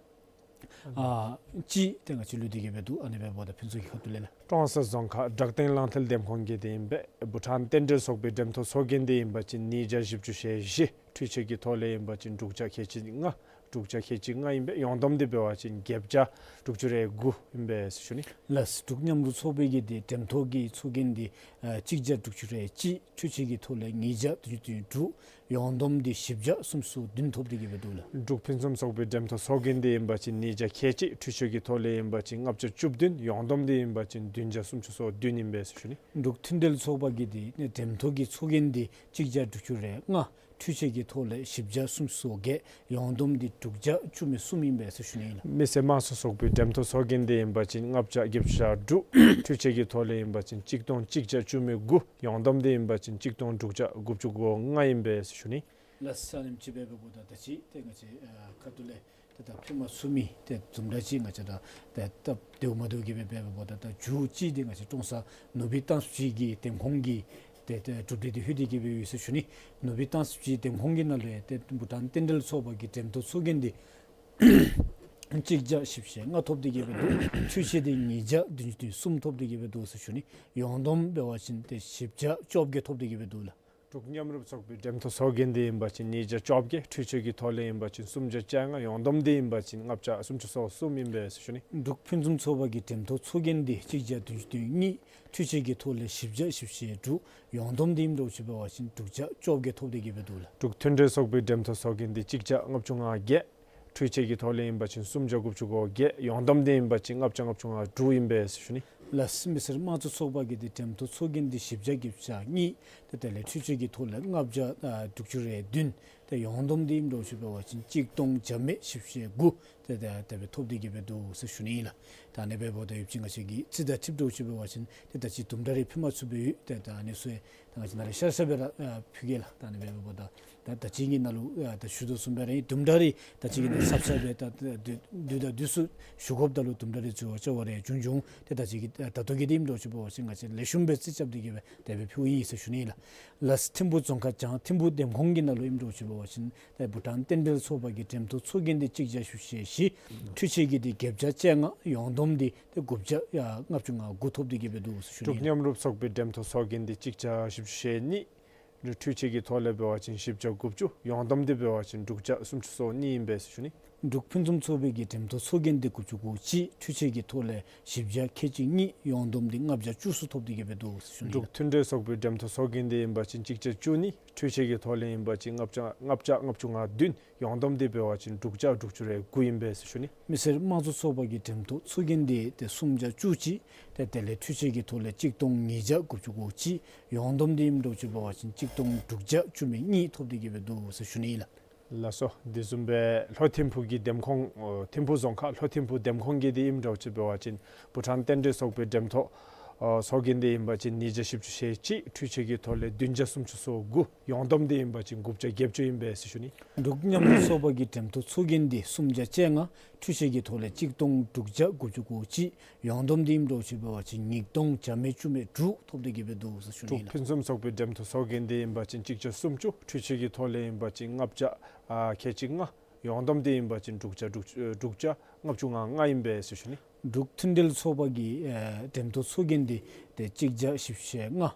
ཨ་ཅིག་ཏེ་ང་བཅས་ལུས་ཏེ་གི་སྦེ་འདུག། ཨ་ནི་སྦེ་འབདཝ་ད་ཕུན་ཚོགས་ཀྱི་ཁ་ཐུག་ལས་ལགས། ཀྲོང་གསར་རྫོང་ཁག་བྲག་སྟེང་གླང་མཐིལ་འདེམས་ཁོངས་ཀྱི་འདི་ཨིན་པས། བྷུ་ཊཱན་རྟེན་འབྲེལ་ཚོགས་པའི་འགྲེམས་ཐོག་ཚོགས་རྒྱན་འདི་ཨིན་པ་ཅིན་ཉིས་བརྒྱ་བཞི་བཅུ་ཞེ་བཞི། འཕྲུལ་ཆས་ཀྱི་ཐོག་ལས་ཨིན་པ་ཅིན་དྲུག་བརྒྱ་ཁལ་གཅིག་ལྔ། དྲུག་བརྒྱ་ཁལ་གཅིག་ལྔ་ཨིན་པས། ཡོངས་བསྡོམས་འདི་འབད་བ་ཅིན་བརྒྱད་བརྒྱ་དྲུག་ཅུ་རེ་དགུ་ཨིན་པས་ཟེར་ཞུ་ནི། ལགས། འབྲུག་མཉམ་རུབ་ཚོགས་པའི་གི་འདི་འགྲེམས་ཐོག་གི་ཚོགས་རྒྱན་འདི་ཨ་གཅིག་བརྒྱ་དྲུག་ཅུ་རེ་གཅིག། འཕྲུལ་ཆས་ཀྱི་ཐོག་ལས་ཉིས་བརྒྱ་དྲུག་ཅུ་དོན་དྲུག། ཡོངས་བསྡོམས་འདི་བཞི་བརྒྱ་སུམ་ཅུ་སོ་བདུན་ཐོབ་སྟེ་གི་སྦེ་འདུག་ལགས། འབྲུག་ཕུན་སུམ་ཚོགས་པའི་འགྲེམ་ཐོག་ཚོགས་རྒྱན་འདི་ཨིན་པ་ཅིན་ཉིས་བརྒྱ་ཁལ་གཅིག། འཕྲུལ་ཆས་ཀྱི་ཐོག་ལས་ཨིན་པ་ཅིན་ལྔ་བརྒྱ་བཅུ་བདུན། ཡོངས་བསྡོམས་འདི་ཨིན་པ་ཅིན་བདུན་བརྒྱ་སུམ་ཅུ་སོ་བདུན་ཨིན་པས་ཟེར་ཞུ་ནི། འབྲུག་མཐུན་འབྲེལ་ཚོགས་པ་གི་འདི་འགྲེམ་ཐོག་གི་ཚོགས་རྒྱན་འདི་གཅིག་བརྒྱ་དྲུག་ཅུ་རེ་ལྔ། འཕྲུལ་ཆས་ཀྱི་ཐོག་ལས་བཞི་བརྒྱ་སུམ་ཅུ་སོ་བརྒྱད། ཡོངས་བསྡོམས་འདི་དྲུག་བརྒྱ་བཅུ་མེད་གསུམ་ཨིན་པས་ཟེར་ཞུ་ནི་ཨིན་ལགས། མི་སེར་དམངས་གཙོ་ཚོགས་པའི་འགྲེམ་ཐོག་ཚོགས་རྒྱན་འདི་ཨིན་པ་ཅིན་ལྔ་བརྒྱ་བརྒྱད་ཅུ་གྱ་དྲུག། འཕྲུལ་ཆས་ཀྱི་ཐོག་ལས་ཨིན་པ་ཅིན་གཅིག་སྟོང་གཅིག་བརྒྱ་བཅུ་མེད་དགུ། ཡོངས་བསྡོམས་འདི་ཨིན་པ་ཅིན་གཅིག་སྟོང་དྲུག་བརྒྱ་དགུ་བཅུ་གོ་ལྔ་ཨིན་པས་ཟེར་ཞུ་ནི། ལགས་སོ། ཨ་ནེམ་ཅིག་འབད་འབདཝ་ད་ད་ཅི་ཏེ་ང་བཅས་ཨ་ཁ་ཐུག་ལས་ཏེ་ད་ཕུལ་མ་ཚུགས་མི་ཏེ་དུམ་གྲ་ཅིག་ང་བཅས་ད་ཏེ་ད་དེ་མ་བཏུབ་གི་སྦེ་འབད་འབདཝ་ད་ད་མཇུག་ཅིག་འདི་ང་བཅས་ཀྲོང་གསར་ནུབ་སྦིས་ཏང་ཙུའུ་ཅུས་ཀྱི་འདེམས་ཁོངས་ཀྱི་ཏེ་ཏེ་གྲུབ་འབྲས་འདི་ཕུལ་ཏེ་གི་སྦེ་ཡོད་ཟེར་ཞུ་ནི། ནུབ་སྦིས་ཏང་ཙུའུ་ཅུས་འདེམས་ཁོངས་ཀྱི་ནང་ལས་ཏེ་བྷུ་ཊཱན་རྟེན་འབྲེལ་ཚོགས་པ་གི་འགྲེམ་ཐོག་ཚོགས་རྒྱན་འདི་གཅིག་བརྒྱ་བཞི་བཅུ་ཞེ་ལྔ་ཐོབ་སྟེ་གི་སྦེ་འདུག། འཕྲུལ་ཆས་འདི་ཉིས་བརྒྱ་བདུན་ཅུ་དོན་གསུམ་ཐོབ་སྟེ་གི་སྦེ་འདུག་ཟེར་ཞུ་ནི། ཡོངས་བསྡོམས་འབད་བ་ཅིན་ཏེ་བཞི་བརྒྱ་བཅོ་བརྒྱད་ཐོབ་སྟེ་གི་སྦེ་འདུག་ལགས། འབྲུག་མཉམ་རུབ་ཚོགས་པའི་འགྲེམ་ཐོག་ཚོགས་རྒྱན་འདི་ཨིན་པ་ཅིན་ཉིས་བརྒྱ་བཅོ་བརྒྱད། འཕྲུལ་ཆས་ཀྱི་ཐོག་ལས་ཨིན་པ་ཅིན་སུམ་བརྒྱ་བཅོ་ལྔ། ཡོངས་བསྡོམས་འདི་ཨིན་པ་ཅིན་ལྔ་བརྒྱ་སུམ་ཅུ་སོ་གསུམ་ཨིན་པས་ཟེར་ཞུ་ནི། འབྲུག་ཕུན་སུམ་ཚོགས་པ་གི་འགྲེམ་ཐོག་ཚོགས་རྒྱན་འདི་གཅིག་བརྒྱ་བདུན་ཅུ་དོན་གཉིས། འཕྲུལ་ཆས་ཀྱི་ཐོག་ལས་བཞི་བརྒྱ་བཞི་བཅུ་ཞེ་དྲུག། ཡོངས་བསྡོམས་འདི་ཨིནམ་འདྲཝ་ཅིག་འབད་བ་ཅིན་དྲུག་བརྒྱ་བཅོ་བརྒྱད་ཐོབ་སྟེ་གི་སྦེ་འདུག་ལགས། འབྲུག་མཐུན་འབྲེལ་ཚོགས་པའི་འགྲེམ་ཐོག་ཚོགས་རྒྱན་འདི་གཅིག་བརྒྱ་ལྔ་བཅུ་ང་བརྒྱད། འཕྲུལ་ཆས་ཀྱི་ཐོག་ལས་ཨིན་པ་ཅིན་སུམ་བརྒྱ་དགུ་བཅུ་གོ་བརྒྱད། ཡོངས་བསྡོམས་འདི་ཨིན་པ་ཅིན་ལྔ་བརྒྱ་ལྔ་བཅུ་ང་དྲུག་ཨིན་པས་ཟེར་ཞུ་ནི། ལགས། མི་སེར་དམངས་གཙོ་ཚོགས་པ་གི་འདི་འགྲེམ་ཐོག་ཚོགས་རྒྱན་འདི་བཞི་བརྒྱ་བརྒྱད་ཅུ་གྱ་གཉིས། ཏེ་དེ་ལས་འཕྲུལ་ཆས་ཀྱི་ཐོག་ལས་ལྔ་བརྒྱ་ཨ་དྲུག་ཅུ་རེ་བདུན། ཏེ་ཡོངས་བསྡོམས་འདི་ཨིནམ་འདྲཝ་ཅིག་འབད་བ་ཅིན་གཅིག་སྟོང་བརྒྱ་མེད་བཞི་བཅུ་ཞེ་དགུ། ཏེ་ཏེ་དེ་སྦེ་ཐོབ་སྟེ་གི་སྦེ་འདུག་ཟེར་ཞུ་ནི་ཨིན་ལགས། ད་ཨ་ནི་འབདཝ་ད་ཡོདཔ་ཅིག་ང་བཅས་ཀྱི་རྩིས་ད་ཁྲིམས་འདྲཝ་ཅིག་འབད་བ་ཅིན་ཏེ་ད་ཅི་དུམ་གྲ་རེ་ཕུལ་མ་ཚུགས་པས་ཡོད། ཏེ་ད་ཨ་ནི་ཚུ་ད་ང་བཅས་ནཱ་ལས་ཤར་ཤར་སྦེ་ར་ཨ་ཕུལ་གེ་ལགས། ད་ཨ་ནི་འབདཝ་ད་ད་ད་ཅི་གི་ནང་ལུ་ཨ་ད་ཞུ་དོ་བཟུམ་སྦེ་ར་ཨིན། དུམ་གྲ་རེ་ད་ཅི་གི་ནང་ཚབ་ཚབ་སྦེ་ད་དུས་དུས་དང་དུས་སུ་ཞུ་དགོཔ་ད་ལུ་དུམ་གྲ་རེ་འཛོལ་བ་ཆ་བ་རེ་བྱུང་བྱུང་། ཏེ་ད་ཅི་གི་ད་ད་ལྟོ་གི་འདི་ཨིནམ་འདྲཝ་ཅིག་འབད་བ་ཅིན་ང་བཅས་ལེགས་ཤོམ་སྦེ་རྩིས་རྐྱབ་སྟེ་གི་སྦེ་དེ་སྦེ་ཕུལཝ་ཨིན་ཟེར་ཞུ་ནི་ཨིན་ལགས། ལགས། ཐིམ་ཕུག་རྫོང་ཁག་བྱང་ཐིམ་ཕུག་འདེམས་ཁོངས་ཀྱི་ནང་ལུ་ཨིནམ་འདྲཝ་ཅིག་འབད་བ་ཅིན་ཏེ་བྷུ་ཊཱན་རྟེན་འབྲེལ་ཚོགས་པ་གི་འགྲེམ་ཐོག་ཚོགས་རྒྱན་འདི་གཅིག་བརྒྱ་བཞི་བཅུ་ཞེ་བཞི། འཕྲུལ་ཆས་ཀྱི་འདི་བརྒྱད་བརྒྱ་བཅོ་ལྔ། ཡོངས་བསྡོམས་འདི་ཏེ་དགུ་བརྒྱ་ལྔ་བཅུ་ང་དགུ་ཐོབ་སྟེ་གི་སྦེ་འདུག་ཟེར་ཞུ་ནི་ཨིན་ལགས། འབྲུག་མཉམ་རུབ་ཚོགས་པའི་འགྲེམ་ཐོག་ཚོགས་རྒྱན་འདི་གཅིག་བརྒྱ་བཞི་བཅུ་ཞེ་གཉིས། འཕྲུལ་ཆས་ཀྱི་ཐོག་ལས་འབད་བ་ཅིན་བཞི་བརྒྱ་དགུ་བཅུ། ཡོངས་བསྡོམས་འདི་འབད་བ་ཅིན་དྲུག་བརྒྱ་སུམ་ཅུ་སོ་གཉིས་ཨིན་པས་ཟེར་ཞུ་ནི། འབྲུག་ཕུན་སུམ་ཚོགས་པའི་གི་འགྲེམ་ཐོག་ཚོགས་རྒྱན་འདི་དགུ་བཅུ་གོ་གཅིག། འཕྲུལ་ཆས་ཀྱི་ཐོག་ལས་བཞི་བརྒྱ་ཁལ་གཅིག་གཉིས། ཡོངས་བསྡོམས་འདི་ལྔ་བརྒྱ་བཅུ་གསུམ་ཐོབ་སྟེ་གི་སྦེ་འདུག་ཟེར་ཞུ་ནི་ཨིན་ལགས། འབྲུག་མཐུན་འབྲེལ་ཚོགས་པའི་འགྲེམ་ཐོག་ཚོགས་རྒྱན་འདི་ཨིན་པ་ཅིན་གཅིག་བརྒྱ་བཅུ་གཉིས། འཕྲུལ་ཆས་ཀྱི་ཐོག་ལས་ཨིན་པ་ཅིན་ལྔ་བརྒྱ་ལྔ་བརྒྱ་ལྔ་བཅུ་ང་བདུན། ཡོངས་བསྡོམས་འདི་འབད་བ་ཅིན་དྲུག་བརྒྱ་དྲུག་ཅུ་རེ་དགུ་ཨིན་པས་ཟེར་ཞུ་ནི། མི་སེར་དམངས་གཙོ་ཚོགས་པ་གི་འགྲེམ་ཐོག་ཚོགས་རྒྱན་འདི་ཏེ་སུམ་བརྒྱ་བཅུ་གཅིག། ཏེ་དེ་ལས་འཕྲུལ་ཆས་ཀྱི་ཐོག་ལས་གཅིག་སྟོང་ཉིས་བརྒྱ་དགུ་བཅུ་གོ་གཅིག། ཡོངས་བསྡོམས་འདི་ཨིནམ་འདྲཝ་ཅིག་འབད་བ་ཅིན་གཅིག་སྟོང་དྲུག་བརྒྱ་བཅུ་མེད་གཉིས་ཐོབ་སྟེ་གི་སྦེ་འདུག་ཟེར་ཞུ་ནི་ཨིན་ལགས། ལགས་སོ། དེ་བཟུམ་སྦེ་ལྷོ་ཐིམ་ཕུག་གི་འདེམས་ཁོངས་ཨོ་ཐིམ་ཕུག་རྫོང་ཁག་ལྷོ་ཐིམ་ཕུག་འདེམས་ཁོངས་ཀྱི་འདི་ཨིནམ་འདྲཝ་ཅིག་འབད་བ་ཅིན་བྷུ་ཊཱན་རྟེན་འབྲེལ་ཚོགས་པའི་འགྲེམ་ཐོག་ཨོ་ཚོགས་རྒྱན་འདི་ཨིན་པ་ཅིན་ཉིས་བརྒྱ་བཞི་བཅུ་ཞེ་གཅིག། འཕྲུལ་ཆས་ཀྱི་ཐོག་ལས་བདུན་བརྒྱ་སུམ་ཅུ་སོ་དགུ། ཡོངས་བསྡོམས་འདི་ཨིན་པ་ཅིན་དགུ་བརྒྱ་བརྒྱད་ཅུ་ཨིན་པས་ཟེར་ཞུ་ནི། འབྲུག་མཉམ་རུབ་ཚོགས་པ་གི་འགྲེམ་ཐོག་ཚོགས་རྒྱན་འདི་སུམ་བརྒྱ་བཅོ་ལྔ། འཕྲུལ་ཆས་ཀྱི་ཐོག་ལས་གཅིག་སྟོང་དྲུག་བརྒྱ་དགུ་བཅུ་གོ་གཅིག། ཡོངས་བསྡོམས་འདི་ཨིནམ་འདྲཝ་ཅིག་འབད་བ་ཅིན་ཉིས་སྟོང་བརྒྱ་མེད་བཅུ་མེད་དྲུག་ཐོབ་སྟེ་གི་སྦེ་འདུག་ཟེར་ཞུ་ནི་ཨིན་ལགས། འབྲུག་ཕུན་སུམ་ཚོགས་པའི་འགྲེམ་ཐོག་ཚོགས་རྒྱན་འདི་ཨིན་པ་ཅིན་གཅིག་བརྒྱ་སུམ་ཅུ། འཕྲུལ་ཆས་ཀྱི་ཐོག་ལས་ཨིན་པ་ཅིན་ལྔ་བརྒྱ་ཨ་ཁལ་གཅིག་ལྔ། ཡོངས་བསྡོམས་འདི་ཨིན་པ་ཅིན་དྲུག་བརྒྱ་དྲུག་དྲུག་བརྒྱ་ལྔ་བཅུ་ང་ལྔ་ཨིན་པས་ཟེར་ཞུ་ནི། འབྲུག་མཐུན་འབྲེལ་ཚོགས་པ་གི་ཨེ་འགྲེམ་ཐོག་ཚོགས་རྒྱན་འདི་ཏེ་གཅིག་བརྒྱ་བཞི་བཅུ་ཞེ་ལྔ།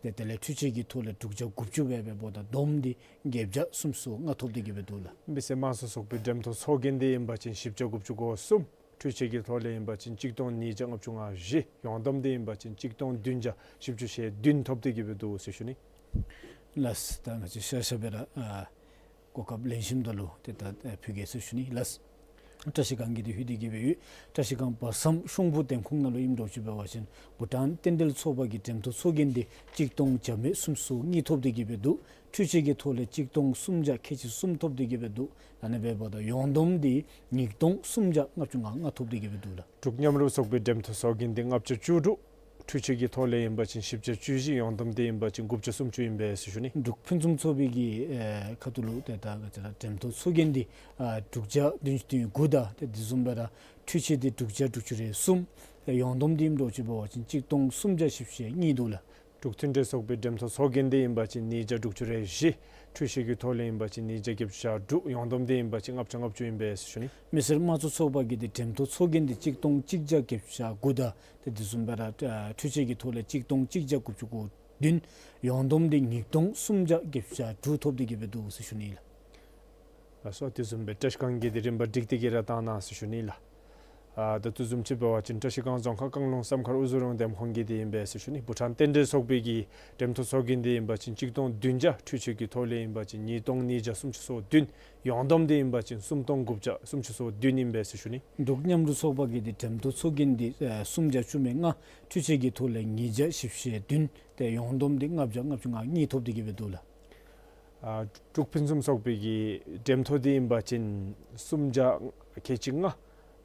ཏེ་དེ་ལས་འཕྲུལ་ཆས་ཀྱི་ཐོག་ལས་དྲུག་བརྒྱ་དགུ་བཅུ་སྦེ་འབདཝ་ད་བསྡོམས་འདི་བརྒྱད་བརྒྱ་སུམ་ཅུ་སོ་ལྔ་ཐོབ་སྟེ་གི་སྦེ་འདུག་ལགས། མི་སེར་དམངས་གཙོ་ཚོགས་པའི་འགྲེམ་ཐོག་ཚོགས་རྒྱན་འདི་ཨིན་པ་ཅིན་བཞི་བརྒྱ་དགུ་བཅུ་གོ་གསུམ། འཕྲུལ་ཆས་ཀྱི་ཐོག་ལས་ཨིན་པ་ཅིན་གཅིག་སྟོང་ཉིས་བརྒྱ་ལྔ་བཅུ་ང་བཞི། ཡོངས་བསྡོམས་འདི་ཨིན་པ་ཅིན་གཅིག་སྟོང་བདུན་བརྒྱ་བཞི་བཅུ་ཞེ་བདུན་ཐོབ་སྟེ་གི་སྦེ་འདུག་ཟེར་ཞུ་ནི། ལགས། ད་ང་བཅས་ཤ་ཤ་སྦེ་ར་ཨ་གོ་སྐབས་ལེན་ཞིནམ་ད་ལུ་ཏེ་ད་ཨ་ཕུལ་གེ་ཟེར་ཞུ་ནི་ལགས། བཀྲ་ཤིས་སྒང་གི་འདི་ཕུལ་ཏེ་གི་སྦེ་ཡོད། བཀྲ་ཤིས་སྒང་བར་མཚམས་ཤོང་བུ་འདེམས་ཁོངས་ནང་ལུ་ཨིནམ་འདྲཝ་ཅིག་འབད་བ་ཅིན་བྷུ་ཊཱན་རྟེན་འབྲེལ་ཚོགས་པ་གི་འགྲེམ་ཐོག་ཚོགས་རྒྱན་འདི་གཅིག་སྟོང་བརྒྱ་མེད་སུམ་ཅུ་སོ་གཉིས་ཐོབ་སྟེ་གི་སྦེ་འདུག། འཕྲུལ་ཆས་ཀྱི་ཐོག་ལས་གཅིག་སྟོང་སུམ་བརྒྱ་ཁལ་གཅིག་གསུམ་ཐོབ་སྟེ་གི་སྦེ་འདུག། ཨ་ནི་འབདཝ་ད་ཡོངས་བསྡོམས་འདི་ཉིས་སྟོང་སུམ་བརྒྱ་ལྔ་བཅུ་ང་ལྔ་ཐོབ་སྟེ་གི་སྦེ་འདུག་ལགས། འབྲུག་མཉམ་རུབ་ཚོགས་པའི་འགྲེམ་ཐོག་ཚོགས་རྒྱན་འདི་ལྔ་བརྒྱ་བཅུ་དྲུག། འཕྲུལ་ཆས་ཀྱི་ཐོག་ལས་ཨིན་པ་ཅིན་བཞི་བརྒྱ་བཅུ་བཞི། ཡོངས་བསྡོམས་འདི་ཨིན་པ་ཅིན་དགུ་བརྒྱ་སུམ་ཅུ་ཨིན་པས་ཟེར་ཞུ་ནི། འབྲུག་ཕུན་སུམ་ཚོགས་པའི་གི་ཨེ་ཁ་ཐུག་ལུ་ཏེ་ད་ང་བཅས་ར་འགྲེམ་ཐོག་ཚོགས་རྒྱན་འདི་ཨ་དྲུག་བརྒྱ་བདུན་ཅུ་དོན་དགུ་དང་ཏེ་དེ་བཟུམ་སྦེ་ར་འཕྲུལ་ཆས་འདི་དྲུག་བརྒྱ་དྲུག་ཅུ་རེ་གསུམ། ཏེ་ཡོངས་བསྡོམས་འདི་ཨིནམ་འདྲཝ་ཅིག་འབད་བ་ཅིན་གཅིག་སྟོང་སུམ་བརྒྱ་བཞི་བཅུ་ཞེ་གཉིས་འདུག་ལགས། འབྲུག་མཐུན་འབྲེལ་ཚོགས་པའི་འགྲེམ་ཐོག་ཚོགས་རྒྱན་འདི་ཨིན་པ་ཅིན་ཉིས་བརྒྱ་དྲུག་ཅུ་རེ་བཞི། འཕྲུལ་ཆས་ཀྱི་ཐོག་ལས་ཨིན་པ་ཅིན་ཉིས་བརྒྱ་བརྒྱད་ཅུ་གྱ་དྲུག། ཡོངས་བསྡོམས་འདི་ཨིན་པ་ཅིན་ལྔ་བརྒྱ་ལྔ་བཅུ་ཨིན་པས་ཟེར་ཞུ་ནི། མི་སེར་དམངས་གཙོ་ཚོགས་པ་གི་འདི་འགྲེམ་ཐོག་ཚོགས་རྒྱན་འདི་གཅིག་སྟོང་གཅིག་བརྒྱ་བརྒྱད་ཅུ་གྱ་དགུ་དང་ཏེ་དེ་བཟུམ་སྦེ་ར་ཨ་འཕྲུལ་ཆས་ཀྱི་ཐོག་ལས་གཅིག་སྟོང་གཅིག་བརྒྱ་དགུ་བཅུ་གོ་བདུན། ཡོངས་བསྡོམས་འདི་ཉིས་སྟོང་སུམ་བརྒྱ་བརྒྱད་ཅུ་གྱ་དྲུག་ཐོབ་སྟེ་གི་སྦེ་འདུག་ཟེར་ཞུ་ནི་ལགས། ལགས་སོ། དེ་བཟུམ་སྦེ་བཀྲ་ཤིས་སྒང་གི་འདི་རིམ་པ་སྒྲིག་སྟེ་གི་ར་བཏང་གནང་ཟེར་ཞུ་ནི་ལགས། ཨ་ད་ལྟོ་བཟུམ་ཅིག་འབད་བ་ཅིན་བཀྲ་ཤིས་སྒང་རྫོང་ཁག་རྐང་ལུང་བསམ་མཁར་དབུ་བཟུ་རོང་འདེམས་ཁོངས་ཀྱི་འདི་ཨིན་པས་ཟེར་ཞུ་ནི། བྷུ་ཊཱན་རྟེན་འབྲེལ་ཚོགས་པའི་གི་འགྲེམས་ཐོག་ཚོགས་རྒྱན་འདི་ཨིན་པ་ཅིན་གཅིག་སྟོང་བདུན་བརྒྱ། འཕྲུལ་ཆས་ཀྱི་ཐོག་ལས་ཨིན་པ་ཅིན་ཉིས་སྟོང་ཉིས་བརྒྱ་སུམ་ཅུ་སོ་བདུན། ཡོངས་བསྡོམས་འདི་ཨིན་པ་ཅིན་སུམ་སྟོང་དགུ་བརྒྱ་སུམ་ཅུ་སོ་བདུན་ཨིན་པས་ཟེར་ཞུ་ནི། འབྲུག་མཉམ་རུབ་ཚོགས་པ་གི་འདི་འགྲེམས་ཐོག་ཚོགས་རྒྱན་འདི་ཨེ་སུམ་བརྒྱ་བཅུ་མེད་ལྔ། འཕྲུལ་ཆས་ཀྱི་ཐོག་ལས་ཉིས་བརྒྱ་བཞི་བཅུ་ཞེ་བདུན། ཏེ་ཡོངས་བསྡོམས་འདི་ལྔ་བརྒྱ་ལྔ་བཅུ་ང་གཉིས་ཐོབ་སྟེ་གི་སྦེ་འདུག་ལགས། ཨ་འབྲུག་ཕུན་སུམ་ཚོགས་པའི་གི་འགྲེམས་ཐོག་འདི་ཨིན་པ་ཅིན་སུམ་བརྒྱ་ཁལ་གཅིག་ལྔ།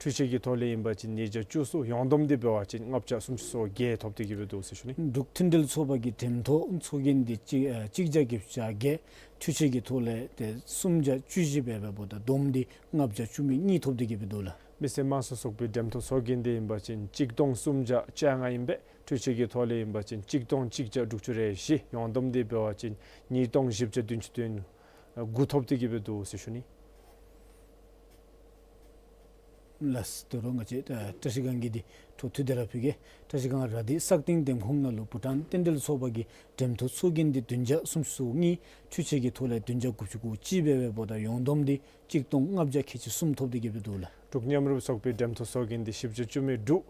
འཕྲུལ་ཆས་ཀྱི་ཐོག་ལས་ཨིན་པ་ཅིན་ཉིས་བརྒྱ་བཅུ་གསུམ། ཡོངས་བསྡོམས་འདི་འབད་བ་ཅིན་ལྔ་བརྒྱ་སུམ་ཅུ་སོ་བརྒྱད་ཐོབ་སྟེ་གི་སྦེ་འདུག་ཟེར་ཞུ་ནི། འབྲུག་མཐུན་སྒྲིལ་ཚོགས་པ་གི་འགྲེམས་ཐོག་ཚོགས་རྒྱན་འདི་གཅིག་ཨ་གཅིག་བརྒྱ་བརྒྱད་ཅུ་གྱ་བརྒྱད། འཕྲུལ་ཆས་ཀྱི་ཐོག་ལས་ཏེ་སུམ་བརྒྱ་བཅུ་བཞི་འབད་བའི་འབདཝ་ད་བསྡོམས་འདི་ལྔ་བརྒྱ་བཅུ་མེད་གཉིས་ཐོབ་སྟེ་གི་སྦེ་འདུག་ལགས། མི་སེར་དམངས་གཙོ་ཚོགས་པའི་འགྲེམས་ཐོག་ཚོགས་རྒྱན་འདི་ཨིན་པ་ཅིན་གཅིག་སྟོང་སུམ་བརྒྱ་བཅོ་ལྔ་ཨིན་པས། འཕྲུལ་ཆས་ཀྱི་ཐོག་ལས་ཨིན་པ་ཅིན་གཅིག་སྟོང་གཅིག་བརྒྱ་དྲུག་ཅུ་རེ་བཞི། ཡོངས་བསྡོམས་འདི་འབད་བ་ཅིན་ཉིས་སྟོང་བཞི་བརྒྱ་བདུན་ཅུ་དོན་དགུ་ཐོབ་སྟེ་གི་སྦེ་འདུག་ཟེར་ཞུ་ནི། ལགས་ད་རུང་ང་བཅས་ཨ་བཀྲ་ཤིས་སྒང་གི་འདི་འཕྲོ་མཐུད་དེ་ར་ཕུལ་གེ། བཀྲ་ཤིས་སྒང་ར་དྷི་སག་སྟེང་འདེམས་ཁོངས་ནང་ལུ་བྷུ་ཊཱན་རྟེན་འབྲེལ་ཚོགས་པ་གི་འགྲེམས་ཐོག་ཚོགས་རྒྱན་འདི་བདུན་བརྒྱ་སུམ་ཅུ་སོ་གཉིས། འཕྲུལ་ཆས་ཀྱི་ཐོག་ལས་བདུན་བརྒྱ་དགུ་བཅུ་གོ་གཅིག་འབད་བའི་འབདཝ་ད་ཡོངས་བསྡོམས་འདི་གཅིག་སྟོང་ལྔ་བརྒྱ་ཁལ་གཅིག་གསུམ་ཐོབ་སྟེ་གི་སྦེ་འདུག་ལགས། འབྲུག་མཉམ་རུབ་ཚོགས་པའི་འགྲེམས་ཐོག་ཚོགས་རྒྱན་འདི་བཞི་བརྒྱ་བཅུ་མེད་དྲུག།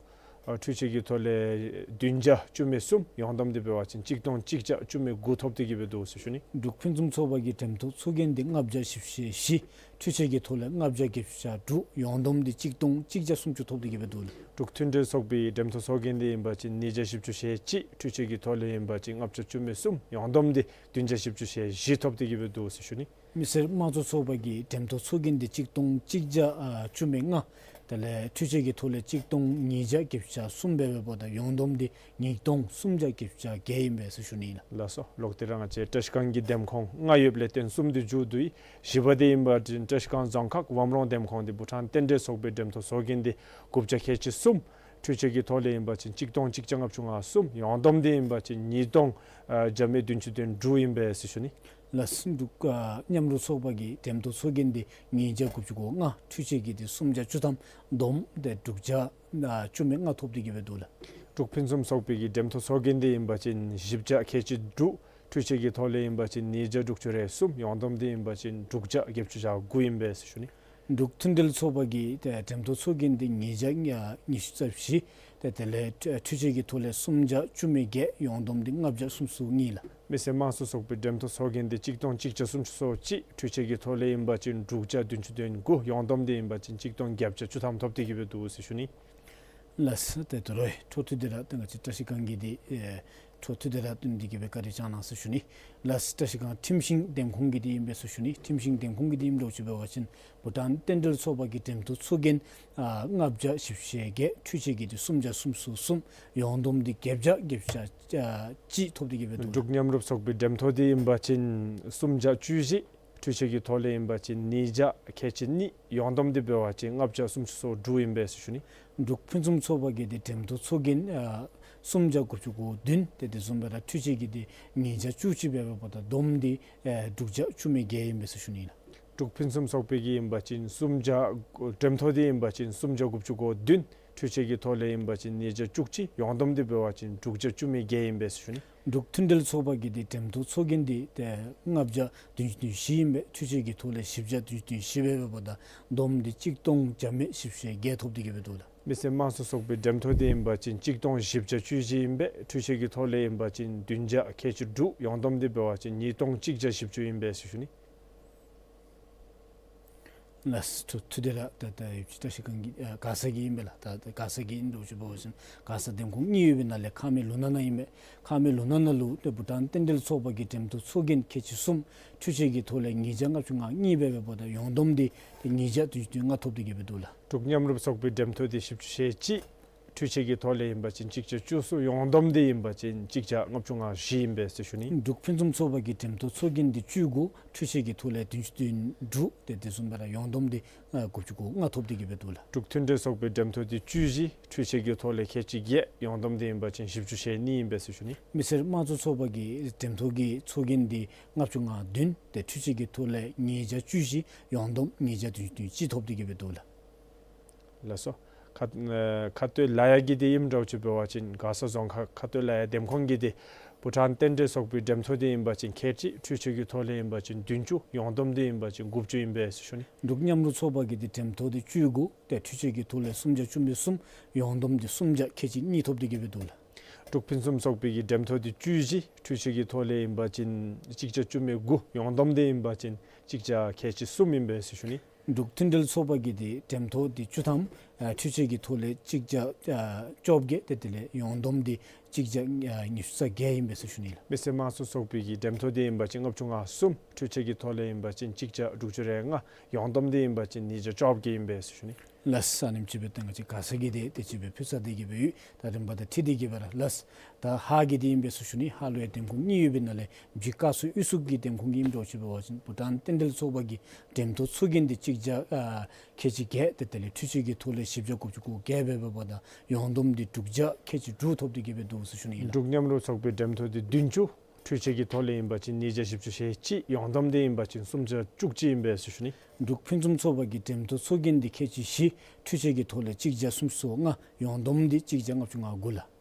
ཨ་འཕྲུལ་ཆས་ཀྱི་ཐོག་ལས་བདུན་བརྒྱ་བཅུ་མེད་གསུམ། ཡོངས་བསྡོམས་འདི་འབད་བ་ཅིན་གཅིག་སྟོང་གཅིག་བརྒྱ་བཅུ་མེད་དགུ་ཐོབ་སྟེ་གི་སྦེ་འདུག་ཟེར་ཞུ་ནི། འབྲུག་ཕུན་སུམ་ཚོགས་པ་གི་འགྲེམས་ཐོག་ཚོགས་རྒྱན་འདི་ལྔ་བརྒྱ་བཞི་བཅུ་ཞེ་བཞི། འཕྲུལ་ཆས་ཀྱི་ཐོག་ལས་ལྔ་བརྒྱ་བརྒྱད་ཅུ་གྱ་དྲུག། ཡོངས་བསྡོམས་འདི་གཅིག་སྟོང་གཅིག་བརྒྱ་སུམ་ཅུ་ཐོབ་སྟེ་གི་སྦེ་འདུག་ལགས། འབྲུག་མཐུན་སྒྲིལ་ཚོགས་པའི་འགྲེམས་ཐོག་ཚོགས་རྒྱན་འདི་ཨིན་པ་ཅིན་ཉིས་བརྒྱ་བཞི་བཅུ་ཞེ་གཅིག། འཕྲུལ་ཆས་ཀྱི་ཐོག་ལས་ཨིན་པ་ཅིན་ལྔ་བརྒྱ་བཅུ་མེད་གསུམ། ཡོངས་བསྡོམས་འདི་བདུན་བརྒྱ་བཞི་བཅུ་ཞེ་བཞི་ཐོབ་སྟེ་གི་སྦེ་འདུག་ཟེར་ཞུ་ནི། མི་སེར་དམངས་གཙོ་ཚོགས་པ་གི་འགྲེམས་ཐོག་ཚོགས་རྒྱན་འདི་གཅིག་སྟོང་གཅིག་བརྒྱ་ཨ་བཅུ་མེད་ལྔ། དེ་ལས་འཕྲུལ་ཆས་ཀྱི་ཐོག་ལས་གཅིག་སྟོང་ཉིས་བརྒྱ་བརྒྱད་ཅུ་གྱ་གསུམ་འབད་བའི་འབདཝ་ད་ཡོངས་བསྡོམས་འདི་ཉིས་སྟོང་སུམ་བརྒྱ་བརྒྱད་ཅུ་གྱ་བརྒྱད་ཨིན་པས་ཟེར་ཞུ་ནི་ལགས། ལགས་སོ། ལོག་སྟེ་ར་ང་བཅས་བཀྲ་ཤིས་སྒང་གི་འདེམས་ཁོངས་ལྔ་ཡོདཔ་ལས་བརྟེན་གསུམ་འདི་མཇུག་བསྡུ་ཡི། བཞི་པ་འདི་ཨིན་པ་ཅིན་བཀྲ་ཤིས་སྒང་རྫོང་ཁག་ཝམ་རོང་འདེམས་ཁོངས་འདི་བྷུ་ཊཱན་རྟེན་འབྲེལ་ཚོགས་པའི་འགྲེམས་ཐོག་ཚོགས་རྒྱན་འདི་དགུ་བརྒྱ་ཁལ་གཅིག་གསུམ། འཕྲུལ་ཆས་ཀྱི་ཐོག་ལས་ཨིན་པ་ཅིན་གཅིག་སྟོང་གཅིག་བརྒྱ་ལྔ་བཅུ་ང་གསུམ། ཡོངས་བསྡོམས་འདི་ཨིན་པ་ཅིན་ཉིས་སྟོང་ཨ་བརྒྱ་མེད་བདུན་ཅུ་དོན་དྲུག་ཨིན་པས་ཟེར་ཞུ་ནི། ལགས་སོ། འབྲུག་ཨ་མཉམ་རུབ་ཚོགས་པ་གི་འགྲེམས་ཐོག་ཚོགས་རྒྱན་འདི་ཉིས་བརྒྱ་དགུ་བཅུ་གོ་ལྔ། འཕྲུལ་ཆས་ཀྱི་འདི་སུམ་བརྒྱ་བཅུ་ཐམ། བསྡོམས་ཏེ་དྲུག་བརྒྱ་ཨ་བཅུ་མེད་ལྔ་ཐོབ་སྟེ་གི་སྦེ་འདུག་ལགས། འབྲུག་ཕུན་སུམ་ཚོགས་པའི་གི་འགྲེམས་ཐོག་ཚོགས་རྒྱན་འདི་ཨིན་པ་ཅིན་བཞི་བརྒྱ་ཁལ་གཅིག་དྲུག། འཕྲུལ་ཆས་ཀྱི་ཐོག་ལས་ཨིན་པ་ཅིན་ཉིས་བརྒྱ་དྲུག་ཅུ་རེ་གསུམ། ཡོངས་བསྡོམས་འདི་ཨིན་པ་ཅིན་དྲུག་བརྒྱ་བརྒྱད་ཅུ་གྱ་དགུ་ཨིན་པས་ཟེར་ཞུ་ནི། འབྲུག་མཐུན་སྒྲིལ་ཚོགས་པ་གི་ཏེ་འགྲེམས་ཐོག་ཚོགས་རྒྱན་འདི་ཉིས་བརྒྱ་ཉི་ཤུ་རྩ་བཞི། ཏེ་དེ་ལས་འཕྲུལ་ཆས་ཀྱི་ཐོག་ལས་སུམ་བརྒྱ་བཅུ་མེད་བརྒྱད། ཡོངས་བསྡོམས་འདི་ལྔ་བརྒྱ་སུམ་ཅུ་སོ་གཉིས་ལགས། མི་སེར་དམངས་གཙོ་ཚོགས་པའི་འགྲེམས་ཐོག་ཚོགས་རྒྱན་འདི་གཅིག་སྟོང་གཅིག་བརྒྱ་སུམ་ཅུ་སོ་གཅིག། འཕྲུལ་ཆས་ཀྱི་ཐོག་ལས་ཨིན་པ་ཅིན་དྲུག་བརྒྱ་བདུན་ཅུ་དོན་དགུ། ཡོངས་བསྡོམས་འདི་ཨིན་པ་ཅིན་གཅིག་སྟོང་བརྒྱད་བརྒྱ་བཅུ་ཐམ་ཐོབ་སྟེ་གི་སྦེ་འདུག་ཟེར་ཞུ་ནི། ལགས་སོ། ཏེ་དོ་རུང་འཕྲོ་མཐུད་དེ་ར་ཏེ་ང་བཅས་བཀྲ་ཤིས་སྒང་གི་འདི་ཨེ་འཕྲོ་མཐུད་དེ་ར་སྟོན་ཏེ་གི་སྦེ་བཀའ་དྲིན་བསྐྱང་གནང་ཟེར་ཞུ་ནི། ལགས་སོ། བཀྲ་ཤིས་སྒང་ཁྲིམས་ཤིང་འདེམས་ཁོངས་ཀྱི་འདི་ཨིན་པས་ཟེར་ཞུ་ནི། ཁྲིམས་ཤིང་འདེམས་ཁོངས་ཀྱི་འདི་ཨིནམ་འདྲཝ་ཅིག་འབད་བ་ཅིན་བྷུ་ཊཱན་རྟེན་འབྲེལ་ཚོགས་པ་གི་འགྲེམས་ཐོག་ཚོགས་རྒྱན་ཨ་ལྔ་བརྒྱ་བཞི་བཅུ་ཞེ་བརྒྱད། འཕྲུལ་ཆས་ཀྱི་འདི་སུམ་བརྒྱ་སུམ་ཅུ་སོ་གསུམ། ཡོངས་བསྡོམས་འདི་བརྒྱད་བརྒྱ་བརྒྱད་ཅུ་གྱ་གཅིག་ཐོབ་སྟེ་གི་སྦེ་འདུག། འབྲུག་མཉམ་རུབ་ཚོགས་པའི་འགྲེམས་ཐོག་འདི་ཨིན་པ་ཅིན་སུམ་བརྒྱ་བཅུ་བཞི། འཕྲུལ་ཆས་ཀྱི་ཐོག་ལས་ཨིན་པ་ཅིན་ཉིས་བརྒྱ་ཁལ་གཅིག་གཉིས། ཡོངས་བསྡོམས་འདི་འབད་བ་ཅིན་ལྔ་བརྒྱ་སུམ་ཅུ་སོ་དྲུག་ཨིན་པས་ཟེར་ཞུ་ནི། འབྲུག་ཕུན་སུམ་ཚོགས་པ་གི་འདི་འགྲེམས་ཐོག་ཚོགས་རྒྱན་ཨ་སུམ་བརྒྱ་དགུ་བཅུ་གོ་བདུན། ཏེ་དེ་བཟུམ་སྦེ་ར་འཕྲུལ་ཆས་ཀྱི་འདི་ཉིས་བརྒྱ་བཅུ་གཅིག་འབད་བའི་འབདཝ་ད་བསྡོམས་འདི་ཨེ་དྲུག་བརྒྱ་བཅུ་མེད་བརྒྱད་ཨིན་པས་ཟེར་ཞུ་ནི་ལགས། འབྲུག་ཕུན་སུམ་ཚོགས་པའི་གི་ཨིན་པ་ཅིན་སུམ་བརྒྱ་འགྲེམས་ཐོག་འདི་ཨིན་པ་ཅིན་སུམ་བརྒྱ་དགུ་བཅུ་གོ་བདུན། འཕྲུལ་ཆས་ཀྱི་ཐོག་ལས་ཨིན་པ་ཅིན་ཉིས་བརྒྱ་བཅུ་གཅིག། ཡོངས་བསྡོམས་འདི་འབད་བ་ཅིན་དྲུག་བརྒྱ་བཅུ་མེད་བརྒྱད་ཨིན་པས་ཟེར་ཞུ་ནི། འབྲུག་མཐུན་སྒྲིལ་ཚོགས་པ་གི་འདི་འགྲེམས་ཐོག་ཚོགས་རྒྱན་འདི་ཏེ་ལྔ་བརྒྱ་བདུན་ཅུ་དོན་བཞི་ཨིན་པས། འཕྲུལ་ཆས་ཀྱི་ཐོག་ལས་བཞི་བརྒྱ་བདུན་ཅུ་དོན་བཞི་འབད་བའི་འབདཝ་ད་བསྡོམས་འདི་གཅིག་སྟོང་བརྒྱ་མེད་བཞི་བཅུ་ཞེ་བརྒྱད་ཐོབ་སྟེ་གི་སྦེ་འདུག་ལགས། མི་སེར་དམངས་གཙོ་ཚོགས་པའི་འགྲེམས་ཐོག་འདི་ཨིན་པ་ཅིན་གཅིག་སྟོང་བཞི་བརྒྱ་བཅུ་བཞི་ཨིན་པས། འཕྲུལ་ཆས་ཀྱི་ཐོག་ལས་ཨིན་པ་ཅིན་བདུན་བརྒྱ་ཁལ་གཅིག་དྲུག། ཡོངས་བསྡོམས་འདི་འབད་བ་ཅིན་ཉིས་སྟོང་གཅིག་བརྒྱ་བཞི་བཅུ་ཨིན་པས་ཟེར་ཞུ་ནི། ལགས་སོ། འཕྲོ་མཐུད་དེ་ར་ད་ད་ཡུལ་གྱི་བཀྲ་ཤིས་སྒང་གི་ཨ་མགར་ས་གི་ཨིན་པས་ལགས། ད་ད་མགར་ས་གི་ཨིནམ་འདྲཝ་ཅིག་འབད་བ་ཅིན་མགར་ས་འདེམས་ཁོངས་གཉིས་ཡོད་པའི་ནང་ལས་ཁ་སྨད་ལུང་ནག་ནང་ཨིན་པས། ཁ་སྨད་ལུང་ནག་ནང་ལུ་ཏེ་བྷུ་ཊཱན་རྟེན་འབྲེལ་ཚོགས་པ་གི་འགྲེམས་ཐོག་ཚོགས་རྒྱན་ཁལ་གཅིག་གསུམ། འཕྲུལ་ཆས་ཀྱི་ཐོག་ལས་ཉིས་བརྒྱ་ལྔ་བཅུ་ང་གཉིས་འབད་བའི་འབདཝ་ད་ཡོངས་བསྡོམས་འདི་ཏེ་ཉིས་བརྒྱ་བདུན་ཅུ་དོན་ལྔ་ཐོབ་སྟེ་གི་སྦེ་འདུག་ལགས། འབྲུག་མཉམ་རུབ་ཚོགས་པའི་འགྲེམས་ཐོག་འདི་བཞི་བཅུ་ཞེ་གཅིག། འཕྲུལ་ཆས་ཀྱི་ཐོག་ལས་ཨིན་པ་ཅིན་གཅིག་བརྒྱ་བཅུ་གསུམ། ཡོངས་བསྡོམས་འདི་ཨིན་པ་ཅིན་གཅིག་བརྒྱ་ལྔ་བཅུ་ང་བཞི་ཨིན་པས་ཟེར་ཞུ་ནི། འབྲུག་ཕུན་སུམ་ཚོགས་པ་གི་འགྲེམས་ཐོག་ཚོགས་རྒྱན་འདི་བཅུ་དགུ། འཕྲུལ་ཆས་ཀྱི་ཐོག་ལས་བདུན་ཅུ་དོན་དྲུག། ཏེ་དེ་བཟུམ་སྦེ་ར་ཡོངས་བསྡོམས་འདི་ཨ་དགུ་བཅུ་གོ་ལྔ་ཐོབ་སྟེ་གི་སྦེ་འདུག་ལགས། འབྲུག་མཐུན་སྒྲིལ་ཚོགས་པའི་འགྲེམས་ཐོག་འདི་བཅུ་བཞི། འཕྲུལ་ཆས་ཀྱི་ཐོག་ལས་ཁལ་གཅིག་བརྒྱད། ཡོངས་བསྡོམས་འདི་ཨིན་པ་ཅིན་བཞི་བཅུ་ཞེ་གཉིས་ཨིན་པས་ཟེར་ཞུ་ནི། མི་སེར་དམངས་གཙོ་ཚོགས་པ་གི་འགྲེམས་ཐོག་གི་ཚོགས་རྒྱན་འདི་ལྔ་བཅུ་ང་བདུན། ཏེ་འཕྲུལ་ཆས་ཀྱི་ཐོག་ལས་ཉིས་བརྒྱ་བཅུ་བཞི། ཡོངས་བསྡོམས་ཉིས་བརྒྱ་བདུན་ཅུ་དོན་གཅིག་ཐོབ་སྟེ་གི་སྦེ་འདུག་ལགས། ལགས་སོ། ཁ་ཨེ་ཁ་སྟོད་ལ་ཡ་གི་འདི་ཨིནམ་འདྲཝ་ཅིག་འབད་བ་ཅིན་མགར་ས་རྫོང་ཁག་ཁ་སྟོད་ལ་ཡ་འདེམས་ཁོངས་ཀྱི་འདི་ བྷུ་ཊཱན་རྟེན་འབྲེལ་ཚོགས་པའི་འགྲེམས་ཐོག་འདི་ཨིན་པ་ཅིན་ཁལ་གཅིག། འཕྲུལ་ཆས་ཀྱི་ཐོག་ལས་ཨིན་པ་ཅིན་བདུན་ཅུ། ཡོངས་བསྡོམས་འདི་ཨིན་པ་ཅིན་དགུ་བཅུ་ཨིན་པས་ཟེར་ཞུ་ནི། འབྲུག་མཉམ་རུབ་ཚོགས་པ་གིས་འདི་འགྲེམས་ཐོག་འདི་བཅུ་དགུ་ཏེ་འཕྲུལ་ཆས་ཀྱི་ཐོག་ལས་སུམ་བརྒྱ་བཅུ་མེད་གསུམ། ཡོངས་བསྡོམས་འདི་སུམ་བརྒྱ་ཁལ་གཅིག་གཉིས་ཐོབ་སྟེ་གི་སྦེ་འདུག་ལགས། འབྲུག་ཕུན་སུམ་ཚོགས་པའི་གི་འགྲེམས་ཐོག་འདི་བཅུ་བཞི། འཕྲུལ་ཆས་ཀྱི་ཐོག་ལས་ཨིན་པ་ཅིན་གཅིག་བརྒྱ་བཅུ་མེད་དགུ། ཡོངས་བསྡོམས་འདི་ཨིན་པ་ཅིན་གཅིག་བརྒྱ་ཁལ་གཅིག་གསུམ་ཨིན་པས་ཟེར་ཞུ་ནི། འབྲུག་མཐུན་འབྲེལ་ཚོགས་པ་གིས་འདི་འགྲེམས་ཐོག་འདི་བཅུ་ཐམ། ཨ་འཕྲུལ་ཆས་ཀྱི་ཐོག་ལས་གཅིག་བརྒྱ་ཨ་བཅོ་བརྒྱད། ཏེ་དེ་ལས་ཡོངས་བསྡོམས་འདི་གཅིག་བརྒྱ་ཨ་ཉི་ཤུ་རྩ་བརྒྱད་ཨིན་པས་ཟེར་ཞུ་ནི་ལགས། མི་སེར་དམངས་གཙོ་ཚོགས་པའི་གི་འགྲེམས་ཐོག་འདི་ཨིན་པ་ཅིན་ལྔ་བཅུ་ང་གསུམ། འཕྲུལ་ཆས་ཀྱི་ཐོག་ལས་ཨིན་པ་ཅིན་གཅིག་བརྒྱ་དྲུག་ཅུ་རེ་ལྔ། ཡོངས་བསྡོམས་འདི་ཨིན་པ་ཅིན་ཉིས་བརྒྱ་བཅོ་བརྒྱད་ཨིན་པས་ཟེར་ཞུ་ནི། ལགས། ཨ་ནེམ་ཅིག་སྦེ་ཏེ་ང་བཅས་ག་ས་གི་འདི་ཏེ་ཅིག་སྦེ་ཕུལ་ཚར་ཏེ་གི་སྦེ་ཡོད། ད་རིམ་པ་དང་འཁྲིལ་ཏེ་གི་སྦེ་ར་ལགས། ད་ཧཱ་གི་འདི་ཨིན་པས་ཟེར་ཞུ་ནི། ཧཱ་ལུ་ཡང་འདེམས་ཁོངས་གཉིས་ཡོད་པའི་ནང་ལས་བཞི་ཀ་སུ་དབུས་གཙང་གི་འདེམས་ཁོངས་ཀྱི་ཨིནམ་འདྲཝ་ཅིག་འབད་བ་ཅིན་བྷུ་ཊཱན་རྟེན་འབྲེལ་ཚོགས་པ་གི་འགྲེམས་ཐོག་ཚོགས་རྒྱན་འདི་གཅིག་བརྒྱ་ཨ་ཁལ་གཅིག་བརྒྱད། ཏེ་དེ་ལས་འཕྲུལ་ཆས་ཀྱི་ཐོག་ལས་བཞི་བརྒྱ་དགུ་བཅུ་གོ་བརྒྱད་སྦེ་འབདཝ་ད་ཡོངས་བསྡོམས་འདི་དྲུག་བརྒྱ་ཁལ་གཅིག་དྲུག་ཐོབ་སྟེ་གི་སྦེ་འདུག་ཟེར་ཞུ་ནི་ཨིན་ལགས། འབྲུག་མཉམ་རུབ་ཚོགས་པའི་འགྲེམས་ཐོག་འདི་བདུན་ཅུ། འཕྲུལ་ཆས་ཀྱི་ཐོག་ལས་ཨིན་པ་ཅིན་ཉིས་བརྒྱ་བཞི་བཅུ་ཞེ་གཅིག། ཡོངས་བསྡོམས་འདི་ཨིན་པ་ཅིན་སུམ་བརྒྱ་བཅུ་གཅིག་ཨིན་པས་ཟེར་ཞུ་ནི། འབྲུག་ཕུན་སུམ་ཚོགས་པ་གི་འགྲེམས་ཐོག་ཚོགས་རྒྱན་འདི་ཁལ་གཅིག་བཞི། འཕྲུལ་ཆས་ཀྱི་ཐོག་ལས་གཅིག་བརྒྱ་སུམ་ཅུ་སོ་ལྔ། ཡོངས་བསྡོམས་འདི་གཅིག་བརྒྱ་ལྔ་བཅུ་ང་དགུ་ལགས།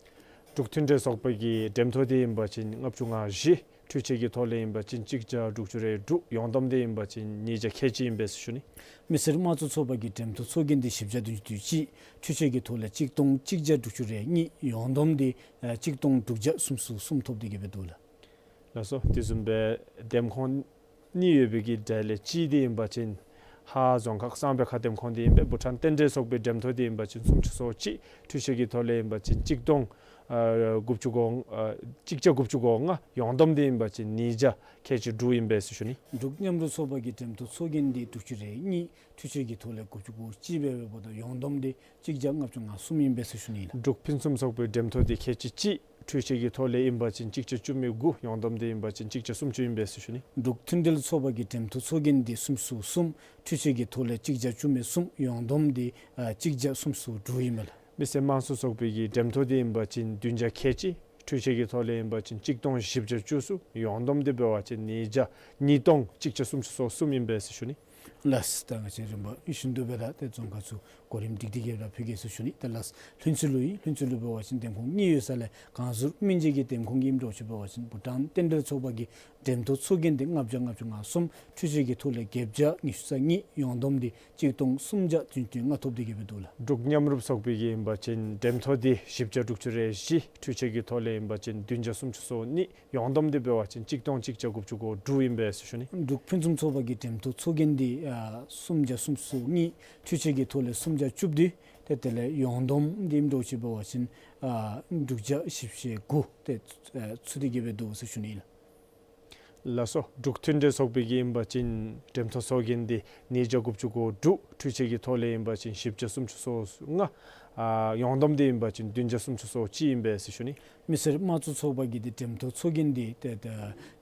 འབྲུག་མཐུན་འབྲེལ་ཚོགས་པ་གི་འགྲེམས་ཐོག་འདི་ཨིན་པ་ཅིན་ལྔ་བཅུ་ང་བཞི། འཕྲུལ་ཆས་ཀྱི་ཐོག་ལས་ཨིན་པ་ཅིན་གཅིག་བརྒྱ་དྲུག་ཅུ་རེ་དྲུག། ཡོངས་བསྡོམས་འདི་ཨིན་པ་ཅིན་ཉིས་བརྒྱ་ཁལ་གཅིག་ཨིན་པས་ཟེར་ཞུ་ནི། མི་སེར་དམངས་གཙོ་ཚོགས་པ་གི་འགྲེམས་ཐོག་ཚོགས་རྒྱན་འདི་བཞི་བརྒྱ་བདུན་ཅུ་དོན་གཅིག། འཕྲུལ་ཆས་ཀྱི་ཐོག་ལས་གཅིག་སྟོང་གཅིག་བརྒྱ་དྲུག་ཅུ་རེ་གཉིས། ཡོངས་བསྡོམས་འདི་ཨ་གཅིག་སྟོང་དྲུག་བརྒྱ་སུམ་ཅུ་སོ་གསུམ་ཐོབ་སྟེ་གི་སྦེ་འདུག་ལགས། ལགས་སོ། དེ་བཟུམ་སྦེ་འདེམས་ཁོངས་གཉིས་ཡོད་པའི་གི་གྲས་ལས་གཅིག་འདི་ཨིན་པ་ཅིན་ཧཱ་རྫོང་ཁག་གསང་སྦས་ཁ་འདེམས་ཁོངས་འདི་ཨིན་པས། བྷུ་ཊཱན་རྟེན་འབྲེལ་ཚོགས་པའི་འགྲེམས་ཐོག་འདི་ཨིན་པ་ཅིན་སུམ་ཅུ་སོ་གཅིག། འཕྲུལ་ཆས་ཀྱི་ཐོག་ལས་ཨིན་པ་ཅིན་གཅིག་སྟོང་ཨ་དགུ་བཅུ་གོ་ཨ་གཅིག་བརྒྱ་དགུ་བཅུ་གོ་ལྔ། ཡོངས་བསྡོམས་འདི་ཨིན་པ་ཅིན་ཉིས་བརྒྱ་ཁལ་གཅིག་དྲུག་ཨིན་པས་ཟེར་ཞུ་ནི། འབྲུག་མཉམ་རུབ་ཚོགས་པ་གི་འགྲེམས་ཐོག་ཚོགས་རྒྱན་འདི་དྲུག་ཅུ་རེ་གཉིས། འཕྲུལ་ཆས་ཀྱི་ཐོག་ལས་དགུ་བཅུ་གོ་གཅིག་སྦེ་འབདཝ་ད་ཡོངས་བསྡོམས་འདི་གཅིག་བརྒྱ་ལྔ་བཅུ་ང་གསུམ་ཨིན་པས་ཟེར་ཞུ་ནི་ལགས། འབྲུག་ཕུན་སུམ་ཚོགས་པའི་འགྲེམས་ཐོག་འདི་ཁལ་གཅིག་གཅིག། འཕྲུལ་ཆས་ཀྱི་ཐོག་ལས་ཨིན་པ་ཅིན་གཅིག་བརྒྱ་བཅུ་མེད་དགུ། ཡོངས་བསྡོམས་འདི་ཨིན་པ་ཅིན་གཅིག་བརྒྱ་སུམ་ཅུ་ཨིན་པས་ཟེར་ཞུ་ནི། འབྲུག་མཐུན་འབྲེལ་ཚོགས་པ་གི་འགྲེམས་ཐོག་ཚོགས་རྒྱན་འདི་སུམ་ཅུ་སོ་གསུམ། འཕྲུལ་ཆས་ཀྱི་ཐོག་ལས་གཅིག་བརྒྱ་བཅུ་མེད་གསུམ། ཡོངས་བསྡོམས་འདི་ཨ་གཅིག་བརྒྱ་སུམ་ཅུ་སོ་དྲུག་ཨིན་པས་ལགས། མི་སེར་དམངས་གཙོ་ཚོགས་པའི་གི་འགྲེམས་ཐོག་འདི་ཨིན་པ་ཅིན་བདུན་བརྒྱ་ཁལ་གཅིག། འཕྲུལ་ཆས་ཀྱི་ཐོག་ལས་ཨིན་པ་ཅིན་གཅིག་སྟོང་བཞི་བརྒྱ་བཅུ་གསུམ། ཡོངས་བསྡོམས་འདི་འབད་བ་ཅིན་ཉིས་བརྒྱ་ཉིས་སྟོང་གཅིག་བརྒྱ་སུམ་ཅུ་སོ་གསུམ་ཨིན་པས་ཟེར་ཞུ་ནི། ལགས། ད་ང་བཅས་རིམ་པ་བཞིན་དུ་སྦེ་ར་ཏེ་རྫོང་ཁག་ཚུ་གོ་རིམ་སྒྲིག་སྟེ་གི་ར་ཕུལ་གེ་ཟེར་ཞུ་ནི། ད་ལགས་ལྷུན་རྩེ་ལུ་ཨིན། ལྷུན་རྩེ་ལུ་འབད་བ་ཅིན་འདེམས་ཁོངས་གཉིས་ཡོད་ས་ལས་གངས་ཟུར་སྨིན་བྱེད་ཀྱི་འདེམས་ཁོངས་ཀྱི་ཨིནམ་འདྲཝ་ཅིག་འབད་བ་ཅིན་བྷུ་ཊཱན་རྟེན་འབྲེལ་ཚོགས་པ་གི་འགྲེམས་ཐོག་ཚོགས་རྒྱན་འདི་ལྔ་བརྒྱ་ལྔ་བཅུ་ང་གསུམ། འཕྲུལ་ཆས་ཀྱི་ཐོག་ལས་བརྒྱད་བརྒྱ་ཉི་ཤུ་རྩ་གཉིས། ཡོངས་བསྡོམས་འདི་གཅིག་སྟོང་སུམ་བརྒྱ་བདུན་ཅུ་ལྔ་ཐོབ་སྟེ་གི་སྦེ་འདུག་ལགས། འབྲུག་མཉམ་རུབ་ཚོགས་པའི་གི་ཨིན་པ་ཅིན་འགྲེམས་ཐོག་འདི་བཞི་བརྒྱ་དྲུག་ཅུ་རེ་བཞི། འཕྲུལ་ཆས་ཀྱི་ཐོག་ལས་ཨིན་པ་ཅིན་བདུན་བརྒྱ་སུམ་ཅུ་སོ་གཉིས། ཡོངས་བསྡོམས་འདི་འབད་བ་ཅིན་གཅིག་སྟོང་གཅིག་བརྒྱ་དགུ་བཅུ་གོ་དྲུག་ཨིན་པས་ཟེར་ཞུ་ནི། འབྲུག་ཕུན་སུམ་ཚོགས་པ་གི་འགྲེམས་ཐོག་ཚོགས་རྒྱན་འདི་ཨ་སུམ་བརྒྱ་སུམ་ཅུ་སོ་གཉིས། འཕྲུལ་ཆས་ཀྱི་ཐོག་ལས་སུམ་བརྒྱ་བཅུ་བདུན། ཏེ་དེ་ལས་ཡོངས་བསྡོམས་འདི་ཨིནམ་འདྲཝ་ཅིག་འབད་བ་ཅིན་ཨ་དྲུག་བརྒྱ་བཞི་བཅུ་ཞེ་དགུ་ཏེ་ཨ་ཚུད་དེ་གི་སྦེ་འདུག་ཟེར་ཞུ་ནི་ལགས། ལགས་སོ། འབྲུག་མཐུན་འབྲེལ་ཚོགས་པའི་གི་ཨིན་པ་ཅིན་འགྲེམས་ཐོག་ཚོགས་རྒྱན་འདི་ཉིས་བརྒྱ་དགུ་བཅུ་གོ་དྲུག། འཕྲུལ་ཆས་ཀྱི་ཐོག་ལས་ཨིན་པ་ཅིན་བཞི་བརྒྱ་སུམ་ཅུ་སོ་ལྔ། ཨ་ཡོངས་བསྡོམས་འདི་ཨིན་པ་ཅིན་བདུན་བརྒྱ་སུམ་ཅུ་སོ་གཅིག་ཨིན་པས་ཟེར་ཞུ་ནི། མི་སེར་དམངས་གཙོ་ཚོགས་པ་གི་འདི་འགྲེམས་ཐོག་ཚོགས་རྒྱན་འདི་ཏེ་ཏེ་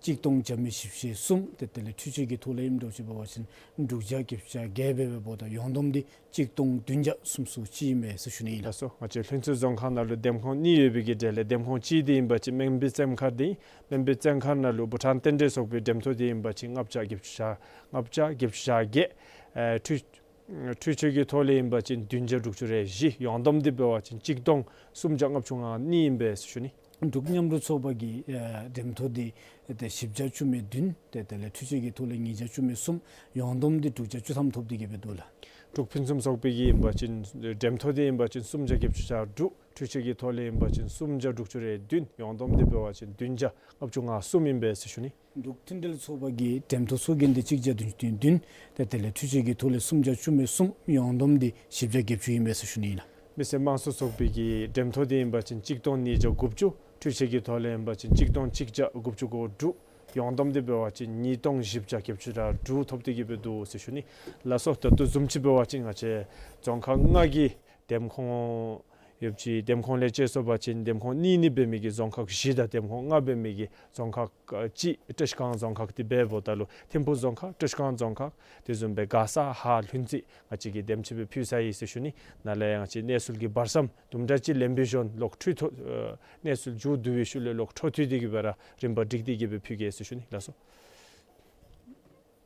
གཅིག་སྟོང་བརྒྱ་མེད་བཞི་བཅུ་ཞེ་གསུམ། ཏེ་དེ་ལས་འཕྲུལ་ཆས་ཀྱི་ཐོག་ལས་ཨིནམ་འདྲཝ་ཅིག་འབད་བ་ཅིན་དྲུག་བརྒྱ་བརྒྱད་ཅུ་གྱ་བརྒྱད་སྦེ་འབདཝ་ད་ཡོངས་བསྡོམས་འདི་གཅིག་སྟོང་བདུན་བརྒྱ་སུམ་ཅུ་སོ་གཅིག་ཨིན་པས་ཟེར་ཞུ་ནི་ཨིན་ལགས། ལགས་སོ། ང་བཅས་ལྷུན་རྩེ་རྫོང་ཁག་ནང་ལུ་འདེམས་ཁོངས་གཉིས་ཡོད་པའི་གི་གྲས་ལས་འདེམས་ཁོངས་གཅིག་འདི་ཨིན་པ་ཅིན་སྨན་པའི་བཙོན་མཁར་འདི་ཨིན། སྨན་པའི་བཙོན་མཁར་ནང་ལུ་བྷུ་ཊཱན་རྟེན་འབྲེལ་ཚོགས་པའི་འགྲེམས་ཐོག་འདི་ཨིན་པ་ཅིན་ལྔ་བརྒྱ་བརྒྱད་ཅུ་གྱ་ལྔ་བརྒྱ་བརྒྱད་ཅུ་གྱ་བརྒྱད། ཨེ་འཕྲུལ་འཕྲུལ་ཆས་ཀྱི་ཐོག་ལས་ཨིན་པ་ཅིན་བདུན་བརྒྱ་དྲུག་ཅུ་རེ་བཞི། ཡོངས་བསྡོམས་འདི་འབད་བ་ཅིན་གཅིག་སྟོང་སུམ་བརྒྱ་ལྔ་བཅུ་ང་གཉིས་ཨིན་པས་ཟེར་ཞུ་ནི། འབྲུག་མཉམ་རུབ་ཚོགས་པ་གི་ཨེ་འགྲེམས་ཐོག་འདི་ཏེ་བཞི་བརྒྱ་བཅུ་མེད་བདུན། ཏེ་དེ་ལས་འཕྲུལ་ཆས་ཀྱི་ཐོག་ལས་ཉིས་བརྒྱ་བཅུ་མེད་གསུམ། ཡོངས་བསྡོམས་འདི་དྲུག་བརྒྱ་བཅུ་ཐམ་ཐོབ་སྟེ་གི་སྦེ་འདུག་ལགས། འབྲུག་ཕུན་སུམ་ཚོགས་པའི་གི་ཨིན་པ་ཅིན་འགྲེམས་ཐོག་འདི་ཨིན་པ་ཅིན་སུམ་བརྒྱ་བརྒྱད་ཅུ་གྱ་དྲུག། འཕྲུལ་ཆས་ཀྱི་ཐོག་ལས་ཨིན་པ་ཅིན་སུམ་བརྒྱ་དྲུག་ཅུ་རེ་བདུན། ཡོངས་བསྡོམས་འདི་འབད་བ་ཅིན་བདུན་བརྒྱ་ལྔ་བཅུ་ང་གསུམ་ཨིན་པས་ཟེར་ཞུ་ནི། འབྲུག་མཐུན་འབྲེལ་ཚོགས་པ་གི་འགྲེམས་ཐོག་ཚོགས་རྒྱན་འདི་གཅིག་བརྒྱ་བདུན་ཅུ་དོན་བདུན། ཏེ་དེ་ལས་འཕྲུལ་ཆས་ཀྱི་ཐོག་ལས་སུམ་བརྒྱ་བཅུ་མེད་གསུམ། ཡོངས་བསྡོམས་འདི་བཞི་བརྒྱ་བརྒྱད་ཅུ་ཨིན་པས་ཟེར་ཞུ་ནི་ཨིན་ལགས། མི་སེར་དམངས་གཙོ་ཚོགས་པའི་གི་འགྲེམས་ཐོག་འདི་ཨིན་པ་ཅིན་གཅིག་སྟོང་ཉིས་བརྒྱ་དགུ་བཅུ། འཕྲུལ་ཆས་ཀྱི་ཐོག་ལས་ཨིན་པ་ཅིན་གཅིག་སྟོང་གཅིག་བརྒྱ་དགུ་བཅུ་གོ་དྲུག། ཡོངས་བསྡོམས་འདི་འབད་བ་ཅིན་ཉིས་སྟོང་བཞི་བརྒྱ་བརྒྱད་ཅུ་གྱ་དྲུག་ཐོབ་སྟེ་གི་སྦེ་འདུག་ཟེར་ཞུ་ནི། ལགས་སོ། ད་ལྟོ་བཟུམ་ཅིག་འབད་བ་ཅིན་ང་བཅས་རྫོང་ཁག་ལྔ་གི་འདེམས་ཁོངས་ཡོདཔ་ཅིག་འདེམས་ཁོངས་ལས་བཅད་སོང་པ་ཅིན་འདེམས་ཁོངས་གཉིས་གཉིས་འབད་མི་གི་རྫོང་ཁག་བཞི་དང་འདེམས་ཁོངས་ལྔ་འབད་མི་གི་རྫོང་ཁག་ཨ་གཅིག་བཀྲིས་སྒང་རྫོང་ཁག་འདི་འབདཝ་ད་ལུ་ཐིམ་ཕུག་རྫོང་ཁག་བཀྲིས་སྒང་རྫོང་ཁག་དེ་བཟུམ་སྦེ་མགར་ས་ཧཱ་ལྷུན་རྩེ་ང་བཅས་ཀྱིས་འདེམས་ཅིག་སྦེ་ཕུལ་ཚར་ཡི་ཟེར་ཞུ་ནི། ནཱ་ལས་ཡང་ང་བཅས་གནས་ཚུལ་གྱི་བར་མཚམས་དུམ་གྲ་ཅིག་ལེན་པའི་ཤུལ་ལོག་འཕྲོ་མཐུད་ཨ་གནས་ཚུལ་མཇུག་བསྡུ་བའི་ཤུལ་ལས་ལོག་འཕྲོ་མཐུད་དེ་གི་སྦེ་ར་རིམ་པ་སྒྲིག་སྟེ་གི་སྦེ་ཕུལ་གེ་ཟེར་ཞུ་ནི། ལགས་སོ།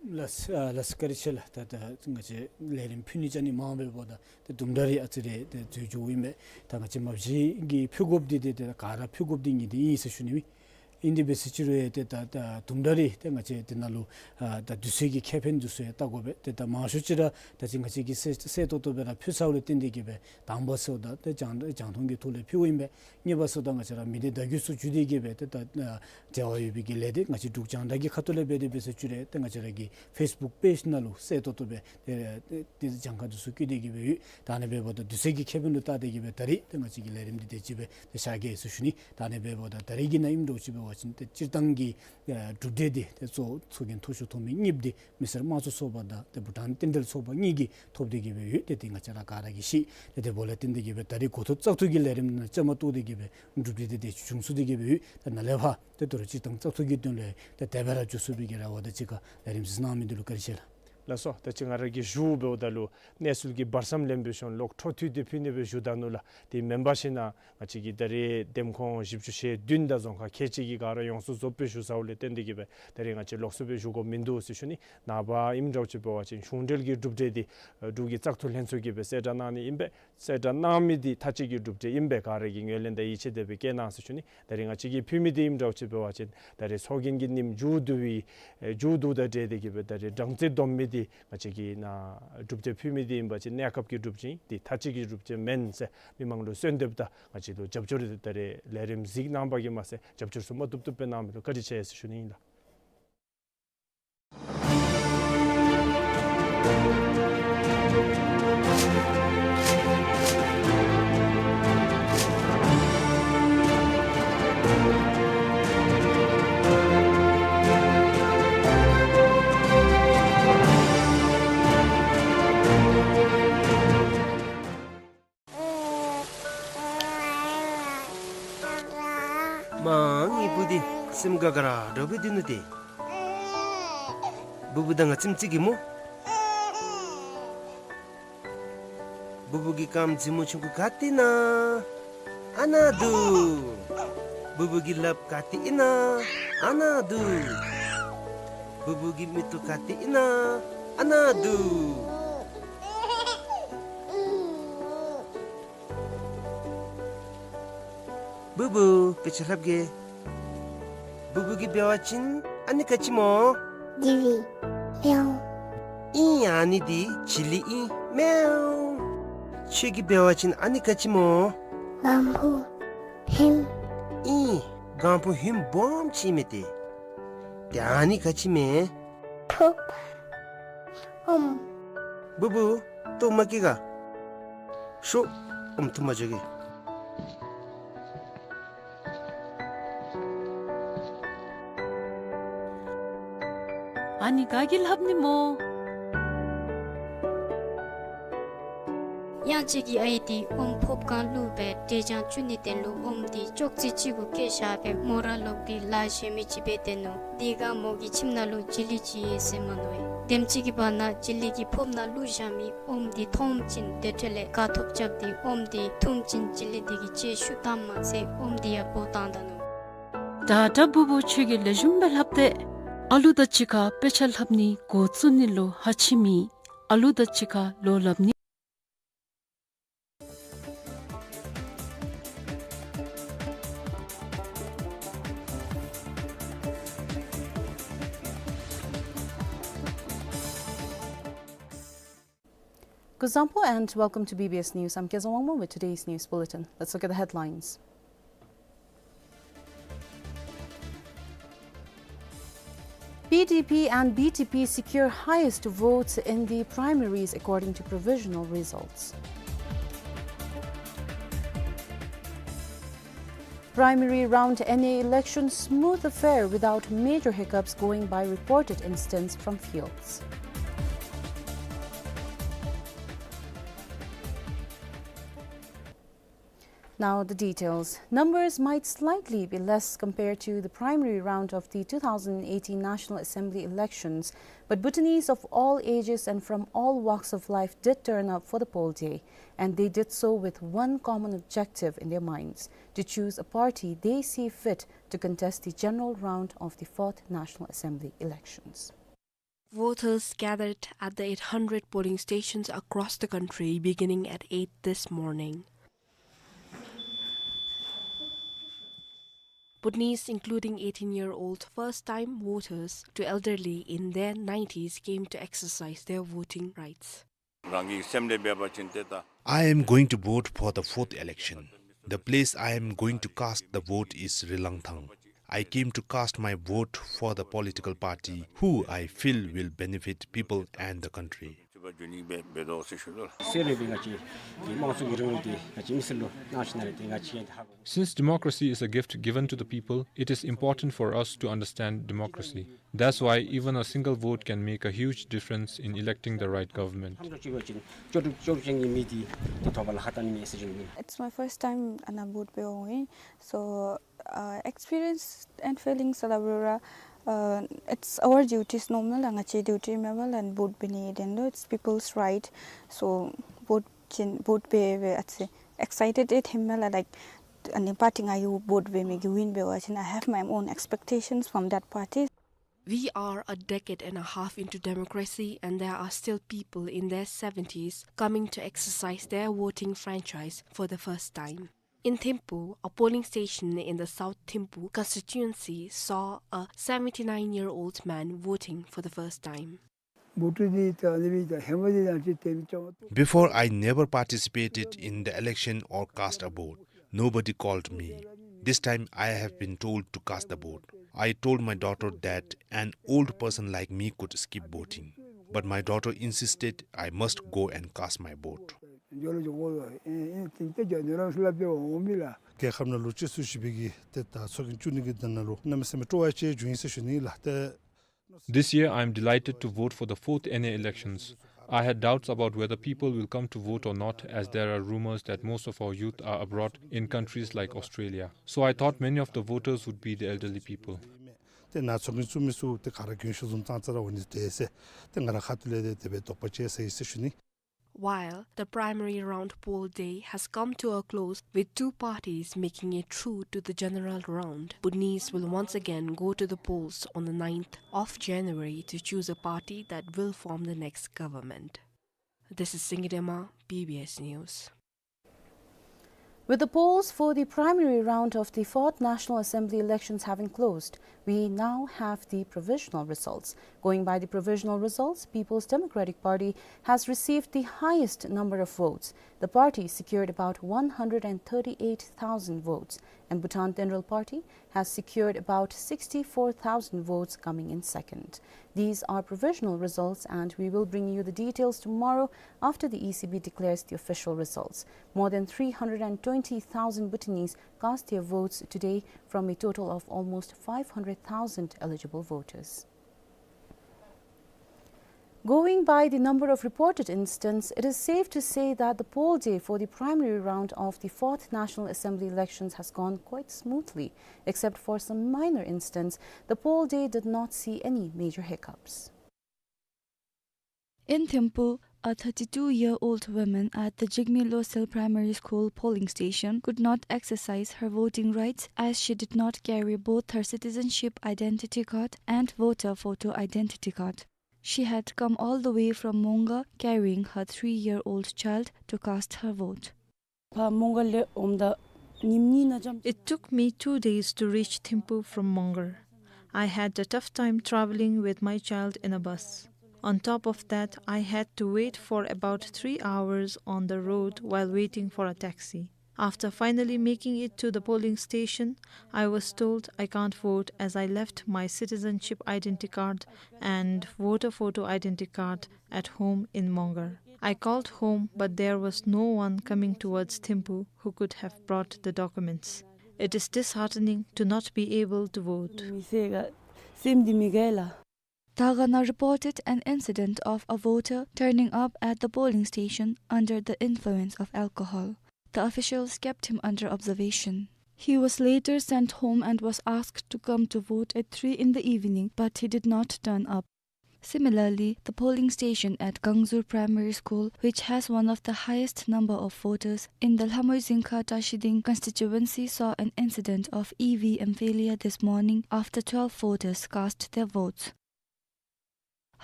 ལགས་སོ། ཨ་ལགས་སོ། བཀའ་དྲིན་ཆེ་ལགས། ད་ད་ང་བཅས་ལས་རིམ་ཕུལ་ནི་ཅ་ནི་མངམ་འབདཝ་ད་ཏེ་དུམ་གྲ་རེ་ཨ་ཙི་རེ་ཏེ་འཛོལ་འགྱོཝ་ཨིན་པས། ད་ང་བཅས་མ་གཞི་གི་ཕུལ་དགོཔ་འདི་ཏེ་ཏེ་ག་ར་ཕུལ་དགོཔ་འདི་ཨིན་ཏེ་ཨིན་ཟེར་ཞུ་ནི་མས། ཨིན་དེ་འབད་ཟེར་ཅི་རུང་ཡང་ཏེ་ད་ད་དུམ་གྲ་རེ་ཏེ་ང་བཅས་དེ་ནང་ལུ་ཨ་ད་དུས་ཚོད་ཀྱི་ཁེ་ཕན་འདི་ཚུ་ཡང་བལྟ་དགོ་པས། ཏེ་ད་མང་ཤོས་ཅིག་ར་ད་ཅི་ང་བཅས་ཀྱིས་གསལ་གསལ་ཏོག་ཏོ་སྦེ་ར་ཕུལ་ཚརཝ་ལས་བརྟེན་ཏེ་གིས་སྦེ་དང་པ་ཟེརཝ་ད་ཏེ་རྒྱང་རྒྱང་མཐོང་གི་ཐོག་ལས་ཕུལཝ་ཨིན་པས། གཉིས་པ་ཟེརཝ་ད་ང་བཅས་ར་མི་སྡེ་བརྡ་བརྒྱུད་ཚུ་བརྒྱུད་དེ་གིས་སྦེ་ཏེ་ད་ཨ་འབྲེལ་བ་ཡོད་པའི་གི་ལས་སྡེ་ང་བཅས་འབྲུག་རྒྱང་བསྒྲགས་ཀྱི་ཁ་ཐུག་ལས་འབད་དེ་འབད་ཟེར་ཅི་རུང་ཏེ་ང་བཅས་ར་གི་ཕེསི་བུཀ་པེཇ་ནང་ལུ་གསལ་ཏོག་ཏོ་སྦེ་ཏེ་ཏེ་གྱངས་ཁ་འདི་ཚུ་བཀོད་དེ་གིས་སྦེ་ཡོད། ད་ཨ་ནི་འབདཝ་ད་དུས་ཚོད་ཀྱི་ཁེ་ཕན་ལུ་བལྟ་སྟེ་གིས་སྦེ་ད་རིས་ཏེ་ང་བཅས་ཀྱི་ལས་རིམ་འདི་དེ་ཅིག་སྦེ་ཏེ་བཞག་གེ་ཟེར་ཞུ་ནི། ད་ཨ་ནི་འབདཝ་ད་ད་རིས་ཀྱི་ནང་ཨིནམ་འདྲཝ་ཅིག་འབད་བ་ཅིན་ཏེ་སྤྱིར་བཏང་གི་ཨེ་གྲུབ་འབྲས་འདི་ཏེ་གཙོ་ཚོགས་རྒྱན་མཐོ་ཤོས་ཐོབ་མི་གཉིསཔོ་འདི་མི་སེར་དམངས་གཙོ་ཚོགས་པ་དང་ཏེ་བྷུ་ཊཱན་རྟེན་འབྲེལ་ཚོགས་པ་གཉིས་ཀྱིས་ཐོབ་སྟེ་གིས་སྦེ་ཡོད། ཏེ་དེ་ང་བཅས་ར་ག་ར་གིས་ཤེས། ཏེ་དེ་འབདཝ་ལས་བརྟེན་ཏེ་གིས་སྦེ་ད་རིས་འགོ་ཐོག་བཙག་འཐུ་གི་ལས་རིམ་ནང་བཅའ་མར་གཏོགས་ཏེ་གིས་སྦེ་གྲུབ་འབྲས་འདི་དེ་ཅིག་བྱུང་ཚུགས་ཏེ་གིས་སྦེ་ཡོད། ཏེ་ནཱ་ལས་ཕར་ཏེ་ད་རུང་སྤྱིར་བཏང་བཙག་འཐུ་གི་དོན་ལས་ཏེ་དེ་སྦེ་ར་འགྱོ་ཚུགས་པའི་གི་རེ་བ་དང་གཅིག་ཁར་ལས་རིམ་གཟིགས་གནང་མི་འདི་ལུ་བཀའ་དྲིན་ཆེ་ལགས། ལགས་སོ། ད་ཅི་ང་ར་གིས་ཞུ་འབདཝ་ད་ལུ་གནས་ཚུལ་གྱི་བར་མཚམས་ལེན་འབད་ཞིནམ་ལོག་འཕྲོ་མཐུད་དེ་ཕུལ་ནི་སྦེ་ཞུ་ད་ནུག་ལགས། དེ་མེན་པར་ཞིན་ན་ང་བཅས་ཀྱི་ད་རེས་འདེམས་ཁོངས་བཞི་བཅུ་ཞེ་བདུན་དང་རྫོང་ཁག་ཁལ་གཅིག་གི་སྒང་ར་ཡོངས་སུ་རྫོགསཔ་སྦེ་ཞུ་ཚརཝ་ལས་བརྟེན་ཏེ་གིས་སྦེ་ད་རེས་ང་བཅས་ལོགས་སུ་སྦེ་ཞུ་དགོཔ་མིན་འདུག་ཟེར་ཞུ་ནི། ནངས་པ་ཨིནམ་འདྲཝ་ཅིག་འབད་བ་ཅིན་གཞུང་འབྲེལ་གྱི་གྲུབ་འབྲས་འདི་ཨ་འབྲུག་གི་བཙག་འཐུ་ལྷན་ཚོགས་ཀྱིས་སྦེ་གསལ་བསྒྲགས་གནང་ནི་ཨིན་པས། གསལ་བསྒྲགས་གནང་མི་འདི་མཐའ་དཔྱད་ཀྱི་གྲུབ་འབྲས་ཨིན་པས། ག་ར་གིས་ངོས་ལེན་དང་ཡིད་ཆེས་དེ་སྦེ་བསྐྱེད་གནང་ཟེར་ཞུ་ནི། ད་རེས་ང་བཅས་ཀྱིས་ཕུལ་མི་འདི་ཨིནམ་འདྲཝ་ཅིག་འབད་བ་ཅིན་ད་རེས་ཚོགས་རྒྱན་གྱི་ཉིནམ་མཇུག་བསྡུ་བའི་ཨེ་མཇུག་བསྡུ་དང་འབྲེལ་ཏེ་གིས་སྦེ་ད་རེས་སྦྲང་རྩི་བསྡོམས་མི་འདི་ང་བཅས་ཀྱིས་ནཱ་གྲུབ་འབྲས་ཕུལ་མི་འདི་ཨིན་པ་ཅིན་གནས་སྐབས་ཀྱི་གྲུབ་འབྲས་ཨིན། འདི་མཐའ་དཔྱད་ཀྱི་གྲུབ་འབྲས་མེན་ཟེར་མི་མང་ལུ་གསོལ་འདེབས་དང་ང་བཅས་ལུ་རྒྱབ་སྐྱོར་འདི་ད་རེས་ལས་རིམ་གཟིགས་གནང་པ་གིས་མ་ཚད་རྒྱབ་སྐྱོར་ཚུ་མ་བཏུབ་བཏུབ་སྦེ་གནང་མི་ལུ་བཀའ་དྲིན་ཆེ་ཟེར་ཞུ་ནི་ཨིན་ལགས། མ་ངེའི་བུ་འདི་སེམས་དགའ་དགའ་ར་འདྲཝ་སྦེ་སྡོད་ནུག་ཏེ། བུ་བུ་དང་ང་ཙིམ་ཅིག་གེ་སྨོ། བུ་བུ་གི་རྐངམ་རྫི་མོ་ཆུང་ཀུ་ག་ཏེ་ཨིན་ན། ཨ་ནཱ་འདུག། བུ་བུ་གི་ལགཔ་ག་ཏེ་ཨིན་ན། ཨ་ནཱ་འདུག། བུ་བུ་གི་མིག་ཏོ་ག་ཏེ་ཨིན་ན། ཨ་ནཱ་འདུག། བུ་བུ་དཔེ་ཆ་ལྷབ་གེ། བུ་བུ་གིས་འབད་བ་ཅིན་ཨ་ནི་ག་ཅི་སྨོ། ཇི་ལི། མེའུ། ཨིན། ཨ་ནི་འདི་ཇི་ལི་ཨིན། མེའུ། ཁྱོད་ཀྱིས་འབད་བ་ཅིན་ཨ་ནི་ག་ཅི་སྨོ། སྒང་ཕུང་ཧིམ། ཨིན། སྒང་ཕུང་ཧིམ་སྦོམ་ཅིག་མས་ཏེ། ཏེ་ཨ་ནི་ག་ཅི་མས། ཕོརཔ། ཨོམ། བུ་བུ་ལྟོཝ་མ་བཀྱེས་ག། ཤོག། ཨོམ་འཐུ་མ་འགྱོ་གེ། ཨ་ནི་ག་གིས་ལྷབ་ནི་སྨོ། གཡང་སྐྱིད་ཀྱི་ཨའི་འདི་ཨོམ་ཕོརཔ་སྒང་བླུགས་སྦེ་འབྲས་ལྗང་བཙུགས་ནི་དོན་ལུ་ཨོམ་འདི་ཅོག་ཙེ་ཅིག་གུ་བཀལ་བཞག་སྦེ་མོ་ར་ལོག་སྟེ་ལཱ་གཞན་མི་ཅིག་འབད་སྡོད་ནུག། དེ་སྒང་མོ་གི་ཁྱིམ་ནང་ལུ་ཇི་ལི་ཅིག་ཡོད་ཟེར་མ་མནོ་བས། དེམ་ཅིག་གི་བར་ན་ཇི་ལི་གིས་ཕོརཔ་ནང་བླུགས་བཞག་མི་ཨོམ་འདི་མཐོངམ་ཅིག་དེ་འཕྲོ་ལས་དགའ་ཐོབ་རྐྱབ་སྟེ་ཨོམ་འདི་འཐུངམ་ཅིག་ཇི་ལི་འདི་གིས་ལྕེ་བཤུ་བཏངམ་མ་ཚད་ཨོམ་འདི་ཡང་འབོ་བཏང་ད་ནུག། ད་ད་བུ་བུ་ཁྱོད་ཀྱིས་ལེགས་ཤོམ་སྦེ་ལྷབ་སྟེ། ཨ་ལུ་དང་གཅིག་ཁར་དཔེ་ཆ་ལྷབ་ནི་འགོ་བཙུགས་ནི་ལུ་ཧ་ཅི་མེད། ཨ་ལུ་དང་གཅིག་ཁར་ལོ་ལྷབ་ནི། Kuzuzangpo and welcome to B B S News. I'm Kezang Wangmo with today's news bulletin. Let's look at the headlines. P D P and B T P secure highest votes in the primaries according to provisional results. Primary round N A election smooth affair without major hiccups going by reported incidents from fields. Now the details. Numbers might slightly be less compared to the primary round of the two thousand eighteen National Assembly elections, but Bhutanese of all ages and from all walks of life did turn up for the poll day, and they did so with one common objective in their minds, to choose a party they see fit to contest the general round of the fourth National Assembly elections. Voters gathered at the eight hundred polling stations across the country beginning at eight this morning. Bhutanese, including eighteen-year-old first-time voters to elderly in their nineties, came to exercise their voting rights. རང་གི་སེམས་ལས་འབད་བ་ཅིན་ཏེ་ད། I am going to vote for the fourth election. The place I am going to cast the vote is Rilangthang. I came to cast my vote for the political party who I feel will benefit people and the country. Since democracy is a gift given to the people, it is important for us to understand democracy. That's why even a single vote can make a huge difference in electing the right government. It's my first time ཨ་ནཱ་བོཊ་འབད་འོང་ཡི། So, uh, experience and feelings ལུ་འབད་རུང་ར། Uh, it's our duties, normal ང་བཅས་duty མེན་པ་ལགས་བོཊ་འབད་ནི། Then though it's people's right. So, བོཊ་ཅིན་བོཊ་འབད་འབད་ཨ་ཙི་excited ཨིན་མས་ལགས། Like, ཨ་ནི་པར་ཊི་ང་གིས་བོཊ་འབད་མི་གིས་ཝིན་འབད་བ་ཅིན། I have my own expectations from that party. We are a decade and a half into democracy, and there are still people in their seventies coming to exercise their voting franchise for the first time. In Thimphu, a polling station in the South Thimphu constituency saw a seventy-nine-year-old man voting for the first time. Before, I never participated in the election or cast a vote. Nobody called me. This time, I have been told to cast the vote. I told my daughter that an old person like me could skip voting. But my daughter insisted I must go and cast my vote. རྒྱལ་ཁབ་ནང་ལུ་སྤྱི་ཚོགས་ཞི་བའི་གི་ཏེ་ད་ཚོགས་རྒྱན་བཙུགས་ནི་གི་དོན་ལུ་གནམ་མེད་ས་མེད་སྤྲོ་བ་ཅིག་བྱུང་ཡི་ཟེར་ཞུ་ནི་ལགས། ཏེ། This year, I am delighted to vote for the fourth N A elections. I had doubts about whether people will come to vote or not, as there are rumors that most of our youth are abroad in countries like Australia. So I thought many of the voters would be the elderly people. ཏེ་ནཱ་ཚོགས་རྒྱན་བཙུགས་མི་ཚུ་ཏེ་ག་ར་རྒན་ཤོས་བཟུམ་ཙང་ཙ་ར་འོང་ནི་འདུག་ཟེར། ཏེ་ང་ར་ཁ་ཐུག་ལས་ཏེ་དེ་སྦེ་དོགས་པ་སྐྱེས་ཡི་ཟེར་ཞུ་ནི། While the primary round poll day has come to a close, with two parties making it through to the general round, Bhutanese will once again go to the polls on the ninth of January to choose a party that will form the next government. This is Singye Dema, B B S News. With the polls for the primary round of the fourth National Assembly elections having closed, we now have the provisional results. Going by the provisional results, People's Democratic Party has received the highest number of votes. The party secured about one hundred and thirty-eight thousand votes, and Bhutan Tenrel Party has secured about sixty-four thousand votes, coming in second. These are provisional results, and we will bring you the details tomorrow after the E C B declares the official results. More than three hundred and twenty thousand Bhutanese cast their votes today from a total of almost five hundred thousand eligible voters. Going by the number of reported incidents, it is safe to say that the poll day for the primary round of the fourth National Assembly elections has gone quite smoothly. Except for some minor incidents, the poll day did not see any major hiccups. In Thimphu, a thirty-two-year-old woman at the Jigme Losel Primary School polling station could not exercise her voting rights as she did not carry both her citizenship identity card and voter photo identity card. She had come all the way from Mongar carrying her three-year-old child to cast her vote. It took me two days to reach Thimphu from Mongar. I had a tough time traveling with my child in a bus. On top of that, I had to wait for about three hours on the road while waiting for a taxi. After finally making it to the polling station, I was told I can't vote as I left my citizenship identity card and voter photo identity card at home in Mongar. I called home, but there was no one coming towards Thimphu who could have brought the documents. It is disheartening to not be able to vote. Thagana reported an incident of a voter turning up at the polling station under the influence of alcohol. The officials kept him under observation. He was later sent home and was asked to come to vote at three in the evening, but he did not turn up. Similarly, the polling station at Gangzur Primary School, which has one of the highest number of voters in the Lhamoi Zingkha Tashiding constituency, saw an incident of E V M failure this morning after twelve voters cast their votes.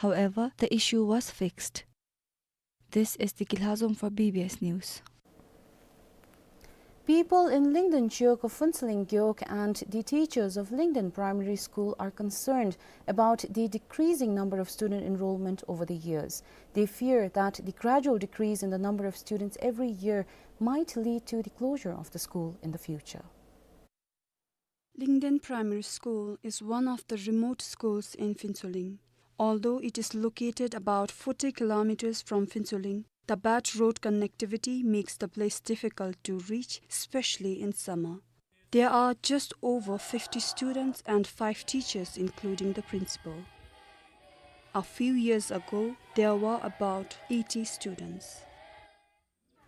However, the issue was fixed. This is Diki Lhazom for B B S News. People in Lyngdoh Chiok of Phuentsholing Gewog and the teachers of Lyngdoh Primary School are concerned about the decreasing number of student enrollment over the years. They fear that the gradual decrease in the number of students every year might lead to the closure of the school in the future. Lyngdoh Primary School is one of the remote schools in Phuentsholing. Although it is located about forty kilometers from Phuentsholing, the bad road connectivity makes the place difficult to reach, especially in summer. There are just over fifty students and five teachers, including the principal. A few years ago, there were about eighty students.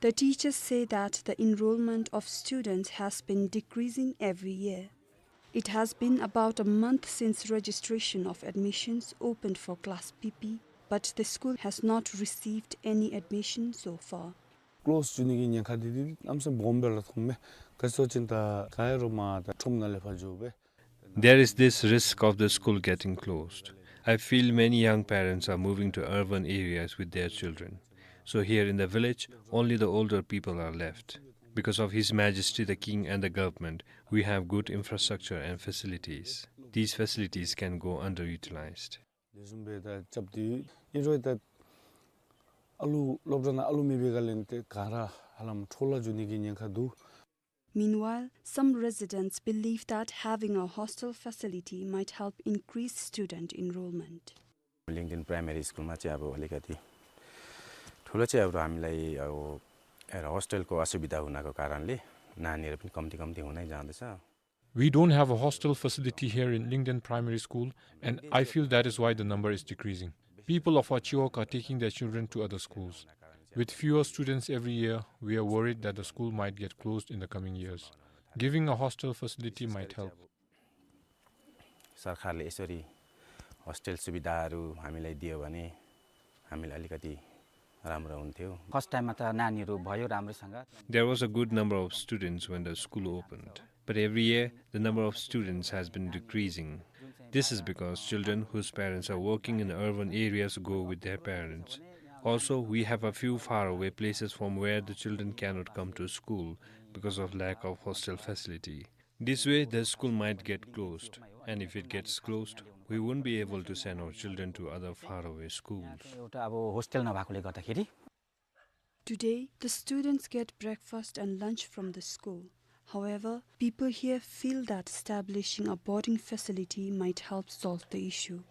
The teachers say that the enrollment of students has been decreasing every year. It has been about a month since registration of admissions opened for class B P, but the school has not received any admission so far. Close བཅུག་ནི་གི་ཉེན་ཁ་འདི་འདི་གནམ་མེད་ས་མེད་སྦོམ་སྦེ་ར་མཐོངམ་མས། ག་ཅི་ཟེར་བ་ཅིན་ད་ག་ཡ་རུང་མར་ད་ཁྲོམ་ནང་ལས་ཕར་འགྱོ་སྦེ། There is this risk of the school getting closed. I feel many young parents are moving to urban areas with their children. So here in the village, only the older people are left. Because of His Majesty the King and the government, we have good infrastructure and facilities. These facilities can go underutilized. དེ་བཟུམ་སྦེ་ད་རྐྱབ་སྟེ་ཨིན་རུང་ད་ཨ་ལུ་སློབ་གྲྭ་ནང་ཨ་ལུ་མེད་པའི་སྒང་ལས་ཏེ་ག་ར་ཧ་ལམ་འཕྲོ་བརླག་འགྱོ་ནི་གི་ཉེན་ཁ་འདུག། Meanwhile, some residents believe that having a hostel facility might help increase student enrollment. Lyngdoh Primary School मा चाहिँ अब अलिकति ठुलो चाहिँ अब हामीलाई अब एउटा होस्टेलको असुविधा हुनको कारणले नानीहरू पनि कम्ती कम्ती हुँदै जाँदैछ। We don't have a hostel facility here in Lyngdoh Primary School, and I feel that is why the number is decreasing. People of our Chiwog are taking their children to other schools. With fewer students every year, we are worried that the school might get closed in the coming years. Giving a hostel facility might help. सरकारले यसरी होस्टेल सुविधाहरू हामीलाई दियो भने हामीलाई अलिकति राम्रो हुन्थ्यो। फर्स्ट टाइममा त नानीहरू भयो राम्रैसँग। There was a good number of students when the school opened, but every year the number of students has been decreasing. This is because children whose parents are working in urban areas go with their parents. Also, we have a few faraway places from where the children cannot come to school because of lack of hostel facility. This way, the school might get closed, and if it gets closed, we won't be able to send our children to other faraway schools. एउटा अब होस्टेल नभएकोले गर्दाखेरि। Today, the students get breakfast and lunch from the school. However, people here feel that establishing a boarding facility might help solve the issue.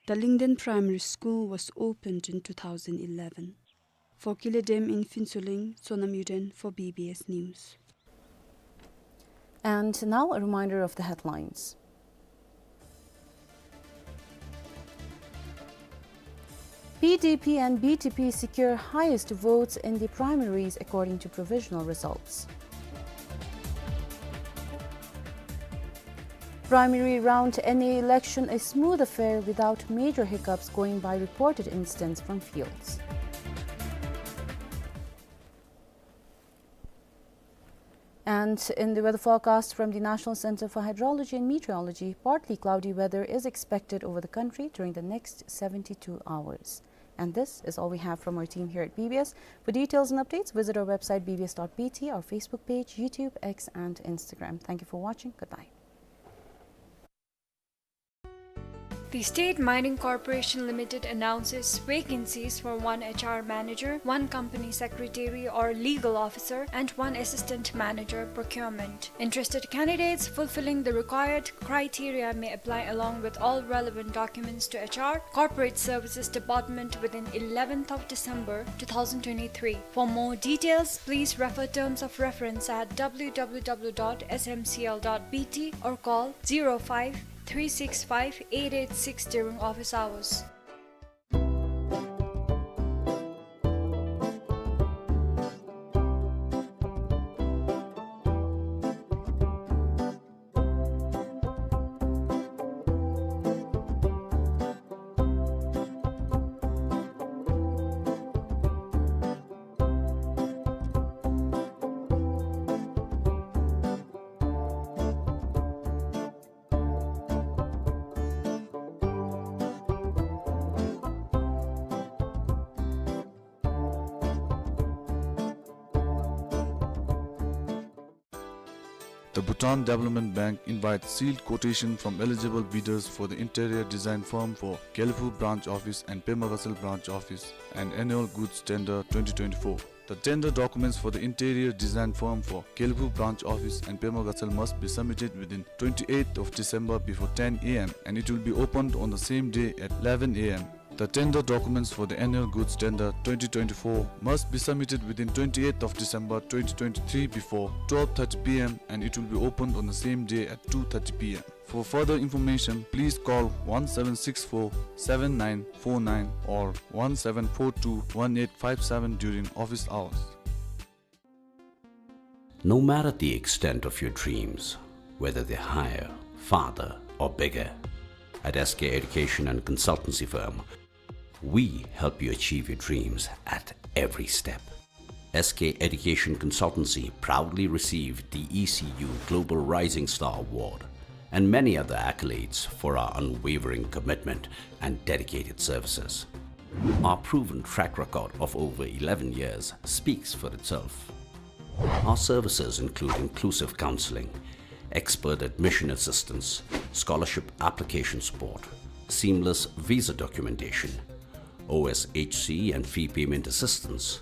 The Lyngdoh Primary School was opened in two thousand eleven. For Kiledem in Phuentsholing, Sonam Yuden for B B S News. And now a reminder of the headlines. P D P and B T P secure highest votes in the primaries according to provisional results. Primary round N A election a smooth affair without major hiccups going by reported incidents from fields. And in the weather forecast from the National Center for Hydrology and Meteorology, partly cloudy weather is expected over the country during the next seventy-two hours. And this is all we have from our team here at B B S. For details and updates, visit our website B B S dot B T, our Facebook page, YouTube, X, and Instagram. Thank you for watching. Goodbye. The State Mining Corporation Limited announces vacancies for one H R manager, one company secretary or legal officer, and one assistant manager procurement. Interested candidates fulfilling the required criteria may apply along with all relevant documents to H R, Corporate Services Department within eleventh of December two thousand twenty-three. For more details, please refer terms of reference at W W W dot S M C L dot B T or call zero five three six five eight eight six during office hours. The Bhutan Development Bank invites sealed quotation from eligible bidders for the interior design firm for Gelephu Branch Office and Pema Gatshel Branch Office and annual goods tender twenty twenty-four. The tender documents for the interior design firm for Gelephu Branch Office and Pema Gatshel must be submitted within twenty-eighth of December before ten A M and it will be opened on the same day at eleven A M. The tender documents for the annual goods tender twenty twenty-four must be submitted within twenty-eighth of December twenty twenty-three before twelve thirty P M and it will be opened on the same day at two thirty P M. For further information, please call one seven six four seven nine four nine or one seven four two one eight five seven during office hours. No matter the extent of your dreams, whether they're higher, farther, or bigger, at S K Education and Consultancy Firm, we help you achieve your dreams at every step. S K Education Consultancy proudly received the E C U Global Rising Star Award and many other accolades for our unwavering commitment and dedicated services. Our proven track record of over eleven years speaks for itself. Our services include inclusive counseling, expert admission assistance, scholarship application support, seamless visa documentation, O S H C and fee payment assistance,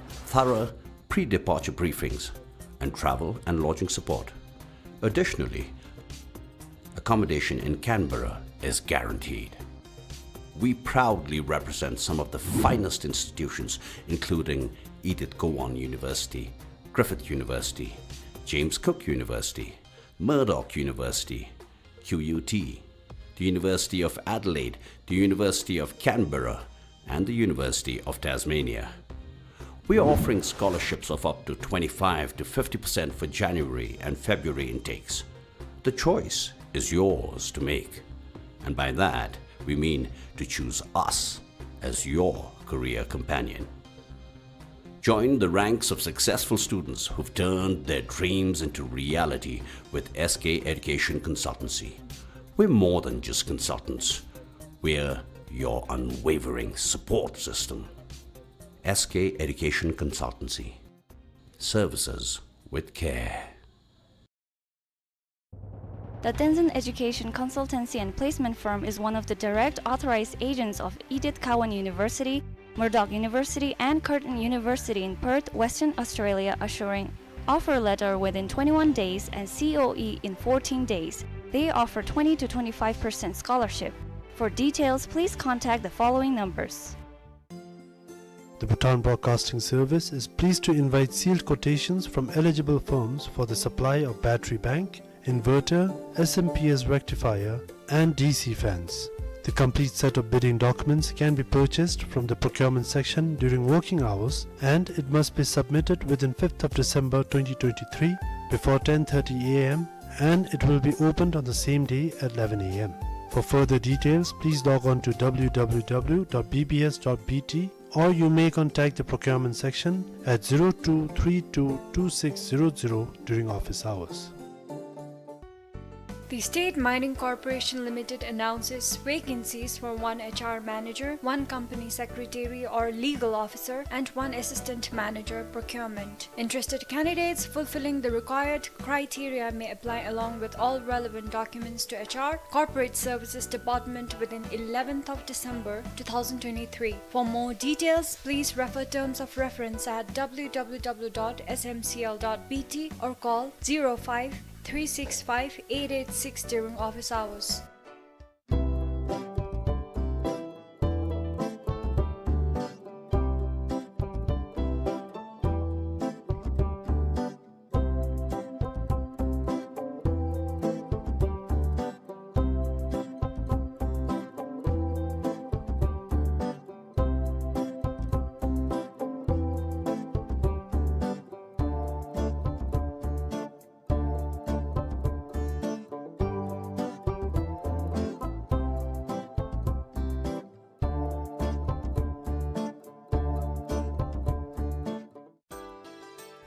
thorough pre-departure briefings, and travel and lodging support. Additionally, accommodation in Canberra is guaranteed. We proudly represent some of the finest institutions, including Edith Cowan University, Griffith University, James Cook University, Murdoch University, Q U T, the University of Adelaide, the University of Canberra, and the University of Tasmania. We are offering scholarships of up to twenty-five to fifty percent for January and February intakes. The choice is yours to make, and by that we mean to choose us as your career companion. Join the ranks of successful students who've turned their dreams into reality with S K Education Consultancy. We're more than just consultants. We're your unwavering support system. S K Education Consultancy. Services with care. The Tenzin Education Consultancy and Placement Firm is one of the direct authorized agents of Edith Cowan University, Murdoch University, and Curtin University in Perth, Western Australia, assuring offer letter within twenty-one days and C O E in fourteen days. They offer twenty to twenty-five percent scholarship. For details, please contact the following numbers. The Bhutan Broadcasting Service is pleased to invite sealed quotations from eligible firms for the supply of battery bank, inverter, S M P S rectifier, and D C fans. The complete set of bidding documents can be purchased from the procurement section during working hours, and it must be submitted within fifth of December twenty twenty-three before ten thirty A M, and it will be opened on the same day at eleven A M. For further details, please log on to W W W dot B B S dot B T, or you may contact the procurement section at zero two three two two six zero zero during office hours. The State Mining Corporation Limited announces vacancies for one H R manager, one company secretary or legal officer, and one assistant manager, procurement. Interested candidates fulfilling the required criteria may apply along with all relevant documents to H R, Corporate Services Department within eleventh of December two thousand twenty-three. For more details, please refer terms of reference at W W W dot S M C L dot B T or call zero five three six five eight eight six during office hours.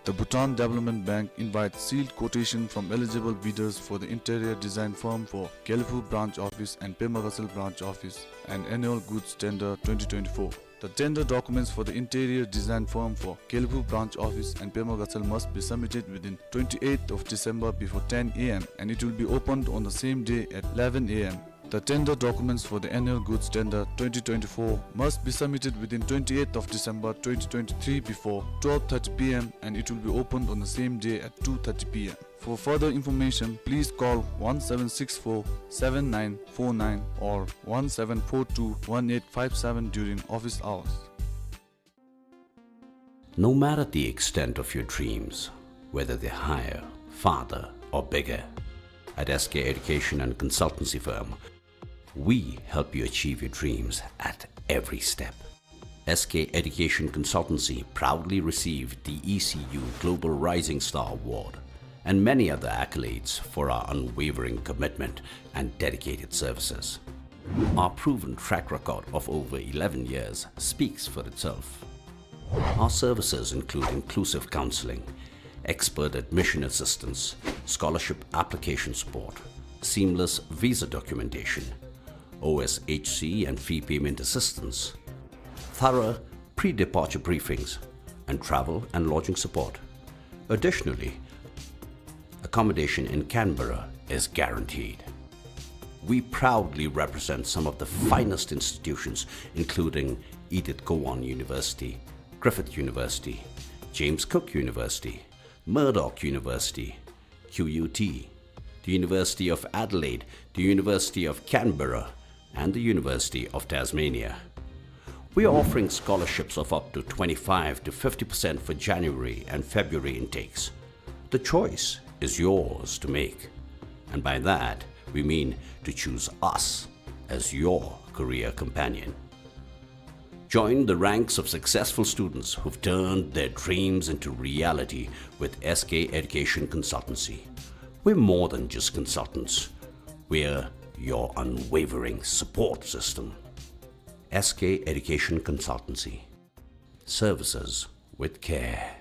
The Bhutan Development Bank invites sealed quotation from eligible bidders for the interior design firm for Gelephu Branch Office and Pema Gatshel Branch Office and annual goods tender twenty twenty-four. The tender documents for the interior design firm for Gelephu branch office and Pema Gatshel must be submitted within twenty-eighth of December before ten A M, and it will be opened on the same day at eleven A M. The tender documents for the annual goods tender twenty twenty-four must be submitted within twenty-eighth of December twenty twenty-three before twelve thirty P M, and it will be opened on the same day at two thirty P M. For further information, please call one seven six four seven nine four nine or one seven four two one eight five seven during office hours. No matter the extent of your dreams, whether they're higher, farther, or bigger, at S K Education and Consultancy Firm, we help you achieve your dreams at every step. S K Education Consultancy proudly received the E C U Global Rising Star Award and many other accolades for our unwavering commitment and dedicated services. Our proven track record of over eleven years speaks for itself. Our services include inclusive counseling, expert admission assistance, scholarship application support, seamless visa documentation, O S H C and fee payment assistance, thorough pre-departure briefings, and travel and lodging support. Additionally, accommodation in Canberra is guaranteed. We proudly represent some of the finest institutions, including Edith Cowan University, Griffith University, James Cook University, Murdoch University, Q U T, the University of Adelaide, the University of Canberra, and the University of Tasmania. We are offering scholarships of up to twenty-five to fifty percent for January and February intakes. The choice is yours to make, and by that we mean to choose us as your career companion. Join the ranks of successful students who've turned their dreams into reality with S K Education Consultancy. We're more than just consultants. We're your unwavering support system. S K Education Consultancy. Services with care.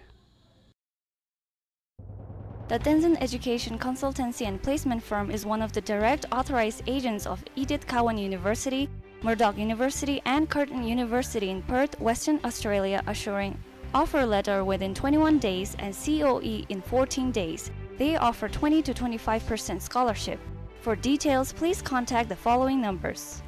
The Tenzin Education Consultancy and Placement Firm is one of the direct authorized agents of Edith Cowan University, Murdoch University, and Curtin University in Perth, Western Australia, assuring offer letter within twenty-one days and C O E in fourteen days. They offer twenty to twenty-five percent scholarship. For details, please contact the following numbers.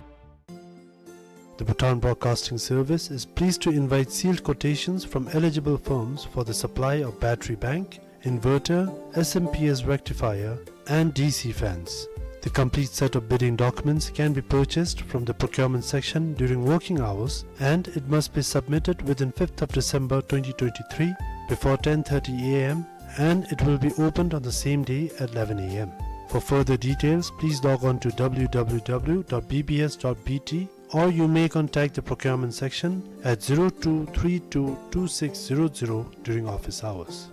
The Bhutan Broadcasting Service is pleased to invite sealed quotations from eligible firms for the supply of battery bank, inverter, S M P S rectifier, and D C fans. The complete set of bidding documents can be purchased from the procurement section during working hours, and it must be submitted within fifth of December twenty twenty-three before ten thirty A M, and it will be opened on the same day at eleven A M. For further details, please log on to W W W dot B B S dot B T, or you may contact the procurement section at zero two three two two six zero zero during office hours.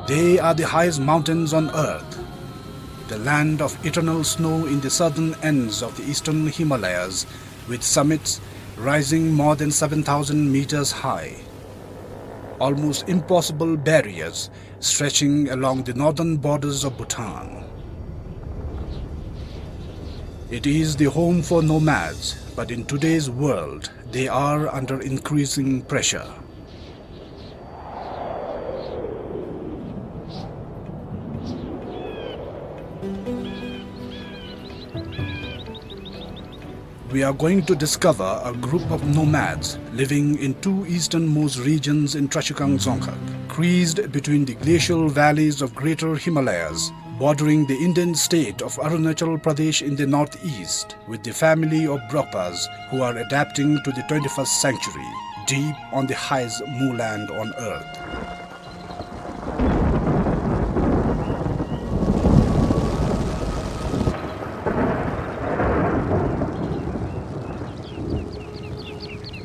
They are the highest mountains on earth, the land of eternal snow in the southern ends of the eastern Himalayas, with summits rising more than seven thousand meters high. Almost impossible barriers stretching along the northern borders of Bhutan. It is the home for nomads, but in today's world, they are under increasing pressure. We are going to discover a group of nomads living in two easternmost regions in Trashigang Dzongkhag, creased between the glacial valleys of Greater Himalayas, bordering the Indian state of Arunachal Pradesh in the northeast, with the family of Brokpas who are adapting to the twenty-first century, deep on the highest moorland on earth.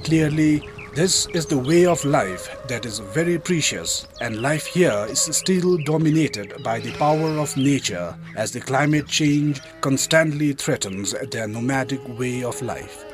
Clearly, this is the way of life that is very precious, and life here is still dominated by the power of nature, as the climate change constantly threatens their nomadic way of life.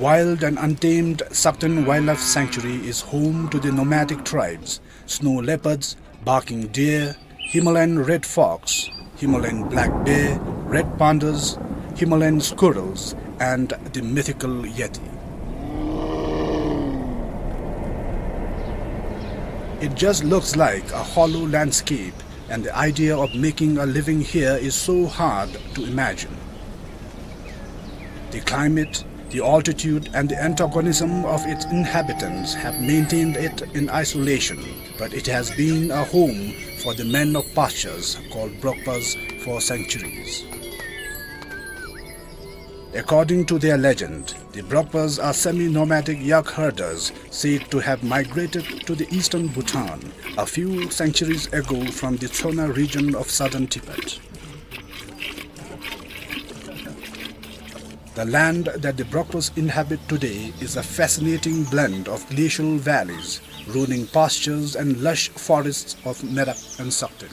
Wild and untamed Sakten Wildlife Sanctuary is home to the nomadic tribes, snow leopards, barking deer, Himalayan red fox, Himalayan black bear, red pandas, Himalayan squirrels, and the mythical yeti. It just looks like a hollow landscape, and the idea of making a living here is so hard to imagine. The climate, the altitude, and the antagonism of its inhabitants have maintained it in isolation, but it has been a home for the men of pastures called Brokpas for centuries. According to their legend, the Brokpas are semi-nomadic yak herders said to have migrated to the eastern Bhutan a few centuries ago from the Tsona region of southern Tibet. The land that the Brokpas inhabit today is a fascinating blend of glacial valleys, rolling pastures, and lush forests of Merak and Sakten.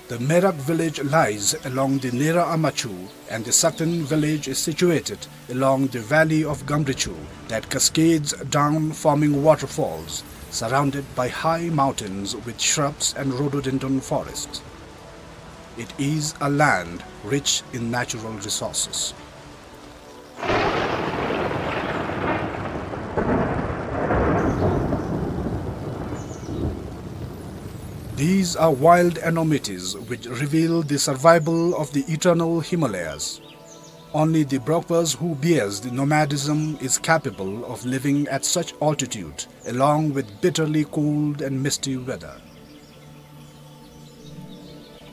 The Merak village lies along the Nera Amachu, and the Sakten village is situated along the valley of Gamrichu that cascades down, forming waterfalls, surrounded by high mountains with shrubs and rhododendron forests. It is a land rich in natural resources. These are wild enormities which reveal the survival of the eternal Himalayas. Only the Brokpas who bears the nomadism is capable of living at such altitude, along with bitterly cold and misty weather.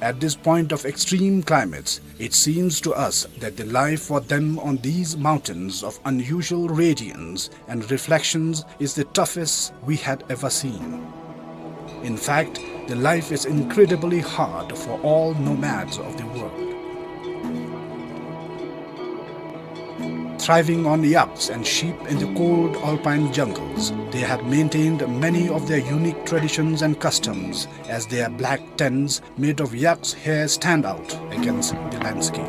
At this point of extreme climates, it seems to us that the life for them on these mountains of unusual radiance and reflections is the toughest we had ever seen. In fact, the life is incredibly hard for all nomads of the world. Thriving on yaks and sheep in the cold alpine jungles, they have maintained many of their unique traditions and customs, as their black tents made of yak's hair stand out against the landscape.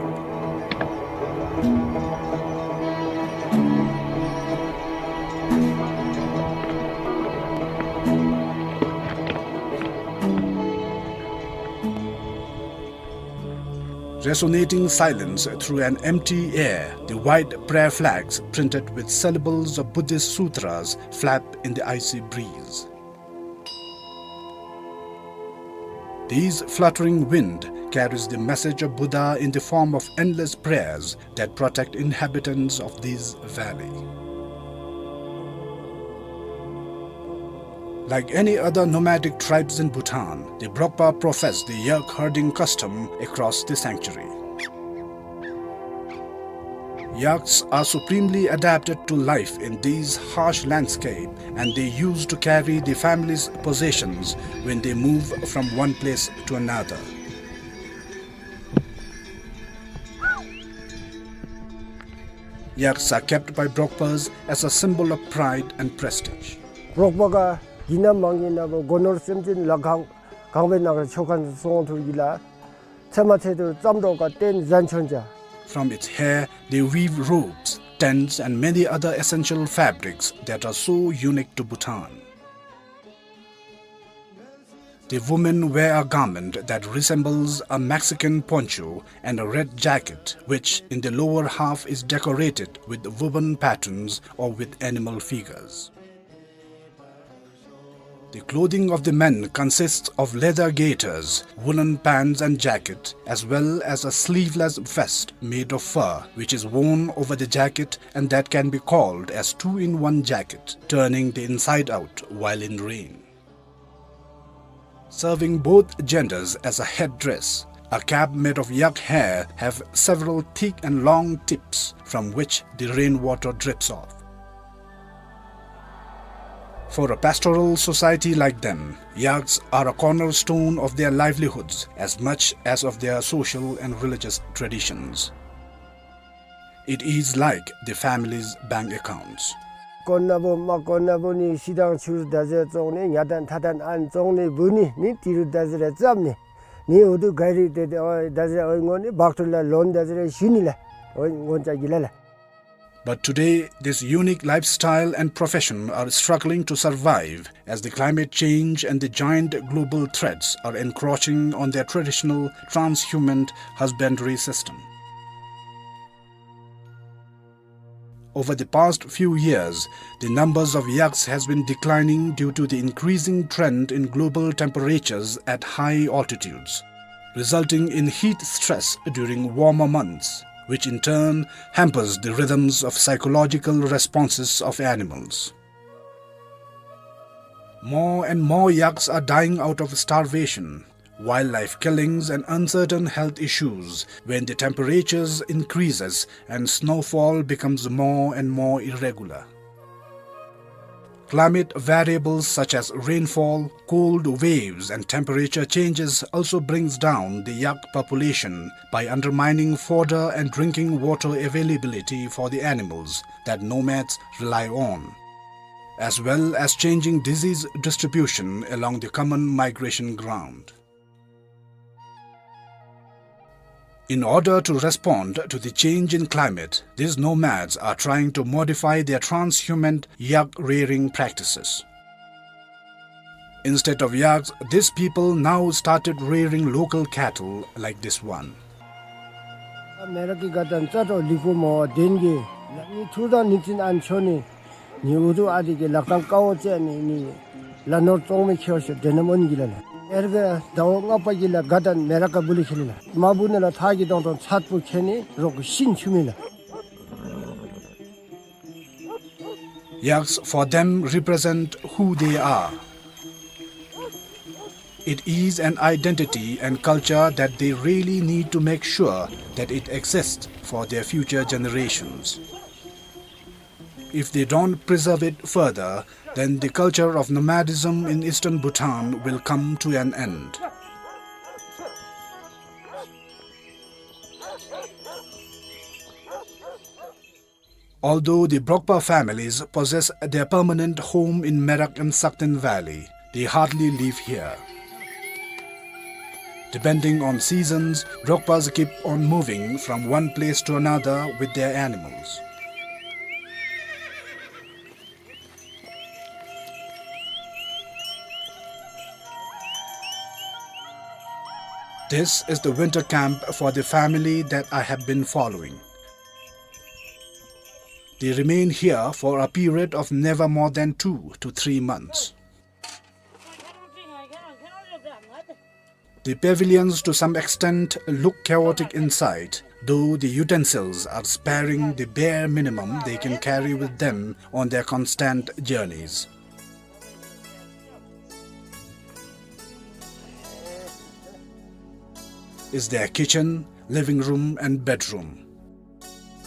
Resonating silence through an empty air, the white prayer flags printed with syllables of Buddhist sutras flap in the icy breeze. This fluttering wind carries the message of Buddha in the form of endless prayers that protect inhabitants of this valley. Like any other nomadic tribes in Bhutan, the Brokpa profess the yak herding custom across the sanctuary. Yaks are supremely adapted to life in these harsh landscape, and they used to carry the family's possessions when they move from one place to another. Yaks are kept by Brokpas as a symbol of pride and prestige. འབྲོག་པ་ག་གི་ན་མང་གི་ན་བོ་སྒོ་ནོར་སེམས་ཅན་ལ་གང་གང་བའི་ནང་ཆོ་ག་སོང་ཐུག་གི་ལ། ཚེ་མ་ཚེ་དུ་ཙམ་འགྲོ་ག་བརྟེན་ཟན་ཆོན་ཅ། From its hair, they weave robes, tents, and many other essential fabrics that are so unique to Bhutan. The women wear a garment that resembles a Mexican poncho and a red jacket, which in the lower half is decorated with woven patterns or with animal figures. The clothing of the men consists of leather gaiters, woolen pants and jacket, as well as a sleeveless vest made of fur, which is worn over the jacket and that can be called as two-in-one jacket, turning the inside out while in rain. Serving both genders as a headdress, a cap made of yak hair have several thick and long tips from which the rainwater drips off. For a pastoral society like them, yaks are a cornerstone of their livelihoods as much as of their social and religious traditions. It is like the family's bank accounts. དཀོན་ན་བུ་མ་དཀོན་ན་བུ་ནི་ཤི་དང་ཆུར་ད་ཟེར་བཙོང་ནི་ཉ་དང་ཐ་དང་ཨན་བཙོང་ནི་བུ་ནི་ནི་ཏི་རུ་ད་ཟེར་རེ་བཙབ་ནི་ནི་འུ་དུ་ག་རི་ཏེ་ཏེ་ཨོ་ད་ཟེར་ཨོ་ངོ་ནི་བག་ཏུ་ལ་ལོན་ད་ཟེར་རེ་ཞུ་ནི་ལ་ཨོ་ངོ་ཅ་གི་ལ་ལ། But today, this unique lifestyle and profession are struggling to survive as the climate change and the giant global threats are encroaching on their traditional transhuman husbandry system. Over the past few years, the numbers of yaks has been declining due to the increasing trend in global temperatures at high altitudes, resulting in heat stress during warmer months, which in turn hampers the rhythms of psychological responses of animals. More and more yaks are dying out of starvation, wildlife killings and uncertain health issues when the temperatures increases and snowfall becomes more and more irregular. Climate variables such as rainfall, cold waves and temperature changes also brings down the yak population by undermining fodder and drinking water availability for the animals that nomads rely on, as well as changing disease distribution along the common migration ground. In order to respond to the change in climate, these nomads are trying to modify their transhumant yak rearing practices. Instead of yaks, these people now started rearing local cattle like this one. མེ་རག་གི་དགའ་སྟོན་རྩ་དྲོ་ལི་ཀུ་མོ་བ་དེན་གི་ལ་ནི་ཐུར་དང་ནི་ཙིན་ཨན་ཆོ་ནི་ནི་འུ་དུ་ཨ་དི་གི་ལག་ཐང་ཀ་བོ་ཅན་ནི་ནི་ལ་ནོར་བཙོང་མི་ཁེའོ་ཤོ་དེ་ནམ་འོན་གི་ལ་ལ། ཨེར་གི་ཟླ་བ་ལྔ་པ་གི་ལ་དགའ་སྟོན་མེ་རག་ག་བུ་ལི་ཁེ་ལི་ལ། མ་བུ་ནི་ལ་ཐག་གི་དོང་དོང་ཚད་པོ་ཁེ་ནི་རོག་གི་ཤིན་ཆུ་མི་ལ། Yaks for them represent who they are. It is an identity and culture that they really need to make sure that it exists for their future generations. If they don't preserve it further, then the culture of nomadism in eastern Bhutan will come to an end. Although the Brokpa families possess their permanent home in Merak and Sakten Valley, they hardly live here. Depending on seasons, Brokpas keep on moving from one place to another with their animals. This is the winter camp for the family that I have been following. They remain here for a period of never more than two to three months. The pavilions to some extent look chaotic inside, though the utensils are sparing the bare minimum they can carry with them on their constant journeys. Is their kitchen, living room and bedroom.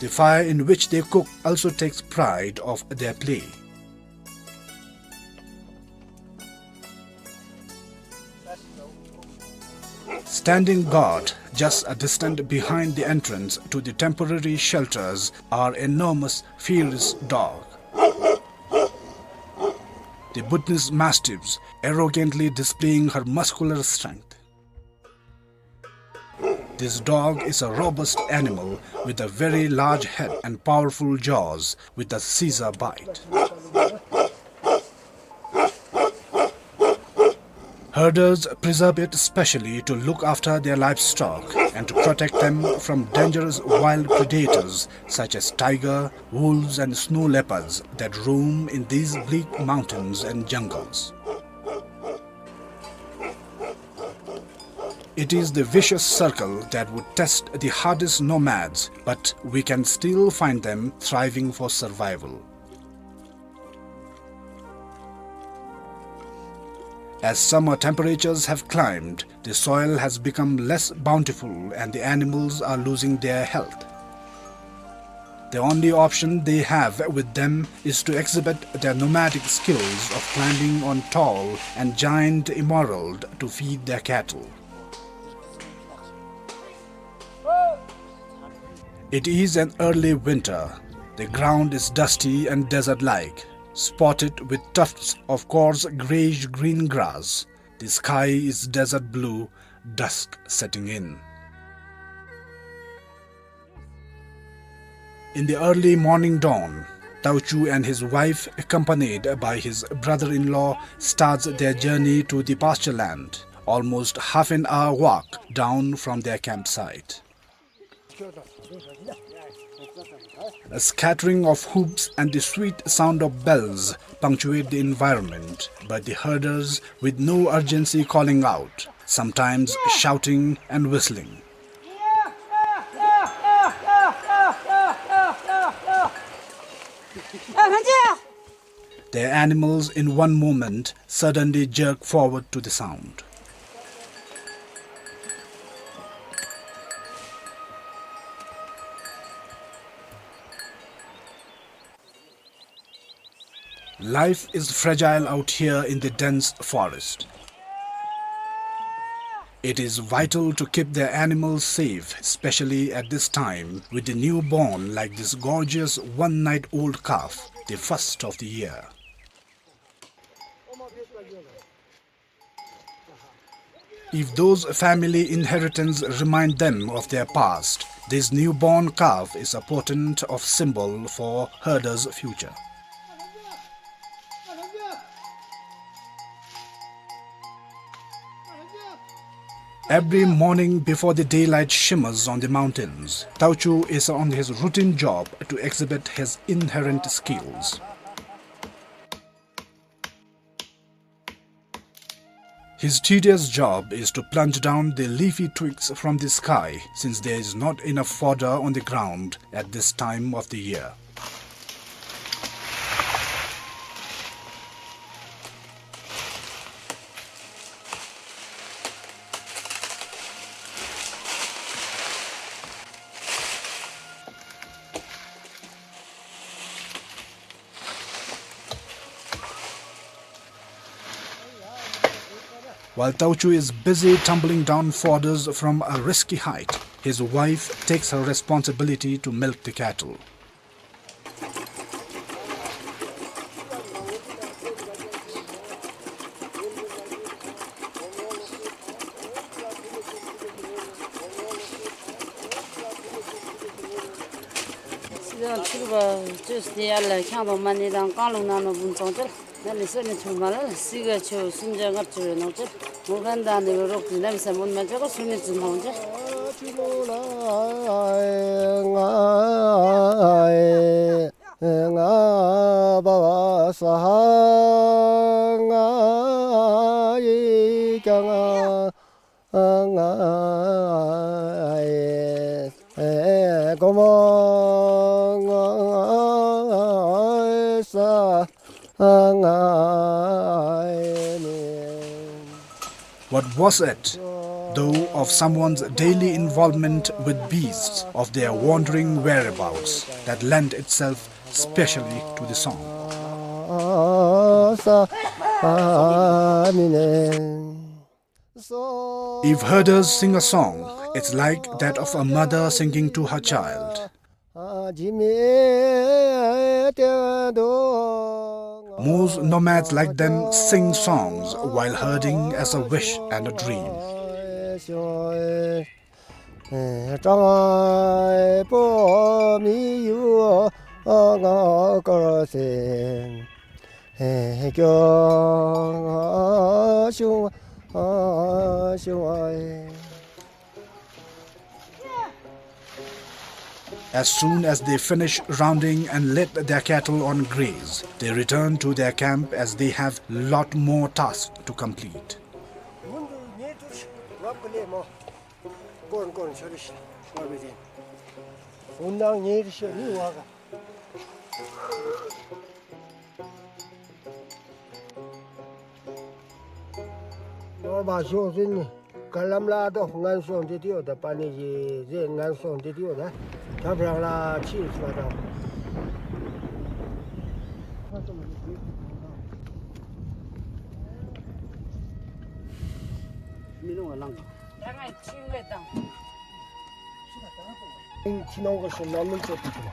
The fire in which they cook also takes pride of their play. Standing guard just a distance behind the entrance to the temporary shelters are enormous, fierce dog. The Bhutanese mastiffs arrogantly displaying her muscular strength. This dog is a robust animal with a very large head and powerful jaws with a scissor bite. Herders preserve it specially to look after their livestock and to protect them from dangerous wild predators such as tiger, wolves and snow leopards that roam in these bleak mountains and jungles. It is the vicious circle that would test the hardest nomads, but we can still find them thriving for survival. As summer temperatures have climbed, the soil has become less bountiful and the animals are losing their health. The only option they have with them is to exhibit their nomadic skills of climbing on tall and giant emerald to feed their cattle. It is an early winter. The ground is dusty and desert-like, spotted with tufts of coarse grayish-green grass. The sky is desert blue, dusk setting in. In the early morning dawn, Tauchu and his wife, accompanied by his brother-in-law, starts their journey to the pasture land, almost half an hour walk down from their campsite. A scattering of hoofs and the sweet sound of bells punctuate the environment, but the herders, with no urgency, calling out, sometimes shouting and whistling. Their animals in one moment suddenly jerk forward to the sound. Life is fragile out here in the dense forest. It is vital to keep their animals safe, especially at this time, with the newborn like this gorgeous one-night-old calf, the first of the year. If those family inheritance remind them of their past, this newborn calf is a potent of symbol for herder's future. Every morning before the daylight shimmers on the mountains, Tauchu is on his routine job to exhibit his inherent skills. His tedious job is to plunge down the leafy twigs from the sky, since there is not enough fodder on the ground at this time of the year. While Tauchu is busy tumbling down fodders from a risky height, his wife takes her responsibility to milk the cattle. What was it? Though of someone's daily involvement with beasts, of their wandering whereabouts, that lent itself specially to the song. If herders sing a song, it's like that of a mother singing to her child. Most nomads like them sing songs while herding as a wish and a dream. As soon as they finish rounding and let their cattle on graze, they return to their camp as they have lot more tasks to complete. ནོར་བ་ཤོག་ཟིན་ནི། ག་ལམ་ལ་དོ་ངན་སོང་འདི་དེའོ་ད་པ་ནི་ཡི་ཟེ་ངན་སོང་འདི་དེའོ་ད། ཐབ་རང་ལ་ཕྱིན་སོ་ད། མི་ནོར་བ་ལང་ག་ད་ང་ཕྱིན་ལེ་དང་། ཕྱི་ནང་ག་ཤོ་ན་མིན་ཅོ་ཏི་ཀི་ན།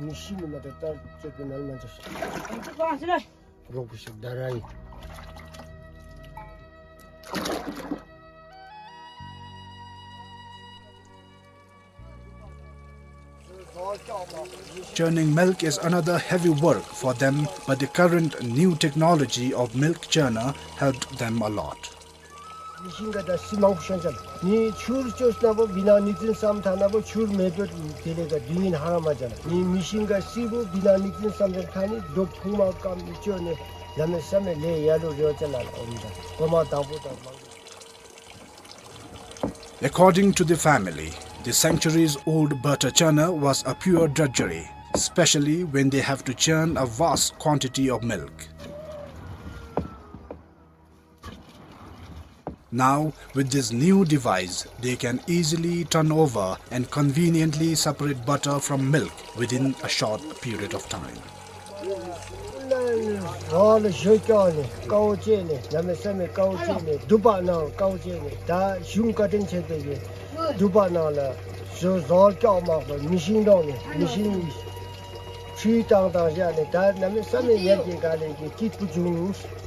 མི་ཤི་ནི་མ་ཏེ་ཏར་ཅོ་ཏི་ན་མ་ཅོ་ཤི། རོགས་ཤིག་ད་ར་ཡི། Churning milk is another heavy work for them, but the current new technology of milk churner helped them a lot. མི་ཤིང་ག་ད་སི་མང་པོ་ཤོན་ཅན། ནི་ཆུར་ཅོས་ན་བོ་བི་ན་ནིག་ཙིན་སམ་ཐ་ན་བོ་ཆུར་མེ་པེ་དེ་ལེ་ག་དུས་ཡིན་ཧ་ར་མ་ཅན། ནི་མི་ཤིང་ག་སི་བོ་བི་ན་ནིག་ཙིན་སམ་ཅན་ཐ་ནི་རྡོ་ཕུང་མ་ཀམ་ནི་ཅོ་ནི་ལ་མེ་ས་མེ་ལེ་ཡ་ལུ་རེ་བ་ཅན་ལ་ཨོམ་ད་གོ་མ་དང་པོ་དང་མང་། According to the family, the centuries old butter churner was a pure drudgery, especially when they have to churn a vast quantity of milk. Now, with this new device, they can easily turn over and conveniently separate butter from milk within a short period of time. ཟོར་ལ་ཞོ་སྐྱོག་ནི་ཀའོ་ཅེ་ནི་ལ་མེ་ས་མེ་ཀའོ་ཅེ་ནི་དུ་པ་ནང་ཀའོ་ཅེ་ནི་ད་གཞུང་བཀའ་དྲིན་ཆེ་དེ་གི་དུ་པ་ནང་ལ་ཞོ་ཟོར་སྐྱོག་མ་གོ་མི་ཤིང་དོང་ནི་མི་ཤིང་ནི་ཁྲུས་བཏང་བཏང་བཞག་ནི་ད་ལ་མེ་ས་མེ་ཡར་གྱི་ག་ལེ་གི་སྐྱིད་པོ་བྱུང་།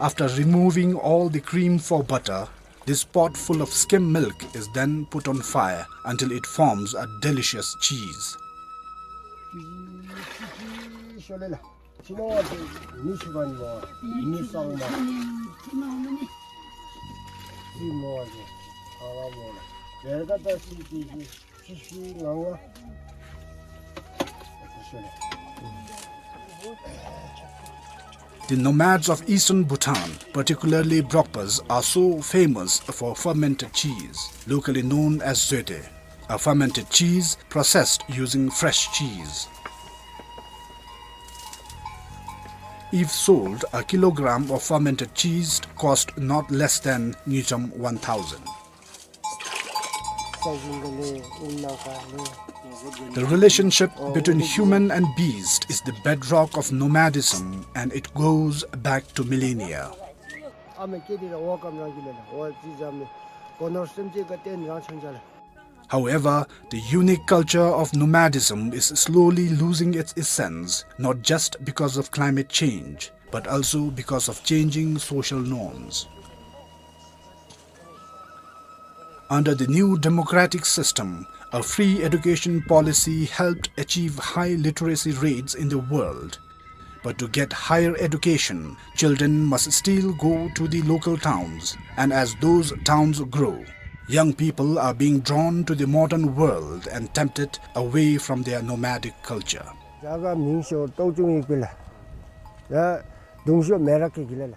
After removing all the cream for butter, this pot full of skim milk is then put on fire until it forms a delicious cheese. The nomads of eastern Bhutan, particularly Brokpas, are so famous for fermented cheese, locally known as zoete, a fermented cheese processed using fresh cheese. If sold, a kilogram of fermented cheese cost not less than ngultrum one thousand. The relationship between human and beast is the bedrock of nomadism, and it goes back to millennia. However, the unique culture of nomadism is slowly losing its essence, not just because of climate change, but also because of changing social norms. Under the new democratic system, a free education policy helped achieve high literacy rates in the world. But to get higher education, children must still go to the local towns, and as those towns grow, young people are being drawn to the modern world and tempted away from their nomadic culture. རྒྱ་གར་མིང་ཤོར་ཏོག་ཅུང་ཡིག་པི་ལ། ཡ་དུང་ཤོ་མེ་རག་གི་གི་ལ་ལ།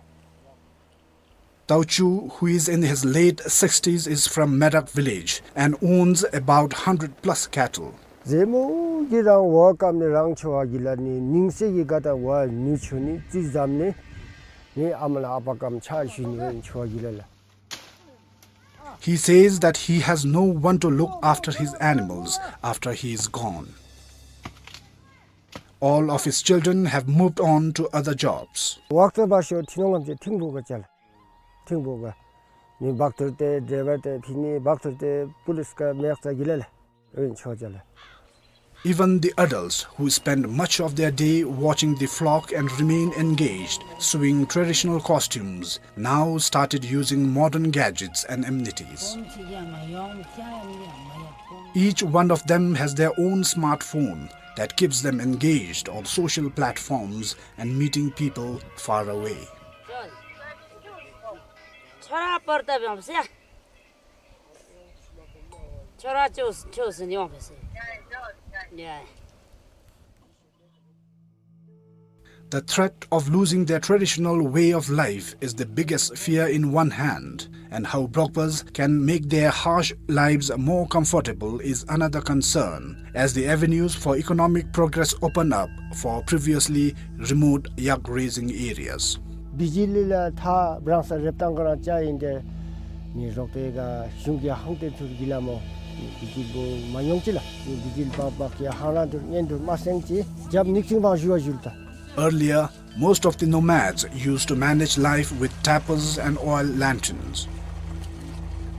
Tauchu, who is in his late sixties, is from Merak village and owns about hundred plus cattle. ཟེ་མོ་གི་རང་བ་ཀམ་ནི་རང་ཆོ་བ་གི་ལ་ནི་ནིང་སེ་གི་ག་ད་བ་ནུ་ཆུ་ནི་ཙི་ཛམ་ནི་ནི་ཨ་མ་ལ་ཨ་པ་ཀམ་ཆ་ཞུ་ནི་བ་ཆོ་བ་གི་ལ་ལ། He says that he has no one to look after his animals after he is gone. All of his children have moved on to other jobs. ཝག་ཏོ་བ་ཤོ་ཐི་ནོང་ངམ་ཅིག་ཐིང་བུ་ག་ཅལ། ཐིང་བུ་ག། ནི་བག་ཐུར་ཏེ་ཌའི་བར་ཏེ་ཕི་ནི་བག་ཐུར་ཏེ་པུ་ལིས་ག་མེག་ཙ་གི་ལ་ལ། ཨིན་ཆོ་ཅལ། Even the adults who spend much of their day watching the flock and remain engaged, sewing traditional costumes, now started using modern gadgets and amenities. Each one of them has their own smartphone that keeps them engaged on social platforms and meeting people far away. ཁྱོད་ར་པར་ཏ་བྱང་ཟེར། ཁྱོད་ར་ཅོ་ཅོ་ཟེར་ནི་ཡོང་བས་ཟེར། ཡ། The threat of losing their traditional way of life is the biggest fear in one hand, and how Brokpas can make their harsh lives more comfortable is another concern, as the avenues for economic progress open up for previously remote yak raising areas. བི་ཇི་ལི་ལ་ཐ་བྲང་ས་རེབ་ཏང་ག་རང་ཅ་ཨིན་ཏེ། ནི་རོག་ཏེ་ག་གཞུང་གི་ཧང་ཏེ་ཐུར་གི་ལ་མོ། ནི་བི་ཇི་ལི་བུ་མ་ཡོང་ཅི་ལ། ནི་བི་ཇི་ལི་པག་པག་གི་ཧང་རང་ཐུར་ཉན་ཐུར་མ་སེང་ཅི། རྒྱབ་ནིག་ཅིང་བང་ཞུ་བ་ཞུལ་ཏ། Earlier, most of the nomads used to manage life with tapas and oil lanterns.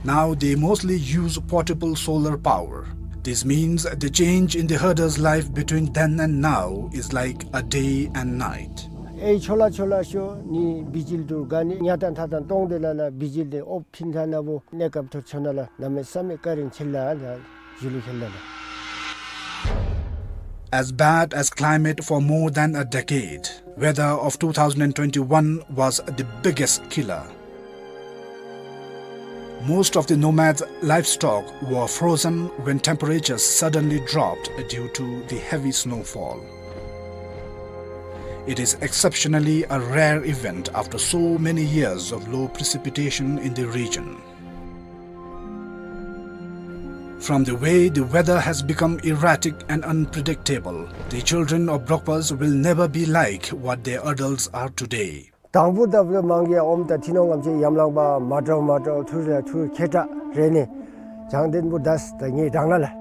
Now they mostly use portable solar power. This means the change in the herder's life between then and now is like a day and night. ཨེ་ཆོ་ལ་ཆོ་ལ་ཤོ་ནི་བི་ཇི་ལི་ཐུར་ག་ནི་ཉ་དང་ཐ་དང་སྟོང་དེ་ལ་ལ་བི་ཇི་ལི་ཨོབ་ཕིན་ཐ་ན་བོ་གནས་སྐབས་ཐུར་ཆོ་ན་ལ་གནམ་མེད་ས་མེད་བཀའ་དྲིན་ཆེ་ལ་ལ་ཞུ་ལུ་ཁེལ་ལ་ལ། As bad as climate for more than a decade, weather of two thousand twenty-one was the biggest killer. Most of the nomads' livestock were frozen when temperatures suddenly dropped due to the heavy snowfall. It is exceptionally a rare event after so many years of low precipitation in the region. From the way the weather has become erratic and unpredictable, the children of Brokpas will never be like what their adults are today. དང་པོ་ད་བུ་མང་གི་ཨོམ་ད་ཐི་ནོང་ངམ་ཅིག་ཡམ་ལང་པ་མ་དྲོ་མ་དྲོ་ཐུར་ལ་ཐུར་ཁེ་ཏྲ་རེ་ནི། བྱང་དེན་བུ་དས་ད་ངེ་དྲང་ན་ལ།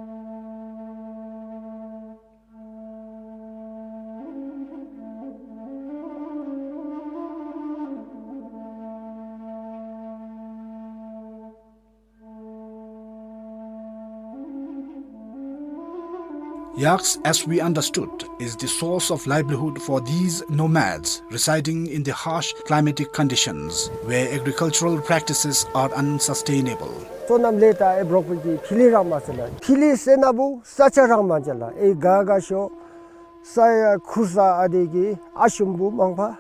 Yaks, as we understood, is the source of livelihood for these nomads residing in the harsh climatic conditions where agricultural practices are unsustainable. སོ་ནམ་ལས་ད་ཨེ་བྲོག་པའི་གི་ཕི་ལི་རང་མ་ཟེར་ལ། ཕི་ལི་ཟེར་ན་བུ་ས་ཆ་རང་མ་ཅ་ལ། ཨེ་ག་ག་ཤོ་ས་ཡ་ཁུར་ས་ཨ་དེ་གི་ཨ་ཤུམ་བུ་མང་པ།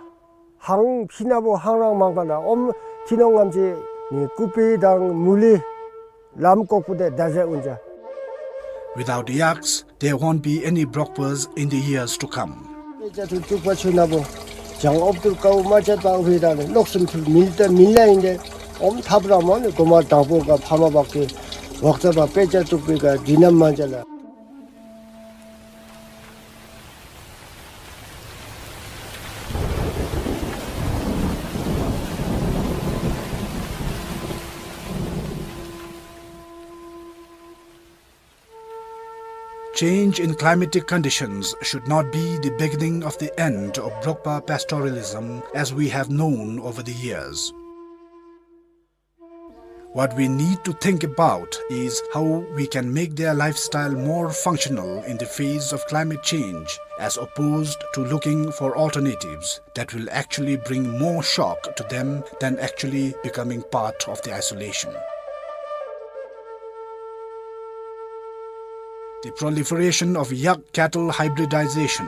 ཧང་ཕི་ན་བོ་ཧང་རང་མང་པ་ན་ཨོམ་ཐི་ནོང་ངམ་ཅིག་ནི་ཀུ་པི་དང་མུ་ལི་ལམ་ཀོག་པུ་དེ་ད་ཟེ་ཨུན་ཅ། Without yaks, there won't be any Brokpas in the years to come. དཔེ་ཆ་ཐུར་བཙུགས་པ་ཆུ་ན་བོ་བྱང་ཨོབ་ཐུར་ཀའུ་མ་ཆད་པ་ཨུ་ཧེ་ད་ནི་ལོག་སུམ་ཐུར་མིལ་ཏེ་མིལ་ལ་ཨིན་ཏེ་ཨོམ་ཐབ་ར་མོ་ནི་གོ་མ་དང་པོ་ག་ཕ་མ་བག་གི་ཝག་ཙ་བ་དཔེ་ཆ་བཙུགས་པའི་ག་དུས་ནམ་མ་ཅ་ལ། Change in climatic conditions should not be the beginning of the end of Brokpa pastoralism as we have known over the years. What we need to think about is how we can make their lifestyle more functional in the face of climate change, as opposed to looking for alternatives that will actually bring more shock to them than actually becoming part of the isolation. The proliferation of yak cattle hybridization,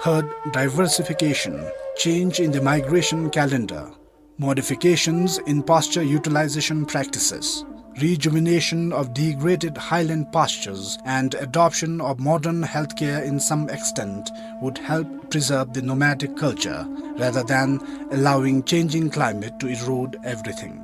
herd diversification, change in the migration calendar, modifications in pasture utilization practices, rejuvenation of degraded highland pastures, and adoption of modern healthcare in some extent would help preserve the nomadic culture rather than allowing changing climate to erode everything.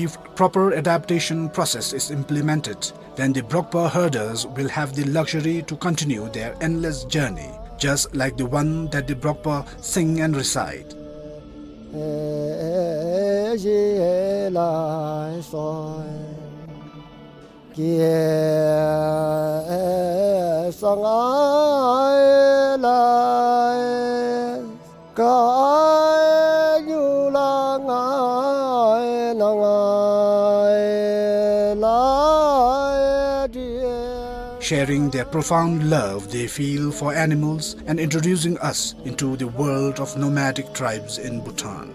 If proper adaptation process is implemented, then the Brokpa herders will have the luxury to continue their endless journey, just like the one that the Brokpa sing and recite. Sharing their profound love they feel for animals and introducing us into the world of nomadic tribes in Bhutan.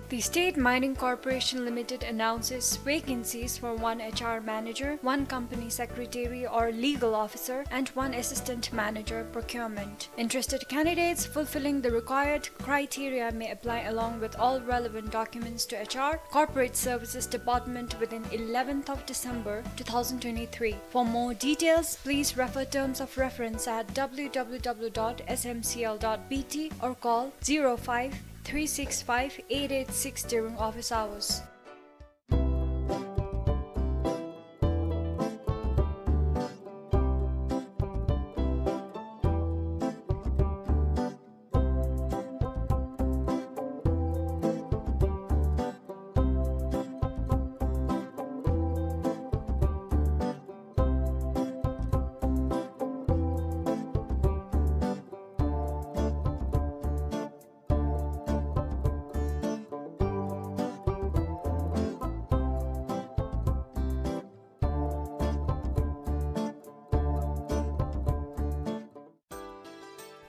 The State Mining Corporation Limited announces vacancies for one H R manager, one company secretary or legal officer, and one assistant manager procurement. Interested candidates fulfilling the required criteria may apply along with all relevant documents to H R, Corporate Services Department within eleventh of December two thousand twenty-three. For more details, please refer terms of reference at W W W dot S M C L dot B T or call zero five three six five eight eight six during office hours.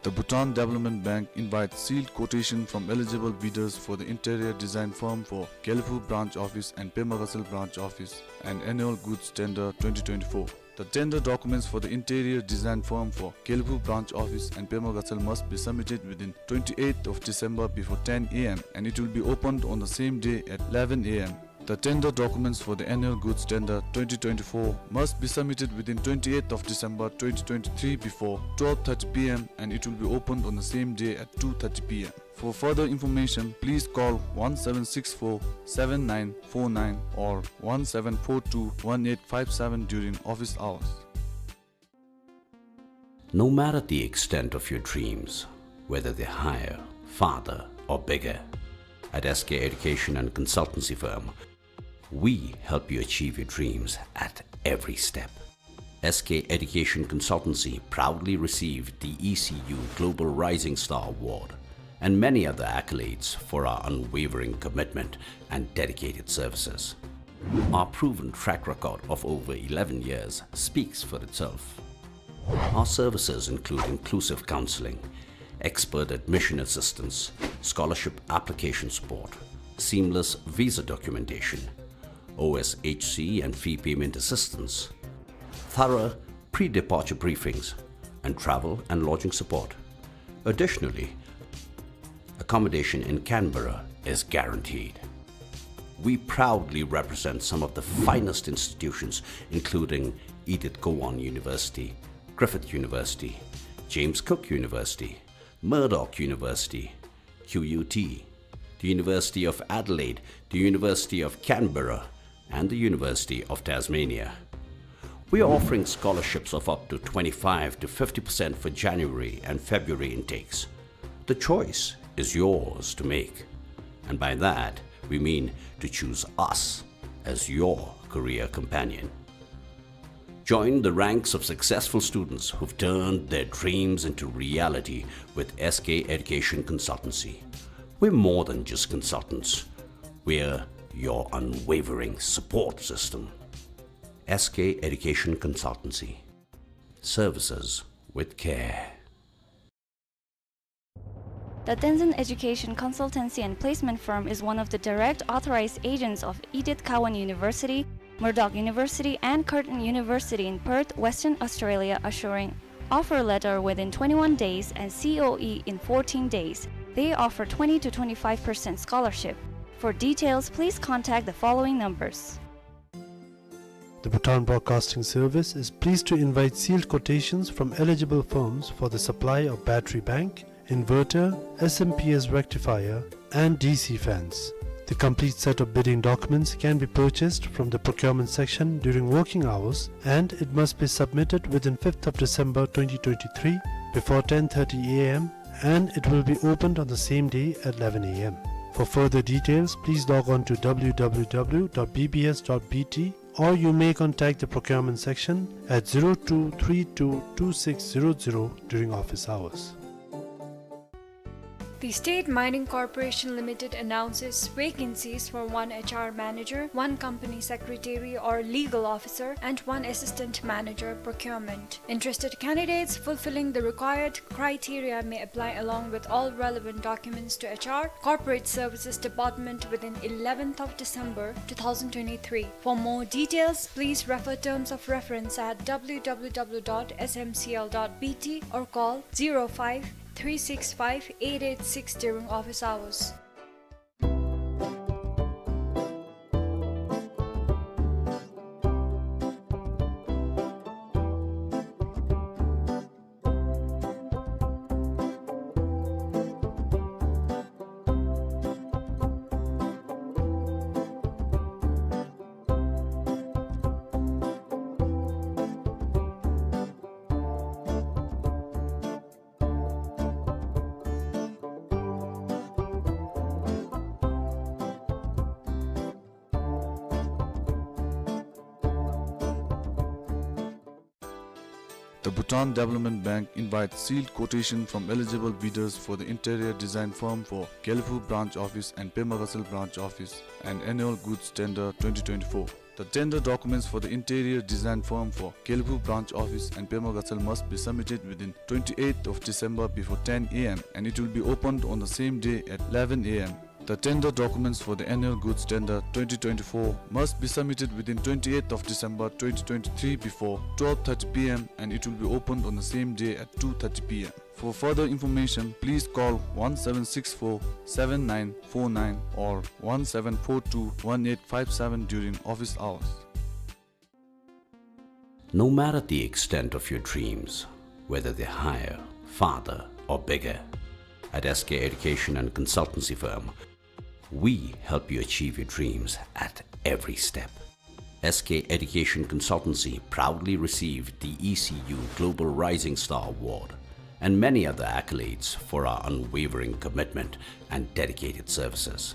The Bhutan Development Bank invites sealed quotation from eligible bidders for the interior design firm for Gelephu Branch Office and Pema Gatshel Branch Office and Annual Goods Tender twenty twenty-four. The tender documents for the interior design firm for Gelephu Branch Office and Pema Gatshel must be submitted within twenty-eighth of December before ten A M and it will be opened on the same day at eleven A M. The tender documents for the annual goods tender twenty twenty-four must be submitted within twenty-eighth of December twenty twenty-three before twelve thirty P M and it will be opened on the same day at two thirty P M. For further information, please call one seven six four seven nine four nine or one seven four two one eight five seven during office hours. No matter the extent of your dreams, whether they're higher, farther, or bigger, at S K Education and Consultancy Firm, we help you achieve your dreams at every step. S K Education Consultancy proudly received the E C U Global Rising Star Award and many other accolades for our unwavering commitment and dedicated services. Our proven track record of over eleven years speaks for itself. Our services include inclusive counseling, expert admission assistance, scholarship application support, seamless visa documentation, O S H C and fee payment assistance, thorough pre-departure briefings, and travel and lodging support. Additionally, accommodation in Canberra is guaranteed. We proudly represent some of the finest institutions, including Edith Cowan University, Griffith University, James Cook University, Murdoch University, Q U T, the University of Adelaide, the University of Canberra, and the University of Tasmania. We are offering scholarships of up to twenty-five to fifty percent for January and February intakes. The choice is yours to make, and by that we mean to choose us as your career companion. Join the ranks of successful students who've turned their dreams into reality with S K Education Consultancy. We're more than just consultants. We're your unwavering support system. S K Education Consultancy. Services with care. The Tenzin Education Consultancy and Placement Firm is one of the direct authorized agents of Edith Cowan University, Murdoch University, and Curtin University in Perth, Western Australia, assuring offer letter within twenty-one days and C O E in fourteen days. They offer twenty to twenty-five percent scholarship. For details, please contact the following numbers. The Bhutan Broadcasting Service is pleased to invite sealed quotations from eligible firms for the supply of battery bank, inverter, S M P S rectifier, and D C fans. The complete set of bidding documents can be purchased from the procurement section during working hours, and it must be submitted within fifth of December twenty twenty-three before ten thirty A M, and it will be opened on the same day at eleven A M. For further details, please log on to W W W dot B B S dot B T, or you may contact the procurement section at zero two three two two six zero zero during office hours. The State Mining Corporation Limited announces vacancies for one H R manager, one company secretary or legal officer, and one assistant manager procurement. Interested candidates fulfilling the required criteria may apply along with all relevant documents to H R, Corporate Services Department within eleventh of December two thousand twenty-three. For more details, please refer terms of reference at W W W dot S M C L dot B T or call zero five three six five eight eight six during office hours. The Bhutan Development Bank invites sealed quotation from eligible bidders for the interior design firm for Gelephu branch office and Pema Gatshel branch office and annual goods tender twenty twenty-four. The tender documents for the interior design firm for Gelephu branch office and Pema Gatshel must be submitted within twenty-eighth of December before ten A M and it will be opened on the same day at eleven A M. The tender documents for the annual goods tender twenty twenty-four must be submitted within twenty-eighth of December twenty twenty-three before twelve thirty P M and it will be opened on the same day at two thirty P M. For further information, please call one seven six four seven nine four nine or one seven four two one eight five seven during office hours. No matter the extent of your dreams, whether they're higher, farther, or bigger, at S K Education and Consultancy Firm, we help you achieve your dreams at every step. S K Education Consultancy proudly received the E C U Global Rising Star Award and many other accolades for our unwavering commitment and dedicated services.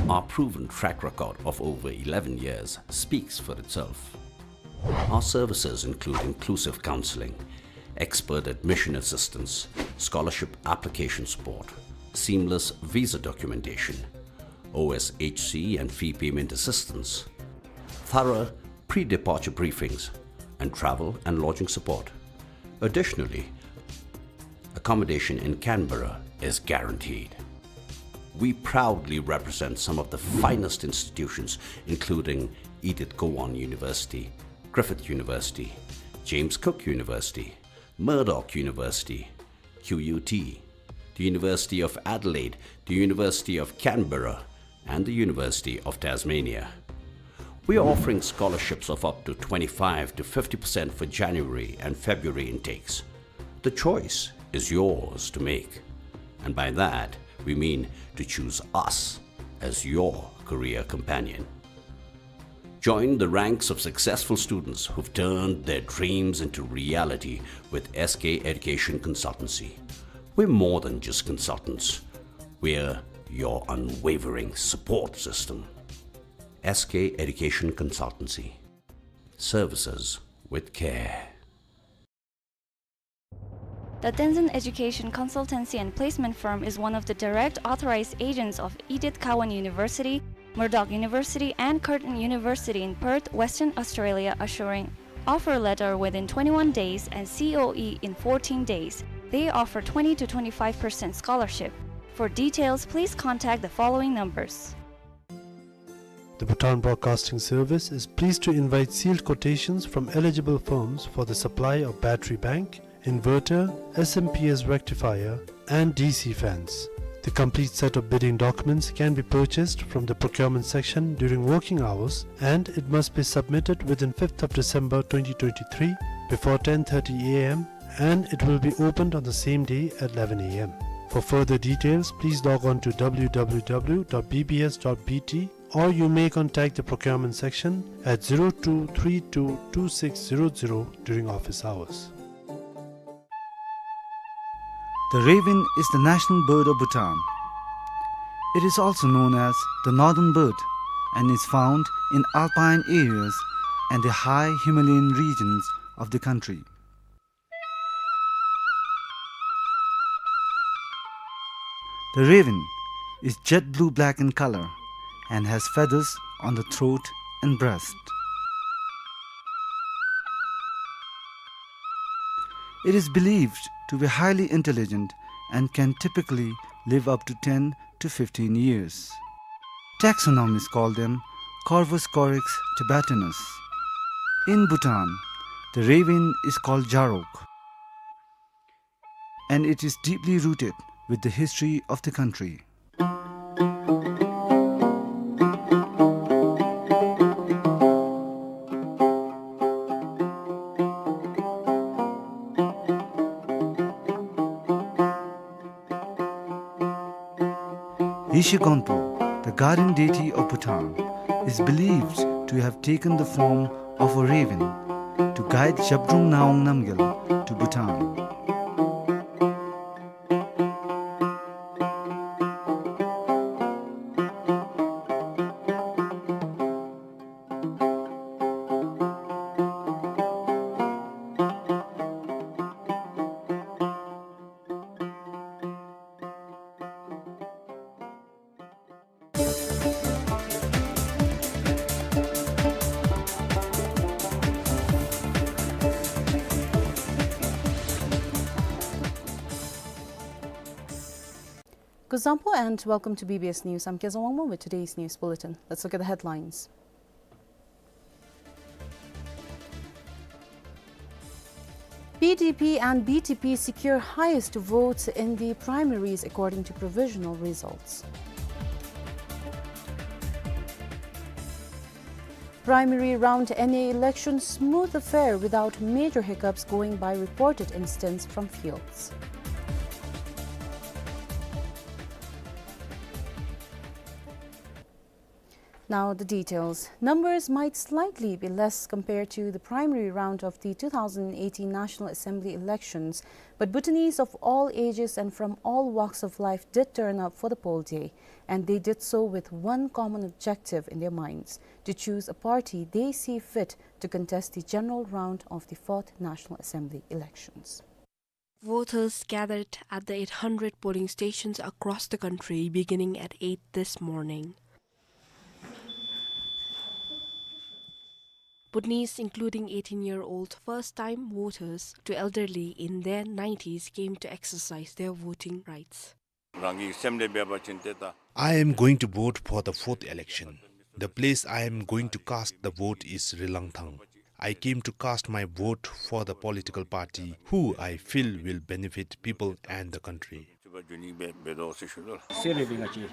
Our proven track record of over eleven years speaks for itself. Our services include inclusive counseling, expert admission assistance, scholarship application support, seamless visa documentation, O S H C and fee payment assistance, thorough pre-departure briefings, and travel and lodging support. Additionally, accommodation in Canberra is guaranteed. We proudly represent some of the finest institutions, including Edith Cowan University, Griffith University, James Cook University, Murdoch University, Q U T, the University of Adelaide, the University of Canberra, and the University of Tasmania. We are offering scholarships of up to twenty-five to fifty percent for January and February intakes. The choice is yours to make, and by that we mean to choose us as your career companion. Join the ranks of successful students who've turned their dreams into reality with S K Education Consultancy. We're more than just consultants. We're your unwavering support system. S K Education Consultancy. Services with care. The Tenzin Education Consultancy and Placement Firm is one of the direct authorized agents of Edith Cowan University, Murdoch University, and Curtin University in Perth, Western Australia, assuring offer letter within twenty-one days and C O E in fourteen days. They offer twenty to twenty-five percent scholarship. For details, please contact the following numbers. The Bhutan Broadcasting Service is pleased to invite sealed quotations from eligible firms for the supply of battery bank, inverter, S M P S rectifier, and D C fans. The complete set of bidding documents can be purchased from the procurement section during working hours, and it must be submitted within fifth of December twenty twenty-three before ten thirty A M, and it will be opened on the same day at eleven A M. For further details, please log on to W W W dot B B S dot B T, or you may contact the procurement section at zero two three two two six zero zero during office hours. The raven is the national bird of Bhutan. It is also known as the northern bird and is found in alpine areas and the high Himalayan regions of the country. The raven is jet blue-black in color and has feathers on the throat and breast. It is believed to be highly intelligent and can typically live up to ten to fifteen years. Taxonomists call them Corvus corax tibetanus. In Bhutan, the raven is called jarok, and it is deeply rooted with the history of the country. Rishi Gonpo, the guardian deity of Bhutan, is believed to have taken the form of a raven to guide Zhabdrung Ngawang Namgyal to Bhutan. Kuzuzangpo and welcome to B B S News. I'm Kezang Wangmo with today's news bulletin. Let's look at the headlines. P D P and B T P secure highest votes in the primaries according to provisional results. Primary round N A election smooth affair without major hiccups going by reported incidents from fields. Now the details. Numbers might slightly be less compared to the primary round of the two thousand eighteen National Assembly elections, but Bhutanese of all ages and from all walks of life did turn up for the poll day, and they did so with one common objective in their minds, to choose a party they see fit to contest the general round of the fourth National Assembly elections. Voters gathered at the eight hundred polling stations across the country beginning at eight this morning. Bhutanese, including eighteen-year-old first-time voters to elderly in their nineties, came to exercise their voting rights. རང་གི་སེམས་ལས་འབད་བ་ཅིན་ཏེ་ད། I am going to vote for the fourth election. The place I am going to cast the vote is Rilangthang. I came to cast my vote for the political party who I feel will benefit people and the country. སེམས་ལས་འབད་ང་བཅས་ཀྱི་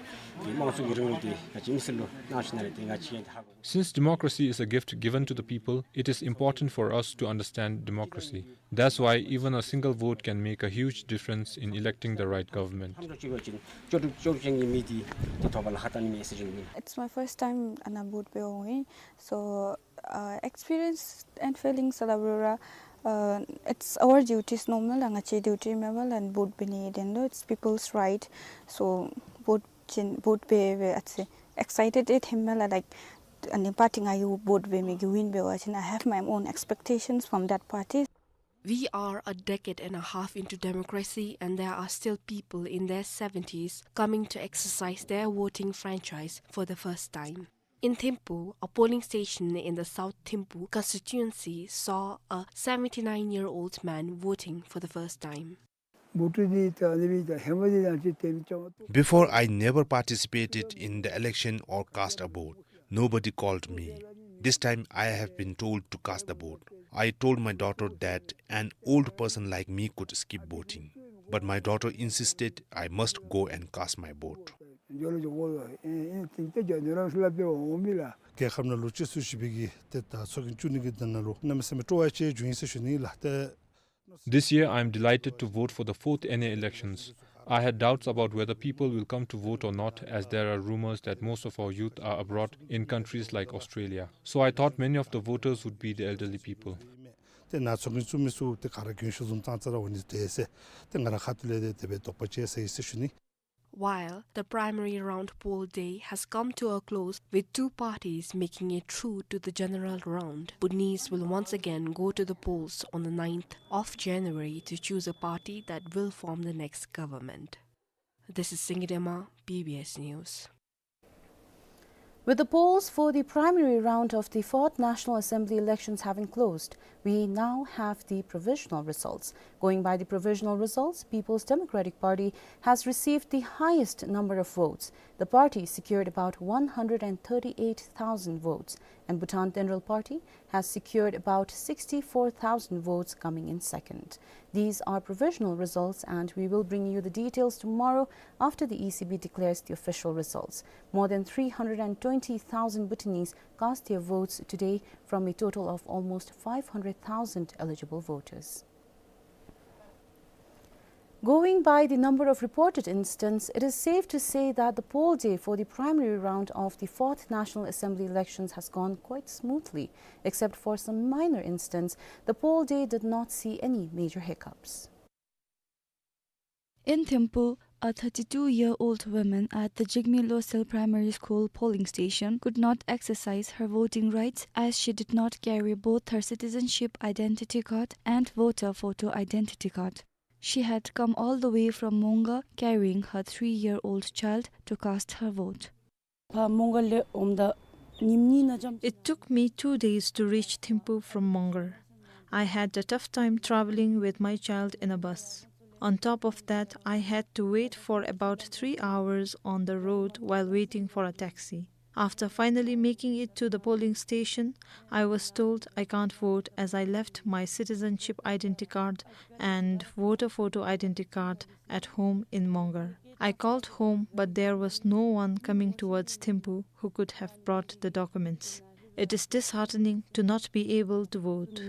དམངས་གཙོ་གི་རིང་ལུགས་འདི་ང་བཅས་མི་སེར་ལུ་གནང་ཞིནམ་ལས་ཏེ་ང་བཅས་ཀྱིས་ཧ་གོ། Since democracy is a gift given to the people, it is important for us to understand democracy. That's why even a single vote can make a huge difference in electing the right government. It's my first time ཨ་ནཱ་བོཊ་འབད་འོང་ཡི། So, uh, experience and feelings ལ་བར་ར། Uh, it's our duties, normal ལགས། ང་བཅས་ཌིའུ་ཊི་ཨིན་མས་པ་ལགས། བོཊ་འབད་ནི་དོན་ལུ་it's people's right. So, བོཊ་ཅིན་བོཊ་འབད་འབད་ཨ་ཙི་ཨེག་སའི་ཊེཌ་ཨིན་མས་ལགས། Like, ཨ་ནི་པར་ཊི་ང་གིས་བོཊ་འབད་མི་གིས་ཝིན་འབད་བ་ཅིན་I have my own expectations from that party. We are a decade and a half into democracy, and there are still people in their seventies coming to exercise their voting franchise for the first time. In Thimphu, a polling station in the South Thimphu constituency saw a seventy-nine-year-old man voting for the first time. Before, I never participated in the election or cast a vote. Nobody called me. This time, I have been told to cast the vote. I told my daughter that an old person like me could skip voting. But my daughter insisted I must go and cast my vote. རྒྱལ་ཁབ་ནང་ལུ་སྤྱི་ཚོགས་ཞི་བའི་གི་ཏེ་ད་ཚོགས་རྒྱན་བཙུགས་ནི་གི་དོན་ལུ་གནམ་མེད་ས་མེད་སྤྲོ་བ་ཅིག་བྱུང་ཡི་ཟེར་ཞུ་ནི་ལགས། ཏེ། This year, I am delighted to vote for the fourth N A elections. I had doubts about whether people will come to vote or not, as there are rumors that most of our youth are abroad in countries like Australia. So I thought many of the voters would be the elderly people. ཏེ་ནཱ་ཚོགས་རྒྱན་བཙུགས་མི་ཚུ་ཏེ་ག་ར་རྒན་ཤོས་བཟུམ་ཙང་ཙ་ར་འོང་ནི་འདུག་ཟེར། ཏེ་ང་ར་ཁ་ཐུག་ལས་ཏེ་དེ་སྦེ་དོགས་པ་སྐྱེས་ཡི་ཟེར་ཞུ་ནི། While the primary round poll day has come to a close, with two parties making it through to the general round, Bhutanese will once again go to the polls on the ninth of January to choose a party that will form the next government. This is Singye Dema, B B S News. With the polls for the primary round of the fourth National Assembly elections having closed, we now have the provisional results. Going by the provisional results, People's Democratic Party has received the highest number of votes. The party secured about one hundred and thirty-eight thousand votes, and Bhutan Tenrel Party has secured about sixty-four thousand votes, coming in second. These are provisional results, and we will bring you the details tomorrow after the E C B declares the official results. More than three hundred and twenty thousand Bhutanese cast their votes today from a total of almost five hundred thousand eligible voters. Going by the number of reported incidents, it is safe to say that the poll day for the primary round of the fourth National Assembly elections has gone quite smoothly. Except for some minor incidents, the poll day did not see any major hiccups. In Thimphu, a thirty-two-year-old woman at the Jigme Losel Primary School polling station could not exercise her voting rights as she did not carry both her citizenship identity card and voter photo identity card. She had come all the way from Mongar carrying her three-year-old child to cast her vote. It took me two days to reach Thimphu from Mongar. I had a tough time traveling with my child in a bus. On top of that, I had to wait for about three hours on the road while waiting for a taxi. After finally making it to the polling station, I was told I can't vote as I left my citizenship identity card and voter photo identity card at home in Mongar. I called home, but there was no one coming towards Thimphu who could have brought the documents. It is disheartening to not be able to vote.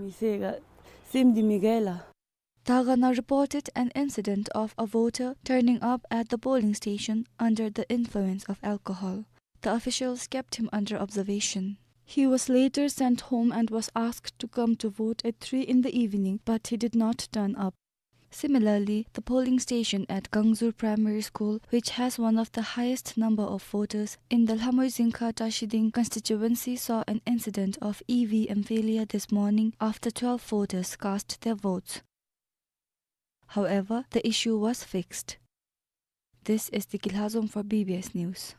Dagana reported an incident of a voter turning up at the polling station under the influence of alcohol. The officials kept him under observation. He was later sent home and was asked to come to vote at three in the evening, but he did not turn up. Similarly, the polling station at Gangzur Primary School, which has one of the highest number of voters in the Lhamoi Zingkha Tashiding constituency, saw an incident of E V M failure this morning after twelve voters cast their votes. However, the issue was fixed. This is Diki Lhazom for B B S News.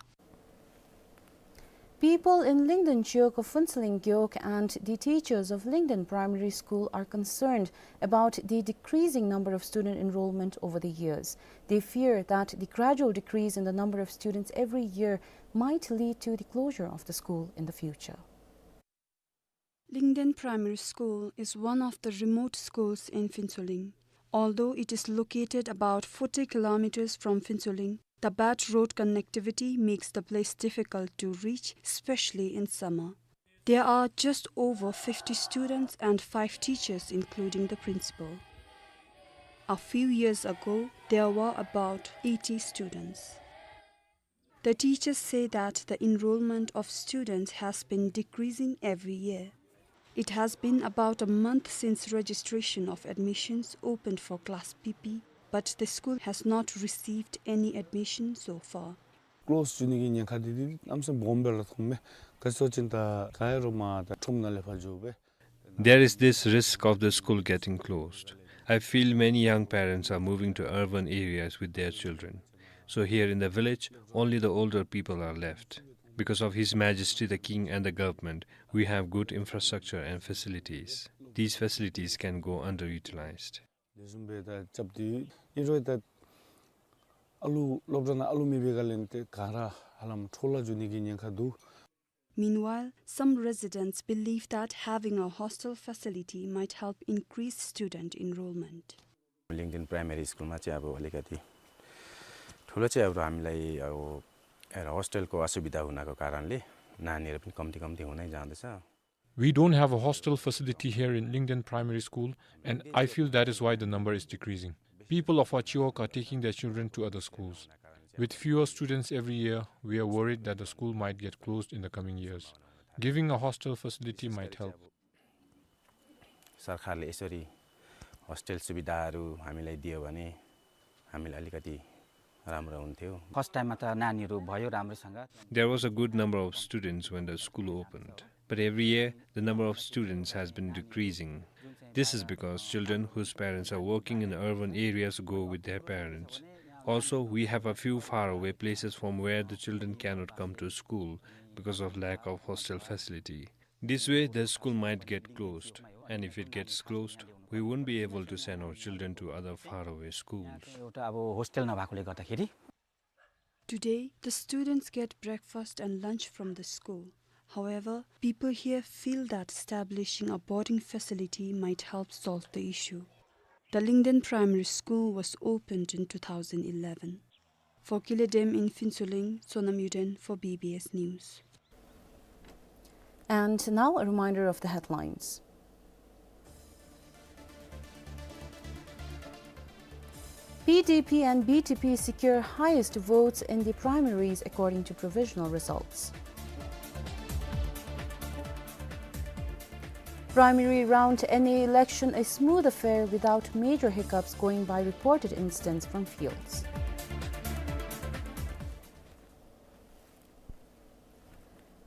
People in Lyngdoh Chiok of Phuentsholing Gewog and the teachers of Lyngdoh Primary School are concerned about the decreasing number of student enrollment over the years. They fear that the gradual decrease in the number of students every year might lead to the closure of the school in the future. Lyngdoh Primary School is one of the remote schools in Phuentsholing. Although it is located about forty kilometers from Phuentsholing, the bad road connectivity makes the place difficult to reach, especially in summer. There are just over fifty students and five teachers, including the principal. A few years ago, there were about eighty students. The teachers say that the enrollment of students has been decreasing every year. It has been about a month since registration of admissions opened for Class P P, but the school has not received any admission so far. ཀློསི་འགྱོ་ནི་གི་ཉེན་ཁ་འདི་འདི་གནམ་མེད་ས་མེད་སྦོམ་སྦེ་ར་མཐོངམ་མས། ག་ཅི་ཟེར་བ་ཅིན་ད་ག་ཡ་རུང་མར་ད་ཁྲོམ་ནང་ལས་ཕར་འགྱོ་སྦེ། There is this risk of the school getting closed. I feel many young parents are moving to urban areas with their children. So here in the village, only the older people are left. Because of His Majesty the King and the government, we have good infrastructure and facilities. These facilities can go underutilized. དེ་བཟུམ་སྦེ་ད་རྐྱབ་སྟེ་ཨིན་རུང་ད་ཨ་ལུ་སློབ་གྲྭ་ནང་ཨ་ལུ་མེད་པའི་སྒང་ལས་ཏེ་ག་ར་ཧ་ལམ་འཕྲོ་བརླག་འགྱོ་ནི་གི་ཉེན་ཁ་འདུག། Meanwhile, some residents believe that having a hostel facility might help increase student enrollment. Lingden primary स्कुलमा चाहिँ अब अलिकति ठुलो चाहिँ अब हामीलाई अब एउटा होस्टेलको असुविधा हुनको कारणले नानीहरू पनि कम्ती कम्ती हुँदै जाँदैछ। We don't have a hostel facility here in Lingden Primary School, and I feel that is why the number is decreasing. People of our Chiwok are taking their children to other schools. With fewer students every year, we are worried that the school might get closed in the coming years. Giving a hostel facility might help. सरकारले यसरी होस्टेल सुविधाहरू हामीलाई दियो भने हामीलाई अलिकति राम्रो हुन्थ्यो। फर्स्ट टाइममा त नानीहरू भयो राम्रोसँग। There was a good number of students when the school opened. But every year, the number of students has been decreasing. This is because children whose parents are working in urban areas go with their parents. Also, we have a few faraway places from where the children cannot come to school because of lack of hostel facility. This way, the school might get closed, and if it gets closed, we won't be able to send our children to other faraway schools. एउटा अब होस्टेल नभएकोले गर्दाखेरि Today, the students get breakfast and lunch from the school. However, people here feel that establishing a boarding facility might help solve the issue. The Lingden Primary School was opened in two thousand eleven. For Kiledem in Phuentsholing, Sonam Yuden for B B S News. And now a reminder of the headlines. P D P and B T P secure highest votes in the primaries according to provisional results. Primary round N A election a smooth affair without major hiccups going by reported incidents from fields.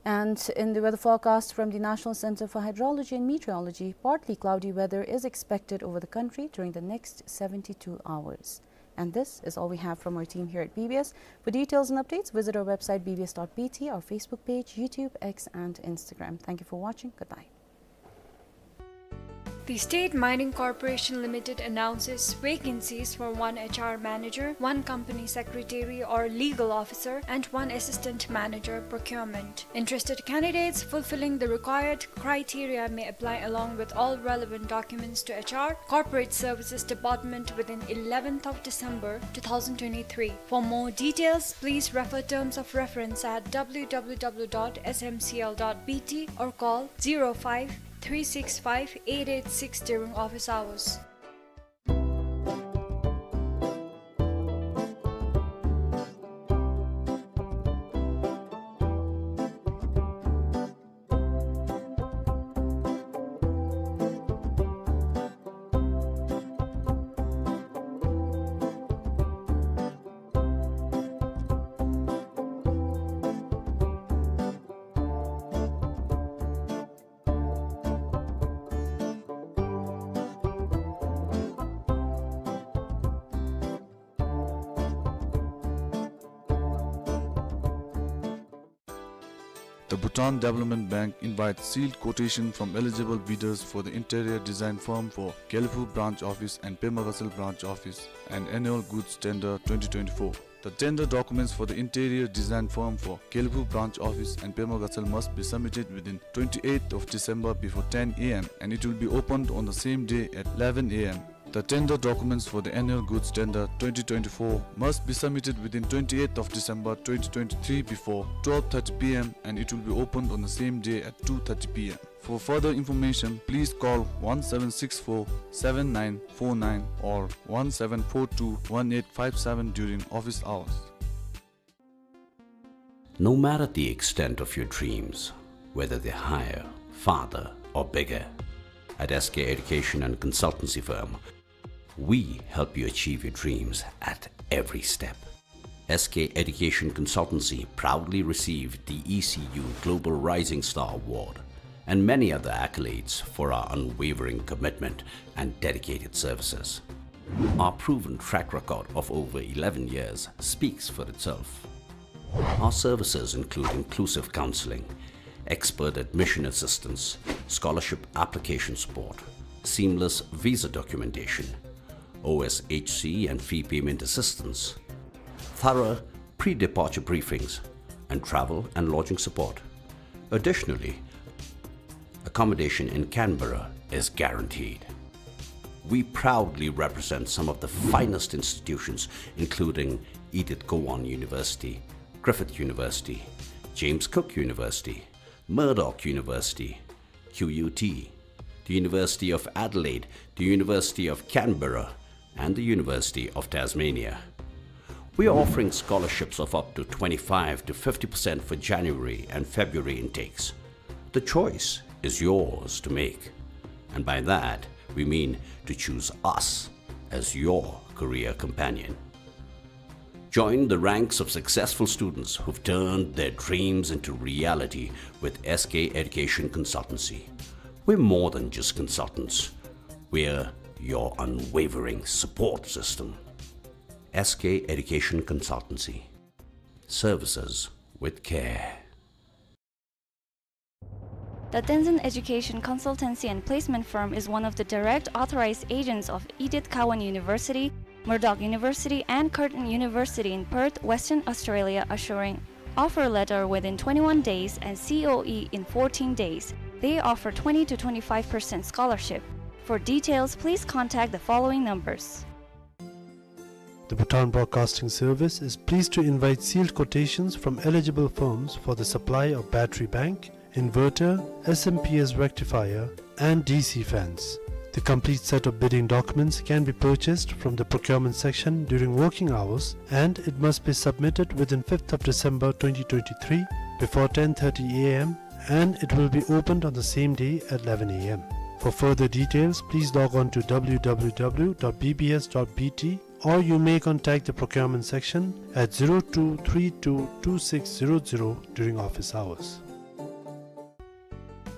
And in the weather forecast from the National Center for Hydrology and Meteorology, partly cloudy weather is expected over the country during the next seventy-two hours. And this is all we have from our team here at B B S. For details and updates, visit our website B B S dot B T, our Facebook page, YouTube, X, and Instagram. Thank you for watching. Goodbye. The State Mining Corporation Limited announces vacancies for one H R manager, one company secretary or legal officer, and one assistant manager procurement. Interested candidates fulfilling the required criteria may apply along with all relevant documents to H R, Corporate Services Department within eleventh of December two thousand twenty-three. For more details, please refer terms of reference at W W W dot S M C L dot B T or call zero five three six five eight eight six during office hours. The Bhutan Development Bank invites sealed quotation from eligible bidders for the interior design firm for Gelephu branch office and Pema Gatshel branch office and annual goods tender twenty twenty-four. The tender documents for the interior design firm for Gelephu branch office and Pema Gatshel must be submitted within twenty-eighth of December before ten A M and it will be opened on the same day at eleven A M. The tender documents for the annual goods tender twenty twenty-four must be submitted within twenty-eighth of December twenty twenty-three before twelve thirty P M and it will be opened on the same day at two thirty P M. For further information, please call one seven six four seven nine four nine or one seven four two one eight five seven during office hours. No matter the extent of your dreams, whether they're higher, farther, or bigger, at S K Education and Consultancy Firm, we help you achieve your dreams at every step. S K Education Consultancy proudly received the E C U Global Rising Star Award and many other accolades for our unwavering commitment and dedicated services. Our proven track record of over eleven years speaks for itself. Our services include inclusive counseling, expert admission assistance, scholarship application support, seamless visa documentation, O S H C and fee payment assistance, thorough pre-departure briefings, and travel and lodging support. Additionally, accommodation in Canberra is guaranteed. We proudly represent some of the finest institutions, including Edith Cowan University, Griffith University, James Cook University, Murdoch University, Q U T, the University of Adelaide, the University of Canberra, and the University of Tasmania. We are offering scholarships of up to twenty-five to fifty percent for January and February intakes. The choice is yours to make, and by that we mean to choose us as your career companion. Join the ranks of successful students who've turned their dreams into reality with S K Education Consultancy. We're more than just consultants. We're your unwavering support system. S K Education Consultancy. Services with care. The Tenzin Education Consultancy and Placement Firm is one of the direct authorized agents of Edith Cowan University, Murdoch University, and Curtin University in Perth, Western Australia, assuring offer letter within twenty-one days and C O E in fourteen days. They offer twenty to twenty-five percent scholarship. For details, please contact the following numbers. The Bhutan Broadcasting Service is pleased to invite sealed quotations from eligible firms for the supply of battery bank, inverter, S M P S rectifier, and D C fans. The complete set of bidding documents can be purchased from the procurement section during working hours, and it must be submitted within fifth of December twenty twenty-three before ten thirty A M, and it will be opened on the same day at eleven A M. For further details, please log on to W W W dot B B S dot B T, or you may contact the procurement section at zero two three two two six zero zero during office hours.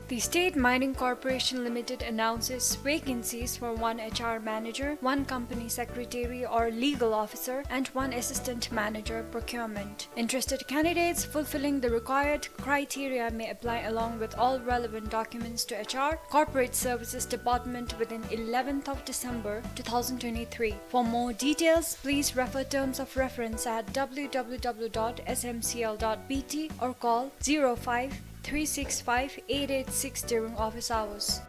The State Mining Corporation Limited announces vacancies for one H R manager, one company secretary or legal officer, and one assistant manager procurement. Interested candidates fulfilling the required criteria may apply along with all relevant documents to H R, Corporate Services Department within eleventh of December two thousand twenty-three. For more details, please refer terms of reference at W W W dot S M C L dot B T or call zero five three six five eight eight six during office hours.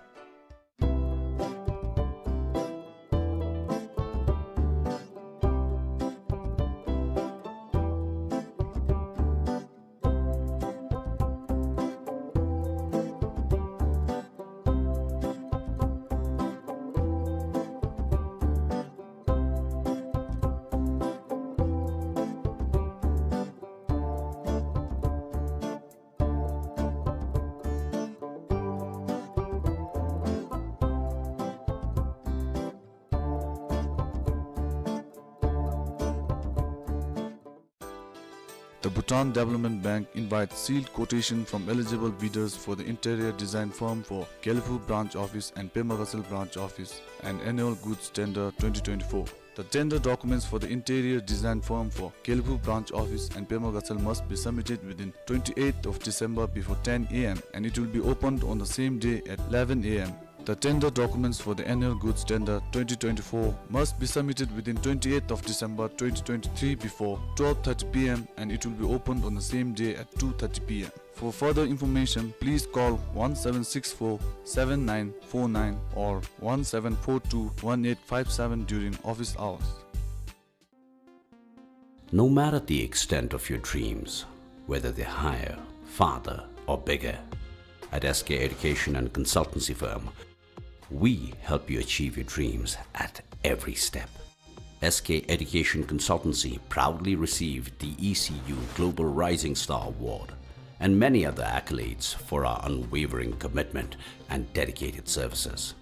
The Bhutan Development Bank invites sealed quotation from eligible bidders for the interior design firm for Gelephu Branch Office and Pema Gatshel Branch Office and Annual Goods Tender twenty twenty-four. The tender documents for the interior design firm for Gelephu Branch Office and Pema Gatshel must be submitted within twenty-eighth of December before ten A M, and it will be opened on the same day at eleven A M. The tender documents for the annual goods tender twenty twenty-four must be submitted within twenty-eighth of December twenty twenty-three before twelve thirty P M, and it will be opened on the same day at two thirty P M. For further information, please call one seven six four seven nine four nine or one seven four two one eight five seven during office hours. No matter the extent of your dreams, whether they're higher, farther, or bigger, at S K Education and Consultancy Firm, we help you achieve your dreams at every step. S K Education Consultancy proudly received the E C U Global Rising Star Award and many other accolades for our unwavering commitment and dedicated services.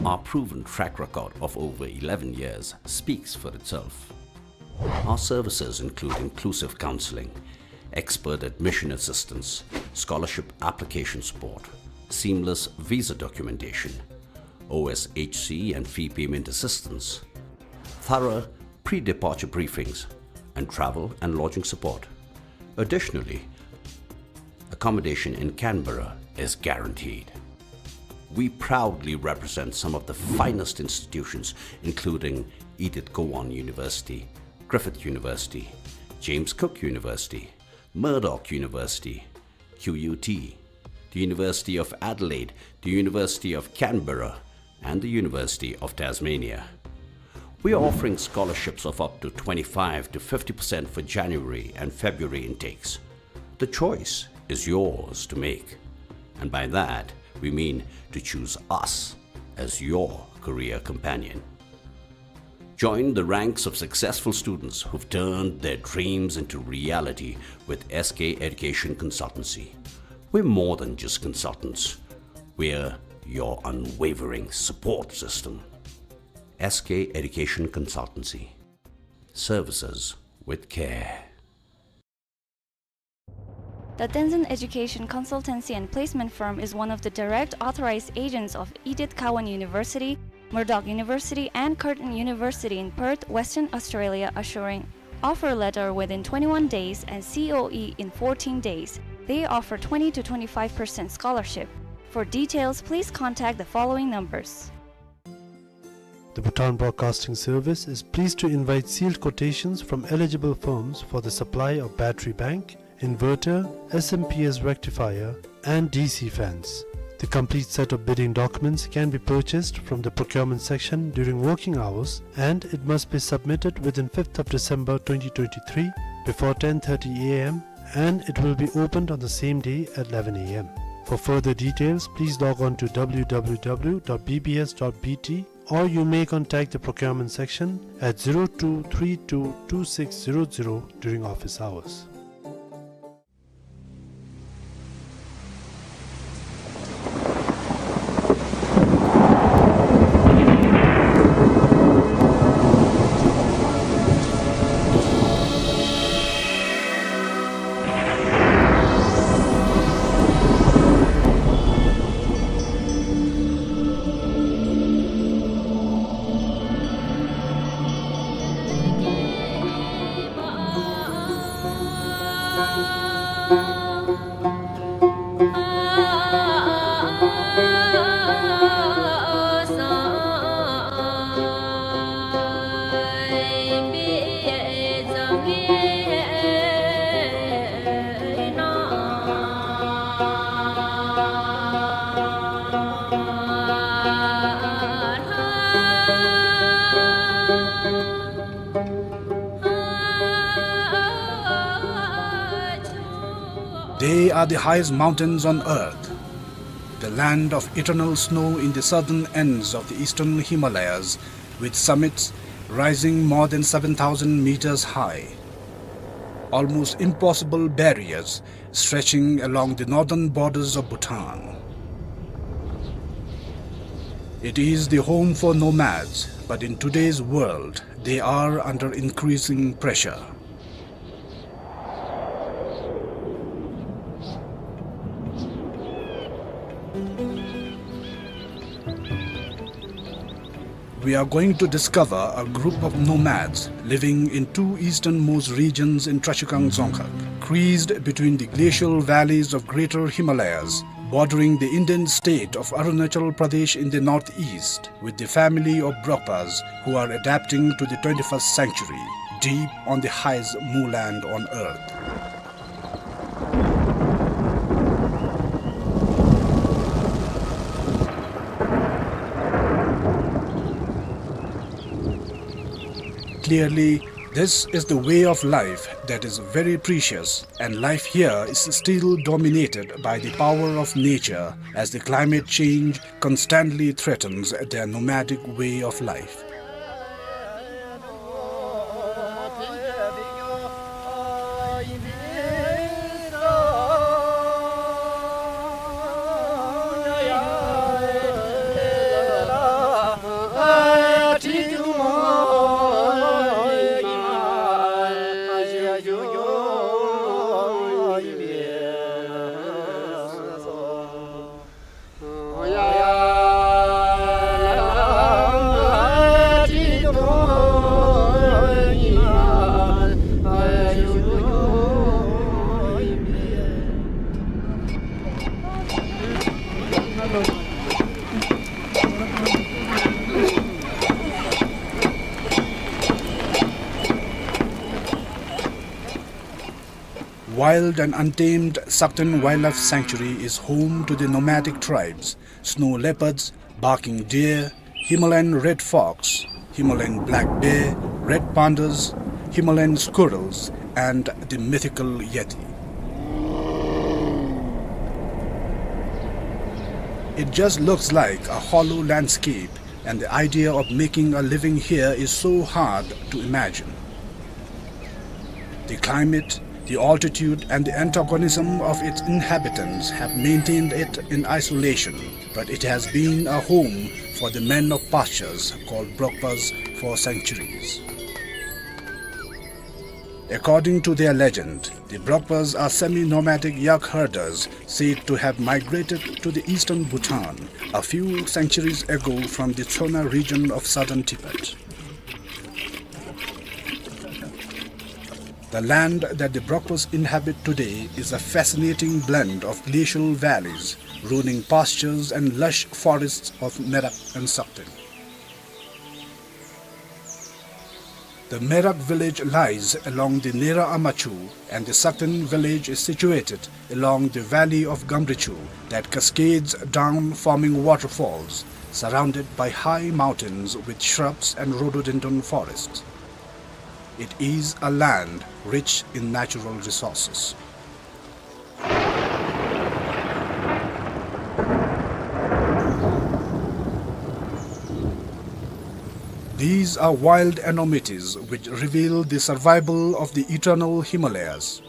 Our proven track record of over eleven years speaks for itself. Our services include inclusive counseling, expert admission assistance, scholarship application support, seamless visa documentation, O S H C and fee payment assistance, thorough pre-departure briefings, and travel and lodging support. Additionally, accommodation in Canberra is guaranteed. We proudly represent some of the finest institutions, including Edith Cowan University, Griffith University, James Cook University, Murdoch University, Q U T, the University of Adelaide, the University of Canberra, and the University of Tasmania. We are offering scholarships of up to twenty-five to fifty percent for January and February intakes. The choice is yours to make, and by that we mean to choose us as your career companion. Join the ranks of successful students who've turned their dreams into reality with S K Education Consultancy. We're more than just consultants. We're your unwavering support system. S K Education Consultancy. Services with care. The Tenzin Education Consultancy and Placement Firm is one of the direct authorized agents of Edith Cowan University, Murdoch University, and Curtin University in Perth, Western Australia, assuring offer letter within twenty-one days and C O E in fourteen days. They offer twenty to twenty-five percent scholarship. For details, please contact the following numbers. The Bhutan Broadcasting Service is pleased to invite sealed quotations from eligible firms for the supply of battery bank, inverter, S M P S rectifier, and D C fans. The complete set of bidding documents can be purchased from the procurement section during working hours, and it must be submitted within fifth of December twenty twenty-three before ten thirty A M, and it will be opened on the same day at eleven A M. For further details, please log on to W W W dot B B S dot B T, or you may contact the procurement section at zero two three two two six zero zero during office hours. They are the highest mountains on earth, the land of eternal snow in the southern ends of the eastern Himalayas, with summits rising more than seven thousand meters high, almost impossible barriers stretching along the northern borders of Bhutan. It is the home for nomads, but in today's world, they are under increasing pressure. We are going to discover a group of nomads living in two easternmost regions in Trashigang Dzongkhag, creased between the glacial valleys of Greater Himalayas, bordering the Indian state of Arunachal Pradesh in the northeast, with the family of Brokpas, who are adapting to the twenty-first century, deep on the highest moorland on earth. Clearly, this is the way of life that is very precious, and life here is still dominated by the power of nature, as the climate change constantly threatens their nomadic way of life. Wild and untamed Sakten Wildlife Sanctuary is home to the nomadic tribes, snow leopards, barking deer, Himalayan red fox, Himalayan black bear, red pandas, Himalayan squirrels, and the mythical yeti. It just looks like a hollow landscape, and the idea of making a living here is so hard to imagine. The climate, the altitude, and the antagonism of its inhabitants have maintained it in isolation, but it has been a home for the men of pastures called Brokpas for centuries. According to their legend, the Brokpas are semi-nomadic yak herders said to have migrated to the eastern Bhutan a few centuries ago from the Tsona region of southern Tibet. The land that the Brokpas inhabit today is a fascinating blend of glacial valleys, rolling pastures, and lush forests of Merak and Sakten. The Merak village lies along the Nera Amachu, and the Sakten village is situated along the valley of Gamrichu that cascades down, forming waterfalls, surrounded by high mountains with shrubs and rhododendron forests. It is a land rich in natural resources. These are wild enormities which reveal the survival of the eternal Himalayas.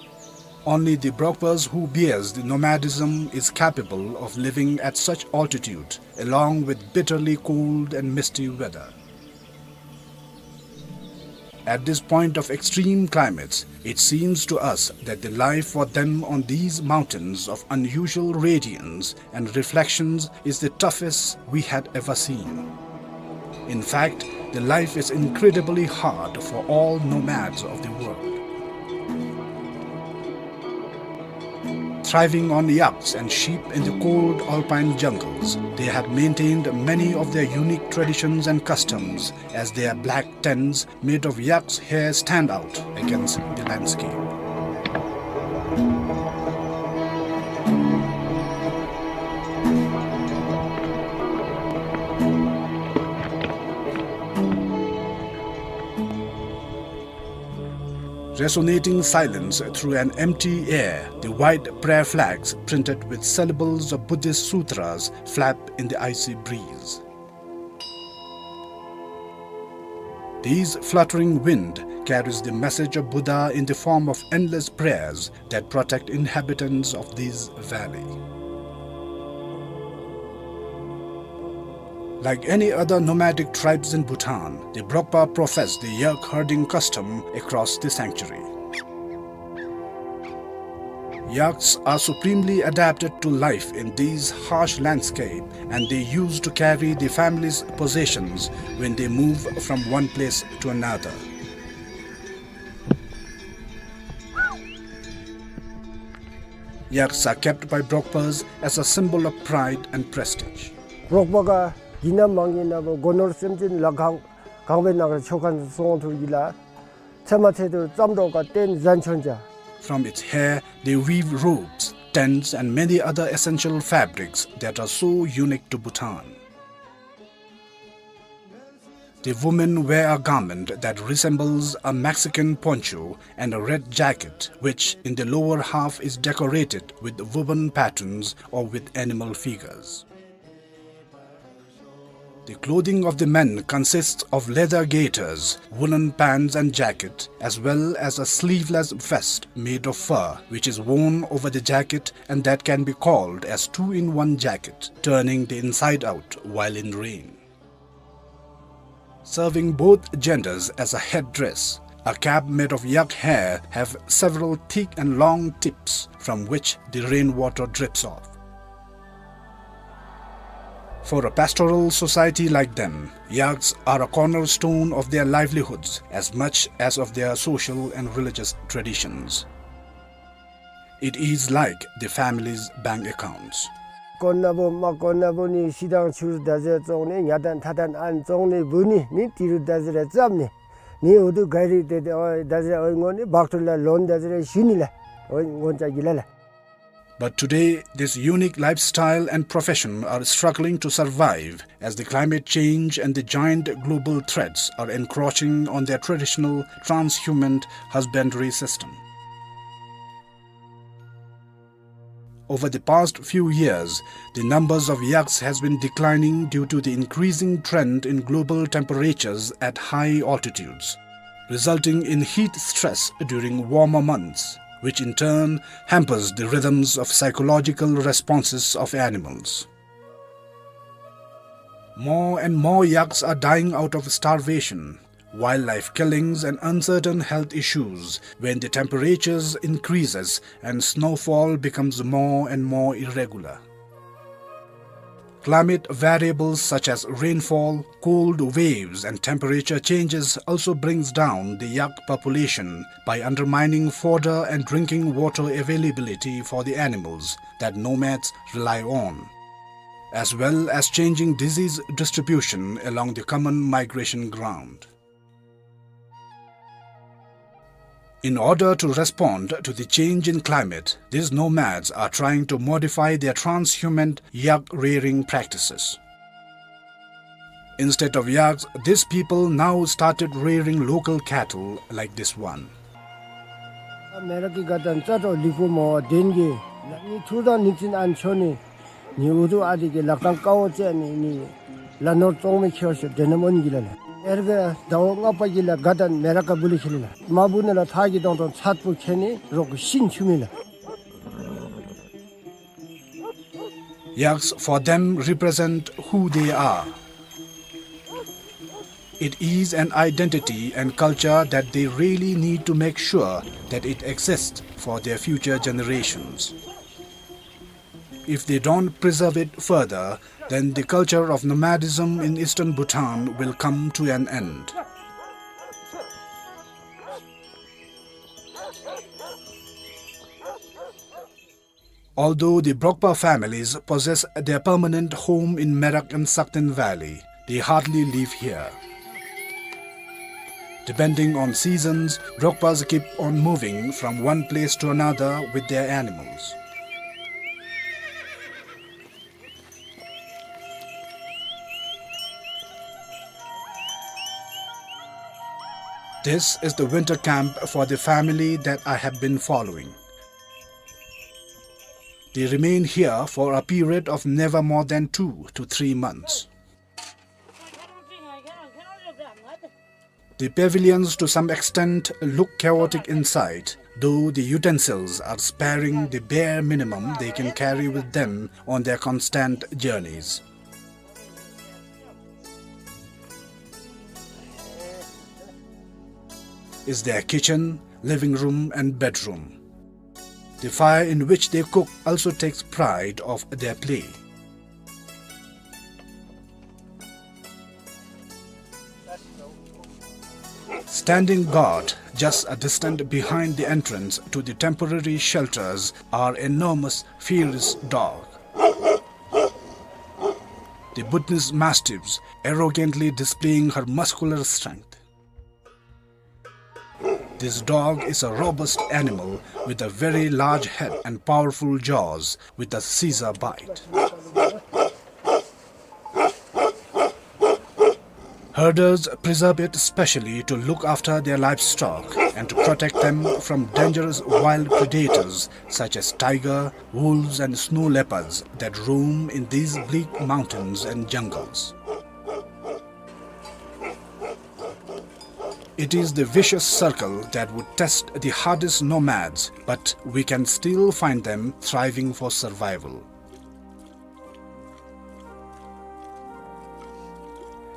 Only the Brokpas who bears the nomadism is capable of living at such altitude, along with bitterly cold and misty weather. At this point of extreme climates, it seems to us that the life for them on these mountains of unusual radiance and reflections is the toughest we had ever seen. In fact, the life is incredibly hard for all nomads of the world. Thriving on yaks and sheep in the cold alpine jungles, they have maintained many of their unique traditions and customs, as their black tents made of yak's hair stand out against the landscape. Resonating silence through an empty air, the white prayer flags printed with syllables of Buddhist sutras flap in the icy breeze. These fluttering wind carries the message of Buddha in the form of endless prayers that protect inhabitants of this valley. Like any other nomadic tribes in Bhutan, the Brokpa profess the yak herding custom across the sanctuary. Yaks are supremely adapted to life in these harsh landscape, and they used to carry the family's possessions when they move from one place to another. Yaks are kept by Brokpas as a symbol of pride and prestige. རོགས་པ་ག་གི་ན་མང་གི་ན་བོ་སྒོ་ནོར་སེམས་ཅན་ལ་གང་གང་བའི་ནང་གི་ཆོ་ག་སོང་ཐུག་གི་ལ། ཚེ་མ་ཚེ་དུ་ཙམ་རོགས་ག་བརྟེན་ཟན་ཆོན་ཅ། From its hair, they weave robes, tents, and many other essential fabrics that are so unique to Bhutan. The women wear a garment that resembles a Mexican poncho and a red jacket, which in the lower half is decorated with woven patterns or with animal figures. The clothing of the men consists of leather gaiters, woolen pants and jacket, as well as a sleeveless vest made of fur, which is worn over the jacket and that can be called as two-in-one jacket, turning the inside out while in rain. Serving both genders as a headdress, a cap made of yak hair have several thick and long tips from which the rainwater drips off. For a pastoral society like them, yaks are a cornerstone of their livelihoods as much as of their social and religious traditions. It is like the family's bank accounts. དཀོན་ན་བུ་མ་དཀོན་ན་བུ་ནི་ཤི་དང་ཆུ་རུ་ད་ཟེར་བཙོང་ནི་ཉ་དང་ཐ་དང་ཨན་བཙོང་ནི་བུ་ནི་ནི་ཏི་རུ་ད་ཟེར་ར་བཙབ་ནི་ནི་འུ་དུ་ག་རི་ཏེ་ཏེ་ཨོ་ད་ཟེར་ཨོ་ངོ་ནི་བག་ཁྲུ་ལ་ལོན་ད་ཟེར་ར་ཞུ་ནི་ལ་ཨོ་ངོ་ཅ་གི་ལ་ལ། But today, this unique lifestyle and profession are struggling to survive as the climate change and the giant global threats are encroaching on their traditional transhumant husbandry system. Over the past few years, the numbers of yaks has been declining due to the increasing trend in global temperatures at high altitudes, resulting in heat stress during warmer months, which in turn hampers the rhythms of psychological responses of animals. More and more yaks are dying out of starvation, wildlife killings and uncertain health issues when the temperatures increases and snowfall becomes more and more irregular. Climate variables such as rainfall, cold waves and temperature changes also brings down the yak population by undermining fodder and drinking water availability for the animals that nomads rely on, as well as changing disease distribution along the common migration ground. In order to respond to the change in climate, these nomads are trying to modify their transhumant yak rearing practices. Instead of yaks, these people now started rearing local cattle like this one. མེ་རག་གི་དགའ་སྟོན་རྩ་དྲོ་ལི་ཕུ་མོ་དེན་གི་ནི་ཐུར་དང་ནི་ཙིན་ཨན་ཆོ་ནི་ནི་འུ་དུ་ཨ་དི་གི་ལག་ཐང་ཀའོ་ཙེ་ནི་ནི་ལ་ནོར་བཙོང་མི་ཁྱེར་ཤོ་དེ་ནམ་ཨོན་གི་ལ་ལ། ཨེར་གི་ཟླཝ་ལྔ་པ་གི་ལ་དགའ་སྟོན་མེ་རག་ག་བུ་ལི་ཁེ་ལི་ལ། མ་བུ་ནི་ལ་ཐག་གི་དོང་དོང་ཚད་པོ་ཁེ་ནི་རོག་གི་ཤིན་ཆུ་མི་ལ། Yaks for them represent who they are. It is an identity and culture that they really need to make sure that it exists for their future generations. If they don't preserve it further, then the culture of nomadism in eastern Bhutan will come to an end. Although the Brokpa families possess their permanent home in Merak and Sakten Valley, they hardly live here. Depending on seasons, Brokpas keep on moving from one place to another with their animals. This is the winter camp for the family that I have been following. They remain here for a period of never more than two to three months. The pavilions to some extent look chaotic inside, though the utensils are sparing, the bare minimum they can carry with them on their constant journeys is their kitchen, living room and bedroom. The fire in which they cook also takes pride of their play. Standing guard just a distance behind the entrance to the temporary shelters are enormous, fierce dog, the Bhutanese mastiffs, arrogantly displaying her muscular strength. This dog is a robust animal with a very large head and powerful jaws with a scissor bite. Herders preserve it specially to look after their livestock and to protect them from dangerous wild predators such as tiger, wolves and snow leopards that roam in these bleak mountains and jungles. It is the vicious circle that would test the hardest nomads, but we can still find them thriving for survival.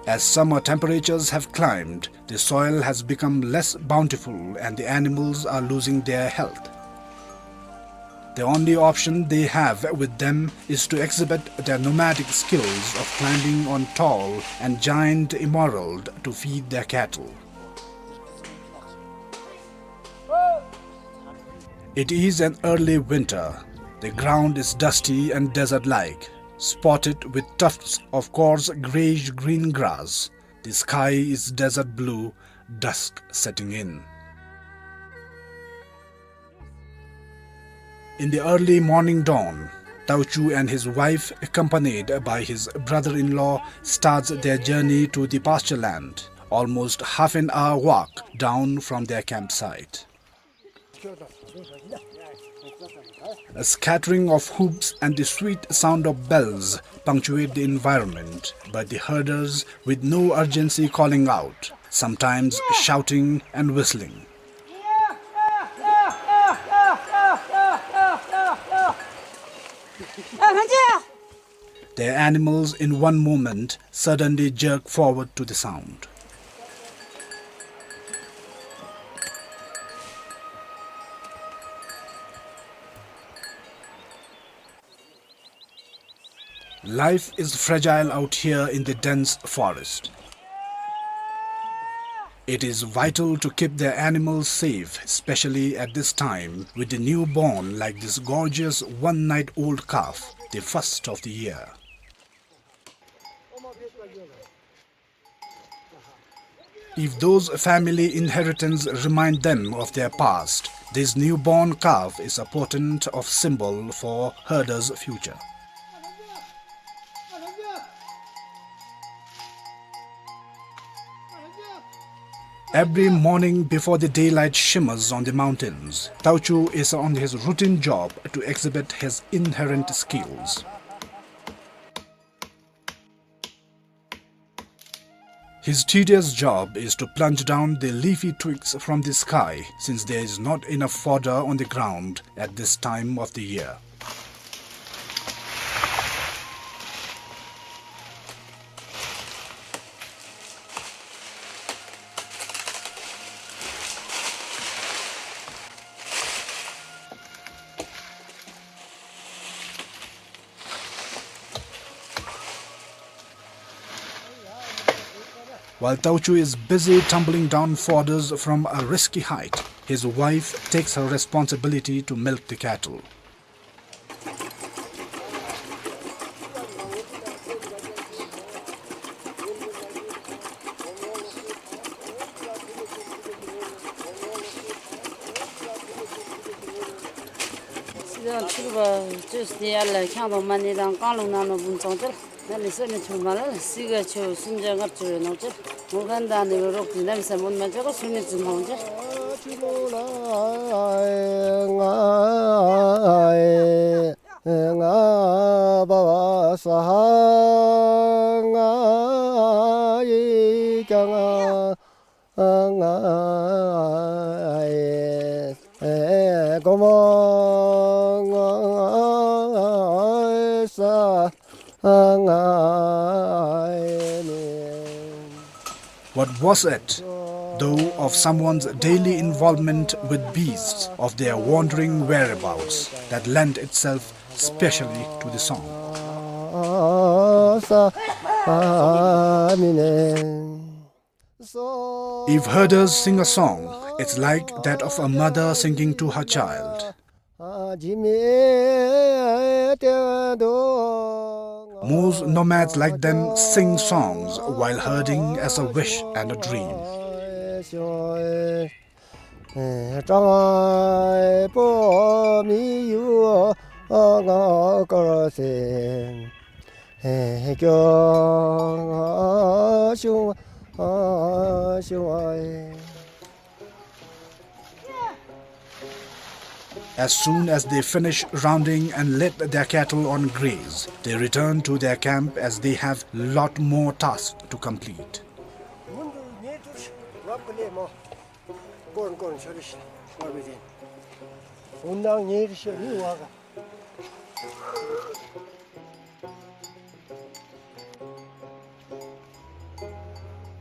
As summer temperatures have climbed, the soil has become less bountiful and the animals are losing their health. The only option they have with them is to exhibit their nomadic skills of climbing on tall and giant emerald to feed their cattle. It is an early winter. The ground is dusty and desert-like. spotted with tufts of coarse grayish-green grass. The sky is desert blue, dusk setting in. In the early morning dawn, Tauchu and his wife, accompanied by his brother-in-law, starts their journey to the pasture land, almost half an hour walk down from their campsite. A scattering of hoofs and the sweet sound of bells punctuate the environment, but the herders, with no urgency, calling out, sometimes shouting and whistling. Their animals, in one moment, suddenly jerk forward to the sound. Life is fragile out here in the dense forest. It is vital to keep their animals safe, especially at this time with the newborn like this gorgeous one-night-old calf, the first of the year. If those family inheritance remind them of their past, this newborn calf is a potent of symbol for herders' future. Every morning before the daylight shimmers on the mountains, Tauchu is on his routine job to exhibit his inherent skills. His tedious job is to plunge down the leafy twigs from the sky, since there is not enough fodder on the ground at this time of the year. While Tauchu is busy tumbling down fodders from a risky height, his wife takes her responsibility to milk the cattle. སི་ཁ་ཆུ་བ་ཅུས་ནི་ཡར་ལས་ཁྱང་དང་མ་ནི་དང་རྐང་ལུང་ནང་ནོ་བུན་ཙོང་ཅལ། ན་ནི་སེ་ནི་ཆུ་མ་ལ་སི་ཁ་ཆུ་སུམ་བརྒྱ་ལྔ་བཅུ་རེ་ནོ་ཅལ། ངོ་ཁན་དང་ནི་རོགས་ཏི་ན་མི་སེ་མོན་མ་ཅོ་ག་སུ་ནི་ཙུ་ནོ་ཅལ། ང་ང་བ་བ་ས་ཧ་ང་ཡི་ཀྱང་ང་ང་ཨེ་ཨེ་གོ་མོ་ང་ས་ང་ཨེ་ནི། What was it, though, of someone's daily involvement with beasts, of their wandering whereabouts, that lent itself specially to the song? ས་ཨ་མི་ནེ། If herders sing a song, it's like that of a mother singing to her child. Most nomads like them sing songs while herding as a wish and a dream. As soon as they finish rounding and let their cattle on graze, they return to their camp as they have lot more tasks to complete.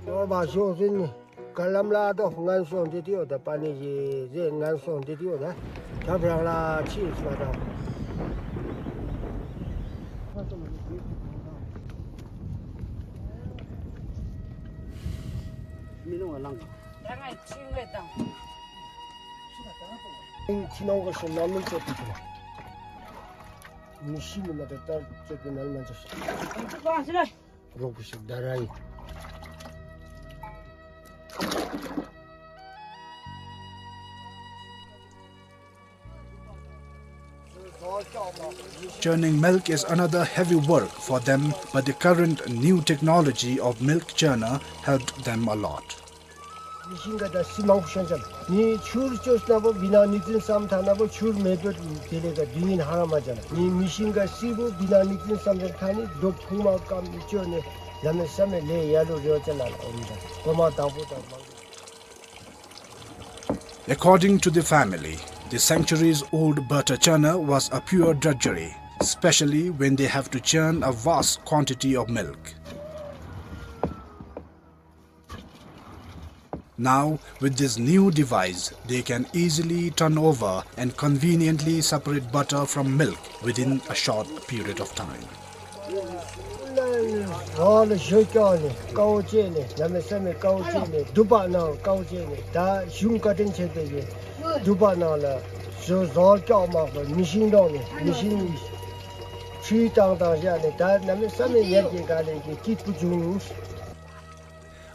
ནོར་བ་ཤོར་ཟིན་ནི། ག་ལམ་ལ་དོ་ངན་སོང་འདི་དེའོ་ད་པ་ནི་ཡི་ཟེ་ངན་སོང་འདི་དེའོ་ད་ཁྱབ་རང་ལ་ཕྱིས་སོ་ད། མི་ནོར་བ་ལང་ག་ད་ང་ཕྱིས་མེད་དང་། ཕྱི་ནང་གི་ཤུལ་ལམ་མི་ཆོད་དུ་ཆུ་ལ། མི་ཤི་ནི་མ་ད་ལྟར་ཅེ་པེ་ནལ་མ་ཅེ་ཤི། རོགས་ཤིག་དར་ར་ཡི། Churning milk is another heavy work for them, but the current new technology of milk churner helped them a lot. མི་ཤིན་ག་ད་སི་མང་པོ་ཤན་ཅན། མི་ཆུར་ཅོས་ན་བོ་བི་ན་ནི་ཙིན་སམ་ཐ་ན་བོ་ཆུར་མེ་བོད་དེ་ལས་ག་དུས་ཡིན་ཧ་ར་མ་ཅན། མི་མི་ཤིན་ག་སི་བོ་བི་ན་ནི་ཙིན་སམ་ཐ་ནི་རྡོ་ཕུང་མ་ཀམ་ཅོ་ནི་ལ་མེ་ས་མེ་ལེ་ཡ་ལོ་རེ་བ་ཅན་ལ་ཨོམ་ད་གོ་མ་དང་པོ་དང་མང་། According to the family, the centuries-old butter churner was a pure drudgery, especially when they have to churn a vast quantity of milk. Now, with this new device, they can easily turn over and conveniently separate butter from milk within a short period of time. ཨོ་ལ་ཞོ་ཀྱོ་ནི་ཀའོ་ཅེ་ནི་ལ་མེ་ས་མེ་ཀའོ་ཅེ་ནི་དུ་པ་ན་ཀའོ་ཅེ་ནི་ད་ཞུང་ཀ་ཏན་ཆེ་ཏེ་གི་དུ་པ་ན་ལ་ཞོ་ཟོར་ཀྱོ་མ་པ་མི་ཤིན་དོང་ནི་མི་ཤིན་ནི་ཆུ་དང་དང་ཞག་ནི་ད་ལ་མེ་ས་མེ་ཡ་གི་ག་ལེ་གི་སྐྱིད་པོ་བྱུང་།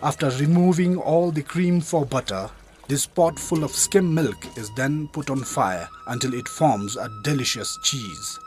After removing all the cream for butter, this pot full of skim milk is then put on fire until it forms a delicious cheese.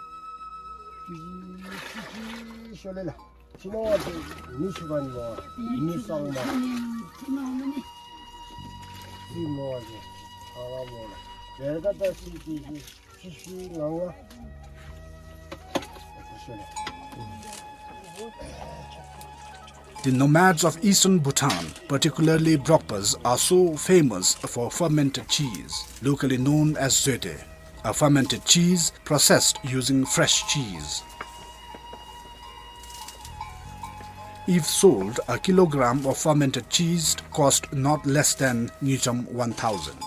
The nomads of eastern Bhutan, particularly Brokpas, are so famous for fermented cheese, locally known as zoete, a fermented cheese processed using fresh cheese. If sold, a kilogram of fermented cheese cost not less than ngultrum one thousand.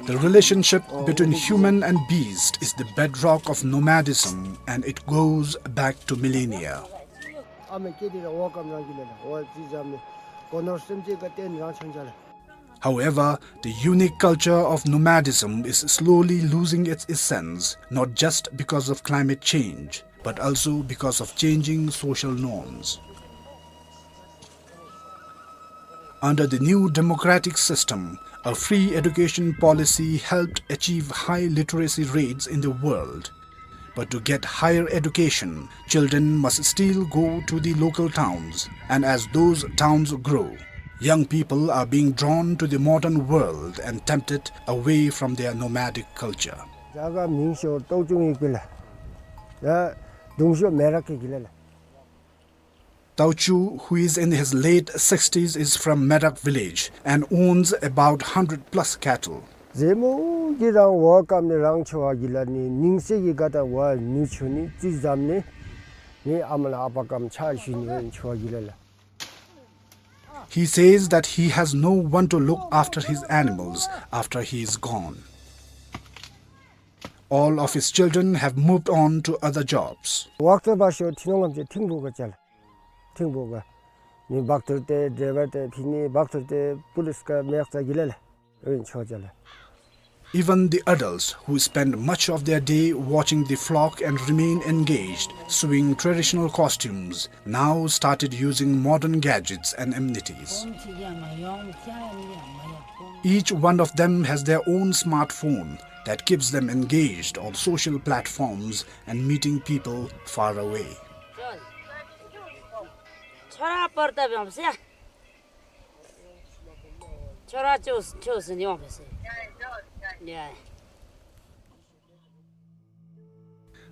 The relationship between human and beast is the bedrock of nomadism, and it goes back to millennia. However, the unique culture of nomadism is slowly losing its essence, not just because of climate change, but also because of changing social norms. Under the new democratic system, a free education policy helped achieve high literacy rates in the world. But to get higher education, children must still go to the local towns, and as those towns grow, young people are being drawn to the modern world and tempted away from their nomadic culture. རྒྱ་གར་མིང་ཤོ་ཏོག་ཅུང་ཡིག་པི་ལ། ཡ་དུང་ཤོ་མེ་ར་ཀི་གི་ལ་ལ། Tauchu, who is in his late sixties, is from Merak village and owns about hundred plus cattle. ཟེ་མོ་གི་རང་བ་ཀམ་ནི་རང་ཆོ་བ་གི་ལ་ནི་ནིང་སེ་གི་ག་ད་བ་ནུ་ཆུ་ནི་ཙི་ཛམ་ནི་ནི་ཨ་མ་ལ་ཨ་པ་ཀམ་ཆ་ཞུ་ནི་ཆོ་བ་གི་ལ་ལ། He says that he has no one to look after his animals after he is gone. All of his children have moved on to other jobs. ཝག་ཏོ་བ་ཤོ་ཐི་ནོང་ངམ་ཅེ་ཐིང་བུ་ག་ཅལ། ཐིང་བུ་ག། ནི་བག་ཐུར་ཏེ་ཌེ་བར་ཏེ་ཕི་ནི་བག་ཐུར་ཏེ་པུ་ལིས་ག་མེག་ཙ་གི་ལ་ལ། ཨིན་ཆོ་ཅལ། Even the adults who spend much of their day watching the flock and remain engaged, sewing traditional costumes, now started using modern gadgets and amenities. Each one of them has their own smartphone that keeps them engaged on social platforms and meeting people far away.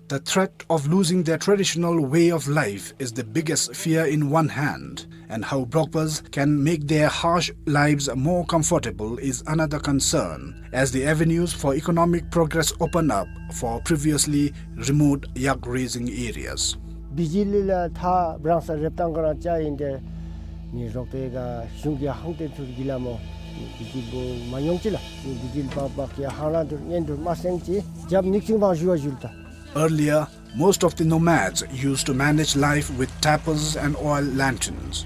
The threat of losing their traditional way of life is the biggest fear in one hand, and how Brokpas can make their harsh lives more comfortable is another concern, as the avenues for economic progress open up for previously remote yak raising areas. བི་ཇི་ལི་ལ་ཐ་བྲང་ས་རེབ་ཏང་ག་རང་ཅ་ཡིན་ཏེ་ནི་རོགས་ཏེ་ག་གཞུང་གི་ཧང་ཏེ་ཐུར་གི་ལ་མོ་ནི་བི་ཇི་ལི་བོ་མ་ཡོང་ཅི་ལ་ནི་བི་ཇི་ལི་བག་བག་གི་ཧང་རང་ཐུར་ཉན་ཐུར་མ་སེང་ཅི་རྒྱབ་ནིག་ཅིང་བང་ཞུ་བ་ཞུལ་ཏ། Earlier, most of the nomads used to manage life with tapers and oil lanterns.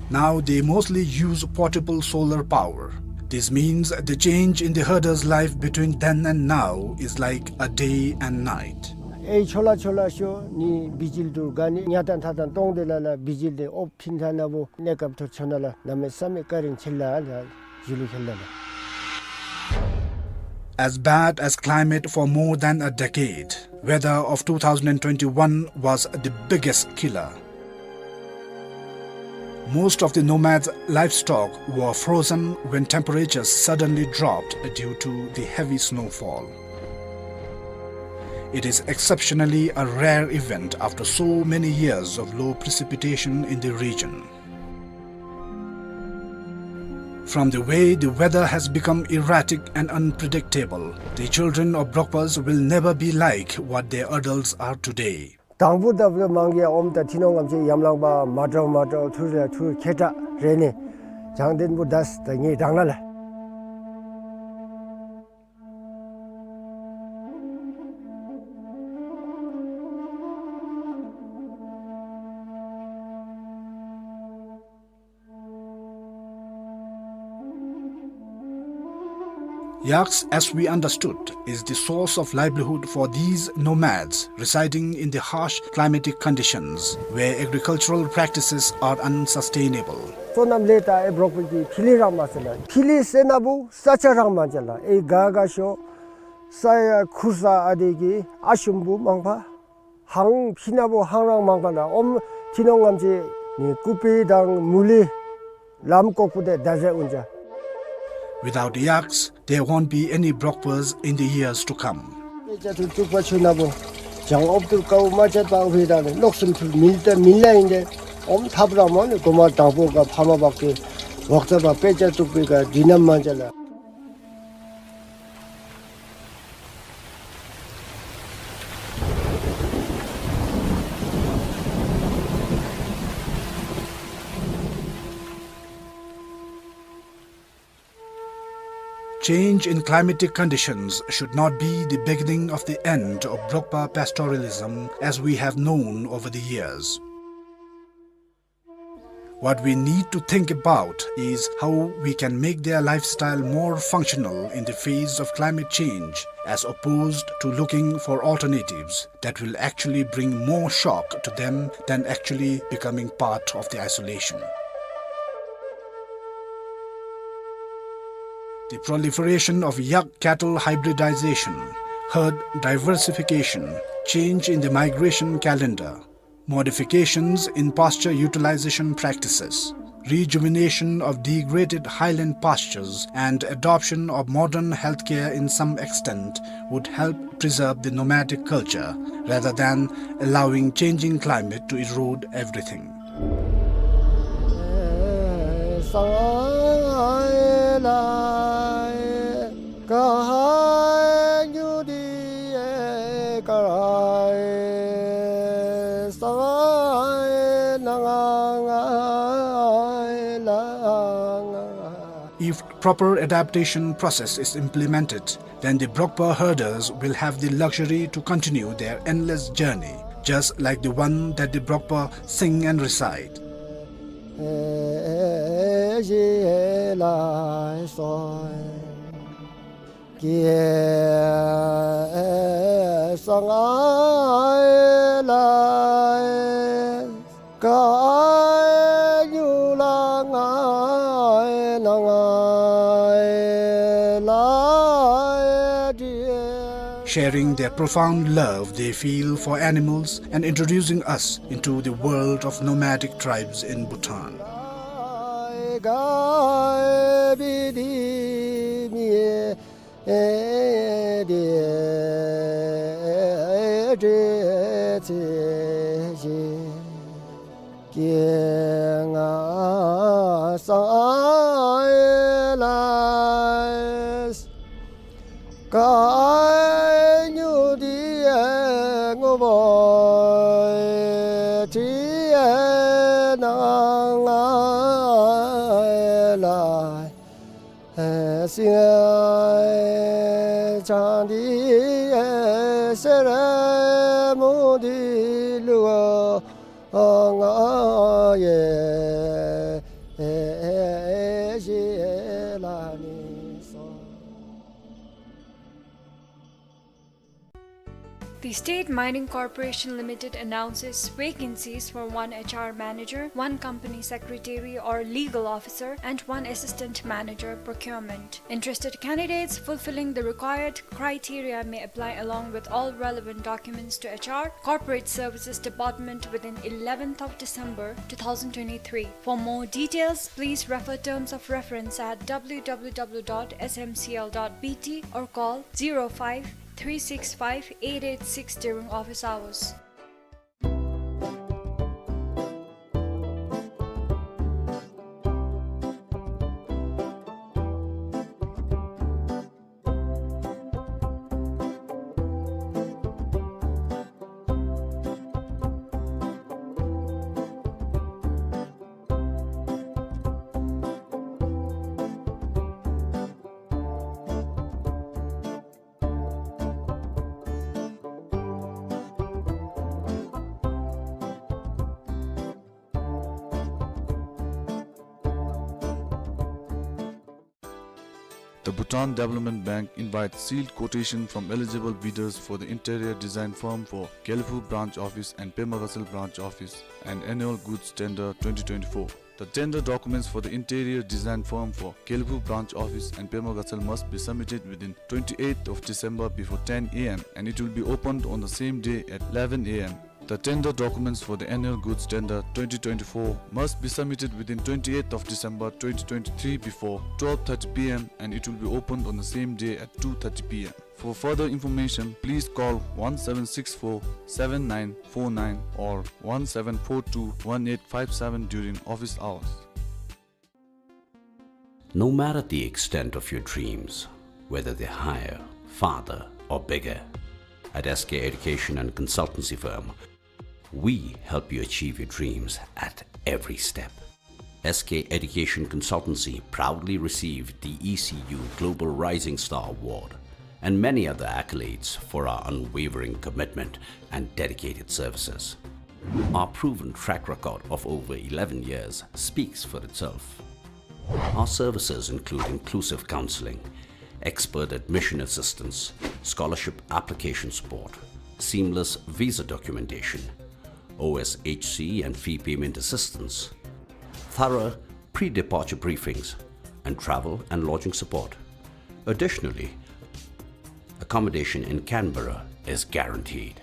Now they mostly use portable solar power. This means the change in the herder's life between then and now is like a day and night. ཨེ་ཆོ་ལ་ཆོ་ལ་ཤོ་ནི་བི་ཇིལ་དུར་ག་ནི་ཉ་དང་ཐ་དང་ཏོང་དེ་ལ་ལ་བི་ཇིལ་དེ་ཨོབ་ཕིན་ཐ་ན་བོ་གནས་སྐབས་ཐོ་ཆོ་ན་ལ་ན་མེ་ས་མེ་ཀ་རིང་ཆེ་ལ་ལ་ཇུ་ལི་ཁེ་ལ་ལ། As bad as climate for more than a decade, weather of two thousand and twenty-one was the biggest killer. Most of the nomads' livestock were frozen when temperatures suddenly dropped due to the heavy snowfall. It is exceptionally a rare event after so many years of low precipitation in the region. From the way the weather has become erratic and unpredictable, the children of Brokpas will never be like what their adults are today. དང་པོ་ད་བུ་མང་གི་ཨོམ་ད་ཐི་ནོང་ངམ་ཅིག་ཡམ་ལང་པ་མ་འདྲཝ་མ་འདྲཝ་ཐུར་ར་ཐུར་ཁེ་ཏ་རེ་ནི་བྱང་དེན་བུ་དས་ད་ངེ་དྲང་ན་ལ། Yaks, as we understood, is the source of livelihood for these nomads residing in the harsh climatic conditions where agricultural practices are unsustainable. སོ་ནམ་ལས་ད་ཨེ་བྲོག་པའི་གི་ཕི་ལི་རང་མ་ཟེར་ལ། ཕི་ལི་ཟེར་ན་བུ་ས་ཆ་རང་མ་ཅ་ལ། ཨེ་ག་ག་ཤོ་ས་ཡ་ཁུར་ས་ཨ་དེ་གི་ཨ་ཤུམ་བུ་མང་པ། ཧང་ཕི་ན་བོ་ཧང་རང་མང་པ་ན་ཨོམ་ཐི་ནོང་ངམ་ཅིག་ནི་ཀུ་པི་དང་མུ་ལི་ལམ་ཀོག་པུ་དེ་ད་ཟེ་ཨུན་ཅ། Without yaks, there won't be any Brokpas in the years to come. པེ་ཅ་ཐུར་ཐུག་པ་ཆུ་ན་བོ་བྱང་ཨོབ་ཐུར་ཀའུ་མ་ཅད་པང་ཧུའི་ད་ནི་ལོག་སུམ་ཐུར་མིལ་ཏེ་མིལ་ལ་ཨིན་ཏེ་ཨོམ་ཐབ་ར་མོ་ནི་གོ་མ་དང་པོ་ག་ཕ་མ་བག་གི་ཝག་ཙ་བ་པེ་ཅ་ཐུག་པི་ག་དི་ནམ་མ་ཅ་ལ། Change in climatic conditions should not be the beginning of the end of Brokpa pastoralism as we have known over the years. What we need to think about is how we can make their lifestyle more functional in the face of climate change, as opposed to looking for alternatives that will actually bring more shock to them than actually becoming part of the isolation. The proliferation of yak cattle hybridization, herd diversification, change in the migration calendar, modifications in pasture utilization practices, rejuvenation of degraded highland pastures, and adoption of modern healthcare in some extent would help preserve the nomadic culture rather than allowing changing climate to erode everything. If proper adaptation process is implemented, then the Brokpa herders will have the luxury to continue their endless journey, just like the one that the Brokpa sing and recite. Sharing their profound love they feel for animals and introducing us into the world of nomadic tribes in Bhutan. State Mining Corporation Limited announces vacancies for one H R manager, one company secretary or legal officer, and one assistant manager procurement. Interested candidates fulfilling the required criteria may apply along with all relevant documents to H R, Corporate Services Department within eleventh of December two thousand twenty-three. For more details, please refer terms of reference at W W W dot S M C L dot B T or call zero five three six five eight eight six during office hours. The Bhutan Development Bank invites sealed quotation from eligible bidders for the interior design firm for Gelephu Branch Office and Pema Gatshel Branch Office and Annual Goods Tender twenty twenty-four. The tender documents for the interior design firm for Gelephu Branch Office and Pema Gatshel must be submitted within twenty-eighth of December before ten A M and it will be opened on the same day at eleven A M. The tender documents for the annual goods tender twenty twenty-four must be submitted within twenty-eighth of December twenty twenty-three before twelve thirty P M and it will be opened on the same day at two thirty P M. For further information, please call one seven six four seven nine four nine or one seven four two one eight five seven during office hours. No matter the extent of your dreams, whether they're higher, farther, or bigger, at S K Education and Consultancy Firm, we help you achieve your dreams at every step. S K Education Consultancy proudly received the E C U Global Rising Star Award and many other accolades for our unwavering commitment and dedicated services. Our proven track record of over eleven years speaks for itself. Our services include inclusive counseling, expert admission assistance, scholarship application support, seamless visa documentation, O S H C and fee payment assistance, thorough pre-departure briefings, and travel and lodging support. Additionally, accommodation in Canberra is guaranteed.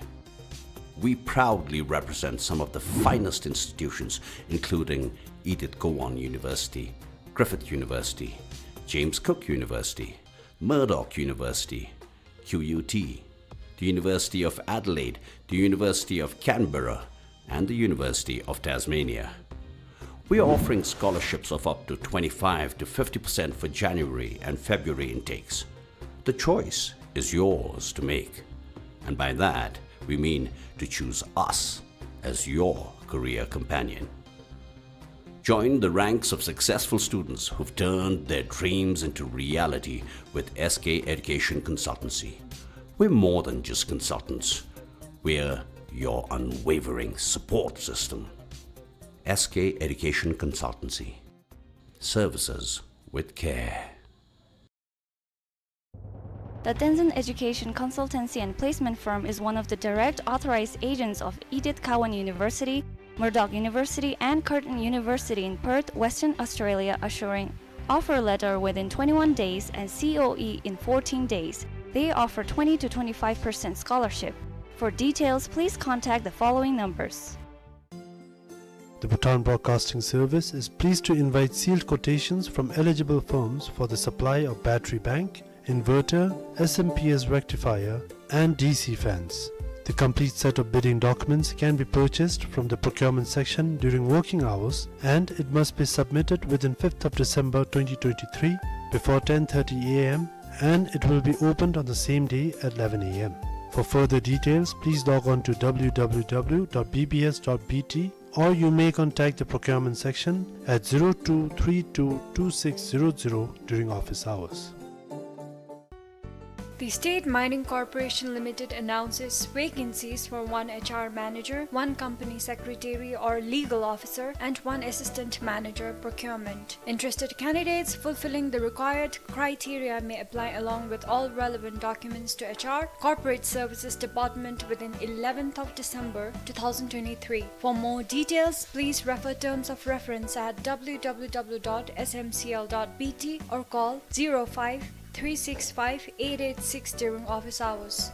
We proudly represent some of the finest institutions, including Edith Cowan University, Griffith University, James Cook University, Murdoch University, Q U T, the University of Adelaide, the University of Canberra, and the University of Tasmania. We are offering scholarships of up to twenty-five to fifty percent for January and February intakes. The choice is yours to make, and by that, we mean to choose us as your career companion. Join the ranks of successful students who've turned their dreams into reality with S K Education Consultancy. We're more than just consultants. We're your unwavering support system. S K Education Consultancy. Services with care. The Tenzin Education Consultancy and Placement Firm is one of the direct authorized agents of Edith Cowan University, Murdoch University, and Curtin University in Perth, Western Australia, assuring offer letter within twenty-one days and C O E in fourteen days. They offer twenty to twenty-five percent scholarship. For details, please contact the following numbers. The Bhutan Broadcasting Service is pleased to invite sealed quotations from eligible firms for the supply of battery bank, inverter, S M P S rectifier, and D C fans. The complete set of bidding documents can be purchased from the procurement section during working hours, and it must be submitted within fifth of December twenty twenty-three before ten thirty A M and it will be opened on the same day at eleven A M. For further details, please log on to W W W dot B B S dot B T, or you may contact the procurement section at zero two three two two six zero zero during office hours. The State Mining Corporation Limited announces vacancies for one H R manager, one company secretary or legal officer, and one assistant manager procurement. Interested candidates fulfilling the required criteria may apply along with all relevant documents to H R, Corporate Services Department within eleventh of December two thousand twenty-three. For more details, please refer terms of reference at W W W dot S M C L dot B T or call zero five three six five eight eight six during office hours.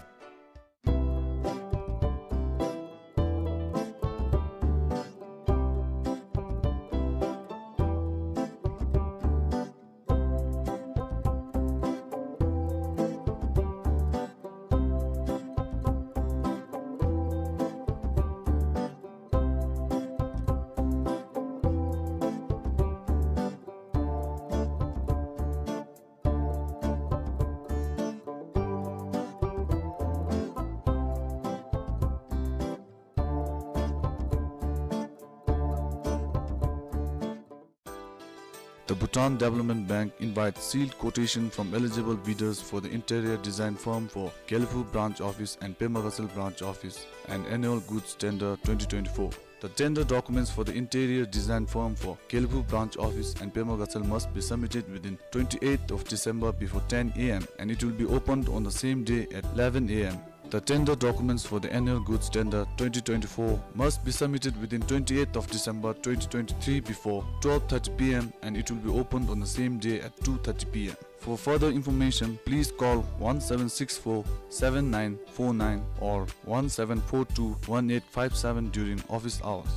The Bhutan Development Bank invites sealed quotation from eligible bidders for the interior design firm for Gelephu branch office and Pema Gatshel branch office and annual goods tender twenty twenty-four. The tender documents for the interior design firm for Gelephu branch office and Pema Gatshel must be submitted within twenty-eighth of December before ten A M and it will be opened on the same day at eleven A M. The tender documents for the annual goods tender twenty twenty-four must be submitted within twenty-eighth of December twenty twenty-three before twelve thirty P M and it will be opened on the same day at two thirty P M. For further information, please call one seven six four seven nine four nine or one seven four two one eight five seven during office hours.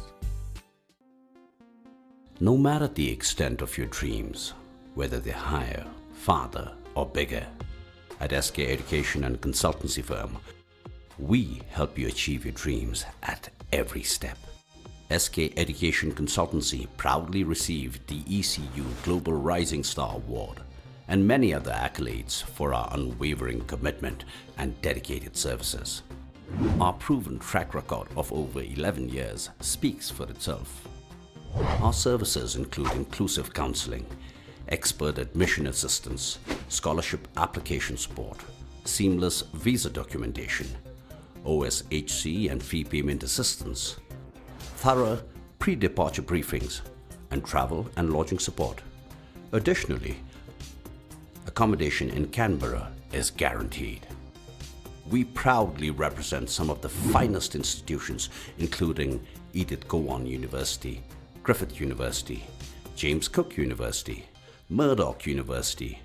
No matter the extent of your dreams, whether they're higher, farther, or bigger, at S K Education and Consultancy Firm, we help you achieve your dreams at every step. S K Education Consultancy proudly received the E C U Global Rising Star Award and many other accolades for our unwavering commitment and dedicated services. Our proven track record of over eleven years speaks for itself. Our services include inclusive counseling, expert admission assistance, scholarship application support, seamless visa documentation, O S H C and fee payment assistance, thorough pre-departure briefings, and travel and lodging support. Additionally, accommodation in Canberra is guaranteed. We proudly represent some of the finest institutions, including Edith Cowan University, Griffith University, James Cook University, Murdoch University,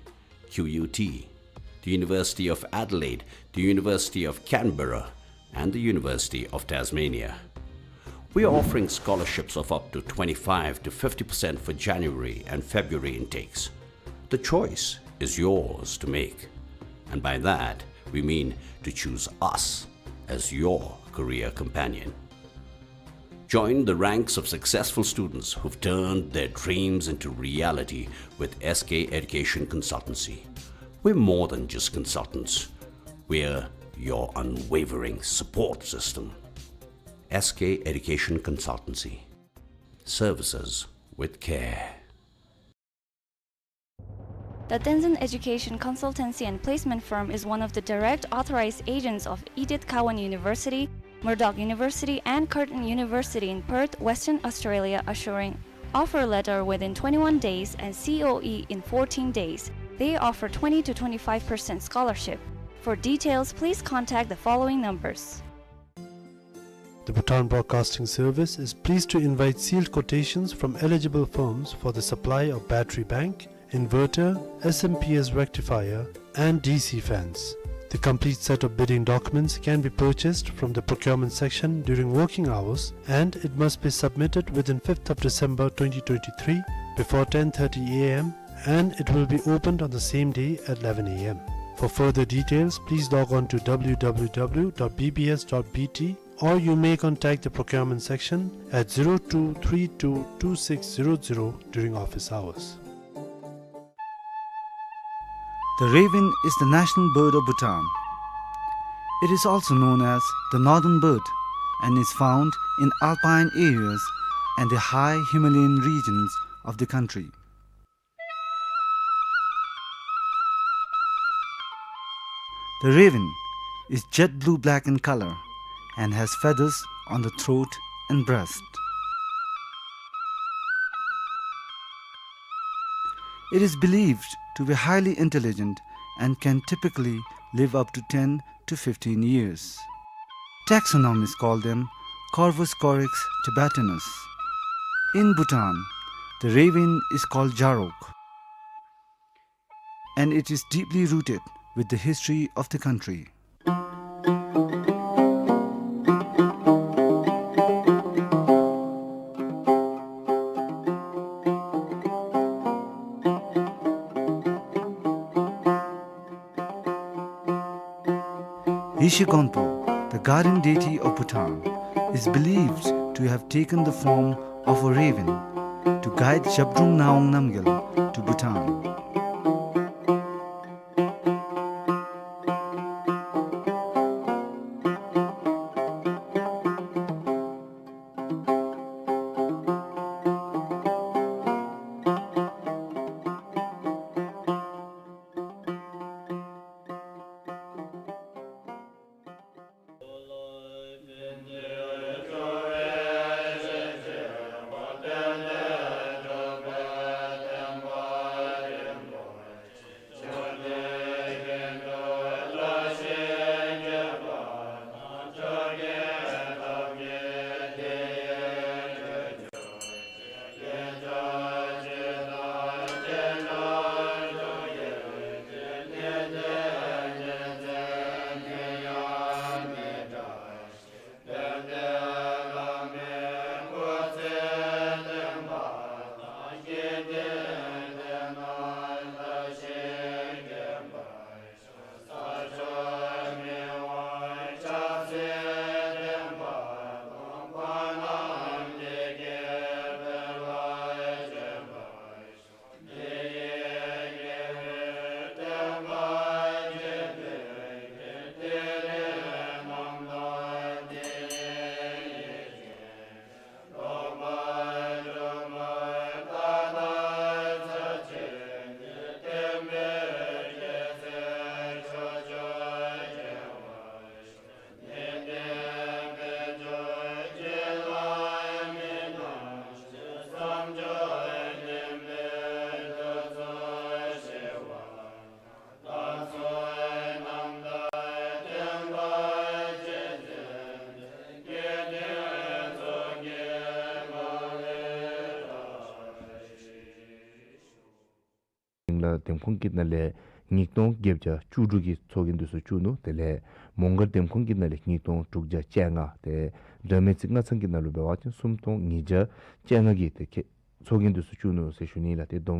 Q U T, the University of Adelaide, the University of Canberra, and the University of Tasmania. We are offering scholarships of up to twenty-five to fifty percent for January and February intakes. The choice is yours to make, and by that, we mean to choose us as your career companion. Join the ranks of successful students who've turned their dreams into reality with S K Education Consultancy. We're more than just consultants. We're your unwavering support system. S K Education Consultancy. Services with care. The Tenzin Education Consultancy and Placement Firm is one of the direct authorized agents of Edith Cowan University, Murdoch University, and Curtin University in Perth, Western Australia, assuring offer letter within twenty-one days and C O E in fourteen days. They offer twenty to twenty-five percent scholarship. For details, please contact the following numbers. The Bhutan Broadcasting Service is pleased to invite sealed quotations from eligible firms for the supply of battery bank, inverter, S M P S rectifier, and D C fans. The complete set of bidding documents can be purchased from the procurement section during working hours, and it must be submitted within fifth of December twenty twenty-three before ten thirty A M and it will be opened on the same day at eleven A M. For further details, please log on to W W W dot B B S dot B T, or you may contact the procurement section at zero two three two two six zero zero during office hours. The raven is the national bird of Bhutan. It is also known as the northern bird and is found in alpine areas and the high Himalayan regions of the country. The raven is jet blue-black in color and has feathers on the throat and breast. It is believed to be highly intelligent and can typically live up to ten to fifteen years. Taxonomists call them Corvus corax tibetanus. In Bhutan, the raven is called Jarok, and it is deeply rooted with the history of the country. Yeshe Gonpo, the guardian deity of Bhutan, is believed to have taken the form of a raven to guide Zhabdrung Ngawang Namgyal to Bhutan. ལ་འདེམས་ཁོངས་ཀྱི་ནང་ལས་ཉིས་སྟོང་བརྒྱད་བརྒྱ་བཅུ་དྲུག་གི་ཚོགས་རྒྱན་འདི་ཚུ་བཙུགས་ནུག། དེ་ལས་མོང་སྒར་འདེམས་ཁོངས་ཀྱི་ནང་ལས་ཉིས་སྟོང་དྲུག་བརྒྱ་བཅོ་ལྔ། ཏེ་སྒྲ་སྨད་རྩི་སྔ་ཚང་གི་ནང་ལུ་འབད་བ་ཅིན་སུམ་སྟོང་ཉིས་བརྒྱ་བཅོ་ལྔ་གི་ཏེ་ཁེ་ཚོགས་རྒྱན་འདི་ཚུ་བཙུགས་ནུག་ཟེར་ཞུ་ནི་ལགས། ཏེ་གདོང་